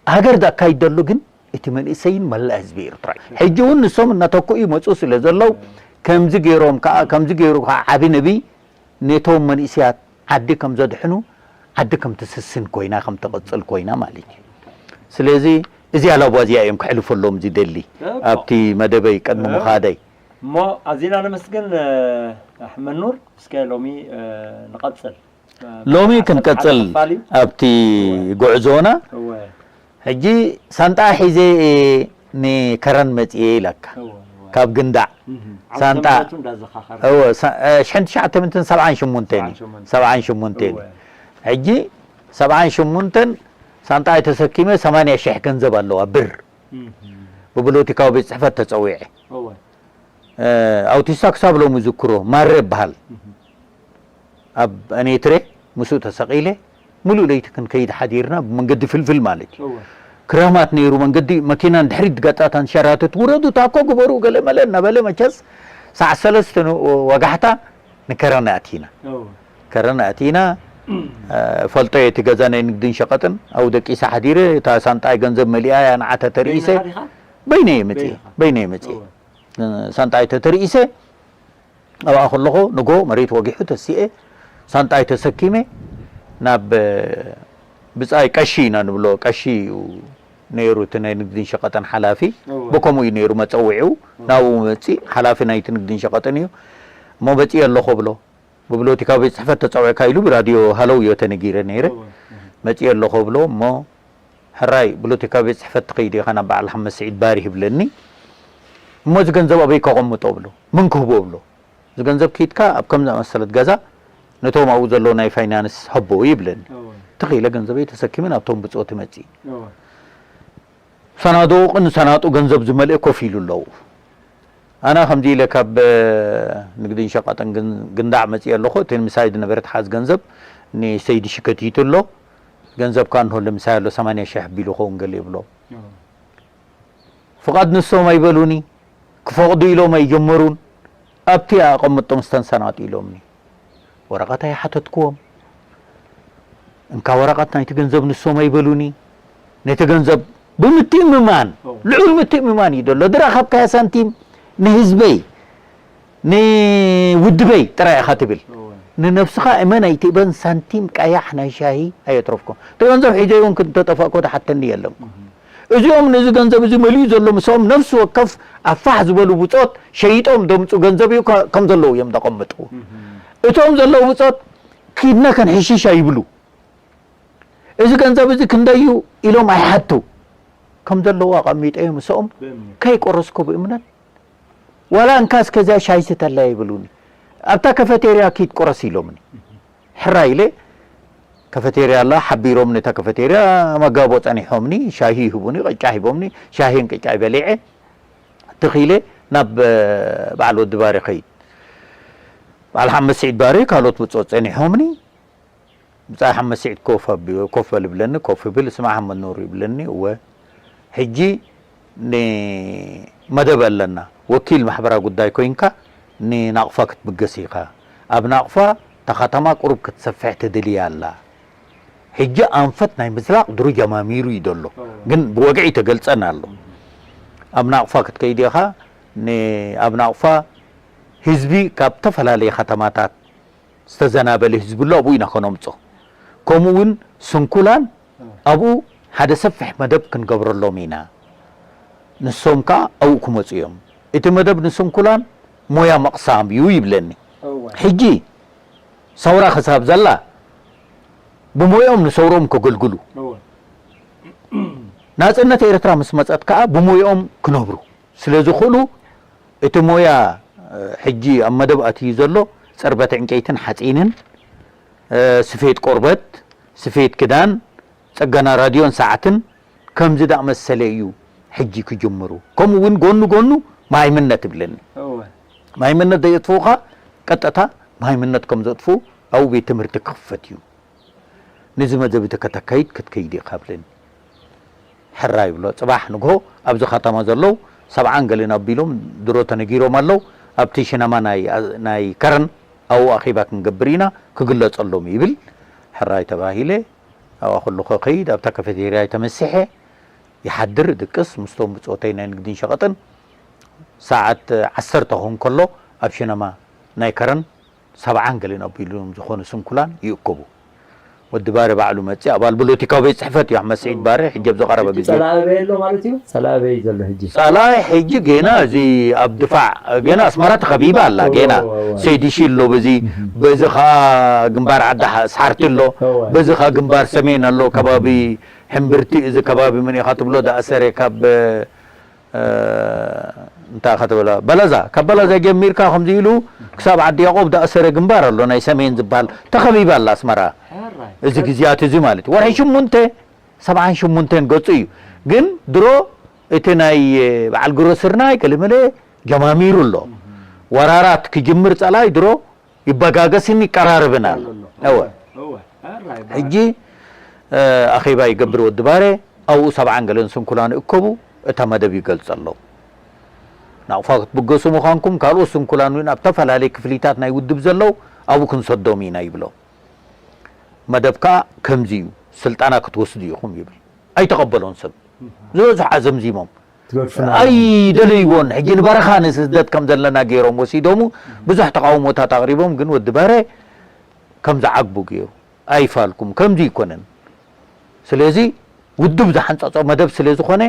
ሃገር ዳካይድ ዘሎ ግን እቲ መንእሰይን መላእ ህዝቢ ኤርትራ እዩ። ሕጂ እውን ንሶም እናተክኡ ይመጹ ስለ ዘለዉ ከምዚ ገይሮም ከኣ፣ ከምዚ ገይሩ ከኣ ዓቢ ነቢ ነቶም መንእስያት ዓዲ ከም ዘድሕኑ፣ ዓዲ ከም ትስስን ኮይና፣ ከም ትቕጽል ኮይና ማለት እዩ። ስለዚ እዚኣ ላቧ እዚኣ እዮም ከሕልፈሎም ዝደሊ እኮ። ኣብቲ መደበይ ቅድሚ እኮ። ምኻደይ። እሞ ኣዚና ነመስግን፣ እ፣ ኣሕመድ ኑር። እስከ ሎሚ፣ እ፣ ንቐጽል። እ፣ ሎሚ ዓሰርተ ሓደ ክንቀጽል ክፋል እዩ። ኣብቲ እወ። ጉዕዞና እወ። ሕጂ ሳንጣ ሒዘ እየ ንከረን መጽየ ኢለካ። እወ፣ እወ። ካብ ግንዳዕ እህ፣ ሳንጣ ዓመተ ምህረቱ እንዳዘኻኸረ። እወ፣ ሳ-፣ እ፣ ሽሕን ትሽዓተ ሚእትን ሰብዓን ሽሙንተን እዩ። ሰብዓን ሽሙንተን። ሰብዓን ሽሙንተን እዩ። እወ። ሕጂ ሰብዓን ሽሙንተን ሳንጣ ተሰኪመ ሰማንያ ሽሕ ገንዘብ ኣለዋ ብር። እህ። ብፖለቲካዊ ቤት ጽሕፈት ተጸዊዐ። እወ። እ፣ ኣውቲስታ ክሳብ ሎሚ ዝክሮ ማረ ይበሃል። እህ። ኣብ ኣኔትሬ ምስኡ ተሰቒለ፣ ምሉእ ለይቲ ክንከይድ ሓዲርና፣ ብመንገዲ ፍልፍል ማለት እዩ። እወ። ክራማት ነይሩ መንገዲ፣ መኪና ንድሕሪት ገጻ ተንሸራትት፣ ውረዱ፣ ታኮ ግበሩ፣ ገለ መለ እናበለ፣ መቸስ ሰዓት ሰለስተ ን-፣ ወጋሕታ ንከረን ኣቲና። እወ። ከረን ኣቲና፣ እ፣ ፈልጦ እቲ ገዛ ናይ ንግድን ሸቐጥን፣ ኣብኡ ደቂሰ ሓዲረ፣ እታ ሳንጣይ ገንዘብ መሊኣ እያ ንዓ ተተርኢሰ። በይንኻ ዲኻ? በይነይ መጽየ፣ በይንኻ? በይነይ መጽየ። እወ። እ፣ ሳንጣይ ተተርኢሰ፣ ኣብኣ ከለኹ ንጎ መሬት ወጊሑ ተሲኤ፣ ሳንጣይ ተሰኪመ ናብ፣ እ፣ ብጻይ ቀሺ ኢና ንብሎ፣ ቀሺ እዩ ነይሩ እቲ ናይ ንግድን ሸቐጥን ሓላፊ። እወ። ብከምኡ እዩ ነይሩ መጸውዒኡ። እወ። ናብኡ መጺእ፣ ሓላፊ ናይቲ ንግድን ሸቐጥን እዩ። እሞ መጺእ ኣለኹ ብሎ፣ ብፖለቲካዊ ቤት ጽሕፈት ተጸዊዕካ ኢሉ ብራድዮ ሃለው እዮ ተነጊረ ነይረ። እወ። እህ። መጺእ ኣለኹ ብሎ፣ እሞ ሕራይ ፖለቲካዊ ቤት ጽሕፈት ትኸይድ ኢኻ ናብ በዓል ሓመድ ስዒድ ባሪህ ይብለኒ። እሞ እዚ ገንዘብ ኣበይ ከቐምጦ ብሎ፣ መን ክህቦ ብሎ። እዚ ገንዘብ ኪድካ ኣብ ከም ዝኣመሰለት ገዛ ነቶም ኣብኡ ዘለዉ ናይ ፋይናንስ ሀቦ ይብለኒ። እወ። ትኺለ ገንዘበይ ተሰኪመ ናብቶም ብጾት መጺእ። እወ። ሰናዱቕን ሰናጡ ገንዘብ ዝመልአ ኮፍ ኢሉ ኣለዉ። ኣነ ከምዚ ኢለ ካብ፣ እ፣ ንግድን ሸቐጥን ግን-፣ ግንዳዕ መጺእ ኣለኹ። እቲ ምሳይ ዝነበረ ተሓዝ ገንዘብ ንሰይዲ ሽከቲቱ ኣሎ። ገንዘብካ እንሆ ለምሳይ ኣሎ ሰማንያ ሽሕ ቢሉ ኸውን ገለ ይብሎ። እወ። ፍቓድ ንሶም ኣይበሉኒ፣ ክፈቕዱ ኢሎም ኣይጀመሩን። ኣብቲ ኣቐምጦም ስተን ሰናጡ ኢሎምኒ። ወረቐት ኣይሓተትክዎም። እንካ ወረቐት ናይቲ ገንዘብ ንሶም ኣይበሉኒ። ነቲ ገንዘብ ብምትእምማን፣ ኦ። ልዑል ምትእምማን እዩ ዘሎ። ድረኸብካያ ሳንቲም ንህዝበይ፣ ንውድበይ ጥራይ ኢኻ ትብል። እወ። ንነብስኻ እመን ኣይትእበን፣ ሳንቲም ቀያሕ ናይ ሻሂ ኣየትረፍኩን። እቲ ገንዘብ ሒዘ እውን እንተጠፋእኩ ዝሓተኒ የለን። እህ። እዚኦም ነዚ ገንዘብ እዚ መሊኡ ዘሎ ምስኦም ነፍሲ ወከፍ ኣብ ፋሕ ዝበሉ ብጾት ሸይጦም ደምጹ ገንዘብ እዩ ከ-፣ ከም ዘለዉ እዮም ዘቐምጡ። እህ። እቶም ዘለዉ ብጾት ኪድና ከንሕሽሽ ኣይብሉ። እዚ ገንዘብ እዚ ክንደይ እዩ ኢሎም ኣይሓቱ። ከም ዘለዉ ኣቐሚጠ ምስኦም ብእምነት። ከይቆረስኩ ብእምነት ዋላ እንካ እስከ እዚኣ ሻሂ ስተላ ይብሉኒ። ኣብታ ካፌቴርያ ኪድ ቁረስ ኢሎምኒ። ሕራይ ኢለ ካፌቴርያ ኣላ ሓቢሮም ነታ ካፌቴርያ መጋቦ ጸኒሖምኒ፣ ሻሂ ይህቡኒ፣ ቅጫ ሂቦምኒ፣ ሻሂን ቅጫ በሊዐ ትኺለ ናብ፣ እ፣ በዓል ወዲ ባሪ ኸይድ። በዓል ሓመድ ስዒድ ባሪ ካልኦት ብጾት ጸኒሖምኒ። ብጻይ ሓመድ ስዒድ ኮፍ ኣቢ-፣ ኮፍ በል ይብለኒ፣ ኮፍ ይብል፣ ስማዕ ሓመድ ኑር ይብለኒ፣ እወ። ሕጂ ንመደብ ኣለና፣ ወኪል ማሕበራዊ ጉዳይ ኮይንካ ንናቕፋ ክትብገስ ኢኻ። ኣብ ናቕፋ እታ ከተማ ቁሩብ ክትሰፍሕ ትድሊ ኣላ። ሕጂ ኣንፈት ናይ ምዝላቕ ድሩ ጀማሚሩ እዩ ዘሎ፣ እወ። ግን ብወግዒ ተገልጸን ኣሎ። ኣብ ናቕፋ ክትከይድ ኢኻ፣ ን-፣ ኣብ ናቕፋ ህዝቢ ካብ ዝተፈላለየ ከተማታት ዝተዘናበለ ህዝቢ ኣሎ፣ ኣብኡ ኢና ከነምጾ። ከምኡ እውን ስንኩላን ኣብኡ ሓደ ሰፊሕ መደብ ክንገብረሎም ኢና። ንሶም ከኣ ኣብኡ ክመጹ እዮም። እቲ መደብ ንስንኩላን ሞያ መቕሳም እዩ ይብለኒ። ሕጂ ሰውራ ክሳብ ዘላ ብሞያኦም ንሰውሮም ከገልግሉ፣ ናጽነት ኤርትራ ምስ መጸት ከኣ ብሞያኦም ክነብሩ ስለ ዝኽእሉ፣ እቲ ሞያ ሕጂ ኣብ መደብ ኣትዩ ዘሎ ጽርበት ዕንጨይትን ሓጺንን፣ ስፌት ቆርበት፣ ስፌት ክዳን፣ ጽገና ራድዮን ሰዓትን ከምዚ ዳኣመሰለ እዩ ሕጂ ክጅምሩ። ከምኡ እውን ጎኑ ጎኑ መሃይምነት ይብለኒ። መሃይምነት ዘየጥፍኡኻ ቀጥታ መሃይምነት ከም ዘጥፍኡ ኣብኡ ቤት ትምህርቲ ክኽፈት እዩ። ነዚ መደብ እዚ ከተካይድ ክትከይድ ኢኻ ብለኒ። ሕራይ ይብሎ። ጽባሕ ንግሆ ኣብዚ ከተማ ዘለዉ ሰብዓን ገለን ኣቢሎም ድሮ ተነጊሮም ኣለዉ። ኣብቲ ሽነማ ናይ፣ ናይ ከረን ኣብኡ ኣኼባ ክንገብር ኢና፣ ክግለጸሎም ይብል። ሕራይ ተባሂለ። ኣብኣ ከለኹ ከይድ ኣብታ ካፌቴርያ ተመሲሐ ይሓድር፣ ድቅስ ምስቶም ብጾተይ ናይ ንግድን ሸቐጥን። ሰዓት ዓሰርተ ክኸውን ከሎ ኣብ ሽነማ ናይ ከረን ሰብዓን ገለን ኣቢሎም ዝኾኑ ስንኩላን ይእከቡ። ወዲ ባረ ባዕሉ መጽእ ኣባል ፖለቲካዊ ቤት ጽሕፈት እዩ። ኣሕመድ ስዒድ ባረ ሕጂ ኣብ ዝቐረበ ግዜ ጸላኢ ኣበይ ኣሎ ማለት እዩ? ጸላኢ ኣበይ ዘሎ ሕጂ? ጸላኢ ሕጂ ገና እዚ ኣብ ድፋዕ ገና ኣስመራ ተኸቢባ ኣላ። ገና ሰይዲ ሺሎ በዚ በዚ ኸኣ ግንባር ዓዲ ሓ- ሳሕርቲ ኣሎ። በዚ ኸኣ ግንባር ሰሜን ኣሎ። ከባቢ ሕምብርቲ እዚ ከባቢ መን ኢኻ ትብሎ? ዳእሰረ ካብ እንታይ ኢኻ ትብላ? በለዛ። ካብ በለዛ ጀሚርካ ከምዚ ኢሉ ክሳብ ዓዲ ያቆብ ዳእሰረ ግንባር ኣሎ፣ ናይ ሰሜን ዝበሃል። ተኸቢባ ኣላ ኣስመራ። እዚ ግዜያት እዚ ማለት እዩ። ወርሒ ሽሙንተ፣ ሰብዓን ሽሙንተን ገጹ እዩ። ግን ድሮ እቲ ናይ በዓል ግሮስርናይ ገለመለ ጀማሚሩ ኣሎ። ወራራት ክጅምር ጸላይ ድሮ ይበጋገስን ይቀራረብን ኣሎ። እወ። ሕጂ ኣኼባ ይገብር ወዲ ባረ፣ ኣብኡ ሰብዓን ገለን ስንኩላን ይእከቡ፣ እታ መደብ ይገልጸሎም። ናቕፋ ክትብገሱ ምዃንኩም ካልኦት ስንኩላን እውን ኣብ ተፈላለየ ክፍሊታት ናይ ውድብ ዘለዉ ኣብኡ ክንሰዶም ኢና ይብሎም። መደብ ከኣ ከምዚ እዩ፣ ስልጠና ክትወስዱ ኢኹም ይብል። ኣይተቐበሎን ሰብ። ዝበዝሑ ኣዘምዚሞም። ኣይደለይዎን። ሕጂ ንበረኻ ንስደት ከም ዘለና ገይሮም ወሲዶሙ። ብዙሕ ተቓውሞታት ኣቕሪቦም፣ ግን ወዲ ባረ ከም ዝዓግቡ ገይሩ። ኣይፋልኩም፣ ከምዚ ኣይኮነን። ስለዚ ውድብ ዝሓንጸጾ መደብ ስለ ዝኾነ፣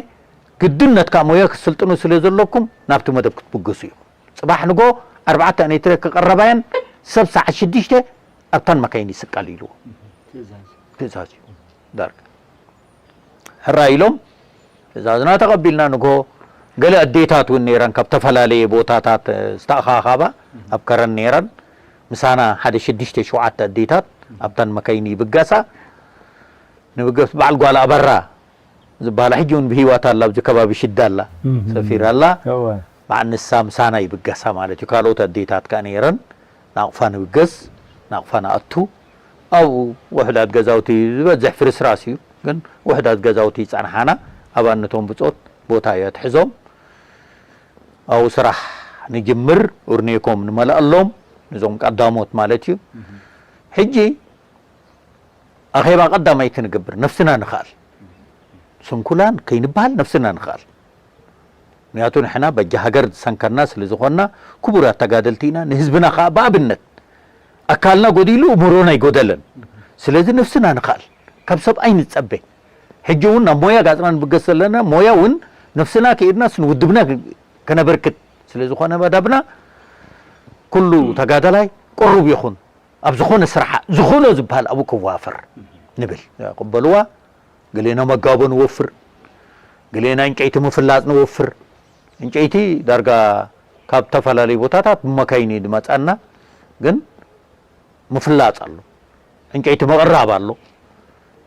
ግድን ነትካ ሞያ ክትስልጥኑ ስለ ዘለኩም ናብቲ መደብ ክትብገሱ ኢኹም። ጽባሕ ንጎ ኣርባዕተ ኔትረ ክቐረባየን ሰብ ሰዓት ሽዱሽተ ኣብታን መካይን ይስቀል ኢልዎ። ትእዛዝ እዩ። ዳርጋ። ሕራይ ኢሎም ትእዛዝና ተቐቢልና ንግሆ ገለ ኣዴታት እውን ነይረን ካብ ተፈላለየ ቦታታት ዝተኣኻኻባ ኣብ ከረን ነይረን። ምሳና ሓደ ሽዱሽተ ሸውዓተ ኣዴታት ኣብታን መካይን ይብገሳ። ንብገስ በዓል ጓል ኣበራ ዝበሃላ ሕጂ እውን ብህይወት ኣላ፣ ኣብዚ ከባቢ ሽዳ ኣላ፣ ሰፊራ ኣላ። በዓል ንሳ ምሳና ይብገሳ ማለት እዩ። ካልኦት ኣዴታት ከኣ ነይረን። ናቕፋ ንብገስ፣ ናቕፋ ንኣቱ። ኣብኡ ውሑዳት ገዛውቲ፣ ዝበዝሕ ፍርስራስ እዩ፣ ግን ውሑዳት ገዛውቲ ይጸንሓና። ኣብኣነቶም ብጾት ቦታ እያ ትሕዞም። ኣብኡ ስራሕ ንጅምር፣ ኡርኔኮም ንመልኣሎም፣ ነዞም ቀዳሞት ማለት እዩ። ሕጂ ኣኼባ ቀዳማይቲ ንገብር፣ ነፍስና ንኽኣል። ስንኩላን ከይንበሃል ነፍስና ንኽኣል። ምክንያቱ ንሕና በጃ ሃገር ዝሰንከና ስለ ዝኾንና ክቡራት ተጋደልቲ ኢና፣ ንህዝብና ከኣ ብኣብነት። ኣካልና ጎዲሉ እምሮና ኣይጎደለን። ስለዚ ነፍስና ንኽኣል፣ ካብ ሰብ ኣይንጸበ። ሕጂ እውን ናብ ሞያ ጋጽና ንብገስ ዘለና፣ ሞያ እውን ነፍስና ከይድናስ ንውድብና ከነበርክት ስለ ዝኾነ መደብና፣ ኩሉ ተጋዳላይ ቅሩብ ይኹን። ኣብ ዝኾነ ስራሕ ዝኾኖ ዝበሃል ኣብኡ ክዋፈር ንብል። ቅበልዋ፣ ገሌና መጋቦ ንወፍር፣ ገሌና ዕንጨይቲ ምፍላጽ ንወፍር። ዕንጨይቲ ዳርጋ ካብ ዝተፈላለዩ ቦታታት ብመካይን እዩ ዝመጻና፣ ግን ምፍላጽ ኣሎ፣ ዕንጨይቲ ምቕራብ ኣሎ፣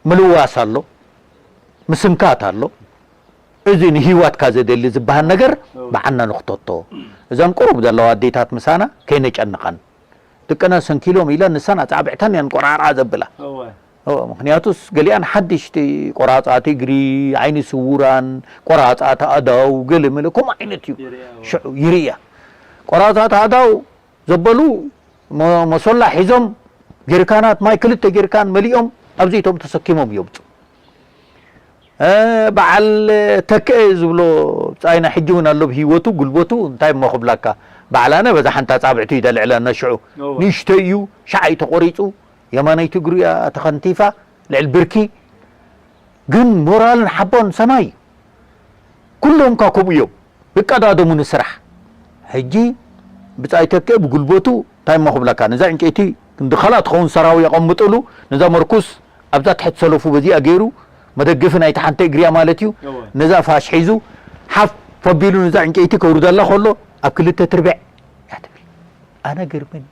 ምልዋስ ኣሎ፣ ምስንካት ኣሎ። እዚ ንህይወትካ ዘደሊ ዝበሃል ነገር ብዓና ንኽተቶ፣ እዘን ቁሩብ ዘለዋ ኣዴታት ምሳና ከይነጨንቐን። ደቅና ሰንኪሎም ኢለን ንሰን ኣጻብዕተን እየን ቆራርዓ ዘብላ። እወ። እወ፣ ምኽንያቱስ ገሊኣን ሓድሽቲ ቆራጻት እግሪ፣ ዓይኒ ስውራን፣ ቆራጻት ኣእዳው፣ ገለ መለ ከምኡ ዓይነት እዩ። ይርእያ፣ እወ። ሽዑ ይርእያ። ቆራጻት ኣእዳው ዘበሉ መ-፣ መሶላ ሒዞም ጀሪካናት ማይ ክልተ ጀሪካን መሊኦም ኣብዚ እቶም ተሰኪሞም የምጹ። እ፣ በዓል ተክአ ዝብሎ ብጻይና ሕጂ እውን ኣሎ ብህይወቱ፣ ጉልበቱ፣ እንታይ እሞ ክብላካ። በዓል ኣነ በዛ ሓንቲ ኣጻብዕቱ እዩ ደልዕለና ሽዑ። እወ። ንእሽቶ እዩ፣ ሻዕ እዩ ተቖሪጹ፣ የማነይቲ እግሩ እያ ተኸንቲፋ፣ ልዕሊ ብርኪ። ግን ሞራልን ሓቦን ሰማይ። ኩሎም እኳ ከምኡ እዮም፣ ይቀዳደሙ ንስራሕ። ሕጂ ብጻይ ተክኤ ብጉልበቱ እንታይ እሞ ክብለካ፣ ነዛ ዕንጨይቲ ክንዲ ካልኣ ትኸውን ሰራዊ የቐምጥሉ፣ ነዛ መርኩስ ኣብዛ ትሕቲ ሰለፉ በዚኣ ገይሩ፣ መደገፊ ናይቲ ሓንቲ እግሪያ ማለት እዩ። እወ። ነዛ ፋሽ ሒዙ ሓፍ ኣቢሉ ነዛ ዕንጨይቲ ከውርደላ ከሎ ኣብ ክልተ ትርብዕ እያ ትብል። ኣነ ገርመኒ።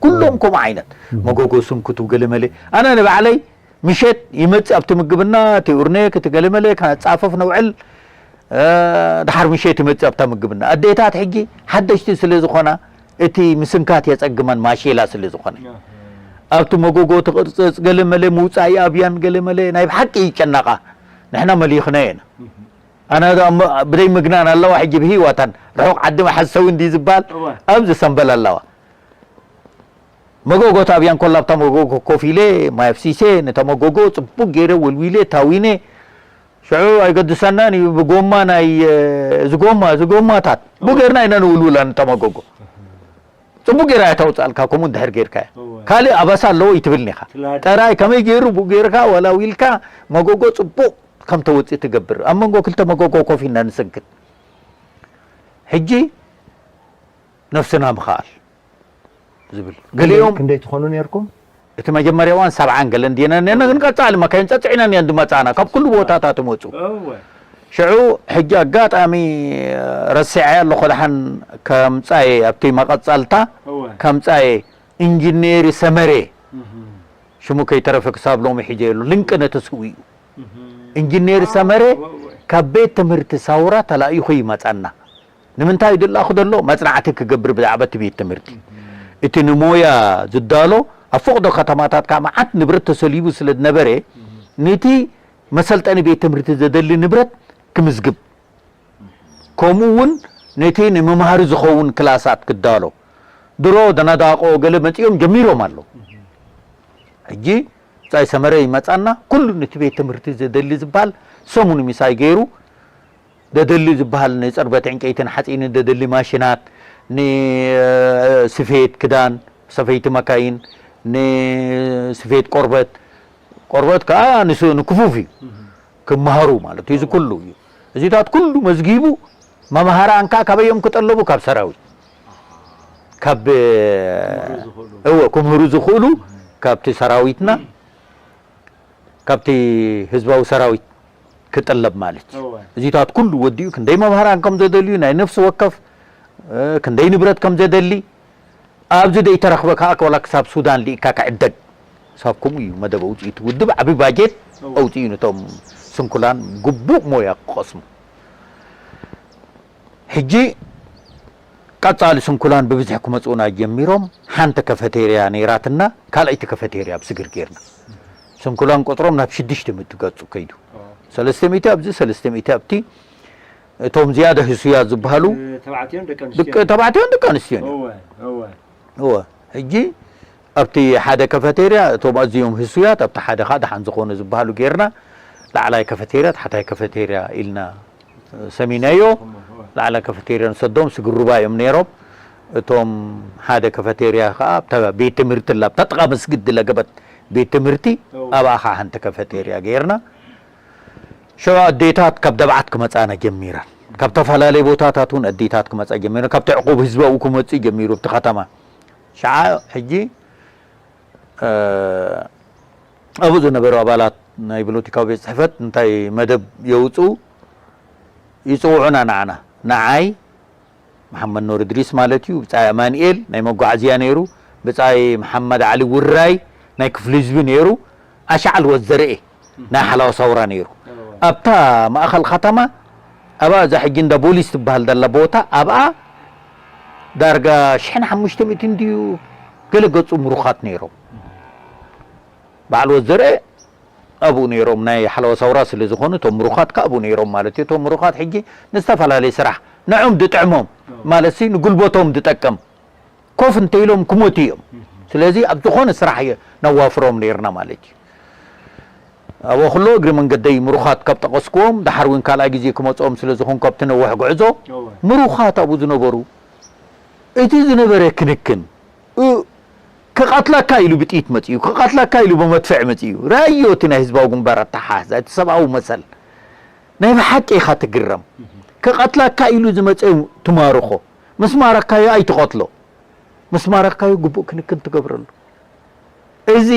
ኩሎም ከምኡ ዓይነት መጎጎ ስንኩቱ ገለመለ። ኣነ ንባዕለይ ምሸት ይመጽእ ኣብቲ ምግብና፣ እቲ ኡርኔክ፣ እቲ ገለመለ፣ ከጻፈፍ ነውዕል። እ፣ ድሓር ምሸት ይመጽእ ኣብታ ምግብና። ኣዴታት ሕጂ ሓደሽቲ ስለ ዝኾና፣ እቲ ምስንካት የጸግመን፣ ማሼላ ስለ ዝኾነ። ኣብቲ መጎጎ፣ እቲ ቅርጽጽ ገለመለ፣ ምውጻእ ኣብያን ገለመለ፣ ናይ ብሓቂ ይጨነቓ። ንሕና መሊኽናዮ ኢና። ኣነ ዶ ኣብ፣ ብደይ ምግናን ኣለዋ፣ ሕጂ ብህይወታን ርሑቕ ዓዲ መሓዝ ሰው እንዲ ዝበሃል እወ። ኣብዚ ሰምበል ኣለዋ። መጎጎ ኣብያን ኮላ ኣብታ መጎጎ ኮፍ ኢለ፣ ማይ ኣፍሲሰ፣ ነታ መጎጎ ጽቡቕ ገይረ ወልዊለ፣ ታዊነ። ሽዑ ኣይገድሰናን እዩ፣ ብጎማ ናይ፣ እዚ ጎማ፣ እዚ ጎማታት ብኡ ጌርና ኢና ንውልውላ ነታ መጎጎ። ጽቡቕ ጌራ እያ ተውጽኣልካ፣ ከምኡ እንድሕር ጌርካያ። እወ። ካልእ ኣበሳ ኣለዎ ይትብልኒ ኢኻ። ትላድ። ጥራይ ከመይ ገይሩ ብኡ ጌርካ፣ ወላ ዊልካ፣ መጎጎ ጽቡቕ ከም ተወጽእ ትገብር። ኣብ መንጎ ክልተ መጎጎ ኮፍ ኢልና ንስንክት። ሕጂ ነፍስና ምኽኣል ዝብል። ክንደይ፣ ገሊኦም ክንደይ ትኾኑ ነርኩም? እቲ መጀመርያ እዋን ሰብዓን ገለን ዲና ነና፣ ግን ቀጻሊ መካይን ጸጽዒና እየን ዝመጻና፣ ካብ ኩሉ ቦታታት ይመጹ። እወ። ሽዑ ሕጂ ኣጋጣሚ ረሲዐ ኣለኹ፣ ደሓን ከምጻየ ኣብቲ መቐጸልታ እወ። ከምጻየ ኢንጂነር ሰመረ እህ። ሽሙ ከይተረፈ ክሳብ ሎሚ ሒጀ የሉ፣ ልንቅነ ተስኡ እዩ። እህ። ኢንጂነር ሰመረ እወ፣ እወ። ካብ ቤት ትምህርቲ ሳውራ ተላኢኹ ይመጻና። ንምንታይ ድላኹ ዘሎ መጽናዕቲ ክገብር ብዛዕባ እቲ ቤት ትምህርቲ። እህ። እቲ ንሞያ ዝዳሎ ኣብ ፈቕዶ ከተማታት ከዓ መዓት ንብረት ተሰሊቡ ስለ ዝነበረ፣ እህ። ነቲ መሰልጠኒ ቤት ትምህርቲ ዘደሊ ንብረት ክምዝግብ፣ ከምኡ እውን ነቲ ንመምሃሪ ዝኸውን ክላሳት ክዳሎ፣ ድሮ ደናዳቆ ገለ መጺኦም ጀሚሮም ኣለዉ። ሕጂ ብጻይ ሰመረ ይመጻና፣ ኩሉ ነቲ ቤት ትምህርቲ ዘደሊ ዝበሃል ሰሙን ምሳይ ገይሩ፣ ዘደሊ ዝበሃል ንጽርበት ዕንጨይትን ሓጺንን ዘደሊ ማሽናት፣ ንስፌት ክዳን፣ ሰፈይቲ መካይን፣ ንስፌት ቆርበት፣ ቆርበት ከኣ ንስ-፣ ንክፉፍ እዩ። ክመሃሩ ማለት እዩ። እዚ ኩሉ እዩ። እዚታት ኩሉ መዝጊቡ መምሃራን ከኣ ካበይ እዮም ክጠለቡ? ካብ ሰራዊት። ካብ፣ ክምህሩ ዝኽእሉ። እወ፣ ክምህሩ ዝኽእሉ ካብቲ ሰራዊትና፣ ካብቲ ህዝባዊ ሰራዊት ክጥለብ ማለት እዩ። እወ። እዚታት ኩሉ ወዲኡ ክንደይ መምሃራን ከም ዘደልዩ፣ ናይ ነፍሲ ወከፍ፣ እ፣ ክንደይ ንብረት ከም ዘደሊ፣ ኣብዚ ዘይተረኽበ ከኣ ወላ ክሳብ ሱዳን ልኢካ ክዕደግ። ክሳብ ከምኡ እዩ መደብ ኣውጺኡ እቲ ውድብ፣ ዓቢ ባጀት እወ። ኣውጺኡ ነቶም ስንኩላን ግቡእ ሞያ ክቐስሙ። ሕጂ ቀጻሊ ስንኩላን ብብዝሒ ክመጹና ጀሚሮም። ሓንቲ ካፈቴርያ ነይራትና፣ ካልኣይቲ ካፈቴርያ ኣብ ስግር ጌርና። ስንኩላን ቁጽሮም ናብ ሽዱሽተ ሚእቲ ገጹ ከይዱ። እወ። ሰለስተ ሚእቲ ኣብዚ፣ ሰለስተ ሚእቲ ኣብቲ። እቶም ዝያዳ ህሱያት ዝበሃሉ ተባዕትዮን ደቂ ደቂ ኣንስትዮን። ተባዕትዮን ደቂ ኣንስትዮን እዮም። እወ፣ እወ። እወ፣ ሕጂ ኣብቲ ሓደ ካፈቴርያ እቶም ኣዝዮም ህሱያት፣ ኣብቲ ሓደ ኸኣ ደሓን ዝኾኑ ዝበሃሉ ጌርና፣ ላዕላይ ካፈቴርያ፣ ታሕታይ ካፈቴርያ ኢልና ሰሚናዮ። እወ። ላዕላይ ካፈቴርያ ንሰዶም ስግር ሩባ እዮም ነይሮም። እቶም ሓደ ካፈቴርያ ኸኣ ኣብታ ቤት ትምህርቲ ኣላ፣ ኣብታ ጥቓ መስጊድ ዝለገበት ቤት ትምህርቲ፣ እወ። ኣብኣ ኸኣ ሓንቲ ካፈቴርያ ጌርና። ሽዑ ኣዴታት ካብ ደብዓት ክመጻና ጀሚረን። ካብ ተፈላለየ ቦታታት እውን ኣዴታት ክመጻ ጀሚረን። ካብቲ ዕቁብ ህዝቢ ኣብኡ ክመጽእ ጀሚሩ፣ ኣብቲ ከተማ። ሽዓ ሕጂ፣ እ፣ ኣብኡ ዝነበሩ ኣባላት ናይ ፖለቲካዊ ቤት ጽሕፈት እንታይ መደብ የውጽኡ? ይጽውዑና ንዓና። ንዓይ፣ መሓመድ ኑር እድሪስ ማለት እዩ፣ ብጻይ ኣማኑኤል ናይ መጓዓዝያ ነይሩ፣ ብጻይ መሓመድ ዓሊ ውራይ ናይ ክፍሊ ህዝቢ ነይሩ፣ ኣሽዓል ወዘርኤ ናይ ሓላዋ ሳውራ ነይሩ። እወ። ኣብታ ማእኸል ከተማ፣ ኣብኣ እዛ ሕጂ እንዳ ቦሊስ ትበሃል ዘላ ቦታ፣ ኣብኣ ዳርጋ ሽሕን ሓሙሽተ ሚእትን ድዩ ገለ ገጹ ምሩኻት ነይሮም። በዓል ወዘርኤ ኣብኡ ነይሮም፣ ናይ ሓለዋ ሰውራ ስለ ዝኾኑ፣ እቶም ምሩኻት ከኣ ኣብኡ ነይሮም ማለት እዩ። እቶም ምሩኻት ሕጂ ንዝተፈላለየ ስራሕ ንዖም ዝጥዕሞም፣ እም። ማለትሲ ንጉልበቶም ዝጠቅም፣ ኮፍ እንተኢሎም ክሞቱ እዮም። እም። ስለዚ ኣብ ዝኾነ ስራሕ እየ ነዋፍሮም ነይርና ማለት እዩ። ኣብኡ ከሎ እግሪ መንገደይ ምሩኻት ካብ ጠቐስክዎም፣ ደሓር እውን ካልኣይ ግዜ ክመጽኦም ስለ ዝኾንኩ ኣብቲ ነዊሕ ጉዕዞ፣ እወ። ምሩኻት ኣብኡ ዝነበሩ፣ እቲ ዝነበረ ክንክን፣ እ፣ ክቐትለካ ኢሉ ብጥይት መጺኡ፣ ክቐትለካ ኢሉ ብመድፍዕ መጺኡ። ራእዮ እቲ ናይ ህዝባዊ ግንባር ኣተሓሕዛ፣ እቲ ሰብኣዊ መሰል። ናይ ብሓቂ ኢኻ ትግረም። ክቐትለካ ኢሉ ዝመጸ እዩ ትማርኾ። ምስ ማረካዮ ኣይትቐትሎ፣ ምስ ማረካዮ ግቡእ ክንክን ትገብረሉ። እዚ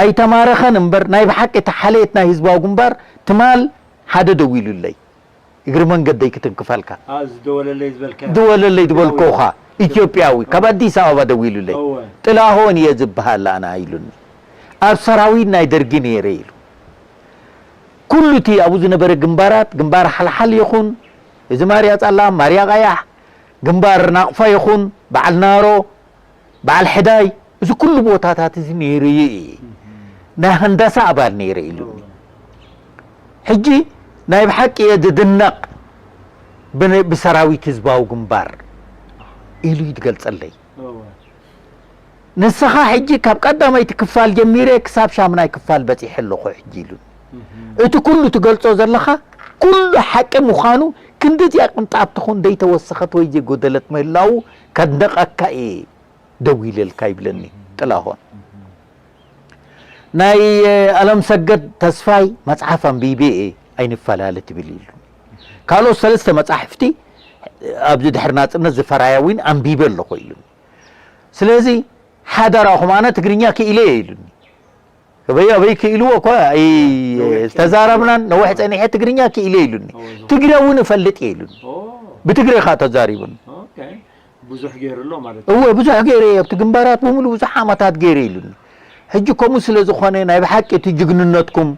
ኣይተማረኸን እምበር፣ ናይ ብሓቂ እቲ ሓልየት ናይ ህዝባዊ ግንባር ትማል ሓደ ደዊሉለይ፣ እግሪ መንገደይ ክትንክፈልካ። አ፣ ዝደወለለይ ዝበልካ። ደወለለይ ዝበልኩኻ ኢትዮጵያዊ ካብ ኣዲስ ኣበባ ደዊሉለይ። እወ። ጥላሁን እየ ዝበሃል ኣነ ኢሉኒ። ኣብ ሰራዊት ናይ ደርጊ ነይረ ኢሉ። ኩሉ እቲ ኣብኡ ዝነበረ ግንባራት፣ ግንባር ሓልሓል ይኹን፣ እዚ ማርያ ጸላም፣ ማርያ ቀያሕ፣ ግንባር ናቕፋ ይኹን፣ በዓል ናሮ፣ በዓል ሕዳይ፣ እዚ ኩሉ ቦታታት እዚ ነይሩ እዩ። ናይ ሃንዳሳ ኣባል ነይረ ኢሉኒ። ሕጂ ናይ ብሓቂ እየ ዝድነቕ ብን-፣ ብሰራዊት ህዝባዊ ግንባር ኢሉ እዩ ዝገልጸለይ። እወ። ንስኻ ሕጂ ካብ ቀዳመይቲ ክፋል ጀሚረ ክሳብ ሻምናይ ክፋል በጺሐ ኣለኹ ሕጂ ኢሉኒ። እቲ ኩሉ ትገልጾ ዘለኻ ኩሉ ሓቂ ምዃኑ ክንድዚኣ ቅንጣብ ትኹን ዘይተወሰኸት ወይ ዘይጎደለት ምህላዉ ከድንቐካ እየ ደዊለልካ ይብለኒ ጥላሁን። ናይ ኣለም ሰገድ ተስፋይ መጽሓፍ ኣንቢበ እየ ኣይንፈላለ ትብል ኢሉ። ካልኦት ሰለስተ መጻሕፍቲ ኣብዚ ድሕሪ ናጽነት ዝፈራያ እውን ኣንቢበ ኣለኹ ኢሉ። ስለዚ ሓደራኹም ኣነ ትግርኛ ክኢለ እየ ኢሉኒ። ኣበይ ኣበይ ክኢልዎ እኳ ኣይ-፣ ዝተዛረብናን ነዊሕ ጸኒሐ ትግርኛ ክኢለ ኢሉኒ። ትግረ እውን እፈልጥ እየ ኢሉኒ። ብትግረ ኸኣ ተዛሪቡኒ። ኦኬ። ብዙሕ ገይሩ ኣሎ ማለት እወ ብዙሕ ገይረ እየ ኣብቲ ግንባራት ብምሉ ብዙሕ ዓመታት ገይረ ኢሉኒ። ሕጂ ከምኡ ስለ ዝኾነ ናይ ብሓቂ እቲ ጅግንነትኩም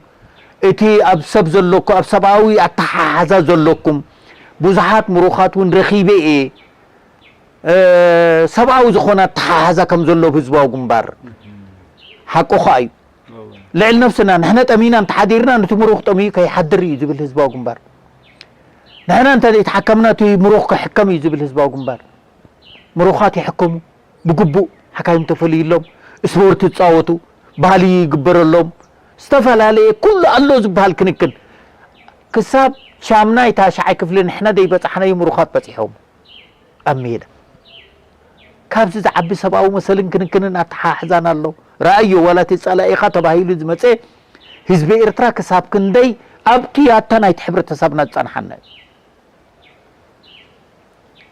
እቲ ኣብ ሰብ ዘለኩ ኣብ ሰብኣዊ ኣተሓሓዛ ዘለኩም ብዙሓት ምሩኻት እውን ረኺበ እየ። እ፣ ሰብኣዊ ዝኾነ ኣተሓሓዛ ከም ዘሎ ኣብ ህዝባዊ ግንባር ሓቁ ኸኣ እዩ። ልዕሊ ነብስና ንሕና ጠሚና እንተሓዲርና ነቲ ምሩኽ ጠሚዩ ከይሓድር እዩ ዝብል ህዝባዊ ግንባር። ንሕና እንተ ዘይተሓከምና እቲ ምሩኽ ክሕከም እዩ ዝብል ህዝባዊ ግንባር። ምሩኻት ይሕከሙ ብግቡእ፣ ሓካይም ተፈልዩሎም፣ ስፖርት ይጻወቱ፣ ባህሊ ይግበረሎም፣ ዝተፈላለየ ኩሉ ኣሎ ዝበሃል ክንክን። ክሳብ ሻምናይ ታሽዓይ ክፍሊ ንሕና ዘይበጻሕናዮ ምሩኻት በጺሖም ኣብ ሜዳ። ካብዚ ዝዓቢ ሰብኣዊ መሰልን ክንክንን ኣተሓሕዛን ኣሎ። ረኣዮ፣ ዋላ እቲ ጸላኢኻ ተባሂሉ ዝመጸ ህዝቢ ኤርትራ ክሳብ ክንደይ ኣብቲ ያታ ናይቲ ሕብረተሰብና ዝጸንሓና እዩ።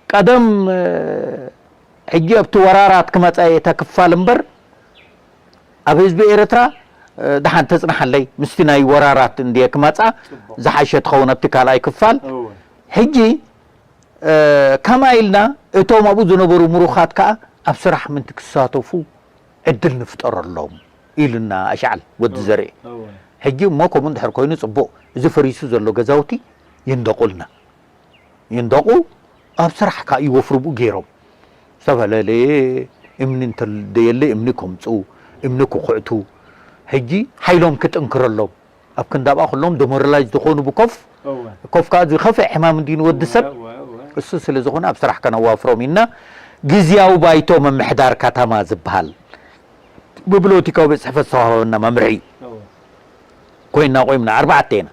ቀደም፣ እ፣ ሕጂ ኣብቲ ወራራት ክመጻ እየ እታ ክፋል እምበር፣ ኣብ ህዝቢ ኤርትራ፣ እ፣ ደሓን ተጽንሓለይ፣ ምስቲ ናይ ወራራት እንድየ ክመጻ፣ ዝሓሸ ትኸውን ኣብቲ ካልኣይ ክፋል። ሕጂ፣ እ፣ ከምኣ ኢልና እቶም ኣብኡ ዝነበሩ ምሩኻት ከኣ ኣብ ስራሕ ምንቲ ክሳተፉ ዕድል ንፍጠረሎም ኢሉና ኣሽዓል ወዲ ዘርኤ። ሕጂ እሞ ከምኡ እንድሕር ኮይኑ ጽቡቕ፣ እዚ ፈሪሱ ዘሎ ገዛውቲ ይንደቑልና። ይንደቑ ኣብ ስራሕ ከኣ ይወፍሩ ብኡ ገይሮም። ዝተፈላለየ እምኒ እንተደየለ እምኒ ከምጽኡ፣ እምኒ ክኹዕቱ፣ ሕጂ ሓይሎም ክጥንክረሎም፣ ኣብ ክንዳብኣ ከሎም ደሞራላይዝ ዝኾኑ ብኮፍ፣ ኮፍ ከኣ ዝኸፍእ ሕማም እንድዩ ንወዲ ሰብ። እሱ ስለ ዝኾነ ኣብ ስራሕ ከነዋፍሮም ኢልና ግዝያዊ ባይቶ ምምሕዳር ከተማ ዝበሃል ብብሎቲካዊ ቤት ጽሕፈት ዝተዋህበና መምርሒ ኮይንና ቆይምና ኣርባዕተ ኢና።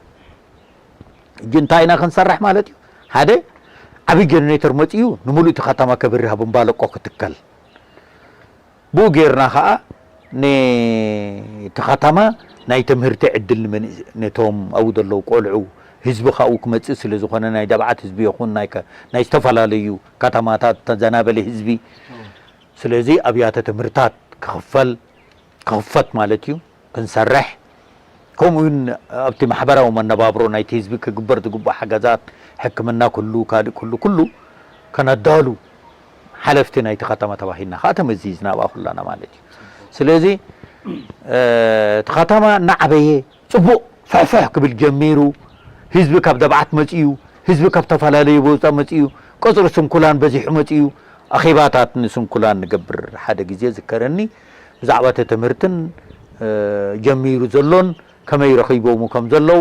ሕጂ እንታይ ኢና ክንሰርሕ ማለት እዩ? ሓደ ዓብዪ ጀነሬተር መጺኡ ንምሉእ እቲ ከተማ ከብርህ ኣብ እምባለቆ ክትከል። ብኡ ጌርና ኸኣ ነቲ ከተማ ናይ ትምህርቲ ዕድል ንመንእስ-፣ ነቶም ኣብኡ ዘለዉ ቆልዑ፣ ህዝቢ ካብኡ ክመጽእ ስለ ዝኾነ ናይ ደብዓት ህዝቢ ይኹን ናይ ከ-፣ ናይ ዝተፈላለዩ ከተማታት ተዘናበለ ህዝቢ። ስለዚ ኣብያተ ትምህርታት ክኽፈል፣ ክኽፈት ማለት እዩ፣ ክንሰርሕ፣ ከምኡ እውን ኣብቲ ማሕበራዊ መነባብሮ ናይቲ ህዝቢ ክግበር ዝግባእ ሓገዛት፣ ሕክምና ኩሉ፣ ካልእ ኩሉ፣ ኩሉ ከነዳሉ ሓለፍቲ ናይቲ ከተማ ተባሂልና ከዓ ተመዚዝና ኣብኣ ኩላና ማለት እዩ። ስለዚ፣ እ፣ እቲ ከተማ እናዓበየ ጽቡቕ ፍሕፍሕ ክብል ጀሚሩ፣ ህዝቢ ካብ ደብዓት መጺኡ፣ ህዝቢ ካብ ተፈላለዩ ቦታ መጺኡ፣ ቁጽሪ ስንኩላን በዚሑ መጺኡ፣ ኣኼባታት ንስንኩላን ንገብር ሓደ ግዜ ዝከረኒ፣ ብዛዕባ እቲ ትምህርትን፣ እ፣ ጀሚሩ ዘሎን ከመይ ረኺቦሙ ከም ዘለዉ፣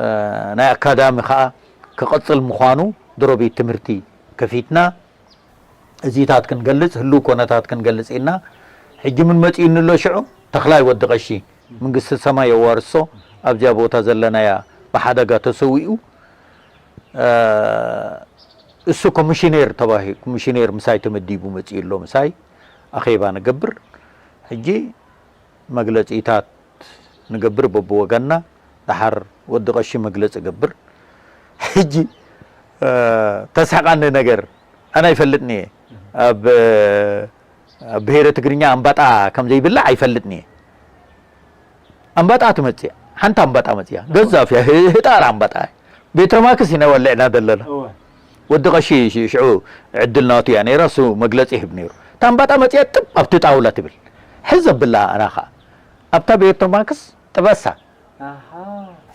እ፣ ናይ ኣካዳሚ ከኣ ክቕጽል ምዃኑ ድሮ ቤት ትምህርቲ ከፊትና፣ እዚታት ክንገልጽ፣ ህሉው ኮነታት ክንገልጽ ኢልና፣ ሕጂ ምን መጺኡኒ ኣሎ ሽዑ? ተኽላይ ወዲ ቀሺ፣ መንግስቲ ሰማይ የዋርሶ፣ ኣብዚኣ ቦታ ዘለናያ ብሓደጋ ተሰዊኡ፣ እ፣ እሱ ኮሚሽነር ተባሂ-፣ ኮሚሽነር ምሳይ ተመዲቡ መጺኡ ኣሎ፣ ምሳይ ኣኼባ ንገብር። ሕጂ መግለጺታት ንገብር በብወገንና፣ ደሓር ወዲ ቀሺ መግለጺ ገብር። ሕጂ፣ እ፣ ተስሕቓኒ ነገር፣ ኣነ ኣይፈልጥን እየ። ኣብ ኣብ ብሄረ ትግርኛ ኣምባጣ ከም ዘይብላዕ ኣይፈልጥን እየ። ኣምባጣ ትመጽእ እያ። ሓንቲ ኣምባጣ መጽያ ገዛፍ እያ። ህ- ህጣር ኣምባጣ እያ። ቤትሮማክስ ኢና ወልዕና ዘለና። ወዲ ቀሺ ሽ- ሽዑ ዕድል ናቱ እያ ነይራ። እሱ መግለጺ ይህብ ነይሩ። እታ ኣምባጣ መጽያ ጥብ ኣብቲ ጣውላ ትብል። ሕዝ ኣብላ ኣና ኸዓ ኣብታ ቤትሮማክስ ጥበሳ።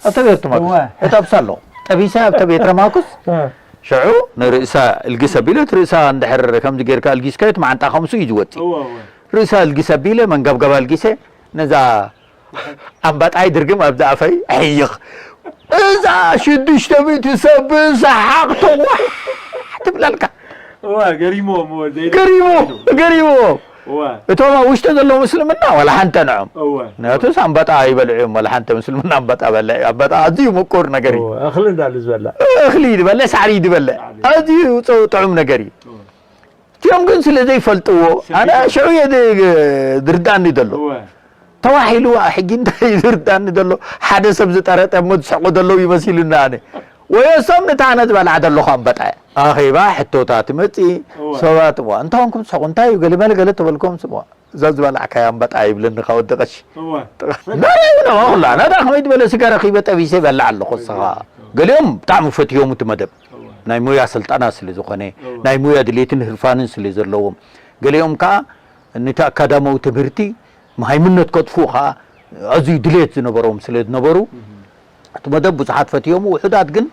ኣብታ ቤትሮማክስ እዋ። እጠብሳ ኣለኹ። ጠቢሰ ኣብታ ቤትሮማክስ ሽዑ ንርእሳ እልግስ ኣቢለ፣ እቲ ርእሳ እንድሕር ከምዚ ጌርካ እልጊስካዮ እቲ መዓንጣ ከምሱ እዩ ዝወጽእ። ርእሳ እልግስ ኣቢለ መንገብገባ እልጊሰ ነዛ ኣምባጣይ ድርግም ኣብዚ ኣፈይ ኣሕይኽ። እዛ ሽዱሽተ ሚእቲ ሰብ ብሰሓቕ ተዋሕ ትብለልካ። እዋ፣ ገሪሞም፣ እወ፣ ዘይደ- ገሪሞ፣ ገሪሞ። እዋ። እቶም ኣብ ውሽጢ ዘለዉ ምስልምና ዋላ ሓንቲ ንዖም። እዋ። ምክንያቱ ኣምባጣ ኣይበልዑ እዮም፣ ዋላ ሓንቲ ምስልምና ኣምባጣ በልዕ። ኣምባጣ ኣዝዩ ምቁር ነገር እዩ። እዋ፣ እኽሊ እንዳሉ ዝበልዕ። እኽሊ እዩ ዝበልዕ፣ ሳዕሪ እዩ ዝበልዕ። ሳዕሪ። ኣዝዩ ጥ- ጥዑም ነገር እዩ። እዋ። እቲኦም ግን ስለ ዘይፈልጥዎ፣ ኣነ ሽዑ እየ ድ- ዝርዳእኒ ዘሎ። እዋ። ተዋሒሉ ሕጂ እንታይ ዝርዳኒ ዘሎ? ሓደ ሰብ ዝጠረጠ እሞ ዝስሕቁ ዘለዉ ይመሲሉኒ ኣነ። ወይ እሶም ነታ ኣነ ዝበልዓ ዘለኹ ኣምበጣ እያ። ኣኼባ ሕቶታት ይመጽእ። እወ። ሰባት እዋ እንታይ ኮንኩም ትስሕቁ? እንታይ እዩ? ገለ መለ ገለ ተበልኩም ስምዋ። እዛ ዝበላዕካያ ኣምበጣ ይብለኒ ካብ ወዲ ቀሺ። እወ። ናዳ ይብለ ኩላ ናዳ ከመይ ዝበለ ስጋ ረኺበ ጠቢሰ ይበልዕ ኣለኹ እስኻ። ገሊኦም ብጣዕሚ ፈትዮም እቲ መደብ። እወ። ናይ ሙያ ስልጠና ስለ ዝኾነ፣ እወ። ናይ ሙያ ድሌትን ህርፋንን ስለ ዘለዎም። ገሊኦም ከኣ ነቲ ኣካዳማዊ ትምህርቲ ሃይምነት ከጥፍኡ ከኣ ኣዝዩ ድሌት ዝነበሮም ስለ ዝነበሩ፣ እቲ መደብ ብዙሓት ፈትዮሙ፣ ውሑዳት ግን፣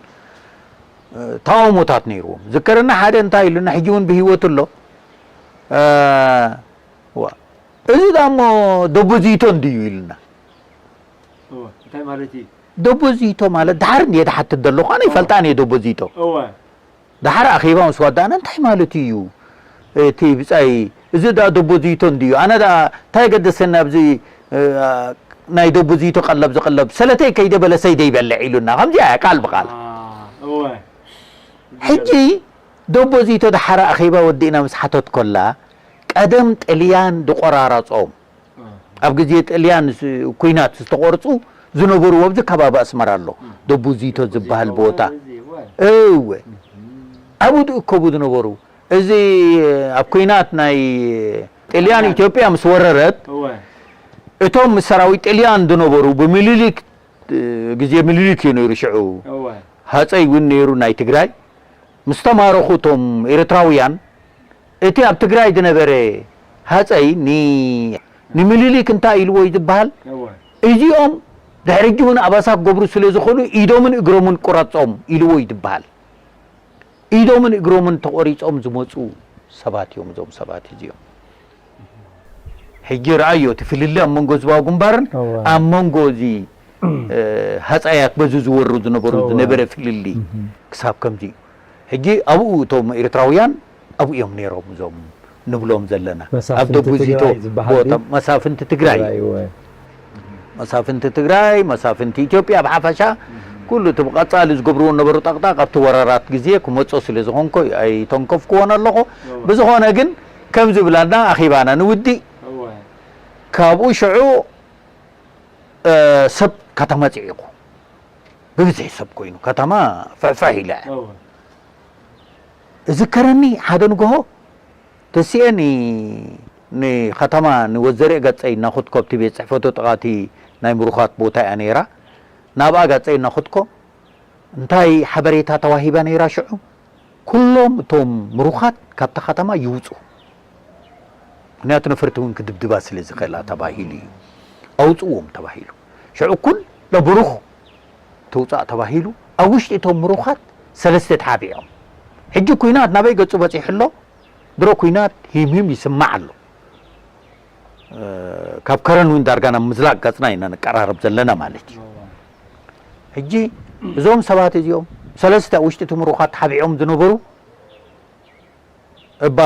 እ፣ ተቓውሞታት ነይርዎም። ዝከረኒ ሓደ እንታይ ኢሉና፣ ሕጂ እውን ብህይወት ኣሎ። እ፣ ዋ፣ እዚ ደኣ እሞ ደቦ ዚቶ እንድዩ ኢሉና። እወ፣ እንታይ ማለት እዩ? ደቦ ዚቶ ማለት፣ ደሓር እንድየ ዝሓትት ዘለኹ፣ ኣነ እወ። ይፈልጣን እየ ደቦ ዚቶ። እወ። ደሓር ኣኼባ ምስ ወዳእና እንታይ ማለት እዩ እቲ ብጻይ? እዚ ደኣ ደቦ ዚቶ እንድዩ። ኣነ ደኣ እንታይ ገደሰኒ ኣብዚ፣ እ፣ ናይ ደቦ ዚቶ ቀለብ ዝቕለብ? ሰለተይ ከይደ በለሰይ ደይበልዕ ኢሉና። ከምዚኣ እያ ቃል ብቓል። አ፣ እወ። ሕጂ ደቦ ዚቶ ደሓር ኣኼባ ወዲእና ምስ ሓተትኮላ፣ ቀደም ጥልያን ዝቆራረጾም ኣብ ግዜ ጥልያን ስ- ኲናት ዝተቖርጹ ዝነበሩ ኣብዚ ከባቢ ኣስመራ ኣሎ። ደቡዚቶ ዝበሃል ቦታ። እወ። ኣብኡ ዝእከቡ ዝነበሩ። እዚ ኣብ ኲናት ናይ ጥልያን ኢትዮጵያ ምስ ወረረት፣ እቶም ምስ ሰራዊት ጥልያን ዝነበሩ ብምኒልክ፣ ግዜ ምኒልክ እዩ ነይሩ ሽዑ። ሃጸይ እውን ነይሩ ናይ ትግራይ። ምስ ተማረኹ እቶም ኤርትራውያን፣ እቲ ኣብ ትግራይ ዝነበረ ሃጸይ ኒ- ንምኒልክ እንታይ ኢልዎ እዩ ዝበሃል? እወ። እዚኦም ድሕሪ ሕጂ እውን ኣባሳ ክገብሩ ስለ ዝኾኑ ኢዶምን እግሮምን ቁረጾም ኢልዎ እዩ ዝበሃል። ኢዶምን እግሮምን ተቖሪጾም ዝመጹ ሰባት እዮም እዞም ሰባት እዚኦም። ሕጂ ረኣዮ እቲ ፍልልይ ኣብ መንጎ ህዝባዊ ግንባርን እወ። ኣብ መንጎ እዚ፣ እ፣ ሃጸያት በዚ ዝወሩ ዝነበሩ እወ። ዝነበረ ፍልልይ እህ። ክሳብ ከምዚ እዩ። ሕጂ ኣብኡ እቶም ኤርትራውያን ኣብኡ እዮም ነይሮም እዞም ንብሎም ዘለና። መሳፍንቲ ኣብ ደቡዚቶ ትግራይ ዝበሃል ቦታ ድዩ? መሳፍንቲ ትግራይ። ትግራይ እወ። መሳፍንቲ ትግራይ፣ መሳፍንቲ ኢትዮጵያ ብሓፈሻ ኩሉ እቲ ብቐጻሊ ዝገብርዎ ነበሩ ጠቕጣቕ ኣብቲ ወረራት ግዜ ክመጾ ስለ ዝኾንኮ ኣይተንከፍክዎን ኣለኹ። እወ። ብዝኾነ ግን ከም ዝብላና ኣኺባና ንውዲእ። እወ። ካብኡ ሽዑ፣ እ፣ ሰብ ከተማ ጽዒቑ። ብብዝሒ ሰብ ኮይኑ ከተማ ፍሕፍሕ ኢላ እያ። እወ። እዝከረኒ ሓደ ንግሆ ተሲኤ ን- ንኸተማ ንወዘርእ ገጸይ እናኹትኮ ኣብቲ ቤት ጽሕፈቱ ጥቓ እቲ ናይ ምሩኻት ቦታ እያ ነይራ። ናብኣ ገጸይ እናኹትኮ እንታይ ሓበሬታ ተዋሂባ ነይራ ሽዑ? ኩሎም እቶም ምሩኻት ካብታ ከተማ ይውጹ። ምኽንያቱ ነፈርቲ እውን ክድብድባ ስለ ዝኽእላ ተባሂሉ እዩ። ኣውጽዎም ተባሂሉ። ሽዑ ኩለ ብሩኽ ትውጻእ ተባሂሉ። ኣብ ውሽጢ እቶም ምሩኻት ሰለስተ ተሓቢኦም። ሕጂ ኲናት ናበይ ገጹ በጺሑ ኣሎ? ድሮ ኲናት ሂምሂም ይስማዕ ኣሎ። እ፣ ካብ ከረን እውን ዳርጋ ናብ ምዝላቕ ገጽና ኢና ንቀራረብ ዘለና ማለት እዩ። ሕጂ እዞም ሰባት እዚኦም ሰለስተ ኣብ ውሽጢ እቲ ምሩኻት ተሓቢኦም ዝነበሩ እባ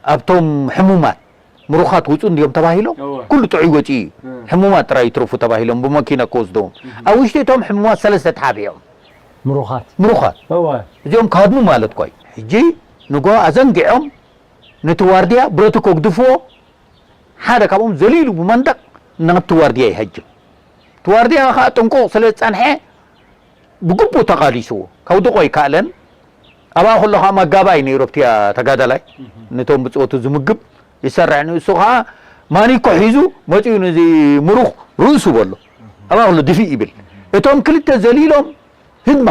ኣብቶም ሕሙማት ምሩኻት ውጹ እንድዮም ተባሂሎም፣ እወ። ኩሉ ጥዑይ ወጺኡ እዩ። እም። ሕሙማት ጥራይ ይትረፉ ተባሂሎም ብመኪና ክወስድዎም። እም። ኣብ ውሽጢ እቶም ሕሙማት ሰለስተ ተሓቢኦም። ምሩኻት። ምሩኻት። እወ። እዚኦም ክሃድሙ ማለት እኮ እዩ። ሕጂ ንጎ ኣዘንጊዖም ነቲ ዋርድያ ብረቱ ከግድፍዎ፣ ሓደ ካብኦም ዘሊሉ ብመንደቕ ናብቲ ዋርድያ ይሃጅም። እቲ ዋርድያ ኸኣ ጥንቁቕ ስለ ዝጸንሐ ብግቡእ ተቓሊስዎ። ከውድቖ ኣይከኣለን። ኣብኣ ከሎ ከዓ መጋባይ ነይሩ ኣብቲ ተጋዳላይ፣ ነቶም ብጾቱ ዝምግብ ይሰርሕ። ንሱ ከዓ ማኒኮ ሒዙ መጺኡ ነዚ ምሩኽ ርእሱ በሎ። ኣብኣ ከሎ ድፊእ ይብል። እቶም ክልተ ዘሊሎም ህድማ።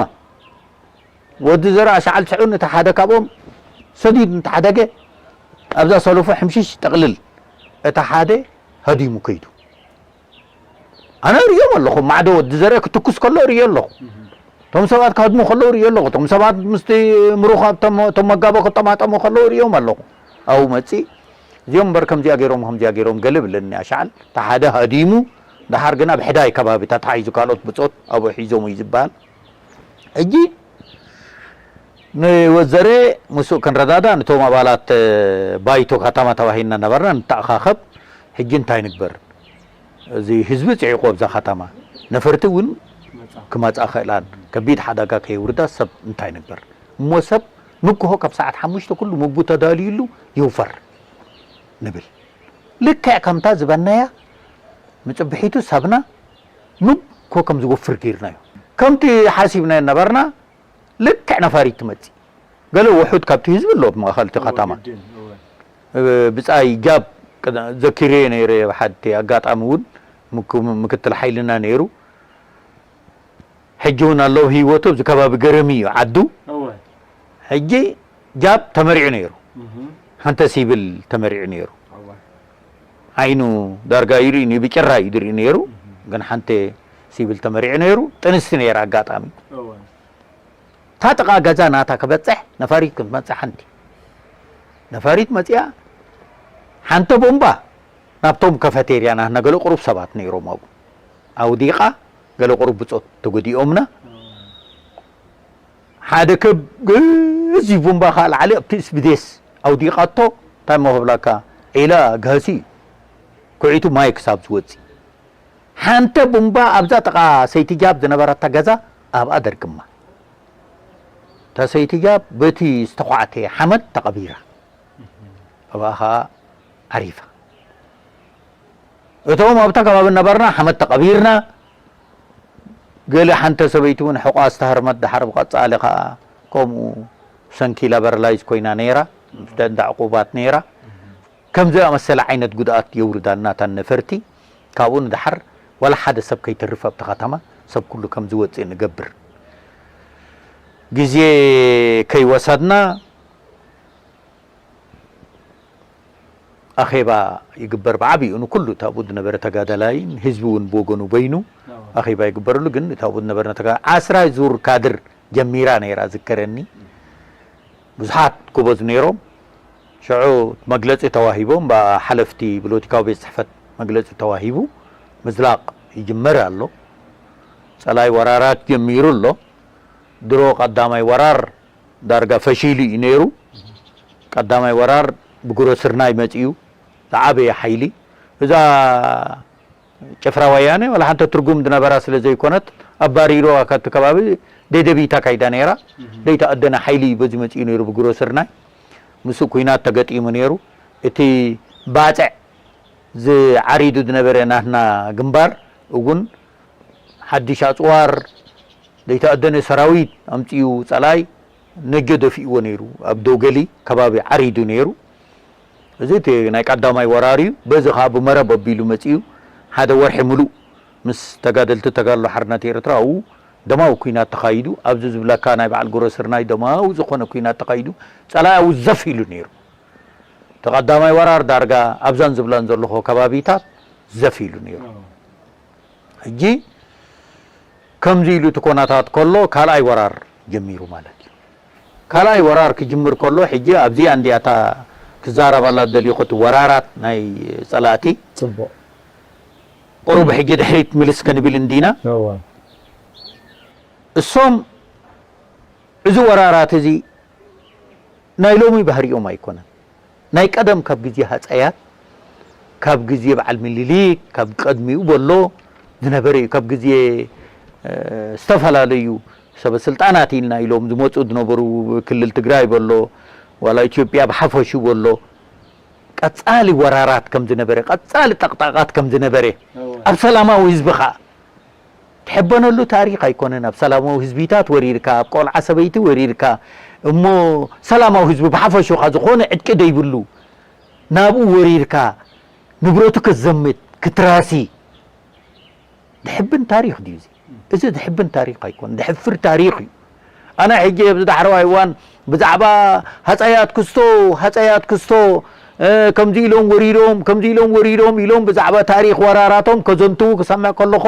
ወዲ ዘርኣ ሻዓል ስዑን እቲ ሓደ ካብኦም ሰዲድ እንተሓደገ ኣብዛ ሰለፎ ሕምሽሽ ጠቕልል። እቲ ሓደ ሃዲሙ ከይዱ። ኣነ እርእዮም ኣለኹ። ማዕዶ ወዲ ዘርአ ክትኩስ ከሎ እርእዮ ኣለኹ። እቶም ሰባት ክሃድሙ ከለዉ እርእዮ ኣለኹ። እቶም ሰባት ምስቲ ምሩኽ ኣብቶም፣ እቶም መጋቦ ክጠማጠሙ ከለዉ እርእዮም ኣለኹ። ኣብኡ መጺእ እዚኦም እምበር ከምዚኣ ገይሮም፣ ከምዚኣ ገይሮም ገለ ብለኒ ኣሻዓል። እቲ ሓደ ሃዲሙ፣ ደሓር ግን ኣብ ሕዳይ ከባቢ ተታሒዙ ካልኦት ብጾት ኣብኡ ሒዞም እዩ ዝበሃል። ሕጂ ንወዘረ ምስኡ ክንረዳዳ፣ ነቶም ኣባላት ባይቶ ከተማ ተባሂልና ነበርና፣ ንተኣኻኸብ። ሕጂ እንታይ ንግበር? እዚ ህዝቢ ጽዒቑ ኣብዛ ከተማ፣ ነፈርቲ እውን ክመጻ ክእላን፣ ከቢድ ሓደጋ ከየውርዳ ሰብ እንታይ ንግበር? እሞ ሰብ ንግሆ ካብ ሰዓት ሓሙሽተ ኩሉ ምግቡ ተዳልዩሉ ይውፈር ንብል። ልክዕ ከምታ ዝበናያ ምጽብሒቱ ሰብና ንግሆ ከም ዝወፍር ገይርናዮ። ከምቲ ሓሲብናዮ ነበርና፣ ልክዕ ነፋሪት ትመጽእ። ገለ ውሑድ ካብቲ ህዝቢ ኣሎ ኣብ ማእኸል እቲ ከተማ። እወ፣ ግድን፣ እወ። እ፣ ብጻይ ጃብ ቅድ-፣ ዘኪረዮ ነይረ፣ ኣብ ሓንቲ ኣጋጣሚ እውን ምክ-፣ ምክትል ሓይልና ነይሩ። ሕጂ እውን ኣሎ ኣብ ህይወቱ፣ ኣብዚ ከባቢ ገረሚ እዩ ዓዱ። እወ። ሕጂ ጃብ ተመሪዑ ነይሩ። እህ። ሓንተ ሲቪል ተመሪዑ ነይሩ። እወ። ዓይኑ ዳርጋ ይርኢ፣ ብጭራ እዩ ዝርኢ ነይሩ። እህ። ግን ሓንተ ሲቪል ተመሪዑ ነይሩ። ጥንስቲ ነይራ ኣጋጣሚ። እወ። እታ ጥቓ ገዛ ናታ ክበጽሕ ነፋሪት ክትመጽእ ሓንቲ ነፋሪት መጺኣ፣ ሓንተ ቦምባ ናብቶም ካፌቴርያ ናትና፣ ገለ ቁሩብ ሰባት ነይሮም ኣብኡ፣ ኣውዲቓ፣ ገለ ቁሩብ ብጾት ተጎዲኦምና። ሓደ ከብ ገዚፍ ቦምባ ከኣ ላዕሊ ኣብቲ ስብዴስ ኣውዲቓቶ። እንታይ እሞ ክብለካ፣ ዒላ ጋህሲ ኩዒቱ ማይ ክሳብ ዝወጽእ። ሓንተ ቡምባ ኣብዛ ጥቓ ሰይቲ ጃብ ዝነበረታ ገዛ ኣብኣ ደርግማ። እታ ሰይቲ ጃብ በቲ ዝተዃዕተ ሓመድ ተቐቢራ። ኣብኣ ኸኣ ዓሪፋ። እቶም ኣብታ ከባቢ ነበርና ሓመድ ተቐቢርና። ገለ ሓንተ ሰበይቲ እውን ሕቋ ዝተሃርመት፣ ደሓር ብቐጻሊ ኸኣ ከምኡ ሰንኪላ በረላይዝ ኮይና ነይራ። እንዳ ዕቑባት ነይራ። ከም ዝኣመሰለ ዓይነት ጉድኣት የውርዳልና እተን ነፈርቲ። ካብኡ ንደሓር ዋላ ሓደ ሰብ ከይተርፍ ኣብቲ ከተማ ሰብ ኩሉ ከም ዝወጽእ ንገብር። ግዜ ከይወሰድና ኣኼባ ይግበር ብዓቢኡ ንኩሉ እታ ኣብኡ ዝነበረ ተጋዳላይን ህዝቢ እውን ብወገኑ በይኑ ኣዎ። ኣኼባ ይግበረሉ። ግን እታ ኣብኡ ዝነበረ ተጋ-፣ ዓስራ ዙር ካድር ጀሚራ ነይራ ዝከረኒ። ብዙሓት ጎበዝ ነይሮም። ሽዑ መግለጺ ተዋሂቦም፣ ብሓለፍቲ ፖለቲካዊ ቤት ጽሕፈት መግለጺ ተዋሂቡ፣ ምዝላቕ ይጅመር ኣሎ። ጸላኢ ወራራት ጀሚሩ ኣሎ። ድሮ ቀዳማይ ወራር ዳርጋ ፈሺሉ እዩ ነይሩ። ቀዳማይ ወራር ብጉረስርናይ መጺኡ፣ ዝዓበየ ሓይሊ። እዛ ጭፍራ ወያነ ዋላ ሓንቲ ትርጉም ዝነበራ ስለ ዘይኮነት፣ ኣባሪሩዋ ካብቲ ከባቢ። ደደቢት ኣካይዳ ነይራ። እህ። ዘይተኣደነ ሓይሊ እዩ በዚ መጺኡ ነይሩ ብጉረስርናይ። ምስኡ ኲናት ተገጢሙ ነይሩ። እቲ ባጽዕ ዝዓሪዱ ዝነበረ ናትና ግንባር እውን ሓድሽ ኣጽዋር ዘይተኣደነ ሰራዊት ኣምጺኡ ጸላኢ ነጆ ደፊእዎ ነይሩ። ኣብ ዶገሊ ከባቢ ዓሪዱ ነይሩ። እዚ እቲ ናይ ቀዳማይ ወራር እዩ። በዚ ኸኣ ብመረብ ኣቢሉ መጺኡ ሓደ ወርሒ ምሉእ ምስ ተጋደልቲ ተጋድሎ ሓርነት ኤርትራ ኣብኡ ደማዊ ኲናት ተኻይዱ። ኣብዚ ዝብለካ ናይ በዓል ጉረስርናይ ደማዊ ዝኾነ ኲናት ተኻይዱ። ጸላኢ ኣብኡ ዘፍ ኢሉ ነይሩ። እቲ ቀዳማይ ወራር ዳርጋ ኣብዛን ዝብላን ዘለኹ ከባቢታት ዘፍ ኢሉ ነይሩ። ኣዎ። ሕጂ ከምዚ ኢሉ እቲ ኮናታት ከሎ ካልኣይ ወራር ጀሚሩ ማለት እዩ። ካልኣይ ወራር ክጅምር ከሎ ሕጂ ኣብዚኣ እንድያ እታ ክዛረባላ ዝደልኹ እቲ ወራራት ናይ ጸላእቲ። ጽቡቕ። ቁሩብ ሕጂ ድሕሪት ምልስ ከንብል እንዲና። እዋ። እሶም እዚ ወራራት እዚ ናይ ሎሚ ባህሪኦም ኣይኮነን። ናይ ቀደም ካብ ግዜ ሃጸያት፣ ካብ ግዜ በዓል ምኒልክ፣ ካብ ቀድሚኡ በሎ ዝነበረ እዩ። ካብ ግዜ፣ እ፣ ዝተፈላለዩ ሰበ ስልጣናት ኢልና ኢሎም ዝመጹ ዝነበሩ፣ ክልል ትግራይ በሎ፣ ዋላ ኢትዮጵያ ብሓፈሹ በሎ፣ ቀጻሊ ወራራት ከም ዝነበረ፣ ቀጻሊ ጠቕጣቓት ከም ዝነበረ፣ እወ። ኣብ ሰላማዊ ህዝቢ ኸኣ ትሕበነሉ ታሪኽ ኣይኮነን። ኣብ ሰላማዊ ህዝቢታት ወሪርካ፣ ኣብ ቆልዓ ሰበይቲ ወሪርካ፣ እሞ ሰላማዊ ህዝቢ ብሓፈሽኡ ዝኾነ ዕጥቂ ዘይብሉ ናብኡ ወሪርካ ንብረቱ ክትዘምት ክትራሲ ድሕብን ታሪኽ ድዩ እዚ? እዚ ድሕብን ታሪኽ ኣይኮን፣ ድሕፍር ታሪኽ እዩ። ኣነ ሕጂ ኣብዚ ዳሕረዋይ እዋን ብዛዕባ ሃፀያት ክስቶ ሃፀያት ክስቶ ከምዚ ኢሎም ወሪዶም ከምዚ ኢሎም ወሪዶም ኢሎም ብዛዕባ ታሪኽ ወራራቶም ከዘንትዉ ክሰምዕ ከለኹ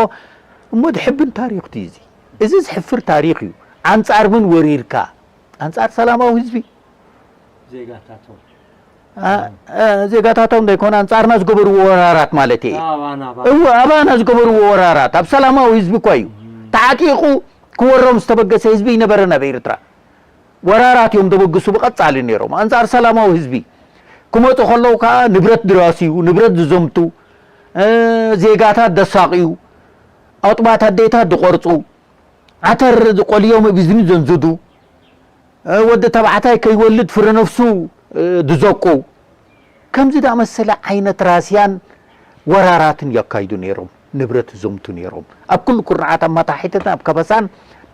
እሞ ድሕብን ታሪኽ ድዩ እዚ? እዚ ዝሕፍር ታሪኽ እዩ። ኣንጻር ምን ወሪርካ? ኣንጻር ሰላማዊ ህዝቢ ዜጋታቶም ዜጋታቶም ዘይኮነ ኣንጻርና ዝገበርዎ ወራራት ማለት እየ። እወ ኣባና ዝገበርዎ ወራራት ኣብ ሰላማዊ ህዝቢ እኳ እዩ ተዓጢቑ ክወሮም ዝተበገሰ ህዝቢ ይነበረ ናብ ኤርትራ። ወራራት እዮም ደበግሱ ብቐጻሊ ነይሮም ኣንጻር ሰላማዊ ህዝቢ። ክመፁ ከለዉ ከዓ ንብረት ድራስዩ፣ ንብረት ዝዘምቱ፣ ዜጋታት ደሳቕዩ፣ ኣጥባት ኣዴታት ዝቆርፁ፣ ዓተር ዝቆልዮም ብዝኒ ዘንዝዱ፣ ወዲ ተባዕታይ ከይወልድ ፍረ ነፍሱ ድዘቁ ከምዚ ዳመሰለ ዓይነት ራስያን ወራራትን የካይዱ ነይሮም። ንብረት ዘምቱ ነይሮም። ኣብ ኩሉ ኩርዓት ኣብ መታሒትን ኣብ ከበሳን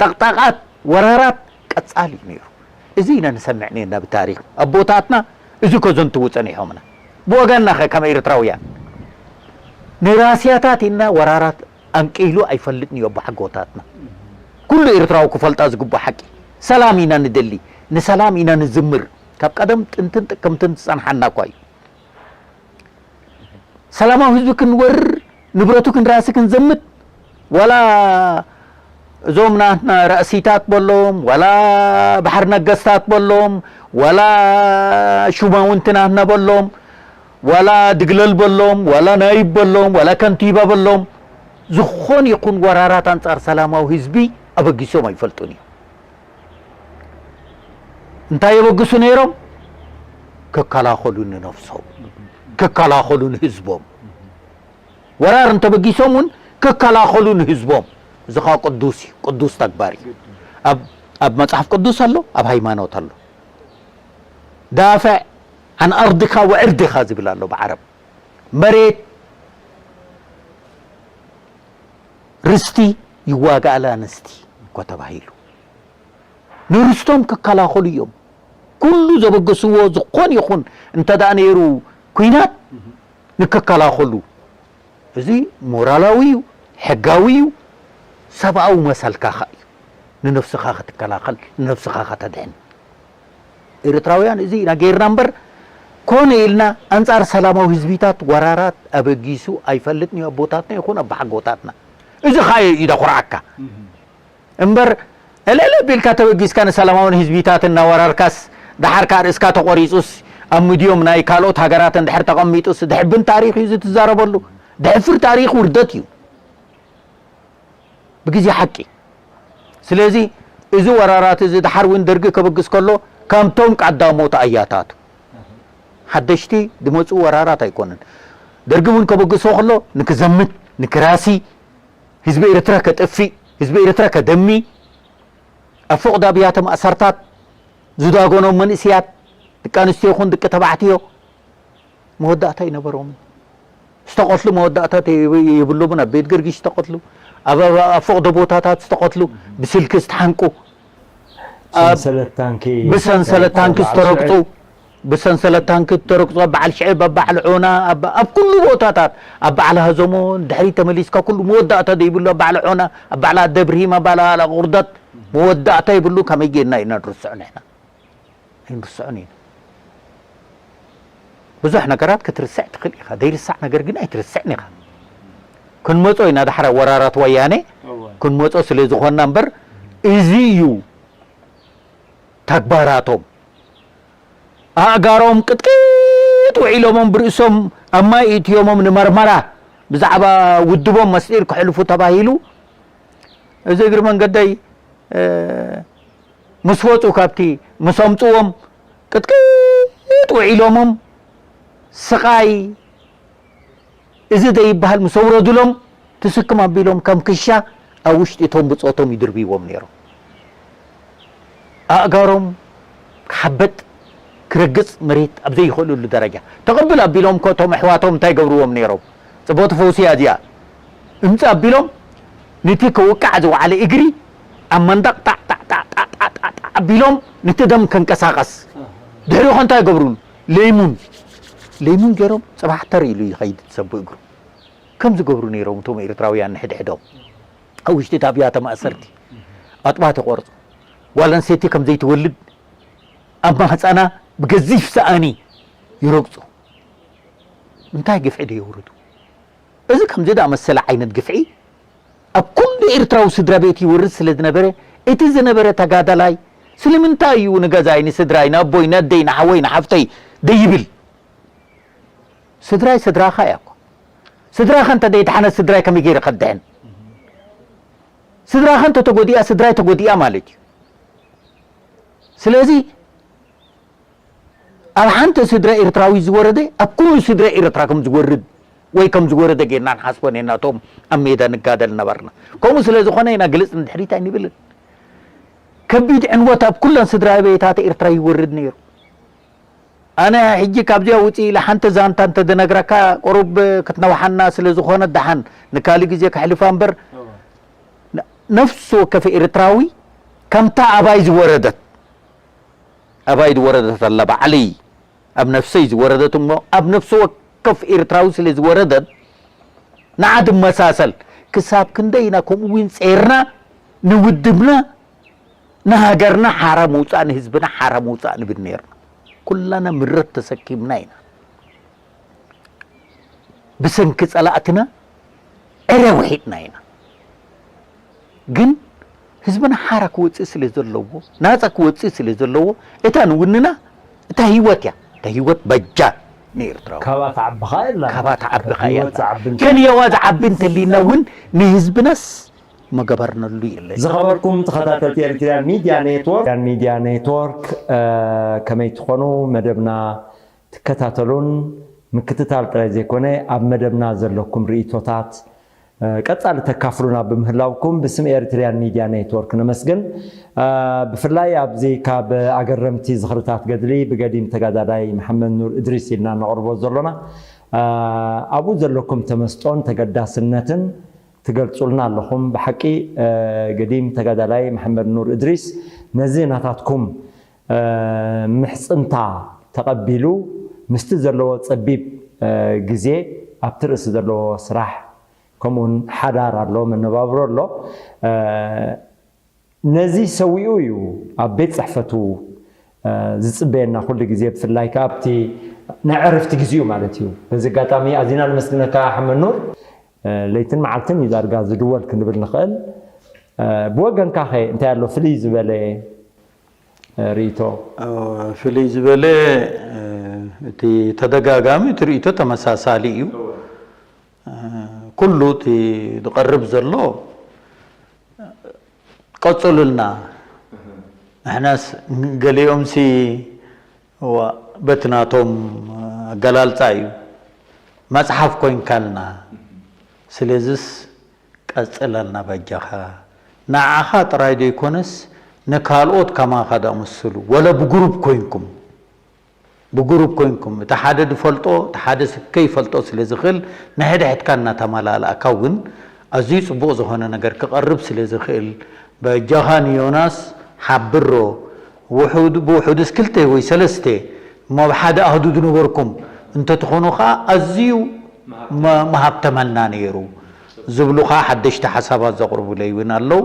ጠቕጣቓት ወራራት ቀጻሊ እዩ ነይሩ። እዚ ኢና ንሰምዕ ነርና ብታሪኽ ኣቦታትና እዚ ከዘንትዉ ጸኒሖምና። ብወገንና ኸ ከም ኤርትራውያን ንራስያታት ኢልና ወራራት ኣንቂሉ ኣይፈልጥን እዩ ኣቦሓጎታትና። ኩሉ ኤርትራዊ ክፈልጣ ዝግባእ ሓቂ። ሰላም ኢና ንደሊ፣ ንሰላም ኢና ንዝምር። ካብ ቀደም ጥንትን ጥቅምትን ዝጸንሓና እኳ እዩ። ሰላማዊ ህዝቢ ክንወርር ንብረቱ ክንራሲ ክንዘምት ዋላ እዞም ናትና ራእሲታት በሎም ዋላ ባሕር ነገስታት በሎም ዋላ ሹማውንቲ ናትና በሎም ዋላ ድግለል በሎም ዋላ ናይብ በሎም ዋላ ከንቲባ በሎም ዝኾን ይኹን ወራራት ኣንጻር ሰላማዊ ህዝቢ ኣበጊሶም ኣይፈልጡን እዮም። እንታይ የበግሱ ነይሮም? ክከላኸሉ ንነፍሶም፣ ክከላኸሉ ንህዝቦም። ወራር እንተበጊሶም እውን ክከላኸሉ ንህዝቦም። እዚ ኸዓ ቅዱስ እዩ፣ ቅዱስ ተግባር እዩ። ኣብ ኣብ መጽሓፍ ቅዱስ ኣሎ፣ ኣብ ሃይማኖት ኣሎ። ዳፍዕ عن أرضك وعرضك ዝብል ኣሎ ብዓረብ። መሬት ርስቲ ይዋጋእ ለኣንስቲ እኮ ተባሂሉ። ንርስቶም ክከላኸሉ እዮም። ኩሉ ዘበገስዎ ዝኾን ይኹን እንተ ደኣ ነይሩ ኲናት ንክከላኸሉ። እዚ ሞራላዊ እዩ፣ ሕጋዊ እዩ፣ ሰብኣዊ መሰልካ ኸኣ እዩ። ንነፍስኻ ክትከላኸል፣ ንነፍስኻ ከተድሕን። ኤርትራውያን እዚ ኢና ጌርና እምበር፣ ኮነ ኢልና ኣንጻር ሰላማዊ ህዝቢታት ወራራት ኣበጊሱ ኣይፈልጥን እዩ ኣቦታትና ይኹን ኣቦሓጎታትና። እዚ ኸኣ እዩ ደኹርዓካ። እምበር፣ ዕልዕል ኣቢልካ ተበጊስካ ንሰላማውን ህዝቢታት እናወራርካስ፣ ደሓር ከኣ ርእስካ ተቖሪጹስ፣ ኣብ ምድዮም ናይ ካልኦት ሃገራት እንድሕር ተቐሚጡስ፣ ድሕብን ታሪኽ እዩ እዚ ትዛረበሉ። ድሕፍር ታሪኽ ውርደት እዩ። ብግዜ ሓቂ። ስለዚ፣ እዚ ወራራት እዚ ደሓር እውን ደርጊ ከበግስ ከሎ፣ ከምቶም ቀዳሞት ኣያታቱ። ሓደሽቲ ዝመጹ ወራራት ኣይኮኑን። ደርጊ እውን ከበግሶ ከሎ፣ ንክዘምት፣ ንክራሲ፣ ህዝቢ ኤርትራ ከጥፊእ፣ ህዝቢ ኤርትራ ከደሚ፣ ኣብ ፎቕ ዳብያተ ማእሰርታት ዝዳጎኖም መንእስያት፣ ደቂ ኣንስትዮ ይኹን ደቂ ተባዕትዮ፣ መወዳእታ ኣይነበሮምን። ዝተቐትሉ መወዳእታ የብሎምን። ኣብ ቤት ገርጊሽ ዝተቐትሉ፣ ኣብ ኣብ ፎቕ ደቦታታት ዝተቐትሉ፣ ብስልኪ ዝተሓንቁ፣ ኣብ ሰንሰለት ታንኪ ብሰንሰለት ታንኪ ዝተረግጹ፣ ብሰንሰለት ታንኪ ዝተረግጹ፣ ኣብ በዓል ሽዕብ፣ ኣብ በዓል ዖና፣ ኣብ ኣብ ኩሉ ቦታታት፣ ኣብ በዓል ሃዘሞ፣ ድሕሪት ተመሊስካ ኩሉ መወዳእታ ዘይብሉ፣ ኣብ በዓል ዖና፣ ኣብ በዓል ኣደ ብርሂም፣ ኣብ በዓል ኣላ ቁርደት መወዳእታ የብሉ። ከመይ ጌርና ኢና ንርስዖ ንሕና? ኣይንርስዖን ኢና። ብዙሕ ነገራት ክትርስዕ ትኽእል ኢኻ፣ ዘይርሳዕ ነገር ግን ኣይትርስዕን ኢኻ። ክንመጾ ኢና ዳሕራይ ወራራት ወያነ እወ። ክንመጾ ስለ ዝኾንና እምበር እዚ እዩ ተግባራቶም። ኣእጋሮም ቅጥቅጥ ውዒሎሞም ብርእሶም ኣብ ማይ እእትዮሞም ንመርመራ ብዛዕባ ውድቦም መስጢር ከሕልፉ ተባሂሉ እዚ እግሪ መንገደይ እ፣ ምስ ወጹ ካብቲ ምስ ኣምጽዎም ቅጥቅጥ ውዒሎሞም ስቓይ እዚ ዘይበሃል ምስ ኣውረዱሎም ትስክም ኣቢሎም ከም ክሻ ኣብ ውሽጢ እቶም ብጾቶም ይድርብይዎም ነይሮም። ኣእጋሮም ክሓበጥ ክረግጽ መሬት ኣብ ዘይኽእልሉ ደረጃ ተቐብል ኣቢሎም እኮ እቶም ኣሕዋቶም እንታይ ገብርዎም ነይሮም? ጽብቕቲ ፈውሲ እያ እዚኣ። እምጽእ ኣቢሎም ንቲ ክውቃዕ ዝወዓለ እግሪ ኣብ መንደቕ ጣዕ ጣዕ ጣዕ ጣዕ ጣዕ ጣዕ ጣዕ ኣቢሎም ነቲ ደም ከንቀሳቐስ። ድሕሪኡ እንታይ ይገብሩሉ? ለይሙን። ለይሙን ገይሮም ጽባሕ ተር ኢሉ ይኸይድ ሰብ ብእግሩ። ከም ዝገብሩ ነይሮም እቶም ኤርትራውያን ንሕድሕዶም። ኣብ ውሽጢ እቲ ኣብያተ ማእሰርቲ ኣጥባት ይቖርጹ። ጓል ኣንስተይቲ ከም ዘይትወልድ ኣብ ማህፀና ብገዚፍ ሰኣኒ ይረግጹ። እንታይ ግፍዒ ዶ የውርዱ? እዚ ከምዚ ዝኣመሰለ ዓይነት ግፍዒ ኣብ ኩሉ ኤርትራዊ ስድራ ቤት ይወርድ ስለ ዝነበረ፣ እቲ ዝነበረ ተጋዳላይ ስለምንታይ እዩ ንገዛይ፣ ንስድራይ፣ ንኣቦይ፣ ንኣደይ፣ ንሓወይ፣ ንሓፍተይ ደይብል? ስድራይ ስድራኻ እያ እኮ። ስድራኻ እንተ ደይድሓነት ስድራይ ከመይ ገይረ ከድሕን? ስድራኻ እንተ ተጎዲኣ ስድራይ ተጎዲኣ ማለት እዩ። ስለዚ ኣብ ሓንቲ ስድራ ኤርትራዊ ዝወረደ ኣብ ኩሉ ስድራ ኤርትራ ከም ዝወርድ ወይ ከም ዝወረደ ጌርና ንሓስቦ ኔና እቶም ኣብ ሜዳ ንጋደል ነበርና። ከምኡ ስለ ዝኾነ ኢና ግልጽ ንድሕሪት ኣይንብልን። ከቢድ ዕንወት ኣብ ኩለን ስድራ ቤታት ኤርትራ ይወርድ ነይሩ። ኣነ ሕጂ ካብዚኣ ውፅእ ኢለ ሓንቲ ዛንታ እንተደነግረካ ቁሩብ ክትነውሓና ስለ ዝኾነ ደሓን ንካልእ ግዜ ከሕልፋ እምበር፣ ነ- ነፍሲ ወከፍ ኤርትራዊ ከምታ ኣባይ ዝወረደት ኣባይ ዝወረደት ኣላ ባዕለይ ኣብ ነፍሰይ ዝወረደት እሞ ኣብ ነፍሲ ወከፍ ኤርትራዊ ስለ ዝወረደት ንዓ ድመሳሰል ክሳብ ክንደይ ኢና ከምኡ እውን ጸይርና ንውድብና ንሃገርና ሓራ ምውጻእ ንህዝብና ሓራ ምውጻእ ንብል ነርና። ኩላና ምረት ተሰኪምና ኢና። ብሰንኪ ጸላእትና ዕረ ውሒጥና ኢና። ግን ህዝብና ሓራ ክወጽእ ስለ ዘለዎ ናጻ ክወጽእ ስለ ዘለዎ እታ ንውንና እታ ህይወት እያ። እታ ህይወት በጃ ንኤርትራዊ ካብኣ ትዓቢ ኸኣ የላን። ካብኣ ትዓቢ ኸኣ የላን። ክንየዋ ዝዓቢ እንተሊና እውን ንህዝብናስ መገበርነሉ የለን። ዝኸበርኩም ተኸታተልቲ ኤርትርያን ሚድያ ኔትወርክ፣ ኤርትርያን ሚድያ ኔትወርክ፣ እ፣ ከመይ ትኾኑ? መደብና ትከታተሉን ምክትታል ጥራይ ዘይኮነ ኣብ መደብና ዘለኩም ርእይቶታት፣ እ፣ ቀጻሊ ተካፍሉና ብምህላውኩም ብስም ኤርትርያን ሚድያ ኔትወርክ ነመስግን። እ፣ ብፍላይ ኣብዚ ካብ ኣገረምቲ ዝኽርታት ገድሊ ብገዲም ተጋዳላይ መሓመድ ኑር እድሪስ ኢልና ነቕርቦ ዘሎና፣ እ፣ ኣብኡ ዘለኩም ተመስጦን ተገዳስነትን ትገልጹልና ኣለኹም። ብሓቂ፣ እ፣ ገዲም ተጋዳላይ መሓመድ ኑር እድሪስ ነዚ ናታትኩም፣ እ፣ ምሕጽንታ ተቐቢሉ ምስቲ ዘለዎ ጸቢብ፣ እ፣ ግዜ ኣብቲ ርእሲ ዘለዎ ስራሕ ከምኡውን ሓዳር ኣሎ፣ መነባብሮ ኣሎ። እ፣ ነዚ ሰዊኡ እዩ ኣብ ቤት ጽሕፈቱ፣ እ፣ ዝጽበየና ኩሉ ግዜ፣ ብፍላይ ከኣ ኣብቲ ናይ ዕረፍቲ ግዜኡ ማለት እዩ። በዚ ኣጋጣሚ ኣዚና ነመስግነካ ሓመድ ኑር። እ፣ ለይትን መዓልትን እዩ ዳርጋ ዝድወል ክንብል ንኽእል። እ፣ ብወገንካ ኸ እንታይ ኣሎ ፍልይ ዝበለ፣ እ፣ ርእይቶ? እ፣ ፍልይ ዝበለ፣ እ፣ እቲ ተደጋጋሚ እቲ ርእይቶ ተመሳሳሊ እዩ። እ፣ ኩሉ እቲ ዝቐርብ ዘሎ ቀጽሉልና። ንሕናስ ገሊኦምሲ ዋ፣ በቲ ናቶም ኣገላልጻ እዩ። መጽሓፍ ኮይንካልና። ስለዝስ ቀጽለልና በጃኻ። ንዓኻ ጥራይ ዘይኮነስ ንካልኦት ከማኻ ዝኣመስሉ፣ ወለ ብግሩፕ ኮይንኩም፣ ብግሩፕ ኮይንኩም፣ እቲ ሓደ ዝፈልጦ፣ እቲ ሓደ ስ-፣ ከይፈልጦ ስለ ዝኽእል፣ ንሕድሕድካ እናተመላላእካ እውን ኣዝዩ ጽቡቕ ዝኾነ ነገር ክቐርብ ስለ ዝኽእል፣ በጃኻ ንዮናስ ሓብሮ፣ ውሑድ ብውሑድስ ክልተ ወይ ሰለስተ፣ እሞ ኣብ ሓደ ኣሃዱ ዝነበርኩም እንተትኾኑ ኸኣ ኣዝዩ መ-፣ ምሃብተመልና ነይሩ ዝብሉ ኸኣ ሓደሽቲ ሓሳባት ዘቕርቡለይ እውን ኣለዉ።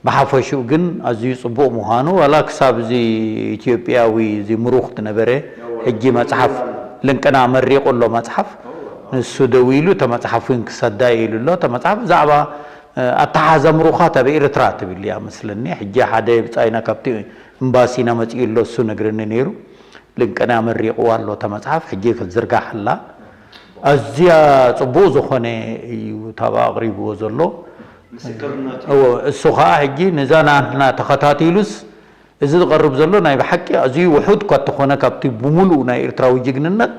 ብሓፈሽኡ ግን ኣዝዩ ጽቡቕ ምዃኑ፣ ዋላ ክሳብ እዚ ኢትዮጵያዊ እዚ ምሩኽ ዝነበረ፣ ሕጂ መጽሓፍ ልንቅና መሪቑ ኣሎ መጽሓፍ፣ ንሱ ደው ኢሉ፣ እተ መጽሓፍ እውን ክሰዳ እየ ኢሉ ኣሎ። እተ መጽሓፍ ብዛዕባ፣ እ፣ ኣተሓዛ ምሩኻት ኣብ ኤርትራ ትብል እያ መስለኒ። ሕጂ ሓደ ብጻይና ካብቲ እምባሲና መጺኡ ኣሎ፣ እሱ ነግረኒ ነይሩ። ልንቅና መሪቑዋ ኣሎ እተ መጽሓፍ፣ ሕጂ ክትዝርጋሕ ኣላ። ኣዝያ ጽቡቕ ዝኾነ እዩ እታ ኣቕሪብዎ ዘሎ። ምስክርነቱ። እዎ፣ እሱ ኸኣ ሕጂ ነዛ ናትና ተኸታቲሉስ፣ እዚ ዝቐርብ ዘሎ ናይ ብሓቂ ኣዝዩ ውሑድ እኳ እንተኾነ ካብቲ ብምሉኡ ናይ ኤርትራዊ ጅግንነት፣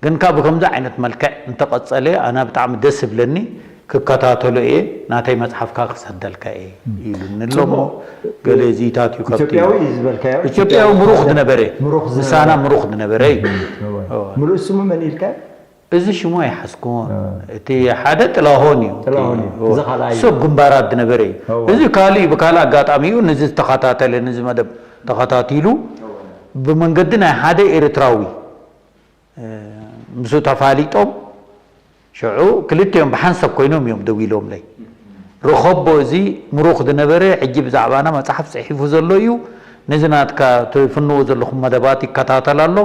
ግን ካብ ከምዚ ዓይነት መልክዕ እንተቐጸለ ኣነ ብጣዕሚ ደስ ይብለኒ፣ ክከታተሎ እየ፣ ናተይ መጽሓፍካ ክሰደልካ እየ ኢሉኒ ኣሎ እሞ፣ ጽቡቕ። ገለ እዚታት እዩ ካብቲ ኢትዮጵያዊ እዩ ዝበልካዮ? ኢትዮጵያዊ ምሩኽ ዝነበረ፣ ምሩኽ ዝነበረ። ምሳና ምሩኽ ዝነበረ እዩ። እወ። እወ። ምሉእ ስሙ መን ኢልካ? እዚ ሽሙ ኣይሓዝኩዎን። እቲ ሓደ ጥላሆን እዩ። ጥላሆን እዩ። እቲ እዚ ካልኣይ እዩ። ሰብ ግንባራት ዝነበረ እዩ። እወ። እዚ ካልእ እዩ። ብካልእ ኣጋጣሚ እዩ ነዚ ዝተኸታተለ፣ ነዚ መደብ ተኸታቲሉ፣ ብመንገዲ ናይ ሓደ ኤርትራዊ፣ እ፣ ምስኡ ተፋሊጦም፣ ሽዑ ክልቲኦም ብሓንሳብ ኮይኖም እዮም ደዊሎምለይ። ርኸቦ፣ እዚ ምሩኽ ዝነበረ፣ ሕጂ ብዛዕባና መጽሓፍ ጽሒፉ ዘሎ እዩ። ነዚ ናትካ ትፍንዎ ዘለኹም መደባት ይከታተል ኣሎ።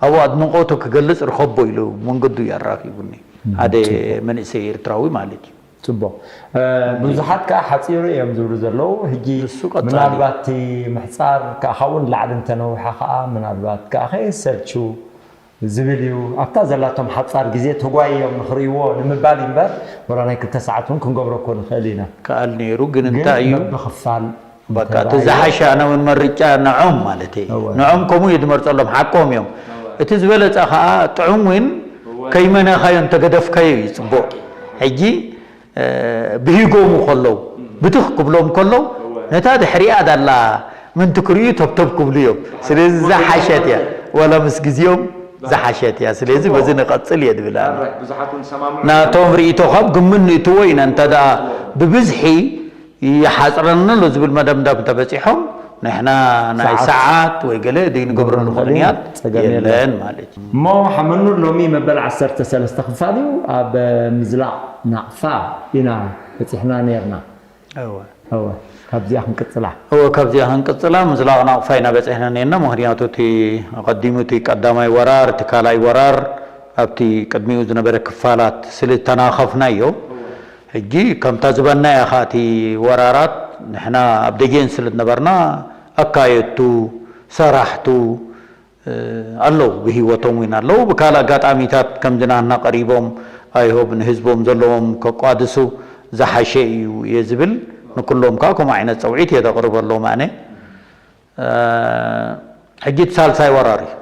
ኣብኡ ኣድንቖቱ ክገልጽ ርኸቦ ኢሉ መንገዱ እዩ ኣራኺቡኒ። ሓደ ጽቡቕ። መንእሰይ ኤርትራዊ ማለት እዩ። ጽቡቕ። እ፣ ብዙሓት ከኣ ሓጺሩ እዮም ዝብሉ ዘለዉ። ሕጂ ንሱ ቀጻሊ። ምናልባት እቲ ምሕጻር ከኣ ካብኡ ንላዕሊ እንተነውሐ ከኣ ምናልባት ከኣ ከየሰልቹ ዝብል እዩ። ኣብታ ዘላቶም ሓጻር ግዜ ተጓይዮም ንኽርእይዎ ንምባል እዩ እምበር፣ ወላ ናይ ክልተ ሰዓት እውን ክንገብሮ እኮ ንኽእል ኢና። ከኣል ነይሩ፣ ግን ግን እንታይ እዩ? በብኽፋል በቃ፣ እንተራእይዎ እቲ ዝሓሸ ኣነ እውን መርጫ ንዖም ማለት እዩ። እወ። ንዖም ከምኡ እዩ ዝመርጸሎም፣ ሓቆም እዮም። እወ። እቲ ዝበለጸ ኸኣ ጥዑም እውን እወ። ከይመነኻዮ እንተገደፍካዮ እዩ ጽቡቕ። ሕጂ፣ እ፣ ብሂጎሙ ከለዉ፣ ብትኽ ክብሎም ከለዉ፣ እወ። ነታ ድሕሪኣ ዳላ ምንቲ ክርእዩ ተብተብ ክብሉ እዮም። ስለዚ ዝሓሸት እያ። ወላ ምስ ግዜኦም ዝሓሸት እያ። ስለዚ ጽቡቕ። በዚ ንቐጽል እየ ዝብል ኣነ። ኣራይ፣ ብዙሓት እውን ዝሰማምዑ ናቶም ርእይቶ ካብ ግምት ንእትዎ ኢና። እንተ ደኣ ብብዝሒ ይሓጽረና ኣሎ ዝብል መደምዳም እንተበጺሖም፣ ንሕና ናይ ሰዓት። ሰዓት ወይ ገለ ዘይንገብረሉ ንገብረሉ ምኽንያት ጸገም የለን። የለን ማለት እዩ። እሞ ሓመኑር ሎሚ መበል ዓሰርተ ሰለስተ ክፋል እዩ። ኣብ ምዝላቕ ናቕፋ ኢና በጺሕና ነይርና። እወ። እወ፣ ካብዚኣ ክንቅጽላ። እወ፣ ካብዚኣ ክንቅጽላ፣ ምዝላቕ ናቕፋ ኢና በጺሕና ነርና። ምኽንያቱ እቲ ኣቐዲሙ እቲ ቀዳማይ ወራር፣ እቲ ካልኣይ ወራር፣ ኣብቲ ቅድሚኡ ዝነበረ ክፋላት ስለ ዝተናኸፍናዮ፣ ሕጂ ከምታ ዝበልናያ ኸኣ እቲ ወራራት ንሕና ኣብ ደጀን ስለ ዝነበርና፣ ኣካየድቱ፣ ሰራሕቱ፣ እ፣ ኣለዉ፣ ብህይወቶም እውን ኣለዉ። ብካልእ ኣጋጣሚታት ከምዚ ናህና ቀሪቦም፣ ኣይሆብ ንህዝቦም ዘለዎም ከቋድሱ ዝሓሸ እዩ እየ ዝብል። ንኩሎም ከኣ ከምኡ ዓይነት ጸውዒት እየ ዘቕርበሎም ኣነ። እ፣ ሕጂ እቲ ሳልሳይ ወራር እዩ።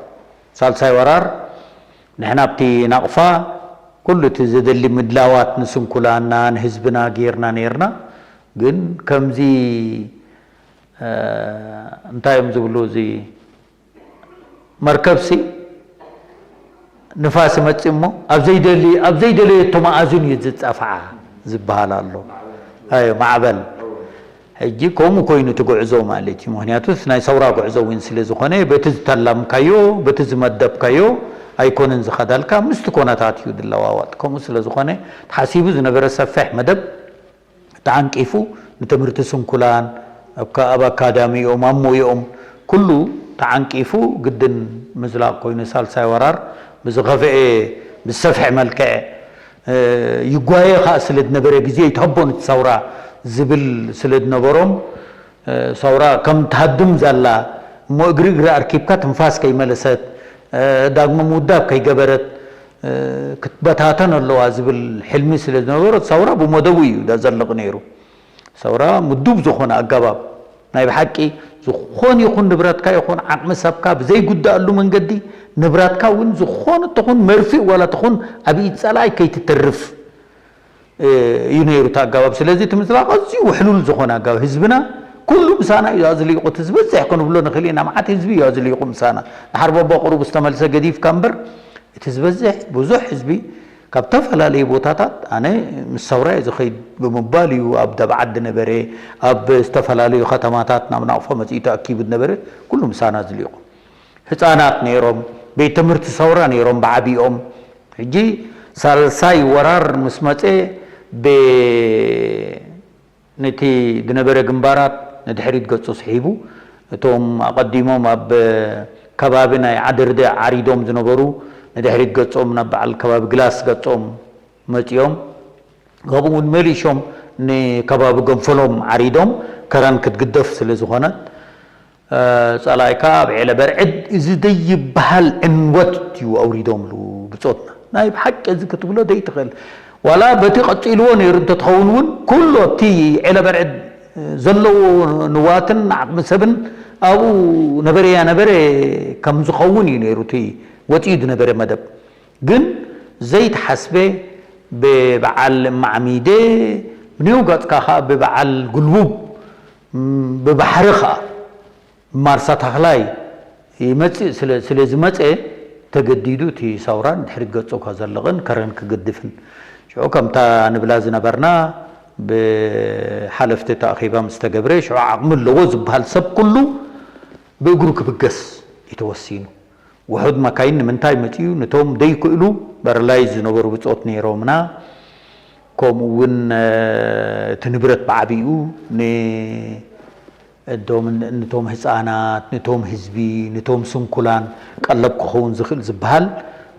ሳልሳይ ወራር ንሕና ኣብቲ ናቕፋ ኩሉ እቲ ዘደሊ ምድላዋት ንስንኩላና፣ ንህዝብና ጌርና ኔርና። ግን ከምዚ፣ እ፣ እንታይ እዮም ዝብሉ፣ እዚ መርከብሲ ንፋስ ይመጽእ እሞ ኣብ ዘይደሊ-፣ ኣብ ዘይደለየቶ መኣዝን እዩ ዝጸፍዓ ዝበሃል ኣሎ። ኣዮ፣ ማዕበል። ሕጂ ከምኡ ኮይኑ እቲ ጉዕዞ ማለት እዩ። ምኽንያቱ ናይ ሰውራ ጉዕዞ እውን ስለ ዝኾነ፣ በቲ ዝተላምካዮ፣ በቲ ዝመደብካዮ ኣይኮነን ዝኸዳልካ፣ ምስቲ ኮነታት እዩ ዝለዋወጥ። ከምኡ ስለ ዝኾነ፣ ተሓሲቡ ዝነበረ ሰፊሕ መደብ ተዓንቂፉ፣ ንትምህርቲ ስንኩላን፣ ኣብ ካ-፣ ኣብ ኣካዳሚኦም፣ ኣብ ሞይኦም፣ ኩሉ ተዓንቂፉ ግድን ምዝላቕ ኮይኑ፣ ሳልሳይ ወራር ብዝኸፍኤ፣ ብዝሰፍሐ መልክዕ፣ እ፣ ይጓየ ኸኣ ስለ ዝነበረ፣ ግዜ ይትሃቦ ነቲ ሰውራ ዝብል ስለ ዝነበሮም፣ እ፣ ሰውራ ከም ትሃድም ዘላ እሞ እግሪ እግሪ ኣርኪብካ ትንፋስ ከይመለሰት፣ እ፣ ዳግመ ምውዳብ ከይገበረት፣ እ፣ ክትበታተን ኣለዋ ዝብል ሕልሚ ስለ ዝነበሮ፣ ሰውራ ብመደቡ እዩ ዘዘልቕ ነይሩ። ሰውራ ምዱብ ዝኾነ ኣገባብ፣ ናይ ብሓቂ ዝኾን ይኹን ንብረትካ ይኹን ዓቕሚ ሰብካ ብዘይጉዳኣሉ መንገዲ፣ ንብረትካ እውን ዝኾነ ትኹን መርፍእ ዋላ ትኹን ኣብ ኢድ ጸላኢ ከይትተርፍ፣ እ፣ እዩ ነይሩ እቲ ኣገባብ። ስለዚ እቲ ምዝላቕ ኣዝዩ ውሕሉል ዝኾነ ኣገባብ፣ ህዝብና ኩሉ ምሳና እዩ ኣዝሊቑ። እቲ ዝበዝሕ ክንብሎ ንኽእል ኢና፣ መዓት ህዝቢ እዩ ኣዝሊቑ ምሳና። ድሓር በቦ ቁሩብ ዝተመልሰ ገዲፍካ እምበር፣ እቲ ዝበዝሕ፣ ብዙሕ ህዝቢ ካብ ዝተፈላለዩ ቦታታት፣ ኣነ ምስ ሰውራ እየ ዝኸይድ ብምባል እዩ ኣብ ደብዓት ዝነበረ፣ ኣብ ዝተፈላለዩ ከተማታት ናብ ናቕፋ መጺኡ ተኣኪቡ ዝነበረ፣ ኩሉ ምሳና ኣዝሊቑ። ህጻናት ነይሮም፣ ቤት ትምህርቲ ሰውራ ነይሮም ብዓቢኦም። ሕጂ ሳልሳይ ወራር ምስ መጸ፣ ብ-፣ ነቲ ዝነበረ ግንባራት ንድሕሪት ገጹ ስሒቡ፣ እቶም ኣቐዲሞም ኣብ ከባቢ ናይ ዓዲ ርድእ ዓሪዶም ዝነበሩ፣ ንድሕሪት ገጾም ናብ በዓል ከባቢ ግላስ ገጾም መጺኦም፣ ከምኡ እውን መሊሾም ንከባቢ ገንፈሎም ዓሪዶም፣ ከረን ክትግደፍ ስለ ዝኾነት፣ እ፣ ጸላኢካ ኣብ ዔለ በርዕድ እዚ ዘይበሃል ዕንወት እዩ ኣውሪዶምሉ ብጾትና። ናይ ብሓቂ እዚ ክትብሎ ዘይትኽእል። ዋላ በቲ ቀጺልዎ ነይሩ እንተትኸውን እውን፣ ኩሉ ኣብቲ ዔለ በርዕድ ዘለዎ ንዋትን ዓቕሚ ሰብን ኣብኡ ነበረያ ነበረ ከም ዝኸውን እዩ ነይሩ እቲ ወጺኡ ዝነበረ መደብ። ግን ዘይተሓስበ ብበዓል ማዕሚደ፣ ብኔው ገጽካ ኸኣ ብበዓል ጉልቡብ፣ ም፣ ብባሕሪ ኸኣ ማርሳ ታኽላይ ይመጽእ ስለ፣ ስለ ዝመጸ፣ እቲ ተገዲዱ እቲ ሰውራን ድሕሪት ገጹ ከዘልቕን ከረን ክግድፍን። ሽዑ ከምታ ንብላ ዝነበርና ብሓለፍቲ እቲ ኣኼባ ምስ ተገብረ፣ ሽዑ ዓቕሚ ኣለዎ ዝበሃል ሰብ ኩሉ ብእግሩ ክብገስ እዩ ተወሲኑ። ውሑድ መካይን ንምንታይ መጺኡ? ነቶም ደይክእሉ በረላይ ዝነበሩ ብጾት ነይሮምና፣ ከምኡ እውን እቲ ንብረት ብዓቢኡ ን እዶም ነቶም ህፃናት፣ ነቶም ህዝቢ፣ ነቶም ስንኩላን ቀለብ ክኸውን ዝኽእል ዝበሃል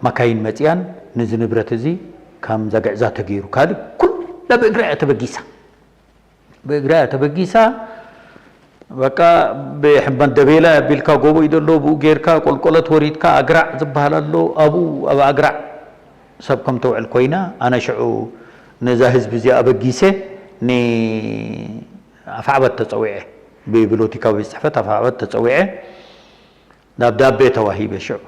መካይን መፅያን ነዚ ንብረት እዚ ከም ዘግዕዛ ተገይሩ። ካልእ ኩላ ብእግራ እያ ተበጊሳ። ብእግራ እያ ተበጊሳ። በቃ ብሕመት ደቤላ ኣቢልካ ጎቦ እዩ ዘሎ፣ ብኡ ጌርካ ቆልቆለት ወሪድካ ኣግራዕ ዝበሃል ኣሎ። ኣብኡ ኣብ ኣግራዕ ሰብ ከም ተውዕል ኮይና፣ ኣነ ሽዑ ነዛ ህዝቢ እዚኣ ኣበጊሰ ን ኣፍዓበት ተጸዊዐ፣ ብብሎቲካዊ ቤት ጽሕፈት ኣፍዓበት ተጸዊዐ፣ ደብዳቤ ተዋሂበ። ሽዑ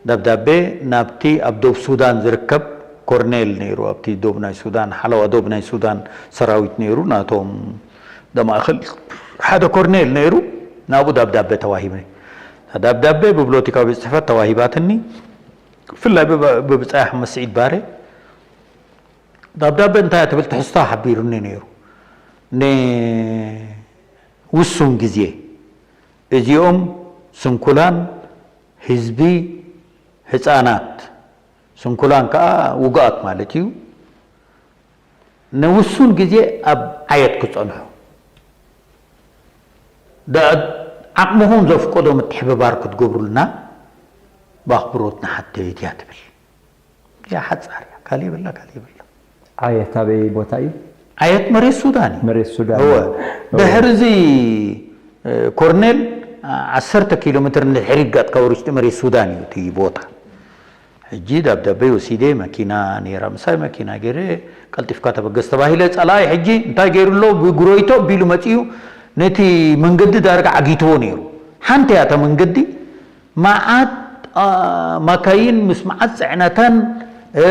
ደብዳቤ ናብቲ ኣብ ዶብ ሱዳን ዝርከብ ኮርኔል ነይሩ፣ ኣብቲ ዶብ ናይ ሱዳን፣ ሓለዋ ዶብ ናይ ሱዳን ሰራዊት ነይሩ፣ ናቶም ደማእኽል ሓደ ኮርኔል ነይሩ፣ ናብኡ ደብዳቤ ተዋሂበ። ደብዳቤ ብብሎቲካዊ ቤት ጽሕፈት ተዋሂባትኒ፣ ብፍላይ ብብ-፣ ብብጻይ ኣሕመድ ስዒድ ባሬ። ደብዳቤ እንታይ ትብል ትሕዝቶ ሓቢሩኒ ነይሩ። ንውሱን ግዜ እዚኦም ስንኩላን ህዝቢ፣ ህፃናት፣ ስንኩላን ከዓ ውጉኣት ማለት እዩ፣ ንውሱን ግዜ ኣብ ዓየት ክፀንሑ፣ ዳ-፣ ዓቕምኹም ዘፍቀዶ ምትሕብባር ክትገብሩልና ብኣኽብሮት ንሓትት እያ ትብል። እዚኣ ሓጻር እያ፣ ካልእ የብላ፣ ካልእ የብላ። ዓየት ኣበይ ቦታ እዩ? ዓየት መሬት ሱዳን እዩ። መሬት ሱዳን እወ። እዩ። እወ። ድሕሪ እዚ፣ እ፣ ኮርኔል፣ ዓ-፣ ዓሰርተ ኪሎ ሜትር ንድሕሪት ጋጥ ካብ ውሽጢ መሬት ሱዳን እዩ እቲ ቦታ። ሕጂ ደብዳቤ ወሲደ፣ መኪና ነይራ ምሳይ፣ መኪና ገይረ፣ ቀልጢፍካ ተበገስ ተባሂለ። ጸላኢ ሕጂ እንታይ ገይሩ ኣሎ? ብጉሮይቶ ቢሉ መጺኡ ነቲ መንገዲ ዳርጋ ዓጊትዎ ነይሩ። ሓንቲ እያ እታ መንገዲ፣ መዓት፣ አ፣ መካይን ምስ መዓት ጽዕነተን፣ እ፣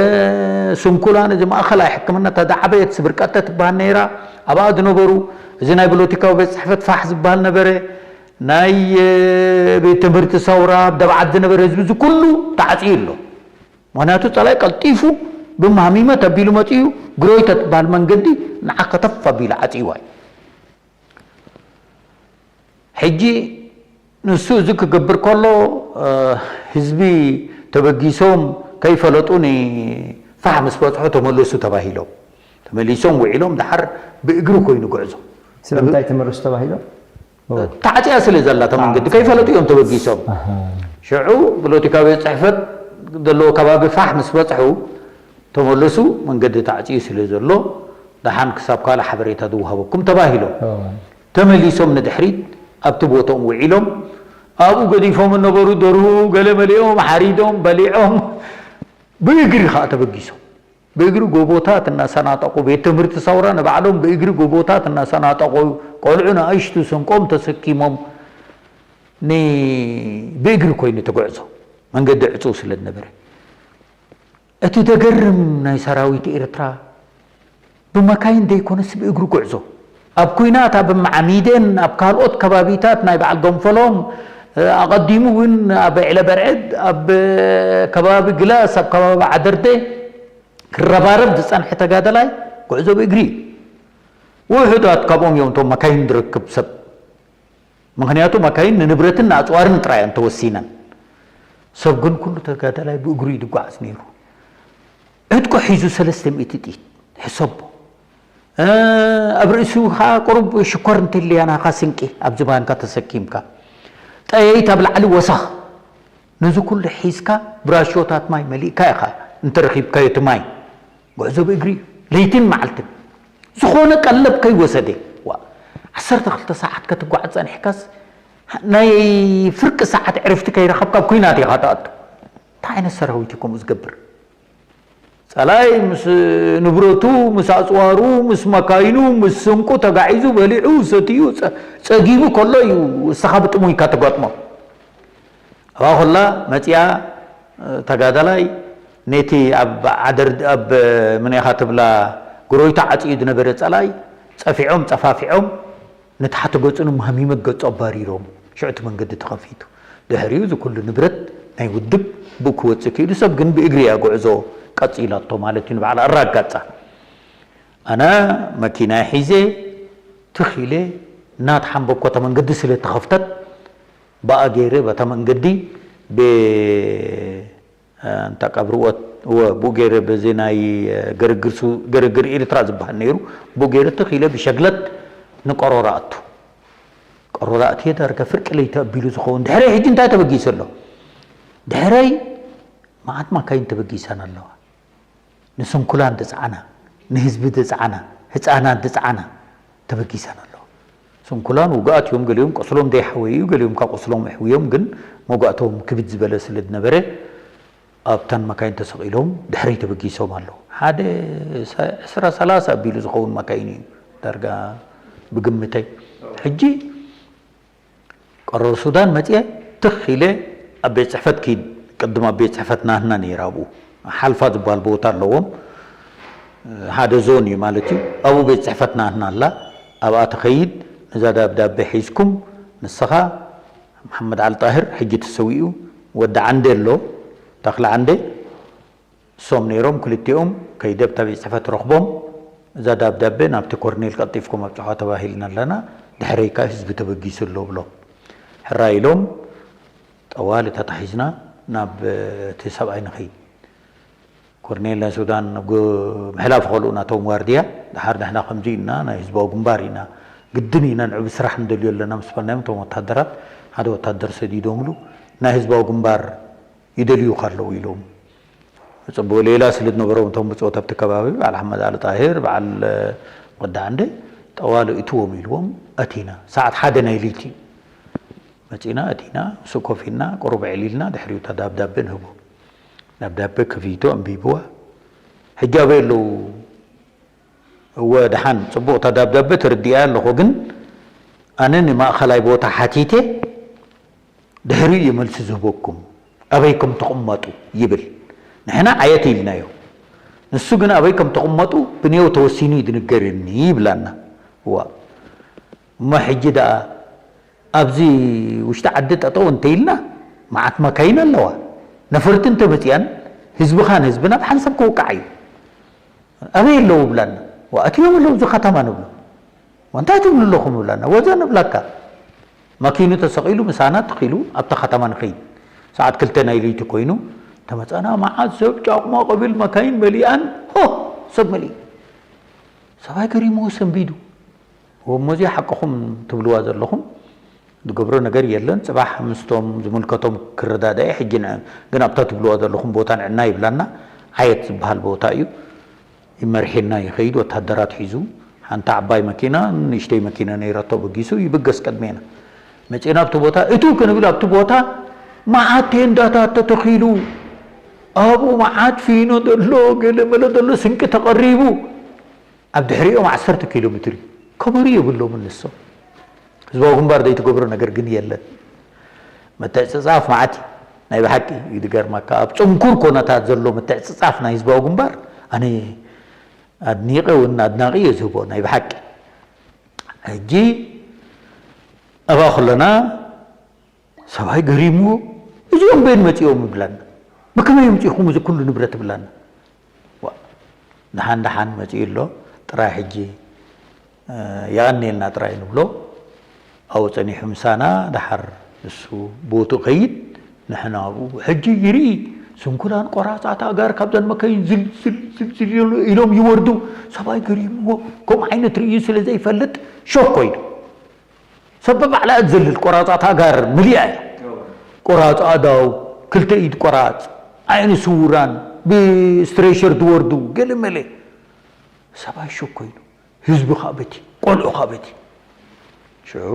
ስንኩላን፣ እዚ ማእኸላይ ሕክምና እታ ዝዓበየት ስብርቀተ ትበሃል ነይራ፣ ኣብኣ ዝነበሩ፣ እዚ ናይ ፖለቲካዊ ቤት ጽሕፈት ፋሕ ዝበሃል ነበረ፣ ናይ፣ እ፣ ቤት ትምህርቲ ሰውራ፣ ኣብ ደብዓት ዝነበረ ህዝቢ፣ እዚ ኩሉ ተዓጽዩ ኣሎ። ምኽንያቱ ጸላኢ ቀልጢፉ ብማህሚመት ኣቢሉ መጺኡ፣ ግሮይተ ትበሃል መንገዲ ንዓ ከተፍ ኣቢሉ ዓጽይዋ እዩ። ሕጂ ንሱ እዚ ክገብር ከሎ፣ እ፣ ህዝቢ ተበጊሶም ከይፈለጡ ንፋሕ ምስ በጽሑ ተመለሱ ተባሂሎም። ተመሊሶም ውዒሎም ደሓር ብእግሪ ኮይኑ ጉዕዞ። ስለምንታይ ተመለሱ ተባሂሎም? ኦ። ተዓጽያ ስለ ዘላ እታ መንገዲ ተዓጽያ። ከይፈለጡ እዮም ተበጊሶም። ኣሃ። ሽዑ ፖለቲካዊ ቤት ጽሕፈት ዘለዎ ከባቢ ፋሕ ምስ በጽሑ ተመለሱ፣ መንገዲ ተዓጽዩ ስለ ዘሎ ደሓን ክሳብ ካልእ ሓበሬታ ዝወሃበኩም ተባሂሎም። ኦ። ተመሊሶም ንድሕሪት ኣብቲ ቦትኦም ውዒሎም፣ ኣብኡ ገዲፎም እነበሩ ደርሁ ገለ መሊኦም ሓሪዶም በሊዖም፣ ብእግሪ ኸኣ ተበጊሶም። ብእግሪ ጎቦታት እናሰናጠቑ፣ ቤት ትምህርቲ ሰውራ ንባዕሎም ብእግሪ ጎቦታት እናሰናጠቑ፣ ቆልዑ ንኣሽቱ ስንቆም ተሰኪሞም ን-፣ ብእግሪ ኮይኑ እቲ ጉዕዞ። መንገዲ ዕጹው ስለ ዝነበረ። እቲ ዘገርም ናይ ሰራዊት ኤርትራ ብመካይን ዘይኮነስ ብእግሪ ጉዕዞ። ኣብ ኲናት ኣብ ማዓሚደን ኣብ ካልኦት ከባቢታት ናይ በዓል ገንፈሎም፣ እ፣ ኣቐዲሙ እውን ኣብ ዕለበርዕድ፣ ኣብ ከባቢ ግላስ፣ ኣብ ከባቢ ዓደርደ ክረባረብ ዝጸንሐ ተጋደላይ ጉዕዞ ብእግሪ እዩ። ውሑዳት ካብኦም እዮም እቶም መካይን ዝረክብ ሰብ። ምኽንያቱ መካይን ንንብረትን ንኣጽዋርን ጥራይ እየን ተወሲነን። ሰብ ግን ኩሉ ተጋዳላይ ብእግሩ እዩ ዝጓዓዝ ነይሩ። ዕጥቁ ሒዙ ሰለስተ ሚእቲ ጥይት፣ ሕሰቦ። እ፣ ኣብ ርእሱ ኸኣ ቁሩብ ሽኮር እንተልያ ናኻ ስንቂ ኣብ ዝባንካ ተሰኪምካ። ጠየይት ኣብ ላዕሊ ወሰኽ። ነዚ ኩሉ ሒዝካ ብራሾታት ማይ መሊእካ ኢኻ እንተረኺብካዮ እቲ ማይ። ጉዕዞ ብእግሪ እዩ። ለይትን መዓልትን። ዝኾነ ቀለብ ከይወሰደ። ዋ፣ ዓሰርተ ክልተ ሰዓት ክትጓዓዝ ጸኒሕካስ፣ ናይ ፍርቂ ሰዓት ዕረፍቲ ከይረኸብካ ኣብ ኲናት ኢኻ ትኣቱ። እንታይ ዓይነት ሰራዊት እዩ ከምኡ ዝገብር? ጸላኢ ምስ ንብረቱ፣ ምስ ኣጽዋሩ፣ ምስ መካይኑ፣ ምስ ስንቁ ተጋዒዙ፣ በሊዑ፣ ሰትዩ፣ ጸ-፣ ጸጊቡ ከሎ እዩ እስኻ ብጥሙይካ ትገጥሞ። ኣብኣ ከላ መጺኣ፣ ተጋዳላይ ነቲ ኣብ ዓደር-፣ ኣብ ምንኻ ትብላ ግሮይታ ዓጽዩ ዝነበረ ጸላኢ ጸፊዖም፣ ጸፋፊዖም፣ ንታሕቲ ገጹ ንማህሚመት ገጹ ኣባሪሮም። ሽዑ እቲ መንገዲ ተኸፊቱ። ድሕሪኡ እዚ ኩሉ ንብረት ናይ ውድብ ብኡ ክወፅእ ክኢሉ። ሰብ ግን ብእግሪ እያ ጉዕዞ ቀፂላቶ ማለት እዩ፣ ንባዕላ ኣራጋፃ። ኣነ መኪና ሒዘ ትኽ ኢለ እናተሓንበብኩ፣ እታ መንገዲ ስለ ተኸፍተት፣ ብኣ ገይረ በታ መንገዲ ብ-፣ እንታ ቀብሪ ወት-፣ ወ-፣ ብኡ ገይረ በዚ ናይ ገርግር ሱ-፣ ገርግር ኤርትራ ዝበሃል ነይሩ። ብኡ ገይረ ትኽ ኢለ ብሸግለት ንቀሮራ ኣቱ። ቀሮራ ኣትየ ዳርጋ ፍርቂ ለይቲ ኣቢሉ ዝኸውን። ድሕረይ ሕጂ እንታይ ተበጊሱ ኣሎ? ድሕረይ መዓት ማካይን ተበጊሰን ኣለዋ። ንስንኩላን ዝጸዓና፣ ንህዝቢ ዝጸዓና፣ ህጻናት ዝጸዓና ተበጊሰን ኣለዋ። ስንኩላን ውጉኣት እዮም፣ ገሊኦም ቆስሎም ዘይሓወዩ እዩ፣ ገሊኦም ካብ ቆስሎም ኣሕውዮም፣ ግን መጓእቶም ክብድ ዝበለ ስለ ዝነበረ ኣብተን መካይን ተሰቒሎም ድሕረይ ተበጊሶም ኣለዉ። ሓደ ሰ-፣ ዕስራ ሰላሳ ኣቢሉ ዝኸውን መካይን እዩ ዳርጋ ብግምተይ። ሕጂ ቀረር ሱዳን መጽየ ትኽ ኢለ ኣብ ቤት ጽሕፈት ኪድ፣ ቅድም ኣብ ቤት ጽሕፈት ናህና ነይራ፣ ኣብኡ ሓልፋ ዝበሃል ቦታ ኣለዎም፣ ሓደ ዞን እዩ ማለት እዩ። ኣብኡ ቤት ጽሕፈት ናህና ኣላ፣ ኣብኣ ትኸይድ፣ ነዛ ደብዳቤ ሒዝኩም፣ ንስኻ መሓመድ ዓሊ ጣሂር፣ ሕጂ ተሰዊኡ፣ ወዲ ዓንደ ኣሎ፣ ተኽለ ዓንደ፣ እሶም ነይሮም ክልቲኦም። ከይደ ኣብታ ቤት ጽሕፈት ረኽቦም፣ እዛ ደብዳቤ ናብቲ ኮርኔል ቀልጢፍኩም ኣብጽሖ ተባሂልና ኣለና፣ ድሕረይ ከኣ ህዝቢ ተበጊሱ ኣሎ ብሎም። ሕራይ ኢሎም ጠዋሊ ተታሒዝና ናብ እቲ ሰብኣይ ንኸይድ። ኮርኔል ናይ ሱዳን ግ-፣ ምሕላፍ ከልኡ ናቶም ዋርድያ፣ ደሓር ንሕና ከምዚ ኢና፣ ናይ ህዝባዊ ግንባር ኢና፣ ግድን ኢና ንዕቢ ስራሕ ንደልዮ ኣለና ምስ በልናዮም፣ እቶም ወታደራት ሓደ ወታደር ሰዲዶምሉ፣ ናይ ህዝባዊ ግንባር ይደልዩኻ ኣለዉ ኢሎም። ጽቡቕ ሌላ ስለ ዝነበሮም እቶም ብጾት ኣብቲ ከባቢ፣ በዓል ኣሕመድ ኣሊ ጣሂር፣ በዓል ወዲ ዓንደ፣ ጠዋሊ እትዎም ኢልዎም፣ ኣቲና። ሰዓት ሓደ ናይ ለይቲ እዩ። መጺና፣ ኣቲና፣ ምስኡ ኮፍ ኢልና፣ ቁሩብ ዕሊልና፣ ድሕሪኡ እታ ደብዳቤ ንህቦ። ደብዳቤ ከፊቱ ኣንቢብዋ። ሕጂ ኣበይ ኣለዉ? እወ፣ ደሓን፣ ጽቡቕ፣ እታ ደብዳቤ ተረዲኣ ኣለኹ፣ ግን ኣነ ንማእኸላይ ቦታ ሓቲተ፣ ድሕሪኡ እየ መልሲ ዝህበኩም፣ ኣበይ ከም ትቕመጡ ይብል። ንሕና ዓየት ኢልናዮ። ንሱ ግን ኣበይ ከም ትቕመጡ ብኔው ተወሲኑ እዩ ዝንገረኒ ይብላና። እዋ፣ እሞ ሕጂ ደኣ ኣብዚ ውሽጢ ዓዲ ጠጠው እንተኢልና መዓት መካይን ኣለዋ። ነፈርቲ እንተመፅኣን ህዝብኻን ህዝብን ኣብ ሓንሳብ ክውቃዕ እዩ። ኣበይ ኣለዉ ብላና። ዋ፣ ኣትዮም ኣለዉ እዚ ከተማ ንብሎ። ዋ፣ እንታይ ትብሉ ኣለኹም ብላና። ወዘ ንብላካ። ማኪኑ ተሰቒሉ ምሳና ትኺሉ ኣብታ ከተማ ንኸይድ። ሰዓት ክልተ ናይ ለይቲ ኮይኑ ተመጻና። መዓት ሰብ ጫቕማ ቀቢል መካይን መሊኣን፣ ሆ፣ ሰብ መሊኡ። ሰብኣይ ገሪምዎ ሰንቢዱ። ወ-፣ እሞ እዚኣ ሓቅኹም ትብልዋ ዘለኹም፣ ዝገብሮ ነገር የለን። ጽባሕ ምስቶም ዝምልከቶም ክረዳዳእ ሕጂ ንዕ-፣ ግን ኣብታ ትብልዋ ዘለኹም ቦታ ንዕና ይብላና። ዓየት ዝበሃል ቦታ እዩ። ይመርሕና ይኸይድ፣ ወታደራት ሒዙ። ሓንቲ ዓባይ መኪና፣ ንእሽተይ መኪና ነይራቶ በጊሱ ይብገስ ቅድሜና። መጺና ኣብቲ ቦታ፣ እቱ ክንብል ኣብቲ ቦታ መዓት ቴንዳታት ተተኺሉ፣ ኣብኡ መዓት ፊኖ ዘሎ፣ ገለ መለ ዘሎ፣ ስንቂ ተቐሪቡ። ኣብ ድሕሪኦም ዓሰርተ ኪሎ ሜትር እዩ። ከበሩ የብሎምን ንሶም። ህዝባዊ ግንባር ዘይትገብሮ ነገር ግን የለን። ምትዕጽጻፍ መዓት እዩ። ናይ ብሓቂ እዩ ዝገርመካ። ኣብ ጽንኩር ኮነታት ዘሎ ምትዕጽጻፍ ናይ ህዝባዊ ግንባር ኣነ ኣድኒቐ እውን ኣድናቒ እየ ዝህቦ ናይ ብሓቂ። ሕጂ ኣብኣ ከለና ሰብኣይ ገሪምዎ፣ "እዚኦም በየን መጺኦም?" ይብላና። "ብከመይ ኣምጺእኹም እዚ ኩሉ ንብረት?" ይብላና። ዋ፣ ደሓን ደሓን መጺኡ ኣሎ፣ ጥራይ ሕጂ፣ እ፣ የቐንየልና ጥራይ ንብሎ። ኣብኡ ጸኒሑ ምሳና፣ ደሓር ንሱ ቦትኡ ከይድ፣ ንሕና ኣብኡ። ሕጂ ይርኢ፣ ስንኩላን ቆራጻት ኣጋር ካብዘን መካይን ዝል፣ ዝል፣ ዝል፣ ዝል ኢሎም፣ ኢሎም ይወርዱ። ሰብኣይ ገሪምዎ፣ ከምኡ ዓይነት ርእዩ ስለ ዘይፈልጥ ሾክ ኮይኑ። ሰብ ብባዕላ እትዘልል ቆራጻት ኣጋር ምሊኣ እያ። ቆራጽ ኣእዳው፣ ክልተ ኢድ ቆራጽ፣ ዓይኒ ስውራን፣ ብስትሬሸር ዝወርዱ፣ ገለ መለ። ሰብኣይ ሾክ ኮይኑ፣ ህዝቢ ኸኣ በቲ፣ ቆልዑ ኸኣ በቲ። ሽዑ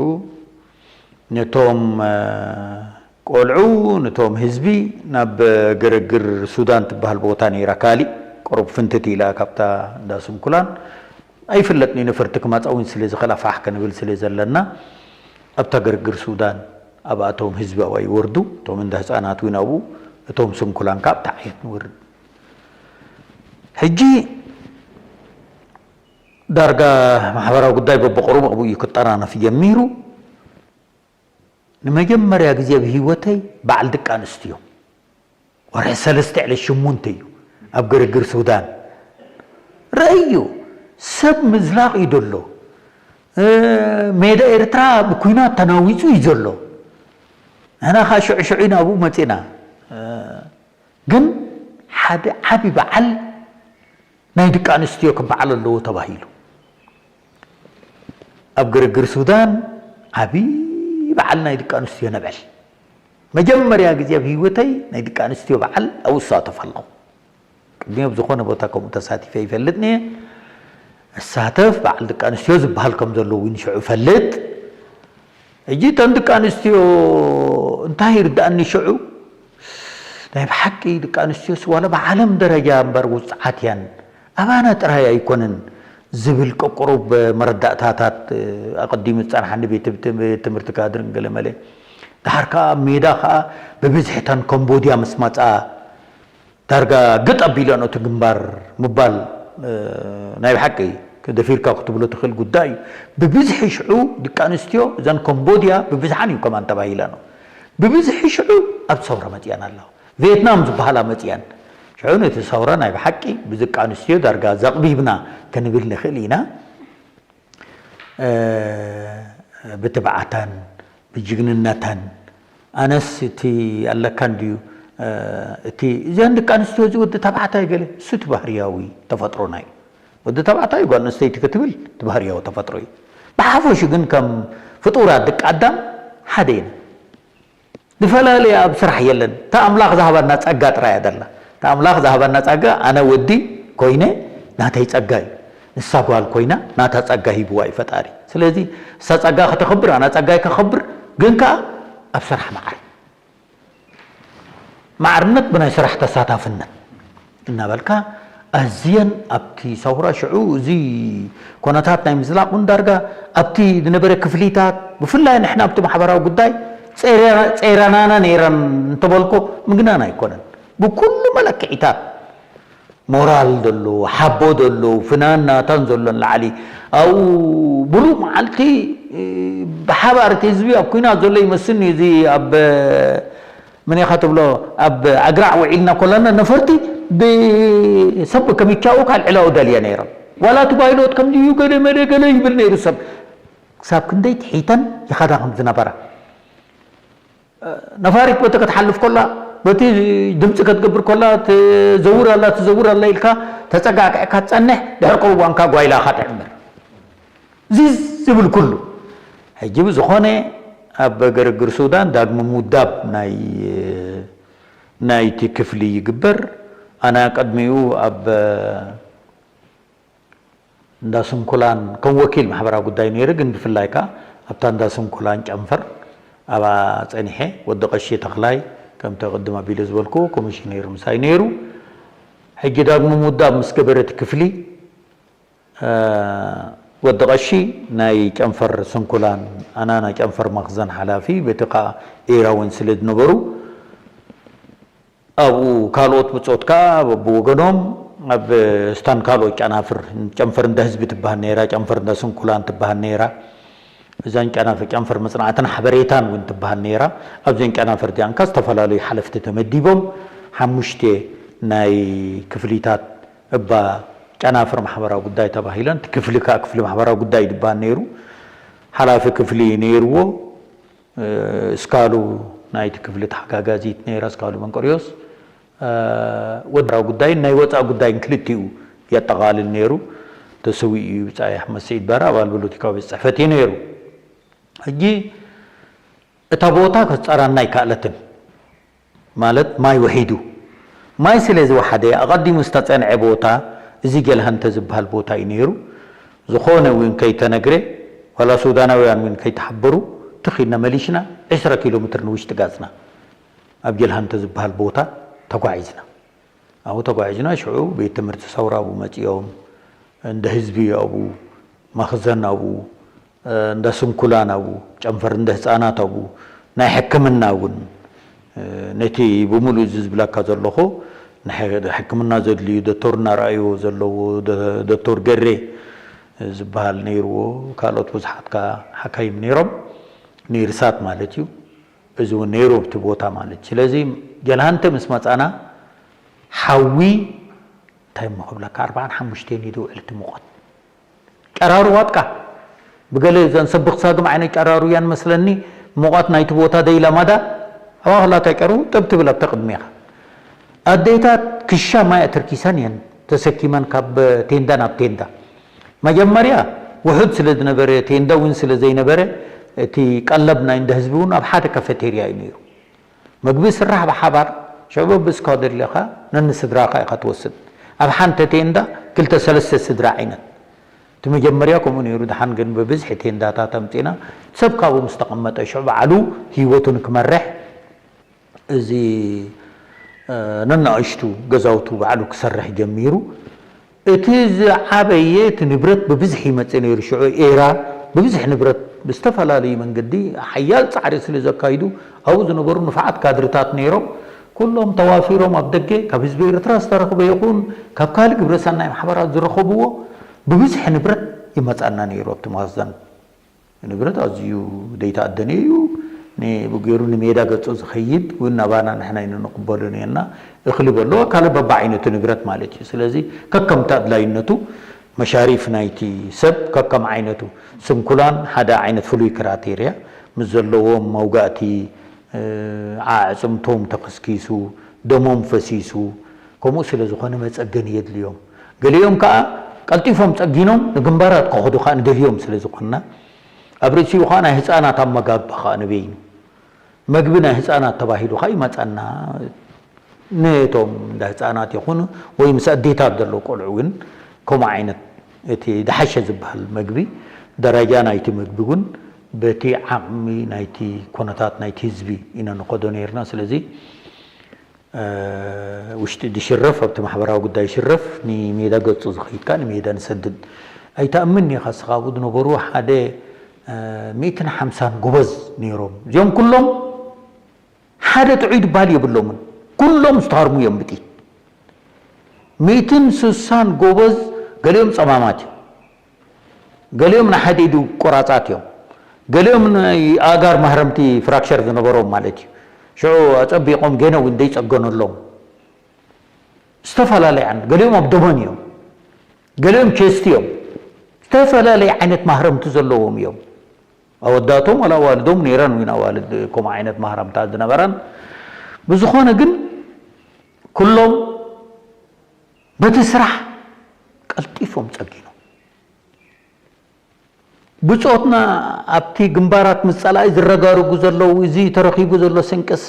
ነቶም፣ እ፣ ቆልዑ፣ ነቶም ህዝቢ ናብ ገረግር ሱዳን ትበሃል ቦታ ነይራ፣ ካሊእ ቁሩብ ፍንትት ኢላ ካብታ እንዳ ስንኩላን። ኣይፍለጥን እዩ፣ ነፈርቲ ክመጻ እውን ስለ ዝኽእላ ፋሕ ክንብል ስለ ዘለና፣ ኣብታ ገርግር ሱዳን ኣብኣቶም ህዝቢ ኣብኣ ይወርዱ፣ እቶም እንዳ ህጻናት እውን ኣብኡ፣ እቶም ስንኩላን ከኣ ኣብታ ዓየት ንወርድ። ሕጂ ዳርጋ ማሕበራዊ ጉዳይ በብቕሩብ ኣብኡ እዩ ክጠናነፍ ጀሚሩ። ንመጀመርያ ግዜ ኣብ ህይወተይ በዓል ደቂ ኣንስትዮ ወርሒ ሰለስተ ዕለት ሽሙንተ እዩ ኣብ ግርግር ሱዳን። ረእዩ፣ ሰብ ምዝላቕ እዩ ዘሎ። እ፣ ሜዳ ኤርትራ ብኲናት ተናዊጹ እዩ ዘሎ። ንሕና ኸኣ ሽዑ ሽዑ ኢና ኣብኡ መጺእና። እ፣ ግን ሓደ ዓቢ በዓል ናይ ደቂ ኣንስትዮ ክበዓል ኣለዎ ተባሂሉ። ኣብ ግርግር ሱዳን ዓቢ በዓል ናይ ደቂ ኣንስትዮ ነብዕል። መጀመርያ ግዜ ኣብ ህይወተይ ናይ ደቂ ኣንስትዮ በዓል ኣብኡ እሳተፍ ኣለኹ። ቅድሚ ኣብ ዝኾነ ቦታ ከምኡ ተሳቲፈ ይፈልጥን እየ። እሳተፍ፣ በዓል ደቂ ኣንስትዮ ዝበሃል ከም ዘሎ እውን ሽዑ እፈልጥ። ሕጂ እተን ደቂ ኣንስትዮ እንታይ ይርድኣኒ ሽዑ፣ ናይ ብሓቂ ደቂ ኣንስትዮስ ዋላ ብዓለም ደረጃ እምበር ውጽዓት እያን። ኣባና ጥራይ ኣይኮነን ዝብል ቅቁሩብ መረዳእታታት ኣቐዲሙ ዝጸንሓኒ ቤት ትምህርቲ ካድርን ገለመለ። ደሓር ከኣ ኣብ ሜዳ ከኣ ብብዝሒ እተን ኮምቦድያ ምስ መጻ ዳርጋ ግጥ ኣቢለን እቲ ግንባር ምባል፣ እ፣ ናይ ብሓቂ ደፊርካ ክትብሎ ትኽእል ጉዳይ እዩ። ብብዝሒ ሽዑ ደቂ ኣንስትዮ እዘን ኮምቦድያ ብብዝሓን እዩ ከማን ተባሂለን። ብብዝሒ ሽዑ ኣብ ሰውራ መጽኣን ኣለዋ። ቪየትናም ዝበሃላ መጽኣን። ሽዑ ነቲ ሰውራ ናይ ብሓቂ ብደቂ ኣንስትዮ ዳርጋ ዘቕቢብና ክንብል ንኽእል ኢና። እ፣ ብትብዓተን፣ ብጅግንነተን፣ ኣነስ እቲ ኣለካ እንድዩ፣ እ፣ እቲ እዘን ደቂ ኣንስትዮ እዚ ወዲ ተባዕታይ ገለ፣ እሱ እቲ ባህርያዊ ተፈጥሮና እዩ። ወዲ ተባዕታይ ጓል ኣንስተይቲ ክትብል እቲ ባህርያዊ ተፈጥሮ እዩ። ብሓፈሹ ግን ከም ፍጡራት ደቂ ኣዳም ሓደ ኢና። ዝፈላለየ ኣብ ስራሕ የለን። እታ ኣምላኽ ዝሃባና ጸጋ ጥራይ እያ ዘላ። እታ ኣምላኽ ዝሃባና ጸጋ፣ ኣነ ወዲ ኮይነ ናተይ ጸጋ እዩ። ንሳ ጓል ኮይና ናታ ጸጋ ሂብዋ እዩ ፈጣሪ። ስለዚ ንሳ ጸጋ ከተኽብር፣ ኣነ ጸጋይ ከኸብር፣ ግን ከኣ ኣብ ስራሕ ማዕረ። ማዕርነት ብናይ ስራሕ ተሳታፍነት እናበልካ ኣዝየን ኣብቲ ሰውራ ሽዑ እዚ ኮነታት ናይ ምዝላቕ እውን ዳርጋ ኣብቲ ዝነበረ ክፍሊታት፣ ብፍላይ ንሕና ኣብቲ ማሕበራዊ ጉዳይ ጸይረ-፣ ጸይረናና ነይረን እንተበልኮ ምግናን ኣይኮነን። ብኩሉ መለክዒታት ሞራል ዘሎ፣ ሓቦ ዘሎ፣ ፍናን ናታን ዘሎ ንላዕሊ ኣብኡ ብሉእ መዓልቲ፣ እ፣ ብሓባር እቲ ህዝቢ ኣብ ኲናት ዘሎ ይመስልኒ። እዚ ኣብ መን ኢኻ ትብሎ፣ ኣብ ኣግራዕ ውዒልና ኮለና ነፈርቲ ብሰብ ከሚቻኡ ካልዕላኡ ደልየ ነይሮም። ዋላ እቲ ፓይሎት ከምዚ እዩ ገለ መለ ገለ ይብል ነይሩ ሰብ። ክሳብ ክንደይ ትሒተን ይኸዳ ከም ዝነበራ። ነፋሪት በቲ ክትሓልፍ ኮላ፣ በቲ ድምፂ ክትገብር ኮላ፣ ትዘውር ኣላ፣ ትዘውር ኣላ ኢልካ ተፀጋግዕካ ትፀንሕ፣ ድሕር ቅሩብ እዋንካ ጓይላኻ ትዕምር። እዚ ዝብል ኩሉ። ሕጂ ብዝኾነ ኣብ ግርግር ሱዳን ዳግመ ምውዳብ ናይ፣ ናይቲ ክፍሊ ይግበር። ኣነ ቅድሚኡ ኣብ እንዳ ስንኩላን ከም ወኪል ማሕበራዊ ጉዳይ ነይረ፣ ግን ብፍላይ ከኣ ኣብታ እንዳ ስንኩላን ጨንፈር ኣብኣ ጸኒሐ። ወዲ ቀሺ ተኽላይ፣ ከምቲ ቅድም ኣቢለ ዝበልክዎ፣ ኮሚሽነር ምሳይ ነይሩ። ሕጂ ዳግመ ምውዳብ ምስ ገበረ እቲ ክፍሊ፣ እ፣ ወዲ ቀሺ ናይ ጨንፈር ስንኩላን፣ ኣና ናይ ጨንፈር መኽዘን ሓላፊ፣ በቲ ከኣ ኤራውን ስለ ዝነበሩ፣ ኣብኡ ካልኦት ብጾት ከኣ በብወገኖም ኣብ ስታን ካልኦት ጨናፍር፣ ጨንፈር እንዳ ህዝቢ ትበሃል ነይራ፣ ጨንፈር እንዳ ስንኩላን ትበሃል ነይራ። እዘን ጨናፍር፣ ጨንፈር መጽናዕትን ሓበሬታን እውን ትበሃል ነይራ። ኣብዘን ጨናፍር እዚኣን ከኣ ዝተፈላለዩ ሓለፍቲ ተመዲቦም፣ ሓሙሽተ ናይ ክፍሊታት እባ ጨናፍር ማሕበራዊ ጉዳይ ተባሂለን፣ እቲ ክፍሊ ከኣ ክፍሊ ማሕበራዊ ጉዳይ ዝበሃል ነይሩ። ሓላፊ ክፍሊ ነይርዎ። እ፣ እስካሉ ናይቲ ክፍሊ ተሓጋጋዚት ነይራ፣ እስካሉ መንቀርዮስ። እ፣ ወድራዊ ጉዳይን ናይ ወፃኢ ጉዳይን ክልቲኡ የጠቓልል ነይሩ። ተሰዊኡ እዩ ብጻይ ኣሕመድ ስዒድ ባራ፣ ኣባል ፖለቲካዊ ቤት ጽሕፈት እዩ ነይሩ። ሕጂ እታ ቦታ ክትጸራና ኣይከኣለትን። ማለት ማይ ውሒዱ። ማይ ስለ ዝወሓደ፣ ኣቐዲሙ ዝተጸንዐ ቦታ፣ እዚ ጀልሃንተ ዝበሃል ቦታ እዩ ነይሩ። ዝኾነ እውን ከይተነግረ፣ ዋላ ሱዳናውያን እውን ከይተሓበሩ፣ ትኺድና መሊሽና ዕስራ ኪሎ ሜትር ንውሽጢ ጋጽና፣ ኣብ ጀልሃንተ ዝበሃል ቦታ ተጓዒዝና። ኣብኡ ተጓዒዝና፣ ሽዑ ቤት ትምህርቲ ሰውራ ኣብኡ መጺኦም፣ እንደ ህዝቢ ኣብኡ፣ መኽዘን ኣብኡ፣ እንደ ስንኩላን ኣብኡ፣ ጨንፈር እንደ ህፃናት ኣብኡ፣ ናይ ሕክምና እውን፣ ነቲ ብምሉእ እዚ ዝብለካ ዘለኹ፣ ናይ ሕክምና ዘድልዩ፣ ዶክተር እናረኣይዎ ዘለዉ፣ ዶ-፣ ዶክተር ገሬ ዝበሃል ነይርዎ፣ ካልኦት ብዙሓት ከኣ ሓካይም ነይሮም፣ ነርሳት ማለት እዩ። እዚ እውን ነይሩ ኣብቲ ቦታ ማለት እዩ። ስለዚ ጀልሃንተ ምስ መጻና ሓዊ እንታይ እሞ ክብለካ ኣርባዓን ሓሙሽተን እዩ ዝውዕል እቲ ሙቐት። ጨራሩ ዋጥቃ ብገለ ዘንሰብኽ ሳግም ዓይነት ጨራሩ እያን መስለኒ። ሙቐት ናይቲ ቦታ ደይለመዳ ኣዋኽላታ ጨሩ ጥብ ትብል ኣብቲ ቅድሜኻ። ኣዴታት ክሻ ማይ ኣተርኪሰን እየን ተሰኪመን ካብ ቴንዳ ናብ ቴንዳ። መጀመርያ ውሑድ ስለ ዝነበረ ቴንዳ እውን ስለ ዘይነበረ እቲ ቀለብ ናይ እንደ ህዝቢ እውን ኣብ ሓደ ካፌቴርያ እዩ ነይሩ። መግቢ ስራሕ ብሓባር ሽዑ በብእስካ ደለኻ ነንስድራኻ ኢኻ ትወስድ። ኣብ ሓንቲ ቴንዳ ክልተ ሰለስተ ስድራ ዓይነት። እቲ መጀመርያ ከምኡ ነይሩ። ደሓን ግን ብብዝሒ ቴንዳታት ኣምጺና ሰብ ካብኡ ምስ ተቐመጠ ሽዑ ባዕሉ ህይወቱ ንክመርሕ እዚ ነናእሽቱ ገዛውቱ ባዕሉ ክሰርሕ ጀሚሩ። እቲ ዝዓበየ እቲ ንብረት ብብዝሒ ይመጽእ ነይሩ። ሽዑ ኤራ ብብዝሒ ንብረት ብዝተፈላለዩ መንገዲ ሓያል ጻዕሪ ስለ ዘካይዱ ኣብኡ ዝነበሩ ንፉዓት ካድርታት ነይሮም። ኩሎም ተዋፊሮም ኣብ ደገ ካብ ህዝቢ ኤርትራ ዝተረኽበ ይኹን ካብ ካልእ ግብረሰናይ ማሕበራት ዝረኸብዎ ብብዝሒ ንብረት ይመጻና ነይሩ ኣብቲ መኽዘን። ንብረት ኣዝዩ ዘይተኣደነ እዩ። ን-፣ ገይሩ ንሜዳ ገጹ ዝኸይድ እውን ናባና ንሕና ኢና ንቕበሎ ነርና። እኽሊ በሎ ካልእ በብዓይነቱ ንብረት ማለት እዩ። ስለዚ ከከምቲ ኣድላይነቱ መሻሪፍ ናይቲ ሰብ ከከም ዓይነቱ ስንኩላን ሓደ ዓይነት ፍሉይ ክራቴርያ ምስ ዘለዎም መውጋእቲ ኣዕጽምቶም ተኸስኪሱ፣ ደሞም ፈሲሱ፣ ከምኡ ስለ ዝኾነ መጸገኒ የድልዮም። ገሊኦም ከኣ ቀልጢፎም ጸጊኖም ንግንባራት ከኸዱ ከኣ ንደልዮም ስለ ዝኾንና፣ ኣብ ርእሲኡ ከኣ ናይ ህጻናት ኣመጋግባ ከኣ ንበይኑ መግቢ ናይ ህጻናት ተባሂሉ ከኣ ይመጸና። ነቶም እንዳ ህጻናት ይኹኑ ወይ ምስ ኣዴታት ዘለዉ ቆልዑ እውን ከምኡ ዓይነት እቲ ዝሓሸ ዝበሃል መግቢ፣ ደረጃ ናይቲ መግቢ እውን በቲ ዓቕሚ ናይቲ ኩነታት ናይቲ ህዝቢ ኢና ንኸዶ ነይርና። ስለዚ ውሽጢ ዝሽረፍ ኣብቲ ማሕበራዊ ጉዳይ ይሽረፍ፣ ንሜዳ ገጹ ዝኸይድ ከኣ ንሜዳ ንሰድድ። ኣይትኣምን ኢኻ እስኻ ኣብኡ ዝነበሩ ሓደ ሚእትን ሓምሳን ጎበዝ ነይሮም። እዚኦም ኩሎም ሓደ ጥዑይ ድበሃል የብሎምን። ኩሎም ዝተሃርሙ እዮም ብጥይት። ሚእትን ስሳን ጎበዝ፣ ገሊኦም ጸማማት እዮም። ገሊኦም ንሓደ ኢዱ ቆራጻት እዮም። ገሊኦም ናይ ኣእጋር ማህረምቲ ፍራክቸር ዝነበሮም ማለት እዩ። ሽዑ ኣጸቢቖም ገና እውን ዘይጸገነሎም። ዝተፈላለየ ዓይነት፣ ገሊኦም ኣብዶመን እዮም። ገሊኦም ቸስቲ እዮም። ዝተፈላለየ ዓይነት ማህረምቲ ዘለዎም እዮም። ኣወዳቶም ዋላ ኣዋልዶም ነይረን እውን ኣዋልድ ከምኡ ዓይነት ማህረምታ ዝነበረን። ብዝኾነ ግን ኩሎም በቲ ስራሕ ቀልጢፎም ጸጊኖም። ብጾትና ኣብቲ ግንባራት ምስ ጸላኢ ዝረጋረጉ ዘለዉ፣ እዚ ተረኺቡ ዘሎ ስንቅስ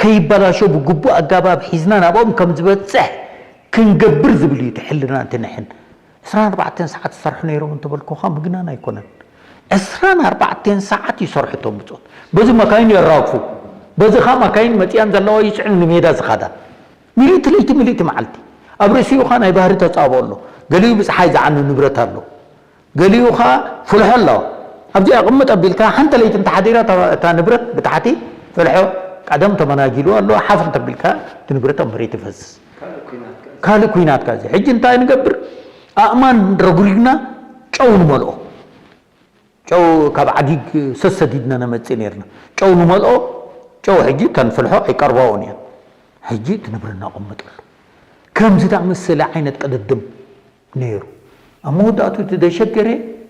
ከይበላሾ ብግቡእ ኣገባብ ሒዝና ናብኦም ከም ዝበጽሕ ክንገብር ዝብል እዩ እቲ ሕልናን እቲ ንሕን። ዕስራን ኣርባዕተን ሰዓት ዝሰርሑ ነይሮም እንተበልኩኻ ምግናን ኣይኮነን። ዕስራን ኣርባዕተን ሰዓት ይሰርሑ እቶም ብጾት። በዚ መካይን የራግፉ፣ በዚ ኸኣ መካይን መጺኣን ዘለዋ ይጽዕኑ ንሜዳ ዝኸዳ። ምልእቲ ለይቲ ምልእቲ መዓልቲ። ኣብ ርእሲኡ ኸኣ ናይ ባህሪ ተጻብኦ ኣሎ። ገሊኡ ብጸሓይ ዝዓኑ ንብረት ኣሎ። ገሊኡ ኸኣ ፍልሖ ኣለዋ። ኣብዚኣ ቅምጥ ኣቢልካ ሓንቲ ለይቲ እንተሓዲራ እታ፣ እታ ንብረት ብታሕቲ ፍልሖ ቀደም ተመናጊሉ ኣሎ። ሓፍ እንተቢልካ እቲ ንብረት ኣብ መሬት ይፈስስ። ካልእ ኲናት ከኣ። ካልእ ኲናት ከኣ እዚ። ሕጂ እንታይ ንገብር? ኣእማን ረጉሪግና ጨው ንመልኦ። ጨው ካብ ዓጊግ ሰሰዲድና ነመጽእ ነርና። ጨው ንመልኦ፣ ጨው ሕጂ እተን ፍልሖ ኣይቀርባኦን እየን። ሕጂ እቲ ንብረት ነቐምጠሉ። ከምዚ ዝኣመሰለ ዓይነት ቅድድም ነይሩ። ኣብ መወዳእቱ እቲ ዘሸገረ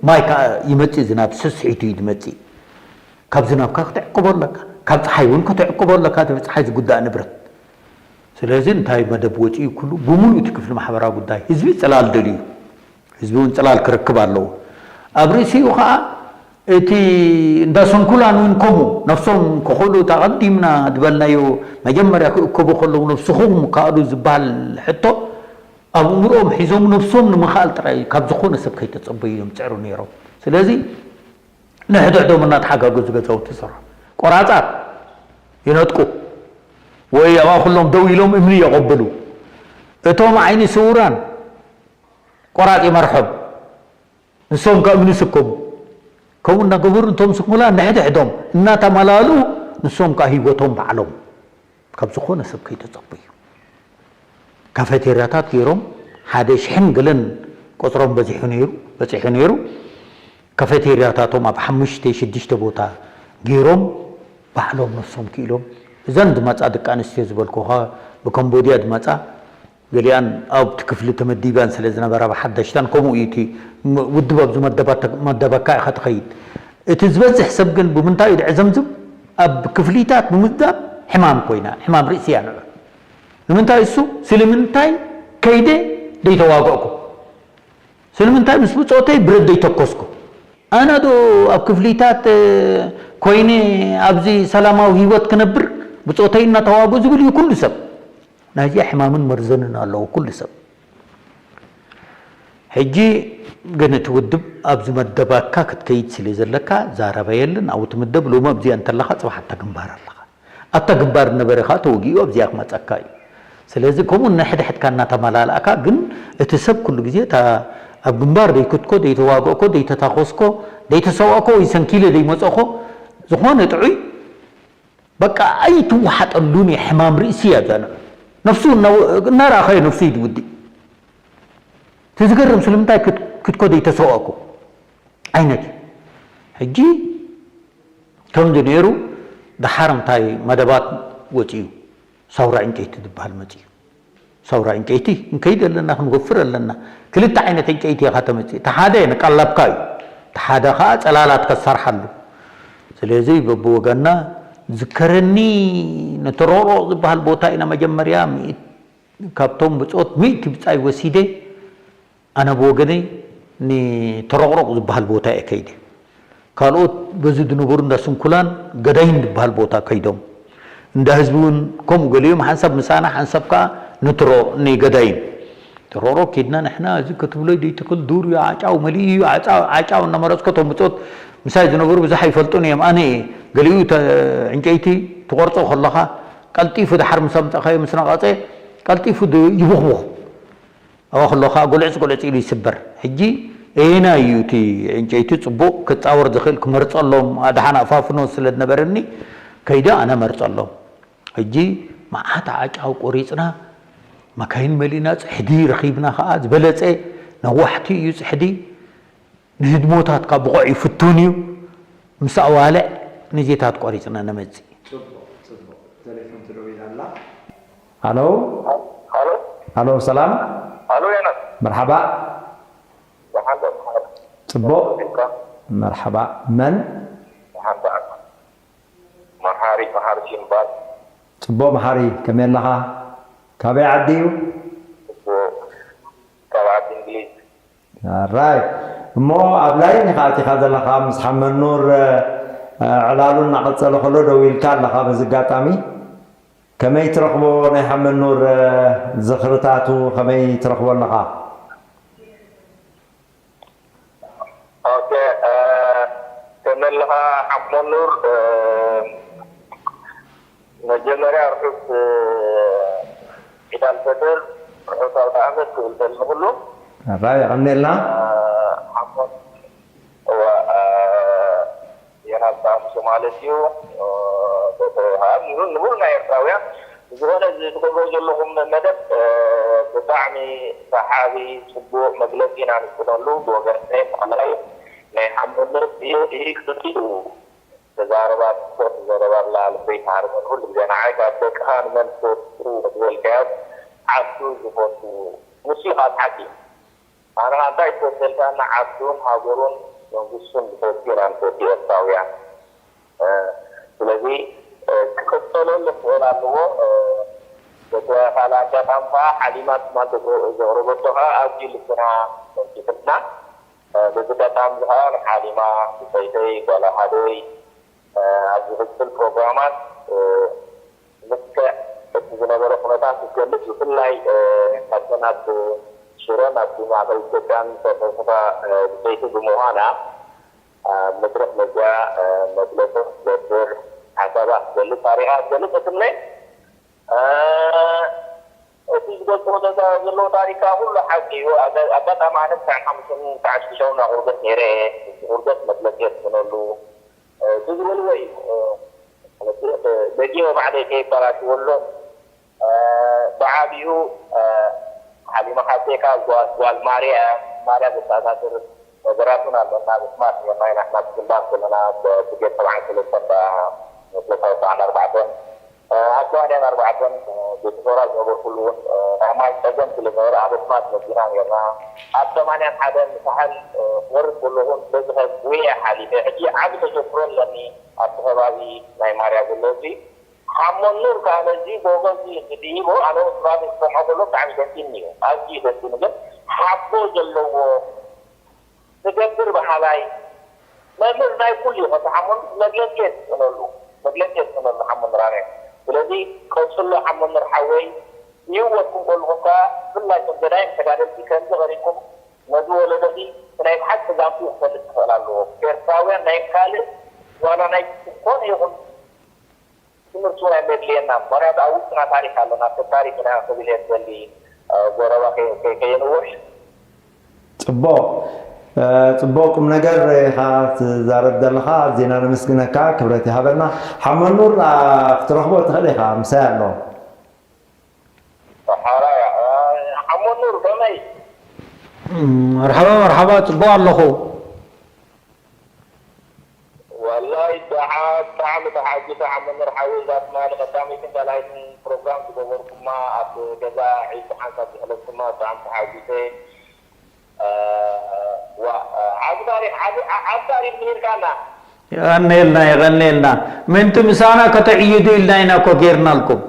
ማይ ከኣ ይመጽእ፣ ዝናብ ስስሒቱ እዩ ዝመጽእ። ካብ ዝናብካ ክትዕቅቦ ኣለካ፣ ካብ ጸሓይ እውን ክትዕቅቦ ኣለካ፣ እቲ ብጸሓይ ዝጉዳእ ንብረት። ስለዚ እንታይ መደብ ወጺኡ? ኩሉ ብምሉእ እቲ ክፍሊ ማሕበራዊ ጉዳይ ህዝቢ ጽላል ደልዩ፣ ህዝቢ እውን ጽላል ክረክብ ኣለዎ። ኣብ ርእሲኡ ኸኣ እቲ እንዳ ሰንኩላን እውን ከምኡ ነፍሶም ክኽእሉ ተቐዲምና ዝበልናዮ መጀመርያ ክእከቡ ከለዉ ነብስኹም ከኣሉ ዝበሃል ሕቶ ኣብ እምርኦም ሒዞም ነብሶም ንምኽኣል ጥራይ ካብ ዝኾነ ሰብ ከይተጸበዩ እዮም ዝጽዕሩ ነይሮም። ስለዚ ንሕድሕዶም እናተሓጋገዙ ገዛውቲ ይሰርሑ። ቆራጻት ይነጥቁ ወይ ኣብኣ ኩሎም ደው ኢሎም እምኒ የቐብሉ። እቶም ዓይኒ ስውራን ቆራጽ ይመርሖም። ንሶም ከኣ እምኒ ይስከሙ። ከምኡ እናገበሩ እቶም ስንኩላን ንሕድሕዶም እናተመላልኡ ንሶም ከኣ ህይወቶም ባዕሎም ካብ ዝኾነ ሰብ ከይተጸበዩ። ካፌቴርያታት ገይሮም ሓደ ሽሕን ገለን ቁጽሮም በዚሑ ነይሩ፣ በጺሑ ነይሩ። ካፌቴርያታቶም ኣብ ሓሙሽተ ሽዱሽተ ቦታ ገይሮም ባዕሎም ነብሶም ክኢሎም እዘን ዝመጻ ደቂ ኣንስትዮ ዝበልኩኻ ብካምቦድያ ዝመጻ ገሊኣን ኣብቲ ክፍሊ ተመዲበን ስለ ዝነበራ ብሓደሽታን ከምኡ እዩ እቲ ውድብ ኣብዚ መደበካ ኢኻ ትኸይድ። እቲ ዝበዝሕ ሰብ ግን ብምንታይ እዩ ድዕዘምዝም? ኣብ ክፍሊታት ብምዛብ ሕማም ኮይና ሕማም ርእሲ እያ ንዑ። ንምንታይ እሱ ስለምንታይ ከይደ ደይተዋገእኩ? ስለምንታይ ምስ ብጾተይ ብረት ደይተኮስኩ? ኣነ ዶ ኣብ ክፍሊታት ኮይነ ኣብዚ ሰላማዊ ህይወት ክነብር ብጾተይ እናተዋጉ ዝብል እዩ ኩሉ ሰብ። ናይዚኣ ሕማምን መርዘንን ኣለዎ ኩሉ ሰብ። ሕጂ ግን እቲ ውድብ ኣብዚ መደባካ ክትከይድ ስለ ዘለካ ዛረባ የለን። ኣብኡ ትምደብ። ሎሚ ኣብዚኣ እንተለኻ ጽባሕ ኣብታ ግንባር ኣለኻ። ኣብታ ግንባር ነበረ ከዓ ተወጊኡ ኣብዚኣ ክመጸካ እዩ። ስለዚ ከምኡ ነሕድሕድካ እናተመላለእካ ግን እቲ ሰብ ኩሉ ግዜ እታ ኣብ ግንባር ደይክትኮ ደይተዋገእኮ ደይተታኮስኮ ደይተሰዋእኮ ወይ ሰንኪለ ደይመጸእኮ ዝኾነ ጥዑይ በቃ ኣይትወሓጠሉን እየ። ሕማም ርእሲ እያ እዛ ንዑ። ነፍሱ እናረኣኻዮ ነፍሱ እዩ ዝውድእ። እቲ ዝገርም ስለምንታይ ክትኮ ዘይተሰዋእኩ ዓይነት እዩ። ሕጂ ከምዚ ነይሩ። ደሓር እንታይ መደባት ወፂኡ ሳውራ ዕንጨይቲ ዝበሃል መፂኡ። ሳውራ ዕንጨይቲ ክንከይድ ኣለና፣ ክንጎፍር ኣለና። ክልተ ዓይነት ዕንጨይቲ ኢኻ ተመፅእ። እቲ ሓደ ንቀለብካ እዩ፣ እቲ ሓደ ከዓ ፀላላት ከሰርሓሉ። ስለዚ በብወገና ዝከረኒ ነቲ ሮሮቕ ዝበሃል ቦታ ኢና መጀመርያ ካብቶም ብፆት ሚእቲ ብፃይ ወሲደ ኣነ ብወገነይ ንተሮቕሮቕ ዝበሃል ቦታ እየ ከይደ። ካልኦት በዚ ዝነበሩ እንዳ ስንኩላን ገዳይን ዝበሃል ቦታ ከይዶም እንዳ ህዝቢ እውን ከምኡ ገሊኦም ሓንሳብ ምሳና ሓንሳብ ከዓ ንትሮ ንገዳይን ተሮቕሮቕ ኪድና ንሕና እዚ ክትብሎ ደይትኽል ዱር እዩ ዓጫው መሊኡ እዩ ዓጫው እናመረፅኮ እቶም ብፆት ምሳይ ዝነበሩ ብዙሕ ኣይፈልጡን እዮም ኣነ እየ ገሊኡ ዕንጨይቲ ትቆርፆ ከለኻ ቀልጢፉ ድሓር ምስ ኣምፀኻዮ ምስ ነቐፀ ቀልጢፉ ይቡኽቡኽ ኣብኣ ከሎ ከዓ ጎልዕፅ ጎልዕፅ ኢሉ ይስበር። ሕጂ ኣየናይ እዩ እቲ ዕንጨይቲ ፅቡቕ ክፃወር ዝኽእል ክመርፀሎም ኣድሓን ኣፋፍኖ ስለ ዝነበረኒ ከይደ ኣነ መርፀሎም። ሕጂ መዓት ዓጫው ቆሪፅና መካይን መሊእና ፅሕዲ ረኺብና ከዓ ዝበለፀ ነዋሕቲ እዩ ፅሕዲ ንህድሞታት ካብ ብቑዕ ይፍቱን እዩ ምስ ኣዋልዕ ንዜታት ቆሪፅና ነመፅእ። ሃሎ ሃሎ ሰላም መርሓባ። ፅቡቕ መርሓባ። መን? መሓሪ መሓሪ ሲምባል። ፅቡቕ መሓሪ፣ ከመይ ኣለኻ? ካበይ ዓዲ እዩ? ካብ ዓዲ እንግሊዝ። ራይ እሞ ኣብ ላይን ኢኻ ኣቲኻ ዘለኻ ምስ ሓመድ ኑር ዕላሉ እናቐጸለ ከሎ ደው ኢልካ ኣለኻ። በዚ ኣጋጣሚ ከመይ ትረኽቦ ናይ ሓመድ ኑር ዝኽርታቱ ከመይ ትረኽቦ ኣለኻ? ኦኬ ከመይ ኣለኻ ሓመድ ኑር? መጀመርያ ርሑስ ዒድ ኣልፈጥር ርሑስ ኣውደኣመት ክብል ከሎ ንኹሉ። ኣባ የቐንየልና። ሓሞት እዋ የናብታ ምስ ማለት እዩ። ንቡር ናይ ኤርትራውያን ዝኾነ እዚ ትገብሮ ዘለኹም መደብ ብጣዕሚ ሰሓቢ ፅቡቕ መግለፂ ኢና ንፅበሉ ብወገን ናይ ምዕላይ ናይ ሓሞት እዩ። ይህ ክልቲኡ ተዛረባ ትፈቱ ዘረባ ኣላ ልበይ ትሃርመን ኩሉ ግዜ ንዓይ ካብ ደቅኻ ንመን ትፈቱ ዝበልካዮ ዓዱ ዝፈቱ ንሱ ኢኻ ትሓኪ ኣነ እንታይ ትፈተልካ እና ዓዱን ሃገሩን መንግስቱን ዝፈቱ ኢና ንፈቱ ኤርትራውያን ስለዚ ክቅበለሉ ክእል ኣለዎ በተኻል ኣጋጣሚ ከዓ ሓሊማ ትማል ዘቅረበቶ ከዓ ኣዝዩ ልብና ተንኪፍልና በዚ ኣጋጣሚ እዚ ከዓ ንሓሊማ ብሰይተይ ጓል ኣሃደይ ኣብ ዝቕፅል ፕሮግራማት ልክዕ እቲ ዝነበረ ኩነታት ክትገልፅ ብፍላይ ካብተን ኣብ ሽረን ኣብ ማእከል ኢትዮጵያን ዝተሰብሰባ ብሰይቲ ብምዃና ኣብ መድረኽ መፅያ መግለፂ ክትገብር ሓሳባ ክትገልፅ ኣሪኣ ዝገልፅ እትብለይ እቲ ዝገልፅዎ ዘሎ ታሪካ ኩሉ ሓቂ እዩ። ኣጋጣሚ ኣነ ትስዓን ሓሙሽተን ትስዓን ሽዱሽተን ኣብ ቁርበት ነይረ እየ። ቁርበት መግለፂ የስፍነሉ እቲ ዝበልዎ እዩ። ደጊመ ባዕለይ ከየበላሽወሎም ብዓብዩ ሓሊመ ሓፍተይ ከዓ ጓል ማርያ እያ። ማርያ ዘተኣሳስር ነገራት እውን ኣለና። ብስማት ጌርና ኢና ናብቲ ግንባር ከለና ብጌር ሰብዓን ሰለስተን ክልተ ሰብዓን ኣርባዕተን ኣብ ሰማንያን ኣርባዕተን ቤት ሶራ ዝነበርኩሉ እውን ናይ ማይ ፀገም ስለ ዝነበረ ኣብ ኣስማት መፂና ነርና። ኣብ ሰማንያን ሓደን ንሳሕል ክወርድ ከለኹን በዚ ጉያ ሓሊፈ። ሕጂ ዓብ ተሸክሮ ኣለኒ ኣብቲ ከባቢ ናይ ማርያ ዘሎ እዚ ሓሞኑር ከዓ ነዚ ጎጎ እዚ ክድይቦ ኣነ ስራቢ ክሰምዖ ከሎ ብጣዕሚ ደንቲኒ እዩ። ኣዝዩ ደንቲኒ ግን ሓቦ ዘለዎ ትገብር በሃላይ መምህር ናይ ኩሉ እዩ። ከዚ ሓሞን መግለፂ የስእነሉ መግለፂ የስእነሉ ሓሞን ራነ። ስለዚ ቀፅሎ ሓሞን ሓወይ ይወትኩም ከልኩም ከዓ ብፍላይ ከም ገዳይም ተጋደልቲ ከምዚ ቀሪብኩም ነዚ ወለዶ እዚ ብናይ ብሓቂ ዛንቱ ክፈልጥ ክኽእል ኣለዎ። ኤርትራውያን ናይ ካልእ ዋላ ናይ ዝኾነ ይኹን ትምህርቲ እውን ኣይመድልየና። ምክንያቱ ኣብ ውስጥና ታሪክ ኣለና። እቲ ታሪክ ኢና ክብል እየ ዝደሊ ጎረባ ከየንውሕ። ፅቡቕ። ፅቡቕ ቁም ነገር ኢኻ ትዛረብ ዘለኻ። ኣዜና ነመስግነካ፣ ክብረት ይሃበልና። ሓመኑር ክትረኽቦ ትኽእል ኢኻ፣ ምሳይ ኣሎ። ሓራያ ሓመኑር ከመይ? መርሓባ መርሓባ፣ ፅቡቕ ኣለኹ። ወላሂ ደሓ ብጣዕሚ ተሓጒሰ ሓመኑር ሓወይ። እዛ ትማሊ ቀዳመይትን ካልኣይትን ፕሮግራም ዝገበርኩማ ኣብ ገዛ ዒሱ ሓንሳብ ዝሕለፍኩማ ብጣዕሚ ተሓጒሰ። ዋ ዓቢ ታሪክ ዓቢ ዓቢ ታሪክ ምሂርካና። የቐንየልና የቐንየልና። ምንቲ ምሳና ከተዕይዱ ኢልና ኢና እኮ ጌርናልኩም።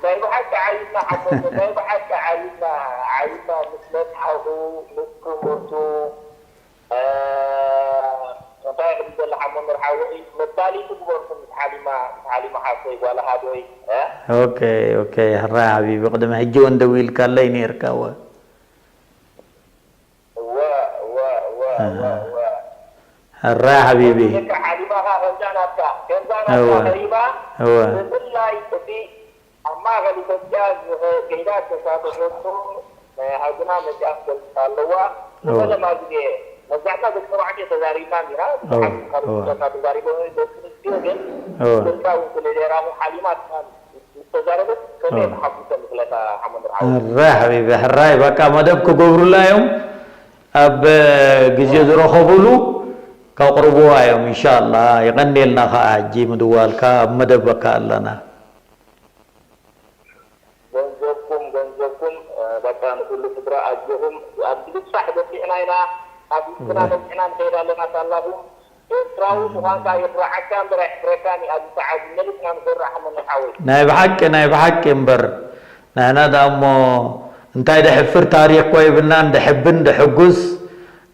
ናይ ብሓቂ ዓይድና ሓቦ ናይ ብሓቂ ዓይድና ዓይድና ምስ መጽሓፉ ምስ ትምህርቱ እንታይ ክብል ዘለካ መምህር ሓወይ መባሊቱ ግበርኩም ምስ ሓሊማ ምስ ሓሊማ ሓፍተይ ጓል ኣሃዶይ። ኦኬ ኦኬ ሕራይ ሓቢቢ ቅድሚ ሕጂ እውን ደዊልካለይ ነይርካ እወ እወ እወ እወ እወ እወ ሕራይ ሓቢቢ ልክዕ ሓሊማ ከኣ ከምዛ ናትካ ከምዛ ናትካ ከሪማ እወ ብፍላይ እቲ ኣብ ማእኸል ኢትዮጵያ ዝኸ- ከይዳ ዝተሳተፈቶ ናይ ሃገርና መጽኣ ክትገልጽ ኣለዋ። ንፈለማ ግዜ መብዛሕትና ደቂ ተባዕትዮ ተዛሪብና ኢና። ብዙሓት ካብ ዝብለና ተዛሪቦም እዮም። ደቂ ኣንስትዮ ግን ስልካ እውን ስለ ዘይራኹ ሓሊማ ትማል ምስ ተዛረበት ከመይ ተሓጒሰ ንፍለጣ ሓመድ ሓወይ። ሕራይ ሓቢቢ ሕራይ በቃ መደብ ክገብሩላ እዮም። ኣብ ግዜ ዝረኸቡሉ ከቕርብዋ እዮም ኢንሻላ። የቐንየልና ከዓ ሕጂ ምድዋልካ ኣብ መደብ በቃ ኣለና። ገንዘብኩም ገንዘብኩም በቃ ንኩሉ ስድራ ኣጆኹም። ኣብ ብዝሳሕ በፂሕና ኢና ኣብ ውስጥና በፂሕና ንኸይድ ኣለና ሳላኹም ኤርትራዊ ምዃንካ የኩርዓካ እምበር ኣየሕፍረካን እዩ። ኣብዚ ሰዓት መሊስና ንኮርዕ ሓመድ ሓወይ። ናይ ብሓቂ ናይ ብሓቂ እምበር ንሕና ደኣ እሞ እንታይ ደሕፍር ታሪኽ ኮ የብልናን ደሕብን ደሕጉስ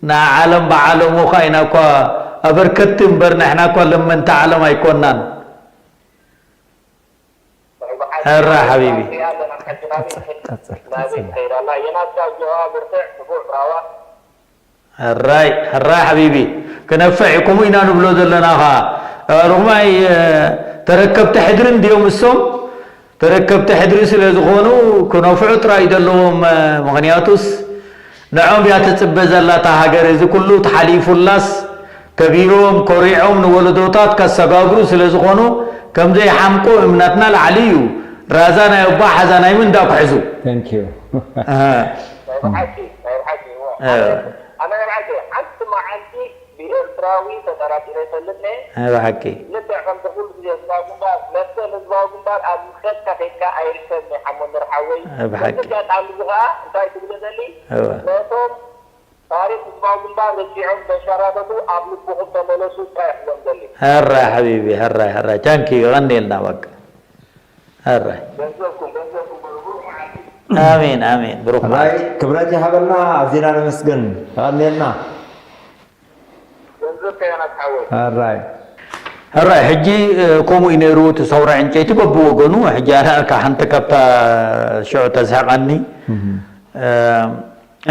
ንዓለም ብዓለሙ ኸ ኢና እኳ ኣበርከቲ እምበር ንሕና እኳ ለመንቲ ዓለም ኣይኮናን። ሕራ ሓቢቢ። ቀጽል ቀጽል ቀጽል። ሕራይ ሕራይ ሓቢቢ ክነፍዕ እዩ ከምኡ ኢና ንብሎ ዘለና ኸዓ ርጉማይ ተረከብቲ ሕድሪ እንድዮም እሶም ተረከብቲ ሕድሪ ስለ ዝኾኑ ክነፍዑ ጥራይ እዩ ዘለዎም ምኽንያቱስ ንዖም እያ ትፅበ ዘላ እታ ሃገር እዚ ኩሉ ተሓሊፉላስ ከቢሮም ኮሪዖም ንወለዶታት ከሰጋግሩ ስለ ዝኾኑ ከም ዘይሓምቁ እምነትና ላዕሊ እዩ ራዛ ናይ ኣቦ ሓዛ ናይ ምንዳ ክሕዙ Thank you. ናይ ብሓቂ ናይ ብሓቂ እወ። ኣነ ናይ ብሓቂ ሓንቲ መዓልቲ ብኤርትራዊ ተጠራጢረ ይፈልጥ ነየ። ናይ ብሓቂ ልክዕ ከምቲ ኩሉ ግዜ ህዝባዊ ግንባር መሰል ህዝባዊ ግንባር ኣብ ዝኸድካ ከይድካ ኣይርከብን እዩ ሓመድ ሓወይ። ናይ ብሓቂ። በዚ ኣጋጣሚ እዚ ከዓ እንታይ ክብል እደሊ እወ ነቶም ታሪኽ ህዝባዊ ግንባር ረሲዖም ዘንሸራተቱ ኣብ ልብኹም ተመለሱ ጥራይ ክብሎም ደሊ። ሕራይ ሓቢቢ ሕራይ ሕራይ thank you የቐንየልና በቃ ሕራይ ገንዘብኩም ገንዘብኩም በሉ ብሩኽ መዓልቲ። ኣሜን ኣሜን ብሩኽ ሕራይ መዓልቲ ክብረት ይሃበልና ኣዚና ነመስግን የቐንየልና ገንዘብ ከያናት ሓወይ። ሕራይ ሕራይ ሕጂ ከምኡ እዩ ነይሩ እቲ ሰውራ ዕንጨይቲ በብወገኑ ሕጂ ኣነ እካ ሓንቲ ካብታ ሽዑ ተስሕቐኒ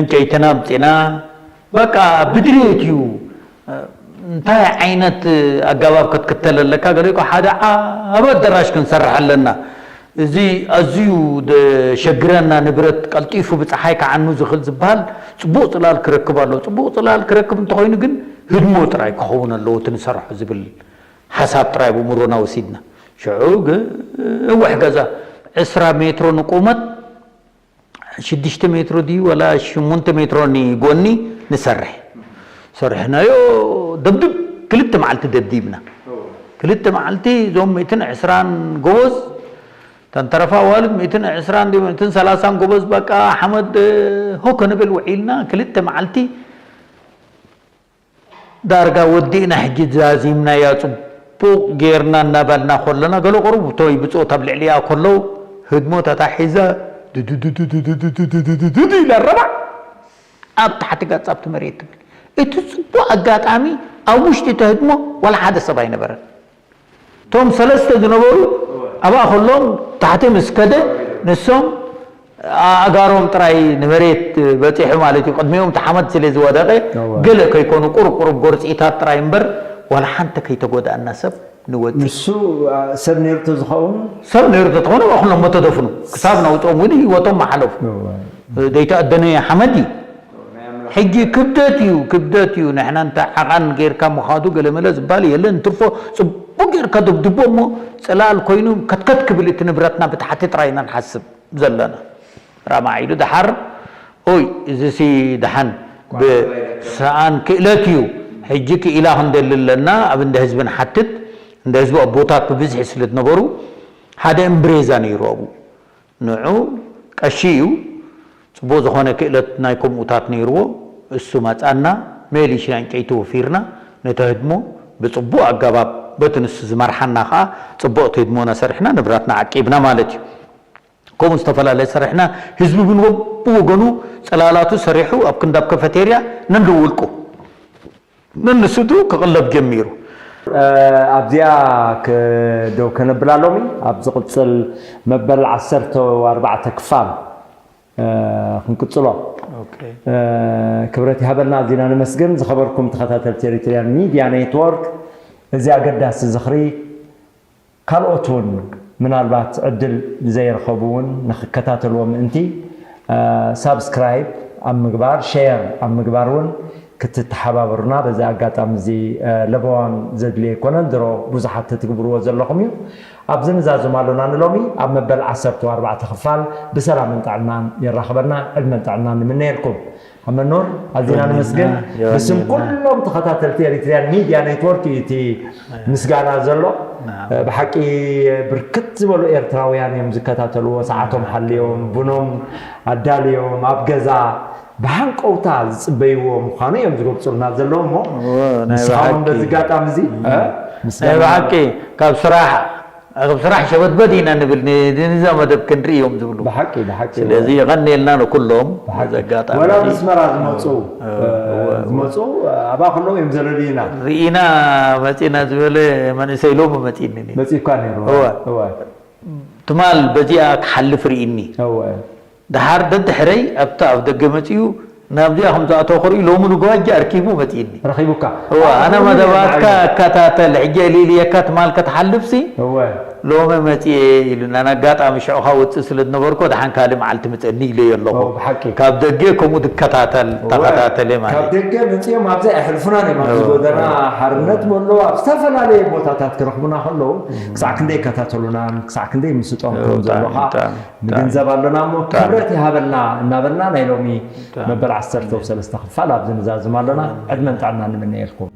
ዕንጨይትና ኣምፂና በቃ ብድሌት እዩ እንታይ ዓይነት ኣገባብ ክትክተል ኣለካ ገለ እኮ ሓደ ዓቢ ኣደራሽ ክንሰርሕ ኣለና እዚ ኣዝዩ ዘሸግረና ንብረት ቀልጢፉ ብፀሓይ ክዓኑ ዝኽእል ዝበሃል ፅቡቕ ፅላል ክረክብ ኣለዎ ፅቡቕ ፅላል ክረክብ እንተኾይኑ ግን ህድሞ ጥራይ ክኸውን ኣለዎ እቲ ንሰርሖ ዝብል ሓሳብ ጥራይ ብምሮና ወሲድና ሽዑ ግውሕ ገዛ ዕስራ ሜትሮ ንቁመት ሽዱሽተ ሜትሮ ድዩ ወላ ሽሙንተ ሜትሮ ንጎኒ ንሰርሕ ሰርሕናዮ ደብድብ ክልተ መዓልቲ ደብዲብና ክልተ መዓልቲ እዞም ሚእትን ዕስራን ጎበዝ፣ እተን ተረፋ ኣዋልድ ሚእትን ዕስራን ድዩ፣ ሚእትን ሰላሳን ጎበዝ፣ በቃ ሓመድ፣ እ፣ ሆ ከንብል ውዒልና። ክልተ መዓልቲ ዳርጋ ወዲእና፣ ሕጂ ዛዚምናያ ጽቡቕ ጌርና እናበልና ከለና፣ ገለ ቁሩብ እቶይ ብጾት ኣብ ልዕሊኣ ከለዉ፣ ህድሞ ተታሒዛ ድድድድድድድድድድድ ኢላ ረባዕ ኣብ ታሕቲ ጋጻ ኣብቲ መሬት ትብል። እቲ ጽቡቕ ኣጋጣሚ፣ ኣብ ውሽጢ እቲ ህድሞ ዋላ ሓደ ሰብ ኣይነበረን። እቶም ሰለስተ ዝነበሩ ኣብኣ ከሎም፣ ታሕቲ ምስ ከደ፣ ንሶም ኣእጋሮም ጥራይ ንመሬት በጺሑ ማለት እዩ። ቅድሚኦም እቲ ሓመድ ስለ ዝወደቐ፣ እወ። ገለ ከይኮኑ ቁሩብ ቁሩብ ጎርጺታት ጥራይ እምበር፣ ዋላ ሓንቲ ከይተጎድኣና ሰብ ንወጽእ። ንሱ፣ አ፣ ሰብ ነይሩ ተዝኸውን? ሰብ ነይሩ ተትኾነ፣ ኩሎም መተደፍኑ። ክሳብ ናውጽኦም እውን ህይወቶም መሓለፉ። እወ። ዘይተኣደነ ሓመድ እዩ። ሕጂ ክብደት እዩ፣ ክብደት እዩ። ንሕና እንተ ዓቓን ጌርካ ምኻዱ ገለመለ ዝባል የለን። እንትርፎ ጽቡቕ ጌርካ ደብድቦ እሞ፣ ጽላል ኮይኑ ከትከት ክብል እቲ ንብረትና ብታሕቲ ጥራይ ኢና ንሓስብ ዘለና። ራማ ኢሉ ደሓር፣ ኦይ፣ እዚሲ ደሓን ብሰኣን ክእለት እዩ። ሕጂ ክኢላ ክንደሊ ኣለና፣ ኣብ እንደ ህዝቢ ንሓትት። እንደ ህዝቢ ኣቦታት ብብዝሒ ስለ ዝነበሩ፣ ሓደ እምብሬዛ ነይሩ ኣብኡ። ንዑ ቀሺ እዩ። ጽቡቕ ዝኾነ ክእለት ናይ ከምኡታት ነይርዎ። እሱ መጻና፣ መሊሽና ዕንጨይቲ ወፊርና፣ ነቲ ህድሞ ብጽቡቕ ኣገባብ በቲ ንሱ ዝመርሓና ከኣ ጽቡቕቲ ህድሞና ሰሪሕና፣ ንብረትና ዓቂብና ማለት እዩ። ከምኡ ዝተፈላለየ ሰሪሕና፣ ህዝቢ እውን በብወገኑ ጽላላቱ ሰሪሑ ኣብ ክንዲ ኣብ ካፈቴርያ ነንደውልቁ ነንስድሩ ክቕለብ ጀሚሩ። እ፣ ኣብዚኣ ክ-፣ ደው ከነብላ ሎሚ፣ ኣብ ዝቕጽል መበል ዓሰርተ ኣርባዕተ ክፋል፣ እ፣ ክንቅጽሎ። ኦኬ። እ፣ ክብረት ይሃበልና፣ ኣዚና ነመስግን። ዝኸበርኩም ተኸታተልቲ ኤሪትሪያን ሚድያ ኔትወርክ፣ እዚ ኣገዳሲ ዝኽሪ ካልኦት እውን ምናልባት ዕድል ዘይረኸቡ እውን ንኽከታተልዎ ምእንቲ፣ እ፣ ሳብስክራይብ ኣብ ምግባር፣ ሼር ኣብ ምግባር እውን ክትተሓባበሩና በዚ ኣጋጣሚ እዚ፣ እ፣ ለበዋን ዘድልዮ ኣይኮነን። ድሮ ብዙሓት ትትግብርዎ ዘለኹም እዩ። ኣብዚ ንዛዝም ኣሎና ንሎሚ ኣብ መበል ዓሰርተ ኣርባዕተ ክፋል ብሰላምን ጥዕናን የራኽበና። ዕድመን ጥዕናን ንምነየልኩም። ኣመኖር፣ ኣዚና ዮኒ፣ ነመስግን። ዮኒ፣ ብስም ዮኒ። ኩሎም ተኸታተልቲ ኤሪትሪያን ሚድያ ኔትወርክ እዩ እቲ ምስጋና ዘሎ። ናም። ብሓቂ ብርክት ዝበሉ ኤርትራውያን እዮም ዝከታተልዎ፣ ሰዓቶም ሓልዮም፣ ቡኖም ኣዳልዮም፣ ኣብ ገዛ ብሃንቀውታ ዝጽበይዎ ምዃኑ እዮም ዝገልጹልና ዘለዉ እሞ፣ እዎ፣ ናይ ንስኻ እውን ብሓቂ። በዚ ኣጋጣሚ እዚ፣ እም። እ? ናይ ምስጋና ብሓቂ ካብ ስራሕ ኣብ ስራሕ ሸበድበድ ኢና ንብል፣ ን-፣ ንዛ መደብ ክንርኢ እዮም ዝብሉ። ብሓቂ፣ ብሓቂ። ስለዚ የቐንየልና ንኩሎም። ብሓቂ። ነዚ ኣጋጣሚ ወላ እዚ ኣስመራ ዝመጹ፣ እወ፣ እ፣ እወ፣ እወ። ዝመጹ፣ ኣብኣ ከለዉ እዮም ዘለልዩና። ርኢና መጺና ዝበለ መንእሰይ ሎሚ መጺኒ። መጺእኳ ነይሩ። እወ። እወ። ትማል በዚኣ ክሓልፍ ርኢኒ። እወ። ደሓር ደድሕረይ ኣብታ ኣብ ደገ መጺኡ ናብዚኣ ከም ዝኣተወ ክርኢ ሎሚ ንግሆ ኣርኪቡ መጺእኒ። ረኺቡካ? እወ፣ ኣነ ኣነ እውን መደባትካ እየ። እከታተል፣ ሕጂ ኣሊልየካ ትማል ክትሓልፍሲ፣ እወ። ሎሚ መጺኤ ኢሉና። ኣጋጣሚ ሽዑ ከውጽእ ስለ ዝነበርኩ፣ ደሓን ካልእ መዓልቲ ምጸኒ ኢለዮ ኣለኹ። ኦ፣ ብሓቂ። ካብ ደገ ከምኡ ዝከታተል፣ እወ። ተኸታተለ ማለት ካብ እዩ። ደገ መጺኦም ኣብዚ ኣይሕልፉናን እዮም። ኣብዚ እወ፣ ጎደና እወ። ሓርነት መሎ፣ ኣብ ዝተፈላለየ ቦታታት ክረኽቡና ከለዉ፣ እም። ክሳዕ ክንደይ ይከታተሉናን፣ ክሳዕ ክንደይ ምስጦም እወ፣ ከም ዘሎ ብጣዕሚ፣ ከዓ ብጣዕሚ። ንግንዘብ ኣሎና እሞ፣ ብጣዕሚ። ክብረት ይሃበልና እናበልና፣ ናይ ሎሚ ብጣዕሚ። መበል ዓሰርተ ሰለስተ ክፋል ኣብዚ ንዛዝም ኣሎና። ብጣዕሚ። ዕድመን ጥዕናን ንምነየልኩም።